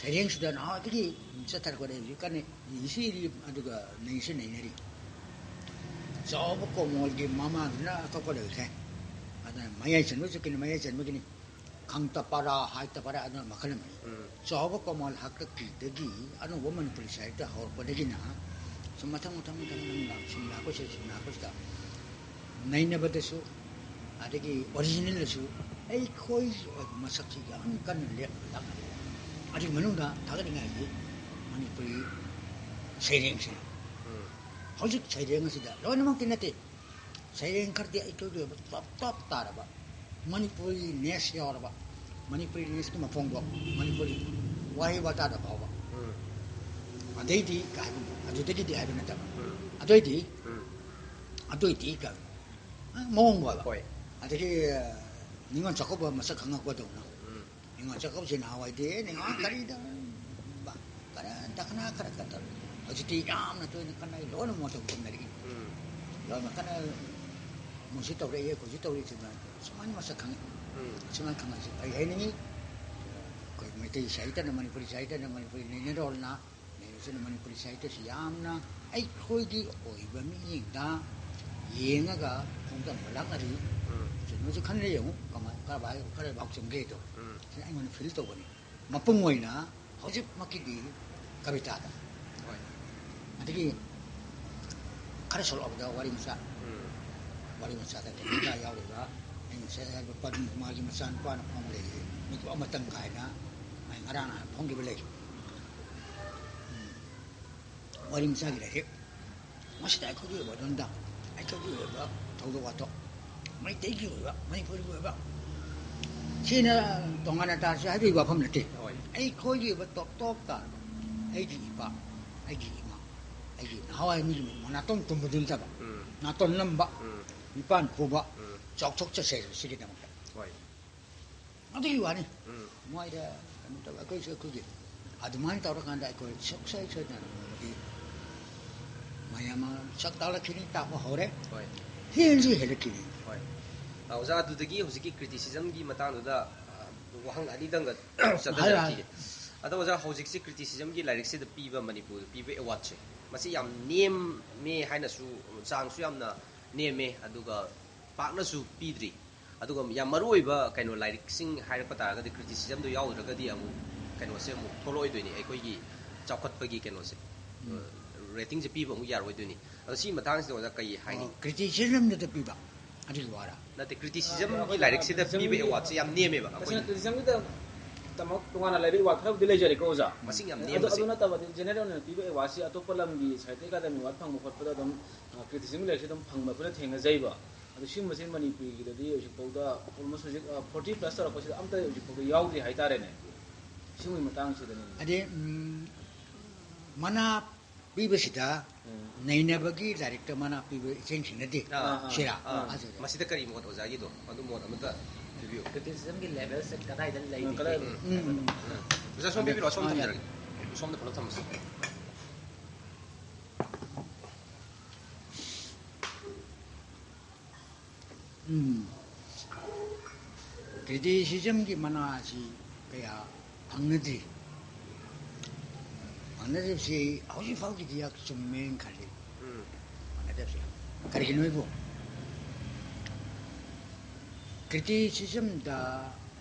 ꯁꯩꯔꯦꯡꯁꯤꯗ ꯅꯍꯥꯟꯋꯥꯏꯗꯒꯤ ꯆꯠꯊꯔꯛꯄꯗ ꯍꯧꯖꯤꯛ ꯀꯟꯅ ꯏꯁꯤꯔꯤ ꯑꯗꯨꯒ ꯅꯩꯁꯨ ꯅꯩꯅꯔꯤ꯫ ꯆꯥꯎꯕ ꯀꯣꯃꯣꯜꯒꯤ ꯃꯃꯥꯡꯗꯨꯅ ꯑꯇꯣꯞꯄ ꯂꯩꯈ꯭ꯔꯦ꯫ ꯑꯗꯨꯅ ꯃꯌꯥꯏ ꯆꯟꯕ ꯆꯠꯀꯅꯤ, ꯃꯌꯥꯏ ꯆꯟꯕꯒꯤꯅꯤ꯫ ꯈꯪꯇ ꯄꯔꯥ, ꯍꯥꯏꯇ ꯄꯔꯥ ꯑꯗꯨꯅ ꯃꯈꯜ ꯑꯃꯅꯤ꯫ ꯎꯝ꯫ ꯆꯥꯎꯕ ꯀꯣꯃꯣꯜ ꯍꯥꯛꯇꯛꯀꯤꯗꯒꯤ ꯑꯅꯧꯕ ꯃꯅꯤꯄꯨꯔꯤ ꯁꯥꯍꯤꯇ꯭ꯌ ꯍꯧꯔꯛꯄꯗꯒꯤꯅ ꯁꯨꯝ ꯃꯊꯪ ꯃꯊꯪ ꯃꯊꯪ ꯃꯊꯪ ꯂꯥꯛ-, ꯁꯨꯝ ꯂꯥꯛꯄꯁꯤꯗ, ꯁꯨꯝ ꯂꯥꯛꯄꯁꯤꯗ ꯅꯩꯅꯕꯗꯁꯨ ꯑꯗꯒꯤ ꯑꯣꯔꯤꯖꯤꯅꯦꯜꯗꯁꯨ ꯑꯩꯈꯣꯏꯒꯤ ꯑꯣꯏꯕ ꯃꯁꯛꯁꯤ ꯌꯥꯝ ꯀꯟꯅ ꯂꯦꯞꯅ ꯂꯥꯛꯅꯔꯤ꯫ ꯑꯗꯨꯒꯤ ꯃꯅꯨꯡꯗ ꯊꯥꯒꯠꯅꯤꯡꯉꯥꯏꯒꯤ ꯃꯅꯤꯄꯨꯔꯤ ꯁꯩꯔꯦꯡꯁꯤꯅꯤ꯫ ꯎꯝ꯫ ꯍꯧꯖꯤꯛ ꯁꯩꯔꯦꯡ ꯑꯁꯤꯗ ꯂꯣꯏꯅꯃꯛꯇꯤ ꯅꯠꯇꯦ, ꯁꯩꯔꯦꯡ ꯈꯔꯗꯤ ꯑꯩꯈꯣꯏꯒꯤ ꯑꯣꯏꯕ ꯇꯣꯞ ꯇꯣꯞ ꯇꯥꯔꯕ ꯃꯅꯤꯄꯨꯔꯤ ꯅꯦꯁ ꯌꯥꯎꯔꯕ, ꯃꯅꯤꯄꯨꯔꯤ ꯅꯦꯁꯀꯤ ꯃꯐꯣꯡꯗꯣ ꯃꯅꯤꯄꯨꯔꯤ ꯋꯥꯍꯩ ꯋꯥꯇꯥꯗ ꯐꯥꯎꯕ꯫ ꯎꯝ꯫ ꯑꯗꯩꯗꯤ ꯀꯩ ꯍꯥꯏꯕꯅꯣ, ꯑꯗꯨꯗꯒꯤꯗꯤ ꯍꯥꯏꯕ ꯅꯠꯇꯕ꯫ ꯎꯝ꯫ ꯑꯗꯨꯏꯗꯤ, ꯎꯝ꯫ ꯑꯗꯨꯏꯗꯤ ꯀꯩ, ꯑ, ꯃꯑꯣꯡ ꯐꯕ꯫ ꯍꯣꯏ꯫ ꯑꯗꯒꯤ, ꯑ, ꯅꯤꯉꯣꯜ ꯆꯥꯛꯀꯧꯕ ꯃꯁꯛ ꯈꯪꯉꯛꯄꯗꯧꯅ꯫ ꯎꯝ꯫ ꯅꯤꯉꯣꯜ ꯆꯥꯛꯀꯧꯕꯁꯦ ꯅꯍꯥꯟꯋꯥꯏꯗꯤ ꯅꯤꯉꯣꯜ ꯀꯔꯤꯗ ꯈꯔ ꯗꯈꯅꯥ ꯈꯔ ꯈꯛꯇ꯫ ꯍꯧꯖꯤꯛꯇꯤ ꯌꯥꯝꯅ ꯇꯣꯏꯅ ꯀꯟꯅ ꯂꯣꯏꯅ ꯃꯇꯧ ꯇꯧꯅꯔꯛꯏ꯫ ꯎꯝ꯫ ꯌꯥꯝꯅ ꯀꯟꯅ ꯃꯣꯏꯁꯤ ꯇꯧꯔꯛꯏ, ꯑꯩꯈꯣꯏꯁꯤ ꯇꯧꯔꯛꯏ, ꯁꯨꯃꯥꯏꯅ ꯁꯨꯃꯥꯏꯅ ꯃꯁꯛ ꯈꯪꯉꯤ꯫ ꯎꯝ꯫ ꯁꯨꯃꯥꯏꯅ ꯈꯪꯉꯛꯏꯁꯦ ꯐꯩ ꯍꯥꯏꯅꯤꯡꯉꯤ꯫ ꯑꯩꯈꯣꯏ ꯃꯩꯇꯩ ꯁꯥꯍꯤꯇꯅ, ꯃꯅꯤꯄꯨꯔꯤ ꯁꯥꯍꯤꯇꯅ, ꯃꯅꯤꯄꯨꯔꯤ ꯂꯤꯅꯔꯣꯜꯅ ꯂꯩꯔꯤꯁꯤꯅ ꯃꯅꯤꯄꯨꯔꯤ ꯁꯥꯍꯤꯇꯁꯤ ꯌꯥꯝꯅ ꯑꯩꯈꯣꯏꯒꯤ ꯑꯣꯏꯕ ꯃꯤꯠꯌꯦꯡꯗ ꯌꯦꯡꯉꯒ ꯈꯣꯡꯗꯝꯕ ꯂꯥꯛꯅꯔꯤ꯫ ꯎꯝ꯫ ꯀꯩꯅꯣꯁꯨ ꯈꯟꯅ ꯌꯦꯡꯉꯨ, ꯀꯃꯥꯏ-, ꯀꯔꯝꯍꯥꯏ-, ꯀꯔꯥꯏꯐꯥꯎ ꯆꯨꯝꯒꯦꯗꯣ꯫ ꯎꯝ꯫ ꯁꯤꯅ ꯑꯩꯉꯣꯟꯗ ꯐꯤꯜ ꯇꯧꯕꯅꯤ꯫ ꯃꯄꯨꯡ ꯑꯣꯏꯅ ꯍꯧꯖꯤꯛꯃꯛꯀꯤꯗꯤ ꯀꯕꯤꯇꯥꯗ꯫ ꯍꯣꯏ꯫ ꯑꯗꯒꯤ ꯈꯔ ꯁꯣꯜꯂꯛꯑꯕꯗ ꯋꯥꯔꯤ ꯃꯆꯥ꯫ ꯎꯝ꯫ ꯋꯥꯔꯤ ꯃꯆꯥꯗ ꯀꯕꯤꯇꯥ ꯌꯥꯎꯔꯤꯕ, ꯑꯩ ꯉꯁꯥꯏ ꯍꯥꯏꯕ ꯄꯗꯨꯝ ꯀꯨꯃꯥꯔꯒꯤ ꯃꯆꯥꯅꯨꯄꯥꯅ ꯐꯣꯡꯕ ꯂꯩꯔꯤ, ꯃꯤꯀꯨꯞ ꯑꯃꯇꯪ ꯀꯥꯏꯅ ꯑꯩ ꯉꯔꯥꯡ ꯅꯍꯥꯟ ꯐꯣꯡꯈꯤꯕ ꯂꯩ꯫ ꯎꯝ꯫ ꯋꯥꯔꯤ ꯃꯆꯥꯒꯤ ꯂꯥꯏꯔꯤꯛ꯫ ꯃꯁꯤꯗ ꯑꯩꯈꯣꯏꯒꯤ ꯑꯣꯏꯕ ꯂꯣꯟꯗꯝ, ꯑꯩꯈꯣꯏꯒꯤ ꯑꯣꯏꯕ ꯊꯧꯗꯣꯛ ꯋꯥꯊꯣꯛ, ꯃꯩꯇꯩꯒꯤ ꯑꯣꯏꯕ, ꯃꯅꯤꯄꯨꯔꯒꯤ ꯑꯣꯏꯕ ꯁꯤꯅ ꯇꯣꯉꯥꯟꯅ ꯇꯥꯔꯁꯤ ꯍꯥꯏꯕꯒꯤ ꯋꯥꯐꯝ ꯅꯠꯇꯦ꯫ ꯍꯣꯏ꯫ ꯑꯩꯈꯣꯏꯒꯤ ꯑꯣꯏꯕ ꯇꯣꯞ ꯇꯣꯞ ꯇꯥꯔꯕ ꯑꯩꯒꯤ ꯏꯄꯥ, ꯑꯩꯒꯤ ꯏꯃꯥ, ꯑꯩꯒꯤ ꯅꯍꯥꯟꯋꯥꯏ ꯃꯤꯒꯤ ꯃꯅꯥꯇꯣꯟ ꯇꯨꯝꯕꯗꯨ ꯅꯠꯇꯕ, ꯎꯝ꯫ ꯅꯥꯇꯣꯟ ꯅꯝꯕ, ꯎꯝ꯫ ꯅꯤꯄꯥꯟ ꯄꯨꯕ, ꯎꯝ꯫ ꯆꯥꯎꯊꯣꯛ ꯆꯠꯁꯦ ꯁꯤꯒꯤꯗꯃꯛꯇ꯫ ꯍꯣꯏ꯫ ꯑꯗꯨꯒꯤ ꯋꯥꯅꯤ꯫ ꯎꯝ꯫ ꯃꯣꯏꯗ ꯀꯩꯅꯣ ꯇꯧꯕ, ꯑꯩꯈꯣꯏꯁꯨ ꯑꯩꯈꯣꯏꯒꯤ ꯑꯗꯨꯃꯥꯏꯅ ꯇꯧꯔꯀꯥꯟꯗ ꯑꯩꯈꯣꯏ ꯁꯨꯡꯁꯣꯏ ꯁꯣꯏꯗꯅ ꯅꯣꯡꯃꯗꯤ ꯃꯌꯥꯝ ꯑꯃ ꯁꯛ ꯇꯥꯛꯂꯛꯈꯤꯅꯤ, ꯇꯥꯛꯄ ꯍꯧꯔꯦ꯫ ꯍꯣꯏ꯫ ꯍꯦꯟꯁꯨ ꯍꯦꯜꯂꯛꯈꯤꯅꯤ꯫ ꯍꯣꯏ꯫ ꯑ, ꯑꯣꯖꯥ, ꯑꯗꯨꯗꯒꯤ ꯍꯧꯖꯤꯛꯀꯤ ꯀ꯭ꯔꯤꯇꯤꯁꯤꯖꯝꯒꯤ ꯃꯇꯥꯡꯗꯨꯗ, ꯑ, ꯋꯥꯍꯪ ꯑꯅꯤꯗꯪꯒ ꯆꯠꯊꯖꯔꯛꯈꯤꯒꯦ꯫ ꯍꯥꯏꯌꯣ, ꯍꯥꯏꯌꯣ꯫ ꯑꯗꯣ ꯑꯣꯖꯥ, ꯍꯧꯖꯤꯛꯁꯤ ꯀ꯭ꯔꯤꯇꯤꯁꯤꯖꯝꯒꯤ ꯂꯥꯏꯔꯤꯛꯁꯤꯗ ꯄꯤꯕ, ꯃꯅꯤꯄꯨꯔꯗ ꯄꯤꯕ ꯑꯦꯋꯥꯔꯗꯁꯦ, ꯃꯁꯤ ꯌꯥꯝ ꯅꯦꯝꯃꯦ ꯍꯥꯏꯅꯁꯨ, ꯆꯥꯡꯁꯨ ꯌꯥꯝꯅ ꯅꯦꯝꯃꯦ, ꯑꯗꯨꯒ ꯄꯥꯛꯅꯁꯨ ꯄꯤꯗ꯭ꯔꯤ꯫ ꯑꯗꯨꯒ ꯌꯥꯝ ꯃꯔꯨ ꯑꯣꯏꯕ ꯀꯩꯅꯣ ꯂꯥꯏꯔꯤꯛꯁꯤꯡ ꯍꯥꯏꯔꯛꯄ ꯇꯥꯔꯒꯗꯤ, ꯀ꯭ꯔꯤꯇꯤꯁꯤꯖꯝꯗꯣ ꯌꯥꯎꯗ꯭ꯔꯒꯗꯤ ꯑꯃꯨꯛ ꯀꯩꯅꯣꯁꯦ ꯑꯃꯨꯛ ꯊꯣꯛꯂꯛꯑꯣꯏꯗꯣꯏꯅꯤ, ꯑꯩꯈꯣꯏꯒꯤ ꯆꯥꯎꯈꯠꯄꯒꯤ ꯀꯩꯅꯣꯁꯦ, ꯎꯝ꯫ ꯔꯦꯇꯤꯡꯁꯦ ꯄꯤꯕ ꯑꯃꯨꯛ ꯌꯥꯔꯣꯏꯗꯣꯏꯅꯤ꯫ ꯑꯗꯣ ꯁꯤ ꯃꯇꯥꯡꯁꯤꯗ ꯑꯣꯖꯥ ꯀꯩ ꯍꯥꯏꯅꯤ? ꯑꯣ, ꯀ꯭ꯔꯤꯇꯤꯁꯤꯖꯝꯗꯨꯗ ꯄꯤꯕ, ꯑꯗꯨꯒꯤ ꯋꯥꯔ? ꯅꯠꯇꯦ, ꯀ꯭ꯔꯤꯇꯤꯁꯤꯖꯝꯒꯤ ꯂꯥꯏꯔꯤꯛꯁꯤꯗ ꯄꯤꯕ ꯑꯦꯋꯥꯔꯗꯁꯦ ꯌꯥꯝ ꯅꯦꯝꯃꯦꯕ ꯇꯁꯦꯡꯅ ꯑꯩꯈꯣꯏꯒꯤ꯫ ꯀ꯭ꯔꯤꯇꯤꯁꯤꯖꯝꯒꯤꯗꯃꯛ ꯇꯣꯉꯥꯟꯅ ꯂꯩꯕ ꯑꯦꯋꯥꯔꯗ ꯈꯔꯕꯨꯗꯤ ꯂꯩꯖꯔꯦꯀꯣ ꯑꯣꯖꯥ꯫ ꯃꯁꯤꯡ ꯌꯥꯝ ꯑꯗꯣ ꯅꯦꯝꯕꯁꯦ꯫ ꯑꯗꯨ ꯅꯠꯇꯕꯗꯤ ꯖꯦꯅꯔꯦꯜ ꯑꯣꯏꯅ ꯄꯤꯕ ꯑꯦꯋꯥꯔꯗꯁꯤ ꯑꯇꯣꯞꯄ ꯂꯝꯒꯤ ꯁꯥꯍꯤꯇ꯭ꯌ ꯑꯦꯀꯥꯗꯃꯤ ꯑꯦꯋꯥꯔꯗ ꯐꯪꯕ ꯈꯣꯠꯄꯗ ꯑꯗꯨꯝ, ꯑ, ꯀ꯭ꯔꯤꯇꯤꯁꯤꯖꯝꯒꯤ ꯂꯥꯏꯔꯤꯛꯁꯦ ꯑꯗꯨꯝ ꯐꯪꯕ ꯑꯩꯈꯣꯏꯅ ꯊꯦꯡꯅꯖꯩꯕ꯫ ꯑꯗꯣ ꯁꯤꯒꯨꯝꯕꯁꯦ ꯃꯅꯤꯄꯨꯔꯤꯒꯤꯗꯗꯤ ꯍꯧꯖꯤꯛꯐꯥꯎꯗ almost ꯍꯧꯖꯤꯛ, ꯑ, forty plus ꯇꯧꯔꯛꯄꯁꯤꯗ ꯑꯝꯇ ꯍꯧꯖꯤꯛꯐꯥꯎꯗ ꯌꯥꯎꯗ꯭ꯔꯤ ꯍꯥꯏꯇꯥꯔꯦꯅꯦ꯫ ꯁꯤꯒꯨꯝꯕꯒꯤ ꯃꯇꯥꯡꯁꯤꯗꯅꯤ꯫ ꯑꯗꯩ, ꯎꯝ, ꯃꯅꯥ ꯄꯤꯕꯁꯤꯗ ꯎꯝ꯫ ꯅꯩꯅꯕꯒꯤ ꯂꯥꯏꯔꯤꯛꯇ ꯃꯅꯥ ꯄꯤꯕ ꯏꯆꯦꯟ ꯈꯦꯠꯅꯗꯦ꯫ ꯑꯥ, ꯑꯥ, ꯁꯤꯔꯥ? ꯑꯥ꯫ ꯑꯗꯨꯗ꯫ ꯃꯁꯤꯗ ꯀꯔꯤ ꯃꯣꯠ ꯑꯣꯖꯥꯒꯤꯗꯣ? ꯑꯗꯨ ꯃꯣꯠ ꯑꯃꯇ ꯍꯥꯏꯕꯤꯌꯨ꯫ ꯀ꯭ꯔꯤꯇꯤꯁꯤꯖꯝꯒꯤ ꯂꯦꯚꯦꯜꯁꯦ ꯀꯗꯥꯏꯗ ꯂꯩꯔꯤꯒꯦ? ꯀꯗꯥꯏ-, ꯎꯝ, ꯎꯝ, ꯎꯝ꯫ ꯑꯣꯖꯥ, ꯁꯣꯝ ꯑꯗ-, ꯄꯤꯕꯤꯔꯛꯑꯣ, ꯁꯣꯝ ꯑꯥ, ꯊꯝꯖꯔꯒꯦ꯫ ꯁꯣꯝꯗ ꯄꯨꯂꯞ ꯊꯝꯃꯁꯤ꯫ ꯎꯝ, ꯀ꯭ꯔꯤꯇꯤꯁꯤꯖꯝꯒꯤ ꯃꯅꯥꯁꯤ ꯀꯌꯥ ꯐꯪꯅꯗ꯭ꯔꯤ꯫ ꯐꯪꯅꯗ꯭ꯔꯤꯕꯁꯤ ꯍꯧꯖꯤꯛ ꯐꯥꯎꯒꯤꯗꯤ ꯆꯨꯝꯃꯦꯅ ꯈꯜꯂꯤ꯫ ꯎꯝ꯫ ꯐꯪꯅꯗꯕꯁꯦ ꯀꯔꯤꯒꯤꯅꯣ ꯍꯥꯏꯕꯨ, ꯀ꯭ꯔꯤꯇꯤꯁꯤꯖꯝꯗ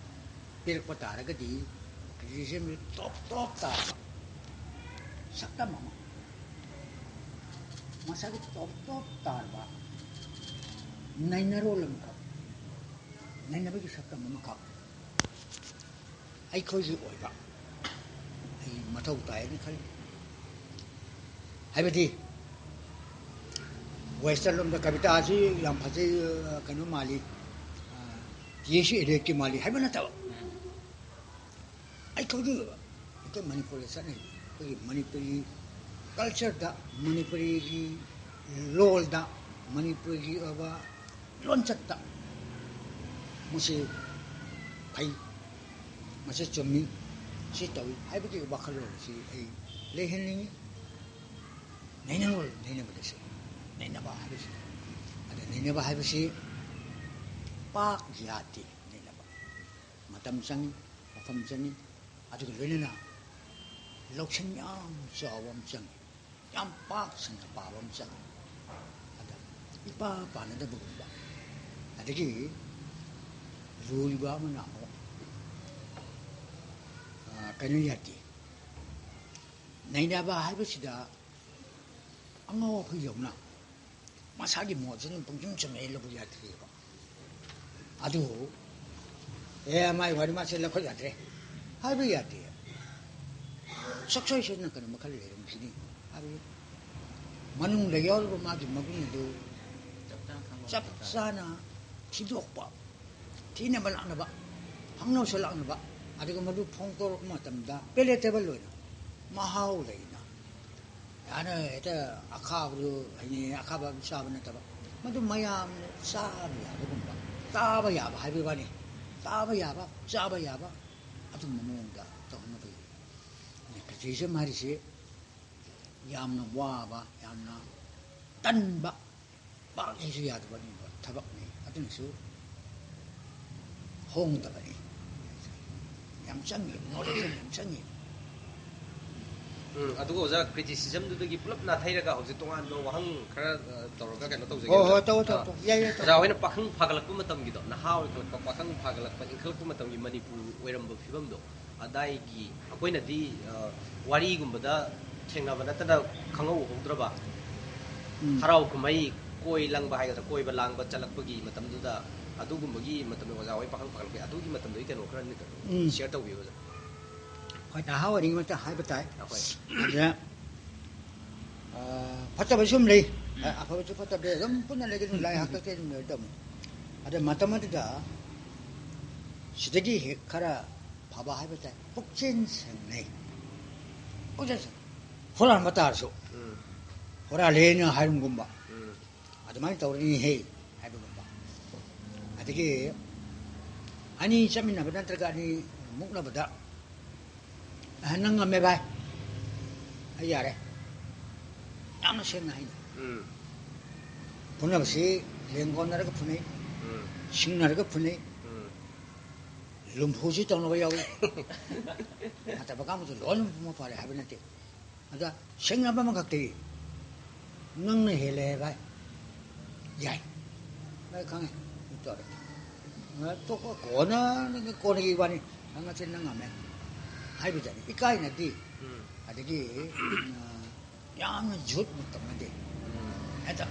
ꯄꯤꯔꯛꯄ ꯇꯥꯔꯒꯗꯤ, ꯀ꯭ꯔꯤꯇꯤꯁꯤꯖꯝꯒꯤ ꯇꯣꯞ ꯇꯣꯞ ꯇꯥꯕ ꯁꯛꯇꯝ ꯑꯃ, ꯃꯁꯥꯒꯤ ꯇꯣꯞ ꯇꯣꯞ ꯇꯥꯔꯕ ꯅꯩꯅꯔꯣꯜ ꯑꯃꯈꯛ, ꯅꯩꯅꯕꯒꯤ ꯁꯛꯇꯝ ꯑꯃꯈꯛ ꯑꯩꯈꯣꯏꯒꯤ ꯑꯣꯏꯕ ꯑꯩ ꯃꯊꯧ ꯇꯥꯏꯅ ꯈꯜꯂꯤ꯫ ꯍꯥꯏꯕꯗꯤ, ꯋꯦꯁꯇꯔꯟ ꯂꯣꯝꯗ ꯀꯕꯤꯇꯥꯁꯤ ꯌꯥꯝ ꯐꯖꯩ, ꯑ, ꯀꯩꯅꯣ ꯃꯥꯜꯂꯤ, ꯑ, ꯇꯤ ꯑꯦꯁ ꯏꯂꯤꯌꯠꯀꯤ ꯃꯥꯜꯂꯤ ꯍꯥꯏꯕ ꯅꯠꯇꯕ, ꯑꯩꯈꯣꯏꯒꯤ ꯑꯣꯏꯕ, ꯑꯩꯈꯣꯏ ꯃꯅꯤꯄꯨꯔꯗ ꯆꯠꯅꯔꯤꯕ, ꯑꯩꯈꯣꯏꯒꯤ ꯃꯅꯤꯄꯨꯔꯤ ꯀꯜꯆꯔꯗ, ꯃꯅꯤꯄꯨꯔꯤꯒꯤ ꯂꯣꯜꯗ, ꯃꯅꯤꯄꯨꯔꯒꯤ ꯑꯣꯏꯕ ꯂꯣꯟꯆꯠꯇ ꯃꯁꯤ ꯐꯩ, ꯃꯁꯤ ꯆꯨꯝꯃꯤ, ꯁꯤ ꯇꯧꯏ ꯍꯥꯏꯕꯒꯤ ꯋꯥꯈꯜꯂꯣꯟ ꯑꯁꯤ ꯑꯩ ꯂꯩꯍꯟꯅꯤꯡꯏ꯫ ꯅꯩꯅꯔꯣꯜ ꯅꯩꯅꯕꯗꯁꯨ, ꯅꯩꯅꯕ ꯍꯥꯏꯕꯁꯤ, ꯑꯗ ꯅꯩꯅꯕ ꯍꯥꯏꯕꯁꯤ ꯄꯥꯛ ꯌꯥꯗꯦ꯫ ꯅꯩꯅꯕ ꯃꯇꯝ ꯆꯪꯏ, ꯃꯐꯝ ꯆꯪꯏ, ꯑꯗꯨꯒ ꯂꯣꯏꯅꯅ ꯂꯧꯁꯤꯡ ꯌꯥꯝ ꯆꯥꯎꯕ ꯑꯃ ꯆꯪꯏ, ꯌꯥꯝ ꯄꯥꯛ ꯁꯟꯅ ꯄꯥꯕ ꯑꯃ ꯆꯪꯏ꯫ ꯑꯗ ꯏꯄꯥ ꯄꯥꯅꯗꯕꯒꯨꯝꯕ, ꯑꯗꯒꯤ ꯂꯨꯔꯤꯕ ꯑꯃꯅ ꯑꯃꯨꯛ, ꯑ, ꯀꯩꯅꯣ ꯌꯥꯗꯦ꯫ ꯅꯩꯅꯕ ꯍꯥꯏꯕꯁꯤꯗ ꯑꯉꯥꯎ ꯑꯐꯩꯗꯧꯅ ꯃꯁꯥꯒꯤ ꯃꯣꯠꯁꯤꯅ ꯄꯪꯆꯨꯝ ꯆꯨꯝꯃꯦ ꯂꯧꯕ ꯌꯥꯗ꯭ꯔꯤꯕ꯫ ꯑꯗꯨ, "ꯑꯦ, ꯃꯥꯏ ꯋꯥꯔꯤ ꯃꯥꯁꯦ ꯂꯧꯈꯠ ꯌꯥꯗ꯭ꯔꯦ" ꯍꯥꯏꯕ ꯌꯥꯗꯦ꯫ ꯁꯛꯁꯣꯏ ꯁꯣꯏꯗꯅ ꯀꯩꯅꯣ ꯃꯈꯜ ꯂꯩꯔꯝꯈꯤꯅꯤ꯫ ꯍꯥꯏꯕꯗꯤ ꯃꯅꯨꯡꯗ ꯌꯥꯎꯔꯤꯕ ꯃꯥꯒꯤ ꯃꯒꯨꯟ ꯑꯗꯨ ꯆꯞ ꯆꯥꯅ ꯈꯪꯕ ꯆꯞ ꯃꯊꯧ ꯇꯥꯏ꯫ ꯆꯥꯅ ꯊꯤꯗꯣꯛꯄ, ꯊꯤꯅꯕ ꯂꯥꯛꯅꯕ, ꯍꯪꯅꯕꯁꯨ ꯂꯥꯛꯅꯕ, ꯑꯗꯨꯒ ꯃꯗꯨ ꯐꯣꯡꯗꯣꯔꯛꯄ ꯃꯇꯝꯗ palatable ꯑꯣꯏꯅ, ꯃꯍꯥꯎ ꯂꯩꯅ, ꯌꯥꯅ ꯍꯦꯛꯇ ꯑꯈꯥꯕꯗꯨ ꯍꯥꯏꯅꯤ, ꯑꯈꯥꯕ ꯑꯗꯨꯝ ꯆꯥꯕ ꯅꯠꯇꯕ, ꯃꯗꯨ ꯃꯌꯥꯝꯅ ꯆꯥꯕ ꯌꯥꯕꯒꯨꯝꯕ, ꯆꯥꯕ ꯌꯥꯕ ꯍꯥꯏꯕꯒꯤ ꯋꯥꯅꯤ, ꯆꯥꯕ ꯌꯥꯕ, ꯆꯥꯕ ꯌꯥꯕ ꯑꯗꯨꯒꯨꯝꯕ ꯃꯑꯣꯡꯗ ꯇꯧꯅꯕꯒꯤ꯫ ꯑꯗꯨꯅ criticism ꯍꯥꯏꯔꯤꯁꯤ ꯌꯥꯝꯅ ꯋꯥꯕ, ꯌꯥꯝꯅ ꯇꯟꯕ, ꯄꯥꯛ ꯍꯦꯛꯁꯨ ꯌꯥꯗꯕ ꯑꯗꯨꯒꯨꯝꯕ ꯊꯕꯛꯅꯤ꯫ ꯑꯗꯨꯅꯁꯨ ꯍꯣꯡꯗꯕꯅꯤ꯫ ꯌꯥꯝ ꯆꯪꯉꯤ, ꯅꯣꯂꯦꯖ ꯌꯥꯝ ꯆꯪꯉꯤ꯫ ꯎꯝ, ꯑꯗꯨꯒ ꯑꯣꯖꯥ, ꯀ꯭ꯔꯤꯇꯤꯁꯤꯖꯝꯗꯨꯗꯒꯤ ꯄꯨꯂꯞ ꯅꯥꯊꯩꯔꯒ ꯍꯧꯖꯤꯛ ꯇꯣꯉꯥꯟꯕ ꯋꯥꯍꯪ ꯈꯔ, ꯑ, ꯇꯧꯔꯒ ꯀꯩꯅꯣ ꯇꯧꯖꯒꯦ, ꯍꯣꯏ, ꯑꯣꯖꯥ꯫ ꯍꯣꯏ, ꯇꯧ, ꯇꯧ, ꯑ, ꯇꯧ꯫ ꯌꯥꯏ, ꯌꯥꯏ, ꯇꯧ, ꯑꯣꯖꯥ ꯇꯧ꯫ ꯍꯣꯏꯅ ꯄꯥꯈꯪ ꯐꯥꯒꯠꯂꯛꯄ ꯃꯇꯝꯒꯤꯗꯣ, ꯅꯍꯥ ꯑꯣꯏꯈꯠꯂꯛꯄ, ꯄꯥꯈꯪ ꯐꯥꯒꯠꯂꯛꯄ, ꯏꯟꯈꯠꯂꯛꯄ ꯃꯇꯝꯒꯤ ꯃꯅꯤꯄꯨꯔ ꯑꯣꯏꯔꯝꯕ ꯐꯤꯕꯝꯗꯣ, ꯑꯗꯥꯏꯒꯤ ꯑꯩꯈꯣꯏꯅꯗꯤ, ꯑ, ꯋꯥꯔꯤꯒꯨꯝꯕꯗ ꯊꯦꯡꯅꯕ ꯅꯠꯇꯅ ꯈꯪꯍꯧꯍꯧꯗ꯭ꯔꯕ, ꯎꯝ꯫ ꯍꯔꯥꯎ ꯀꯨꯝꯍꯩ, ꯀꯣꯏ ꯂꯪꯕ ꯍꯥꯏꯒꯗ꯭ꯔꯥ, ꯀꯣꯏꯕ ꯂꯥꯡꯕ ꯆꯠꯂꯛꯄꯒꯤ ꯃꯇꯝꯗꯨꯗ, ꯑꯗꯨꯒꯨꯝꯕꯒꯤ ꯃꯇꯝꯗ ꯑꯣꯖꯥ ꯍꯣꯏ ꯄꯥꯈꯪ ꯐꯥꯒꯠꯂꯛꯄꯩ, ꯑꯗꯨꯒꯤ ꯃꯇꯝꯗꯨꯒꯤ ꯀꯩꯅꯣ ꯈꯔ ꯎꯝ꯫ ꯁꯤꯌꯔ ꯇꯧꯕꯤꯌꯨ, ꯑꯣꯖꯥ꯫ ꯍꯣꯏ, ꯅꯍꯥ ꯑꯣꯏꯔꯤꯉꯩ ꯃꯇꯝ ꯍꯥꯏꯕ ꯇꯥꯏ꯫ ꯑꯩꯈꯣꯏ꯫ ꯑꯗ, ꯑ, ꯐꯠꯇꯕꯁꯨ ꯑꯗꯨꯝ ꯂꯩ꯫ ꯑ, ꯑꯐꯕꯁꯨ ꯐꯠꯇꯕ ꯑꯗꯨꯝ ꯄꯨꯟꯅ ꯂꯩꯒꯅꯤ, ꯂꯥꯏ ꯍꯥꯛꯇꯛꯇ ꯑꯗꯨꯝ ꯂꯩꯔꯗꯕꯅꯤ꯫ ꯑꯗ ꯃꯇꯝ ꯑꯗꯨꯗ ꯁꯤꯗꯒꯤ ꯍꯦꯛ ꯈꯔ ꯐꯕ ꯍꯥꯏꯕ ꯇꯥꯏ, ꯄꯨꯛꯆꯦꯜ ꯁꯦꯡꯅꯩ꯫ ꯄꯨꯛꯆꯦꯜ ꯁꯦꯡ-, ꯍꯨꯔꯥꯟꯕ ꯇꯥꯔꯁꯨ, ꯎꯝ꯫ "ꯍꯨꯔꯥꯜꯂꯦꯅ" ꯍꯥꯏꯔꯨꯝꯒꯨꯝꯕ, ꯎꯝ꯫ "ꯑꯗꯨꯃꯥꯏꯅ ꯇꯧꯔꯅꯤꯍꯦ" ꯍꯥꯏꯕꯒꯨꯝꯕ꯫ ꯑꯗꯒꯤ ꯑꯅꯤ ꯆꯠꯃꯤꯟꯅꯕ ꯅꯠꯇ꯭ꯔꯒ ꯑꯅꯤ ꯃꯨꯛꯅꯕꯗ, "ꯑ, ꯅꯪ ꯉꯝꯃꯦ ꯚꯥꯏ, ꯑꯩ ꯌꯥꯔꯦ", ꯌꯥꯝꯅ ꯁꯦꯡꯅ ꯍꯥꯏꯅꯩ꯫ ꯎꯝ꯫ ꯐꯨꯅꯕꯁꯤ ꯂꯦꯡ ꯑꯣꯟꯅꯔꯒ ꯐꯨꯅꯩ, ꯎꯝ꯫ ꯁꯤꯡꯅꯔꯒ ꯐꯨꯅꯩ, ꯎꯝ꯫ ꯂꯨꯝꯐꯨꯁꯤ ꯇꯧꯅꯕ ꯌꯥꯎꯏ꯫ ꯅꯠꯇꯕ ꯀꯥꯡꯕꯨꯁꯨ ꯂꯣꯏꯅ ꯃꯄꯨꯡ ꯐꯥꯔꯦ ꯍꯥꯏꯕ ꯅꯠꯇꯦ꯫ ꯑꯗ ꯁꯦꯡꯅꯕ ꯑꯃꯈꯛꯇꯤ, "ꯅꯪꯅ ꯍꯦꯜꯂꯦ ꯚꯥꯏ, ꯌꯥꯏ, ꯚꯥꯏ ꯈꯪꯉꯦ", ꯇꯧꯔꯦ꯫ ꯑ, ꯇꯣꯛꯄ ꯀꯣꯟꯅ, ꯀꯣꯟꯅꯒꯤ ꯋꯥꯅꯤ, "ꯅꯪ ꯉꯁꯤ ꯅꯪ ꯉꯝꯃꯦ" ꯍꯥꯏꯕꯗꯅꯤ ꯏꯀꯥꯏꯅꯗꯤ꯫ ꯎꯝ꯫ ꯑꯗꯒꯤ, ꯑ, ꯌꯥꯝꯅ ꯖꯨꯠ ꯇꯧꯅꯗꯦ꯫ ꯎꯝ꯫ ꯍꯦꯛꯇ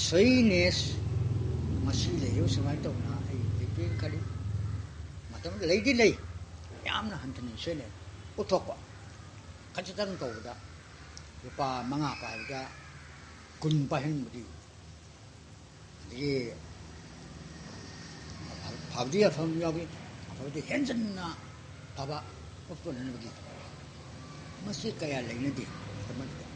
ꯁꯣꯏꯅꯦꯁ ꯃꯁꯤ ꯂꯩꯌꯨ, ꯁꯨꯃꯥꯏꯅ ꯇꯧꯗꯅ ꯑꯩ ꯍꯧꯖꯤꯛꯇꯤ ꯈꯜꯂꯤ꯫ ꯃꯇꯝ ꯂꯩꯗꯤ ꯂꯩ, ꯌꯥꯝꯅ ꯍꯟꯊꯅ ꯁꯣꯏꯅꯦ ꯎꯠꯊꯣꯛꯄ꯫ ꯈꯖꯤꯛꯇꯪ ꯇꯧꯕꯗ ꯂꯨꯄꯥ ꯃꯉꯥ ꯄꯥꯏꯕꯗ ꯀꯨꯟ ꯄꯥꯏꯍꯟꯕꯒꯤ, ꯑꯗꯒꯤ ꯐꯕꯗꯤ ꯑꯐꯕ ꯌꯥꯎꯏ, ꯑꯐꯕꯗꯤ ꯍꯦꯟꯖꯟꯅ ꯐꯕ ꯎꯠꯄꯅꯅꯕꯒꯤ ꯃꯁꯤ ꯀꯌꯥ ꯂꯩꯅꯗꯦ꯫ ꯃꯇꯝ ꯑꯗꯨꯗ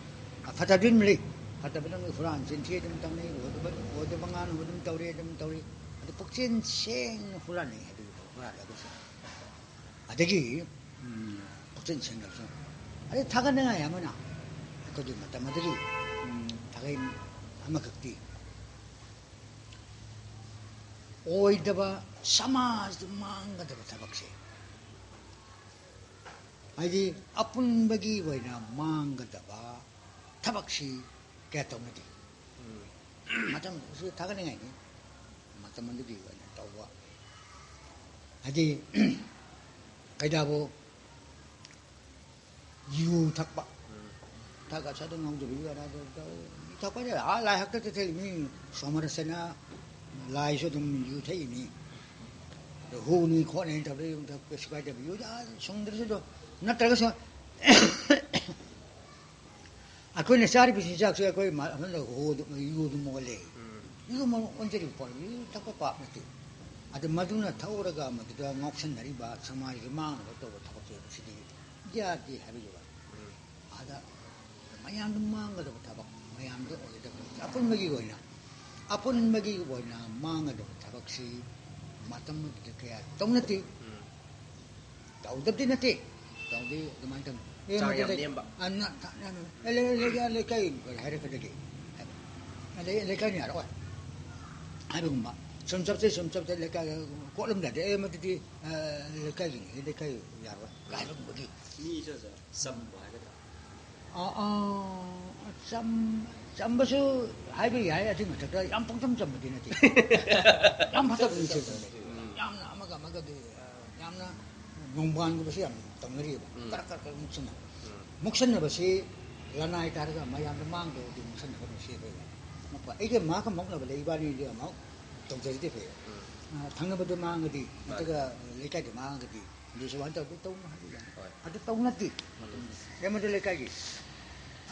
ꯑꯐꯠꯇꯕꯗꯤ ꯑꯗꯨꯝ ꯂꯩ, ꯐꯠꯇꯕꯗ ꯃꯣꯏ ꯍꯨꯔꯥꯟ ꯆꯤꯟꯊꯤ ꯑꯗꯨꯝ ꯇꯧꯅꯩ, ꯑꯣꯏꯗꯕ, ꯑꯣꯏꯗꯕ ꯉꯥꯡꯅꯕ ꯑꯗꯨꯝ ꯇꯧꯔꯤ, ꯑꯗꯨꯝ ꯇꯧꯔꯤ꯫ ꯑꯗꯨ ꯄꯨꯛꯆꯦꯜ ꯁꯦꯡꯅ ꯍꯨꯔꯥꯟꯅꯩ ꯍꯥꯏꯕꯒꯤ ꯍꯨꯔꯥꯜꯂꯒꯁꯨ꯫ ꯑꯗꯒꯤ, ꯎꯝ, ꯄꯨꯛꯆꯦꯜ ꯁꯦꯡꯅꯕꯁꯨ꯫ ꯑꯗꯩ ꯊꯥꯒꯠꯅꯤꯡꯉꯥꯏ ꯑꯃꯅ ꯑꯩꯈꯣꯏꯒꯤ ꯃꯇꯝ ꯑꯗꯨꯒꯤ, ꯎꯝ, ꯊꯥꯒꯩ ꯑꯃꯈꯛꯇꯤ ꯑꯣꯏꯗꯕ, ꯁꯃꯥꯖꯗ ꯃꯥꯡꯒꯗꯕ ꯊꯕꯛꯁꯦ, ꯍꯥꯏꯗꯤ ꯑꯄꯨꯟꯕꯒꯤ ꯑꯣꯏꯅ ꯃꯥꯡꯒꯗꯕ ꯊꯕꯛꯁꯤ ꯀꯌꯥ ꯇꯧꯅꯗꯦ꯫ ꯃꯇꯝ ꯑꯁꯤ ꯊꯥꯒꯠꯅꯤꯡꯉꯥꯏꯅꯤ꯫ ꯃꯇꯝ ꯑꯗꯨꯒꯤ ꯑꯣꯏꯅ ꯇꯧꯕ, ꯍꯥꯏꯗꯤ ꯀꯩꯗꯕꯨ ꯌꯨ ꯊꯛꯄ, ꯊꯛꯑꯁꯨ ꯑꯗꯨꯝ ꯉꯥꯎꯖꯕꯤ ꯑꯣꯏꯔ ꯑꯗꯨ ꯇꯧ-, ꯊꯛꯄꯁꯦ ꯑꯥ ꯂꯥꯏ ꯍꯥꯛꯇꯛꯇ ꯊꯛꯏ ꯃꯤ ꯁꯣꯃꯔꯁꯅ ꯂꯥꯏꯁꯨ ꯑꯗꯨꯝ ꯌꯨ ꯊꯛꯏꯅꯤ꯫ ꯑꯗꯨ ꯍꯨꯅꯤ ꯈꯣꯠꯅꯤ ꯇꯧꯔ ꯌꯨ ꯊꯛꯄ ꯀꯩꯁꯨ ꯀꯥꯏꯗꯕ, ꯌꯨ ꯁꯨꯡꯗ꯭ꯔꯁꯨ ꯑꯗꯨꯝ, ꯅꯠꯇ꯭ꯔꯒꯁꯨ ꯑꯩꯈꯣꯏꯅ ꯆꯥꯔꯤꯕ ꯆꯤꯟꯖꯥꯛꯁꯦ ꯑꯩꯈꯣꯏ ꯃ-, ꯑꯃꯅ ꯍꯨꯗꯨ-, ꯌꯨꯗꯨ ꯑꯣꯜꯂꯦ꯫ ꯌꯨ ꯃ-, ꯑꯣꯟꯖꯔꯤꯕ ꯄꯣꯠ, ꯌꯨ ꯊꯛꯄ ꯄꯥꯞ ꯅꯠꯇꯦ꯫ ꯑꯗꯨ ꯃꯗꯨꯅ ꯊꯛꯎꯔꯒ ꯃꯗꯨꯗ ꯉꯥꯎꯁꯟꯅꯔꯤꯕ ꯁꯃꯥꯖꯒꯤ ꯃꯥꯡꯅꯕ ꯇꯧꯕ ꯊꯕꯛꯁꯦ ꯃꯁꯤꯗꯤ ꯌꯥꯗꯦ ꯍꯥꯏꯕꯒꯤ ꯋꯥꯅꯤ꯫ ꯑꯗ ꯃꯌꯥꯝꯗ ꯃꯥꯡꯒꯗꯕ ꯊꯕꯛ, ꯃꯌꯥꯝꯗ ꯑꯣꯏꯒꯗꯕ ꯊꯕꯛ, ꯑꯄꯨꯟꯕꯒꯤ ꯑꯣꯏꯅ, ꯑꯄꯨꯟꯕꯒꯤ ꯑꯣꯏꯅ ꯃꯥꯡꯒꯗꯕ ꯊꯕꯛꯁꯤ ꯃꯇꯝ ꯑꯗꯨꯗ ꯀꯌꯥ ꯇꯧꯅꯗꯦ꯫ ꯇꯧꯗꯕꯗꯤ ꯅꯠꯇꯦ, ꯇꯧꯗꯦ, ꯑꯗꯨꯃꯥꯏꯅ ꯇꯧꯅꯤ꯫ ꯑꯦ, ꯆꯥꯡ ꯃꯗꯨ ꯌꯥꯝ ꯂꯩ-, ꯅꯦꯝꯕ꯫ ꯑ, ꯅ-, ꯊ-, ꯅ-, ꯅ-, ꯑꯦ, ꯂꯩ-, ꯂꯩ-, ꯂꯩ-, ꯂꯩꯀꯥꯏ ꯍꯥꯏꯔꯛꯀꯗꯒꯦ ꯍꯥꯏꯕ꯫ ꯑꯗꯩ ꯂꯩꯀꯥꯏꯅ ꯌꯥꯔꯛꯑꯣꯏ ꯍꯥꯏꯕꯒꯨꯝꯕ꯫ ꯁꯨꯝ ꯆꯠꯇꯦ, ꯁꯨꯝ ꯆꯠꯇꯦ, ꯂꯩꯀꯥꯏ ꯀꯣꯠꯂꯝꯗꯥꯏꯗ, "ꯑꯦ, ꯃꯗꯨꯗꯤ, ꯑ, ꯂꯩꯀꯥꯏꯒꯤꯅꯤ, ꯂꯩꯀꯥꯏ ꯌꯥꯔꯣꯏ" ꯍꯥꯏꯕꯒꯨꯝꯕꯒꯤ꯫ ꯃꯤꯁꯨ ꯆꯝꯕ ꯍꯥꯏꯒꯗ꯭ꯔꯥ? ꯑ, ꯑ, ꯆꯝ-, ꯆꯝꯕꯁꯨ ꯍꯥꯏꯕ ꯌꯥꯏ, ꯑꯗꯨꯒꯤ ꯃꯊꯛꯇ ꯌꯥꯝ ꯄꯪꯆꯝ ꯆꯝꯕꯗꯤ ꯅꯠꯇꯦ꯫ ꯌꯥꯝ ꯐꯠꯇꯕ ꯃꯤꯁꯨ ꯆꯝꯕ ꯅꯠꯇꯦ꯫ ꯎꯝ꯫ ꯌꯥꯝꯅ ꯑꯃꯒ ꯑꯃꯒꯗꯤ, ꯑ, ꯌꯥꯝꯅ ꯅꯣꯡꯕꯥꯟꯒꯨꯝꯕꯁꯨ ꯌꯥꯝ ꯇꯧꯅꯔꯤꯑꯕ꯫ ꯎꯝ꯫ ꯀꯔꯛ ꯀꯔꯛ ꯀꯔꯛ ꯃꯨꯛꯁꯟꯅ-, ꯎꯝ꯫ ꯃꯨꯛꯁꯟꯅꯕꯁꯤ ꯂꯅꯥꯏ ꯇꯥꯔꯒ ꯃꯌꯥꯝꯗ ꯃꯥꯡꯗ꯭ꯔꯒꯗꯤ ꯃꯨꯛꯁꯟꯅꯒꯅꯨ ꯁꯤ ꯑꯩꯈꯣꯏ ꯃꯄ-, ꯑꯩꯒ ꯃꯥꯒ ꯃꯣꯛꯅꯕ ꯂꯩ, ꯏꯕꯥꯅꯤꯗꯤ ꯑꯃꯨꯛ ꯇꯧꯖꯔꯗꯤ ꯐꯩ꯫ ꯎꯝ꯫ ꯑ, ꯊꯪꯅꯕꯗ ꯃꯥꯡꯉꯗꯤ, ꯃꯥꯅꯤ꯫ ꯅꯠꯇ꯭ꯔꯒ ꯂꯩꯀꯥꯏꯗ ꯃꯥꯡꯉꯒꯗꯤ, ꯑꯗꯨ ꯁꯨꯃꯥꯏꯅ ꯇꯧꯗꯅ ꯇꯧꯅꯨ ꯍꯥꯏꯕ ꯌꯥꯏ꯫ ꯍꯣꯏ꯫ ꯑꯗꯨ ꯇꯧꯅꯗꯦ꯫ ꯎꯝ꯫ ꯌꯥꯝꯕꯗ ꯂꯩꯀꯥꯏꯒꯤ꯫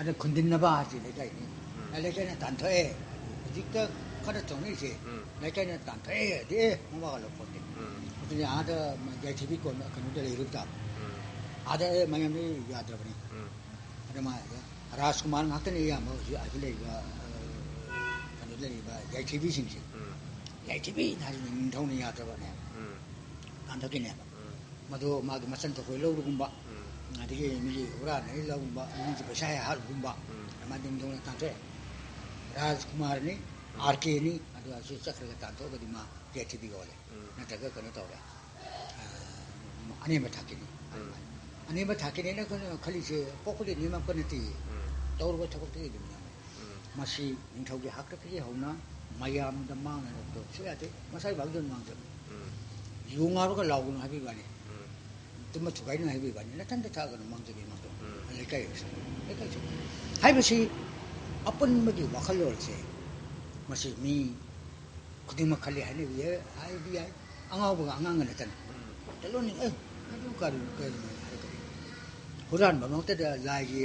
ꯑꯗ ꯈꯨꯟꯗꯤꯟꯅꯕ ꯍꯥꯏꯁꯤ ꯂꯩꯀꯥꯏꯅꯤ꯫ ꯎꯝ꯫ ꯂꯩꯀꯥꯏꯅ ꯇꯥꯟꯊꯣꯛꯑꯦ꯫ ꯍꯧꯖꯤꯛꯇ ꯈꯔ ꯇꯧꯅꯔꯤꯁꯦ, ꯎꯝ꯫ ꯂꯩꯀꯥꯏꯅ ꯇꯥꯟꯊꯣꯛꯑꯦ ꯍꯥꯏꯗꯤ, ꯑꯦ, ꯃꯋꯥꯒ ꯂꯧꯄꯣꯠꯇꯦ꯫ ꯎꯝ꯫ ꯑꯗꯨꯅ ꯑꯥꯗ ꯌꯥꯏꯊꯤꯕꯤ ꯀꯣꯟ ꯀꯩꯅꯣꯗ ꯂꯩꯔꯨꯕ ꯇꯥꯕ꯫ ꯎꯝ꯫ ꯑꯥꯗ, ꯑꯦ, ꯃꯌꯥꯝꯗꯤ ꯌꯥꯗ꯭ꯔꯕꯅꯤ꯫ ꯎꯝ꯫ ꯑꯗ ꯃꯥ ꯔꯥꯖꯀꯨꯃꯥꯔ ꯉꯥꯛꯇꯅꯤ ꯑꯌꯥꯝꯕ ꯍꯧꯖꯤꯛ ꯑꯁꯤꯗ ꯂꯩꯔꯤꯕ, ꯑ, ꯀꯩꯅꯣꯗ ꯂꯩꯔꯤꯕ ꯌꯥꯏꯊꯤꯕꯤꯁꯤꯡꯁꯦ꯫ ꯎꯝ꯫ ꯌꯥꯏꯊꯤꯕꯤ ꯍꯥꯏꯁꯤ ꯅꯤꯡꯊꯧꯅ ꯌꯥꯗ꯭ꯔꯕꯅꯦ꯫ ꯎꯝ꯫ ꯇꯥꯟꯊꯣꯛꯈꯤꯅꯦꯕ꯫ ꯎꯝ꯫ ꯃꯗꯨ ꯃꯥꯒꯤ ꯃꯆꯟ ꯇꯧꯊꯣꯛ ꯂꯧꯔꯨꯒꯨꯝꯕ, ꯎꯝ꯫ ꯑꯗꯒꯤ ꯃꯤꯒꯤ ꯍꯨꯔꯥꯟꯅꯔꯤ ꯂꯧꯒꯨꯝꯕ, ꯃꯤꯒꯤ ꯄꯩꯁꯥ ꯍꯦꯛ ꯍꯥꯠꯂꯨꯒꯨꯝꯕ, ꯎꯝ꯫ ꯑꯗꯨꯃꯥꯏꯅ ꯅꯤꯡꯊꯧꯅ ꯇꯥꯟꯊꯣꯛꯑꯦ꯫ ꯔꯥꯖꯀꯨꯃꯥꯔꯅꯤ, ꯎꯝ꯫ ꯑꯥꯔ ꯀꯦꯅꯤ, ꯑꯗꯨ ꯑꯁꯤ ꯆꯠꯈ꯭ꯔꯒ ꯇꯥꯟꯊꯣꯛꯑꯒꯗꯤ ꯃꯥ ꯀꯦ ꯊꯤ ꯕꯤ ꯑꯣꯜꯂꯦ, ꯎꯝ꯫ ꯅꯠꯇ꯭ꯔꯒ ꯀꯩꯅꯣ ꯇꯧꯔꯦ, ꯑ, ꯑꯅꯦꯝꯕ ꯊꯥꯛꯀꯤꯅꯤ꯫ ꯎꯝ꯫ ꯑꯅꯦꯝꯕ ꯊꯥꯛꯀꯤꯅꯦꯅ ꯑꯩꯈꯣꯏꯅ ꯈꯜꯂꯤꯁꯦ ꯄꯣꯛꯄꯗꯤ ꯅꯦꯝꯃꯛꯄ ꯅꯠꯇꯦ, ꯎꯝ꯫ ꯇꯧꯔꯨꯕ ꯊꯕꯛꯇꯒꯤ ꯑꯗꯨꯝ ꯅꯦꯝꯃꯦ꯫ ꯎꯝ꯫ ꯃꯁꯤ ꯅꯤꯡꯊꯧꯒꯤ ꯍꯥꯛꯇꯛꯇꯒꯤ ꯍꯧꯅ ꯃꯌꯥꯝꯗ ꯃꯥꯡꯅꯅꯕ ꯇꯧꯕꯁꯨ ꯌꯥꯗꯦ꯫ ꯃꯁꯥꯒꯤ ꯚꯥꯕꯗꯨ ꯃꯥꯡꯖꯕ꯫ ꯎꯝ꯫ ꯌꯨ ꯉꯥꯎꯔꯒ ꯂꯥꯎꯒꯅꯨ ꯍꯥꯏꯕꯒꯤ ꯋꯥꯅꯤ꯫ ꯎꯝ꯫ ꯇꯨꯝꯕ ꯊꯨꯒꯥꯏꯅꯨ ꯍꯥꯏꯕꯒꯤ ꯋꯥꯅꯤ꯫ ꯅꯊꯟꯗ ꯊꯛꯑꯒꯅꯨ ꯃꯥꯡꯖꯒꯦ ꯃꯥꯡꯖꯧ꯫ ꯎꯝ꯫ ꯂꯩꯀꯥꯏ ꯑꯃꯁꯨ-, ꯂꯩꯀꯥꯏꯁꯨ꯫ ꯍꯥꯏꯕꯁꯤ ꯑꯄꯨꯟꯕꯒꯤ ꯋꯥꯈꯜꯂꯣꯟꯁꯦ ꯃꯁꯤ ꯃꯤ ꯈꯨꯗꯤꯡꯃꯛ ꯈꯜꯂꯤ ꯍꯥꯏꯅꯕ ꯌꯥꯏ, ꯍꯥꯏꯕ ꯌꯥꯏ꯫ ꯑꯉꯥꯎꯕꯒ ꯑꯉꯥꯡꯒ ꯅꯠꯇꯅ꯫ ꯎꯝ꯫ ꯆꯠꯂꯣꯅꯦ, "ꯑꯦ, ꯑꯗꯨ ꯀꯔꯤ, ꯀꯔꯤꯅꯣ?" ꯍꯥꯏꯔꯛꯀꯅꯤ꯫ ꯍꯨꯔꯥꯟꯕꯃꯛꯇꯗ ꯂꯥꯏꯒꯤ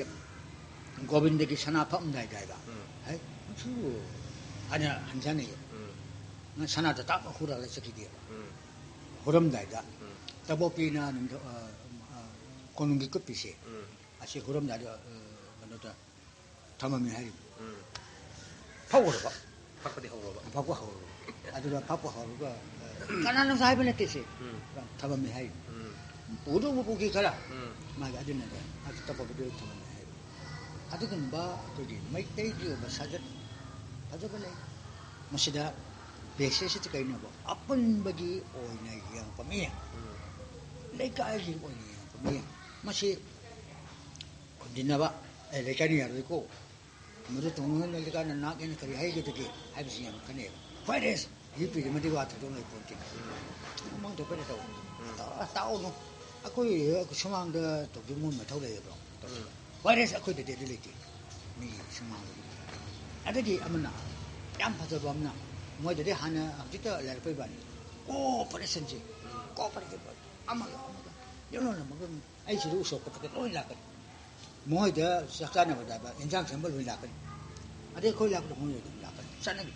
ꯒꯣꯕꯤꯟꯗꯒꯤ ꯁꯅꯥ ꯐꯛꯑꯝꯗꯥꯏꯗ ꯍꯥꯏꯕ꯫ ꯎꯝ꯫ ꯍꯥꯏ, ꯃꯁꯤꯕꯨ ꯍꯥꯏꯅ ꯍꯟꯖꯅꯩꯌꯦ꯫ ꯎꯝ꯫ ꯅꯪ ꯁꯅꯥꯗ ꯇꯥꯞ ꯍꯨꯔꯥꯜꯂ ꯆꯠꯈꯤꯗꯦꯕ꯫ ꯎꯝ꯫ ꯍꯨꯔꯝꯗꯥꯏꯗ ꯎꯝ꯫ ꯇꯕꯣꯄꯤꯅ ꯅꯤꯡꯊꯧ-, ꯑ, ꯑ, ꯀꯣꯅꯨꯡꯒꯤ ꯀꯨꯞꯄꯤꯁꯦ꯫ ꯎꯝ꯫ ꯑꯁꯤ ꯍꯨꯔꯝꯗꯥꯏꯗ, ꯑ, ꯀꯩꯅꯣꯗ ꯊꯝꯃꯝꯃꯦ ꯍꯥꯏꯔꯤꯕ꯫ ꯎꯝ꯫ ꯐꯧꯈ꯭ꯔꯕ? ꯐꯛꯄꯗꯤ ꯍꯧꯔꯕ? ꯐꯛꯄ ꯍꯧꯔꯕ꯫ ꯑꯗꯨꯒ ꯐꯛꯄ ꯍꯧꯔꯒ, ꯑ, ꯀꯅꯥꯅꯁꯨ ꯍꯥꯏꯕ ꯅꯠꯇꯦ ꯁꯦ꯫ ꯎꯝ꯫ ꯊꯝꯃꯝꯃꯦ ꯍꯥꯏꯔꯤꯕ꯫ ꯎꯝ꯫ ꯄꯨꯗꯧꯕ ꯄꯨꯈꯤ ꯈꯔ꯫ ꯎꯝ꯫ ꯃꯥꯒꯤ ꯑꯗꯨꯅ ꯑꯇꯣꯞꯄꯗꯨ ꯊꯝꯃꯝꯃꯦ ꯍꯥꯏꯔꯤꯕ꯫ ꯑꯗꯨꯒꯨꯝꯕ ꯑꯩꯈꯣꯏꯒꯤ ꯃꯩꯇꯩꯒꯤ ꯑꯣꯏꯕ ꯁꯥꯖꯠ ꯐꯖꯕ ꯂꯩ꯫ ꯃꯁꯤꯗ ꯕꯦꯁꯤꯁꯁꯤ ꯀꯩꯅꯣꯕ? ꯑꯄꯨꯟꯕꯒꯤ ꯑꯣꯏꯅ ꯌꯦꯡꯉꯛꯄ ꯃꯤ, ꯎꯝ꯫ ꯂꯩꯀꯥꯏꯒꯤ ꯑꯣꯏꯅ ꯌꯦꯡꯉꯛꯄ ꯃꯤ꯫ ꯃꯁꯤ ꯈꯨꯝꯖꯤꯟꯅꯕ, "ꯑꯦ, ꯂꯩꯀꯥꯏꯅ ꯌꯥꯔꯣꯏꯀꯣ, ꯃꯗꯨ ꯇꯧꯅꯨ, ꯅꯣꯏ ꯂꯩꯀꯥꯏꯅ ꯅꯥꯛ ꯍꯦꯟꯅ ꯀꯔꯤ ꯍꯥꯏꯒꯗꯒꯦ?" ꯍꯥꯏꯕꯁꯤ ꯌꯥꯝ ꯈꯟꯅꯩꯌꯦꯕ꯫ ꯍꯣꯏ ꯔꯦꯁ, ꯌꯨ ꯄꯤꯗꯤ ꯃꯗꯨꯒꯤ ꯋꯥ ꯊꯣꯏꯗꯣꯛ ꯂꯩꯄꯣꯟꯇꯦ꯫ ꯎꯝ꯫ ꯃꯃꯥꯡꯗ ꯑꯩꯈꯣꯏꯅ ꯇꯧꯕꯅꯤ꯫ ꯎꯝ꯫ ꯇꯥ-, ꯇꯥꯛꯎꯅꯨ꯫ ꯑꯩꯈꯣꯏ ꯁꯨꯃꯥꯡꯗ ꯇꯧꯗꯣꯏ ꯃꯣꯏ ꯃꯊꯧ ꯂꯩꯌꯦꯕ꯭ꯔꯣ? ꯎꯝ꯫ ꯍꯣꯏ ꯔꯦꯁ, ꯑꯩꯈꯣꯏꯗꯗꯤ ꯑꯗꯨ ꯂꯩꯇꯦ꯫ ꯃꯤꯒꯤ ꯁꯨꯃꯥꯡꯗ꯫ ꯑꯗꯒꯤ ꯑꯃꯅ, ꯌꯥꯝ ꯐꯖꯕ ꯑꯃꯅ, ꯃꯣꯏꯗꯗꯤ ꯍꯥꯟꯅ ꯍꯧꯖꯤꯛꯇ ꯂꯩꯔꯛꯄꯩ ꯋꯥꯅꯤ꯫ ꯀꯣꯑꯣꯄꯔꯦꯁꯟꯁꯦ, ꯎꯝ꯫ ꯀꯣꯑꯣꯄꯔꯦꯁꯟ ꯑꯃꯒ ꯑꯃꯒ, ꯌꯨꯝꯂꯣꯟ ꯑꯃꯒ, ꯑꯩ ꯁꯤꯗ ꯎꯁꯣꯞ ꯀꯠꯄꯗ ꯂꯣꯏ ꯂꯥꯛꯀꯅꯤ꯫ ꯃꯣꯏꯗ ꯆꯥꯛ ꯆꯥꯅꯕꯗ ꯏꯟꯖꯥꯡ ꯁꯦꯝꯕ ꯂꯣꯏ ꯂꯥꯛꯀꯅꯤ꯫ ꯑꯗꯩ ꯑꯩꯈꯣꯏ ꯂꯥꯛꯄꯗ ꯃꯣꯏ ꯑꯗꯨꯝ ꯂꯥꯛꯀꯅꯤ꯫ ꯆꯠꯅꯕꯤ꯫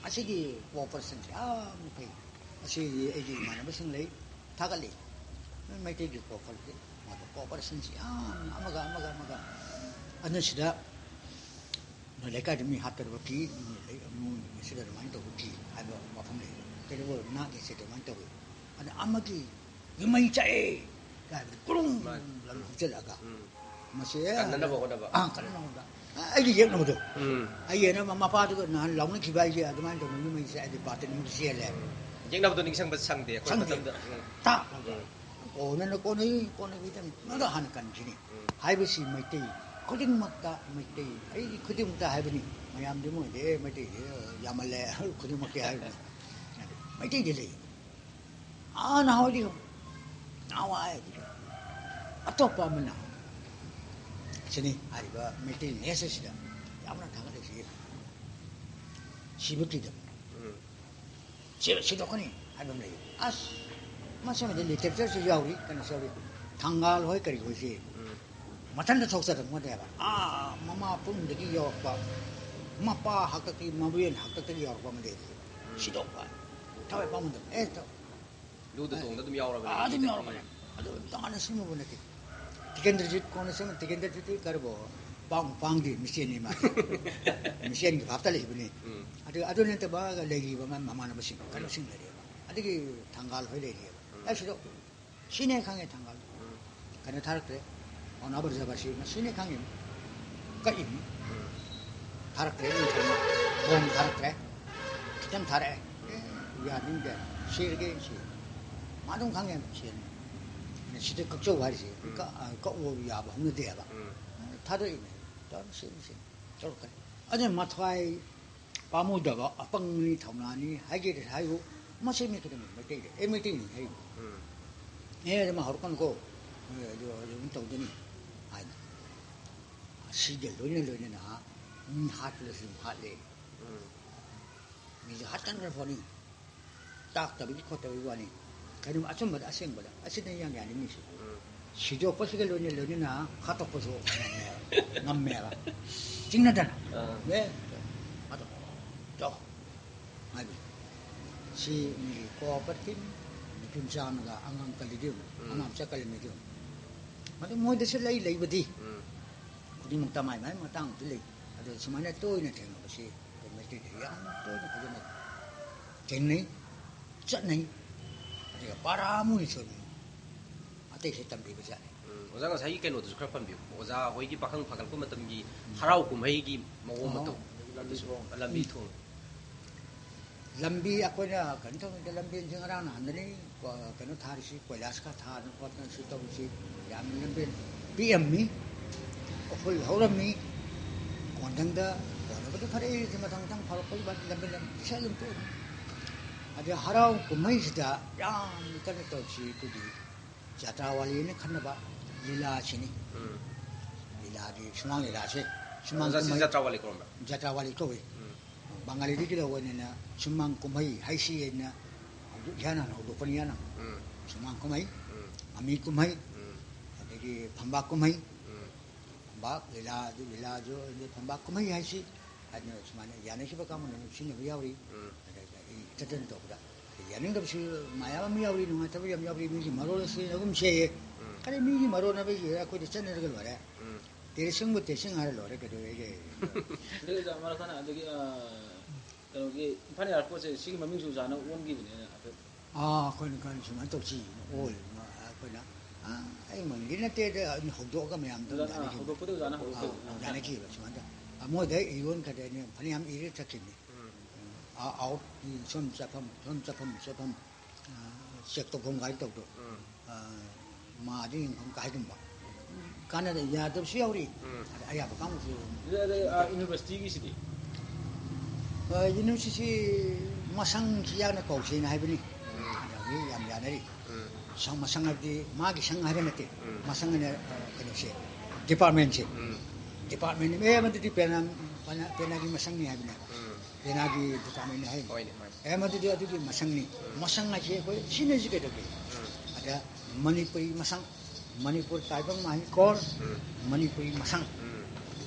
ꯑꯁꯤꯒꯤ ꯀꯣꯑꯣꯄꯔꯦꯁꯟꯁꯦ ꯌꯥꯝꯅ ꯐꯩ꯫ ꯑꯁꯤꯒꯤ ꯑꯩꯒꯤ ꯏꯃꯥꯟꯅꯕꯁꯤꯡ ꯂꯩ, ꯊꯥꯒꯠꯂꯤ꯫ ꯅꯣꯏ ꯃꯩꯇꯩꯒꯤ ꯀꯣꯑꯣꯄꯔꯦꯁꯟ, ꯀꯣꯑꯣꯄꯔꯦꯁꯟꯁꯦ ꯌꯥꯝꯅ ꯑꯃꯒ, ꯑꯃꯒ, ꯑꯃꯒ꯫ ꯑꯗꯨꯅ ꯁꯤꯗ ꯅꯣꯏ ꯂꯩꯀꯥꯏꯗ ꯃꯤ ꯍꯥꯠꯇꯅꯕ ꯀꯤ, ꯅꯣꯏ ꯂꯩ-, ꯅꯣꯏ ꯁꯤꯗ ꯑꯗꯨꯃꯥꯏꯅ ꯇꯧꯕ ꯀꯤ ꯍꯥꯏꯕ ꯋꯥꯐꯝ ꯂꯩ꯫ ꯀꯩꯗꯧꯕ ꯅꯥꯛ ꯌꯦꯠꯁꯦ ꯑꯗꯨꯃꯥꯏꯅ ꯇꯧꯋꯤ꯫ ꯑꯗ ꯑꯃꯒꯤ ꯌꯨꯝꯃꯩ ꯆꯥꯛꯑꯦ ꯍꯥꯏꯕꯗ ꯀ꯭ꯔꯨꯡ ꯃꯥꯅꯤ꯫ ꯂꯪ ꯍꯧꯖꯤꯜꯂꯛꯑꯒ ꯎꯝ꯫ ꯃꯁꯤ ꯀꯟꯅꯅꯕ ꯍꯣꯠꯅꯕ꯫ ꯑꯥ, ꯀꯟꯅꯅꯕ ꯍꯣꯠꯅꯕ꯫ ꯑꯩꯒꯤ ꯌꯦꯛꯅꯕꯗꯣ꯫ ꯎꯝ ꯑꯩ ꯌꯦꯛꯅꯕ ꯃꯄꯥꯗꯨꯒ ꯅꯍꯥꯟ ꯂꯥꯎꯅꯈꯤꯕ ꯑꯩꯁꯦ ꯑꯗꯨꯃꯥꯏꯅ ꯇꯧꯅ ꯌꯨꯝ ꯑꯩꯁꯦ ꯑꯩꯗꯤ ꯄꯥꯇ꯭ꯔꯤꯃꯨꯛ ꯆꯦꯜꯂꯦ꯫ ꯌꯦꯛꯅꯕꯗꯣ ꯅꯤꯡꯁꯤꯡꯕ ꯁꯪꯗꯦ ꯑꯩꯈꯣꯏ ꯁꯪꯗꯦ꯫ ꯃꯇꯝꯗ꯫ ꯎꯝ. ꯇꯥꯛ ꯀꯣꯟꯅꯅ ꯀꯣꯟꯅꯩ ꯀꯣꯟꯅꯈꯤꯗꯪ ꯃꯗꯣ ꯍꯥꯟꯅ ꯀꯟꯈꯤꯅꯤ ꯎꯝ. ꯍꯥꯏꯕꯁꯤ ꯃꯩꯇꯩ ꯈꯨꯗꯤꯡꯃꯛꯇ ꯃꯩꯇꯩ ꯑꯩꯗꯤ ꯈꯨꯗꯤꯡꯃꯛꯇ ꯍꯥꯏꯕꯅꯤ꯫ ꯃꯌꯥꯝꯗꯤ ꯃꯣꯏꯗꯤ ꯃꯩꯇꯩꯗꯤ ꯌꯥꯝꯃꯜꯂꯦ ꯈꯨꯗꯤꯡꯃꯛꯀꯤ ꯍꯥꯏꯕꯅꯤ꯫ ꯃꯩꯇꯩꯗꯤ ꯂꯩ꯫ ꯑꯥ ꯅꯍꯥꯟꯋꯥꯏꯗꯤ ꯅꯍꯥꯟꯋꯥꯏ ꯑꯇꯣꯞꯄ ꯑꯃꯅ ꯁꯤꯅꯤ ꯍꯥꯏꯔꯤꯕ ꯃꯩꯇꯩ ꯅꯦꯁ ꯑꯁꯤꯗ ꯌꯥꯝꯅ ꯊꯥꯒꯠꯂꯛꯏꯁꯤ ꯁꯤꯕ ꯀꯤꯗꯕ꯫ ꯎꯝ. ꯁꯤ ꯁꯤꯗꯣꯛꯀꯅꯤ ꯍꯥꯏꯕ ꯑꯃ ꯂꯩ꯫ ꯑꯁ ꯃꯁꯤꯃꯗꯤ ꯂꯤꯇꯔꯦꯆꯔꯁꯨ ꯌꯥꯎꯔꯤ ꯀꯩꯅꯣꯁꯨ ꯌꯥꯎꯔꯤ꯫ ꯊꯪꯒꯥꯜ ꯍꯣꯏ ꯀꯔꯤ ꯍꯣꯏꯁꯤ ꯎꯝ. ꯃꯊꯟꯇ ꯊꯣꯛꯆꯔꯛꯄ ꯅꯠꯇꯦꯕ꯫ ꯑꯥ ꯃꯃꯥ ꯄꯨꯡꯗꯒꯤ ꯌꯧꯔꯛꯄ ꯃꯄꯥ ꯍꯥꯛꯇꯛꯇꯒꯤ ꯃꯕꯨꯌꯦꯟ ꯍꯥꯛꯇꯛꯇꯒꯤ ꯌꯧꯔꯛꯄ ꯑꯃ ꯂꯩ꯫ ꯁꯤꯗꯣꯛꯄ ꯊꯋꯥꯏ ꯄꯥꯃꯟꯗꯕ ꯑꯦ ꯇꯧ ꯂꯨꯗ ꯇꯣꯡꯗ ꯑꯗꯨꯝ ꯌꯥꯎꯔꯕꯅꯦ ꯑꯥ, ꯑꯗꯨꯝ ꯌꯥꯎꯔꯛꯄꯅꯦ꯫ ꯑꯗꯨ ꯇꯣꯉꯥꯟꯅ ꯁꯦꯝꯃꯨꯕ ꯅꯠꯇꯦ꯫ ꯇꯤꯀꯦꯟꯗ꯭ꯔꯖꯤꯠ ꯀꯣꯟꯅ ꯁꯦꯝꯕ ꯇꯤꯀꯦꯟꯗ꯭ꯔꯖꯤꯠꯇꯤ ꯀꯔꯕꯣ ꯄꯥꯡ ꯄꯥꯡꯗꯦ ꯃꯤꯆꯦꯟꯅꯤ ꯃꯥ꯫ ꯃꯤꯆꯦꯟꯒꯤ ꯚꯥꯞꯇ ꯂꯩꯕꯅꯤ꯫ ꯎꯝ. ꯑꯗꯨ ꯑꯗꯨ ꯅꯠꯇꯕ ꯂꯩꯔꯤꯕ ꯃ- ꯃꯃꯥꯟꯅꯕꯁꯤꯡ ꯀꯩꯅꯣꯁꯤꯡ ꯂꯩꯔꯤꯕ ꯑꯗꯒꯤ ꯊꯪꯒꯥꯜ ꯍꯣꯏ ꯂꯩꯔꯤꯕ꯫ ꯑꯩ ꯁꯤꯗꯣꯛ ꯁꯤꯅꯦ ꯈꯪꯉꯦ ꯊꯪꯒꯥꯜ꯫ ꯀꯩꯅꯣ ꯊꯥꯔꯛꯇ꯭ꯔꯦ꯫ ꯑꯣꯅꯥ ꯕ꯭ꯔꯖꯕꯥꯁꯤ ꯃꯁꯤꯅꯦ ꯈꯪꯉꯤꯅꯤ꯫ ꯀꯛꯏꯅꯤ꯫ ꯊꯥꯔꯛꯇ꯭ꯔꯦ ꯅꯤꯡꯊꯧꯅ꯫ ꯕꯣꯝ ꯊꯥꯔꯛꯇ꯭ꯔꯦ꯫ ꯈꯤꯇꯪ ꯊꯥꯔꯛꯑꯦ꯫ ꯑꯦ, ꯌꯥꯅꯤꯡꯗꯦ꯫ ꯁꯤꯔꯒꯦ ꯁꯤ꯫ ꯃꯥ ꯑꯗꯨꯝ ꯈꯪꯉꯦ ꯁꯤꯔꯅꯤ꯫ ꯁꯤꯗ ꯀꯛꯆꯧ ꯍꯥꯏꯔꯤꯁꯦ꯫ ꯀꯛ- ꯀꯛꯎ ꯌꯥꯕ ꯍꯧꯅꯗꯦꯕ꯫ ꯊꯥꯗꯣꯛꯏꯅꯦ꯫ ꯇꯧꯔ ꯁꯤꯅꯤ ꯁꯤꯅꯤ꯫ ꯇꯧꯔꯛꯀꯅꯤ꯫ ꯑꯗꯨꯅ ꯃꯊ꯭ꯋꯥꯏ ꯄꯥꯝꯃꯨꯗꯕ ꯑꯄꯪꯅꯤ ꯊꯧꯅꯥꯅꯤ ꯍꯥꯏꯒꯦꯗꯤ ꯍꯥꯏꯌꯨ꯫ ꯃꯁꯤ ꯃꯤ ꯈꯨꯗꯤꯡꯃꯛ ꯃꯩꯇꯩꯗ ꯑꯦ ꯃꯩꯇꯩꯅꯤ ꯍꯥꯏꯌꯨ꯫ ꯎꯝ. ꯑꯦ ꯑꯗꯨꯃ ꯍꯧꯔꯛꯀꯅꯨꯀꯣ꯫ ꯑꯗꯨ ꯑꯗꯨꯝ ꯇꯧꯗꯣꯏꯅꯤ ꯍꯥꯏꯅ꯫ ꯑꯁꯤꯒ ꯂꯣꯏꯅ ꯂꯣꯏꯅꯅ ꯃꯤ ꯍꯥꯠꯄꯗꯁꯨ ꯑꯗꯨꯝ ꯍꯥꯠꯂꯦ꯫ ꯎꯝ. ꯃꯤꯁꯨ ꯍꯥꯠꯀꯟꯈ꯭ꯔ ꯄꯣꯠꯅꯤ꯫ ꯇꯥꯛꯇꯕꯒꯤ ꯈꯣꯠꯇꯕꯒꯤ ꯋꯥꯅꯤ꯫ ꯀꯩꯅꯣ ꯑꯆꯨꯝꯕꯗ ꯑꯁꯦꯡꯕꯗ ꯑꯁꯤꯗ ꯌꯥꯝ ꯌꯥꯅꯤꯡꯉꯤꯁꯤ꯫ ꯎꯝ. ꯁꯤꯗꯣꯛꯄꯁꯤꯒ ꯂꯣꯏꯅ ꯂꯣꯏꯅꯅ ꯍꯥꯠꯇꯣꯛꯄꯁꯨ ꯉꯝꯃꯦꯕ꯫ ꯉꯝꯃꯦꯕ꯫ ꯆꯤꯡꯅꯗꯅ꯫ ꯑꯥ. ꯑꯦ, ꯍꯥꯠꯇꯣꯛ-, ꯇꯣ꯫ ꯍꯥꯏꯕꯤ꯫ ꯁꯤ ꯃꯤꯒꯤ ꯀꯣꯑꯣꯄꯔꯦꯇꯤꯚ ꯅꯨꯄꯤ ꯃꯆꯥ ꯑꯃꯒ ꯑꯉꯥꯡ ꯀꯜꯂꯤꯗꯨ ꯌꯦꯡꯉꯨ꯫ ꯎꯝ. ꯑꯉꯥꯡ ꯃꯆꯥ ꯀꯜꯂꯤꯗꯨ ꯌꯦꯡꯉꯨ꯫ ꯃꯗꯨ ꯃꯣꯏꯗꯁꯨ ꯂꯩ, ꯂꯩꯕꯗꯤ꯫ ꯎꯝ. ꯈꯨꯗꯤꯡꯃꯛꯇ ꯃꯥꯏ ꯃꯥꯏ ꯃꯇꯥꯡꯗꯤ ꯂꯩ꯫ ꯑꯗꯣ ꯁꯨꯃꯥꯏꯅ ꯇꯣꯏꯅ ꯊꯦꯡꯅꯕꯁꯤ ꯑꯩꯈꯣꯏ ꯃꯩꯇꯩꯗ ꯌꯥꯝꯅ ꯇꯣꯏꯅ ꯐꯖꯅ ꯊꯦꯡꯅꯩ, ꯆꯠꯅꯩ꯫ ꯑꯗꯨꯒ ꯄꯥꯔꯥ ꯃꯣꯏꯅꯁꯨ ꯑꯗꯨꯝ ꯑꯇꯩꯁꯨ ꯇꯝꯕꯤꯕ ꯖꯥꯠꯅꯤ꯫ ꯎꯝ, ꯑꯣꯖꯥ, ꯉꯁꯥꯏꯒꯤ ꯀꯩꯅꯣꯗꯨꯁꯨ ꯈꯔ ꯄꯟꯕꯤꯌꯨ꯫ ꯑꯣꯖꯥ ꯍꯣꯏꯒꯤ ꯄꯥꯈꯪ ꯐꯥꯒꯠꯂꯛꯄ ꯃꯇꯝꯒꯤ ꯍꯔꯥꯎ ꯀꯨꯝꯍꯩꯒꯤ ꯃꯑꯣꯡ ꯑꯣ, ꯃꯇꯧ, ꯂꯝꯕꯤ ꯑꯗꯨꯁꯨ, ꯊꯣꯡ꯫ ꯂꯝꯕꯤ ꯊꯣꯡ꯫ ꯂꯝꯕꯤ ꯑꯩꯈꯣꯏꯅ ꯀꯩꯅꯣ ꯇꯧꯔꯤꯉꯩꯗ ꯂꯝꯕꯦꯟꯁꯦ ꯉꯔꯥꯡ ꯅꯍꯥꯟꯗꯅꯤ ꯀꯣ-, ꯀꯩꯅꯣ ꯊꯥꯔꯤꯁꯤ, ꯀꯣꯏꯂꯥꯁ ꯈꯔ ꯊꯥꯗꯅ ꯈꯣꯠꯇꯅ ꯁꯤ ꯇꯧꯔꯤꯁꯤ꯫ ꯌꯥꯝꯅ ꯂꯝꯕꯦꯟ ꯄꯤꯛꯑꯝꯃꯤ, ꯎꯐꯨꯜ ꯍꯧꯔꯝꯃꯤ, ꯀꯣꯟꯊꯪꯗ ꯀꯣꯟꯅꯕꯗꯤ ꯐꯔꯦ, ꯃꯊꯪ ꯃꯊꯪ ꯐꯥꯎꯔꯛꯄꯒꯤ ꯋꯥꯗꯤ ꯂꯝꯕꯦꯟ ꯂꯝꯕꯤ ꯁꯦ ꯑꯗꯨꯝ ꯇꯣꯛꯑꯦ꯫ ꯑꯗꯩ ꯍꯔꯥꯎ ꯀꯨꯝꯍꯩꯁꯤꯗ ꯌꯥꯝꯅ ꯀꯟꯅ ꯇꯧꯔꯤꯁꯤ ꯑꯩꯈꯣꯏꯒꯤ ꯖꯇ꯭ꯔꯥ ꯋꯥꯂꯤꯅ ꯈꯟꯅꯕ ꯂꯤꯂꯥꯁꯤꯅꯤ꯫ ꯎꯝ꯫ ꯂꯤꯂꯥꯒꯤ ꯁꯨꯃꯥꯡ ꯂꯤꯂꯥꯁꯦ, ꯁꯨꯃꯥꯡ ꯑꯣꯖꯥ, ꯁꯤ ꯀꯨꯝꯍꯩ ꯖꯇ꯭ꯔꯥ ꯋꯥꯂꯤ ꯀꯧꯔꯝꯕ꯭ꯔꯥ? ꯖꯇ꯭ꯔꯥ ꯋꯥꯂꯤ ꯀꯧꯏ꯫ ꯎꯝ꯫ ꯕꯪꯒꯥꯂꯤꯗꯒꯤ ꯂꯧꯕꯅꯤꯅ ꯁꯨꯃꯥꯡ ꯀꯨꯝꯍꯩ ꯍꯥꯏꯁꯤ ꯍꯥꯏꯅ ꯍꯧꯗꯣꯛ-, ꯏꯍꯥꯟ ꯍꯥꯟꯅ ꯍꯧꯗꯣꯛꯄꯅꯤ ꯏꯍꯥꯟ ꯍꯥꯟꯅ꯫ ꯎꯝ꯫ ꯁꯨꯃꯥꯡ ꯀꯨꯝꯍꯩ, ꯎꯝ꯫ ꯃꯃꯤ ꯀꯨꯝꯍꯩ, ꯎꯝ꯫ ꯑꯗꯒꯤ ꯐꯝꯕꯥꯛ ꯀꯨꯝꯍꯩ, ꯎꯝ꯫ ꯐꯝꯕꯥꯛ ꯂꯤꯂꯥ, ꯑꯗꯨ ꯂꯤꯂꯥꯁꯨ, ꯑꯗꯨ ꯐꯝꯕꯥꯛ ꯀꯨꯝꯍꯩ ꯍꯥꯏꯁꯤ ꯑꯗꯨꯅ ꯁꯨꯃꯥꯏꯅ ꯌꯥꯅꯈꯤꯕ ꯀꯥꯡꯕꯨꯅ ꯑꯗꯨꯝ ꯁꯤꯖꯤꯟꯅꯕ ꯌꯥꯎꯔꯤ꯫ ꯎꯝ꯫ ꯑꯗꯒꯤ ꯑꯩ ꯏꯊꯠ ꯊꯠꯅ ꯇꯧꯕꯗ ꯌꯥꯅꯤꯡꯗꯕꯁꯨ ꯃꯌꯥꯝ ꯑꯃ ꯌꯥꯎꯔꯤ, ꯅꯨꯡꯉꯥꯏꯇꯕ ꯌꯥꯝ ꯌꯥꯎꯔꯤ, ꯃꯤꯒꯤ ꯃꯔꯣꯜ ꯑꯁꯤ ꯑꯗꯨꯝ ꯁꯦꯌꯦ꯫ ꯎꯝ꯫ ꯀꯔꯤ ꯃꯤꯒꯤ ꯃꯔꯣꯜ ꯍꯥꯏꯕꯁꯤ ꯑꯩꯈꯣꯏꯗ ꯆꯠꯅꯔꯒ ꯂꯣꯏꯔꯦ꯫ ꯎꯝ꯫ ꯇꯦꯔꯦꯁꯤꯡꯕꯨ ꯇꯦꯔꯦꯁꯤꯡ ꯍꯥꯏꯔ ꯂꯣꯏꯔꯦ, ꯀꯩꯗꯧꯋꯦꯒꯦ? ꯑꯗꯒꯤ ꯑꯣꯖꯥ ꯃꯔꯛ ꯊꯠꯅ ꯑꯗꯒꯤ, ꯑ, ꯀꯩꯅꯣꯒꯤ ꯏꯝꯐꯥꯜ ꯑꯦꯌꯥꯔꯄꯣꯔꯠꯁꯦ ꯁꯤꯒꯤ ꯃꯃꯤꯡꯁꯨ ꯑꯣꯖꯥꯅ ꯑꯣꯟꯈꯤꯕꯅꯦ ꯍꯥꯏꯐꯦꯠ꯫ ꯑꯥ, ꯑꯩꯈꯣꯏꯅ ꯈꯔ ꯁꯨꯃꯥꯏꯅ ꯇꯧꯁꯤ, ꯑꯣꯜ, ꯑꯩꯈꯣꯏꯅ, ꯑꯥ, ꯑꯩ ꯃꯃꯤꯡꯗꯤ ꯅꯠꯇꯦ, ꯑꯗ ꯑꯩꯅ ꯍꯧꯗꯣꯛꯑꯒ ꯃꯌꯥꯝꯗ ꯑꯣꯖꯥꯅ ꯌꯥꯅꯈꯤꯕ꯫ ꯍꯧꯗꯣꯛꯄꯗ ꯑꯣꯖꯥꯅ ꯍꯧꯗꯣꯛꯈꯤꯕ꯫ ꯑꯥ, ꯌꯥꯅꯈꯤꯕ ꯁꯨꯃꯥꯏꯅ ꯇꯧ-, ꯑꯥ, ꯃꯣꯏꯗ ꯏꯔꯣꯟ ꯈꯔꯗꯤ ꯑꯩꯅ ꯐꯅꯌꯥꯝ ꯏꯔ ꯆꯠꯈꯤꯕꯅꯤ꯫ ꯎꯝ꯫ ꯑꯥ, ꯑꯥꯎꯠ, ꯁꯣꯝ ꯆꯠꯐꯝ, ꯁꯣꯝ ꯆꯠꯐꯝ, ꯆꯠꯐꯝ, ꯑꯥ, ꯆꯦꯛ ꯇꯧꯐꯝ ꯒꯥꯔꯤ ꯇꯧꯗꯣ꯫ ꯎꯝ꯫ ꯑꯥ, ꯃꯥꯗꯤ ꯌꯦꯡꯐꯝ ꯀꯥꯏꯒꯨꯝꯕ꯫ ꯀꯥꯟꯅꯗ ꯌꯥꯗꯕꯁꯨ ꯌꯥꯎꯔꯤ꯫ ꯎꯝ꯫ ꯑꯗ ꯑꯌꯥꯕ ꯀꯥꯡꯕꯨꯁꯨ ꯑꯗꯨ, ꯑꯗꯨ, ꯑꯥ, ꯌꯨꯅꯤꯚꯔꯁꯤꯇꯤꯒꯤꯁꯤꯗꯤ? ꯑꯥ, ꯌꯨꯅꯤꯚꯔꯁꯤꯇꯤ ꯃꯁꯪꯁꯤ ꯌꯥꯝꯅ ꯀꯧꯁꯦꯅ ꯍꯥꯏꯕꯅꯤ꯫ ꯎꯝ꯫ ꯑꯗꯒꯤ ꯌꯥꯝ ꯌꯥꯅꯔꯤ꯫ ꯎꯝ꯫ ꯁꯪ, ꯃꯁꯪ ꯍꯥꯏꯕꯗꯤ ꯃꯥꯒꯤ ꯁꯪ ꯍꯥꯏꯕ ꯅꯠꯇꯦ꯫ ꯎꯝ꯫ ꯃꯁꯪ ꯑꯅ, ꯑ, ꯀꯩꯅꯣꯁꯦ, ꯗꯤꯄꯥꯔꯠꯃꯦꯟꯁꯦ꯫ ꯎꯝ꯫ ꯗꯤꯄꯥꯔꯠꯃꯦꯟ, ꯑꯦ, ꯃꯗꯨꯗꯤ ꯄꯦꯅꯥ, ꯄꯦꯅꯥ, ꯄꯦꯅꯥꯒꯤ ꯃꯁꯪꯅꯤ ꯍꯥꯏꯕꯅꯦꯕ꯫ ꯎꯝ꯫ ꯄꯦꯅꯥꯒꯤ ꯗꯤꯄꯥꯔꯠꯃꯦꯟꯅꯤ ꯍꯥꯏ꯫ ꯍꯣꯏꯅꯦ, ꯍꯣꯏꯅꯦ꯫ ꯑꯦ, ꯃꯗꯨꯗꯤ ꯑꯗꯨꯒꯤ ꯃꯁꯪꯅꯤ꯫ ꯎꯝ꯫ ꯃꯁꯪ ꯍꯥꯏꯁꯦ ꯑꯩꯈꯣꯏ ꯁꯤꯖꯤꯟꯅꯔꯤꯁꯤ ꯀꯩꯗꯧꯒꯦ? ꯎꯝ꯫ ꯑꯗ ꯃꯅꯤꯄꯨꯔꯤ ꯃꯁꯪ, ꯃꯅꯤꯄꯨꯔ ꯇꯥꯏꯕꯪ ꯃꯍꯩ ꯀꯣꯔ, ꯎꯝ꯫ ꯃꯅꯤꯄꯨꯔꯤ ꯃꯁꯪ꯫ ꯎꯝ꯫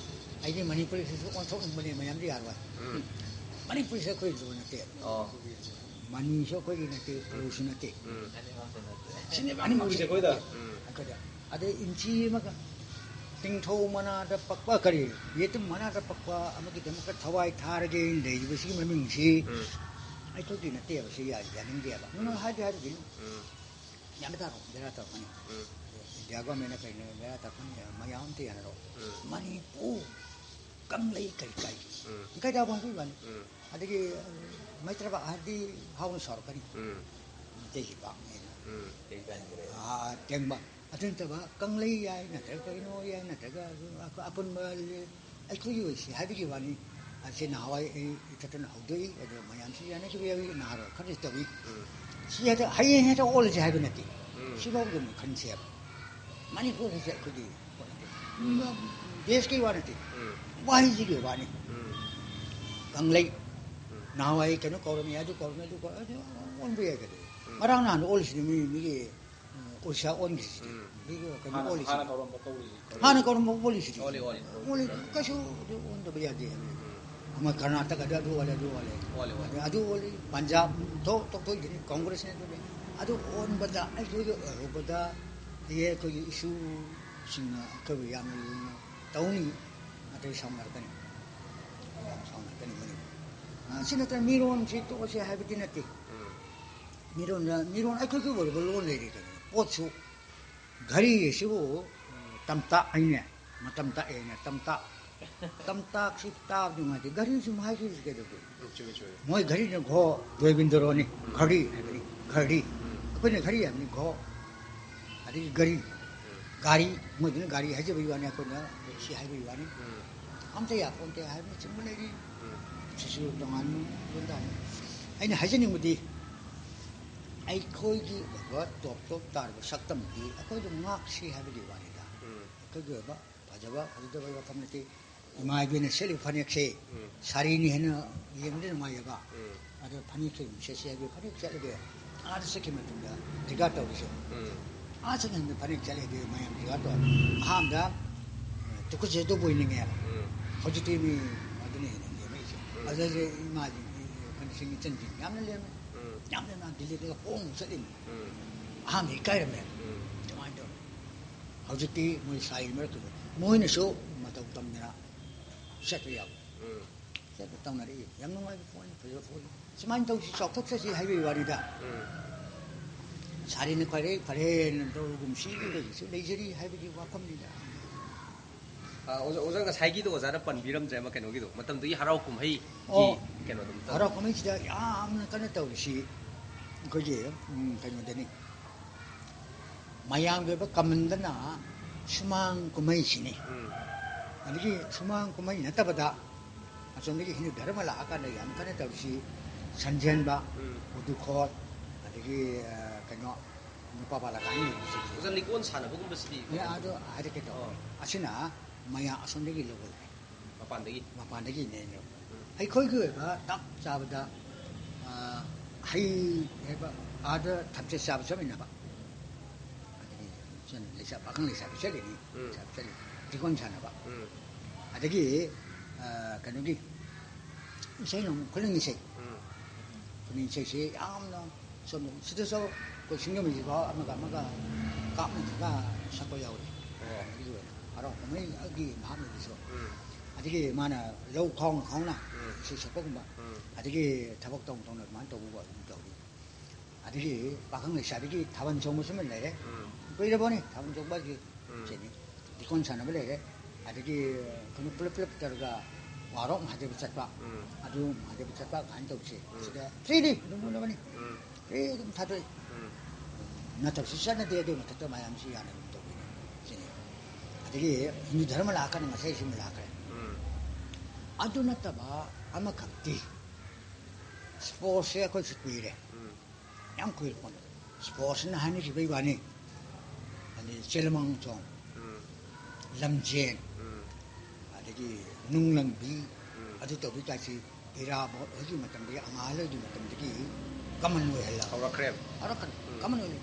ꯑꯩꯗꯤ ꯃꯅꯤꯄꯨꯔꯤꯁꯤꯁꯨ ꯑꯣꯟꯊꯣꯛꯅꯤꯡꯕꯅꯦ, ꯃꯌꯥꯝꯗꯤ ꯌꯥꯔꯣꯏ꯫ ꯎꯝ꯫ ꯃꯅꯤꯄꯨꯔꯤꯁꯦ ꯑꯩꯈꯣꯏ ꯂꯣꯟ ꯅꯠꯇꯦ꯫ ꯑꯣ꯫ ꯃꯅꯤꯁꯨ ꯑꯩꯈꯣꯏꯒꯤ ꯅꯠꯇꯦ, ꯎꯝ꯫ ꯎꯔꯨꯁꯨ ꯅꯠꯇꯦ꯫ ꯎꯝ꯫ ꯑꯅꯤꯃꯛꯁꯦ ꯑꯩꯈꯣꯏꯗ꯫ ꯎꯝ꯫ ꯑꯩꯈꯣꯏꯗ꯫ ꯑꯗꯩ ꯏꯟꯆꯤ ꯑꯃꯒ ꯇꯤꯡꯊꯧ ꯃꯅꯥꯗ ꯄꯛꯄ, ꯀꯔꯤ, ꯌꯦꯇꯨꯝ ꯃꯅꯥꯗ ꯄꯛꯄ ꯑꯃꯒꯤꯗꯃꯛꯇ ꯊꯋꯥꯏ ꯊꯥꯔꯒꯦ ꯂꯩꯔꯤꯕꯁꯤꯒꯤ ꯃꯃꯤꯡꯁꯤ ꯎꯝ꯫ ꯑꯩꯈꯣꯏꯒꯤ ꯅꯠꯇꯦꯕ, ꯁꯤ ꯌꯥ-, ꯌꯥꯅꯤꯡꯗꯦꯕ꯫ ꯅꯪ ꯎꯝ꯫ ꯍꯥꯏꯗꯤ ꯍꯥꯏꯔꯨꯒꯤꯅꯨ꯫ ꯎꯝ꯫ ꯌꯥꯝꯅ ꯇꯥꯔꯣ, ꯕꯦꯔꯥ ꯇꯧꯔꯛꯀꯅꯤ꯫ ꯎꯝ꯫ ꯏꯟꯗꯤꯌꯥ ꯒꯣꯔꯃꯦꯟꯅ ꯀꯩꯅꯣ ꯕꯦꯔꯥ ꯇꯥꯛꯄꯅꯤ, ꯃꯌꯥꯝ ꯑꯝꯇ ꯌꯥꯅꯔꯣ꯫ ꯎꯝ. ꯃꯅꯤꯄꯨꯔ, ꯀꯪꯂꯩ ꯀꯩ ꯀꯥꯏ ꯎꯝ. ꯀꯩꯗ ꯐꯪꯕ ꯋꯥꯅꯤ꯫ ꯎꯝ. ꯑꯗꯒꯤ ꯃꯩꯇ꯭ꯔꯕ ꯍꯥꯏꯔꯗꯤ ꯍꯥꯎꯅ ꯁꯥꯎꯔꯛꯀꯅꯤ꯫ ꯎꯝ. ꯃꯩꯇꯩꯒꯤ ꯄꯥꯛꯅꯦꯅ꯫ ꯎꯝ. ꯇꯦꯡꯕꯥꯟꯈ꯭ꯔꯦ. ꯑꯥ, ꯇꯦꯡꯕ꯫ ꯑꯗꯨ ꯅꯠꯇꯕ ꯀꯪꯂꯩ ꯍꯥꯏ ꯅꯠꯇ꯭ꯔꯒ ꯀꯩꯅꯣ ꯍꯥꯏ ꯅꯠꯇ꯭ꯔꯒ ꯑꯗꯨꯝ ꯑꯄꯨꯟꯕ ꯑꯩꯈꯣꯏꯒꯤ ꯑꯣꯏꯁꯤ ꯍꯥꯏꯕꯒꯤ ꯋꯥꯅꯤ꯫ ꯑꯁꯤ ꯅꯍꯥꯟꯋꯥꯏ ꯑꯩ ꯏꯊꯛꯇꯅ ꯍꯧꯗꯣꯛꯏ, ꯑꯗꯣ ꯃꯌꯥꯝꯁꯨ ꯌꯥꯅꯈꯤꯕ ꯌꯥꯎꯏ, ꯅꯍꯥꯔꯣꯜ ꯈꯔꯁꯨ ꯇꯧꯏ꯫ ꯎꯝ. ꯁꯤ ꯍꯦꯛꯇ ꯍꯌꯦꯡ ꯍꯦꯛꯇ ꯑꯣꯜꯂꯁꯤ ꯍꯥꯏꯕ ꯅꯠꯇꯦ꯫ ꯎꯝ. ꯁꯤꯐꯥꯎꯗ ꯑꯃꯨꯛ ꯈꯟꯁꯦꯕ꯫ ꯃꯅꯤꯄꯨꯔ ꯍꯥꯏꯁꯦ ꯑꯩꯈꯣꯏꯒꯤ ꯄꯣꯠ ꯅꯠꯇꯦ꯫ ꯗꯦꯁꯀꯤ ꯋꯥ ꯅꯠꯇꯦ꯫ ꯎꯝ. ꯋꯥꯍꯩꯁꯤꯒꯤ ꯋꯥꯅꯤ꯫ ꯎꯝ. ꯀꯪꯂꯩ꯫ ꯎꯝ. ꯅꯍꯥꯟꯋꯥꯏ ꯀꯩꯅꯣ ꯀꯧꯔꯝꯃꯤ, ꯑꯗꯨ ꯀꯧꯔꯝꯃꯤ, ꯑꯗꯨ ꯀꯧꯔꯝꯃꯤ, ꯑꯗꯨ ꯑꯣꯟꯕ ꯌꯥꯏ ꯀꯩꯗꯧꯔꯒꯦ? ꯎꯝ. ꯉꯔꯥꯡ ꯅꯍꯥꯟ ꯑꯣꯜꯂꯤꯁꯤꯗꯤ ꯃꯤ, ꯃꯤꯒꯤ, ꯎꯝ, ꯑꯣꯔꯤꯁꯥ ꯑꯣꯟꯈꯤꯁꯤꯗꯤ꯫ ꯎꯝ. ꯃꯤꯒꯤ ꯀꯩꯅꯣ ꯍꯥꯟꯅ ꯑꯣꯜꯂꯤꯁꯤꯗꯤ꯫ ꯍꯥꯟꯅ ꯀꯧꯔꯝꯕ ꯀꯧꯔꯤꯁꯤ ꯀꯧꯔꯤꯁꯤ. ꯍꯥꯟꯅ ꯀꯧꯔꯝꯕ ꯑꯣꯜꯂꯤꯁꯤꯗꯤ꯫ ꯑꯣꯜꯂꯤ, ꯑꯣꯜꯂꯤ. ꯑꯣꯜꯂꯤ, ꯀꯩꯁꯨ ꯑꯗꯨ ꯑꯣꯟꯗꯕ ꯌꯥꯗꯦ ꯍꯥꯏꯕꯅꯤ꯫ ꯎꯝ. ꯑꯃ ꯀꯔꯅꯥꯇꯀꯗ ꯑꯗꯨ ꯑꯣꯜꯂꯦ, ꯑꯗꯨ ꯑꯣꯜꯂꯦ꯫ ꯑꯣꯜꯂꯦ, ꯑꯣꯜꯂꯦ. ꯑꯗꯨ ꯑꯣꯜꯂꯤ, ꯄꯟꯖꯥꯕ ꯊꯣꯛ-, ꯊꯣꯛꯇꯣꯏꯁꯤꯅꯤ, ꯀꯣꯡꯒ꯭ꯔꯦꯁꯅ ꯑꯗꯨ ꯂꯩ꯫ ꯑꯗꯨ ꯑꯣꯟꯕꯗ ꯑꯩꯈꯣꯏꯒꯤ ꯑꯔꯨꯕꯗ ꯑꯩꯈꯣꯏꯒꯤ ꯏꯁꯨꯁꯤꯡꯅ ꯑꯩꯈꯣꯏꯕꯨ ꯌꯥꯝꯅ ꯂꯨꯅ ꯇꯧꯅꯤ, ꯑꯗꯩ ꯁꯥꯎꯅꯔꯛꯀꯅꯤ꯫ ꯌꯥꯝ ꯁꯥꯎꯅꯔꯛꯀꯅꯤ ꯃꯅꯤꯄꯨꯔ꯫ ꯑ, ꯁꯤ ꯅꯠꯇꯅ ꯃꯤꯔꯣꯟꯁꯤ ꯇꯣꯛꯑꯁꯦ ꯍꯥꯏꯕꯗꯤ ꯅꯠꯇꯦ꯫ ꯎꯝ. ꯃꯤꯔꯣꯟꯗ, ꯃꯤꯔꯣꯟ ꯑꯩꯈꯣꯏꯒꯤ ꯑꯣꯏꯕ ꯂꯣꯟ ꯂꯩꯔꯦ ꯀꯩꯅꯣ꯫ ꯄꯣꯠꯁꯨ, ꯘꯔꯤ ꯑꯁꯤꯕꯨ, ꯑ, ꯇꯝꯇꯥꯛ ꯍꯥꯏꯅꯦ, ꯃꯇꯝ ꯇꯥꯛꯑꯦꯅꯦ, ꯇꯝꯇꯥꯛ꯫ ꯇꯝꯇꯥꯛꯁꯤ ꯇꯥꯕꯗꯤ ꯅꯨꯡꯉꯥꯏꯇꯦ, ꯘꯔꯤꯁꯨ ꯍꯥꯏꯈꯤꯕꯁꯤ ꯀꯩꯗꯧꯒꯦ? ꯎꯝ, ꯆꯨꯝꯃꯤ, ꯆꯨꯝꯃꯤ. ꯃꯣꯏ ꯘꯔꯤꯅ ꯘꯣ, ꯗꯣꯏꯕꯤꯟꯗ꯭ꯔꯣꯅꯤ, ꯘꯔꯤ ꯍꯥꯏꯕꯅꯤ, ꯘꯔꯤ꯫ ꯎꯝ. ꯑꯩꯈꯣꯏꯅ ꯘꯔꯤ ꯍꯥꯏꯕꯅꯤ, ꯘꯣ꯫ ꯑꯗꯒꯤ ꯘꯔꯤ, ꯒꯥꯔꯤ, ꯃꯣꯏꯗꯨꯅ ꯒꯥꯔꯤ ꯍꯥꯏꯖꯕꯒꯤ ꯋꯥꯅꯤ, ꯑꯩꯈꯣꯏꯅ ꯁꯤ ꯍꯥꯏꯕꯒꯤ ꯋꯥꯅꯤ꯫ ꯎꯝ. ꯑꯝꯇ ꯌꯥꯄꯣꯟꯇꯦ ꯍꯥꯏꯕꯅꯆꯤꯡꯕ ꯂꯩꯔꯤ꯫ ꯎꯝ. ꯁꯤꯁꯨ ꯇꯣꯉꯥꯟꯕ ꯂꯣꯟꯗꯥꯅꯤ꯫ ꯑꯩꯅ ꯍꯥꯏꯖꯅꯤꯡꯕꯗꯤ, ꯑꯩꯈꯣꯏꯒꯤ ꯑꯣꯏꯕ ꯇꯣꯞ ꯇꯣꯞ ꯇꯥꯔꯕ ꯁꯛꯇꯝꯗꯤ ꯑꯩꯈꯣꯏꯗ ꯉꯥꯛꯁꯤ ꯍꯥꯏꯕꯒꯤ ꯋꯥꯅꯤꯗ꯫ ꯎꯝ. ꯑꯩꯈꯣꯏꯒꯤ ꯑꯣꯏꯕ ꯐꯖꯕ ꯐꯖꯗꯕꯒꯤ ꯋꯥꯐꯝ ꯅꯠꯇꯦ꯫ ꯏꯃꯥ ꯏꯕꯦꯟꯅ ꯁꯦꯠꯂꯤꯕ ꯐꯅꯦꯛꯁꯦ ꯎꯝ. ꯁꯥꯔꯤꯅꯤ ꯍꯥꯏꯅ ꯌꯦꯡꯕꯗ ꯅꯨꯡꯉꯥꯏꯖꯕ꯫ ꯎꯝ. ꯑꯗꯣ ꯐꯅꯦꯛꯁꯦ ꯑꯗꯨꯝ ꯁꯦꯠꯁꯤ ꯍꯥꯏꯕꯒꯤ ꯐꯅꯦꯛ ꯁꯦꯠꯂꯒꯦ꯫ ꯑꯥꯗ ꯆꯠꯈꯤꯕ ꯃꯇꯝꯗ ꯔꯤꯒꯥꯔꯗ ꯇꯧꯔꯤꯁꯦ꯫ ꯎꯝ. ꯑꯥ ꯆꯠꯈꯤꯕ ꯃꯇꯝꯗ ꯐꯅꯦꯛ ꯁꯦꯠꯂꯗꯤ ꯃꯌꯥꯝ ꯔꯤꯒꯥꯔꯗ ꯇꯧꯔꯦ꯫ ꯑꯍꯥꯟꯕꯗ ꯇꯨꯀꯠꯆꯗꯧꯕ ꯑꯣꯏꯅꯤꯡꯉꯦꯕ꯫ ꯎꯝ. ꯍꯧꯖꯤꯛꯇꯤ ꯃꯤ ꯑꯗꯨꯅ ꯍꯦꯟꯅ ꯂꯦꯝꯃꯛꯏꯁꯦ꯫ ꯎꯝ. ꯑꯗꯨꯗꯁꯨ ꯏꯃꯥꯁꯤꯡ, ꯀꯩꯅꯣꯁꯤꯡ, ꯏꯆꯟꯁꯤꯡ ꯌꯥꯝꯅ ꯂꯦꯝꯃꯦ꯫ ꯎꯝ. ꯌꯥꯝ ꯂꯦꯝꯅ ꯗꯤꯜꯂꯤꯗꯒ ꯍꯣꯡꯅ ꯆꯠꯂꯤꯅꯤ꯫ ꯎꯝ. ꯑꯍꯥꯟꯕ ꯏꯀꯥꯏꯔꯝꯃꯦ꯫ ꯎꯝ. ꯑꯗꯨꯃꯥꯏꯅ ꯇꯧꯔꯦ꯫ ꯍꯧꯖꯤꯛꯇꯤ ꯃꯣꯏ ꯁꯥꯔꯤ ꯃꯔꯛꯇꯨꯗ ꯃꯣꯏꯅꯁꯨ ꯃꯇꯧ ꯇꯝꯗꯅ ꯆꯠꯄ ꯌꯥꯕ꯫ ꯎꯝ. ꯆꯠꯄ ꯇꯧꯅꯔꯛꯏ꯫ ꯌꯥꯝ ꯅꯨꯡꯉꯥꯏꯕ ꯄꯣꯠꯅꯤ, ꯐꯖꯕ ꯄꯣꯠꯅꯤ꯫ ꯁꯨꯃꯥꯏꯅ ꯇꯧꯁꯤ, ꯆꯥꯎꯊꯣꯛꯆꯁꯤ ꯍꯥꯏꯕꯒꯤ ꯋꯥꯅꯤꯗ꯫ ꯎꯝ. ꯁꯥꯔꯤꯅ ꯈ꯭ꯋꯥꯏꯗꯒꯤ ꯐꯔꯦꯅ ꯇꯧꯔꯒꯨꯝꯁꯤ, ꯑꯩꯈꯣꯏꯒꯤꯁꯨ ꯂꯩꯖꯔꯤ ꯍꯥꯏꯕꯒꯤ ꯋꯥꯐꯝꯅꯤꯗ꯫ ꯑ, ꯑꯣꯖꯥ ꯑꯣꯖꯥ ꯉꯁꯥꯏꯒꯤꯗꯣ ꯑꯣꯖꯥꯅ ꯄꯟꯕꯤꯔꯝꯗ꯭ꯔꯦ ꯑꯃ, ꯀꯩꯅꯣꯒꯤꯗꯣ, ꯃꯇꯝꯗꯨꯒꯤ ꯍꯔꯥꯎ ꯀꯨꯝꯍꯩꯒꯤ ꯑꯣ, ꯀꯩꯅꯣꯗꯣ ꯑꯝꯇ. ꯍꯔꯥꯎ ꯀꯨꯝꯍꯩꯁꯤꯗ ꯌꯥꯝꯅ ꯀꯟꯅ ꯇꯧꯔꯤꯁꯤ ꯑꯩꯈꯣꯏꯒꯤ, ꯎꯝ, ꯀꯩꯅꯣꯗꯅꯤ, ꯃꯌꯥꯝꯒꯤ ꯑꯣꯏꯕ ꯀꯃꯟꯗꯅ ꯁꯨꯃꯥꯡ ꯀꯨꯝꯍꯩꯁꯤꯅꯤ꯫ ꯎꯝ. ꯑꯗꯒꯤ ꯁꯨꯃꯥꯡ ꯀꯨꯝꯍꯩ ꯅꯠꯇꯕꯗ ꯑꯁꯣꯝꯗꯒꯤ ꯍꯤꯟꯗꯨ ꯙꯔꯃ ꯂꯥꯛꯑꯀꯥꯟꯗ ꯌꯥꯝ ꯀꯟꯅ ꯇꯧꯔꯤꯁꯤ ꯁꯟꯖꯦꯟꯕ, ꯎꯝ. ꯎꯗꯨꯈꯣꯠ, ꯑꯗꯒꯤ, ꯑ, ꯀꯩꯅꯣ, ꯅꯨꯄꯥ ꯕꯥꯂꯥ ꯀꯥꯏꯅ ꯂꯩꯕꯁꯤꯡꯁꯦ꯫ ꯑꯣꯖꯥ, ꯂꯤꯀꯣꯟ ꯁꯥꯟꯅꯕꯒꯨꯝꯕꯁꯤꯗꯤ ꯑꯦ, ꯑꯗꯨ ꯍꯥꯏꯔꯛꯀꯦ ꯇꯧꯕꯅꯤ꯫ ꯑꯣ. ꯑꯁꯤꯅ ꯃꯌꯥ ꯑꯁꯣꯝꯗꯒꯤ ꯂꯧꯕ ꯂꯥꯛꯑꯦ꯫ ꯃꯄꯥꯟꯗꯒꯤ. ꯃꯄꯥꯟꯗꯒꯤꯅꯦ ꯑꯩꯅ ꯂꯧꯕ꯫ ꯎꯝ. ꯑꯩꯈꯣꯏꯒꯤ ꯑꯣꯏꯕ ꯆꯞ ꯆꯥꯕꯗ, ꯑ, ꯍꯩ ꯍꯥꯏꯕ, ꯑꯥꯗ ꯊꯝꯆꯦꯠ ꯆꯥꯕ ꯆꯠꯃꯤꯟꯅꯕ꯫ ꯑꯗꯒꯤ ꯆꯠ-, ꯂꯩꯁꯥ-, ꯄꯥꯈꯪ ꯂꯩꯁꯥꯕꯤ ꯆꯠꯂꯤꯅꯤ, ꯎꯝ. ꯂꯩꯁꯥꯕꯤ ꯆꯠꯂꯤ, ꯂꯤꯀꯣꯟ ꯁꯥꯟꯅꯕ꯫ ꯎꯝ. ꯑꯗꯒꯤ, ꯑ, ꯀꯩꯅꯣꯒꯤ ꯏꯁꯩ ꯅꯣꯡ-, ꯈꯨꯅꯤꯡ ꯏꯁꯩ꯫ ꯎꯝ. ꯈꯨꯅꯤꯡ ꯏꯁꯩꯁꯤ ꯌꯥꯝꯅ ꯁꯣꯝꯗ ꯁꯤꯗꯁꯨ ꯑꯩꯈꯣꯏ ꯁꯤꯡꯖꯃꯩꯁꯤꯐꯥꯎ ꯑꯃꯒ ꯑꯃꯒ ꯀꯥꯞꯅꯗꯅ ꯁꯛꯄ ꯌꯥꯎꯔꯤ꯫ ꯑꯣ. ꯑꯗꯒꯤ ꯑꯣꯏꯅ ꯍꯔꯥꯎ ꯀꯨꯝꯍꯩꯒꯤ ꯃꯍꯥꯛꯅꯕꯁꯨ꯫ ꯎꯝ. ꯑꯗꯒꯤ ꯃꯥꯅ ꯂꯧ ꯈꯥꯎꯅ ꯈꯥꯎꯅ ꯎꯝ. ꯏꯁꯩ ꯁꯛꯄꯒꯨꯝꯕ, ꯎꯝ. ꯑꯗꯒꯤ ꯊꯕꯛ ꯇꯧꯅ ꯇꯧꯅ ꯑꯗꯨꯃꯥꯏꯅ ꯇꯧꯕ ꯑꯗꯨꯝ ꯇꯧꯔꯤ꯫ ꯑꯗꯒꯤ ꯄꯥꯈꯪ ꯂꯩꯁꯥꯕꯤꯒꯤ ꯊꯥꯕꯜ ꯆꯣꯡꯕꯁꯨ ꯑꯃ ꯂꯩꯔꯦ꯫ ꯎꯝ. ꯀꯨꯏꯔꯕꯅꯤ ꯊꯥꯕꯜ ꯆꯣꯡꯕ ꯍꯥꯏꯁꯦ꯫ ꯎꯝ. ꯁꯤꯅꯤ꯫ ꯂꯤꯀꯣꯟ ꯁꯥꯟꯅꯕ ꯂꯩꯔꯦ꯫ ꯑꯗꯒꯤ ꯀꯩꯅꯣ ꯄꯨꯂꯞ ꯄꯨꯂꯞ ꯇꯧꯔꯒ ꯋꯥꯔꯣꯛ ꯃꯍꯥꯗꯦꯕ ꯆꯠꯄ꯫ ꯎꯝ. ꯑꯗꯨ ꯃꯍꯥꯗꯦꯕ ꯆꯠꯄ ꯀꯥꯏꯅ ꯇꯧꯁꯦ꯫ ꯎꯝ. ꯁꯤꯗ ꯐ꯭ꯔꯤꯗꯤ ꯑꯗꯨꯝ ꯎꯅꯕꯅꯤ꯫ ꯎꯝ. ꯐ꯭ꯔꯤ ꯑꯗꯨꯝ ꯊꯥꯗꯣꯛꯏ꯫ ꯎꯝ. ꯅꯠꯇꯕꯁꯨ ꯆꯠꯅꯗꯦ, ꯑꯗꯨꯒꯤ ꯃꯊꯛꯇ ꯃꯌꯥꯝꯁꯤ ꯌꯥꯅ ꯑꯗꯨꯝ ꯇꯧꯕꯤꯅꯤ꯫ ꯁꯤꯅꯤ꯫ ꯑꯗꯒꯤ ꯍꯤꯟꯗꯨ ꯙꯔꯃ ꯂꯥꯛꯑꯀꯥꯟꯗ ꯉꯁꯥꯏ ꯁꯤꯃ ꯂꯥꯛꯈ꯭ꯔꯦ꯫ ꯎꯝ. ꯑꯗꯨ ꯅꯠꯇꯕ ꯑꯃꯈꯛꯇꯤ, ꯁ꯭ꯄꯣꯔꯠꯁꯁꯦ ꯑꯩꯈꯣꯏꯁꯨ ꯀꯨꯏꯔꯦ꯫ ꯎꯝ. ꯌꯥꯝ ꯀꯨꯏꯔꯦ ꯄꯣꯠꯅꯤ꯫ ꯁ꯭ꯄꯣꯔꯠꯁꯅ ꯍꯥꯏꯅꯈꯤꯕꯒꯤ ꯋꯥꯅꯤ꯫ ꯑꯗꯩ ꯆꯦꯂꯃꯥꯡ ꯆꯣꯡ, ꯎꯝ. ꯂꯝꯖꯦꯟ, ꯎꯝ. ꯑꯗꯒꯤ ꯅꯨꯡ ꯂꯪꯕꯤ, ꯎꯝ. ꯑꯗꯨ ꯇꯧꯕꯤ ꯀꯥꯏꯁꯤ ꯏꯔꯥꯕꯣꯠ ꯍꯣꯏꯒꯤ ꯃꯇꯝꯗꯒꯤ, ꯑꯉꯥꯜ ꯍꯣꯏꯒꯤ ꯃꯇꯝꯗꯒꯤ ꯀꯃꯟ ꯑꯣꯏꯍꯜꯂꯕ꯫ ꯍꯧꯔꯛꯈ꯭ꯔꯦꯕ. ꯍꯧꯔꯛꯈ꯭ꯔꯦ꯫ ꯎꯝ. ꯀꯃꯟ ꯑꯣꯏꯍꯜꯂꯦ꯫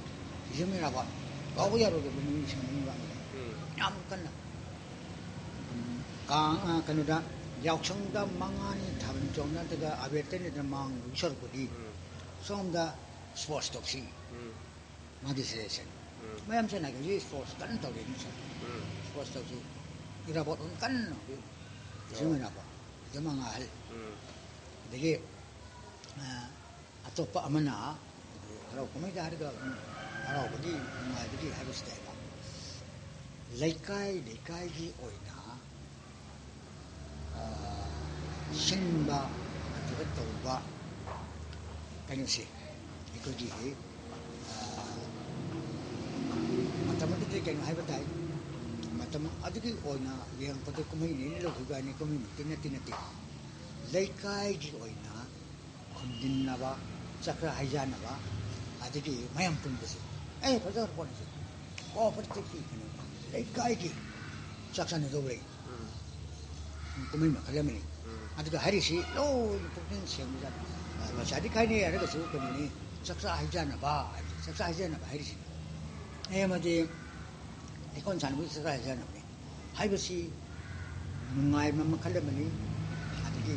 ꯍꯤꯖꯝ ꯏꯔꯥꯕꯣꯠ ꯀꯥꯎꯕ ꯌꯥꯔꯣꯏꯗꯕ ꯃꯤꯑꯣꯏꯁꯤꯡ ꯑꯃꯅꯤ꯫ ꯎꯝ. ꯌꯥꯝ ꯀꯟꯅ, ꯎꯝ, ꯀꯥꯡ, ꯑ, ꯀꯩꯅꯣꯗ, ꯌꯥꯎꯁꯪꯗ ꯃꯉꯥꯅꯤ ꯊꯥꯕꯜ ꯆꯣꯡꯅꯗꯒ ꯑꯕꯦꯔ ꯇꯩꯅꯗꯅ ꯃꯥꯡꯕꯒꯤ ꯁꯔꯨꯛꯄꯨꯗꯤ ꯎꯝ. ꯁꯣꯝꯗ ꯁ꯭ꯄꯣꯔꯠꯁ ꯇꯧꯁꯤ꯫ ꯎꯝ. ꯃꯥꯒꯤ ꯁꯖꯦꯁꯟ꯫ ꯎꯝ. ꯃꯌꯥꯝ ꯆꯠꯅꯒꯁꯤ ꯁ꯭ꯄꯣꯔꯠꯁ ꯀꯟꯅ ꯇꯧꯔꯦ ꯃꯤꯁꯦ꯫ ꯎꯝ. ꯁ꯭ꯄꯣꯔꯠꯁ ꯇꯧꯁꯤ꯫ ꯏꯔꯥꯕꯣꯠ ꯑꯣꯏꯅ ꯀꯟꯅ ꯍꯧꯖꯤꯛ ꯍꯤꯖꯝ ꯏꯔꯥꯕꯣꯠ, ꯍꯤꯖꯝ ꯑꯉꯥ ꯑꯍꯜ꯫ ꯎꯝ. ꯑꯗꯒꯤ, ꯑ, ꯑꯇꯣꯞꯄ ꯑꯃꯅ ꯍꯔꯥꯎ ꯀꯨꯝꯍꯩꯗ ꯍꯥꯏꯔꯒ, ꯎꯝ, ꯍꯔꯥꯎꯕꯒꯤ, ꯅꯨꯡꯉꯥꯏꯕꯒꯤ ꯍꯥꯏꯕꯁꯤꯗ ꯍꯥꯏꯕ, ꯂꯩꯀꯥꯏ ꯂꯩꯀꯥꯏꯒꯤ ꯑꯣꯏꯅ, ꯑ, ꯁꯤꯟꯕ ꯅꯠꯇ꯭ꯔꯒ ꯇꯧꯕ ꯀꯩꯅꯣꯁꯦ, ꯑꯩꯈꯣꯏꯒꯤ, ꯑ, ꯃꯇꯝ ꯑꯗꯨꯗꯤ ꯀꯩꯅꯣ ꯍꯥꯏꯕ ꯇꯥꯏ, ꯃꯇꯝ ꯑꯗꯨꯒꯤ ꯑꯣꯏꯅ ꯌꯦꯡꯉꯛꯄꯗ ꯀꯨꯝꯍꯩꯅꯦꯅ ꯂꯧꯈꯤꯕ ꯋꯥꯅꯤ, ꯀꯨꯝꯍꯩꯃꯛꯇꯤ ꯅꯠꯇꯦ, ꯅꯠꯇꯦ꯫ ꯂꯩꯀꯥꯏꯒꯤ ꯑꯣꯏꯅ ꯈꯨꯟꯗꯤꯟꯅꯕ, ꯆꯥꯛꯆꯥ ꯍꯩꯖꯥꯟꯅꯕ, ꯑꯗꯒꯤ ꯃꯌꯥꯝ ꯄꯨꯟꯕꯁꯦ, ꯑꯦ, ꯐꯖꯈ꯭ꯔ ꯄꯣꯠꯅꯤꯁꯦ꯫ ꯀꯣꯑꯣꯄꯔꯦꯇꯤꯚꯀꯤ ꯀꯩꯅꯣ, ꯂꯩꯀꯥꯏꯒꯤ ꯆꯥꯛ ꯆꯥꯅꯗꯧ ꯂꯩ꯫ ꯎꯝ꯫ ꯀꯨꯝꯍꯩ ꯃꯈꯜ ꯑꯃꯅꯤ꯫ ꯎꯝ꯫ ꯑꯗꯨꯒ ꯍꯥꯏꯔꯤꯁꯤ ꯂꯣꯏꯅ ꯄꯨꯛꯅꯤꯡ ꯁꯦꯡꯕꯖꯥꯠꯅꯤ꯫ ꯄꯩꯁꯥꯗꯤ ꯈꯥꯏꯅꯩ ꯍꯥꯏꯔꯒꯁꯨ ꯀꯩꯅꯣꯅꯤ, ꯆꯥꯛꯆꯥ ꯍꯩꯖꯥꯟꯅꯕ ꯍꯥꯏꯁꯦ, ꯆꯥꯛꯆꯥ ꯍꯩꯖꯥꯟꯅꯕ ꯍꯥꯏꯔꯤꯁꯤ꯫ ꯑꯦ, ꯑꯃꯗꯤ ꯂꯤꯀꯣꯟ ꯁꯥꯟꯅꯕꯒꯤ ꯆꯥꯛꯆꯥ ꯍꯩꯖꯥꯟꯅꯕꯅꯤ꯫ ꯍꯥꯏꯕꯁꯤ ꯅꯨꯡꯉꯥꯏꯕ ꯃꯈꯜ ꯑꯃꯅꯤ, ꯑꯗꯒꯤ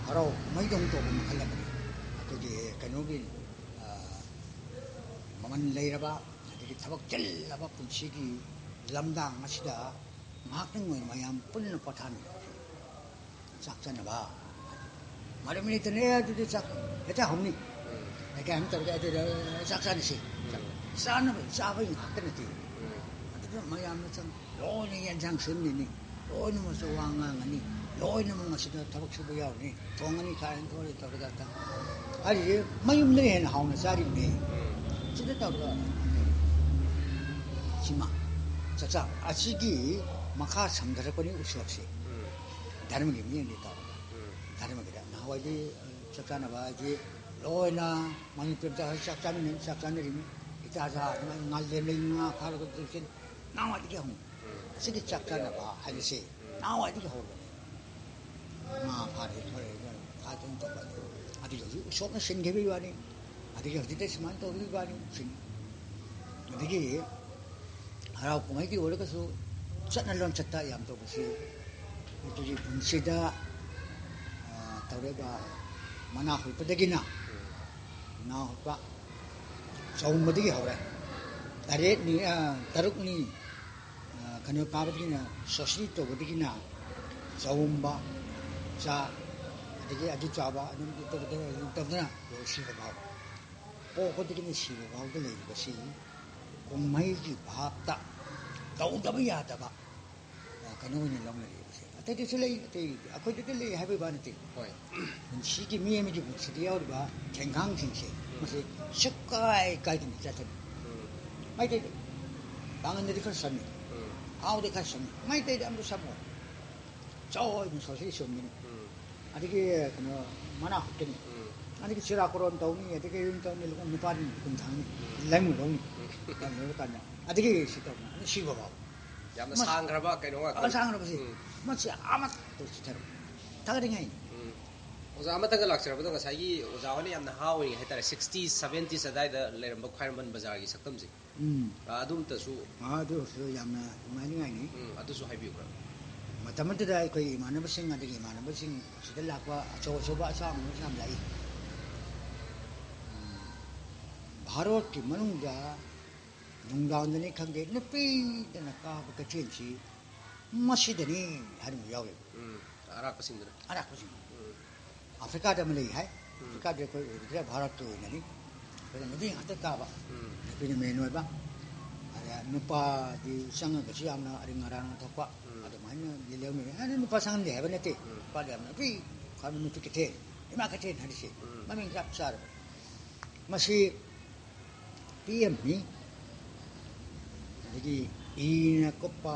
ꯍꯔꯥꯎ ꯀꯨꯝꯍꯩꯗꯧꯅ ꯇꯧꯕ ꯃꯈꯜ ꯑꯃꯅꯤ꯫ ꯑꯩꯈꯣꯏꯒꯤ ꯀꯩꯅꯣꯒꯤ, ꯑ, ꯃꯃꯜ ꯂꯩꯔꯕ, ꯑꯗꯒꯤ ꯊꯕꯛ ꯆꯤꯜꯂꯕ ꯄꯨꯟꯁꯤꯒꯤ ꯂꯝꯗꯥꯡ ꯑꯁꯤꯗ ꯉꯥꯏꯍꯥꯛꯇꯪ ꯑꯣꯏꯅ ꯃꯌꯥꯝ ꯄꯨꯟꯅ ꯄꯣꯊꯥꯅꯕ, ꯆꯥꯛ ꯆꯥꯅꯕ꯫ ꯃꯔꯝ ꯂꯩꯇꯅ, "ꯑꯦ, ꯑꯗꯨꯗꯤ ꯆꯥꯛ ꯍꯦꯛꯇ ꯍꯧꯅꯤ꯫ ꯎꯝ꯫ ꯂꯩꯀꯥꯏ ꯑꯃ ꯇꯧꯔꯒ ꯑꯗꯨꯗ ꯆꯥꯛ ꯆꯥꯅꯁꯤ꯫ ꯎꯝ꯫ ꯆꯥꯅꯕ, ꯆꯥꯕꯒꯤ ꯉꯥꯛꯇ ꯅꯠꯇꯦ꯫ ꯎꯝ꯫ ꯑꯗꯨꯗ ꯃꯌꯥꯝꯅ ꯆꯪ-, ꯂꯣꯏꯅ ꯌꯦꯟꯁꯥꯡ ꯁꯦꯝꯂꯤꯅꯤ, ꯂꯣꯏꯅꯃꯛꯁꯨ ꯋꯥ ꯉꯥꯡꯉꯅꯤ, ꯂꯣꯏꯅꯃꯛ ꯃꯁꯤꯗ ꯊꯕꯛ ꯁꯨꯕ ꯌꯥꯎꯔꯅꯤ, ꯊꯣꯡꯉꯅꯤ, ꯈꯥꯏꯔꯅꯤ, ꯊꯣꯡꯉꯅꯤ ꯇꯧꯔꯒ ꯇ-, ꯍꯥꯏꯔꯤꯁꯦ ꯃꯌꯨꯝꯗꯒꯤ ꯍꯦꯟꯅ ꯍꯥꯎꯅ ꯆꯥꯔꯤꯕꯅꯤ꯫ ꯎꯝ꯫ ꯁꯤꯗ ꯇꯧꯔꯒ ꯁꯤꯃ ꯆꯥꯛꯆꯥ ꯑꯁꯤꯒꯤ ꯃꯈꯥ ꯁꯝꯊꯔꯛꯄꯅꯤ ꯎꯁꯣꯞꯁꯦ꯫ ꯎꯝ꯫ ꯙꯔꯃꯒꯤ ꯃꯤꯠꯌꯦꯡꯗꯒꯤ ꯇꯧꯔꯒ꯫ ꯎꯝ꯫ ꯙꯔꯃꯒꯤꯗ ꯅꯍꯥꯟꯋꯥꯏꯗꯤ, ꯑ, ꯆꯥꯛ ꯆꯥꯅꯕ ꯍꯥꯏꯗꯤ ꯂꯣꯏꯅ ꯃꯅꯤꯄꯨꯔꯗ ꯆꯥꯛ ꯆꯥꯃꯤꯟꯅꯩ, ꯆꯥꯛ ꯆꯥꯅꯔꯤꯅꯤ꯫ ꯏꯇꯥ ꯆꯥ ꯑꯗꯨꯃꯥꯏꯅ ꯉꯥ ꯂꯦꯟꯕꯩ ꯉꯥ ꯐꯥꯔꯒ ꯇꯧꯁꯦ꯫ ꯅꯍꯥꯟꯋꯥꯏꯗꯒꯤ ꯍꯧꯅ꯫ ꯎꯝ꯫ ꯑꯁꯤꯒꯤ ꯆꯥꯛ ꯆꯥꯅꯕ ꯍꯥꯏꯕꯁꯦ ꯎꯝ꯫ ꯅꯍꯥꯟꯋꯥꯏꯗꯒꯤ ꯍꯧꯔꯕꯅꯤ꯫ ꯉꯥ ꯐꯥꯔꯦ, ꯐꯥꯔꯦ, ꯐꯥꯗꯅ ꯇꯧꯕ꯫ ꯑꯗꯨꯒꯤ ꯍꯧꯖꯤꯛ ꯎꯁꯣꯞꯅ ꯁꯤꯟꯈꯤꯕꯒꯤ ꯋꯥꯅꯤ꯫ ꯑꯗꯒꯤ ꯍꯧꯖꯤꯛꯇ ꯁꯨꯃꯥꯏꯅ ꯇꯧꯈꯤꯕꯒꯤ ꯋꯥꯅꯤ꯫ ꯁꯤꯅꯤ꯫ ꯑꯗꯒꯤ ꯍꯔꯥꯎ ꯀꯨꯝꯍꯩꯒꯤ ꯑꯣꯏꯔꯒꯁꯨ ꯆꯠꯅ ꯂꯣꯟꯆꯠꯇ ꯌꯥꯝ ꯇꯧꯕꯁꯤ ꯑꯩꯈꯣꯏꯒꯤ ꯄꯨꯟꯁꯤꯗ, ꯑ, ꯇꯧꯔꯤꯕ ꯃꯅꯥ ꯍꯨꯠꯄꯗꯒꯤꯅ, ꯃꯅꯥ ꯍꯨꯠꯄ ꯆꯥꯎꯝꯕꯗꯒꯤ ꯍꯧꯔꯦ꯫ ꯇꯔꯦꯠꯅꯤ, ꯑ, ꯇꯔꯨꯛꯅꯤ, ꯑ, ꯀꯩꯅꯣ ꯄꯥꯕꯗꯒꯤꯅ ꯁꯣꯁꯇꯤ ꯇꯧꯕꯗꯒꯤꯅ ꯆꯥꯎꯝꯕ, ꯆꯥ, ꯑꯗꯒꯤ ꯑꯗꯨ ꯆꯥꯕ, ꯑꯗꯨꯝ ꯇꯧꯗꯅ, ꯑꯗꯨꯝ ꯇꯧꯗꯅ ꯂꯣꯏ ꯁꯤꯕ ꯐꯥꯎꯕ꯫ ꯄꯣꯛꯄꯗꯒꯤꯅ ꯁꯤꯕ ꯐꯥꯎꯗ ꯂꯩꯔꯤꯕꯁꯤ ꯀꯨꯝꯍꯩꯒꯤ ꯚꯥꯞꯇ ꯇꯧꯗꯕ ꯌꯥꯗꯕ, ꯑ, ꯀꯩꯅꯣ ꯑꯣꯏꯅ ꯂꯧꯅꯔꯤꯕꯁꯦ꯫ ꯑꯇꯩꯗꯁꯨ ꯂꯩ, ꯑꯇꯩ ꯑꯩꯈꯣꯏꯗꯗꯤ ꯂꯩ ꯍꯥꯏꯕꯒꯤ ꯋꯥ ꯅꯠꯇꯦ꯫ ꯍꯣꯏ꯫ ꯄꯨꯟꯁꯤꯒꯤ ꯃꯤ ꯑꯃꯒꯤ ꯄꯨꯟꯁꯤꯗ ꯌꯥꯎꯔꯤꯕ ꯊꯦꯡꯈꯥꯡꯁꯤꯡꯁꯦ, ꯎꯝ꯫ ꯃꯁꯤ ꯁꯨꯛꯀꯥꯏ ꯀꯥꯏꯗꯅ ꯆꯠꯊꯅꯤ꯫ ꯎꯝ꯫ ꯃꯩꯇꯩꯗ, ꯄꯥꯡꯒꯜꯗꯗꯤ ꯈꯔ ꯁꯝꯃꯤ, ꯎꯝ꯫ ꯑꯥꯎꯗ ꯈꯔ ꯁꯝꯃꯤ, ꯃꯩꯇꯩꯗ ꯑꯃꯨꯛ ꯁꯝꯃꯣ꯫ ꯆꯥꯎ ꯍꯥꯏꯗꯅ ꯁꯣꯁꯦ ꯆꯨꯝꯃꯤꯅꯤ꯫ ꯎꯝ꯫ ꯑꯗꯒꯤ ꯀꯩꯅꯣ, ꯃꯅꯥ ꯍꯨꯠꯀꯅꯤ꯫ ꯎꯝ꯫ ꯑꯗꯒꯤ ꯆꯨꯔꯥ ꯀꯣꯔꯣꯟ ꯇꯧꯅꯤ, ꯑꯗꯒꯤ ꯌꯨꯝ ꯇꯧꯅꯤ, ꯂꯨꯍꯣꯡ ꯅꯨꯄꯥꯗꯤ ꯀꯨꯝ ꯊꯥꯡꯅꯤ, ꯎꯝ꯫ ꯂꯩꯃꯨ ꯂꯧꯅꯤ꯫ ꯎꯝ꯫ ꯌꯥꯝ ꯂꯣꯏꯔꯀꯥꯟꯗ꯫ ꯑꯗꯒꯤ ꯁꯤ ꯇꯧꯅꯤ, ꯑꯗꯨ ꯁꯤꯕ ꯐꯥꯎ꯫ ꯌꯥꯝꯅ ꯃꯁ-, ꯁꯥꯡꯈ꯭ꯔꯕ ꯀꯩꯅꯣ ꯉꯥꯛꯇꯅꯤ꯫ ꯌꯥꯝꯅ ꯁꯥꯡꯈ꯭ꯔꯕꯁꯤ꯫ ꯎꯝ꯫ ꯃꯁꯤ ꯑꯃꯠꯇ ꯆꯤꯊꯔꯛꯎ꯫ ꯊꯥꯒꯠꯅꯤꯡꯉꯥꯏꯅꯤ꯫ ꯎꯝ꯫ ꯑꯣꯖꯥ ꯑꯃꯇꯪꯒ ꯂꯥꯛꯆꯔꯕꯗꯣ ꯉꯁꯥꯏꯒꯤ ꯑꯣꯖꯥ ꯍꯣꯏꯅ ꯌꯥꯝꯅ ꯍꯥ ꯑꯣꯏꯔꯤ ꯍꯥꯏꯇꯥꯔꯦ, ꯁꯤꯛꯁꯇꯤ, ꯁꯚꯦꯟꯇꯤꯁ ꯑꯗꯥꯏꯗ ꯂꯩꯔꯝꯕ ꯈ꯭ꯋꯥꯏꯔꯝꯕꯟ ꯕꯖꯥꯔꯒꯤ ꯁꯛꯇꯝꯁꯦ꯫ ꯎꯝ꯫ ꯑ, ꯑꯗꯨꯝꯇꯁꯨ ꯑ, ꯑꯗꯨꯁꯨ ꯌꯥꯝꯅ ꯅꯨꯡꯉꯥꯏꯅꯤꯡꯉꯥꯏꯅꯤ꯫ ꯎꯝ, ꯑꯗꯨꯁꯨ ꯍꯥꯏꯕꯤꯌꯨ ꯈꯔ꯫ ꯃꯇꯝ ꯑꯗꯨꯗ ꯑꯩꯈꯣꯏ ꯏꯃꯥꯟꯅꯕꯁꯤꯡ, ꯑꯗꯒꯤ ꯏꯃꯥꯟꯅꯕꯁꯤꯡ ꯑꯁꯤꯗ ꯂꯥꯛꯄ ꯑꯆꯧ ꯑꯆꯧꯕ ꯑꯁꯥꯡꯕꯁꯨ ꯌꯥꯝ ꯂꯥꯛꯏ꯫ ꯎꯝ, ꯚꯥꯔꯠꯀꯤ ꯃꯅꯨꯡꯗ ꯅꯨꯡꯗꯥꯡꯗꯅꯤ ꯈꯪꯗꯦ, ꯅꯨꯄꯤꯗꯅ ꯀꯥꯕ ꯀꯩꯊꯦꯜꯁꯤ ꯃꯁꯤꯗꯅꯤ ꯍꯥꯏꯅ ꯌꯥꯎꯋꯦꯕ꯫ ꯎꯝ, ꯑꯔꯥꯛꯄꯁꯤꯡꯗꯨꯅ꯫ ꯑꯔꯥꯛꯄꯁꯤꯡ꯫ ꯎꯝ꯫ ꯑꯐ꯭ꯔꯤꯀꯥꯗ ꯑꯃ ꯂꯩ ꯍꯥꯏ꯫ ꯎꯝ꯫ ꯑꯐ꯭ꯔꯤꯀꯥꯗ ꯑꯩꯈꯣꯏ ꯎꯕꯗ ꯚꯥꯔꯠꯀꯤ ꯑꯣꯏꯅꯗꯤ ꯑꯩꯈꯣꯏꯅ ꯅꯨꯄꯤ ꯉꯥꯛꯇ ꯀꯥꯕ, ꯎꯝ꯫ ꯅꯨꯄꯤꯅ ꯃꯦꯟ ꯑꯣꯏꯕ, ꯑꯗ ꯅꯨꯄꯥꯗꯤ ꯆꯪꯉꯒꯁꯨ ꯌꯥꯝꯅ ꯑꯔꯤꯡ ꯑꯔꯥꯡꯅ ꯊꯣꯛꯄ, ꯎꯝ꯫ ꯑꯗꯨꯃꯥꯏꯅ ꯂꯩꯔꯝꯃꯤ꯫ ꯑꯗꯨ ꯅꯨꯄꯥ ꯆꯪꯍꯟꯗꯦ ꯍꯥꯏꯕ ꯅꯠꯇꯦ꯫ ꯎꯝ꯫ ꯅꯨꯄꯥꯗꯤ ꯌꯥꯝꯅ ꯅꯨꯄꯤ, ꯈ꯭ꯋꯥꯏ ꯅꯨꯄꯤ ꯀꯩꯊꯦꯜ, ꯏꯃꯥ ꯀꯩꯊꯦꯜ ꯍꯥꯏꯔꯤꯁꯦ ꯎꯝ꯫ ꯃꯃꯤꯡ ꯆꯞ ꯆꯥꯔꯕ꯫ ꯃꯁꯤ ꯄꯤꯛꯑꯝꯃꯤ꯫ ꯑꯗꯒꯤ ꯏꯅ ꯀꯨꯞꯄ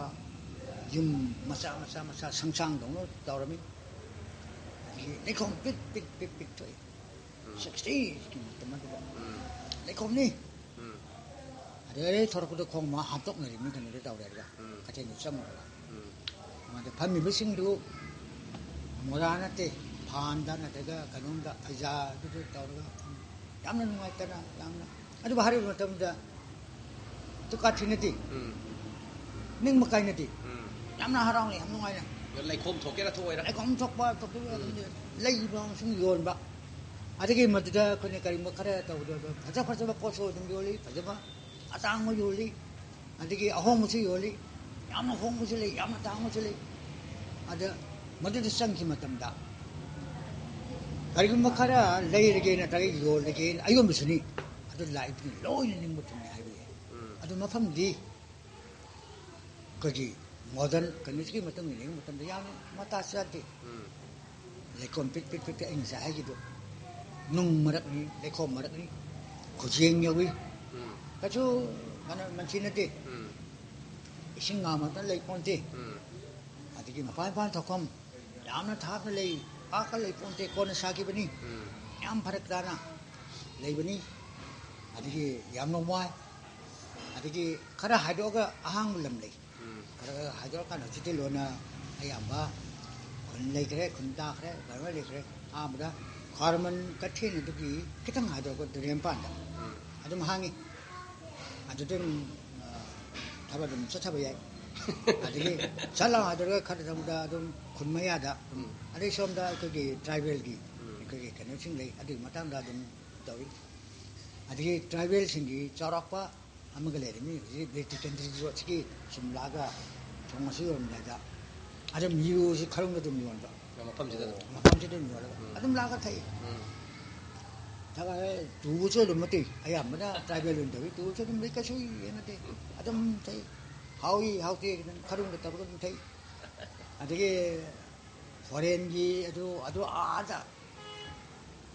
ꯌꯨꯝ ꯃꯆꯥ ꯃꯆꯥ ꯃꯆꯥ ꯁꯪꯁꯥꯡꯗꯧꯅ ꯇꯧꯔꯝꯃꯤ꯫ ꯑꯗꯒꯤ ꯂꯩꯈꯣꯝ ꯄꯤꯠ ꯄꯤꯠ ꯄꯤꯠ ꯄꯤꯠ ꯊꯣꯛꯏ꯫ ꯎꯝ꯫ ꯁꯤꯛꯁꯇꯤꯁꯀꯤ ꯃꯇꯝ ꯑꯗꯨꯗ ꯎꯝ꯫ ꯂꯩꯈꯣꯝꯅꯤ꯫ ꯎꯝ꯫ ꯑꯗꯩ ꯊꯣꯔꯛꯄꯗ ꯈꯣꯡ ꯑꯃ ꯍꯥꯞꯇꯣꯛꯅꯔꯤꯕꯅꯤ ꯀꯩꯅꯣꯗ ꯇꯧꯔꯦ ꯑꯗꯨꯒ ꯎꯝ꯫ ꯀꯩꯊꯦꯜꯗ ꯆꯪꯉꯨꯔꯒ꯫ ꯎꯝ꯫ ꯑꯗ ꯐꯝꯃꯤꯕꯁꯤꯡꯗꯨ ꯃꯣꯔꯥ ꯅꯠꯇꯦ, ꯐꯥꯟꯗ ꯅꯠꯇ꯭ꯔꯒ ꯀꯩꯅꯣꯝꯗ ꯐꯩꯖꯥꯗꯨꯗ ꯇꯧꯔꯒ ꯐꯝꯃꯤ꯫ ꯌꯥꯝꯅ ꯅꯨꯡꯉꯥꯏꯇꯅ, ꯌꯥꯝꯅ, ꯑꯗꯨꯕꯨ ꯍꯥꯏꯔꯤꯕ ꯃꯇꯝꯗ ꯗꯨꯀꯥ ꯊꯤꯅꯗꯦ, ꯎꯝ꯫ ꯅꯤꯡꯕ ꯀꯥꯏꯅꯗꯦ꯫ ꯎꯝ꯫ ꯌꯥꯝꯅ ꯍꯔꯥꯎꯅ, ꯌꯥꯝ ꯅꯨꯡꯉꯥꯏꯅ꯫ ꯂꯩꯈꯣꯝ ꯊꯣꯛꯀꯦꯔꯥ ꯊꯣꯛꯑꯣꯏꯔꯥ? ꯂꯩꯈꯣꯝ ꯊꯣꯛꯄ, ꯊꯣꯛꯇꯕ ꯎꯝ꯫ ꯈꯪꯗꯦ꯫ ꯂꯩꯕ ꯑꯃꯁꯨꯡ ꯌꯣꯟꯕ꯫ ꯑꯗꯒꯤ ꯃꯗꯨꯗ ꯑꯩꯈꯣꯏꯅ ꯀꯔꯤꯒꯨꯝꯕ ꯈꯔ ꯇꯧꯕꯗ ꯐꯖ ꯐꯖꯕ ꯄꯣꯠꯁꯨ ꯑꯗꯨꯝ ꯌꯣꯜꯂꯤ, ꯐꯖꯕ ꯑꯇꯥꯡꯕ ꯌꯣꯜꯂꯤ, ꯑꯗꯒꯤ ꯑꯍꯣꯡꯕꯁꯨ ꯌꯣꯜꯂꯤ, ꯌꯥꯝꯅ ꯍꯣꯡꯕꯁꯨ ꯂꯩ, ꯌꯥꯝꯅ ꯇꯥꯡꯕꯁꯨ ꯂꯩ꯫ ꯑꯗ ꯃꯗꯨꯗ ꯆꯪꯈꯤꯕ ꯃꯇꯝꯗ ꯀꯔꯤꯒꯨꯝꯕ ꯈꯔ ꯂꯩꯔꯒꯦ ꯅꯠꯇ꯭ꯔꯒ ꯌꯣꯜꯂꯒꯦꯅ ꯑꯌꯣꯟꯕꯁꯨꯅꯤ, ꯑꯗꯨ ꯂꯥꯛꯏꯕꯗꯨꯅ ꯂꯣꯏꯅ ꯅꯤꯡꯕ ꯊꯨꯡꯅ ꯍꯥꯏꯕ ꯌꯥꯏ꯫ ꯎꯝ꯫ ꯃꯐꯝꯗꯤ ꯑꯩꯈꯣꯏꯒꯤ ꯃꯣꯗꯔꯟ ꯀꯩꯅꯣꯁꯤꯒꯤ ꯃꯇꯨꯡ ꯏꯟꯅ ꯌꯦꯡꯕ ꯃꯇꯝꯗ ꯌꯥꯝꯅ ꯃꯇꯥ ꯆꯥꯗꯦ꯫ ꯎꯝ꯫ ꯂꯩꯈꯣꯝ ꯄꯤꯠ ꯄꯤꯠ ꯄꯤꯠ ꯄꯤꯠ ꯑꯩ ꯉꯁꯥꯏ ꯍꯥꯏꯈꯤꯕꯗꯣ, ꯅꯨꯡ ꯃꯔꯛꯅꯤ, ꯂꯩꯈꯣꯝ ꯃꯔꯛꯅꯤ, ꯈꯨꯖꯦꯡ ꯌꯧꯏ꯫ ꯎꯝ꯫ ꯀꯩꯁꯨ ꯀꯩꯅꯣ ꯃꯟꯊꯤ ꯅꯠꯇꯦ꯫ ꯎꯝ꯫ ꯏꯁꯤꯡ ꯉꯥꯃꯛꯇ ꯂꯩ ꯄꯣꯟꯇꯦ꯫ ꯎꯝ꯫ ꯑꯗꯒꯤ ꯃꯄꯥꯟ ꯏꯄꯥꯟ ꯊꯣꯛꯐꯝ ꯌꯥꯝꯅ ꯊꯥꯞꯅ ꯂꯩ, ꯄꯥꯛꯀ ꯂꯩ ꯄꯣꯟꯇꯦ, ꯀꯣꯟꯅ ꯁꯥꯈꯤꯕꯅꯤ꯫ ꯎꯝ꯫ ꯌꯥꯝ ꯐꯔꯛ ꯇꯥꯅ ꯂꯩꯕꯅꯤ꯫ ꯑꯗꯒꯤ ꯌꯥꯝꯅ ꯋꯥꯏ꯫ ꯑꯗꯒꯤ ꯈꯔ ꯍꯥꯏꯗꯣꯛꯑꯒ ꯑꯍꯥꯡꯕ ꯂꯝ ꯂꯩ꯫ ꯎꯝ꯫ ꯈꯔ ꯈꯔ ꯍꯥꯏꯗꯣꯛꯑꯀꯥꯟꯗ ꯍꯧꯖꯤꯛꯇꯤ ꯂꯣꯏꯅ ꯑꯌꯥꯝꯕ ꯈꯨꯟ ꯂꯩꯈ꯭ꯔꯦ, ꯈꯨꯟ ꯇꯥꯈ꯭ꯔꯦ, ꯂꯣꯏꯅ ꯂꯩꯈ꯭ꯔꯦ꯫ ꯑꯍꯥꯟꯕꯗ ꯈ꯭ꯋꯥꯏꯔꯝꯕꯟ ꯀꯩꯊꯦꯜ ꯑꯗꯨꯒꯤ ꯈꯤꯇꯪ ꯍꯥꯏꯗꯣꯛꯑꯒ ꯇꯨꯔꯦꯟ ꯃꯄꯥꯟꯗ ꯎꯝ꯫ ꯑꯗꯨꯝ ꯍꯥꯡꯉꯤ꯫ ꯑꯗꯨꯗ ꯑꯗꯨꯝ, ꯑ, ꯊꯕꯛ ꯑꯗꯨꯝ ꯆꯠꯊꯕ ꯌꯥꯏ꯫ ꯑꯗꯒꯤ ꯁꯠ ꯂꯥꯎ ꯍꯥꯏꯗꯣꯛꯑꯒ ꯈꯔ ꯆꯪꯕꯗ ꯑꯗꯨꯝ ꯈꯨꯟ ꯃꯌꯥꯗ ꯑꯗꯨꯝ, ꯎꯝ꯫ ꯑꯗꯩ ꯁꯣꯝꯗ ꯑꯩꯈꯣꯏꯒꯤ ꯇ꯭ꯔꯥꯏꯕꯦꯜꯒꯤ ꯎꯝ꯫ ꯑꯩꯈꯣꯏꯒꯤ ꯀꯩꯅꯣꯁꯤꯡ ꯂꯩ, ꯑꯗꯨꯒꯤ ꯃꯇꯥꯡꯗ ꯑꯗꯨꯝ ꯇꯧꯏ꯫ ꯑꯗꯒꯤ ꯇ꯭ꯔꯥꯏꯕꯦꯜꯁꯤꯡꯒꯤ ꯆꯥꯎꯔꯥꯛꯄ ꯑꯃꯒ ꯂꯩꯔꯦ꯫ ꯃꯤ ꯍꯧꯖꯤꯛ ꯕꯤꯔ ꯇꯤꯀꯦꯟꯗ꯭ꯔꯖꯤꯠ ꯔꯣꯗꯁꯤꯒꯤ ꯁꯨꯝ ꯂꯥꯛꯑꯒ ꯊꯣꯡ ꯑꯁꯤ ꯌꯣꯟꯕ ꯍꯥꯏꯗ ꯑꯗꯨꯝ ꯌꯨꯁꯤ ꯈꯔꯨꯡꯗ ꯑꯗꯨꯝ ꯌꯣꯟꯕ꯫ ꯃꯐꯝꯁꯤꯗ ꯑꯗꯨꯝ꯫ ꯃꯐꯝꯁꯤꯗ ꯑꯗꯨꯝ ꯌꯣꯜꯂꯒ ꯎꯝ꯫ ꯑꯗꯨꯝ ꯂꯥꯛꯑꯒ ꯊꯛꯏ꯫ ꯎꯝ꯫ ꯊꯛꯑꯦ, ꯇꯨꯕꯁꯨ ꯑꯗꯨꯝ ꯃꯇꯤꯛ ꯑꯌꯥꯝꯕꯅ ꯇ꯭ꯔꯥꯏꯕꯦꯜ ꯑꯣꯏꯅ ꯇꯧꯏ꯫ ꯇꯨꯕꯁꯨ ꯑꯗꯨꯝ ꯂꯩ, ꯀꯩꯁꯨ ꯌꯦꯡꯅꯗꯦ꯫ ꯑꯗꯨꯝ ꯊꯛꯏ꯫ ꯍꯥꯎꯏ ꯍꯥꯎꯇꯦ ꯈꯤꯇꯪ ꯈꯔꯨꯡꯗ ꯇꯧꯔꯒ ꯑꯗꯨꯝ ꯊꯛꯏ꯫ ꯑꯗꯒꯤ ꯐꯣꯔꯦꯟꯒꯤ ꯑꯗꯨ, ꯑꯗꯨ ꯑꯥꯗ,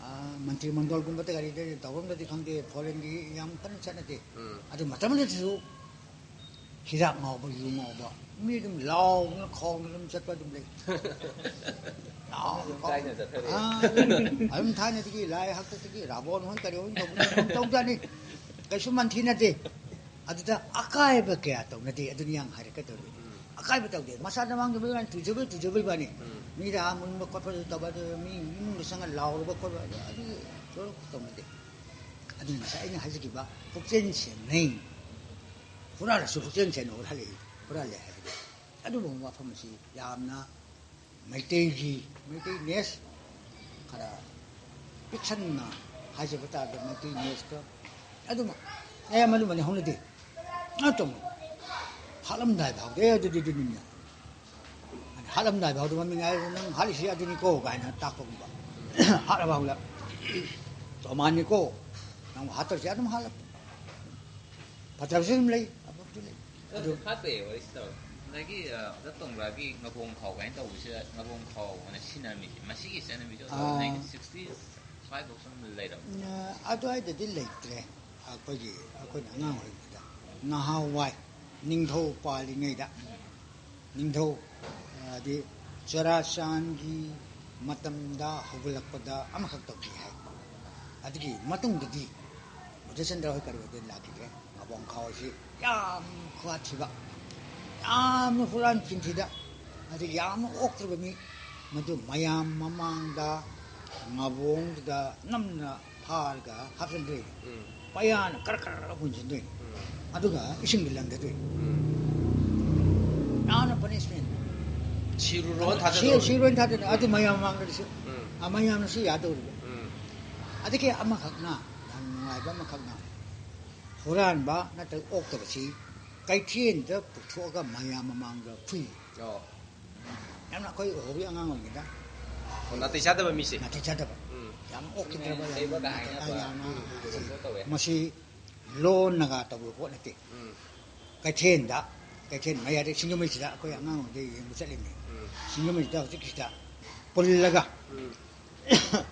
ꯑꯥ, ꯃꯟꯇ꯭ꯔꯤ ꯃꯟꯗꯣꯜꯒꯨꯝꯕꯗ ꯀꯔꯤꯗ ꯇꯧꯐꯝꯗꯗꯤ ꯈꯪꯗꯦ, ꯐꯣꯔꯦꯟꯒꯤ ꯌꯥꯝ ꯀꯟꯅ ꯆꯠꯅꯗꯦ꯫ ꯎꯝ꯫ ꯑꯗꯨ ꯃꯇꯝꯗꯨꯗꯁꯨ ꯍꯤꯗꯥꯛ ꯉꯥꯎꯕ, ꯌꯨ ꯉꯥꯎꯕ, ꯃꯤ ꯑꯗꯨꯝ ꯂꯥꯎꯗꯅ ꯈꯣꯡꯗꯅ ꯑꯗꯨꯝ ꯆꯠꯄ ꯑꯗꯨꯝ ꯂꯩ꯫ ꯂꯥꯎꯗꯅ ꯑꯗꯨꯝ ꯊꯥꯏꯅ ꯆꯠꯊꯔꯛꯑꯦ꯫ ꯑꯥ, ꯑꯗꯨꯝ ꯊꯥꯏꯅꯗꯒꯤ ꯂꯥꯏ ꯍꯥꯛꯇꯛꯇꯒꯤ ꯔꯥꯕꯣꯟ ꯍꯣꯏ ꯀꯔꯤ ꯍꯣꯏ ꯇꯧꯕꯗ ꯑꯗꯨꯝ ꯇꯧꯖꯥꯠꯅꯤ꯫ ꯀꯩꯁꯨ ꯃꯟꯊꯤ ꯅꯠꯇꯦ꯫ ꯑꯗꯨꯗ ꯑꯀꯥꯏꯕ ꯀꯌꯥ ꯇꯧꯅꯗꯦ꯫ ꯑꯗꯨꯅꯤ ꯌꯥꯝ ꯍꯥꯏꯔꯛꯀꯗꯧꯔꯤꯗꯤ꯫ ꯎꯝ꯫ ꯑꯀꯥꯏꯕ ꯇꯧꯗꯦ꯫ ꯃꯁꯥꯗ ꯃꯥꯡꯖꯕ ꯋꯥꯅꯤ, ꯇꯨꯖꯕ, ꯇꯨꯖꯕꯩ ꯋꯥꯅꯤ꯫ ꯎꯝ꯫ ꯃꯤꯗ ꯑꯥ ꯃꯨꯟꯕ ꯈꯣꯠꯄ ꯇꯧꯕ, ꯑꯗꯨ ꯃꯤ ꯏꯃꯨꯡꯗ ꯆꯪꯉ ꯂꯥꯎꯔꯨꯕ ꯈꯣꯠꯄ, ꯑꯗꯨ, ꯑꯗꯨ ꯁꯣꯏꯗꯣꯛ ꯇꯧꯅꯗꯦ꯫ ꯑꯗꯨꯅ ꯉꯁꯥꯏ ꯑꯩꯅ ꯍꯥꯏꯖꯈꯤꯕ ꯄꯨꯛꯆꯦꯜ ꯁꯦꯡꯅꯩ꯫ ꯍꯨꯔꯥꯜꯂꯁꯨ ꯄꯨꯛꯆꯦꯜ ꯁꯦꯡꯅ ꯍꯨꯔꯥꯜꯂꯛꯏ, ꯍꯨꯔꯥꯜꯂꯦ ꯍꯥꯏꯕꯗꯣ꯫ ꯑꯗꯨꯒꯨꯝꯕ ꯋꯥꯐꯝ ꯑꯁꯤ ꯌꯥꯝꯅ ꯃꯩꯇꯩꯒꯤ, ꯃꯩꯇꯩ ꯅꯦꯁ ꯈꯔ ꯄꯤꯛꯁꯟꯅ ꯍꯥꯏꯖꯕ ꯇꯥꯔꯗꯤ ꯃꯩꯇꯩ ꯅꯦꯁꯇ ꯑꯗꯨꯃꯛ ꯑꯌꯥꯝꯕ ꯑꯗꯨꯃꯗꯤ ꯍꯧꯅꯗꯦ꯫ ꯑꯗꯨꯝ ꯍꯥꯠꯂꯝꯗꯥꯏ ꯐꯥꯎꯗꯤ "ꯑꯦ, ꯑꯗꯨꯗꯤ ꯑꯗꯨꯅꯤꯅꯦ, ꯍꯥꯠꯂꯝꯗꯥꯏ ꯐꯥꯎꯗ ꯃꯃꯤꯡ ꯍꯥꯏꯔꯒ ꯅꯪ ꯍꯥꯠꯂꯤꯁꯤ ꯑꯗꯨꯅꯤꯀꯣ" ꯀꯥꯏꯅ ꯇꯥꯛꯄꯒꯨꯝꯕ꯫ ꯍꯥꯠꯂꯐꯥꯎꯗ "ꯇꯣꯃꯥꯟꯅꯤꯀꯣ, ꯅꯪ ꯍꯥꯠꯇꯧꯔꯤꯁꯦ" ꯑꯗꯨꯝ ꯍꯥꯠꯂꯛꯄ꯫ ꯐꯠꯇꯕꯁꯨ ꯑꯗꯨꯝ ꯂꯩ, ꯑꯐꯕꯁꯨ ꯂꯩ꯫ ꯑꯗꯨ ꯐꯠꯇꯦ ꯋꯥꯔꯤꯁꯤ ꯇꯧꯔꯦ꯫ ꯉꯁꯥꯏꯒꯤ ꯑ, ꯑꯣꯖꯥ ꯇꯣꯡꯕ꯭ꯔꯥꯒꯤ ꯉꯥꯕꯣꯡ ꯈꯥꯎ ꯀꯥꯏꯅ ꯇꯧꯕꯁꯤꯗ ꯉꯥꯕꯣꯡ ꯈꯥꯎ ꯑꯅ ꯁꯤꯖꯤꯟꯅꯔꯝꯃꯤꯁꯦ, ꯃꯁꯤꯒꯤ ꯆꯠꯅꯕꯤꯁꯦ ꯑꯣꯖꯥ ꯑꯥ꯫ nineteen sixty five ꯐꯥꯎ ꯁꯨꯝ ꯂꯩꯔꯝꯃꯤ꯫ ꯑ, ꯑꯗꯨꯋꯥꯏꯗꯗꯤ ꯂꯩꯇ꯭ꯔꯦ꯫ ꯑꯩꯈꯣꯏꯒꯤ, ꯑꯩꯈꯣꯏꯅ ꯑꯉꯥꯡ ꯑꯣꯏꯔꯤꯉꯩꯗ, ꯅꯍꯥꯟꯋꯥꯏ ꯅꯤꯡꯊꯧ ꯄꯥꯜꯂꯤꯉꯩꯗ, ꯅꯤꯡꯊꯧ, ꯍꯥꯏꯗꯤ ꯆꯨꯔꯥꯆꯥꯟꯒꯤ ꯃꯇꯝꯗ ꯍꯧꯒꯠꯂꯛꯄꯗ ꯑꯃꯈꯛ ꯇꯧꯈꯤ ꯍꯥꯏ꯫ ꯑꯗꯨꯒꯤ ꯃꯇꯨꯡꯗꯗꯤ ꯕꯨꯙꯆꯟꯗ꯭ꯔ ꯍꯣꯏ ꯀꯔꯤ ꯍꯣꯏꯗ ꯂꯥꯛꯈꯤꯗ꯭ꯔꯦ꯫ ꯉꯥꯕꯣꯡ ꯈꯥꯎꯁꯤ ꯌꯥꯝ ꯈꯨꯍꯥꯠ ꯊꯤꯕ, ꯌꯥꯝꯅ ꯍꯨꯔꯥꯟ ꯆꯤꯟꯊꯤꯗ, ꯑꯗꯨ ꯌꯥꯝꯅ ꯑꯣꯛꯇ꯭ꯔꯕ ꯃꯤ꯫ ꯃꯗꯨ ꯃꯌꯥꯝ ꯃꯃꯥꯡꯗ ꯉꯥꯕꯣꯡꯗꯨꯗ ꯅꯝꯅ ꯐꯥꯔꯒ ꯍꯥꯞꯆꯤꯟꯗꯣꯏꯅꯤ꯫ ꯎꯝ꯫ ꯄꯩꯌꯥꯅ ꯀꯔ ꯀꯔ ꯍꯨꯟꯖꯤꯟꯗꯣꯏꯅꯤ꯫ ꯎꯝ꯫ ꯑꯗꯨꯒ ꯏꯁꯤꯡꯗ ꯂꯪꯊꯗꯣꯏꯅꯤ꯫ ꯎꯝ꯫ ꯌꯥꯝꯅ punishment꯫ ꯁꯤꯔꯨꯔꯣꯅ ꯁꯤ ꯊꯥꯖꯗꯧꯔꯕ꯫ ꯁꯤꯔꯣꯏꯅ ꯊꯥꯗꯣꯏꯅꯤ꯫ ꯑꯗꯨ ꯃꯌꯥꯝ ꯃꯃꯥꯡꯗꯁꯨ ꯎꯝ꯫ ꯑ, ꯃꯌꯥꯝꯅꯁꯨ ꯌꯥꯗꯧꯔꯤꯕ꯫ ꯎꯝ꯫ ꯑꯗꯒꯤ ꯑꯃꯈꯛꯅ, ꯌꯥꯝ ꯅꯨꯡꯉꯥꯏꯕ ꯑꯃꯈꯛꯅ, ꯍꯨꯔꯥꯟꯕ ꯅꯠꯇ꯭ꯔꯒ ꯑꯣꯛꯇꯕꯁꯤ ꯀꯩꯊꯦꯜꯗ ꯄꯨꯊꯣꯛꯑꯒ ꯃꯌꯥꯝ ꯃꯃꯥꯡꯗ ꯐꯨꯏ꯫ ꯑꯣ꯫ ꯌꯥꯝꯅ ꯑꯩꯈꯣꯏ ꯎꯍꯧꯔꯤ ꯑꯉꯥꯡ ꯑꯣꯏꯔꯤꯉꯩꯗ꯫ ꯑꯣ, ꯅꯥꯇꯩ ꯆꯥꯗꯕ ꯃꯤꯁꯦ꯫ ꯅꯥꯇꯩ ꯆꯥꯗꯕ꯫ ꯎꯝ꯫ ꯌꯥꯝ ꯑꯣꯛꯈꯤꯗ꯭ꯔꯕ, ꯂꯩꯕ ꯀꯥꯏꯅ ꯌꯥꯝꯅ ꯇꯧꯕ꯫ ꯌꯥꯝꯅ ꯎꯝ, ꯎꯝ, ꯎꯝ, ꯇꯧꯋꯦ꯫ ꯃꯁꯤ ꯂꯣꯟꯅꯒ ꯇꯧꯕ ꯄꯣꯠ ꯅꯠꯇꯦ꯫ ꯎꯝ꯫ ꯀꯩꯊꯦꯜꯗ, ꯀꯩꯊꯦꯜ ꯃꯌꯥꯏꯗ ꯁꯤꯡꯖꯃꯩꯁꯤꯗ ꯑꯩꯈꯣꯏ ꯑꯉꯥꯡ ꯑꯣꯏꯔꯤꯉꯩꯗ ꯌꯦꯡꯕ ꯆꯠꯂꯤꯅꯤ꯫ ꯎꯝ꯫ ꯁꯤꯡꯖꯃꯩꯁꯤꯗ ꯍꯧꯖꯤꯛꯀꯤꯁꯤꯗ ꯄꯨꯜꯂꯒ ꯎꯝ꯫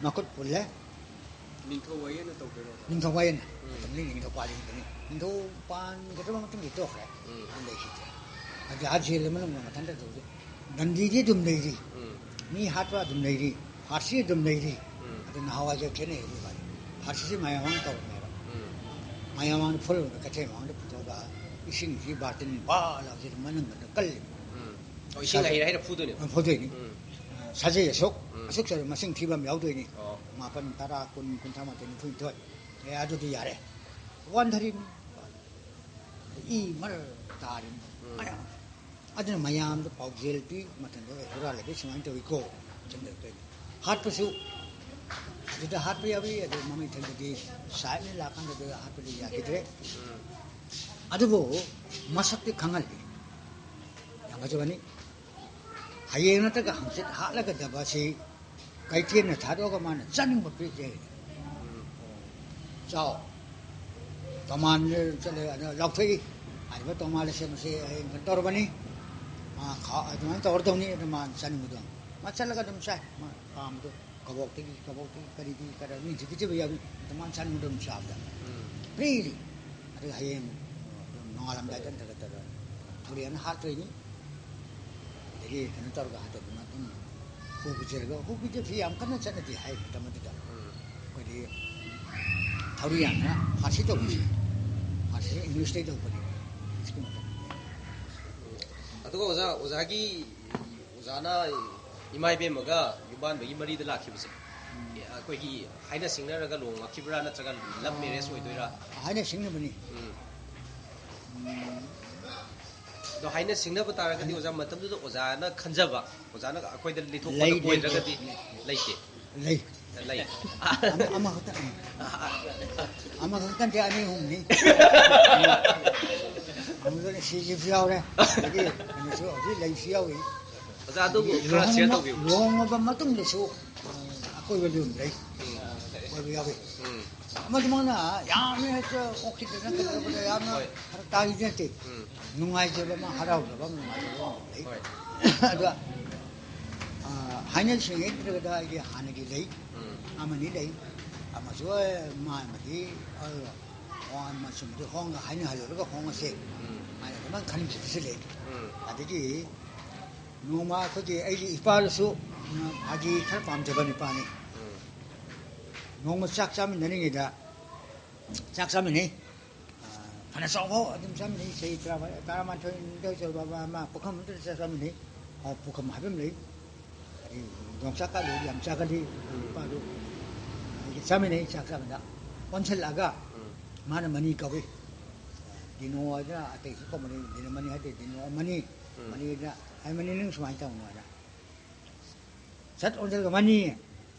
ꯃꯈꯨꯠ ꯄꯨꯜꯂꯦ꯫ ꯅꯤꯡꯊꯧ ꯋꯥꯌꯦꯜꯅ ꯇꯧꯗꯣꯏꯔꯣ? ꯅꯤꯡꯊꯧ ꯋꯥꯌꯦꯜꯅ꯫ ꯎꯝ꯫ ꯃꯇꯝꯗꯨꯗ ꯅꯤꯡꯊꯧ ꯄꯥꯜꯂꯤꯉꯩꯗꯅꯤ꯫ ꯅꯤꯡꯊꯧ ꯄꯥꯟꯒꯗꯕ ꯃꯇꯨꯡꯗꯤ ꯇꯣꯛꯈ꯭ꯔꯦ꯫ ꯎꯝ꯫ ꯑꯗꯨꯝ ꯂꯩꯈꯤꯗ꯭ꯔꯦ꯫ ꯑꯗꯨ ꯑꯥ ꯖꯦꯜ ꯃꯅꯨꯡꯗ ꯃꯊꯟꯇ ꯇꯧꯗꯦ꯫ ꯗꯟꯗꯤꯗꯤ ꯑꯗꯨꯝ ꯂꯩꯔꯤ꯫ ꯎꯝ꯫ ꯃꯤ ꯍꯥꯠꯄ ꯑꯗꯨꯝ ꯂꯩꯔꯤ꯫ ꯐꯥꯔꯁꯤ ꯑꯗꯨꯝ ꯂꯩꯔꯤ꯫ ꯎꯝ꯫ ꯑꯗꯨ ꯅꯍꯥꯟꯋꯥꯏꯒ ꯈꯦꯠꯅꯩ ꯍꯥꯏꯕꯒꯤ ꯋꯥꯅꯤ꯫ ꯐꯥꯔꯁꯤꯁꯤ ꯃꯌꯥꯝ ꯃꯥꯡ ꯇꯧꯔꯝꯃꯦꯕ꯫ ꯎꯝ꯫ ꯃꯌꯥꯝ ꯃꯥꯡꯗ ꯐꯨꯜꯂꯒ ꯀꯩꯊꯦꯜ ꯃꯥꯡꯗ ꯄꯨꯊꯣꯛꯑꯒ ꯏꯁꯤꯡꯁꯤ ꯕꯥꯔꯇꯤꯟ ꯕꯥ ꯂꯥꯎꯁꯤꯗ ꯃꯅꯨꯡꯗ ꯀꯜꯂꯤ꯫ ꯎꯝ꯫ ꯑꯣ, ꯏꯁꯤꯡ ꯑꯍꯩꯔ ꯍꯩꯔ ꯐꯨꯗꯣꯏꯅꯦ꯫ ꯐꯨꯗꯣꯏꯅꯤ꯫ ꯎꯝ꯫ ꯁꯖꯩ ꯑꯁꯨꯛ, ꯎꯝ꯫ ꯑꯁꯨꯛ ꯆꯥꯎꯔ ꯃꯁꯤꯡ ꯊꯤꯕ ꯑꯃ ꯌꯥꯎꯗꯣꯏꯅꯤ꯫ ꯑꯣ꯫ ꯃꯥꯄꯟ, ꯇꯔꯥ, ꯀꯨꯟ, ꯀꯨꯟꯊ꯭ꯔꯥ ꯃꯥꯊꯣꯏ, ꯅꯤꯐꯨ ꯅꯤꯊꯣꯏ꯫ ꯑꯦ, ꯑꯗꯨꯗꯤ ꯌꯥꯔꯦ꯫ ꯋꯥꯟꯊꯔꯤꯕꯅꯤ꯫ ꯏ ꯃꯔ ꯇꯥꯔꯤꯕꯅꯤ꯫ ꯎꯝ꯫ ꯃꯌꯥꯝ꯫ ꯑꯗꯨꯅ ꯃꯌꯥꯝꯗ ꯄꯥꯎꯖꯦꯜ ꯄꯤ, ꯃꯇꯝꯗ, "ꯑꯦ, ꯍꯨꯔꯥꯜꯂꯗꯤ ꯁꯨꯃꯥꯏꯅ ꯇꯧꯏꯀꯣ", ꯆꯪꯗꯔꯛꯇꯣꯏꯅꯤ꯫ ꯍꯥꯠꯄꯁꯨ, ꯑꯗꯨꯗ ꯍꯥꯠꯄ ꯌꯥꯎꯏ, ꯑꯗꯨ ꯃꯃꯩ ꯊꯪꯗꯗꯤ ꯁꯥꯍꯦꯕꯅ ꯂꯥꯛꯀꯥꯟꯗꯗꯤ ꯍꯥꯠꯄꯗꯤ ꯌꯥꯈꯤꯗ꯭ꯔꯦ꯫ ꯎꯝ꯫ ꯑꯗꯨꯕꯨ ꯃꯁꯛꯇꯤ ꯈꯪꯍꯜꯂꯤ꯫ ꯌꯥꯝ ꯐꯖꯕꯅꯤ꯫ ꯍꯌꯦꯡ ꯅꯠꯇ꯭ꯔꯒ ꯍꯪꯆꯤꯠ ꯍꯥꯠꯂꯒꯗꯕ ꯑꯁꯤ ꯀꯩꯊꯦꯜꯅ ꯊꯥꯗꯣꯛꯑꯒ ꯃꯥꯅ ꯆꯥꯅꯤꯡꯕ ꯄꯤꯖꯩ꯫ ꯎꯝ꯫ ꯆꯥꯎ꯫ ꯇꯣꯃꯥꯟ ꯆꯠꯂꯦ, ꯑꯗ ꯂꯥꯎꯊꯣꯛꯏ꯫ ꯍꯥꯏꯔꯤꯕ ꯇꯣꯃꯥꯟ ꯑꯁꯦ ꯃꯁꯤ ꯍꯌꯦꯡ ꯀꯩꯅꯣ ꯇꯧꯔꯕꯅꯤ, ꯃꯥ ꯈꯥ-, ꯑꯗꯨꯃꯥꯏꯅ ꯇꯧꯔꯗꯧꯅꯤ꯫ ꯑꯗꯨ ꯃꯥꯅ ꯆꯥꯅꯤꯡꯕꯗꯣ ꯃꯥ ꯆꯠꯂꯒ ꯑꯗꯨꯝ ꯆꯥꯏ꯫ ꯃꯥ ꯄꯥꯝꯕꯗꯣ ꯀꯕꯣꯛꯇꯒꯤ, ꯀꯕꯣꯛꯇꯒꯤ ꯀꯔꯤꯗꯤ ꯀꯔꯤ ꯃꯤ ꯖꯤꯕꯤ ꯖꯤꯕꯤ ꯌꯥꯎꯏ꯫ ꯑꯗꯨ ꯃꯥꯅ ꯆꯥꯅꯤꯡꯕꯗꯣ ꯑꯗꯨꯝ ꯆꯥꯕꯗ ꯎꯝ꯫ Freely꯫ ꯑꯗꯨꯒ ꯍꯌꯦꯡ ꯑꯗꯨꯝ ꯅꯣꯡꯉꯥꯜꯂꯝꯗꯥꯏꯗ ꯅꯠꯇ꯭ꯔꯒ ꯇꯧꯔ ꯊꯧꯔꯤꯌꯥꯟꯅ ꯍꯥꯠꯇꯣꯏꯅꯤ꯫ ꯑꯗꯒꯤ ꯀꯩꯅꯣ ꯇꯧꯔꯒ ꯍꯥꯠꯇꯣꯛꯇꯅ ꯑꯗꯨꯝ ꯍꯨ ꯄꯤꯖꯔꯒ, ꯍꯨ ꯄꯤꯖꯕꯁꯤ ꯌꯥꯝ ꯀꯟꯅ ꯆꯠꯅꯗꯦ ꯍꯥꯏ ꯃꯇꯝ ꯑꯗꯨꯗ꯫ ꯎꯝ꯫ ꯑꯩꯈꯣꯏꯗꯤ ꯊꯧꯔꯤ ꯌꯥꯟꯗꯅ ꯐꯥꯔꯁꯤ ꯇꯧꯕꯁꯦ, ꯐꯥꯔꯁꯤꯁꯦ ꯏꯪꯂꯤꯁꯇꯩ ꯇꯧꯕꯅꯦꯕ, ꯏꯪꯂꯤꯁꯀꯤ ꯃꯇꯝꯗ꯫ ꯑꯗꯨꯒ ꯑꯣꯖꯥ, ꯑꯣꯖꯥꯒꯤ, ꯑꯣꯖꯥꯅ ꯏꯃꯥ ꯏꯕꯦꯝꯃꯒ ꯌꯨꯝꯕꯥꯟꯕꯒꯤ ꯃꯔꯤꯗ ꯂꯥꯛꯈꯤꯕꯁꯦ, ꯑꯩꯈꯣꯏꯒꯤ ꯍꯥꯏꯅ ꯁꯤꯡꯅꯔꯒ ꯂꯨꯍꯣꯡꯉꯛꯈꯤꯕ꯭ꯔꯥ, ꯅꯠꯇ꯭ꯔꯒ ꯂꯞ ꯃꯦꯔꯦꯖ ꯑꯣꯏꯗꯣꯏꯔꯥ? ꯍꯥꯏꯅ ꯁꯤꯡꯅꯕꯅꯤ꯫ ꯎꯝ꯫ ꯑꯗꯣ ꯍꯥꯏꯅ ꯁꯤꯡꯅꯕ ꯇꯥꯔꯒꯗꯤ ꯑꯣꯖꯥ, ꯃꯇꯝꯗꯨꯗ ꯑꯣꯖꯥꯅ ꯈꯟꯖꯕ, ꯑꯣꯖꯥꯅ ꯑꯩꯈꯣꯏꯗ ꯂꯤꯊꯣꯛꯄꯗ ꯂꯩ, ꯂꯩ, ꯀꯣꯏꯗ꯭ꯔꯒꯗꯤ ꯂꯩ, ꯂꯩ꯫ ꯂꯩꯇꯦ꯫ ꯂꯩ꯫ ꯂꯩ꯫ ꯑꯃ-, ꯑꯃꯈꯛꯇ, ꯑꯃꯈꯛꯇ ꯅꯠꯇꯦ, ꯑꯅꯤ ꯑꯍꯨꯝꯅꯤ꯫ ꯑꯃꯗꯨꯅ ꯁꯤꯈꯤꯕꯁꯨ ꯌꯥꯎꯔꯦ, ꯑꯗꯒꯤ ꯀꯩꯅꯣꯁꯨ ꯍꯧꯖꯤꯛ ꯂꯩꯁꯨ ꯌꯥꯎꯔꯤ꯫ ꯑꯣꯖꯥ, ꯑꯗꯨꯕꯨ ꯑꯗꯒꯤ ꯈꯔ share ꯂꯨꯍꯣꯡꯕ-, ꯇꯧꯕꯤꯌꯨ꯫ ꯂꯨꯍꯣꯡꯉꯕ ꯃꯇꯨꯡꯗꯁꯨ, ꯑ, ꯑꯀꯣꯏꯕ ꯑꯗꯨꯝ ꯂꯩ꯫ ꯎꯝ꯫ ꯑꯀꯣꯏꯕ ꯌꯥꯎꯔꯤ꯫ ꯎꯝ꯫ ꯑꯃꯗꯨꯃꯛꯅ ꯌꯥꯝꯅ ꯍꯦꯛꯇ ꯑꯣꯛꯈꯤꯗꯅ ꯀꯩꯗꯧꯕꯗ ꯌꯥꯝꯅ ꯍꯣꯏ꯫ ꯐꯔꯛ ꯇꯥꯈꯤꯗꯤ ꯅꯠꯇꯦ꯫ ꯎꯝ꯫ ꯅꯨꯡꯉꯥꯏꯖꯕ ꯑꯃ, ꯍꯔꯥꯎꯖꯕ ꯑꯃ, ꯅꯨꯡꯉꯥꯏꯖꯕ ꯑꯃ ꯂꯩ꯫ ꯍꯣꯏ꯫ ꯑꯗꯣ, ꯑ, ꯍꯥꯏꯅ ꯁꯤꯡꯅꯗ꯭ꯔꯒꯗ ꯑꯩꯒꯤ ꯍꯥꯟꯅꯒꯤ ꯂꯩ꯫ ꯎꯝ꯫ ꯑꯃꯅꯤ ꯂꯩ꯫ ꯑꯃꯁꯨ, ꯑ, ꯃꯥ ꯑꯃꯗꯤ, ꯑ, ꯋꯥ ꯃꯆꯨꯝꯗꯨ ꯍꯣꯡꯉ-, ꯍꯥꯏꯅꯍꯜꯂꯨꯔꯒ ꯍꯣꯡꯉꯁꯦ꯫ ꯎꯝ꯫ ꯍꯥꯏꯅ ꯑꯗꯨꯃꯥꯏꯅ ꯈꯟꯈꯤꯕꯁꯨ ꯂꯩ꯫ ꯎꯝ꯫ ꯑꯗꯒꯤ ꯅꯣꯡꯃ ꯑꯩꯈꯣꯏꯒꯤ ꯑꯩꯒꯤ ꯏꯄꯥꯗꯨꯁꯨ, ꯎꯝ, ꯐꯥꯒꯤ ꯈꯔ ꯄꯥꯝꯖꯕ ꯅꯨꯄꯥꯅꯤ꯫ ꯎꯝ꯫ ꯅꯣꯡꯃ ꯆꯥꯛ ꯆꯥꯃꯤꯟꯅꯔꯤꯉꯩꯗ, ꯆꯥꯛ ꯆꯥꯃꯤꯟꯅꯩ꯫ ꯑ, ꯐꯅ ꯆꯥꯎꯕ ꯑꯗꯨꯝ ꯆꯥꯃꯤꯟꯅꯩ꯫ ꯆꯍꯤ ꯇꯔꯥꯃꯥꯊꯣꯏ, ꯇꯔꯥꯃꯥꯊꯣꯏ, ꯅꯤꯊꯣꯏ ꯆꯠꯂꯕ ꯑꯃ ꯄꯨꯈꯝ ꯑꯃꯗ ꯆꯥꯛ ꯆꯥꯃꯤꯟꯅꯩ꯫ ꯑ, ꯄꯨꯈꯝ ꯍꯥꯏꯕ ꯑꯃ ꯂꯩ꯫ ꯑꯗꯩ ꯌꯣꯡꯆꯥꯛ ꯀꯥꯂꯨ ꯌꯥꯝ ꯆꯥꯒꯜꯂꯤ ꯅꯨꯄꯥꯗꯨ꯫ ꯑꯗꯒꯤ ꯆꯥꯃꯤꯟꯅꯩ, ꯆꯥꯛ ꯆꯥꯕꯗ ꯑꯣꯟꯁꯤꯜꯂꯛꯑꯒ ꯎꯝ꯫ ꯃꯥꯅ ꯃꯅꯤ ꯀꯧꯏ꯫ ꯗꯤꯅꯣ ꯍꯥꯏꯗꯅ ꯑꯇꯩꯁꯨ ꯀꯧꯕꯅꯤ, ꯗꯤꯅꯣ ꯃꯅꯤ ꯍꯥꯏꯗꯦ, ꯗꯤꯅꯣ ꯃꯅꯤ꯫ ꯎꯝ꯫ ꯃꯅꯤꯗ, "ꯑꯩ ꯃꯅꯤ, ꯅꯪ ꯁꯨꯃꯥꯏꯅ ꯇꯧꯅꯨ" ꯍꯥꯏꯅ꯫ ꯁꯠ ꯑꯣꯟꯁꯤꯜꯂꯒ, "ꯃꯅꯤ,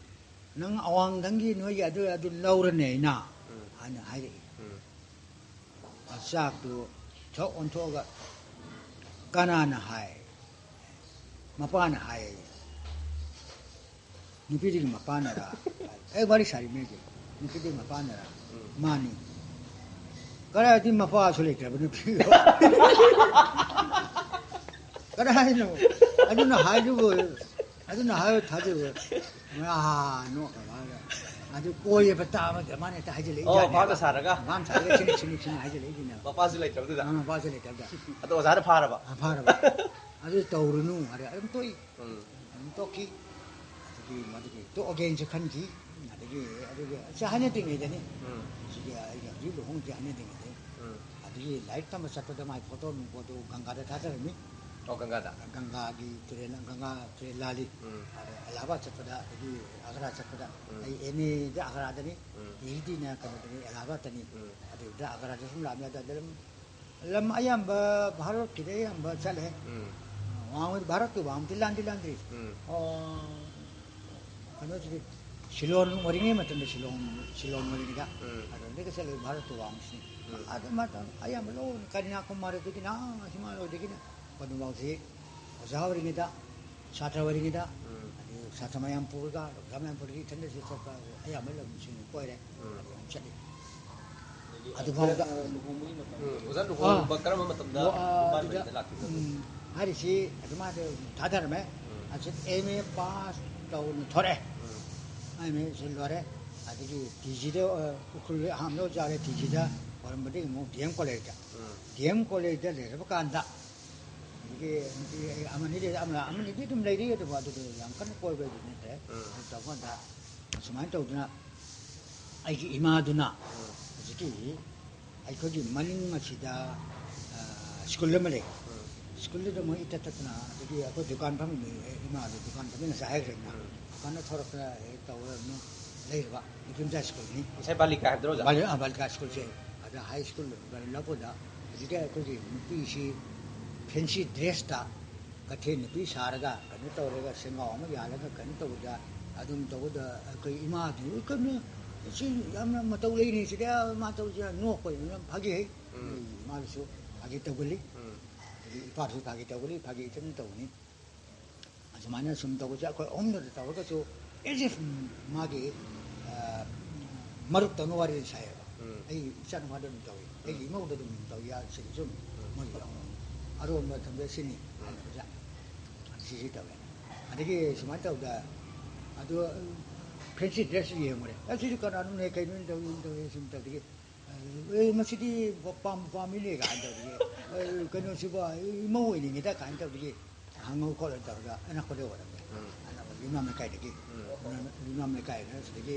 ꯅꯪ ꯑꯋꯥꯡꯗꯪꯒꯤ ꯅꯣꯏꯒꯤ ꯑꯗꯨ, ꯑꯗꯨ ꯂꯧꯔꯅꯤ ꯑꯩꯅ" ꯎꯝ꯫ ꯍꯥꯏꯅ ꯍꯥꯏꯔꯛꯏ꯫ ꯎꯝ꯫ ꯆꯥꯛꯇꯨ ꯊꯛ ꯑꯣꯟꯊꯣꯛꯑꯒ ꯀꯅꯥꯅ ꯍꯥꯏ? ꯃꯄꯥꯅ ꯍꯥꯏ꯫ ꯅꯨꯄꯤꯗꯨꯒꯤ ꯃꯄꯥꯅꯔ? ꯑꯩ ꯋꯥꯔꯤ ꯁꯥꯔꯤꯕꯅꯤ ꯍꯧꯖꯤꯛ꯫ ꯅꯨꯄꯤꯗꯨꯒꯤ ꯃꯄꯥꯅꯔ? ꯎꯝ꯫ ꯃꯥꯅꯤ꯫ ꯀꯗꯥꯏꯗꯤ ꯃꯄꯥꯁꯨ ꯂꯩꯇ꯭ꯔꯕ ꯅꯨꯄꯤ? ꯀꯗꯥꯏꯅꯣ? ꯑꯗꯨꯅ ꯍꯥꯏꯗꯨꯕꯨ, ꯑꯗꯨꯅ ꯍꯥꯏꯕ ꯊꯥꯖꯕ꯫ ꯑꯥ, ꯅꯣꯛꯈ꯭ꯔ ꯃꯥꯜꯂꯦ꯫ ꯑꯗꯨ ꯀꯣꯏꯔꯕ ꯇꯥꯕꯗ ꯃꯥꯅ ꯍꯦꯛꯇ ꯍꯥꯏꯖꯤꯜꯂꯛꯏ ꯑꯣ, ꯖꯥꯠꯅꯦꯕ꯫ ꯃꯥꯅ ꯁꯥꯔꯒ? ꯃꯥꯅ ꯁꯥꯔꯒ ꯁꯤꯅꯤ, ꯁꯤꯅꯤ, ꯁꯤꯅꯤ ꯍꯥꯏꯖꯤꯜꯂꯛꯏꯁꯤꯅꯦꯕ꯫ ꯃꯄꯥꯁꯨ ꯂꯩꯇꯕꯗꯨꯗ? ꯑꯥ, ꯃꯄꯥꯁꯨ ꯂꯩꯇꯕꯗ꯫ ꯑꯗꯣ ꯑꯣꯖꯥꯅ ꯐꯥꯔꯕ? ꯑꯥ, ꯐꯥꯔꯕ꯫ ꯑꯗꯨ ꯇꯧꯔꯨꯅꯨ ꯍꯥꯏꯔꯦ, ꯑꯗꯨꯝ ꯇꯣꯛꯏ꯫ ꯎꯝ꯫ ꯑꯗꯨꯝ ꯇꯣꯛꯈꯤ꯫ ꯑꯗꯒꯤ ꯃꯗꯨꯒꯤ ꯇꯣꯛꯑꯒꯦꯅꯁꯨ ꯈꯟꯈꯤ꯫ ꯑꯗꯒꯤ ꯑꯗꯨꯒꯤ ꯁꯤ ꯍꯥꯏꯅꯗ꯭ꯔꯤꯉꯩꯗꯅꯤ꯫ ꯎꯝ꯫ ꯁꯤꯒꯤ ꯑꯩꯒ ꯍꯧꯖꯤꯛ ꯂꯨꯍꯣꯡꯕꯁꯦ ꯍꯥꯏꯅꯗ꯭ꯔꯤꯉꯩꯗꯅꯤ꯫ ꯎꯝ꯫ ꯑꯗꯒꯤ ꯂꯥꯏꯔꯤꯛ ꯇꯝꯕ ꯆꯠꯄꯗ ꯃꯥꯏ ꯐꯣꯇꯣ ꯅꯨꯡ ꯐꯣꯇꯣ ꯒꯪꯒꯥꯗ ꯊꯥꯗꯔꯝꯃꯤ꯫ ꯑꯣ, ꯒꯪꯒꯥꯗ? ꯒꯪꯒꯥꯒꯤ ꯇꯨꯔꯦꯜ, ꯒꯪꯒꯥ ꯇꯨꯔꯦꯜ ꯂꯥꯜꯂꯤ꯫ ꯎꯝ꯫ ꯑꯗ ꯑꯦꯂꯥꯍꯥꯕꯥꯗ ꯆꯠꯄꯗ, ꯑꯗꯒꯤ ꯑꯒ꯭ꯔꯥ ꯆꯠꯄꯗ, ꯎꯝ꯫ ꯑꯩ ꯑꯦꯝ ꯑꯦꯗ ꯑꯒ꯭ꯔꯥꯗꯅꯤ, ꯎꯝ꯫ P H ꯗꯤꯅ ꯀꯩꯅꯣꯗꯅꯤ, ꯑꯦꯂꯥꯍꯥꯕꯥꯗꯇꯅꯤ꯫ ꯎꯝ꯫ ꯑꯗꯨꯗ ꯑꯒ꯭ꯔꯥꯗ ꯁꯨꯝ ꯂꯥꯛꯑꯝꯃꯤ꯫ ꯑꯗ ꯑꯗꯨꯝ ꯂꯝ ꯑꯌꯥꯝꯕ ꯚꯥꯔꯠꯀꯤꯗ ꯑꯌꯥꯝꯕ ꯆꯠꯂꯦ꯫ ꯎꯝ꯫ ꯋꯥꯡꯃꯗꯤ ꯚꯥꯔꯠꯀꯤ ꯋꯥꯡꯃꯗꯤ ꯂꯥꯟꯗꯤ ꯂꯥꯟꯗ꯭ꯔꯤ꯫ ꯎꯝ꯫ ꯑꯣ, ꯀꯩꯅꯣꯁꯤꯗꯤ ꯁꯤꯂꯣꯟ ꯑꯣꯏꯔꯤꯉꯩ ꯃꯇꯝꯗ ꯁꯤꯂꯣꯡ, ꯁꯤꯂꯣꯟ ꯑꯣꯏꯔꯤꯉꯩꯗ ꯎꯝ꯫ ꯑꯗꯣꯝꯗꯒꯤ ꯆꯠꯂꯒ ꯚꯥꯔꯠꯀꯤ ꯋꯥꯡꯃꯁꯤꯅꯤ꯫ ꯎꯝ꯫ ꯑꯗꯨ ꯃꯇꯝ ꯑꯌꯥꯝꯕ ꯂꯣꯏꯅ ꯀꯟꯌꯥꯀꯨꯃꯥꯔꯤꯗꯒꯤꯅ ꯍꯤꯃꯥꯂꯌꯗꯒꯤꯅ ꯀꯣꯟꯗꯨꯐꯥꯎꯁꯤ ꯑꯣꯖꯥ ꯑꯣꯏꯔꯤꯉꯩꯗ, ꯁꯥꯇ꯭ꯔ ꯑꯣꯏꯔꯤꯉꯩꯗ, ꯎꯝ꯫ ꯑꯗꯨ ꯁꯥꯇ꯭ꯔ ꯃꯌꯥꯝ ꯄꯨꯔꯒ, ꯑꯣꯖꯥ ꯃꯌꯥꯝ ꯄꯨꯔꯒ ꯏꯊꯟꯗꯁꯨ ꯆꯠꯄ, ꯑꯌꯥꯝꯕ ꯂꯝꯁꯤꯡ ꯀꯣꯏꯔꯦ꯫ ꯎꯝ꯫ ꯑꯗꯨ ꯌꯥꯝ ꯆꯠꯂꯤ꯫ ꯑꯗꯒꯤ ꯑꯗꯨꯐꯥꯎꯗ꯫ ꯑ, ꯂꯨꯍꯣꯡꯕꯒꯤ ꯃꯇꯝꯗ ꯎꯝ, ꯑꯣꯖꯥ ꯂꯨꯍꯣꯡꯕ ꯑꯥ꯫ ꯀꯔꯝꯕ ꯃꯇꯝꯗ ꯑꯥ, ꯏꯝꯐꯥꯜ ꯑꯗꯨꯗ, ꯃꯔꯤꯗ ꯂꯥꯛꯈꯤꯕꯅꯣ? ꯎꯝ, ꯍꯥꯏꯔꯤꯁꯤ ꯑꯗꯨꯃꯥꯏꯅ ꯊꯥꯗꯔꯝꯃꯦ꯫ ꯎꯝ꯫ ꯑꯁꯤ ꯑꯦꯝ ꯑꯦ ꯄꯥꯁ ꯇꯧꯅ ꯊꯣꯔꯛꯑꯦ꯫ ꯎꯝ꯫ ꯑꯦꯝ ꯑꯦꯁꯤ ꯂꯣꯏꯔꯦ꯫ ꯑꯗꯒꯤ ꯇꯤ ꯖꯤꯗ, ꯑ, ꯎꯈ꯭ꯔꯨꯜ ꯑꯍꯥꯟꯕꯗ ꯑꯣꯖꯥꯔꯦ ꯇꯤ ꯖꯤꯗ ꯑꯣꯏꯔꯝꯕꯗꯒꯤ ꯑꯃꯨꯛ ꯗꯤ ꯑꯦꯝ ꯀꯣꯂꯦꯖꯇ꯫ ꯎꯝ꯫ ꯗꯤ ꯑꯦꯝ ꯀꯣꯂꯦꯖꯇ ꯂꯩꯔꯕ ꯀꯥꯟꯗ ꯑꯗꯒꯤ ꯅꯨꯄꯤ ꯑꯃꯅꯤꯗꯤ, ꯑꯃ-, ꯑꯃꯅꯤꯗꯤ ꯑꯗꯨꯝ ꯂꯩꯔꯤ, ꯑꯗꯨꯕꯨ ꯑꯗꯨꯗ ꯌꯥꯝ ꯀꯟꯅ ꯀꯣꯏꯕꯗꯤ ꯅꯠꯇ꯭ꯔꯦ꯫ ꯎꯝ꯫ ꯑꯗꯨ ꯇꯧꯀꯥꯟꯗ ꯁꯨꯃꯥꯏꯅ ꯇꯧꯗꯅ ꯑꯩꯒꯤ ꯏꯃꯥꯗꯨꯅ ꯎꯝ꯫ ꯍꯧꯖꯤꯛꯀꯤ ꯑꯩꯈꯣꯏꯒꯤ ꯃꯅꯤꯡ ꯑꯁꯤꯗ, ꯑ, ꯁ꯭ꯀꯨꯜ ꯑꯃ ꯂꯩ꯫ ꯎꯝ꯫ ꯁ꯭ꯀꯨꯜꯗꯨꯗ ꯃꯣꯏ ꯏꯇꯠ ꯇꯠꯇꯅ, ꯑꯗꯒꯤ ꯑꯩꯈꯣꯏ ꯗꯨꯀꯥꯟ ꯐꯝꯃꯤ, ꯏꯃꯥꯗꯨ ꯗꯨꯀꯥꯟ ꯐꯝꯃꯤ ꯉꯁꯥꯏ ꯍꯥꯏꯈ꯭ꯔꯦꯗꯅ꯫ ꯎꯝ꯫ ꯗꯨꯀꯥꯟꯗ ꯊꯣꯔꯛꯇꯅ ꯍꯦꯛ ꯇꯧꯔꯒ ꯑꯗꯨꯝ ꯂꯩꯔꯕ ꯅꯨꯄꯤ ꯃꯆꯥ ꯁ꯭ꯀꯨꯜꯅꯤ꯫ ꯉꯁꯥꯏ ꯕꯥꯂꯤꯀꯥ ꯍꯥꯏꯕꯗꯨꯔꯣ, ꯑꯣꯖꯥ? ꯕꯥꯂꯤ-, ꯑ, ꯕꯥꯂꯤꯀꯥ ꯁ꯭ꯀꯨꯜꯁꯦ꯫ ꯎꯝ꯫ ꯑꯗ ꯍꯥꯏ ꯁ꯭ꯀꯨꯜ ꯂꯧꯕꯗ ꯍꯧꯖꯤꯛꯀꯤ ꯑꯩꯈꯣꯏꯒꯤ ꯅꯨꯄꯤꯁꯤ ꯐꯦꯟꯁꯤ ꯗ꯭ꯔꯦꯁꯇ ꯀꯩꯊꯦꯜ ꯅꯨꯄꯤ ꯁꯥꯔꯒ ꯀꯩꯅꯣ ꯇꯧꯔꯒ ꯁꯦꯡꯒꯥꯎ ꯑꯃ ꯌꯥꯜꯂꯒ ꯀꯩꯅꯣ ꯇꯧꯕꯗ ꯑꯗꯨꯝ ꯇꯧꯕꯗ ꯑꯩꯈꯣꯏ ꯏꯃꯥꯗꯨ ꯀꯩꯅꯣ ꯁꯤ ꯌꯥꯝꯅ ꯃꯇꯧ ꯂꯩꯅꯤ ꯁꯤꯗꯤ ꯃꯥ ꯇꯧꯁꯦ ꯅꯣꯛꯄ ꯌꯥꯝ ꯐꯥꯒꯤ ꯍꯩ꯫ ꯎꯝ꯫ ꯃꯥꯗꯨꯁꯨ ꯐꯥꯒꯤ ꯇꯧꯒꯜꯂꯤ꯫ ꯎꯝ꯫ ꯑꯗꯒꯤ ꯏꯄꯥꯗꯨꯁꯨ ꯐꯥꯒꯤ ꯇꯧꯒꯜꯂꯤ, ꯐꯥꯒꯤ ꯏꯊꯟ ꯇꯧꯅꯤ꯫ ꯑꯁꯨꯃꯥꯏꯅ ꯁꯨꯝ ꯇꯧꯕꯁꯦ ꯑꯩꯈꯣꯏ ꯑꯍꯨꯝꯗꯨꯗ ꯇꯧꯔꯒꯁꯨ as if ꯃꯥꯒꯤ, ꯑ, ꯃꯔꯨꯞꯇꯧꯅ ꯋꯥꯔꯤ ꯁꯥꯏꯌꯦꯕ꯫ ꯎꯝ꯫ ꯑꯩ ꯏꯆꯥꯅꯨꯄꯥꯗ ꯑꯗꯨꯝ ꯇꯧꯏ, ꯑꯩꯒꯤ ꯏꯃꯧꯗ ꯑꯗꯨꯝ ꯇꯧꯏ, ꯁꯤꯗꯁꯨ ꯑꯗꯨꯝ ꯃꯣꯏ ꯌꯥꯎ-, ꯑꯔꯣꯟꯕ ꯊꯝꯕ ꯁꯤꯅꯤ ꯍꯥꯏꯅꯕꯁꯦ꯫ ꯁꯤꯁꯤ ꯇꯧꯋꯦ꯫ ꯑꯗꯒꯤ ꯁꯨꯃꯥꯏꯅ ꯇꯧꯗ, ꯑꯗꯣ fancy dress ꯌꯦꯡꯉꯨꯔꯦ, ꯑꯁꯤꯁꯨ ꯀꯅꯥꯅꯣꯅꯦ, ꯀꯩꯅꯣꯅꯦ ꯇꯧꯏ, ꯇꯧꯏ, ꯁꯨꯝ ꯇꯧꯗꯒꯤ, "ꯑꯦ, ꯃꯁꯤꯗꯤ ꯄꯥꯝ-, ꯄꯥꯝꯃꯤꯅꯦ" ꯀꯥꯏꯅ ꯇꯧꯗꯒꯤ, "ꯑꯦ, ꯀꯩꯅꯣꯁꯤꯕꯣ, ꯏꯃꯧ ꯑꯣꯏꯅꯤꯡꯉꯤꯗ" ꯀꯥꯏꯅ ꯇꯧꯗꯒꯤ ꯍꯪꯉꯧ ꯈꯣꯠꯂ ꯇꯧꯔꯒ ꯑꯅꯛꯄꯗ ꯑꯣꯏꯔꯝꯃꯦ꯫ ꯎꯝ꯫ ꯑꯅꯛꯄ ꯌꯨꯝꯅꯥꯝ ꯂꯩꯀꯥꯏꯗꯒꯤ꯫ ꯎꯝ꯫ ꯌꯨꯝꯅꯥꯝ ꯂꯩꯀꯥꯏꯗ ꯁꯤꯗꯒꯤ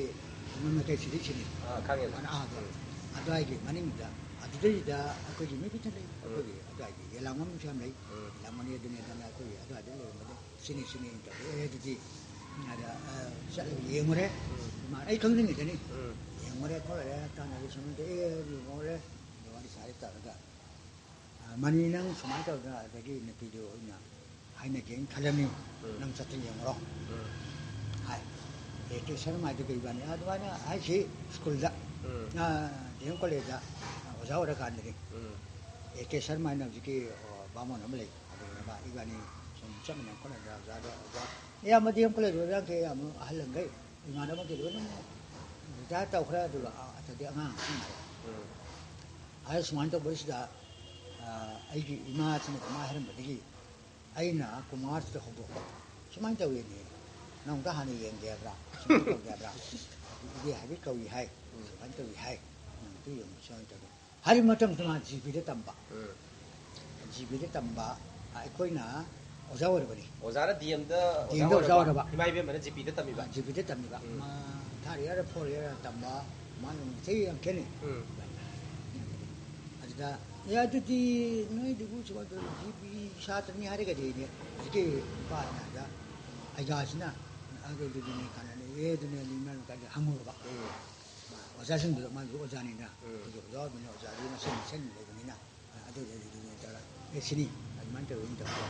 ꯌꯨꯝꯅꯥꯝ ꯂꯩꯀꯥꯏ ꯁꯤꯗꯤ ꯁꯤꯅꯤ꯫ ꯑꯥ, ꯈꯪꯉꯦ꯫ ꯑꯅ-, ꯑꯥ, ꯑꯗꯣ꯫ ꯎꯝ꯫ ꯑꯗꯨꯋꯥꯏꯒꯤ ꯃꯅꯤꯡꯗ, ꯑꯗꯨꯗꯩꯗ ꯑꯩꯈꯣꯏꯒꯤ ꯃꯤ ꯄꯤꯛꯊꯟ ꯂꯩ꯫ ꯎꯝ꯫ ꯑꯩꯈꯣꯏꯒꯤ ꯑꯗꯨꯋꯥꯏꯒꯤ ꯌꯦꯂꯥꯡꯕꯝꯁꯨ ꯌꯥꯝ ꯂꯩ꯫ ꯎꯝ꯫ ꯌꯦꯂꯥꯡꯕꯝ ꯑꯗꯨꯅꯦ ꯑꯗꯨꯅ ꯑꯩꯈꯣꯏꯒꯤ ꯑꯗꯨꯋꯥꯏꯗ ꯂꯩꯔꯝꯕꯗꯣ ꯁꯤꯅꯤ, ꯁꯤꯅꯤ ꯇꯧꯔꯦ꯫ ꯑꯦ, ꯑꯗꯨꯗꯤ ꯑꯗ, ꯑ, ꯆꯠꯂꯒ ꯌꯦꯡꯉꯨꯔꯦ꯫ ꯎꯝ꯫ ꯏꯃꯥ, ꯑꯩ ꯈꯪꯗ꯭ꯔꯤꯉꯩꯗꯅꯤ꯫ ꯎꯝ꯫ ꯌꯦꯡꯉꯨꯔꯦ ꯈꯣꯠꯂꯨꯔꯦ, ꯇꯥꯟꯅꯔꯦ, ꯁꯨꯃꯥꯏꯅ ꯇꯧꯔꯦ, ꯑꯦ, ꯑꯗꯨ ꯌꯦꯡꯉꯨꯔꯦ꯫ ꯑꯗꯣ ꯋꯥꯔꯤ ꯁꯥꯔꯦ ꯇꯧꯔꯒ, "ꯑ, ꯃꯅꯤ, ꯅꯪ ꯁꯨꯃꯥꯏꯅ ꯇꯧꯗꯅ ꯑꯗꯒꯤ ꯅꯨꯄꯤꯗꯨ ꯑꯩꯅ ꯍꯥꯏꯅꯒꯦꯅ ꯈꯜꯂꯝꯃꯤ, ꯎꯝ꯫ ꯅꯪ ꯆꯠꯇꯅ ꯌꯦꯡꯉꯨꯔꯣ" ꯎꯝ꯫ ꯍꯥꯏ꯫ ꯑꯦ ꯀꯦ ꯁꯔꯃ ꯍꯥꯏꯗꯨꯒ ꯏꯕꯥꯅꯤ ꯑꯗꯨꯃꯥꯏꯅ ꯍꯥꯏꯁꯤ ꯁ꯭ꯀꯨꯜꯗ, ꯎꯝ꯫ ꯑ, ꯗꯤ ꯑꯦꯝ ꯀꯣꯂꯦꯖꯇ ꯑꯣꯖꯥ ꯑꯣꯏꯔꯀꯥꯟꯗꯅꯤ꯫ ꯎꯝ꯫ ꯑꯦ ꯀꯦ ꯁꯔꯃ ꯍꯥꯏꯅ ꯍꯧꯖꯤꯛꯀꯤ, ꯑ, ꯕꯥꯃꯣꯟ ꯑꯃ ꯂꯩ, ꯑꯗꯨꯅ ꯏꯕꯥꯅꯤ ꯁꯨꯝ ꯆꯠꯃꯤꯟꯅ ꯈꯣꯠꯃꯤꯟꯅ ꯑꯣꯖꯥꯗ, ꯑꯣꯖꯥ, ꯏꯌꯥꯝꯕ ꯗꯤ ꯑꯦꯝ ꯀꯣꯂꯦꯖ ꯑꯣꯖꯥꯈꯩ ꯑꯌꯥꯝꯕ ꯑꯍꯜ ꯂꯪꯈꯩ ꯏꯃꯥꯟꯅꯕꯈꯩ ꯂꯣꯏꯅꯃꯛ ꯔꯤꯇꯥꯌꯔ ꯇꯧꯈ꯭ꯔꯦ, ꯑꯗꯨꯒ, ꯑ, ꯑꯗꯒꯤ ꯑꯉꯥꯡ ꯑꯃ ꯉꯥꯏꯔꯦ꯫ ꯎꯝ꯫ ꯑꯗ ꯁꯨꯃꯥꯏꯅ ꯇꯧꯕꯁꯤꯗ, ꯑ, ꯑꯩꯒꯤ ꯏꯃꯥꯁꯤꯅ ꯀꯃꯥꯏꯅ ꯍꯥꯏꯔꯝꯕꯗꯒꯤ ꯑꯩꯅ ꯀꯨꯃꯥꯔꯁꯤꯗ ꯍꯧꯗꯣꯛꯄ, "ꯁꯨꯃꯥꯏꯅ ꯇꯧꯋꯦꯅꯦ, ꯅꯪ ꯑꯝꯇ ꯍꯥꯟꯅ ꯌꯦꯡꯒꯦ ꯍꯥꯏꯕ꯭ꯔꯥ? ꯁꯨꯃꯥꯏꯅ ꯇꯧꯒꯦ ꯍꯥꯏꯕ꯭ꯔꯥ? ꯏꯕꯦ ꯍꯥꯏꯕꯤ ꯀꯧꯏ ꯍꯥꯏ, ꯁꯨꯃꯥꯏꯅ ꯇꯧꯏ ꯍꯥꯏ, ꯅꯪ ꯑꯝꯇ ꯌꯦꯡꯉꯨ, ꯁꯨꯃꯥꯏꯅ ꯇꯧꯒꯦ"꯫ ꯍꯥꯏꯔꯤꯕ ꯃꯇꯝꯗꯨꯗ ꯃꯥ ꯖꯤ ꯄꯤꯗ ꯇꯝꯕ꯫ ꯎꯝ꯫ ꯖꯤ ꯄꯤꯗ ꯇꯝꯕ, ꯑꯩꯈꯣꯏꯅ ꯑꯣꯖꯥ ꯑꯣꯏꯔꯕꯅꯤ꯫ ꯑꯣꯖꯥꯅ ꯗꯤ ꯑꯦꯝꯗ ꯗꯤ ꯑꯦꯝꯗ ꯑꯣꯖꯥ ꯑꯣꯏꯔꯕ꯫ ꯑꯣꯏꯔꯕ꯫ ꯏꯃꯥ ꯏꯕꯦꯝꯃꯅ ꯖꯤ ꯄꯤꯗ ꯇꯝꯃꯤꯕ꯫ ꯖꯤ ꯄꯤꯗ ꯇꯝꯃꯤꯕ꯫ ꯎꯝ꯫ ꯃꯥ ꯊꯥꯔ ꯏꯌꯥꯔ, ꯐꯣꯔ ꯏꯌꯥꯔ ꯇꯝꯕ, ꯃꯥꯅ ꯑꯃꯨꯛ ꯆꯍꯤ ꯌꯥꯝ ꯈꯦꯠꯅꯩ꯫ ꯎꯝ꯫ ꯑꯗꯨꯗ, "ꯑꯦ, ꯑꯗꯨꯗꯤ ꯅꯣꯏꯗꯨꯕꯨ ꯁꯨꯃꯥꯏꯅ ꯇꯧꯔ ꯖꯤ ꯄꯤ ꯁꯥꯇ꯭ꯔꯅꯤ ꯍꯥꯏꯔꯒꯗꯤ" ꯍꯧꯖꯤꯛꯀꯤ ꯅꯨꯄꯥ ꯑꯗꯨꯗ ꯑꯩꯒꯥꯁꯤꯅ, "ꯑꯗꯨꯗꯨꯅꯦ ꯀꯥꯟꯅꯅꯤ, ꯑꯦ, ꯑꯗꯨꯅꯦ" ꯑꯗꯨ ꯃꯔꯝ ꯀꯥꯏꯗ ꯍꯪꯉꯨꯔꯕ꯫ ꯎꯝ꯫ ꯑꯣꯖꯥꯁꯤꯡꯗꯨꯗ ꯃꯥꯒꯤ ꯑꯣꯖꯥꯅꯤꯅ, ꯎꯝ꯫ ꯑꯩꯈꯣꯏꯒꯤ ꯑꯣꯖꯥ ꯑꯣꯏꯕꯅꯤꯅ ꯑꯣꯖꯥꯒꯤ ꯃꯁꯦꯟ ꯃꯁꯦꯟ ꯂꯩꯕꯅꯤꯅ, ꯑꯗꯨꯗꯨꯅ ꯇꯧꯔ, "ꯑꯦ, ꯁꯤꯅꯤ, ꯑꯗꯨꯃꯥꯏꯅ ꯇꯧꯋꯤ" ꯇꯧꯔꯒ,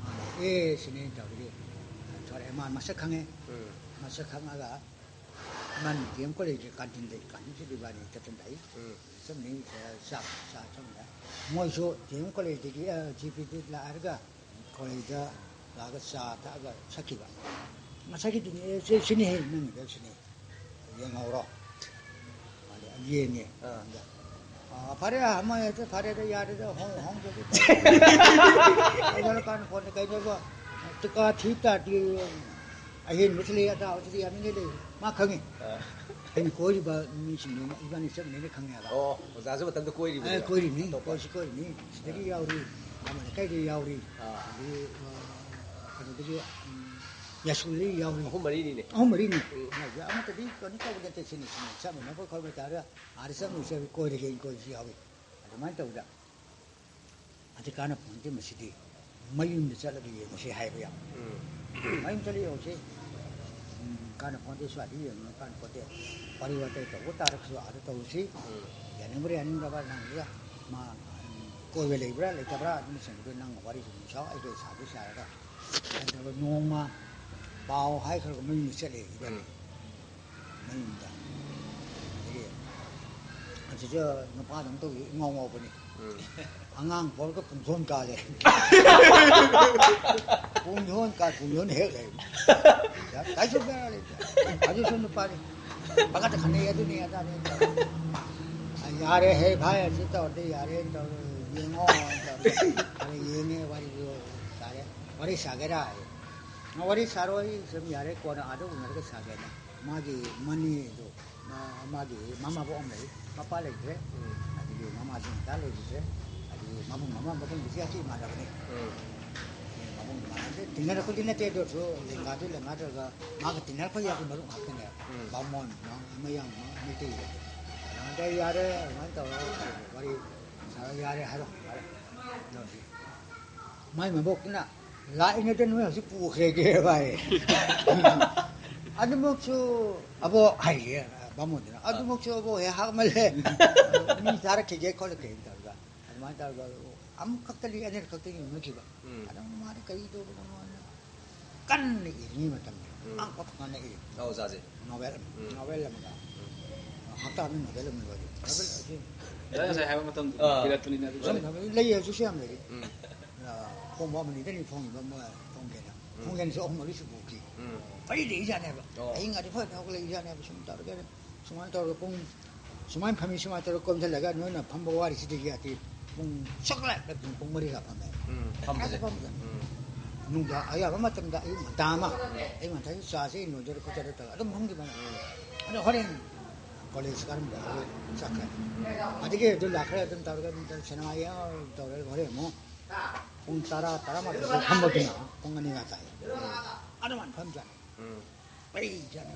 ꯃꯥꯅ, "ꯑꯦ, ꯁꯤꯅꯤ" ꯇꯧꯔꯒ ꯊꯣꯔꯛꯑꯦ꯫ ꯃꯥ ꯃꯁꯛ ꯈꯪꯉꯦ꯫ ꯎꯝ꯫ ꯃꯁꯛ ꯈꯪꯉꯒ ꯃꯥꯅ ꯗꯤ ꯑꯦꯝ ꯀꯣꯂꯦꯖꯀꯤ ꯀꯥꯟꯇꯤꯟꯗ, ꯀꯥꯟꯇꯤꯟꯁꯤꯗ ꯏꯕꯥꯅꯤ ꯆꯠꯇꯨꯝꯗ ꯑꯩ ꯎꯝ꯫ ꯆꯠꯃꯤꯟꯅꯩ, ꯆꯥꯛ ꯆꯥ ꯆꯠꯃꯤꯟꯅ꯫ ꯃꯣꯏꯁꯨ ꯗꯤ ꯑꯦꯝ ꯀꯣꯂꯦꯖꯇꯒꯤ, ꯑ, ꯖꯤ ꯄꯤꯗ ꯂꯥꯛꯑꯒ ꯀꯣꯂꯦꯖꯇ ꯂꯥꯛꯑꯒ ꯆꯥ ꯊꯛꯑꯒ ꯁꯛꯈꯤꯕ꯫ ꯉꯁꯥꯏꯒꯤꯗꯨꯅꯤ, "ꯑꯦ, ꯁꯤ, ꯁꯤꯅꯤ ꯍꯦ, ꯅꯪꯒꯤꯗ ꯁꯤꯅꯤ꯫ ꯌꯦꯡꯍꯧꯔꯣ"꯫ ꯑꯗꯩ ꯌꯦꯡꯉꯦ꯫ ꯑꯥ꯫ ꯑꯥ, ꯐꯔꯦ, ꯑꯃ ꯍꯦꯛꯇ ꯐꯔꯦꯗ, ꯌꯥꯔꯦꯗ, ꯍꯣꯡ-, ꯍꯣꯡꯗ꯭ꯔꯗꯤ ꯐꯔꯦ꯫ ꯀꯩꯗꯧꯔꯀꯥꯟꯗ ꯐꯣꯟꯗ ꯀꯩꯗꯧꯕ? ꯇꯤꯀꯥ ꯊꯤ ꯇꯥꯔꯗꯤ ꯑꯍꯦꯟꯕꯁꯨ ꯂꯩ, ꯑꯇꯥꯕꯁꯨ ꯂꯩ, ꯌꯥꯅꯤꯡꯉꯥꯏ ꯂꯩ꯫ ꯃꯥ ꯈꯪꯉꯤ꯫ ꯑꯥ꯫ ꯑꯩꯅ ꯀꯣꯏꯔꯤꯕ ꯃꯤꯁꯤꯡꯗꯣ ꯏꯕꯥꯅꯤ ꯆꯠꯃꯤꯟꯅꯩꯅ ꯈꯪꯉꯦꯕ꯫ ꯑꯣ, ꯑꯣꯖꯥꯁꯨ ꯃꯇꯝꯗꯨ ꯀꯣꯏꯔꯤꯕꯅꯦꯕ꯫ ꯑꯦ, ꯀꯣꯏꯔꯤꯕꯅꯤ, ꯑꯇꯣꯞꯄ꯫ ꯀꯣꯏꯁꯨ ꯀꯣꯏꯔꯤꯕꯅꯤ꯫ ꯁꯤꯗꯒꯤ ꯑꯥ꯫ ꯌꯥꯎꯔꯤ, ꯑꯃ ꯂꯩꯀꯥꯏꯗꯒꯤ ꯌꯥꯎꯔꯤ, ꯑꯥ꯫ ꯑꯗꯒꯤ, ꯑ, ꯀꯩꯅꯣꯗꯒꯤ, ꯎꯝ, ꯌꯥꯏꯁꯀꯨꯜꯗꯒꯤ ꯌꯥꯎꯔꯤ꯫ ꯑꯍꯨꯝ ꯃꯔꯤꯅꯤꯅꯦ꯫ ꯑꯍꯨꯝ ꯃꯔꯤꯅꯤ꯫ ꯎꯝ꯫ ꯌꯥꯎꯔꯤ꯫ ꯑꯃꯠꯇꯗꯤ ꯀꯩꯅꯣ ꯇꯧꯕ ꯅꯠꯇꯦ, ꯁꯤꯅꯤ, ꯁꯤꯅꯤ, ꯆꯠꯃꯤꯟꯅꯕ ꯈꯣꯠꯄ ꯇꯥꯔꯒ ꯑꯥꯗ ꯆꯠꯂꯨꯁꯦ, ꯀꯣꯏꯔꯒꯦ, ꯀꯣꯏꯕꯁꯨ ꯌꯥꯎꯏ꯫ ꯑꯗꯨꯃꯥꯏꯅ ꯇꯧꯗ ꯑꯗꯨ ꯀꯥꯟꯅ ꯐꯪꯗꯦ ꯃꯁꯤꯗꯤ꯫ ꯃꯌꯨꯝꯗ ꯆꯠꯂꯒ ꯌꯦꯡꯉꯨꯁꯤ ꯍꯥꯏꯕ ꯌꯥꯝ꯫ ꯎꯝ꯫ ꯃꯌꯨꯝ ꯆꯠꯂ ꯌꯦꯡꯉꯨꯁꯤ꯫ ꯎꯝ, ꯀꯥꯟꯅ ꯐꯪꯗꯦ, ꯁ꯭ꯋꯥꯏꯗ ꯌꯦꯡꯉꯨ ꯀꯥꯟꯅ ꯐꯪꯗꯦ꯫ ꯋꯥꯔꯤ ꯋꯥꯇꯥꯏ ꯇꯧꯕ ꯇꯥꯔꯒꯁꯨ ꯑꯥꯗ ꯇꯧꯔꯨꯁꯤ꯫ ꯎꯝ꯫ ꯌꯥꯅꯤꯡꯕ꯭ꯔꯥ ꯌꯥꯅꯤꯡꯗꯕ꯭ꯔꯥ ꯅꯪꯒꯤꯗ ꯃꯥ, ꯎꯝ, ꯀꯣꯏꯕ ꯂꯩꯕ꯭ꯔꯥ ꯂꯩꯇꯕ꯭ꯔꯥ ꯑꯗꯨꯅꯆꯤꯡꯕꯗꯣ ꯅꯪ ꯋꯥꯔꯤꯁꯨ ꯑꯗꯨꯝ ꯁꯥꯎ, ꯑꯩꯁꯨ ꯁꯥꯗꯤ ꯁꯥꯔꯒ꯫ ꯑꯗꯨꯒ ꯅꯣꯡꯃ ꯄꯥꯎ ꯍꯥꯏꯈ꯭ꯔꯒ ꯃꯌꯨꯝꯗ ꯆꯠꯂꯦ ꯏꯕꯥꯅꯤ꯫ ꯎꯝ꯫ ꯃꯌꯨꯝꯗ꯫ ꯑꯗꯒꯤ ꯑꯁꯤꯁꯨ ꯅꯨꯄꯥꯗꯧꯅ ꯇꯧꯏ, ꯏꯉꯥꯎ ꯉꯥꯎꯕꯅꯤ꯫ ꯎꯝ꯫ ꯑꯉꯥꯡ ꯄꯣꯔꯒ ꯄꯨꯡꯊꯣꯟ ꯀꯥꯜꯂꯦ꯫ ꯄꯨꯡꯊꯣꯟ ꯀꯥ-, ꯄꯨꯡꯊꯣꯟ ꯍꯦꯛ ꯂꯩ꯫ ꯀꯥꯏꯁꯨ ꯕꯦꯔꯥ ꯂꯩꯇꯦ꯫ ꯑꯗꯨꯁꯨ ꯅꯨꯄꯥꯅꯤ꯫ ꯄꯪꯈꯠꯇ ꯈꯠꯅꯩ, ꯑꯗꯨꯅꯤ ꯑꯗꯥꯅꯤ꯫ ꯌꯥꯔꯦ ꯍꯦ ꯚꯥꯏ, ꯑꯁꯤ ꯇꯧꯔꯗꯤ ꯌꯥꯔꯦ ꯇꯧꯔꯦ, ꯌꯦꯡꯉꯣ ꯇꯧꯔꯦ꯫ ꯑꯗ ꯌꯦꯡꯉꯦ, ꯋꯥꯔꯤꯗꯨ ꯁꯥꯔꯦ꯫ ꯋꯥꯔꯤ ꯁꯥꯒꯦꯔꯥ ꯍꯥꯏ꯫ ꯋꯥꯔꯤ ꯁꯥꯔꯣꯏ, ꯁꯨꯝ ꯌꯥꯔꯦ, ꯀꯣꯟꯅ ꯑꯥꯗ ꯎꯅꯔꯒ ꯁꯥꯒꯦꯅ꯫ ꯃꯥꯒꯤ ꯃꯅꯦꯗꯣ, ꯃꯥ-, ꯃꯥꯒꯤ ꯃꯃꯥꯕꯣꯛ ꯑꯃ ꯂꯩ, ꯃꯄꯥ ꯂꯩꯇ꯭ꯔꯦ꯫ ꯎꯝ꯫ ꯑꯗꯒꯤ ꯃꯃꯥꯁꯨ ꯉꯟꯇꯥ ꯂꯩꯈꯤꯗ꯭ꯔꯦ꯫ ꯑꯗꯒꯤ ꯃꯕꯨꯡ ꯑꯃ, ꯃꯕꯨꯡꯗꯨꯁꯨ ꯌꯥꯝ ꯊꯤ ꯃꯥꯟꯅꯕꯅꯤ꯫ ꯎꯝ꯫ ꯃꯕꯨꯡ ꯃꯥꯟꯅꯕꯁꯦ ꯇꯤꯟꯅꯔꯛꯄꯗꯤ ꯅꯠꯇꯦ, ꯑꯗꯨ ꯑꯣꯏꯔꯁꯨ ꯂꯦꯡꯒꯥꯗꯨ ꯂꯦꯡꯒꯥꯗ꯭ꯔꯒ ꯃꯥꯒ ꯇꯤꯟꯅꯔꯛꯄ ꯌꯥꯕ ꯃꯔꯨꯞ ꯉꯥꯛꯇꯅꯦ꯫ ꯎꯝ꯫ ꯕꯥꯃꯣꯟ, ꯃ-, ꯃꯌꯥꯡ, ꯃ-, ꯃꯩꯇꯩ꯫ ꯑꯗ ꯌꯥꯔꯦ, ꯑꯗꯨꯃꯥꯏꯅ ꯇꯧꯔꯒ ꯋꯥꯔꯤ ꯁꯥꯔꯒ ꯌꯥꯔꯦ ꯍꯥꯏꯔꯣ, ꯐꯔꯦ꯫ ꯑꯗꯨ ꯍꯧꯖꯤꯛ ꯃꯥꯏ ꯃꯕꯣꯛꯇꯨꯅ, "ꯂꯥꯛꯏꯉꯩꯗ ꯅꯣꯏ ꯍꯧꯖꯤꯛ ꯄꯨꯈ꯭ꯔꯦꯒꯦ ꯚꯥꯏ?" ꯑꯗꯨꯃꯛꯁꯨ ꯑꯕꯣꯛ ꯍꯥꯏꯔꯦ ꯕꯥꯃꯣꯟꯗꯨꯅ, "ꯑꯗꯨꯃꯛꯁꯨ ꯑꯕꯣꯛ ꯍꯦꯛ ꯍꯥꯞꯃꯜꯂꯦ, ꯃꯤ ꯆꯥꯔꯛꯈꯤꯒꯦ ꯈꯣꯠꯂꯛꯈꯤꯒꯦ" ꯇꯧꯔꯒ, ꯑꯗꯨꯃꯥꯏꯅ ꯇꯧꯔꯒ ꯑꯃꯨꯛꯈꯛꯇꯗꯤ, ꯑꯅꯤꯔꯛ ꯈꯛꯇꯗꯤ ꯎꯅꯈꯤꯕ꯫ ꯎꯝ꯫ ꯑꯗꯨꯝ ꯃꯥꯗꯤ ꯀꯔꯤ ꯇꯧꯕꯅꯣ ꯀꯟꯅ ꯏꯔꯤꯉꯩ ꯃꯇꯝꯗ ꯎꯝ꯫ ꯑꯉꯥꯡ ꯄꯣꯛꯄ ꯀꯥꯟꯗ ꯏꯔꯤ꯫ ꯑꯣ, ꯑꯣꯖꯥꯁꯦ꯫ ꯅꯣꯕꯦꯜ ꯑꯃ, ꯎꯝ꯫ ꯅꯣꯕꯦꯜ ꯑꯃꯒ꯫ ꯎꯝ꯫ ꯍꯞꯇꯥ ꯑꯃꯒꯤ ꯅꯣꯕꯦꯜ ꯑꯃ ꯂꯣꯏꯔꯦ꯫ ꯅꯣꯕꯦꯜ ꯑꯁꯤ ꯑꯗꯨ ꯉꯁꯥꯏ ꯍꯥꯏꯕ ꯃꯇꯝꯗꯨꯗ ꯑꯥ꯫ ꯄꯤꯔꯛꯄꯅꯤꯅ ꯑꯗꯨ ꯁꯨꯝ ꯂꯩ꯫ ꯂꯩ, ꯍꯧꯖꯤꯛꯁꯨ ꯌꯥꯝ ꯂꯩꯔꯤ꯫ ꯎꯝ꯫ ꯑꯥ, ꯐꯣꯡꯕ ꯑꯃꯅꯤꯗꯅꯤ ꯐꯣꯡꯉꯤꯕ ꯑꯃ ꯐꯣꯡꯒꯦꯅ꯫ ꯎꯝ꯫ ꯐꯣꯡꯒꯦꯅꯁꯨ ꯑꯍꯨꯝ ꯃꯔꯤ ꯁꯨꯕꯣꯛꯇꯤ꯫ ꯎꯝ꯫ ꯐꯔꯤ ꯂꯩꯖꯥꯠꯅꯦꯕ꯫ ꯑꯣ꯫ ꯑꯍꯤꯡ ꯉꯥꯗꯤ ꯐꯖꯅ ꯍꯧꯒꯠꯂꯛꯏꯖꯥꯠꯅꯦꯕ꯫ ꯁꯨꯝ ꯇꯧꯔꯒ, ꯁꯨꯃꯥꯏꯅ ꯇꯧꯔꯒ ꯄꯨꯡ ꯁꯨꯃꯥꯏꯅ ꯐꯝꯃꯤ, ꯁꯨꯃꯥꯏꯅ ꯇꯧꯔꯒ ꯀꯣꯝꯁꯤꯜꯂꯒ ꯅꯣꯏꯅ ꯐꯝꯕ ꯋꯥꯔꯤꯁꯤꯗꯒꯤ ꯑꯇꯤ ꯄꯨꯡ ꯁꯣꯛꯂꯥꯛꯂ ꯄꯨꯡ, ꯄꯨꯡ ꯃꯔꯤꯒ ꯐꯝꯃꯦ꯫ ꯎꯝ, ꯐꯝꯕꯁꯦ꯫ ꯐꯝꯕꯁꯦ꯫ ꯎꯝ꯫ ꯅꯨꯡꯗꯥꯡ ꯑꯌꯥꯝꯕ ꯃꯇꯝꯗ ꯑꯌꯨꯛ ꯉꯟꯇꯥ ꯑꯃ, ꯑꯌꯨꯛ ꯉꯟꯇꯥꯒꯤ ꯆꯥꯁꯦ ꯂꯣꯟꯖꯔ ꯈꯣꯠꯆꯔ ꯇꯧꯔꯒ ꯑꯗꯨꯝ ꯐꯝꯈꯤꯕꯅꯦ꯫ ꯎꯝ꯫ ꯑꯗꯣ ꯍꯣꯔꯦꯟ ꯀꯣꯂꯦꯖ ꯀꯥꯔꯝꯗꯥꯏ ꯑꯗꯨ ꯆꯠꯈ꯭ꯔꯦ꯫ ꯑꯗꯒꯤ ꯑꯗꯨ ꯂꯥꯛꯈ꯭ꯔꯦ, ꯑꯗꯨꯝ ꯇꯧꯔꯒ ꯑꯗꯨꯝ ꯇꯧꯔꯒ ꯁꯤꯅꯦꯃꯥ ꯌꯦꯡꯉ ꯇꯧꯔꯒ ꯍꯣꯔꯦꯟ ꯑꯃꯨꯛ ꯄꯨꯡ ꯇꯔꯥ, ꯇꯔꯥꯃꯥꯊꯣꯏ ꯐꯝꯕꯗꯨꯅ ꯄꯨꯡ ꯑꯅꯤꯒ ꯇꯥꯏ꯫ ꯑꯗꯨꯃꯥꯏꯅ ꯐꯝꯖꯥꯠꯅꯤ꯫ ꯎꯝ꯫ ꯑꯩ ꯏꯆꯥꯅ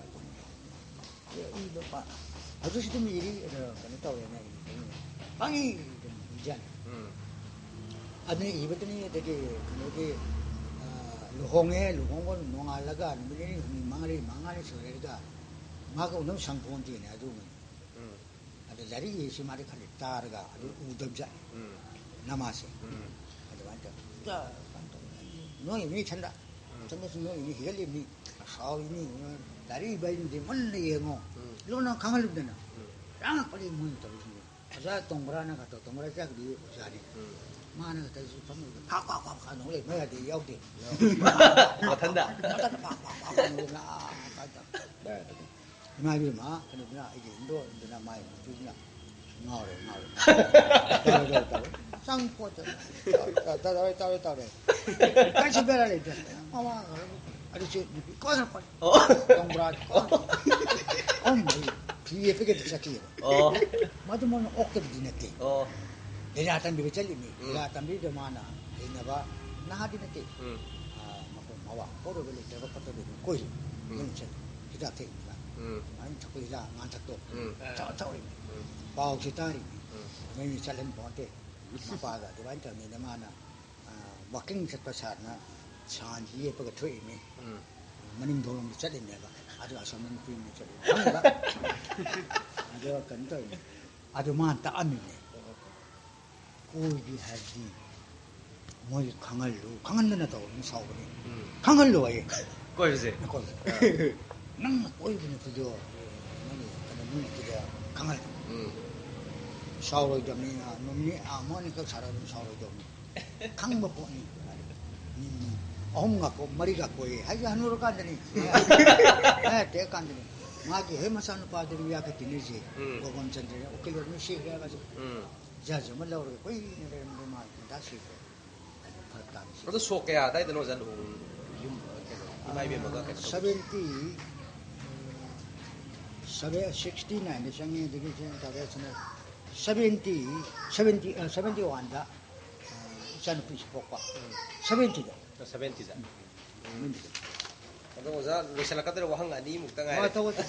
ꯏꯕ ꯄꯥ-, ꯍꯧꯖꯤꯛꯁꯨ ꯑꯗꯨꯝ ꯏꯔꯤ, ꯑꯗꯣ ꯀꯩꯅꯣ ꯇꯧꯔꯦꯅ ꯑꯩ ꯄꯪꯏ ꯑꯗꯨꯝ ꯏꯖꯥꯅꯤ꯫ ꯎꯝ꯫ ꯑꯗꯨꯅ ꯏꯕꯗꯨꯅꯤ꯫ ꯑꯗꯒꯤ ꯀꯩꯅꯣꯒꯤ, ꯑ, ꯂꯨꯍꯣꯡꯉꯦ, ꯂꯨꯍꯣꯡꯕ ꯅꯣꯡꯉꯥꯜꯂꯒ ꯅꯨꯃꯤꯠ ꯅꯤꯅꯤ ꯍꯨꯝꯅꯤ, ꯃꯉꯥꯅꯤ, ꯃꯉꯥꯅꯤ ꯁꯣꯏꯔꯒ ꯃꯥꯒ ꯎꯅꯕ ꯁꯪꯄꯣꯟꯇꯦꯅꯦ ꯑꯗꯨꯒꯨꯝꯕ꯫ ꯎꯝ꯫ ꯑꯗ ꯂꯥꯏꯔꯤꯛ ꯏꯁꯤ ꯃꯥꯗꯤ ꯈꯔ ꯇꯥꯔꯒ ꯑꯗꯨ ꯎꯗꯕꯖꯥꯠꯅꯤ꯫ ꯎꯝ꯫ ꯅꯃꯥꯁꯦ꯫ ꯎꯝ꯫ ꯑꯗꯨꯃꯥꯏꯅ ꯇꯧ-, ꯇ-, ꯀꯩꯅꯣ ꯇꯧ-, ꯅꯣꯏ ꯃꯤ ꯏꯊꯟꯗ꯫ ꯎꯝ꯫ ꯏꯊꯟꯗꯁꯨ ꯅꯣꯏ ꯃꯤ ꯍꯤꯒꯠꯂꯤꯕꯅꯤ꯫ ꯁꯥꯎꯔꯤꯅꯤ꯫ ꯂꯥꯏꯔꯤꯛ ꯏꯕ ꯍꯥꯏꯗꯨꯗꯤ ꯃꯨꯟꯅ ꯌꯦꯡꯉꯣ꯫ ꯎꯝ꯫ ꯂꯣꯟꯅ ꯈꯪꯍꯜꯂꯨꯗꯅ꯫ ꯎꯝ꯫ ꯌꯥꯝ ꯀꯜꯂꯤ ꯃꯣꯏꯅ ꯇꯧꯔꯤꯁꯤꯡꯗꯣ꯫ ꯑꯣꯖꯥ ꯇꯣꯡꯕ꯭ꯔꯥꯅ ꯈꯛꯇ, ꯇꯣꯡꯕ꯭ꯔꯥ ꯆꯥꯛꯗꯤ ꯑꯣꯖꯥꯅꯤ꯫ ꯎꯝ꯫ ꯃꯥꯅ ꯈꯛꯇꯁꯨ ꯐꯝꯃꯒ ꯐꯥꯛ ꯐꯥꯛ ꯐꯥꯛ ꯐꯥꯛ ꯅꯣꯡ ꯂꯩ ꯃꯌꯥꯗꯤ ꯌꯥꯎꯗꯦ꯫ ꯃꯊꯟꯗ? ꯃꯊꯟꯗ ꯐꯥꯛ ꯐꯥꯛ ꯐꯥꯛ ꯐꯥꯛ ꯅꯣꯡ ꯂꯩ꯫ ꯑꯥ, ꯀꯥꯏꯗ? ꯏꯃꯥ ꯏꯕꯦꯝꯃ, ꯀꯩꯅꯣꯗꯨꯅ, ꯑꯩꯒꯤ ꯏꯟꯗꯣ ꯑꯗꯨꯅ ꯃꯥꯏ ꯅꯨꯄꯤꯗꯨꯅ ꯉꯥꯎꯔꯦ, ꯉꯥꯎꯔꯦ꯫ ꯀꯩꯅꯣ ꯇꯧꯔꯦ, ꯇꯧꯔꯦ꯫ ꯆꯪ ꯄꯣꯠꯇ ꯇꯧꯔꯦ, ꯇꯧꯔꯦ, ꯇꯧꯔꯦ, ꯇꯧꯔꯦ꯫ ꯀꯔꯤꯁꯨ ꯕꯦꯔꯥ ꯂꯩꯇꯦ꯫ ꯃꯃꯥ ꯑꯗꯨꯁꯨ ꯅꯨꯄꯤ ꯀꯣꯟꯅ ꯀꯣꯟꯅ꯫ ꯑꯣ꯫ ꯇꯣꯡꯕ꯭ꯔꯥ ꯀꯣꯟꯅ꯫ ꯑꯍꯨꯝ ꯃꯔꯤ ꯐꯤ ꯌꯦꯞꯄꯒꯗꯤ ꯆꯠꯈꯤꯑꯕ꯫ ꯑꯣ꯫ ꯃꯗꯨ ꯃꯣꯏꯅ ꯑꯣꯛꯇꯕꯗꯤ ꯅꯠꯇꯦ꯫ ꯑꯣ꯫ ꯂꯤꯂꯥ ꯇꯝꯕꯤꯕ ꯆꯠꯂꯤꯅꯤ꯫ ꯎꯝ꯫ ꯂꯤꯂꯥ ꯇꯝꯕꯤꯗꯨꯗ ꯃꯥꯅ ꯍꯩꯅꯕ ꯅꯍꯥꯗꯤ ꯅꯠꯇꯦ꯫ ꯎꯝ꯫ ꯑꯥ, ꯃꯈꯣꯏ ꯃꯋꯥ ꯀꯧꯔꯕ ꯂꯩꯇꯕ ꯈꯣꯠꯇꯕ ꯑꯗꯨꯝ ꯀꯣꯏꯔꯤ꯫ ꯎꯝ꯫ ꯑꯗꯨꯝ ꯆꯠꯂꯤ꯫ ꯍꯤꯗꯥꯛ ꯊꯛꯏꯅꯤꯅ꯫ ꯎꯝ꯫ ꯑꯗꯨꯃꯥꯏꯅ ꯊꯛꯄ ꯍꯤꯗꯥꯛ ꯉꯥꯟꯊꯛꯇꯣ꯫ ꯎꯝ꯫ ꯊꯛ-, ꯊꯛꯏꯅꯤ꯫ ꯎꯝ꯫ ꯄꯥꯎꯁꯤ ꯇꯥꯔꯤꯅꯤ꯫ ꯎꯝ꯫ ꯃꯌꯨꯝꯗ ꯆꯠꯍꯟ ꯄꯣꯟꯇꯦ꯫ ꯃꯄꯥꯒ ꯑꯗꯨꯃꯥꯏꯅ ꯇꯧꯅꯤꯅ ꯃꯥꯅ, ꯑꯥ, ꯋꯥꯀꯤꯡ ꯆꯠꯄ ꯁꯥꯗꯅ ꯁꯥꯟꯁꯤ ꯌꯦꯞꯄꯒ ꯊꯣꯛꯏꯅꯤ꯫ ꯎꯝ꯫ ꯃꯅꯤꯡ ꯊꯣꯡꯂꯣꯝꯗ ꯆꯠꯂꯤꯅꯦꯕ꯫ ꯑꯗꯨ ꯑꯁꯣꯝꯗ ꯅꯨꯄꯤ ꯑꯃ ꯆꯠꯂꯤ꯫ ꯈꯪꯉꯤꯕ? ꯑꯗꯣ ꯀꯩꯅꯣ ꯇꯧꯔꯤꯅꯦ꯫ ꯑꯗꯨ ꯃꯥꯅ ꯇꯥꯛꯑꯝꯃꯤꯅꯦ꯫ ꯀꯣꯏꯕꯤ ꯍꯥꯏꯕꯗꯤ ꯃꯣꯏ ꯈꯪꯍꯜꯂꯨ, ꯈꯪꯍꯟꯗꯅ ꯇꯧꯕ ꯑꯗꯨꯝ ꯁꯥꯎꯕꯅꯤ꯫ ꯎꯝ꯫ ꯈꯪꯍꯜꯂꯨ ꯍꯥꯏꯌꯦ꯫ ꯀꯣꯏꯕꯁꯦ꯫ ꯀꯣꯏꯕ꯫ ꯑꯥ꯫ ꯅꯪꯅ ꯀꯣꯏꯕ ꯅꯨꯄꯤꯗꯣ, ꯅꯪꯒꯤ ꯀꯩꯅꯣ ꯅꯨꯄꯤꯗ ꯈꯪꯍꯜꯂꯨ꯫ ꯎꯝ꯫ ꯁꯥꯎꯔꯣꯏꯗꯕꯅꯤ, ꯅꯨꯃꯤꯠ ꯑꯃ ꯑꯅꯤꯈꯛ ꯁꯥꯔꯒ ꯑꯗꯨꯝ ꯁꯥꯎꯔꯣꯏꯗꯕꯅꯤ꯫ ꯈꯪꯕ ꯄꯣꯠꯅꯤ꯫ ꯎꯝ꯫ ꯑꯍꯨꯝꯒ ꯀꯣ-, ꯃꯔꯤꯒ ꯀꯣꯏꯌꯦ ꯍꯥꯏꯁꯦ ꯍꯅꯨꯔꯀꯥꯟꯗꯅꯤ꯫ ꯑꯦ, ꯇꯦꯛꯑꯀꯥꯟꯗꯅꯤ꯫ ꯃꯥꯒꯤ ꯍꯦꯛ ꯃꯆꯥꯅꯨꯄꯥꯗꯨꯅꯤ ꯌꯥꯈ ꯇꯤꯟꯅꯔꯤꯁꯦ꯫ ꯎꯝ꯫ ꯒꯣꯕꯟ ꯆꯟꯗ꯭ꯔ ꯎꯀꯤꯜ ꯑꯣꯏꯔꯝꯃꯤ ꯁꯤꯈ꯭ꯔꯦ ꯍꯥꯏꯔꯒꯁꯨ ꯎꯝ꯫ ꯖꯍꯥꯖ ꯑꯃ ꯂꯧꯔꯒ ꯀꯨꯏꯅ ꯂꯩꯔꯝꯕꯗ ꯃꯥ ꯉꯟꯇꯥ ꯁꯤꯈ꯭ꯔꯦ꯫ ꯑꯗꯨ ꯐꯔꯛ ꯇꯥꯕꯁꯦ꯫ ꯑꯗꯨ ꯁꯣꯛ ꯀꯌꯥ ꯑꯗꯥꯏꯗꯅꯣ ꯑꯣꯖꯥ ꯂꯨꯍꯣꯡ-, ꯌꯨꯝ, ꯀꯩꯅꯣ, ꯏꯃꯥ ꯏꯕꯦꯟ ꯑꯃꯒ ꯀꯩꯅꯣ ꯇꯧꯕ? ꯁꯚꯦꯟꯇꯤ, ꯁꯚꯦꯟ, ꯁꯤꯛꯁꯇꯤ ꯅꯥꯏꯟꯗ ꯆꯪꯉꯤ, ꯑꯗꯒꯤ ꯁꯤ ꯇꯧꯔꯦ, ꯁꯤꯅ ꯁꯚꯦꯟꯇꯤ, ꯁꯚꯦꯟꯇꯤ, ꯑ, ꯁꯚꯦꯟꯇꯤ ꯋꯥꯟꯗ, ꯑ, ꯏꯆꯥꯅꯨꯄꯤꯁꯨ ꯄꯣꯛꯄ꯫ ꯎꯝ꯫ ꯁꯚꯦꯟꯇꯤꯗ꯫ ꯁꯚꯦꯟꯇꯤꯗ꯫ ꯎꯝ꯫ ꯑꯗꯣ ꯑꯣꯖꯥ ꯂꯣꯏꯁꯤꯜꯂꯛꯀꯗꯧꯔꯦ, ꯋꯥꯍꯪ ꯑꯅꯤꯃꯨꯛꯇ ꯉꯥꯏꯔꯦ꯫ ꯍꯣꯏ, ꯇꯧ, ꯇꯧ,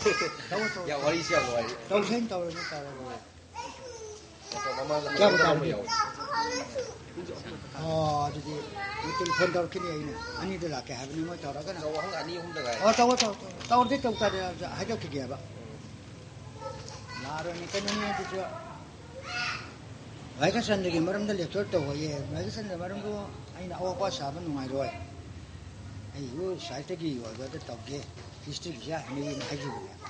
ꯇꯧ, ꯇꯧ, ꯌꯥꯝ ꯇꯧ꯫ ꯋꯥꯔꯤꯁꯦ ꯌꯥꯝ ꯅꯨꯡꯉꯥꯏꯔꯤ꯫ ꯇꯧꯁꯦꯅ ꯇꯧꯔꯦ, ꯇꯧꯔꯦ꯫ ꯑꯗꯣ ꯃꯃꯥꯡꯗ ꯀꯌꯥꯕꯨ ꯍꯪꯒꯗꯕ ꯑꯃ ꯇꯥꯔꯒꯦ? ꯌꯥꯎꯋꯦ꯫ ꯑꯣ, ꯑꯗꯨꯗꯤ ꯃꯣꯏ ꯇꯦꯂꯤꯐꯣꯟ ꯇꯧꯔꯛꯈꯤꯅꯤ, ꯑꯩꯅ ꯑꯅꯤꯗ ꯂꯥꯛꯀꯦ ꯍꯥꯏꯕꯅꯤ, ꯃꯣꯏ ꯇꯧꯔꯒꯅ꯫ ꯑꯗꯣ ꯋꯥꯍꯪ ꯑꯅꯤ ꯑꯍꯨꯝꯗ ꯉꯥꯏꯔꯦ꯫ ꯑꯣ, ꯇꯧꯋꯣ, ꯇꯧꯋꯣ, ꯇꯧꯋꯣ꯫ ꯇꯧꯔꯗꯤ ꯇꯧ ꯇꯥꯔꯦ, ꯍꯥꯏꯗꯣꯛꯈꯤꯒꯦꯕ꯫ ꯎꯝ꯫ ꯂꯥꯛꯑꯔꯣꯏꯅꯦ, ꯀꯩꯅꯣꯅꯦ ꯑꯗꯨꯁꯨ꯫ ꯚꯥꯏꯀꯔꯁꯟꯗꯒꯤ ꯃꯔꯝꯗ lecture ꯇꯧꯕ ꯌꯦ꯫ ꯚꯥꯏꯀꯔꯁꯟꯗ ꯃꯔꯝꯗꯣ ꯑꯩꯅ ꯑꯋꯥ ꯄꯥ ꯁꯥꯕ ꯅꯨꯡꯉꯥꯏꯔꯣꯏ꯫ ꯑꯩꯕꯨ ꯁꯥꯍꯤꯇ꯭ꯌꯒꯤ ꯑꯣꯏꯕꯗ ꯇꯧꯒꯦ, historyꯒꯤꯁꯦ ꯍꯩꯅꯩꯅ ꯍꯥꯏꯈꯤꯕꯅꯦꯕ꯫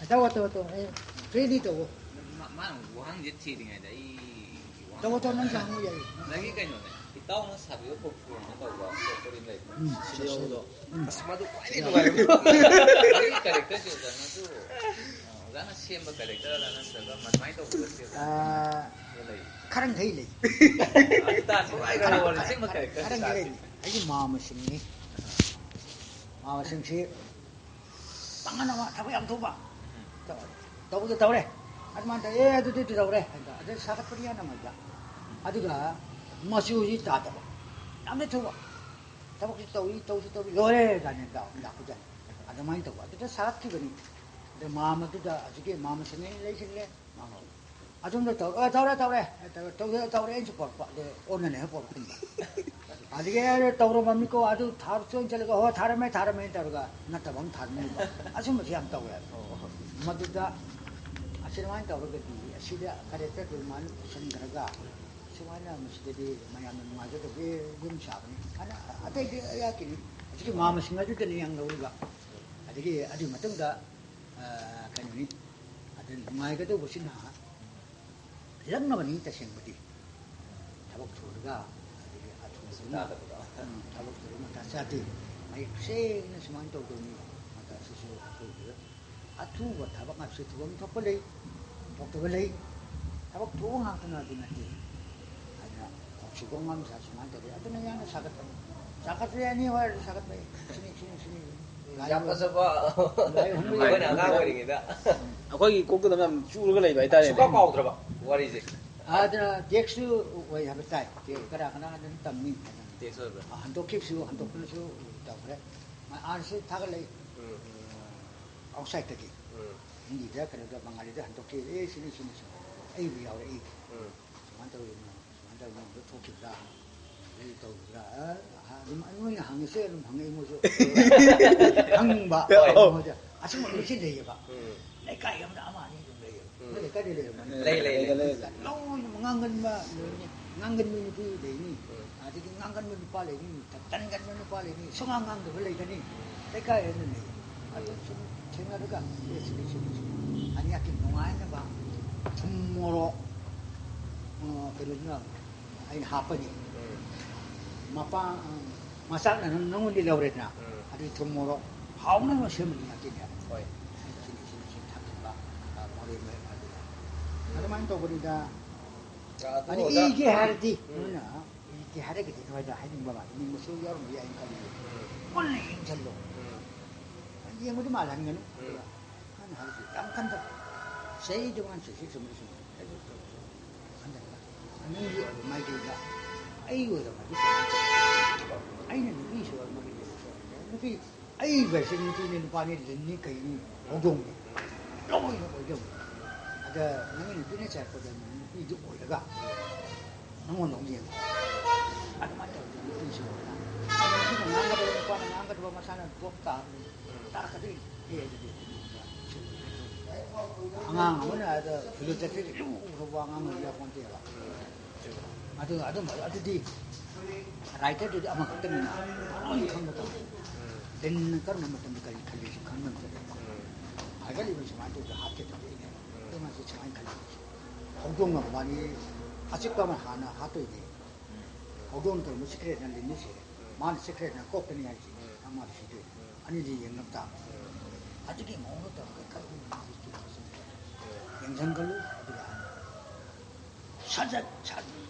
ꯇꯧ, ꯇꯧ, ꯇꯧ꯫ ꯑꯦ, freely ꯇꯧꯋꯣ꯫ ꯃꯥ-, ꯃꯥꯅ ꯋꯥꯍꯪꯁꯦ ꯊꯤꯔꯤꯉꯩꯗ ꯑꯩ ꯋꯥꯍꯪ ꯇꯧꯋꯣ, ꯇꯧꯋꯣ, ꯅꯪꯁꯨ ꯍꯪꯉꯨ ꯌꯥꯏꯌꯦ꯫ ꯅꯪꯒꯤ ꯀꯩꯅꯣꯅꯦ, ꯏꯇꯥꯎꯅ ꯁꯥꯕꯤꯕ ꯄꯣꯠ ꯄꯨꯔꯛꯅ ꯇꯧꯕ ꯄꯣꯠ ꯑꯃ ꯂꯩꯕꯅꯦ꯫ ꯎꯝ, ꯁꯤꯗꯤ ꯁꯤ, ꯌꯥꯎꯕꯗꯣ꯫ ꯎꯝ꯫ ꯑꯁ, ꯃꯗꯨ ꯈ꯭ꯋꯥꯏꯗꯒꯤ ꯅꯨꯡꯉꯥꯏꯕ꯫ ꯑꯗꯨꯒꯤ characterꯁꯦ ꯑꯣꯖꯥꯅꯁꯨ, ꯑ, ꯑꯣꯖꯥꯅ ꯁꯦꯝꯕ characterꯔ ꯅꯠꯇ꯭ꯔꯒ ꯑꯗꯨꯃꯥꯏꯅ ꯇꯧꯕꯗ ꯁꯦꯝꯕ? ꯑꯥ, ꯑꯗꯨ ꯂꯩ꯫ ꯈꯔ ꯃꯈꯩ ꯂꯩ꯫ ꯑꯗꯨ ꯇꯥꯁꯤ, ꯈꯔ, ꯈꯔ, ꯑꯁꯦꯡꯕ ꯈꯔ, characterꯁꯦ ꯈꯔ ꯃꯈꯩ ꯇꯥꯁꯤ꯫ ꯂꯩ꯫ ꯑꯩꯒꯤ ꯃꯥꯝꯃꯁꯤꯡꯅꯤ꯫ ꯃꯥꯝꯃꯁꯤꯡꯁꯤ ꯄꯥꯡꯒꯜ ꯑꯃ, ꯊꯕꯛ ꯌꯥꯝ ꯊꯨꯕ꯫ ꯎꯝ꯫ ꯇꯧ-, ꯇꯧꯕꯗ ꯇꯧꯔꯦ꯫ ꯑꯗꯨꯃꯥꯏꯅ ꯇꯧꯔꯦ, "ꯑꯦ, ꯑꯗꯨꯗꯤ ꯇꯧꯔꯦ" ꯍꯥꯏꯗ꯫ ꯑꯗꯩ ꯁꯥꯒꯠꯄꯗꯤ ꯌꯥꯝ ꯅꯨꯡꯉꯥꯏꯕ꯫ ꯑꯗꯨꯒ ꯃꯆꯨꯁꯤ ꯇꯥꯗꯕ꯫ ꯌꯥꯝꯅ ꯊꯨꯕ꯫ ꯊꯕꯛꯁꯤ ꯇꯧꯏ, ꯇꯧꯁꯨ ꯇꯧꯏ, ꯂꯣꯏꯔꯦ ꯀꯥꯏꯅ ꯇꯧ-, ꯂꯥꯛꯄꯗ꯫ ꯑꯗꯨꯃꯥꯏꯅ ꯇꯧꯕ꯫ ꯑꯗꯨꯗ ꯁꯥꯒꯠꯈꯤꯕꯅꯤ꯫ ꯑꯗ ꯃꯥꯝꯃꯗꯨꯗ ꯍꯧꯖꯤꯛꯀꯤ ꯃꯥꯝꯃ ꯁꯤꯡꯉꯩ ꯂꯩꯁꯤꯜꯂꯦ꯫ ꯃꯥꯝꯃ ꯑꯁꯣꯝꯗ ꯇꯧꯔꯦ, "ꯑ, ꯇꯧꯔꯦ, ꯇꯧꯔꯦ, ꯇꯧꯔꯦ, ꯇꯧꯔꯦ, ꯇꯧꯔꯦ" ꯑꯩꯅꯁꯨ ꯄꯣꯔꯛꯄ, ꯑꯗꯩ ꯑꯣꯟꯅꯅꯦ ꯍꯦꯛ ꯄꯣꯔꯛꯀꯨꯝꯕ꯫ ꯑꯗꯒꯤ "ꯑꯦ, ꯇꯧꯔꯝꯃꯝꯅꯤꯀꯣ, ꯑꯗꯨ ꯊꯥꯔ-, ꯆꯣꯏꯅ ꯆꯠꯂꯒ, ꯍꯣ, ꯊꯥꯔꯝꯃꯦ, ꯊꯥꯔꯝꯃꯦ" ꯇꯧꯔꯒ ꯅꯠꯇꯕ ꯑꯃ ꯊꯥꯔꯝꯃꯤꯕ꯫ ꯑꯁꯨꯝꯕꯁꯤ ꯌꯥꯝ ꯇꯧꯋꯦ ꯍꯥꯏꯕ꯫ ꯑꯣ꯫ ꯃꯗꯨꯗ ꯑꯁꯨꯃꯥꯏꯅ ꯇꯧꯔꯒꯗꯤ ꯑꯁꯤꯗ characterꯗꯨ ꯑꯗꯨꯃꯥꯏꯅ ꯄꯨꯁꯤꯟꯈ꯭ꯔꯒ ꯁꯨꯃꯥꯏꯅ ꯃꯁꯤꯗꯗꯤ ꯃꯌꯥꯝꯅ ꯅꯨꯡꯉꯥꯏꯒꯗꯕ ꯌꯨꯝ ꯁꯥꯕꯅꯤ꯫ ꯑꯗ ꯑꯇꯩꯗꯤ ꯑꯌꯥꯛꯀꯤꯅꯤ꯫ ꯍꯧꯖꯤꯛꯀꯤ ꯃꯥꯝꯃꯁꯤꯡ ꯑꯗꯨꯗꯅꯤ ꯌꯥꯝ ꯂꯧꯔꯤꯕ꯫ ꯑꯗꯒꯤ ꯑꯗꯨꯒꯤ ꯃꯇꯨꯡꯗ, ꯑ, ꯀꯩꯅꯣꯅꯤ, ꯑꯗꯨ ꯅꯨꯡꯉꯥꯏꯒꯗꯧꯕꯁꯤꯅ ꯂꯛꯅꯕꯅꯤ ꯇꯁꯦꯡꯕꯗꯤ꯫ ꯊꯕꯛ ꯁꯨꯔꯒ ꯇꯥꯗꯕꯗꯣ꯫ ꯎꯝ, ꯊꯕꯛ ꯇꯧꯕ ꯃꯇꯥ ꯆꯥꯗꯦ꯫ ꯃꯌꯦꯛ ꯁꯦꯡꯅ ꯁꯨꯃꯥꯏꯅ ꯇꯧꯗꯧꯅꯤ꯫ ꯃꯇꯥꯁꯤꯁꯨ ꯑꯩꯈꯣꯏꯒꯤ ꯑꯊꯨꯕ ꯊꯕꯛ ꯉꯥꯛꯁꯨ ꯊꯨꯕ ꯑꯃ ꯊꯣꯛꯄ ꯂꯩ, ꯊꯣꯛꯇꯕ ꯂꯩ꯫ ꯊꯕꯛ ꯊꯨꯕ ꯉꯥꯛꯇꯅ ꯑꯗꯨ ꯅꯠꯇꯦ꯫ ꯑꯗꯨꯅ ꯊꯕꯛ ꯁꯨꯕ ꯉꯝꯁꯥ ꯁꯨꯃꯥꯏꯅ ꯇꯧꯔꯦ꯫ ꯑꯗꯨꯅ ꯌꯥꯝꯅ ꯁꯥꯒꯠꯄꯅꯤ꯫ ꯁꯥꯒꯠꯄ ꯌꯥꯅꯤ ꯍꯥꯏꯔꯁꯨ ꯁꯥꯒꯠꯄ ꯌꯥꯏ꯫ ꯁꯤꯅꯤ, ꯁꯤꯅꯤ, ꯁꯤꯅꯤ꯫ ꯎꯝ, ꯌꯥꯝ ꯐꯖꯕ꯫ ꯂꯥꯏ ꯍꯨꯟꯕ ꯑꯩꯈꯣꯏꯅ ꯌꯥꯏ꯫ ꯑꯉꯥꯡ ꯑꯣꯏꯔꯤꯉꯩꯗ꯫ ꯑꯩꯈꯣꯏꯒꯤ ꯀꯣꯛꯇꯨꯗ ꯌꯥꯝ ꯆꯨꯔꯒ ꯂꯩꯕ ꯍꯥꯏꯇꯥꯔꯦꯅꯦ꯫ ꯁꯨꯡꯀꯥꯎ ꯀꯥꯎꯗ꯭ꯔꯕ ꯋꯥꯔꯤꯁꯦ꯫ ꯑꯗꯨꯅ ꯇꯦꯛꯁꯁꯨ ꯑꯣꯏ ꯍꯥꯏꯕ ꯇꯥꯏ꯫ ꯇꯦꯛꯁ ꯀꯅꯥ ꯀꯅꯥ ꯑꯗꯨꯝ ꯇꯝꯃꯤ꯫ ꯇꯦꯛꯁ ꯑꯣꯏꯕ꯭ꯔꯥ? ꯑ, ꯍꯟꯗꯣꯛꯈꯤꯕꯁꯨ, ꯍꯟꯗꯣꯛꯄꯅꯁꯨ ꯇꯧꯈ꯭ꯔꯦ꯫ ꯃꯥ ꯑꯥꯔꯁꯨ ꯊꯥꯒꯠꯂꯛꯏ꯫ ꯎꯝ꯫ ꯑꯥꯎꯠꯁꯥꯏꯠꯇꯒꯤ꯫ ꯎꯝ꯫ ꯍꯤꯟꯗꯤꯗ ꯀꯩꯅꯣꯗ ꯕꯪꯒꯥꯂꯤꯗ ꯍꯟꯗꯣꯛꯈꯤ꯫ ꯑꯦ, ꯁꯤꯅꯤ, ꯁꯤꯅꯤ, ꯁꯤꯅꯤ꯫ ꯑꯩꯕꯨ ꯌꯥꯎꯔꯛꯏ꯫ ꯎꯝ꯫ ꯁꯨꯃꯥꯏꯅ ꯇꯧꯔꯤꯅꯣ, ꯁꯨꯃꯥꯏꯅ ꯇꯧꯔꯤꯅꯣ, ꯑꯗꯨ ꯊꯣꯛꯈꯤꯕ꯭ꯔꯥ? ꯑꯗꯨ ꯇꯧꯈꯤꯕ꯭ꯔꯥ? ꯑ, ꯑꯗꯨꯝ ꯃꯣꯏꯅ ꯍꯪꯉꯤꯁꯦ ꯑꯗꯨꯝ ꯍꯪꯉꯛꯏ ꯃꯣꯏꯁꯨ꯫ ꯍꯪꯕ꯫ ꯍꯣꯏ꯫ ꯃꯣꯏꯗ ꯑꯁꯦꯡꯕ ꯃꯤꯁꯤ ꯂꯩꯌꯦꯕ꯫ ꯎꯝ꯫ ꯂꯩꯀꯥꯏ ꯑꯃꯗ ꯑꯃ ꯑꯅꯤ ꯑꯗꯨꯝ ꯂꯩꯌꯦꯕ꯫ ꯎꯝ꯫ ꯅꯣꯏ ꯂꯩꯀꯥꯏꯗ ꯂꯩꯔꯝꯒꯅꯤ꯫ ꯂꯩ, ꯂꯩ, ꯂꯩ꯫ ꯂꯣꯏꯅ ꯉꯥꯡꯒꯟꯕ ꯂꯩꯅꯤ, ꯉꯥꯡꯒꯟꯕ ꯅꯨꯄꯤ ꯂꯩꯅꯤ, ꯎꯝ꯫ ꯑꯗꯒꯤ ꯉꯥꯡꯒꯟꯕ ꯅꯨꯄꯥ ꯂꯩꯅꯤ, ꯇꯟꯒꯟꯕ ꯅꯨꯄꯥ ꯂꯩꯅꯤ, ꯁꯨꯉꯥꯡ ꯉꯥꯡꯗꯕ ꯂꯩꯒꯅꯤ꯫ ꯂꯩꯀꯥꯏ ꯑꯃꯗ ꯂꯩ꯫ ꯑꯗꯨ ꯁꯨꯝ ꯊꯦꯡꯅꯔꯒ, ꯑꯦ, ꯁꯤꯗꯤ, ꯁꯤꯗꯤ, ꯁꯤꯗꯤ꯫ ꯑꯅꯤꯌꯥꯛꯀꯤ ꯅꯨꯡꯉꯥꯏꯅꯕ ꯊꯨꯝ ꯃꯣꯔꯣꯛ, ꯑ, ꯀꯩꯅꯣꯗꯨꯅ ꯑꯩꯅ ꯍꯥꯞꯄꯅꯤ꯫ ꯎꯝ꯫ ꯃꯄꯥ, ꯑ, ꯃꯆꯥꯛꯅ ꯅꯪ-, ꯅꯪꯉꯣꯟꯗꯤ ꯂꯧꯔꯦꯗꯅ, ꯎꯝ꯫ ꯑꯗꯨꯒꯤ ꯊꯨꯝ ꯃꯣꯔꯣꯛ ꯍꯥꯎꯅꯕ ꯁꯦꯝꯕꯅꯤ ꯉꯥꯛꯇꯤꯅꯦ꯫ ꯍꯣꯏ꯫ ꯁꯤꯅꯤ, ꯁꯤꯅꯤ, ꯁꯤꯅꯤ ꯊꯥꯛꯆꯤꯟꯕ, ꯑ, ꯃꯣꯔꯦ ꯃꯣꯔꯦ ꯐꯥꯗꯨꯅ꯫ ꯎꯝ꯫ ꯑꯗꯨꯃꯥꯏꯅ ꯇꯧꯕꯅꯤꯗ꯫ ꯑꯗꯣ ꯑꯗꯨ ꯑꯣꯖꯥ, ꯏꯒꯦ ꯍꯥꯏꯔꯗꯤ, ꯎꯝ꯫ ꯅꯣꯏꯅ ꯏꯒꯦ ꯍꯥꯏꯔꯒꯗꯤ ꯅꯣꯏꯗ ꯍꯥꯏꯅꯤꯡꯕ ꯃꯥꯜꯂꯦ꯫ ꯅꯤꯡꯕꯁꯨ ꯌꯥꯎꯔꯝꯕ ꯌꯥꯏꯅ ꯈꯜꯂꯤ꯫ ꯎꯝ꯫ ꯃꯨꯟꯅ ꯌꯦꯡꯁꯤꯜꯂꯣ꯫ ꯎꯝ꯫ ꯌꯦꯡꯕꯗꯤ ꯃꯥꯜꯍꯟꯒꯅꯨ꯫ ꯎꯝ꯫ ꯑꯗꯨꯒ ꯑꯩꯅ ꯍꯥꯏꯕꯗꯤ ꯌꯥꯝ ꯀꯟꯅ ꯆꯍꯤꯗꯨ ꯃꯥꯅ ꯆꯍꯤ ꯆꯨꯝꯕꯗꯤ ꯆꯨꯝꯕ꯫ ꯑꯗꯨ ꯍꯟꯗꯛꯇ ꯅꯪꯒꯤ ꯑꯣꯏꯕ ꯃꯥꯏꯀꯩꯗ ꯑꯩꯒꯤ ꯑꯣꯏꯕ ꯃꯥꯏꯀꯩꯗ ꯑꯩꯅ ꯅꯨꯄꯤꯁꯨ ꯑꯣꯏꯕ ꯃꯥꯏꯀꯩꯗ ꯅꯨꯄꯤ ꯑꯩ ꯚꯔꯁꯟ ꯅꯨꯄꯤꯅꯤ, ꯅꯨꯄꯥꯅꯤ, ꯂꯤꯟꯅꯤ, ꯀꯩꯅꯤ, ꯍꯧꯗꯣꯡꯅꯤ꯫ ꯂꯣꯏꯅ ꯑꯣꯏꯗꯧꯅꯤ꯫ ꯑꯗ ꯅꯪꯒꯤ ꯅꯨꯄꯤꯅ ꯆꯥꯏꯔꯛꯄꯗ ꯅꯨꯄꯤꯗꯨ ꯑꯣꯏꯔꯒ ꯅꯪꯉꯣꯟꯗ ꯑꯃꯨꯛ ꯌꯦꯡꯉꯣ꯫ ꯑꯗꯨꯃꯥꯏꯅ ꯇꯧꯔꯗꯤ ꯅꯨꯄꯤꯁꯨ ꯑꯣꯏꯔꯒ ꯅꯨꯄꯤꯅ ꯉꯥꯡꯒꯗꯕ, ꯅꯨꯄꯥꯅ ꯉꯥꯡꯒꯗꯕ ꯃꯁꯥꯅ ꯚꯣꯞ ꯇꯥꯕꯅꯤ꯫ ꯇꯥꯔꯛꯀꯗꯣꯏꯅꯤ꯫ ꯑꯦ, ꯑꯗꯨꯗꯤ ꯑꯉꯥꯡ ꯑꯃꯅ ꯑꯗ ꯐꯤꯂꯣꯁꯣꯐꯤ ꯂꯨꯔꯕ ꯑꯉꯥꯡ ꯑꯣꯏꯕ ꯌꯥꯄꯣꯟꯇꯦꯕ꯫ ꯑꯗꯨ, ꯑꯗꯨꯝꯕ, ꯑꯗꯨꯗꯤ ꯔꯥꯏꯇꯔꯗꯨꯗꯤ ꯑꯃꯈꯛꯇꯅꯤꯅ ꯂꯣꯏ ꯈꯪꯕ ꯇꯧꯕ꯫ ꯂꯤꯟꯅ ꯀꯔꯝꯕ ꯃꯇꯝꯗ ꯀꯔꯤ ꯈꯜꯂꯤꯁꯤ ꯈꯪꯕ ꯉꯝꯖꯗꯦꯕ꯫ ꯍꯥꯏꯒꯠꯂꯤꯕ ꯁꯨꯃꯥꯏꯅ ꯇꯧꯗ ꯍꯥꯠꯀꯦ ꯇꯧꯔꯛꯏꯅꯦ꯫ ꯑꯗꯨꯃꯥꯏꯅ ꯁꯨꯃꯥꯏꯅ ꯈꯜꯂꯤ꯫ ꯍꯧꯗꯣꯡ ꯑꯃ ꯃꯥꯅꯤ ꯑꯆꯤꯛꯄ ꯑꯃ ꯍꯥꯟꯅ ꯍꯥꯠꯇꯣꯏꯅꯦ꯫ ꯍꯧꯗꯣꯡ ꯇꯧꯔꯝꯕ ꯁꯤꯀ꯭ꯔꯦꯠꯅ ꯂꯤꯟꯗ ꯁꯤꯔꯦ꯫ ꯃꯥꯅ ꯁꯤꯀ꯭ꯔꯦꯠꯅ ꯀꯣꯛꯀꯅꯤ ꯍꯥꯏꯁꯦ꯫ ꯃꯥꯅ ꯁꯤꯗꯣꯏꯅꯤ꯫ ꯑꯅꯤꯗꯤ ꯌꯦꯡꯂꯛ ꯇꯥꯕ꯫ ꯑꯗꯨꯒꯤ ꯃꯑꯣꯡꯗ ꯇꯧꯔꯒ ꯀꯔꯤꯒꯨꯝꯕ ꯃꯥꯒꯤ ꯆꯨꯝꯕꯁꯤꯡ ꯌꯦꯡꯁꯤꯟꯒꯜꯂꯨ꯫ ꯑꯗꯨꯒ ꯁꯥꯖꯠ ꯁꯥ-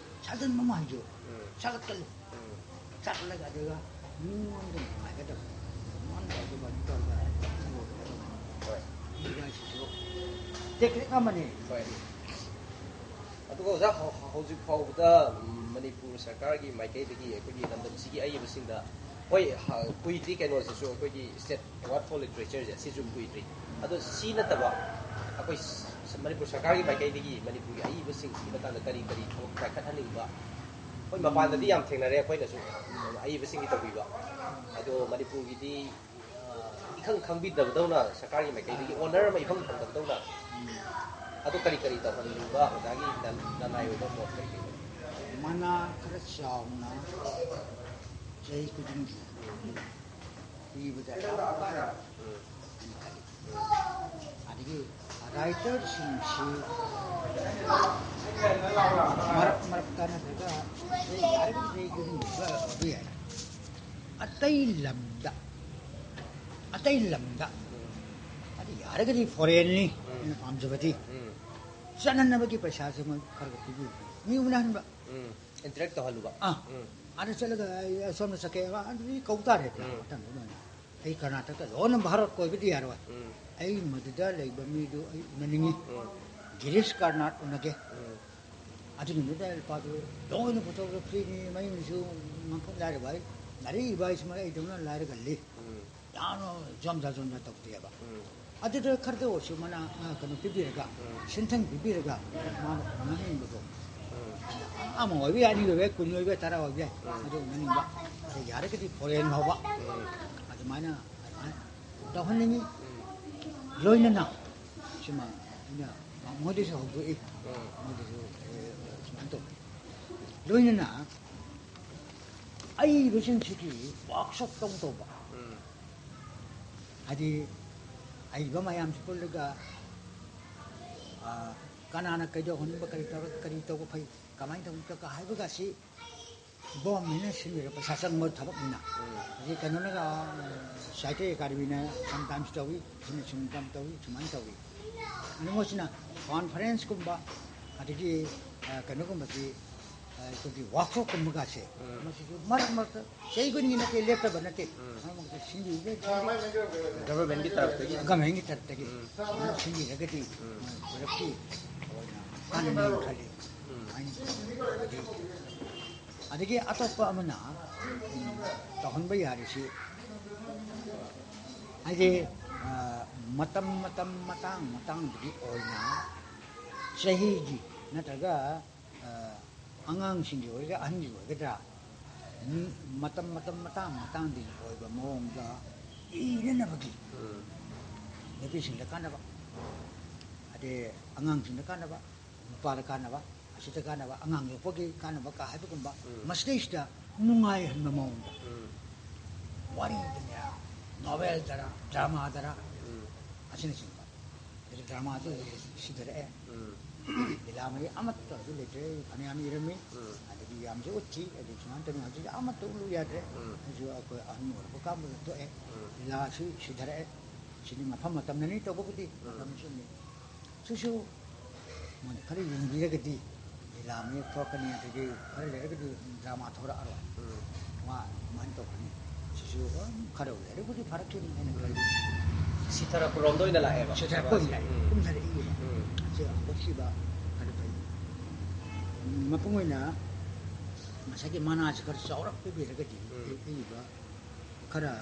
ꯁꯥꯖꯟꯕ ꯑꯃ ꯍꯩꯖꯧ꯫ ꯁꯥꯒꯠꯀꯜꯂꯨ꯫ ꯆꯠꯂꯒ ꯑꯗꯨꯒ ꯃꯤꯉꯣꯟꯗ ꯅꯨꯡꯉꯥꯏꯒꯗꯕ, ꯃꯤꯉꯣꯟꯗ ꯑꯗꯨꯒ ꯇꯧꯔꯒ ꯂꯣꯏꯒꯗꯕ꯫ ꯍꯣꯏ꯫ ꯃꯤꯒꯥꯏꯁꯤꯁꯨ ꯇꯦꯛꯅꯤꯛ ꯑꯃꯅꯤ꯫ ꯍꯣꯏ꯫ ꯑꯗꯨꯒ ꯑꯣꯖꯥ, ꯍꯧ- ꯍꯧꯖꯤꯛ ꯐꯥꯎꯕꯗ, ꯎꯝ, ꯃꯅꯤꯄꯨꯔ ꯁꯔꯀꯥꯔꯒꯤ ꯃꯥꯏꯀꯩꯗꯒꯤ ꯑꯩꯈꯣꯏꯒꯤ ꯂꯝꯗꯝꯁꯤꯒꯤ ꯑꯏꯕꯁꯤꯡꯗ, ꯍꯣꯏ, ꯍ- ꯀꯨꯏꯗ꯭ꯔꯤ ꯀꯩꯅꯣꯁꯤꯁꯨ, ꯑꯩꯈꯣꯏꯒꯤ State Award for Literature ꯁꯦ, ꯁꯤꯁꯨ ꯀꯨꯏꯗ꯭ꯔꯤ꯫ ꯑꯗꯣ ꯁꯤ ꯅꯠꯇꯕ ꯑꯩꯈꯣꯏ ꯁ- ꯃꯅꯤꯄꯨꯔ ꯁꯔꯀꯥꯔꯒꯤ ꯃꯥꯏꯀꯩꯗꯒꯤ ꯃꯅꯤꯄꯨꯔꯒꯤ ꯑꯏꯕꯁꯤꯡꯁꯤꯒꯤ ꯃꯇꯥꯡꯗ ꯀꯔꯤ ꯀꯔꯤ ꯊꯕꯛ ꯄꯥꯏꯈꯠꯍꯟꯅꯤꯡꯕ? ꯍꯣꯏ, ꯃꯄꯥꯟꯗꯗꯤ ꯌꯥꯝ ꯊꯦꯡꯅꯔꯦ ꯑꯩꯈꯣꯏꯅꯁꯨ, ꯑꯏꯕꯁꯤꯡꯒꯤ ꯇꯧꯕꯤꯕ꯫ ꯑꯗꯣ ꯃꯅꯤꯄꯨꯔꯒꯤꯗꯤ, ꯑ, ꯏꯈꯪ ꯈꯪꯕꯤꯗꯕꯗꯧꯅ, ꯁꯔꯀꯥꯔꯒꯤ ꯃꯥꯏꯀꯩꯗꯒꯤ ꯑꯣꯅꯔ ꯑꯃ ꯏꯐꯪ ꯐꯪꯗꯕꯗꯧꯅ, ꯑꯗꯣ ꯀꯔꯤ ꯀꯔꯤ ꯇꯧꯍꯟꯅꯤꯡꯕ ꯑꯣꯖꯥꯒꯤ ꯂꯟ- ꯂꯅꯥꯏ ꯑꯣꯏꯕ ꯃꯣꯠ ꯀꯔꯤ ꯀꯔꯤ ꯂꯩ? ꯃꯅꯥ ꯈꯔ ꯆꯥꯎꯅ ꯆꯍꯤ ꯈꯨꯗꯤꯡꯒꯤ ꯄꯤꯕꯗ ꯌꯥꯝ ꯀꯥꯟꯅꯕ ꯍꯥꯏꯅ ꯈꯜꯂꯤ꯫ ꯑꯗꯒꯤ ꯔꯥꯏꯇꯔꯁꯤꯡꯁꯤ ꯃꯔꯛ ꯃꯔꯛꯇ ꯅꯠꯇ꯭ꯔꯒ ꯌꯥꯔꯒꯗꯤ ꯆꯍꯤ ꯈꯨꯗꯤꯡꯒꯤ ꯑꯣꯏꯕ ꯌꯥꯏ꯫ ꯑꯇꯩ ꯂꯝꯗ, ꯑꯇꯩ ꯂꯝꯗ, ꯑꯗꯨ ꯌꯥꯔꯒꯗꯤ ꯐꯣꯔꯦꯟꯅꯤ ꯑꯩꯅ ꯄꯥꯝꯖꯕꯗꯤ꯫ ꯆꯠꯅꯅꯕꯒꯤ ꯄꯩꯁꯥꯁꯦ ꯃꯣꯏ ꯈꯔ ꯈꯔ ꯄꯤꯕꯤꯌꯨ꯫ ꯃꯤ ꯎꯅꯍꯟꯕ꯫ ꯎꯝ, ꯏꯟꯇꯔꯦꯛ ꯇꯧꯍꯜꯂꯨꯕ꯫ ꯑꯥ, ꯎꯝ꯫ ꯑꯥꯗ ꯆꯠꯂꯒ ꯑꯩ ꯑꯁꯣꯝꯗ ꯆꯠꯀꯦ, ꯑꯗꯨꯗꯤ ꯀꯧ ꯇꯥꯔꯦ꯫ ꯎꯝ꯫ ꯃꯊꯪꯗ ꯑꯗꯨꯃꯥꯏꯅ꯫ ꯑꯩ ꯀꯔꯅꯥꯇꯀ ꯂꯣꯟꯅ ꯚꯥꯔꯠ ꯀꯣꯏꯕꯗꯤ ꯌꯥꯔꯣꯏ꯫ ꯎꯝ꯫ ꯑꯩ ꯃꯗꯨꯗ ꯂꯩꯕ ꯃꯤꯗꯨ ꯑꯩ ꯎꯅꯅꯤꯡꯉꯤ꯫ ꯎꯝ꯫ ꯒꯤꯔꯤꯁ ꯀꯔꯅꯥꯠ ꯎꯅꯒꯦ꯫ ꯎꯝ꯫ ꯑꯗꯨ ꯅꯨꯃꯤꯠꯇ ꯂꯨꯄꯥꯗꯨ ꯂꯣꯏꯅ ꯄꯨꯊꯣꯛꯑꯒ ꯐ꯭ꯔꯤꯅꯤ, ꯃꯌꯨꯝꯁꯨ ꯉꯝꯐꯝ ꯂꯥꯏꯔꯕ ꯑꯩ, ꯂꯥꯏꯔꯤꯛ ꯏꯕ ꯍꯥꯏꯁꯤ ꯑꯩꯗꯧꯅ ꯂꯥꯏꯔꯒꯜꯂꯤ꯫ ꯎꯝ꯫ ꯌꯥꯝꯅ ꯖꯣꯝꯖꯥ ꯖꯣꯝꯖꯥ ꯇꯧꯗꯦꯕ꯫ ꯎꯝ꯫ ꯑꯗꯨꯗ ꯈꯔꯗ ꯑꯣꯏꯔꯁꯨ ꯃꯅꯥ, ꯑ, ꯀꯩꯅꯣ ꯄꯤꯕꯤꯔꯒ, ꯎꯝ꯫ ꯁꯦꯟꯊꯪ ꯄꯤꯕꯤꯔꯒ, ꯃꯥꯅ ꯉꯥꯡꯅꯤꯡꯕꯗꯣ꯫ ꯎꯝ꯫ ꯑꯃ ꯑꯣꯏꯕ ꯌꯥꯏ, ꯑꯅꯤ ꯑꯣꯏꯕ ꯌꯥꯏ, ꯀꯨꯟ ꯑꯣꯏꯕ ꯌꯥꯏ, ꯇꯔꯥ ꯑꯣꯏꯕ ꯌꯥꯏ, ꯎꯝ꯫ ꯑꯗꯨ ꯉꯥꯡꯅꯤꯡꯕ꯫ ꯑꯗ ꯌꯥꯔꯒꯗꯤ ꯐꯣꯔꯦꯟ ꯐꯥꯎꯕ ꯎꯝ꯫ ꯑꯗꯨꯃꯥꯏꯅ, ꯑꯗꯨꯃꯥꯏꯅ ꯇꯧꯍꯟꯅꯤꯡꯉꯤ꯫ ꯎꯝ꯫ ꯂꯣꯏꯅꯅ ꯁꯤꯃ ꯑꯩꯅ ꯃꯣꯏꯗꯁꯨ ꯍꯧꯗꯣꯛꯏ꯫ ꯎꯝ꯫ ꯃꯣꯏꯗꯁꯨ, ꯑꯦ, ꯁꯨꯃꯥꯏꯅ ꯇꯧ꯫ ꯂꯣꯏꯅꯅ ꯑꯏꯕꯁꯤꯡꯁꯤꯒꯤ ꯋꯥꯛꯁꯣꯞ ꯇꯧ ꯇꯧꯕ꯫ ꯎꯝ꯫ ꯍꯥꯏꯗꯤ ꯑꯏꯕ ꯃꯌꯥꯝꯁꯤ ꯄꯨꯜꯂꯒ, ꯑ, ꯀꯅꯥꯅ ꯀꯩꯗꯧꯍꯟꯅꯤꯡꯕ, ꯀꯔꯤ ꯇꯧꯔ-, ꯀꯔꯤ ꯇꯧꯕ ꯐꯩ, ꯀꯃꯥꯏꯅ ꯇꯧꯅꯤ ꯍꯥꯏꯕꯒꯁꯤ ꯒꯣꯔꯃꯦꯟꯅ ꯁꯤꯟꯕꯤꯔ ꯄꯩꯁꯥ ꯆꯪꯕ ꯊꯕꯛꯅꯤꯅ꯫ ꯎꯝ꯫ ꯍꯧꯖꯤꯛ ꯀꯩꯅꯣꯅꯒ, ꯁꯥꯍꯤꯇ꯭ꯌ ꯑꯦꯀꯥꯗꯃꯤꯅ sometimes ꯇꯧꯏ, ꯑꯩꯈꯣꯏꯅ ꯁꯨꯝ ꯇꯧꯏ, ꯁꯨꯃꯥꯏꯅ ꯇꯧꯏ꯫ ꯑꯗꯨ ꯃꯣꯏꯁꯤꯅ ꯀꯣꯟꯐꯔꯦꯟꯁꯀꯨꯝꯕ, ꯑꯗꯒꯤ, ꯑ, ꯀꯩꯅꯣꯒꯨꯝꯕꯁꯤ, ꯑ, ꯑꯩꯈꯣꯏꯒꯤ ꯋꯥꯛꯁꯣꯞꯀꯨꯝꯕꯒꯁꯦ, ꯎꯝ꯫ ꯃꯁꯤꯁꯨ ꯃꯔꯛ ꯃꯔꯛꯇ ꯆꯍꯤ ꯈꯨꯗꯤꯡꯒꯤ ꯅꯠꯇꯦ, ꯂꯦꯞꯇꯕ ꯅꯠꯇꯦ꯫ ꯎꯝ꯫ ꯃꯔꯛ ꯃꯔꯛꯇ ꯁꯤꯟꯕꯤꯕ, ꯒꯚꯔꯟꯃꯦꯟꯒꯤ ꯇꯔꯞꯇꯒꯤ꯫ ꯒꯚꯔꯟꯃꯦꯟꯒꯤ ꯇꯔꯞꯇꯒꯤ ꯎꯝ꯫ ꯑꯗꯨꯃꯥꯏꯅ ꯁꯤꯟꯕꯤꯔꯒꯗꯤ ꯎꯝ꯫ ꯄꯨꯂꯞꯀꯤ ꯑꯣꯏꯅ ꯀꯥꯟꯅꯅꯤ ꯈꯜꯂꯤ꯫ ꯎꯝ꯫ ꯑꯗꯨꯃꯥꯏꯅ ꯇꯧꯔꯒꯗꯤ ꯑꯗꯒꯤ ꯑꯇꯣꯞꯄ ꯑꯃꯅ, ꯎꯝ, ꯇꯧꯍꯟꯕ ꯌꯥꯔꯤꯁꯤ, ꯍꯥꯏꯗꯤ, ꯑ, ꯃꯇꯝ, ꯃꯇꯝ, ꯃꯇꯥꯡ, ꯃꯇꯥꯡꯗꯨꯒꯤ ꯑꯣꯏꯅ ꯆꯍꯤꯒꯤ ꯅꯠꯇ꯭ꯔꯒ, ꯑ, ꯑꯉꯥꯡꯁꯤꯡꯒꯤ ꯑꯣꯏꯒꯦꯔꯥ, ꯑꯍꯟꯒꯤ ꯑꯣꯏꯒꯗ꯭ꯔꯥ, ꯃꯤ, ꯃꯇꯝ, ꯃꯇꯝ, ꯃꯇꯥꯡ, ꯃꯇꯥꯡꯗꯨꯒꯤ ꯑꯣꯏꯕ ꯃꯑꯣꯡꯗ ꯏꯅꯅꯕꯒꯤ ꯎꯝ꯫ ꯅꯨꯄꯤꯁꯤꯡꯗ ꯀꯥꯟꯅꯕ, ꯑꯗꯩ ꯑꯉꯥꯡꯁꯤꯡꯗ ꯀꯥꯟꯅꯕ, ꯅꯨꯄꯥꯗ ꯀꯥꯟꯅꯕ, ꯑꯁꯤꯗ ꯀꯥꯟꯅꯕ, ꯑꯉꯥꯡ ꯌꯣꯛꯄꯒꯤ ꯀꯥꯟꯅꯕ ꯀ ꯍꯥꯏꯕꯒꯨꯝꯕ, ꯎꯝ꯫ ꯃꯁꯤꯗꯩꯁꯤꯗ ꯅꯨꯡꯉꯥꯏꯍꯟꯕ ꯃꯑꯣꯡꯗ ꯎꯝ꯫ ꯋꯥꯔꯤꯗꯅꯦ, ꯅꯣꯕꯦꯜꯗꯔ, ꯗ꯭ꯔꯃꯥꯗꯔ, ꯎꯝ꯫ ꯑꯁꯤꯅꯆꯤꯡꯕ꯫ ꯑꯗꯨ ꯗ꯭ꯔꯃꯥꯗꯨ ꯁꯤꯊꯔꯛꯑꯦ꯫ ꯎꯝ꯫ ꯂꯤꯂꯥ ꯃꯔꯤ ꯑꯃꯠꯇ ꯑꯗꯨ ꯂꯩꯇ꯭ꯔꯦ꯫ ꯑꯩ ꯐꯅꯌꯥꯝ ꯏꯔꯝꯃꯤ꯫ ꯎꯝ꯫ ꯑꯗꯒꯤ ꯌꯥꯝꯁꯨ ꯎꯠꯈꯤ꯫ ꯑꯗꯨ ꯁꯨꯃꯥꯏꯅ ꯇꯧꯅꯤ꯫ ꯍꯧꯖꯤꯛ ꯑꯃꯠꯇ ꯎꯠꯂꯨ ꯌꯥꯗ꯭ꯔꯦ꯫ ꯎꯝ꯫ ꯑꯩꯁꯨ ꯑꯩꯈꯣꯏ ꯑꯍꯟ ꯑꯣꯏꯔꯛꯄ ꯀꯥꯟꯗ ꯇꯣꯛꯑꯦ꯫ ꯎꯝ꯫ ꯂꯤꯂꯥꯁꯤ ꯁꯤꯊꯔꯛꯑꯦ꯫ ꯁꯤꯗꯤ ꯃꯐꯝ ꯃꯇꯝꯅꯅꯤ ꯇꯧꯕꯕꯨꯗꯤ꯫ ꯎꯝ꯫ ꯃꯇꯝꯁꯤꯅꯤ꯫ ꯁꯤꯁꯨ ꯃꯣꯏꯅ ꯈꯔ ꯌꯦꯡꯕꯤꯔꯒꯗꯤ ꯂꯤꯂꯥ ꯃꯌꯦꯛ ꯊꯣꯛꯂꯛꯀꯅꯤ, ꯑꯗꯒꯤ ꯈꯔ ꯂꯩꯔꯒꯗꯤ ꯗ꯭ꯔꯃꯥ ꯊꯣꯔꯛꯑꯔꯣꯏ꯫ ꯎꯝ꯫ ꯋꯥ ꯑꯗꯨꯃꯥꯏꯅ ꯇꯧꯒꯅꯤ꯫ ꯁꯤꯁꯨ ꯑꯗꯨꯝ ꯈꯔ ꯂꯩꯔꯒꯕꯨꯗꯤ ꯐꯔꯛꯈꯤꯅꯤ ꯍꯥꯏꯅ ꯈꯜꯂꯤ꯫ ꯁꯤꯊꯔꯛꯄꯔꯣꯝꯗ ꯑꯣꯏꯅ ꯂꯥꯛꯑꯦꯕ ꯁꯤꯊꯔꯛꯄ ꯑꯣꯏꯅ ꯂꯥꯛꯑꯦ꯫ ꯎꯝ꯫ ꯀꯨꯝꯊꯔꯛꯏꯕ꯫ ꯎꯝ꯫ ꯁꯤ ꯍꯧꯒꯠꯈꯤꯕ ꯈꯔ ꯐꯩ꯫ ꯃꯄꯨꯡ ꯑꯣꯏꯅ ꯉꯁꯥꯏꯒꯤ ꯃꯅꯥꯁꯤ ꯈꯔ ꯆꯥꯎꯔꯞ ꯄꯤꯕꯤꯔꯒꯗꯤ ꯎꯝ꯫ ꯄꯤꯕꯤꯕ ꯈꯔ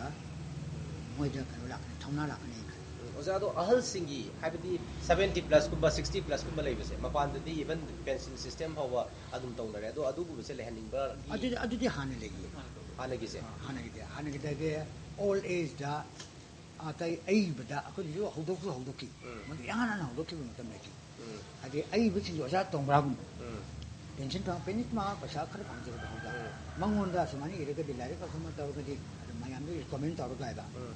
ꯃꯣꯏꯗ ꯀꯩꯅꯣ ꯂꯥꯛꯀꯅꯤ, ꯊꯧꯅꯥ ꯂꯥꯛꯀꯅꯤ ꯈꯜꯂꯤ꯫ ꯎꯝ, ꯑꯣꯖꯥ, ꯑꯗꯣ ꯑꯍꯜꯁꯤꯡꯒꯤ, ꯍꯥꯏꯕꯗꯤ seventy plus ꯀꯨꯝꯕ, sixty plus ꯀꯨꯝꯕ ꯂꯩꯕꯁꯦ, ꯃꯄꯥꯟꯗꯗꯤ even pension system ꯐꯥꯎꯕ ꯑꯗꯨꯝ ꯇꯧꯅꯔꯦ꯫ ꯑꯗꯣ ꯑꯗꯨꯒꯨꯝꯕꯁꯦ ꯂꯩꯍꯟꯅꯤꯡꯕꯒꯤ ꯑꯗꯨꯗꯤ, ꯑꯗꯨꯗꯤ ꯍꯥꯟꯅ ꯂꯩꯌꯦ꯫ ꯍꯥꯟꯅꯒꯤꯁꯦ? ꯑ, ꯍꯥꯟꯅꯒꯤꯗꯤ, ꯍꯥꯟꯅꯒꯤꯗꯒꯤ old age ꯗ ꯑꯇꯩ ꯑꯏꯕꯗ ꯑꯩꯈꯣꯏꯒꯤꯁꯨ ꯍꯧꯗꯣꯛꯁꯨ ꯍꯧꯗꯣꯛꯈꯤ꯫ ꯎꯝ꯫ ꯃꯗꯨ ꯏꯍꯥꯟ ꯍꯥꯟꯅ ꯍꯧꯗꯣꯛꯈꯤꯕ ꯃꯇꯝ ꯂꯩꯈꯤ꯫ ꯎꯝ꯫ ꯍꯥꯏꯗꯤ ꯑꯏꯕꯁꯤꯡꯁꯦ ꯑꯣꯖꯥ ꯇꯣꯡꯕ꯭ꯔꯥꯒꯨꯝꯕ꯫ ꯎꯝ꯫ ꯄꯦꯟꯁꯤꯟ ꯐꯪ-, ꯄꯦꯟꯁꯤꯟ ꯐꯪꯉ ꯄꯩꯁꯥ ꯈꯔ ꯐꯪꯖꯕꯗ ꯍꯧꯗ꯫ ꯎꯝ꯫ ꯃꯉꯣꯟꯗ ꯁꯨꯃꯥꯏꯅ ꯏꯔꯒꯗꯤ ꯂꯥꯏꯔꯤꯛ ꯑꯁꯨꯝꯕ ꯇꯧꯔꯒꯗꯤ ꯑꯗꯨꯝ ꯃꯌꯥꯝꯗ ꯔꯤꯀꯃꯦꯟ ꯇꯧꯔꯒ ꯍꯥꯏꯕ꯫ ꯎꯝ꯫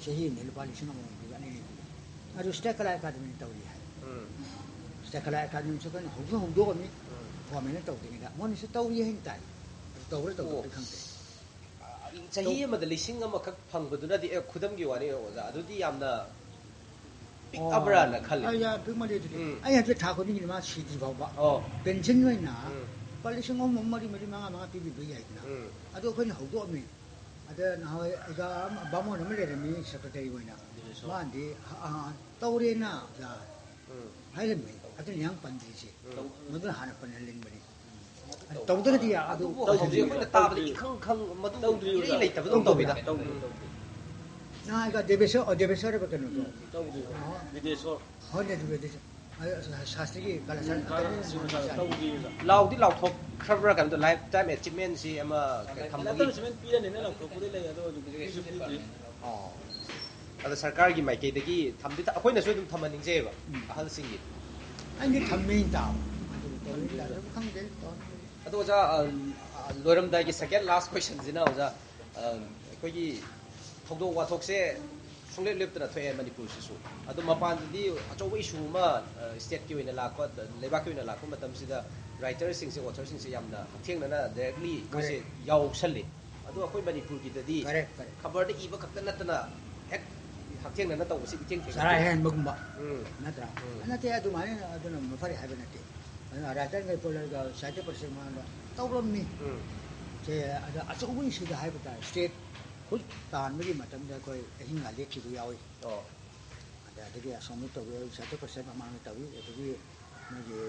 ꯆꯍꯤ ꯑꯃꯗ ꯂꯨꯄꯥ ꯂꯤꯁꯤꯡ ꯑꯃꯃꯝ ꯄꯤꯕ, ꯑꯅꯤ ꯑꯅꯤ ꯄꯤꯕ꯫ ꯑꯗꯨ ꯁ꯭ꯇꯦꯠ ꯀꯂꯥ ꯑꯦꯀꯥꯗꯃꯤꯅ ꯇꯧꯔꯤ ꯍꯥꯏ꯫ ꯎꯝ꯫ ꯁ꯭ꯇꯦꯠ ꯀꯂꯥ ꯑꯦꯀꯥꯗꯃꯤꯁꯨ ꯑꯩꯈꯣꯏꯅ ꯍꯧꯁꯨ ꯍꯧꯗꯣꯛꯑꯝꯃꯤ꯫ ꯎꯝ꯫ ꯒꯣꯔꯃꯦꯟꯅ ꯇꯧꯗ꯭ꯔꯤꯉꯩꯗ ꯃꯣꯏꯅꯁꯨ ꯇꯧꯔꯤ ꯍꯥꯏꯅ ꯇꯥꯏ꯫ ꯑꯗꯨ ꯇꯧꯕ꯭ꯔꯥ ꯇꯧꯗꯕ꯭ꯔꯥ ꯈꯪꯗꯦ꯫ ꯆꯍꯤ ꯑꯃꯗ ꯂꯤꯁꯤꯡ ꯑꯃꯈꯛ ꯐꯪꯕꯗꯨꯅꯗꯤ ꯑꯦ ꯈꯨꯗꯝꯒꯤ ꯋꯥꯅꯤ ꯑꯣꯖꯥ, ꯑꯗꯨꯗꯤ ꯌꯥꯝꯅ ꯄꯤꯛꯑꯕ꯭ꯔꯥꯅ ꯈꯜꯂꯤ꯫ ꯑꯩ ꯌꯥꯝ ꯄꯤꯛꯃꯜꯂꯤ ꯑꯗꯨꯗꯤ꯫ ꯎꯝ. ꯑꯩ ꯍꯧꯖꯤꯛ ꯊꯥ ꯈꯨꯗꯤꯡꯒꯤ ꯃꯥ ꯁꯤꯗ꯭ꯔꯤ ꯐꯥꯎꯕ ꯑꯣ. ꯄꯦꯟꯁꯤꯟ ꯑꯣꯏꯅ ꯎꯝ. ꯂꯨꯄꯥ ꯂꯤꯁꯤꯡ ꯑꯍꯨꯝ, ꯑꯍꯨꯝ, ꯃꯔꯤ, ꯃꯔꯤ, ꯃꯉꯥ, ꯃꯉꯥ ꯄꯤꯕꯤꯕ ꯌꯥꯏꯗꯅ꯫ ꯎꯝ. ꯑꯗꯣ ꯑꯩꯈꯣꯏꯅ ꯍꯧꯗꯣꯛꯑꯝꯃꯤ꯫ ꯑꯗ ꯅꯍꯥꯟꯋꯥꯏ ꯑꯣꯖꯥ ꯑꯃ ꯕꯥꯃꯣꯟ ꯑꯃ ꯂꯩꯔꯝꯃꯤ ꯁꯦꯀ꯭ꯔꯦꯇꯔꯤ ꯑꯣꯏꯅ꯫ ꯃꯥꯅꯗꯤ ꯑ, ꯑ, ꯇꯧꯔꯦꯅ ꯑꯣꯖꯥ ꯎꯝ. ꯍꯥꯏꯔꯝꯃꯤ꯫ ꯑꯗꯨꯅ ꯌꯥꯝ ꯄꯟꯗ꯭ꯔꯤꯁꯦ꯫ ꯎꯝ. ꯃꯗꯨꯅ ꯍꯥꯟꯅ ꯄꯟꯍꯟꯅꯤꯡꯕꯅꯤ꯫ ꯇꯧꯗ꯭ꯔꯒꯗꯤ ꯑꯗꯨ ꯑꯗꯨꯕꯨ ꯍꯧꯖꯤꯛ ꯑꯩꯈꯣꯏꯅ ꯇꯥꯕꯗ ꯏꯈꯪ ꯈꯪ ꯃꯗꯨ ꯏꯔꯩ ꯂꯩꯇꯕꯗꯧ ꯇꯧꯋꯤꯗ꯫ ꯅꯍꯥꯟ ꯑꯩꯒ ꯗꯦꯕꯦꯁꯣꯔ, ꯑꯣ, ꯗꯦꯕꯦꯁꯣꯔ ꯍꯥꯏꯕ ꯀꯩꯅꯣꯗꯣ꯫ ꯇꯧꯗ꯭ꯔꯤꯕ. ꯕꯤꯗꯦꯁꯣꯔ. ꯍꯣꯏꯅꯦ, ꯑꯗꯨ, ꯑꯗꯨ, ꯑ, ꯁꯥꯁꯇ꯭ꯔꯤꯒꯤ ꯀꯂꯥꯁꯥꯟ ꯇꯧꯗ꯭ꯔꯤꯕ. ꯂꯥꯎꯗꯤ ꯂꯥꯎꯊꯣꯛꯈ꯭ꯔꯕ꯭ꯔꯥ ꯀꯩꯅꯣꯗꯣ, ꯂꯥꯏꯐ ꯇꯥꯏꯝ ꯑꯦꯆꯤꯞꯃꯦꯟꯁꯤ ꯑꯃ ꯊꯝꯕꯒꯤ. ꯂꯥꯏꯐ ꯄꯤꯔꯅꯤꯅ ꯂꯥꯎꯊꯣꯛꯄꯗꯤ ꯂꯩ, ꯑꯗꯣ ꯍꯧꯖꯤꯛ ꯄꯤꯁꯨ ꯄꯤꯗ꯭ꯔꯤ. ꯑꯣ. ꯑꯗꯣ ꯁꯔꯀꯥꯔꯒꯤ ꯃꯥꯏꯀꯩꯗꯒꯤ ꯊꯝꯗꯤ ꯊ- ꯑꯩꯈꯣꯏꯅꯁꯨ ꯑꯗꯨꯝ ꯊꯝꯍꯟꯅꯤꯡꯖꯩꯕ, ꯎꯝ. ꯑꯍꯜꯁꯤꯡꯒꯤ. ꯑꯩꯗꯤ ꯊꯝꯃꯦ ꯇꯥꯕ꯫ ꯑꯗꯨ ꯇꯧꯔꯤ ꯇꯥꯔꯁꯨ ꯈꯪꯗꯦ, ꯇꯧꯔꯤ. ꯑꯗꯣ ꯑꯣꯖꯥ, ꯑ, ꯑ, ꯂꯣꯏꯔꯝꯗꯥꯏꯒꯤ second last questionꯁꯤꯅ ꯑꯣꯖꯥ, ꯑ, ꯑꯩꯈꯣꯏꯒꯤ ꯊꯧꯗꯣꯛ ꯋꯥꯊꯣꯛꯁꯦ ꯁꯨꯡꯂꯦꯞ ꯂꯦꯞꯇꯅ ꯊꯣꯛꯑꯦ ꯃꯅꯤꯄꯨꯔꯁꯤꯁꯨ꯫ ꯑꯗꯣ ꯃꯄꯥꯟꯗꯗꯤ ꯑꯆꯧꯕ issue ꯑꯃ, ꯑ, stateꯀꯤ ꯑꯣꯏꯅ ꯂꯥꯛꯄ, ꯂꯩꯕꯥꯛꯀꯤ ꯑꯣꯏꯅ ꯂꯥꯛꯄ ꯃꯇꯝꯁꯤꯗ writerꯁꯤꯡꯁꯦ, authorꯁꯤꯡꯁꯦ ꯌꯥꯝꯅ ꯍꯛꯊꯦꯡꯅꯅ directly ꯑꯩꯈꯣꯏꯁꯦ ꯌꯥꯎꯁꯜꯂꯤ꯫ ꯑꯗꯣ ꯑꯩꯈꯣꯏ ꯃꯅꯤꯄꯨꯔꯒꯤꯗꯗꯤ Correct, correct. ꯈꯕꯔꯗ ꯏꯕ ꯈꯛꯇ ꯅꯠꯇꯅ ꯍꯦꯛ ꯍꯛꯊꯦꯡꯅꯅ ꯇꯧꯕꯁꯤ ꯏꯊꯦꯡ ꯊꯦꯡꯅꯗꯦ꯫ ꯆꯔꯥ ꯍꯦꯟꯕꯒꯨꯝꯕ ꯎꯝ. ꯅꯠꯇ꯭ꯔꯥ? ꯎꯝ. ꯅꯠꯇꯦ, ꯑꯗꯨꯃꯥꯏꯅ ꯑꯗꯨꯅ ꯃꯐꯔꯦ ꯍꯥꯏꯕ ꯅꯠꯇꯦ꯫ ꯑꯗꯨꯅ writerꯒ ꯄꯨꯜꯂꯒ ꯁꯥꯍꯤꯇ꯭ꯌ ꯄꯔꯤꯁꯠ ꯃꯃꯥꯡꯗ ꯇꯧꯔꯝꯃꯤ꯫ ꯎꯝ. ꯁꯦ, ꯑꯗ ꯑꯆꯧꯕ issueꯗ ꯍꯥꯏꯕ ꯇꯥꯔꯦ, state ꯈꯨꯠ ꯇꯥꯟꯕꯒꯤ ꯃꯇꯝꯗ ꯑꯩꯈꯣꯏ ꯑꯍꯤꯡꯒ ꯂꯦꯛꯈꯤꯕ ꯌꯥꯎꯏ꯫ ꯑꯣ. ꯑꯗ ꯑꯗꯒꯤ ꯑꯁꯣꯝꯗ ꯇꯧꯕ ꯌꯥꯎꯏ, ꯁꯥꯍꯤꯇ꯭ꯌ ꯄꯔꯤꯁꯠ ꯃꯃꯥꯡꯗ ꯇꯧꯏ, ꯑꯗꯒꯤ ꯃꯣꯏꯒꯤ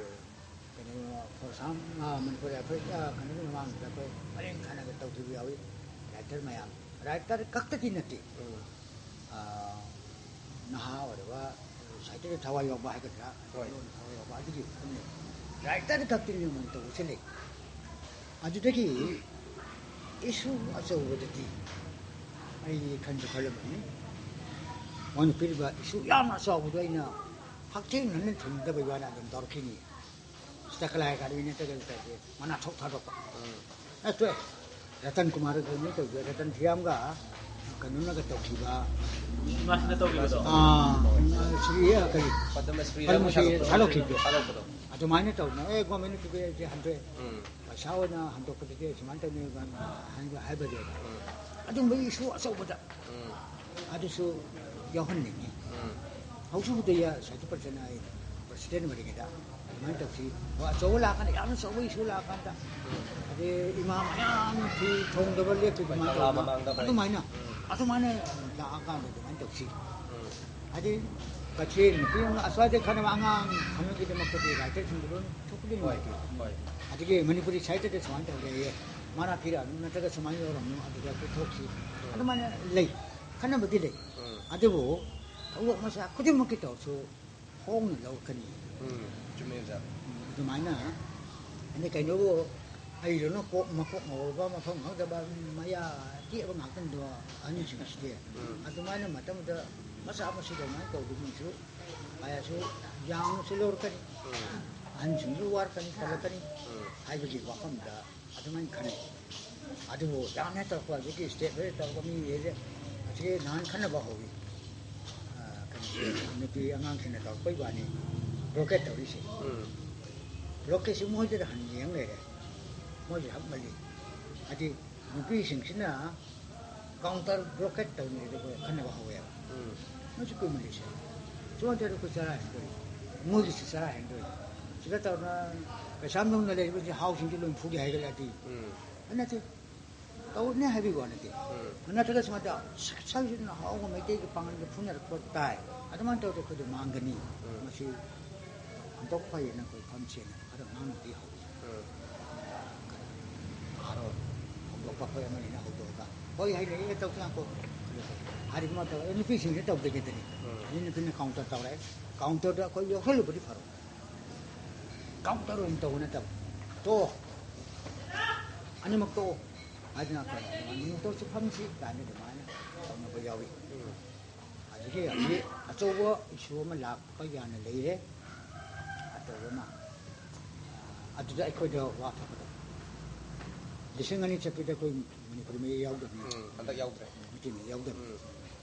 ꯀꯩꯅꯣ, for some, ꯑ, ꯃꯅꯤꯄꯨꯔ ꯑꯩꯈꯣꯏ, ꯑ, ꯀꯩꯅꯣꯒꯤ ꯃꯃꯥꯡꯗ ꯑꯩꯈꯣꯏ ꯄꯔꯦꯡ ꯁꯥꯟꯅꯒ ꯇꯧꯈꯤꯕ ꯌꯥꯎꯏ꯫ Writer ꯃꯌꯥꯝ, writer ꯈꯛꯇꯒꯤ ꯅꯠꯇꯦ꯫ ꯎꯝ. ꯑ, ꯅꯍꯥ ꯑꯣꯏꯔꯕ ꯁꯥꯍꯤꯇ꯭ꯌꯗ ꯊꯋꯥꯏ ꯌꯥꯎꯕ ꯍꯥꯏꯒꯗ꯭ꯔꯥ, ꯍꯣꯏ. ꯂꯣꯟꯗ ꯊꯋꯥꯏ ꯌꯥꯎꯕ ꯑꯗꯨꯒꯤ ꯈꯛꯇꯅꯦ꯫ Writer ꯈꯛꯇꯅꯤ ꯃꯣꯏꯅ ꯇꯧꯕꯁꯦ ꯂꯩ꯫ ꯑꯗꯨꯗꯒꯤ issue ꯑꯆꯧꯕꯗꯗꯤ ꯑꯩ ꯈꯟꯁꯨ ꯈꯜꯂꯝꯕꯅꯤ꯫ ꯃꯣꯏꯅ ꯄꯤꯔꯤꯕ issue ꯌꯥꯝꯅ ꯑꯆꯧꯕꯗꯣ ꯑꯩꯅ ꯍꯛꯊꯦꯡꯅꯅ ꯊꯦꯡꯅꯗꯕꯩ ꯋꯥꯅ ꯑꯗꯨꯝ ꯇꯧꯔꯛꯈꯤꯅꯤ꯫ ꯁꯤꯗ ꯀꯂꯥ ꯑꯦꯀꯥꯗꯃꯤ ꯅꯠꯇ꯭ꯔꯒ ꯀꯩꯗꯧꯒꯦ? ꯃꯅꯥ ꯊꯣꯛ ꯊꯥꯗꯣꯛꯄ꯫ ꯑꯦ, ꯇꯣꯛꯑꯦ꯫ ꯔꯇꯟ ꯀꯨꯃꯥꯔ ꯀꯩꯅꯣ ꯇꯧꯕ, ꯔꯇꯟ ꯊꯤꯌꯥꯝꯒ ꯀꯩꯅꯣꯅꯒ ꯇꯧꯈꯤꯕ꯫ ꯏꯃꯥꯁꯤꯅ ꯇꯧꯈꯤꯕꯗꯣ. ꯑꯥ, ꯁ꯭ꯔꯤ, ꯑ, ꯀꯔꯤ? ꯄꯗꯃ ꯁ꯭ꯔꯤ ꯄꯗꯃ ꯁ꯭ꯔꯤ ꯊꯥꯗꯣꯛꯈꯤꯕꯗꯣ꯫ ꯊꯥꯗꯣꯛꯄꯗꯣ. ꯁꯨꯃꯥꯏꯅ ꯇꯧꯗꯅ ꯑꯦ ꯒꯣꯔꯃꯦꯟꯅ ꯄꯤꯕꯤꯔꯛꯏꯁꯦ ꯍꯟꯗꯣꯛꯑꯦ, ꯎꯝ꯫ ꯄꯩꯁꯥ ꯑꯣꯏꯅ ꯍꯟꯗꯣꯛꯄꯗꯗꯤ ꯁꯨꯃꯥꯏꯅ ꯇꯧꯅꯤ ꯍꯥꯏꯕ, ꯍꯥꯏꯕꯗꯤ ꯑꯗꯨꯝꯕꯒꯤ ꯏꯁꯨ ꯑꯆꯧꯕꯗ, ꯎꯝ꯫ ꯑꯗꯨꯁꯨ ꯌꯥꯎꯍꯟꯅꯤꯡꯉꯤ꯫ ꯎꯝ꯫ ꯍꯧꯖꯤꯛ ꯍꯧꯖꯤꯛ ꯁꯥꯍꯤꯇ꯭ꯌ ꯄꯔꯤꯁꯠꯅ ꯑꯩ ꯄ꯭ꯔꯁꯤꯗꯦꯟ ꯑꯣꯏꯔꯤꯉꯩꯗ ꯑꯗꯨꯃꯥꯏꯅ ꯇꯧꯁꯤ꯫ ꯍꯣꯏ, ꯑꯆꯧꯕ ꯂꯥꯛꯀꯥꯟꯗ, ꯌꯥꯝꯅ ꯑꯆꯧꯕ ꯏꯁꯨ ꯂꯥꯛꯑꯀꯥꯟꯗ, ꯎꯝ꯫ ꯑꯗꯩ ꯏꯃꯥ ꯃꯌꯥꯝ ꯐꯤ ꯊꯣꯡꯗꯕ ꯂꯦꯞꯄꯤ ꯑꯗꯨꯃꯥꯏꯅ ꯀꯪꯂꯥ ꯇꯧꯗꯅ, ꯃꯃꯥꯡꯗ ꯍꯣꯏ꯫ ꯑꯗꯨꯃꯥꯏꯅ, ꯎꯝ꯫ ꯑꯗꯨꯃꯥꯏꯅ ꯂꯥꯛꯑꯀꯥꯟꯗ ꯑꯗꯨꯃꯥꯏꯅ ꯇꯧꯁꯤ꯫ ꯎꯝ꯫ ꯍꯥꯏꯗꯤ ꯀꯆꯦꯜ ꯅꯨꯄꯤ ꯑꯃ ꯑꯁ꯭ꯋꯥꯏꯗ ꯈꯠꯅꯕ ꯑꯉꯥꯡ ꯈꯪꯅꯕꯒꯤꯗꯃꯛꯇꯗꯤ ꯔꯥꯏꯇꯔꯁꯤꯡꯗꯣ ꯂꯣꯏ ꯊꯣꯛꯄꯗꯤ ꯍꯣꯏ, ꯅꯨꯡꯉꯥꯏꯇꯦ꯫ ꯍꯣꯏ꯫ ꯑꯗꯒꯤ ꯃꯅꯤꯄꯨꯔꯤ ꯁꯥꯍꯤꯇ꯭ꯌꯗ ꯁꯨꯃꯥꯏꯅ ꯇꯧꯔꯦ, ꯃꯥꯅ ꯄꯤꯔꯛꯑꯅꯨ, ꯅꯠꯇ꯭ꯔꯒ ꯁꯨꯃꯥꯏꯅ ꯌꯧꯔꯝꯅꯨ, ꯑꯗꯨꯗ ꯄꯨꯊꯣꯛꯁꯤ꯫ ꯎꯝ꯫ ꯑꯗꯨꯃꯥꯏꯅ ꯂꯩ, ꯈꯟꯅꯕꯗꯤ ꯂꯩ꯫ ꯎꯝ꯫ ꯑꯗꯨꯕꯨ ꯊꯧꯗꯣꯛ ꯃꯆꯥ ꯈꯨꯗꯤꯡꯃꯛꯀꯤ ꯇꯧꯔꯁꯨ ꯍꯣꯡꯅ ꯂꯧꯔꯛꯀꯅꯤ꯫ ꯎꯝ, ꯆꯨꯝꯃꯦ ꯑꯣꯖꯥ꯫ ꯎꯝ, ꯑꯗꯨꯃꯥꯏꯅ ꯑꯗꯩ ꯀꯩꯅꯣꯕꯨ ꯍꯩꯔꯨꯅꯨ, ꯀꯣꯛ ꯃꯀꯣꯛ ꯉꯥꯎꯔꯕ, ꯃꯐꯝ ꯈꯪꯗꯕ, ꯃꯌꯥ ꯇꯦꯛꯑꯕ ꯉꯥꯛꯇꯅꯤꯗꯣ ꯑꯍꯟꯁꯤꯡꯁꯤꯗꯤ꯫ ꯎꯝ꯫ ꯑꯗꯨꯃꯥꯏꯅ ꯃꯇꯝꯗ ꯃꯆꯥ ꯃꯁꯨꯗ ꯑꯗꯨꯃꯥꯏꯅ ꯇꯧꯕꯁꯤꯡꯁꯨ ꯀꯌꯥꯁꯨ ꯌꯥꯝꯅꯁꯨ ꯂꯧꯔꯛꯀꯅꯤ꯫ ꯎꯝ꯫ ꯑꯍꯟꯁꯤꯡꯁꯨ ꯋꯥꯔꯛꯀꯅꯤ, ꯇꯜꯂꯛꯀꯅꯤ ꯎꯝ꯫ ꯍꯥꯏꯕꯒꯤ ꯋꯥꯐꯝꯗ ꯑꯗꯨꯃꯥꯏꯅ ꯈꯟꯅꯩ꯫ ꯑꯗꯨꯕꯨ ꯌꯥꯝꯅ ꯇꯧꯔꯛꯄ ꯍꯧꯖꯤꯛꯀꯤ ꯁ꯭ꯇꯦꯠ ꯂꯣꯏꯅ ꯇꯧꯔꯛꯄ ꯃꯤꯁꯦ ꯍꯧꯖꯤꯛ ꯅꯍꯥꯟ ꯈꯟꯅꯕ ꯍꯧꯋꯤ꯫ ꯑ, ꯀꯩꯅꯣꯁꯦ, ꯅꯨꯄꯤ ꯑꯉꯥꯡꯁꯤꯡꯅ ꯇꯧꯔꯛꯄꯩ ꯋꯥꯅꯤ, ꯕ꯭ꯂꯣꯀꯦꯠ ꯇꯧꯔꯤꯁꯦ꯫ ꯎꯝ꯫ ꯕ꯭ꯂꯣꯀꯦꯠꯁꯤ ꯃꯣꯏꯗꯨꯗ ꯍꯟ ꯌꯦꯡ ꯂꯩꯔꯦ꯫ ꯃꯣꯏꯁꯨ ꯍꯛꯃꯜꯂꯤ꯫ ꯍꯥꯏꯗꯤ ꯅꯨꯄꯤꯁꯤꯡꯁꯤꯅ ꯀꯥꯎꯟꯇꯔ ꯕ꯭ꯂꯣꯀꯦꯠ ꯇꯧꯅꯤꯡꯉꯩꯗ ꯑꯩꯈꯣꯏ ꯈꯟꯅꯕ ꯍꯧꯋꯦꯕ꯫ ꯎꯝ꯫ ꯃꯣꯏꯁꯨ ꯀꯨꯏꯃꯜꯂꯤꯁꯦ꯫ ꯁꯨꯃꯥꯏꯅ ꯇꯧꯔꯗꯤ ꯑꯩꯈꯣꯏ ꯆꯔꯥ ꯍꯦꯟꯗꯣꯏꯅꯤ꯫ ꯃꯣꯏꯒꯤꯁꯨ ꯆꯔꯥ ꯍꯦꯟꯗꯣꯏꯅꯤ꯫ ꯁꯤꯗ ꯇꯧꯔꯅ ꯄꯩꯁꯥ ꯅꯨꯡꯅ ꯂꯩꯔꯤꯕꯁꯤ ꯍꯥꯎꯁꯤꯡꯁꯤ ꯂꯣꯏ ꯐꯨꯒꯦ ꯍꯥꯏꯒꯠꯂꯛꯑꯗꯤ꯫ ꯎꯝ꯫ ꯅꯠꯇꯦ꯫ ꯇꯧꯅꯤ ꯍꯥꯏꯕꯒꯤ ꯋꯥ ꯅꯠꯇꯦ꯫ ꯎꯝ꯫ ꯅꯠꯇ꯭ꯔꯒ ꯁꯨꯃꯥꯏꯅ ꯇꯧ, ꯁꯛ-, ꯁꯛꯁꯤꯅ ꯍꯥꯎꯕ ꯃꯩꯇꯩꯒꯤ ꯄꯥꯡꯒꯜꯒ ꯐꯨꯅꯔꯛꯄ ꯇꯥꯏ꯫ ꯑꯗꯨꯃꯥꯏꯅ ꯇꯧꯔꯗꯤ ꯑꯩꯈꯣꯏꯗꯣ ꯃꯥꯡꯒꯅꯤ꯫ ꯎꯝ꯫ ꯃꯁꯤ ꯑꯃꯨꯛꯇ ꯐꯩꯌꯦꯅ ꯑꯩꯈꯣꯏ ꯐꯝꯁꯦꯅ ꯈꯔ ꯉꯥꯡꯅꯕꯗꯤ ꯍꯧꯏ꯫ ꯎꯝ꯫ ꯈꯔ ꯑꯥꯔꯣ ꯍꯧꯗꯣꯛꯄ ꯑꯩꯈꯣꯏ ꯑꯃꯅꯤꯅ ꯍꯧꯗꯣꯛꯑꯒ, "ꯍꯣꯏ, ꯍꯥꯏꯅ ꯑꯦ ꯇꯧꯁꯤ ꯉꯥꯏꯈꯣ꯫ ꯍꯥꯏꯔꯤꯕ ꯃꯇꯝꯗ ꯑꯦ ꯅꯨꯄꯤꯁꯤꯡꯁꯤ ꯇꯧꯗ꯭ꯔꯤꯉꯩꯗꯅꯤ꯫ ꯎꯝ꯫ ꯑꯗꯩ ꯅꯨꯄꯤꯅ ꯀꯥꯎꯟꯇꯔ ꯇꯧꯔꯛꯑꯦ꯫ ꯀꯥꯎꯟꯇꯔꯗ ꯑꯩꯈꯣꯏ ꯌꯧꯁꯜꯂꯨꯕꯗꯤ ꯐꯔꯣꯏ꯫ ꯀꯥꯎꯟꯇꯔ ꯑꯣꯏꯅ ꯇꯧꯕ ꯅꯠꯇꯕ꯫ ꯇꯣꯛꯑꯣ꯫ ꯑꯅꯤꯃꯛ ꯇꯣꯛꯑꯣ꯫ ꯍꯥꯏꯗꯅ ꯑꯩꯈꯣꯏ ꯑꯅꯤꯃꯛ ꯇꯣꯛꯑꯁꯤ ꯐꯝꯁꯤ ꯀꯥꯏꯅ ꯑꯗꯨꯃꯥꯏꯅ ꯇꯧꯅꯕ ꯌꯥꯎꯏ꯫ ꯎꯝ꯫ ꯑꯗꯒꯤ ꯍꯧꯖꯤꯛ ꯑꯆꯧꯕ ꯏꯁꯨ ꯑꯃ ꯂꯥꯛꯄ ꯌꯥꯅ ꯂꯩꯔꯦ꯫ ꯑꯆꯧꯕ ꯑꯃ꯫ ꯑꯗꯨꯗ ꯑꯩꯈꯣꯏꯗ ꯋꯥ ꯊꯣꯛꯀꯗꯕ꯫ ꯂꯤꯁꯤꯡ ꯑꯅꯤ ꯆꯠꯄꯤꯗ ꯑꯩꯈꯣꯏ ꯃꯅꯤꯄꯨꯔꯤ ꯃꯌꯦꯛ ꯌꯥꯎꯗꯕꯅꯤ꯫ ꯎꯝ, ꯍꯟꯗꯛ ꯌꯥꯎꯗ꯭ꯔꯦ꯫ ꯃꯩꯇꯩ ꯃꯌꯦꯛ ꯌꯥꯎꯗꯕꯅꯤ꯫ ꯎꯝ꯫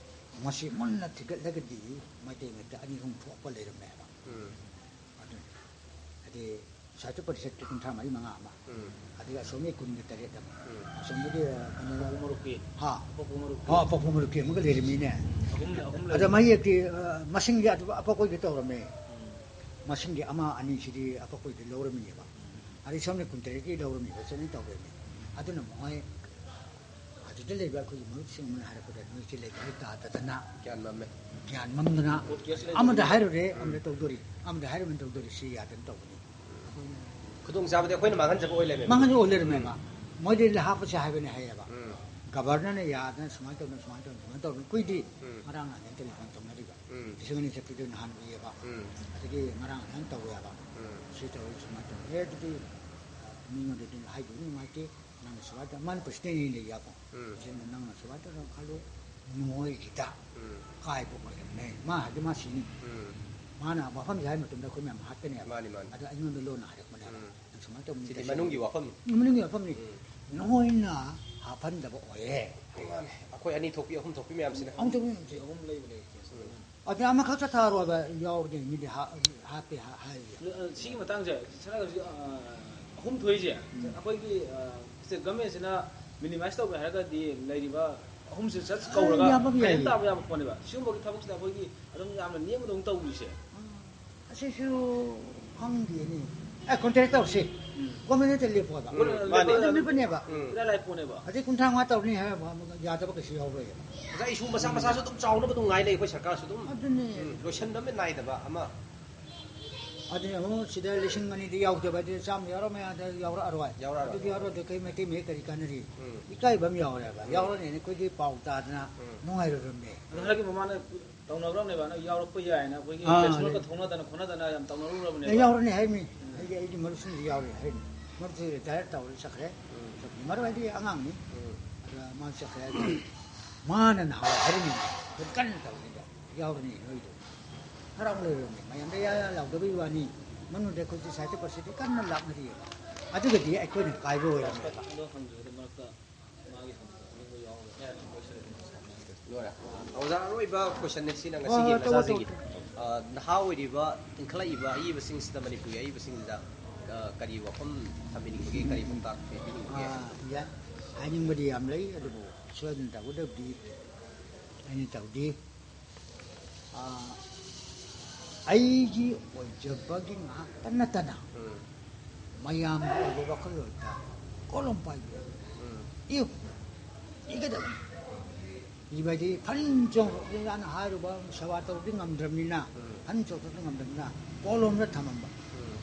ꯃꯁꯤ ꯃꯨꯟꯅ ꯊꯤꯒꯠꯂꯒꯗꯤ ꯃꯩꯇꯩ ꯃꯌꯦꯛꯇ ꯑꯅꯤ ꯑꯍꯨꯝ ꯊꯣꯛꯄ ꯂꯩꯔꯝꯃꯦ ꯍꯥꯏꯕ꯫ ꯎꯝ꯫ ꯑꯗꯨ ꯁꯥꯍꯤꯇ꯭ꯌ ꯄꯔꯤꯁꯠꯀꯤ ꯀꯨꯟꯊ꯭ꯔꯥ ꯃꯔꯤ ꯃꯉꯥ ꯑꯃ, ꯎꯝ. ꯑꯗꯒꯤ ꯑꯁꯣꯝꯒꯤ ꯀꯨꯟꯒ ꯇꯔꯦꯠ ꯑꯃ, ꯎꯝ. ꯑꯁꯣꯝꯗꯒꯤ ꯑ, ꯀꯩꯅꯣ, ꯃꯔꯨꯞꯀꯤ ꯍꯥ, ꯑꯄꯣꯛꯄ ꯃꯔꯨꯞꯀꯤ ꯍꯥ, ꯑꯄꯣꯛꯄ ꯃꯔꯨꯞꯀꯤ ꯑꯃꯒ ꯂꯩꯔꯝꯃꯤꯅꯦ꯫ ꯑꯍꯨꯝ ꯑꯍꯨꯝ ꯑꯗ ꯂꯩ ꯃꯌꯦꯛꯇꯤ ꯑ, ꯃꯁꯤꯡꯗꯤ ꯑꯗꯨ ꯑꯄꯛꯄꯣꯏꯗ ꯇꯧꯔꯝꯃꯦ꯫ ꯃꯁꯤꯡꯗꯤ ꯑꯃ ꯑꯅꯤꯁꯤꯗꯤ ꯑꯄꯛꯄꯣꯏꯗ ꯂꯧꯔꯝꯃꯤꯅꯦꯕ꯫ ꯑꯗꯩ ꯁꯣꯝꯅ ꯀꯨꯟꯇꯔꯦꯠꯀꯤ ꯂꯧꯔꯝꯃꯤꯕ ꯆꯠꯅꯤ ꯇꯧꯔꯝꯃꯤ꯫ ꯑꯗꯨꯅ ꯃꯣꯏ ꯑꯗꯨꯗ ꯂꯩꯕ ꯑꯩꯈꯣꯏꯒꯤ ꯃꯔꯨꯞꯁꯤꯡ ꯑꯃꯅ ꯍꯥꯏꯔꯛꯄꯗ ꯅꯣꯏꯁꯦ ꯂꯩꯕ ꯇꯥꯗꯗꯅ ꯒ꯭ꯌꯥꯟ ꯃꯝꯃꯦ꯫ ꯒ꯭ꯌꯥꯟ ꯃꯝꯗꯅ ꯀꯦꯁ ꯂꯩꯇꯕ ꯑꯃꯗ ꯍꯥꯏꯔꯨꯔꯦ ꯑꯃꯗ ꯇꯧꯗꯣꯔꯤ, ꯑꯃꯗ ꯍꯥꯏꯔꯨꯔꯦ ꯇꯧꯗꯣꯔꯤ, ꯁꯤ ꯌꯥꯗꯅ ꯇꯧꯕꯅꯤ꯫ ꯑꯩꯈꯣꯏꯅ ꯈꯨꯗꯣꯡꯆꯥꯕꯗꯤ ꯑꯩꯈꯣꯏꯅ ꯃꯥꯡꯍꯟꯖꯕ ꯑꯣꯏ ꯂꯩꯔꯝꯃꯦꯕ꯫ ꯃꯥꯡꯍꯟꯕ ꯑꯣꯏ ꯂꯩꯔꯝꯃꯦꯕ꯫ ꯃꯣꯏꯗꯤ ꯍꯥꯞꯄꯁꯦ ꯍꯥꯏꯕꯅꯦ ꯍꯥꯏꯌꯦꯕ꯫ ꯎꯝ. ꯒꯕꯔꯅꯔꯅ ꯌꯥꯗꯅ ꯁꯨꯃꯥꯏꯅ ꯇꯧꯗꯅ ꯁꯨꯃꯥꯏꯅ ꯇꯧꯗꯅ ꯁꯨꯃꯥꯏꯅ ꯇꯧꯗꯅ ꯀꯨꯏꯗ꯭ꯔꯤ꯫ ꯎꯝ. ꯉꯔꯥꯡ ꯅꯍꯥꯟꯗꯩ ꯇꯦꯂꯤꯐꯣꯟ ꯇꯧꯅꯔꯤꯕ꯫ ꯎꯝ. ꯂꯤꯁꯤꯡ ꯑꯅꯤ ꯆꯠꯄꯤꯗꯣ ꯅꯍꯥꯟ ꯎꯏꯌꯦꯕ꯫ ꯎꯝ. ꯑꯗꯒꯤ ꯉꯔꯥꯡ ꯅꯍꯥꯟ ꯇꯧꯋꯦꯕ꯫ ꯎꯝ. ꯁꯤ ꯇꯧꯔꯤ ꯁꯨꯃꯥꯏꯅ ꯇꯧꯔꯦ꯫ ꯑꯦ, ꯑꯗꯨꯗꯤ, ꯑ, ꯃꯤꯉꯣꯟꯗꯗꯤ ꯍꯥꯏꯗꯣꯛꯄ ꯅꯨꯡꯉꯥꯏꯇꯦ꯫ ꯅꯪꯅ ꯁꯨꯃꯥꯏꯅ ꯇꯧ-, ꯃꯥꯅ ꯄ꯭ꯔꯁꯤꯗꯦꯟ ꯂꯩꯌꯦꯕ꯫ ꯎꯝ. ꯁꯤꯅ ꯅꯪꯅ ꯁꯨꯃꯥꯏꯅ ꯇꯧꯔꯒ ꯈꯜꯂꯨ, ꯅꯣꯏꯒꯤꯗ ꯎꯝ. ꯀꯥꯏꯕ ꯑꯣꯏꯔꯝꯃꯦ꯫ ꯃꯥ ꯍꯥꯏꯗꯤ ꯃꯥ ꯁꯤꯅꯤ꯫ ꯎꯝ. ꯃꯥꯅ ꯋꯥꯐꯝꯁꯦ ꯍꯥꯏ ꯃꯇꯝꯗ ꯑꯩꯈꯣꯏ ꯃꯌꯥꯝ ꯍꯥꯠꯀꯅꯦꯕ꯫ ꯃꯥꯅꯤ, ꯃꯥꯅꯤ. ꯑꯗ ꯑꯩꯉꯣꯟꯗ ꯂꯣꯟꯅ ꯍꯥꯏꯔꯛꯄꯅꯦꯕ꯫ ꯎꯝ. ꯅꯪ ꯁꯨꯃꯥꯏꯅ ꯇꯧꯕꯅꯤ, ꯁꯤꯗꯤ ꯇꯧꯁꯜꯂꯨ꯫ ꯃꯅꯨꯡꯒꯤ ꯋꯥꯐꯝꯅꯤ. ꯃꯅꯨꯡꯒꯤ ꯋꯥꯐꯝꯅꯤ꯫ ꯎꯝ. ꯅꯣꯏꯅ ꯍꯥꯞꯍꯟꯗꯕ ꯑꯣꯏꯔꯦ꯫ ꯃꯥꯅꯤ. ꯑꯩꯈꯣꯏ ꯑꯅꯤ ꯊꯣꯛꯄꯤ ꯑꯍꯨꯝ ꯊꯣꯛꯄꯤ ꯃꯌꯥꯝꯁꯤꯅ. ꯑꯃꯨꯛꯇꯪ ꯌꯦꯡꯁꯤ꯫ ꯑꯍꯨꯝ ꯂꯩꯕꯅꯦ ꯀꯦꯁ ꯑꯗ ꯑꯃꯈꯛ ꯆꯠꯊꯔꯣꯏꯕ ꯌꯥꯎꯔꯗꯤ ꯃꯤꯗꯤ ꯍꯥ-, ꯍꯥꯞꯄꯦ ꯍꯥ-, ꯍꯥꯏꯔꯤ꯫ ꯑ, ꯁꯤꯒꯤ ꯃꯇꯥꯡꯁꯦ ꯁꯅꯥ ꯍꯧꯖꯤꯛ, ꯑ, ꯑꯍꯨꯝ ꯊꯣꯛꯏꯁꯦ ꯑꯩꯈꯣꯏꯒꯤ, ꯑ, ꯁ꯭ꯇꯦꯠ ꯒꯃꯦꯟꯁꯤꯅ ꯃꯤꯅꯤꯃꯥꯏꯁ ꯇꯧꯒꯦ ꯍꯥꯏꯔꯒꯗꯤ ꯂꯩꯔꯤꯕ ꯑꯍꯨꯝꯁꯦ ꯆꯠ ꯀꯧꯔꯒ ꯌꯥꯕ ꯌꯥꯏꯌꯦ꯫ ꯀꯔꯤꯝ ꯇꯥꯕ ꯌꯥꯕ ꯄꯣꯠꯅꯦꯕ꯫ ꯁꯤꯒꯨꯝꯕꯒꯤ ꯊꯕꯛꯁꯤꯗ ꯑꯩꯈꯣꯏꯒꯤ ꯑꯗꯨꯝ ꯌꯥꯝꯅ ꯅꯦꯝꯕꯗꯧꯅ ꯇꯧꯔꯤꯁꯦ꯫ ꯑꯁꯤꯁꯨ ꯈꯪꯗꯦꯅꯦ꯫ ꯑꯦ, ꯀꯣꯟꯇ꯭ꯔꯦꯛ ꯇꯧꯔꯁꯤ꯫ ꯎꯝ. ꯒꯣꯔꯃꯦꯟꯗ ꯂꯦꯞꯄꯣꯕ꯫ ꯎꯝ, ꯃꯥꯅꯦ. ꯑꯗꯨꯝ ꯂꯦꯞꯄꯅꯦꯕ꯫ ꯎꯝ. ꯏꯔꯥꯏ ꯂꯥꯏ ꯄꯣꯠꯅꯦꯕ꯫ ꯑꯗꯩ ꯀꯨꯟꯊ꯭ꯔꯥ ꯃꯉꯥ ꯇꯧꯔꯅꯤ ꯍꯥꯏꯕ ꯑꯃꯒ ꯌꯥꯗꯕ ꯀꯩꯁꯨ ꯌꯥꯎꯔꯣꯏꯕ꯫ ꯑꯣꯖꯥ, ꯏꯁꯨ ꯃꯆꯥ ꯃꯆꯥꯁꯨ ꯑꯗꯨꯝ ꯆꯥꯎꯅꯕ ꯑꯗꯨꯝ ꯉꯥꯏ ꯂꯩ ꯑꯩꯈꯣꯏ ꯁꯔꯀꯥꯔꯁꯨ ꯑꯗꯨꯝ. ꯑꯗꯨꯅꯦ꯫ ꯎꯝ, ꯂꯣꯏꯁꯟꯕ ꯑꯃ ꯅꯥꯏꯗꯕ ꯑꯃ. ꯑꯗꯨꯅ ꯑꯃꯨꯛ ꯁꯤꯗ ꯂꯤꯁꯤꯡ ꯑꯅꯤꯗꯤ ꯌꯥꯎꯗꯕ, ꯑꯗꯨ ꯆꯥꯝꯃ ꯌꯥꯎꯔꯝꯃꯦ, ꯑꯗ ꯌꯥꯎꯔꯛꯑꯔꯣꯏ꯫ ꯌꯥꯎꯔꯛꯑꯔꯣꯏ. ꯑꯗꯨꯗꯤ ꯌꯥꯎꯔꯛꯑꯗꯤ ꯀꯩ ꯃꯩꯇꯩ ꯃꯌꯦꯛ ꯀꯔꯤ ꯀꯥꯟꯅꯔꯤ? ꯎꯝ. ꯏꯀꯥꯏꯕ ꯑꯃ ꯌꯥꯎꯔꯦꯕ꯫ ꯎꯝ. ꯌꯥꯎꯔꯅꯤ ꯑꯩꯈꯣꯏꯗꯤ ꯄꯥꯎ ꯇꯥꯗꯅ ꯎꯝ. ꯅꯨꯡꯉꯥꯏꯔꯨꯔꯕꯅꯦ꯫ ꯑꯗꯣ ꯍꯟꯗꯛꯀꯤ ꯃꯃꯥꯡꯗ ꯇꯧꯅꯈ꯭ꯔꯕꯅꯦꯕ, ꯅꯪ ꯌꯥꯎꯔꯛꯄ ꯌꯥꯏꯅ ꯑꯩꯈꯣꯏꯒꯤ ꯑꯥ, ꯄ꯭ꯔꯦꯁ ꯅꯣꯠꯀ ꯂꯩ. ꯊꯣꯛꯅꯗꯅ ꯈꯣꯠꯅꯗꯅ ꯌꯥꯝ ꯇꯧꯅꯔꯨꯔꯕꯅꯦꯕ꯫ ꯑꯦ, ꯌꯥꯎꯔꯅꯤ ꯍꯥꯏꯃꯤ꯫ ꯑꯩꯒꯤ, ꯑꯩꯒꯤ ꯃꯔꯨꯞꯁꯤꯡꯁꯨ ꯌꯥꯎꯔꯤ ꯍꯥꯏꯃꯤ꯫ ꯃꯔꯨꯞꯁꯤ ꯔꯤꯇꯥꯌꯔ ꯇꯧꯔ ꯆꯠꯈ꯭ꯔꯦ꯫ ꯎꯝ. ꯃꯔꯨꯞ ꯍꯥꯏꯗꯤ ꯑꯉꯥꯡꯅꯤ꯫ ꯎꯝ. ꯑꯗ ꯃꯥ ꯆꯠꯈ꯭ꯔꯦ ꯍꯥꯏꯗꯤ ꯃꯥꯅ ꯅꯍꯥꯟꯋꯥꯏ ꯍꯥꯏꯔꯝꯃꯤꯅꯦ꯫ ꯑꯩꯈꯣꯏ ꯀꯟꯅ ꯇꯧꯔꯤꯉꯩꯗ ꯌꯥꯎꯔꯅꯤ ꯅꯣꯏꯗꯣ꯫ ꯍꯔꯥꯎ ꯂꯩꯔꯝꯃꯤ꯫ ꯃꯌꯥꯝꯗ ꯌꯥ ꯌꯥ ꯂꯥꯎꯗꯕꯩ ꯋꯥꯅꯤ꯫ ꯃꯅꯨꯡꯗ ꯑꯩꯈꯣꯏꯁꯤ ꯁꯥꯍꯤꯇ꯭ꯌ ꯄꯔꯤꯁꯠꯇꯤ ꯀꯟꯅ ꯂꯥꯛꯅꯔꯤꯑꯕ꯫ ꯑꯗꯨꯒꯗꯤ ꯑꯩꯈꯣꯏꯅ ꯀꯥꯏꯕ ꯑꯣꯏꯔꯝꯃꯦꯕ꯫ ꯑꯗꯣ ꯍꯪꯗ꯭ꯔꯤꯉꯩꯗ ꯃꯔꯛꯇ ꯃꯥꯒꯤ ꯍꯪꯕꯗꯣ ꯑꯗꯨꯝꯕ ꯌꯥꯎꯔꯒ ꯑꯦ, ꯑꯗꯨꯝ ꯂꯣꯏꯁꯤꯜꯂꯦ꯫ ꯂꯣꯏꯔꯦ. ꯑꯣꯖꯥ, ꯑꯔꯣꯏꯕ ꯀꯣꯏꯁꯟꯅꯦ ꯁꯤꯅ ꯍꯣꯏ, ꯉꯁꯤꯒꯤ ꯍꯣꯏ, ꯇꯧꯔꯣ, ꯃꯆꯥꯁꯤꯡꯒꯤ. ꯇꯧꯔꯣ, ꯇꯧꯔꯣ. ꯑ, ꯅꯍꯥ ꯑꯣꯏꯔꯤꯕ, ꯏꯟꯈꯠꯂꯛꯏꯕ ꯑꯏꯕꯁꯤꯡꯁꯤꯗ, ꯃꯅꯤꯄꯨꯔꯒꯤ ꯑꯏꯕꯁꯤꯡꯁꯤꯗ, ꯑ, ꯀꯔꯤ ꯋꯥꯐꯝ ꯊꯝꯕꯤꯅꯤꯡꯕꯒꯦ, ꯀꯔꯤ ꯄꯥꯎꯇꯥꯛ ꯄꯤꯕꯤꯅꯤꯡꯕꯒꯦ? ꯑꯥ, ꯌꯥꯏ꯫ ꯍꯥꯏꯅꯤꯡꯕꯗꯤ ꯌꯥꯝ ꯂꯩ, ꯑꯗꯨꯕꯨ ꯁꯣꯏꯗꯅ ꯇꯧꯒꯗꯕꯗꯤ ꯑꯩꯅ ꯇꯧꯗꯦ꯫ ꯑꯥ, ꯑꯩꯒꯤ ꯑꯣꯏꯖꯕꯒꯤ ꯉꯥꯛꯇ ꯅꯠꯇꯅ ꯎꯝ, ꯃꯌꯥꯝꯒꯤ ꯑꯣꯏꯕ ꯋꯥꯈꯜꯂꯣꯟꯗ ꯀꯣꯂꯣꯝ ꯄꯥꯏꯕꯤꯔ ꯎꯝ, ꯏꯌꯨ, ꯏꯒꯗꯕꯅꯤ꯫ ꯏꯕꯗꯤ ꯐꯟ ꯆꯣꯡ ꯍꯧꯖꯤꯛ ꯍꯥꯏꯔꯨꯕ ꯁꯦꯕꯥ ꯇꯧꯕꯗꯤ ꯉꯝꯗ꯭ꯔꯕꯅꯤꯅ, ꯎꯝ, ꯐꯟ ꯆꯣꯡꯊꯣꯛꯄ ꯉꯝꯗ꯭ꯔꯕꯅꯤꯅ ꯀꯣꯂꯣꯝꯗ ꯊꯝꯃꯝꯕ, ꯎꯝ,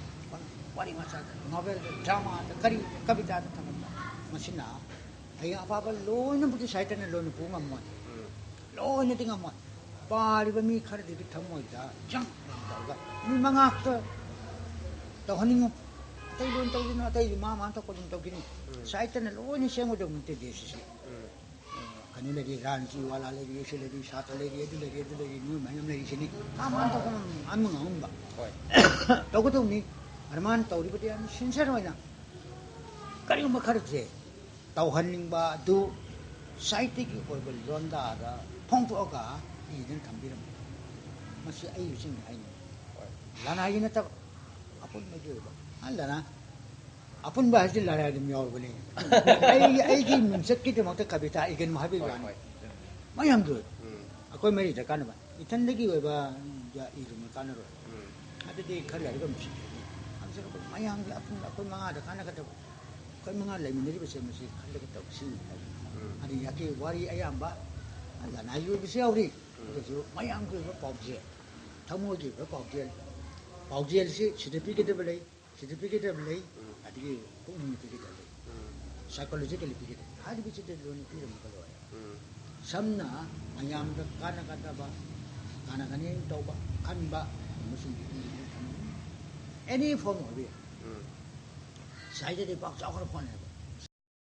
ꯋꯥꯔꯤ ꯃꯆꯥꯗ, ꯅꯣꯕꯦꯜꯗ, ꯗ꯭ꯔꯃꯥꯗ, ꯀꯔꯤ ꯀꯕꯤꯇꯥꯗ ꯊꯝꯃꯝꯕ, ꯃꯁꯤꯅ ꯍꯌꯦꯡ ꯑꯐꯕ ꯂꯣꯏꯅꯕꯨꯗꯤ ꯁꯥꯍꯤꯇ꯭ꯌꯅ ꯂꯣꯏꯅ ꯄꯨ ꯉꯝꯃꯣꯏ, ꯎꯝ, ꯂꯣꯏꯅꯗꯤ ꯉꯝꯃꯣꯏ꯫ ꯄꯥꯔꯤꯕ ꯃꯤ ꯈꯔꯗꯨꯒꯤ ꯊꯃꯣꯏꯗ ꯖꯪ ꯇꯧꯔꯒ ꯃꯤ ꯃꯉꯥ ꯈꯛꯇ ꯇꯧꯍꯟꯅꯤꯡꯉꯨ꯫ ꯑꯇꯩ ꯂꯣꯏ ꯇꯧꯗꯅ ꯑꯇꯩꯗꯤ ꯃꯥ ꯃꯥꯅ ꯊꯣꯛꯄ ꯑꯗꯨꯝ ꯇꯧꯈꯤꯅꯤ꯫ ꯎꯝ꯫ ꯁꯥꯍꯤꯇ꯭ꯌꯅ ꯂꯣꯏꯅ ꯁꯦꯝꯒꯗꯕ ꯅꯠꯇꯦ ꯗꯦꯁꯁꯤꯁꯦ꯫ ꯎꯝ, ꯑ, ꯀꯩꯅꯣ ꯂꯩꯔꯤ, ꯔꯥꯖꯅꯤꯇꯤ ꯋꯥꯂꯥ ꯂꯩꯔꯤ, ꯑꯁꯤ ꯂꯩꯔꯤ, ꯁꯥꯇ꯭ꯔ ꯂꯩꯔꯤ, ꯑꯗꯨ ꯂꯩꯔꯤ, ꯑꯗꯨ ꯂꯩꯔꯤ, ꯅꯣꯏ ꯃꯌꯥꯝ ꯂꯩꯔꯤꯁꯤꯅꯤ꯫ ꯃꯥ ꯃꯥꯅ ꯊꯣꯛꯄ ꯑꯃ ꯉꯥꯡꯉꯝꯕ ꯍꯣꯏ, ꯇꯧꯒꯗꯧꯅꯤ꯫ ꯑꯗꯨꯃꯥꯏꯅ ꯇꯧꯔꯤꯕꯗꯤ ꯌꯥꯝ ꯁꯤꯟꯁꯤꯌꯔ ꯑꯣꯏꯅ ꯀꯔꯤꯒꯨꯝꯕ ꯈꯔꯁꯦ ꯇꯧꯍꯟꯅꯤꯡꯕ ꯑꯗꯨ ꯁꯥꯍꯤꯇ꯭ꯌꯒꯤ ꯑꯣꯏꯕ ꯂꯣꯟꯗꯥꯗ ꯐꯣꯡꯗꯣꯛꯑꯒ ꯏꯗꯨꯅ ꯊꯝꯕꯤꯔꯝꯕ, ꯃꯁꯤ ꯑꯩ ꯍꯧꯖꯤꯛ ꯍꯥꯏꯅꯤꯡꯉꯤ꯫ ꯍꯣꯏ, ꯂꯅꯥꯏꯒꯤ ꯅꯠꯇꯕ, ꯑꯄꯨꯟꯕꯒꯤ ꯑꯣꯏꯕ꯫ ꯑ, ꯂꯅꯥꯏ, ꯑꯄꯨꯟꯕ ꯍꯥꯏꯁꯤ ꯂꯅꯥꯏ ꯑꯗꯨꯝ ꯌꯥꯎꯔꯕꯅꯤ꯫ ꯑꯩ, ꯑꯩꯒꯤ ꯃꯤꯡꯆꯠꯀꯤꯗꯃꯛꯇ ꯀꯕꯤꯇꯥ ꯏꯒꯅꯨ ꯍꯥꯏꯕꯒꯤ ꯍꯣꯏ, ꯋꯥꯅꯤ꯫ ꯍꯣꯏ, ꯃꯌꯥꯝꯗꯨ ꯎꯝ, ꯑꯩꯈꯣꯏ ꯃꯔꯤꯗ ꯀꯥꯟꯅꯕ, ꯏꯊꯟꯗꯒꯤ ꯑꯣꯏꯕ ꯏꯔꯨꯅ ꯀꯥꯟꯅꯔꯣꯏ꯫ ꯎꯝ, ꯑꯗꯨꯗꯤ ꯈꯔ ꯂꯩꯔꯒ ꯑꯃꯨꯛ ꯁꯤꯟꯈꯤꯒꯅꯤ꯫ ꯑꯗꯨꯁꯨ ꯑꯩꯈꯣꯏ ꯃꯌꯥꯝꯒꯤ ꯑꯄꯨꯟꯕ ꯑꯩꯈꯣꯏ ꯃꯉꯥꯗ ꯀꯥꯟꯅꯒꯗꯕ, ꯑꯩꯈꯣꯏ ꯃꯉꯥ ꯂꯩꯃꯤꯟꯅꯔꯤꯕꯁꯦ ꯃꯁꯤ ꯈꯜꯂꯒ ꯇꯧꯁꯤ꯫ ꯎꯝ, ꯑꯗꯨ ꯌꯥꯀꯤ ꯋꯥꯔꯤ ꯑꯌꯥꯝꯕ ꯂꯅꯥꯏꯒꯤ ꯑꯣꯏꯕꯁꯨ ꯌꯥꯎꯔꯤ꯫ ꯑꯗꯨꯁꯨ ꯃꯌꯥꯝꯒꯤ ꯑꯣꯏꯕ ꯄꯥꯎꯖꯦꯜ, ꯊꯃꯣꯏꯒꯤ ꯑꯣꯏꯕ ꯄꯥꯎꯖꯦꯜ, ꯄꯥꯎꯖꯦꯜꯁꯤ ꯁꯤꯗ ꯄꯤꯒꯗꯕ ꯂꯩ, ꯁꯤꯗ ꯄꯤꯒꯗꯕ ꯂꯩ, ꯎꯝ, ꯑꯗꯒꯤ ꯄꯨꯛꯅꯤꯡ ꯄꯤꯒꯗꯕ ꯂꯩ, ꯎꯝ, ꯁꯥꯏꯀꯣꯂꯣꯖꯤꯀꯦꯜꯂꯤ ꯄꯤꯒꯗꯕ ꯂꯩ꯫ ꯍꯥꯏꯔꯤꯕꯁꯤꯗ ꯂꯣꯏꯅ ꯄꯤꯔꯝꯃꯒ ꯂꯣꯏꯔꯦ꯫ ꯎꯝ, ꯁꯝꯅ ꯃꯌꯥꯝꯗ ꯀꯥꯟꯅꯒꯗꯕ, ꯀꯥꯟꯅꯒꯅꯤ ꯇꯧꯕ, ꯈꯟꯕ, ꯑꯃꯁꯨꯡ ꯑꯦꯅꯤ ꯐꯣꯔꯝ ꯑꯣꯏꯕ ꯌꯥꯏ꯫ ꯎꯝ, ꯁꯥꯍꯤꯇ꯭ꯌꯗꯤ ꯄꯥꯛ ꯆꯥꯎꯈ꯭ꯔ ꯐꯣꯟꯅꯦꯕ꯫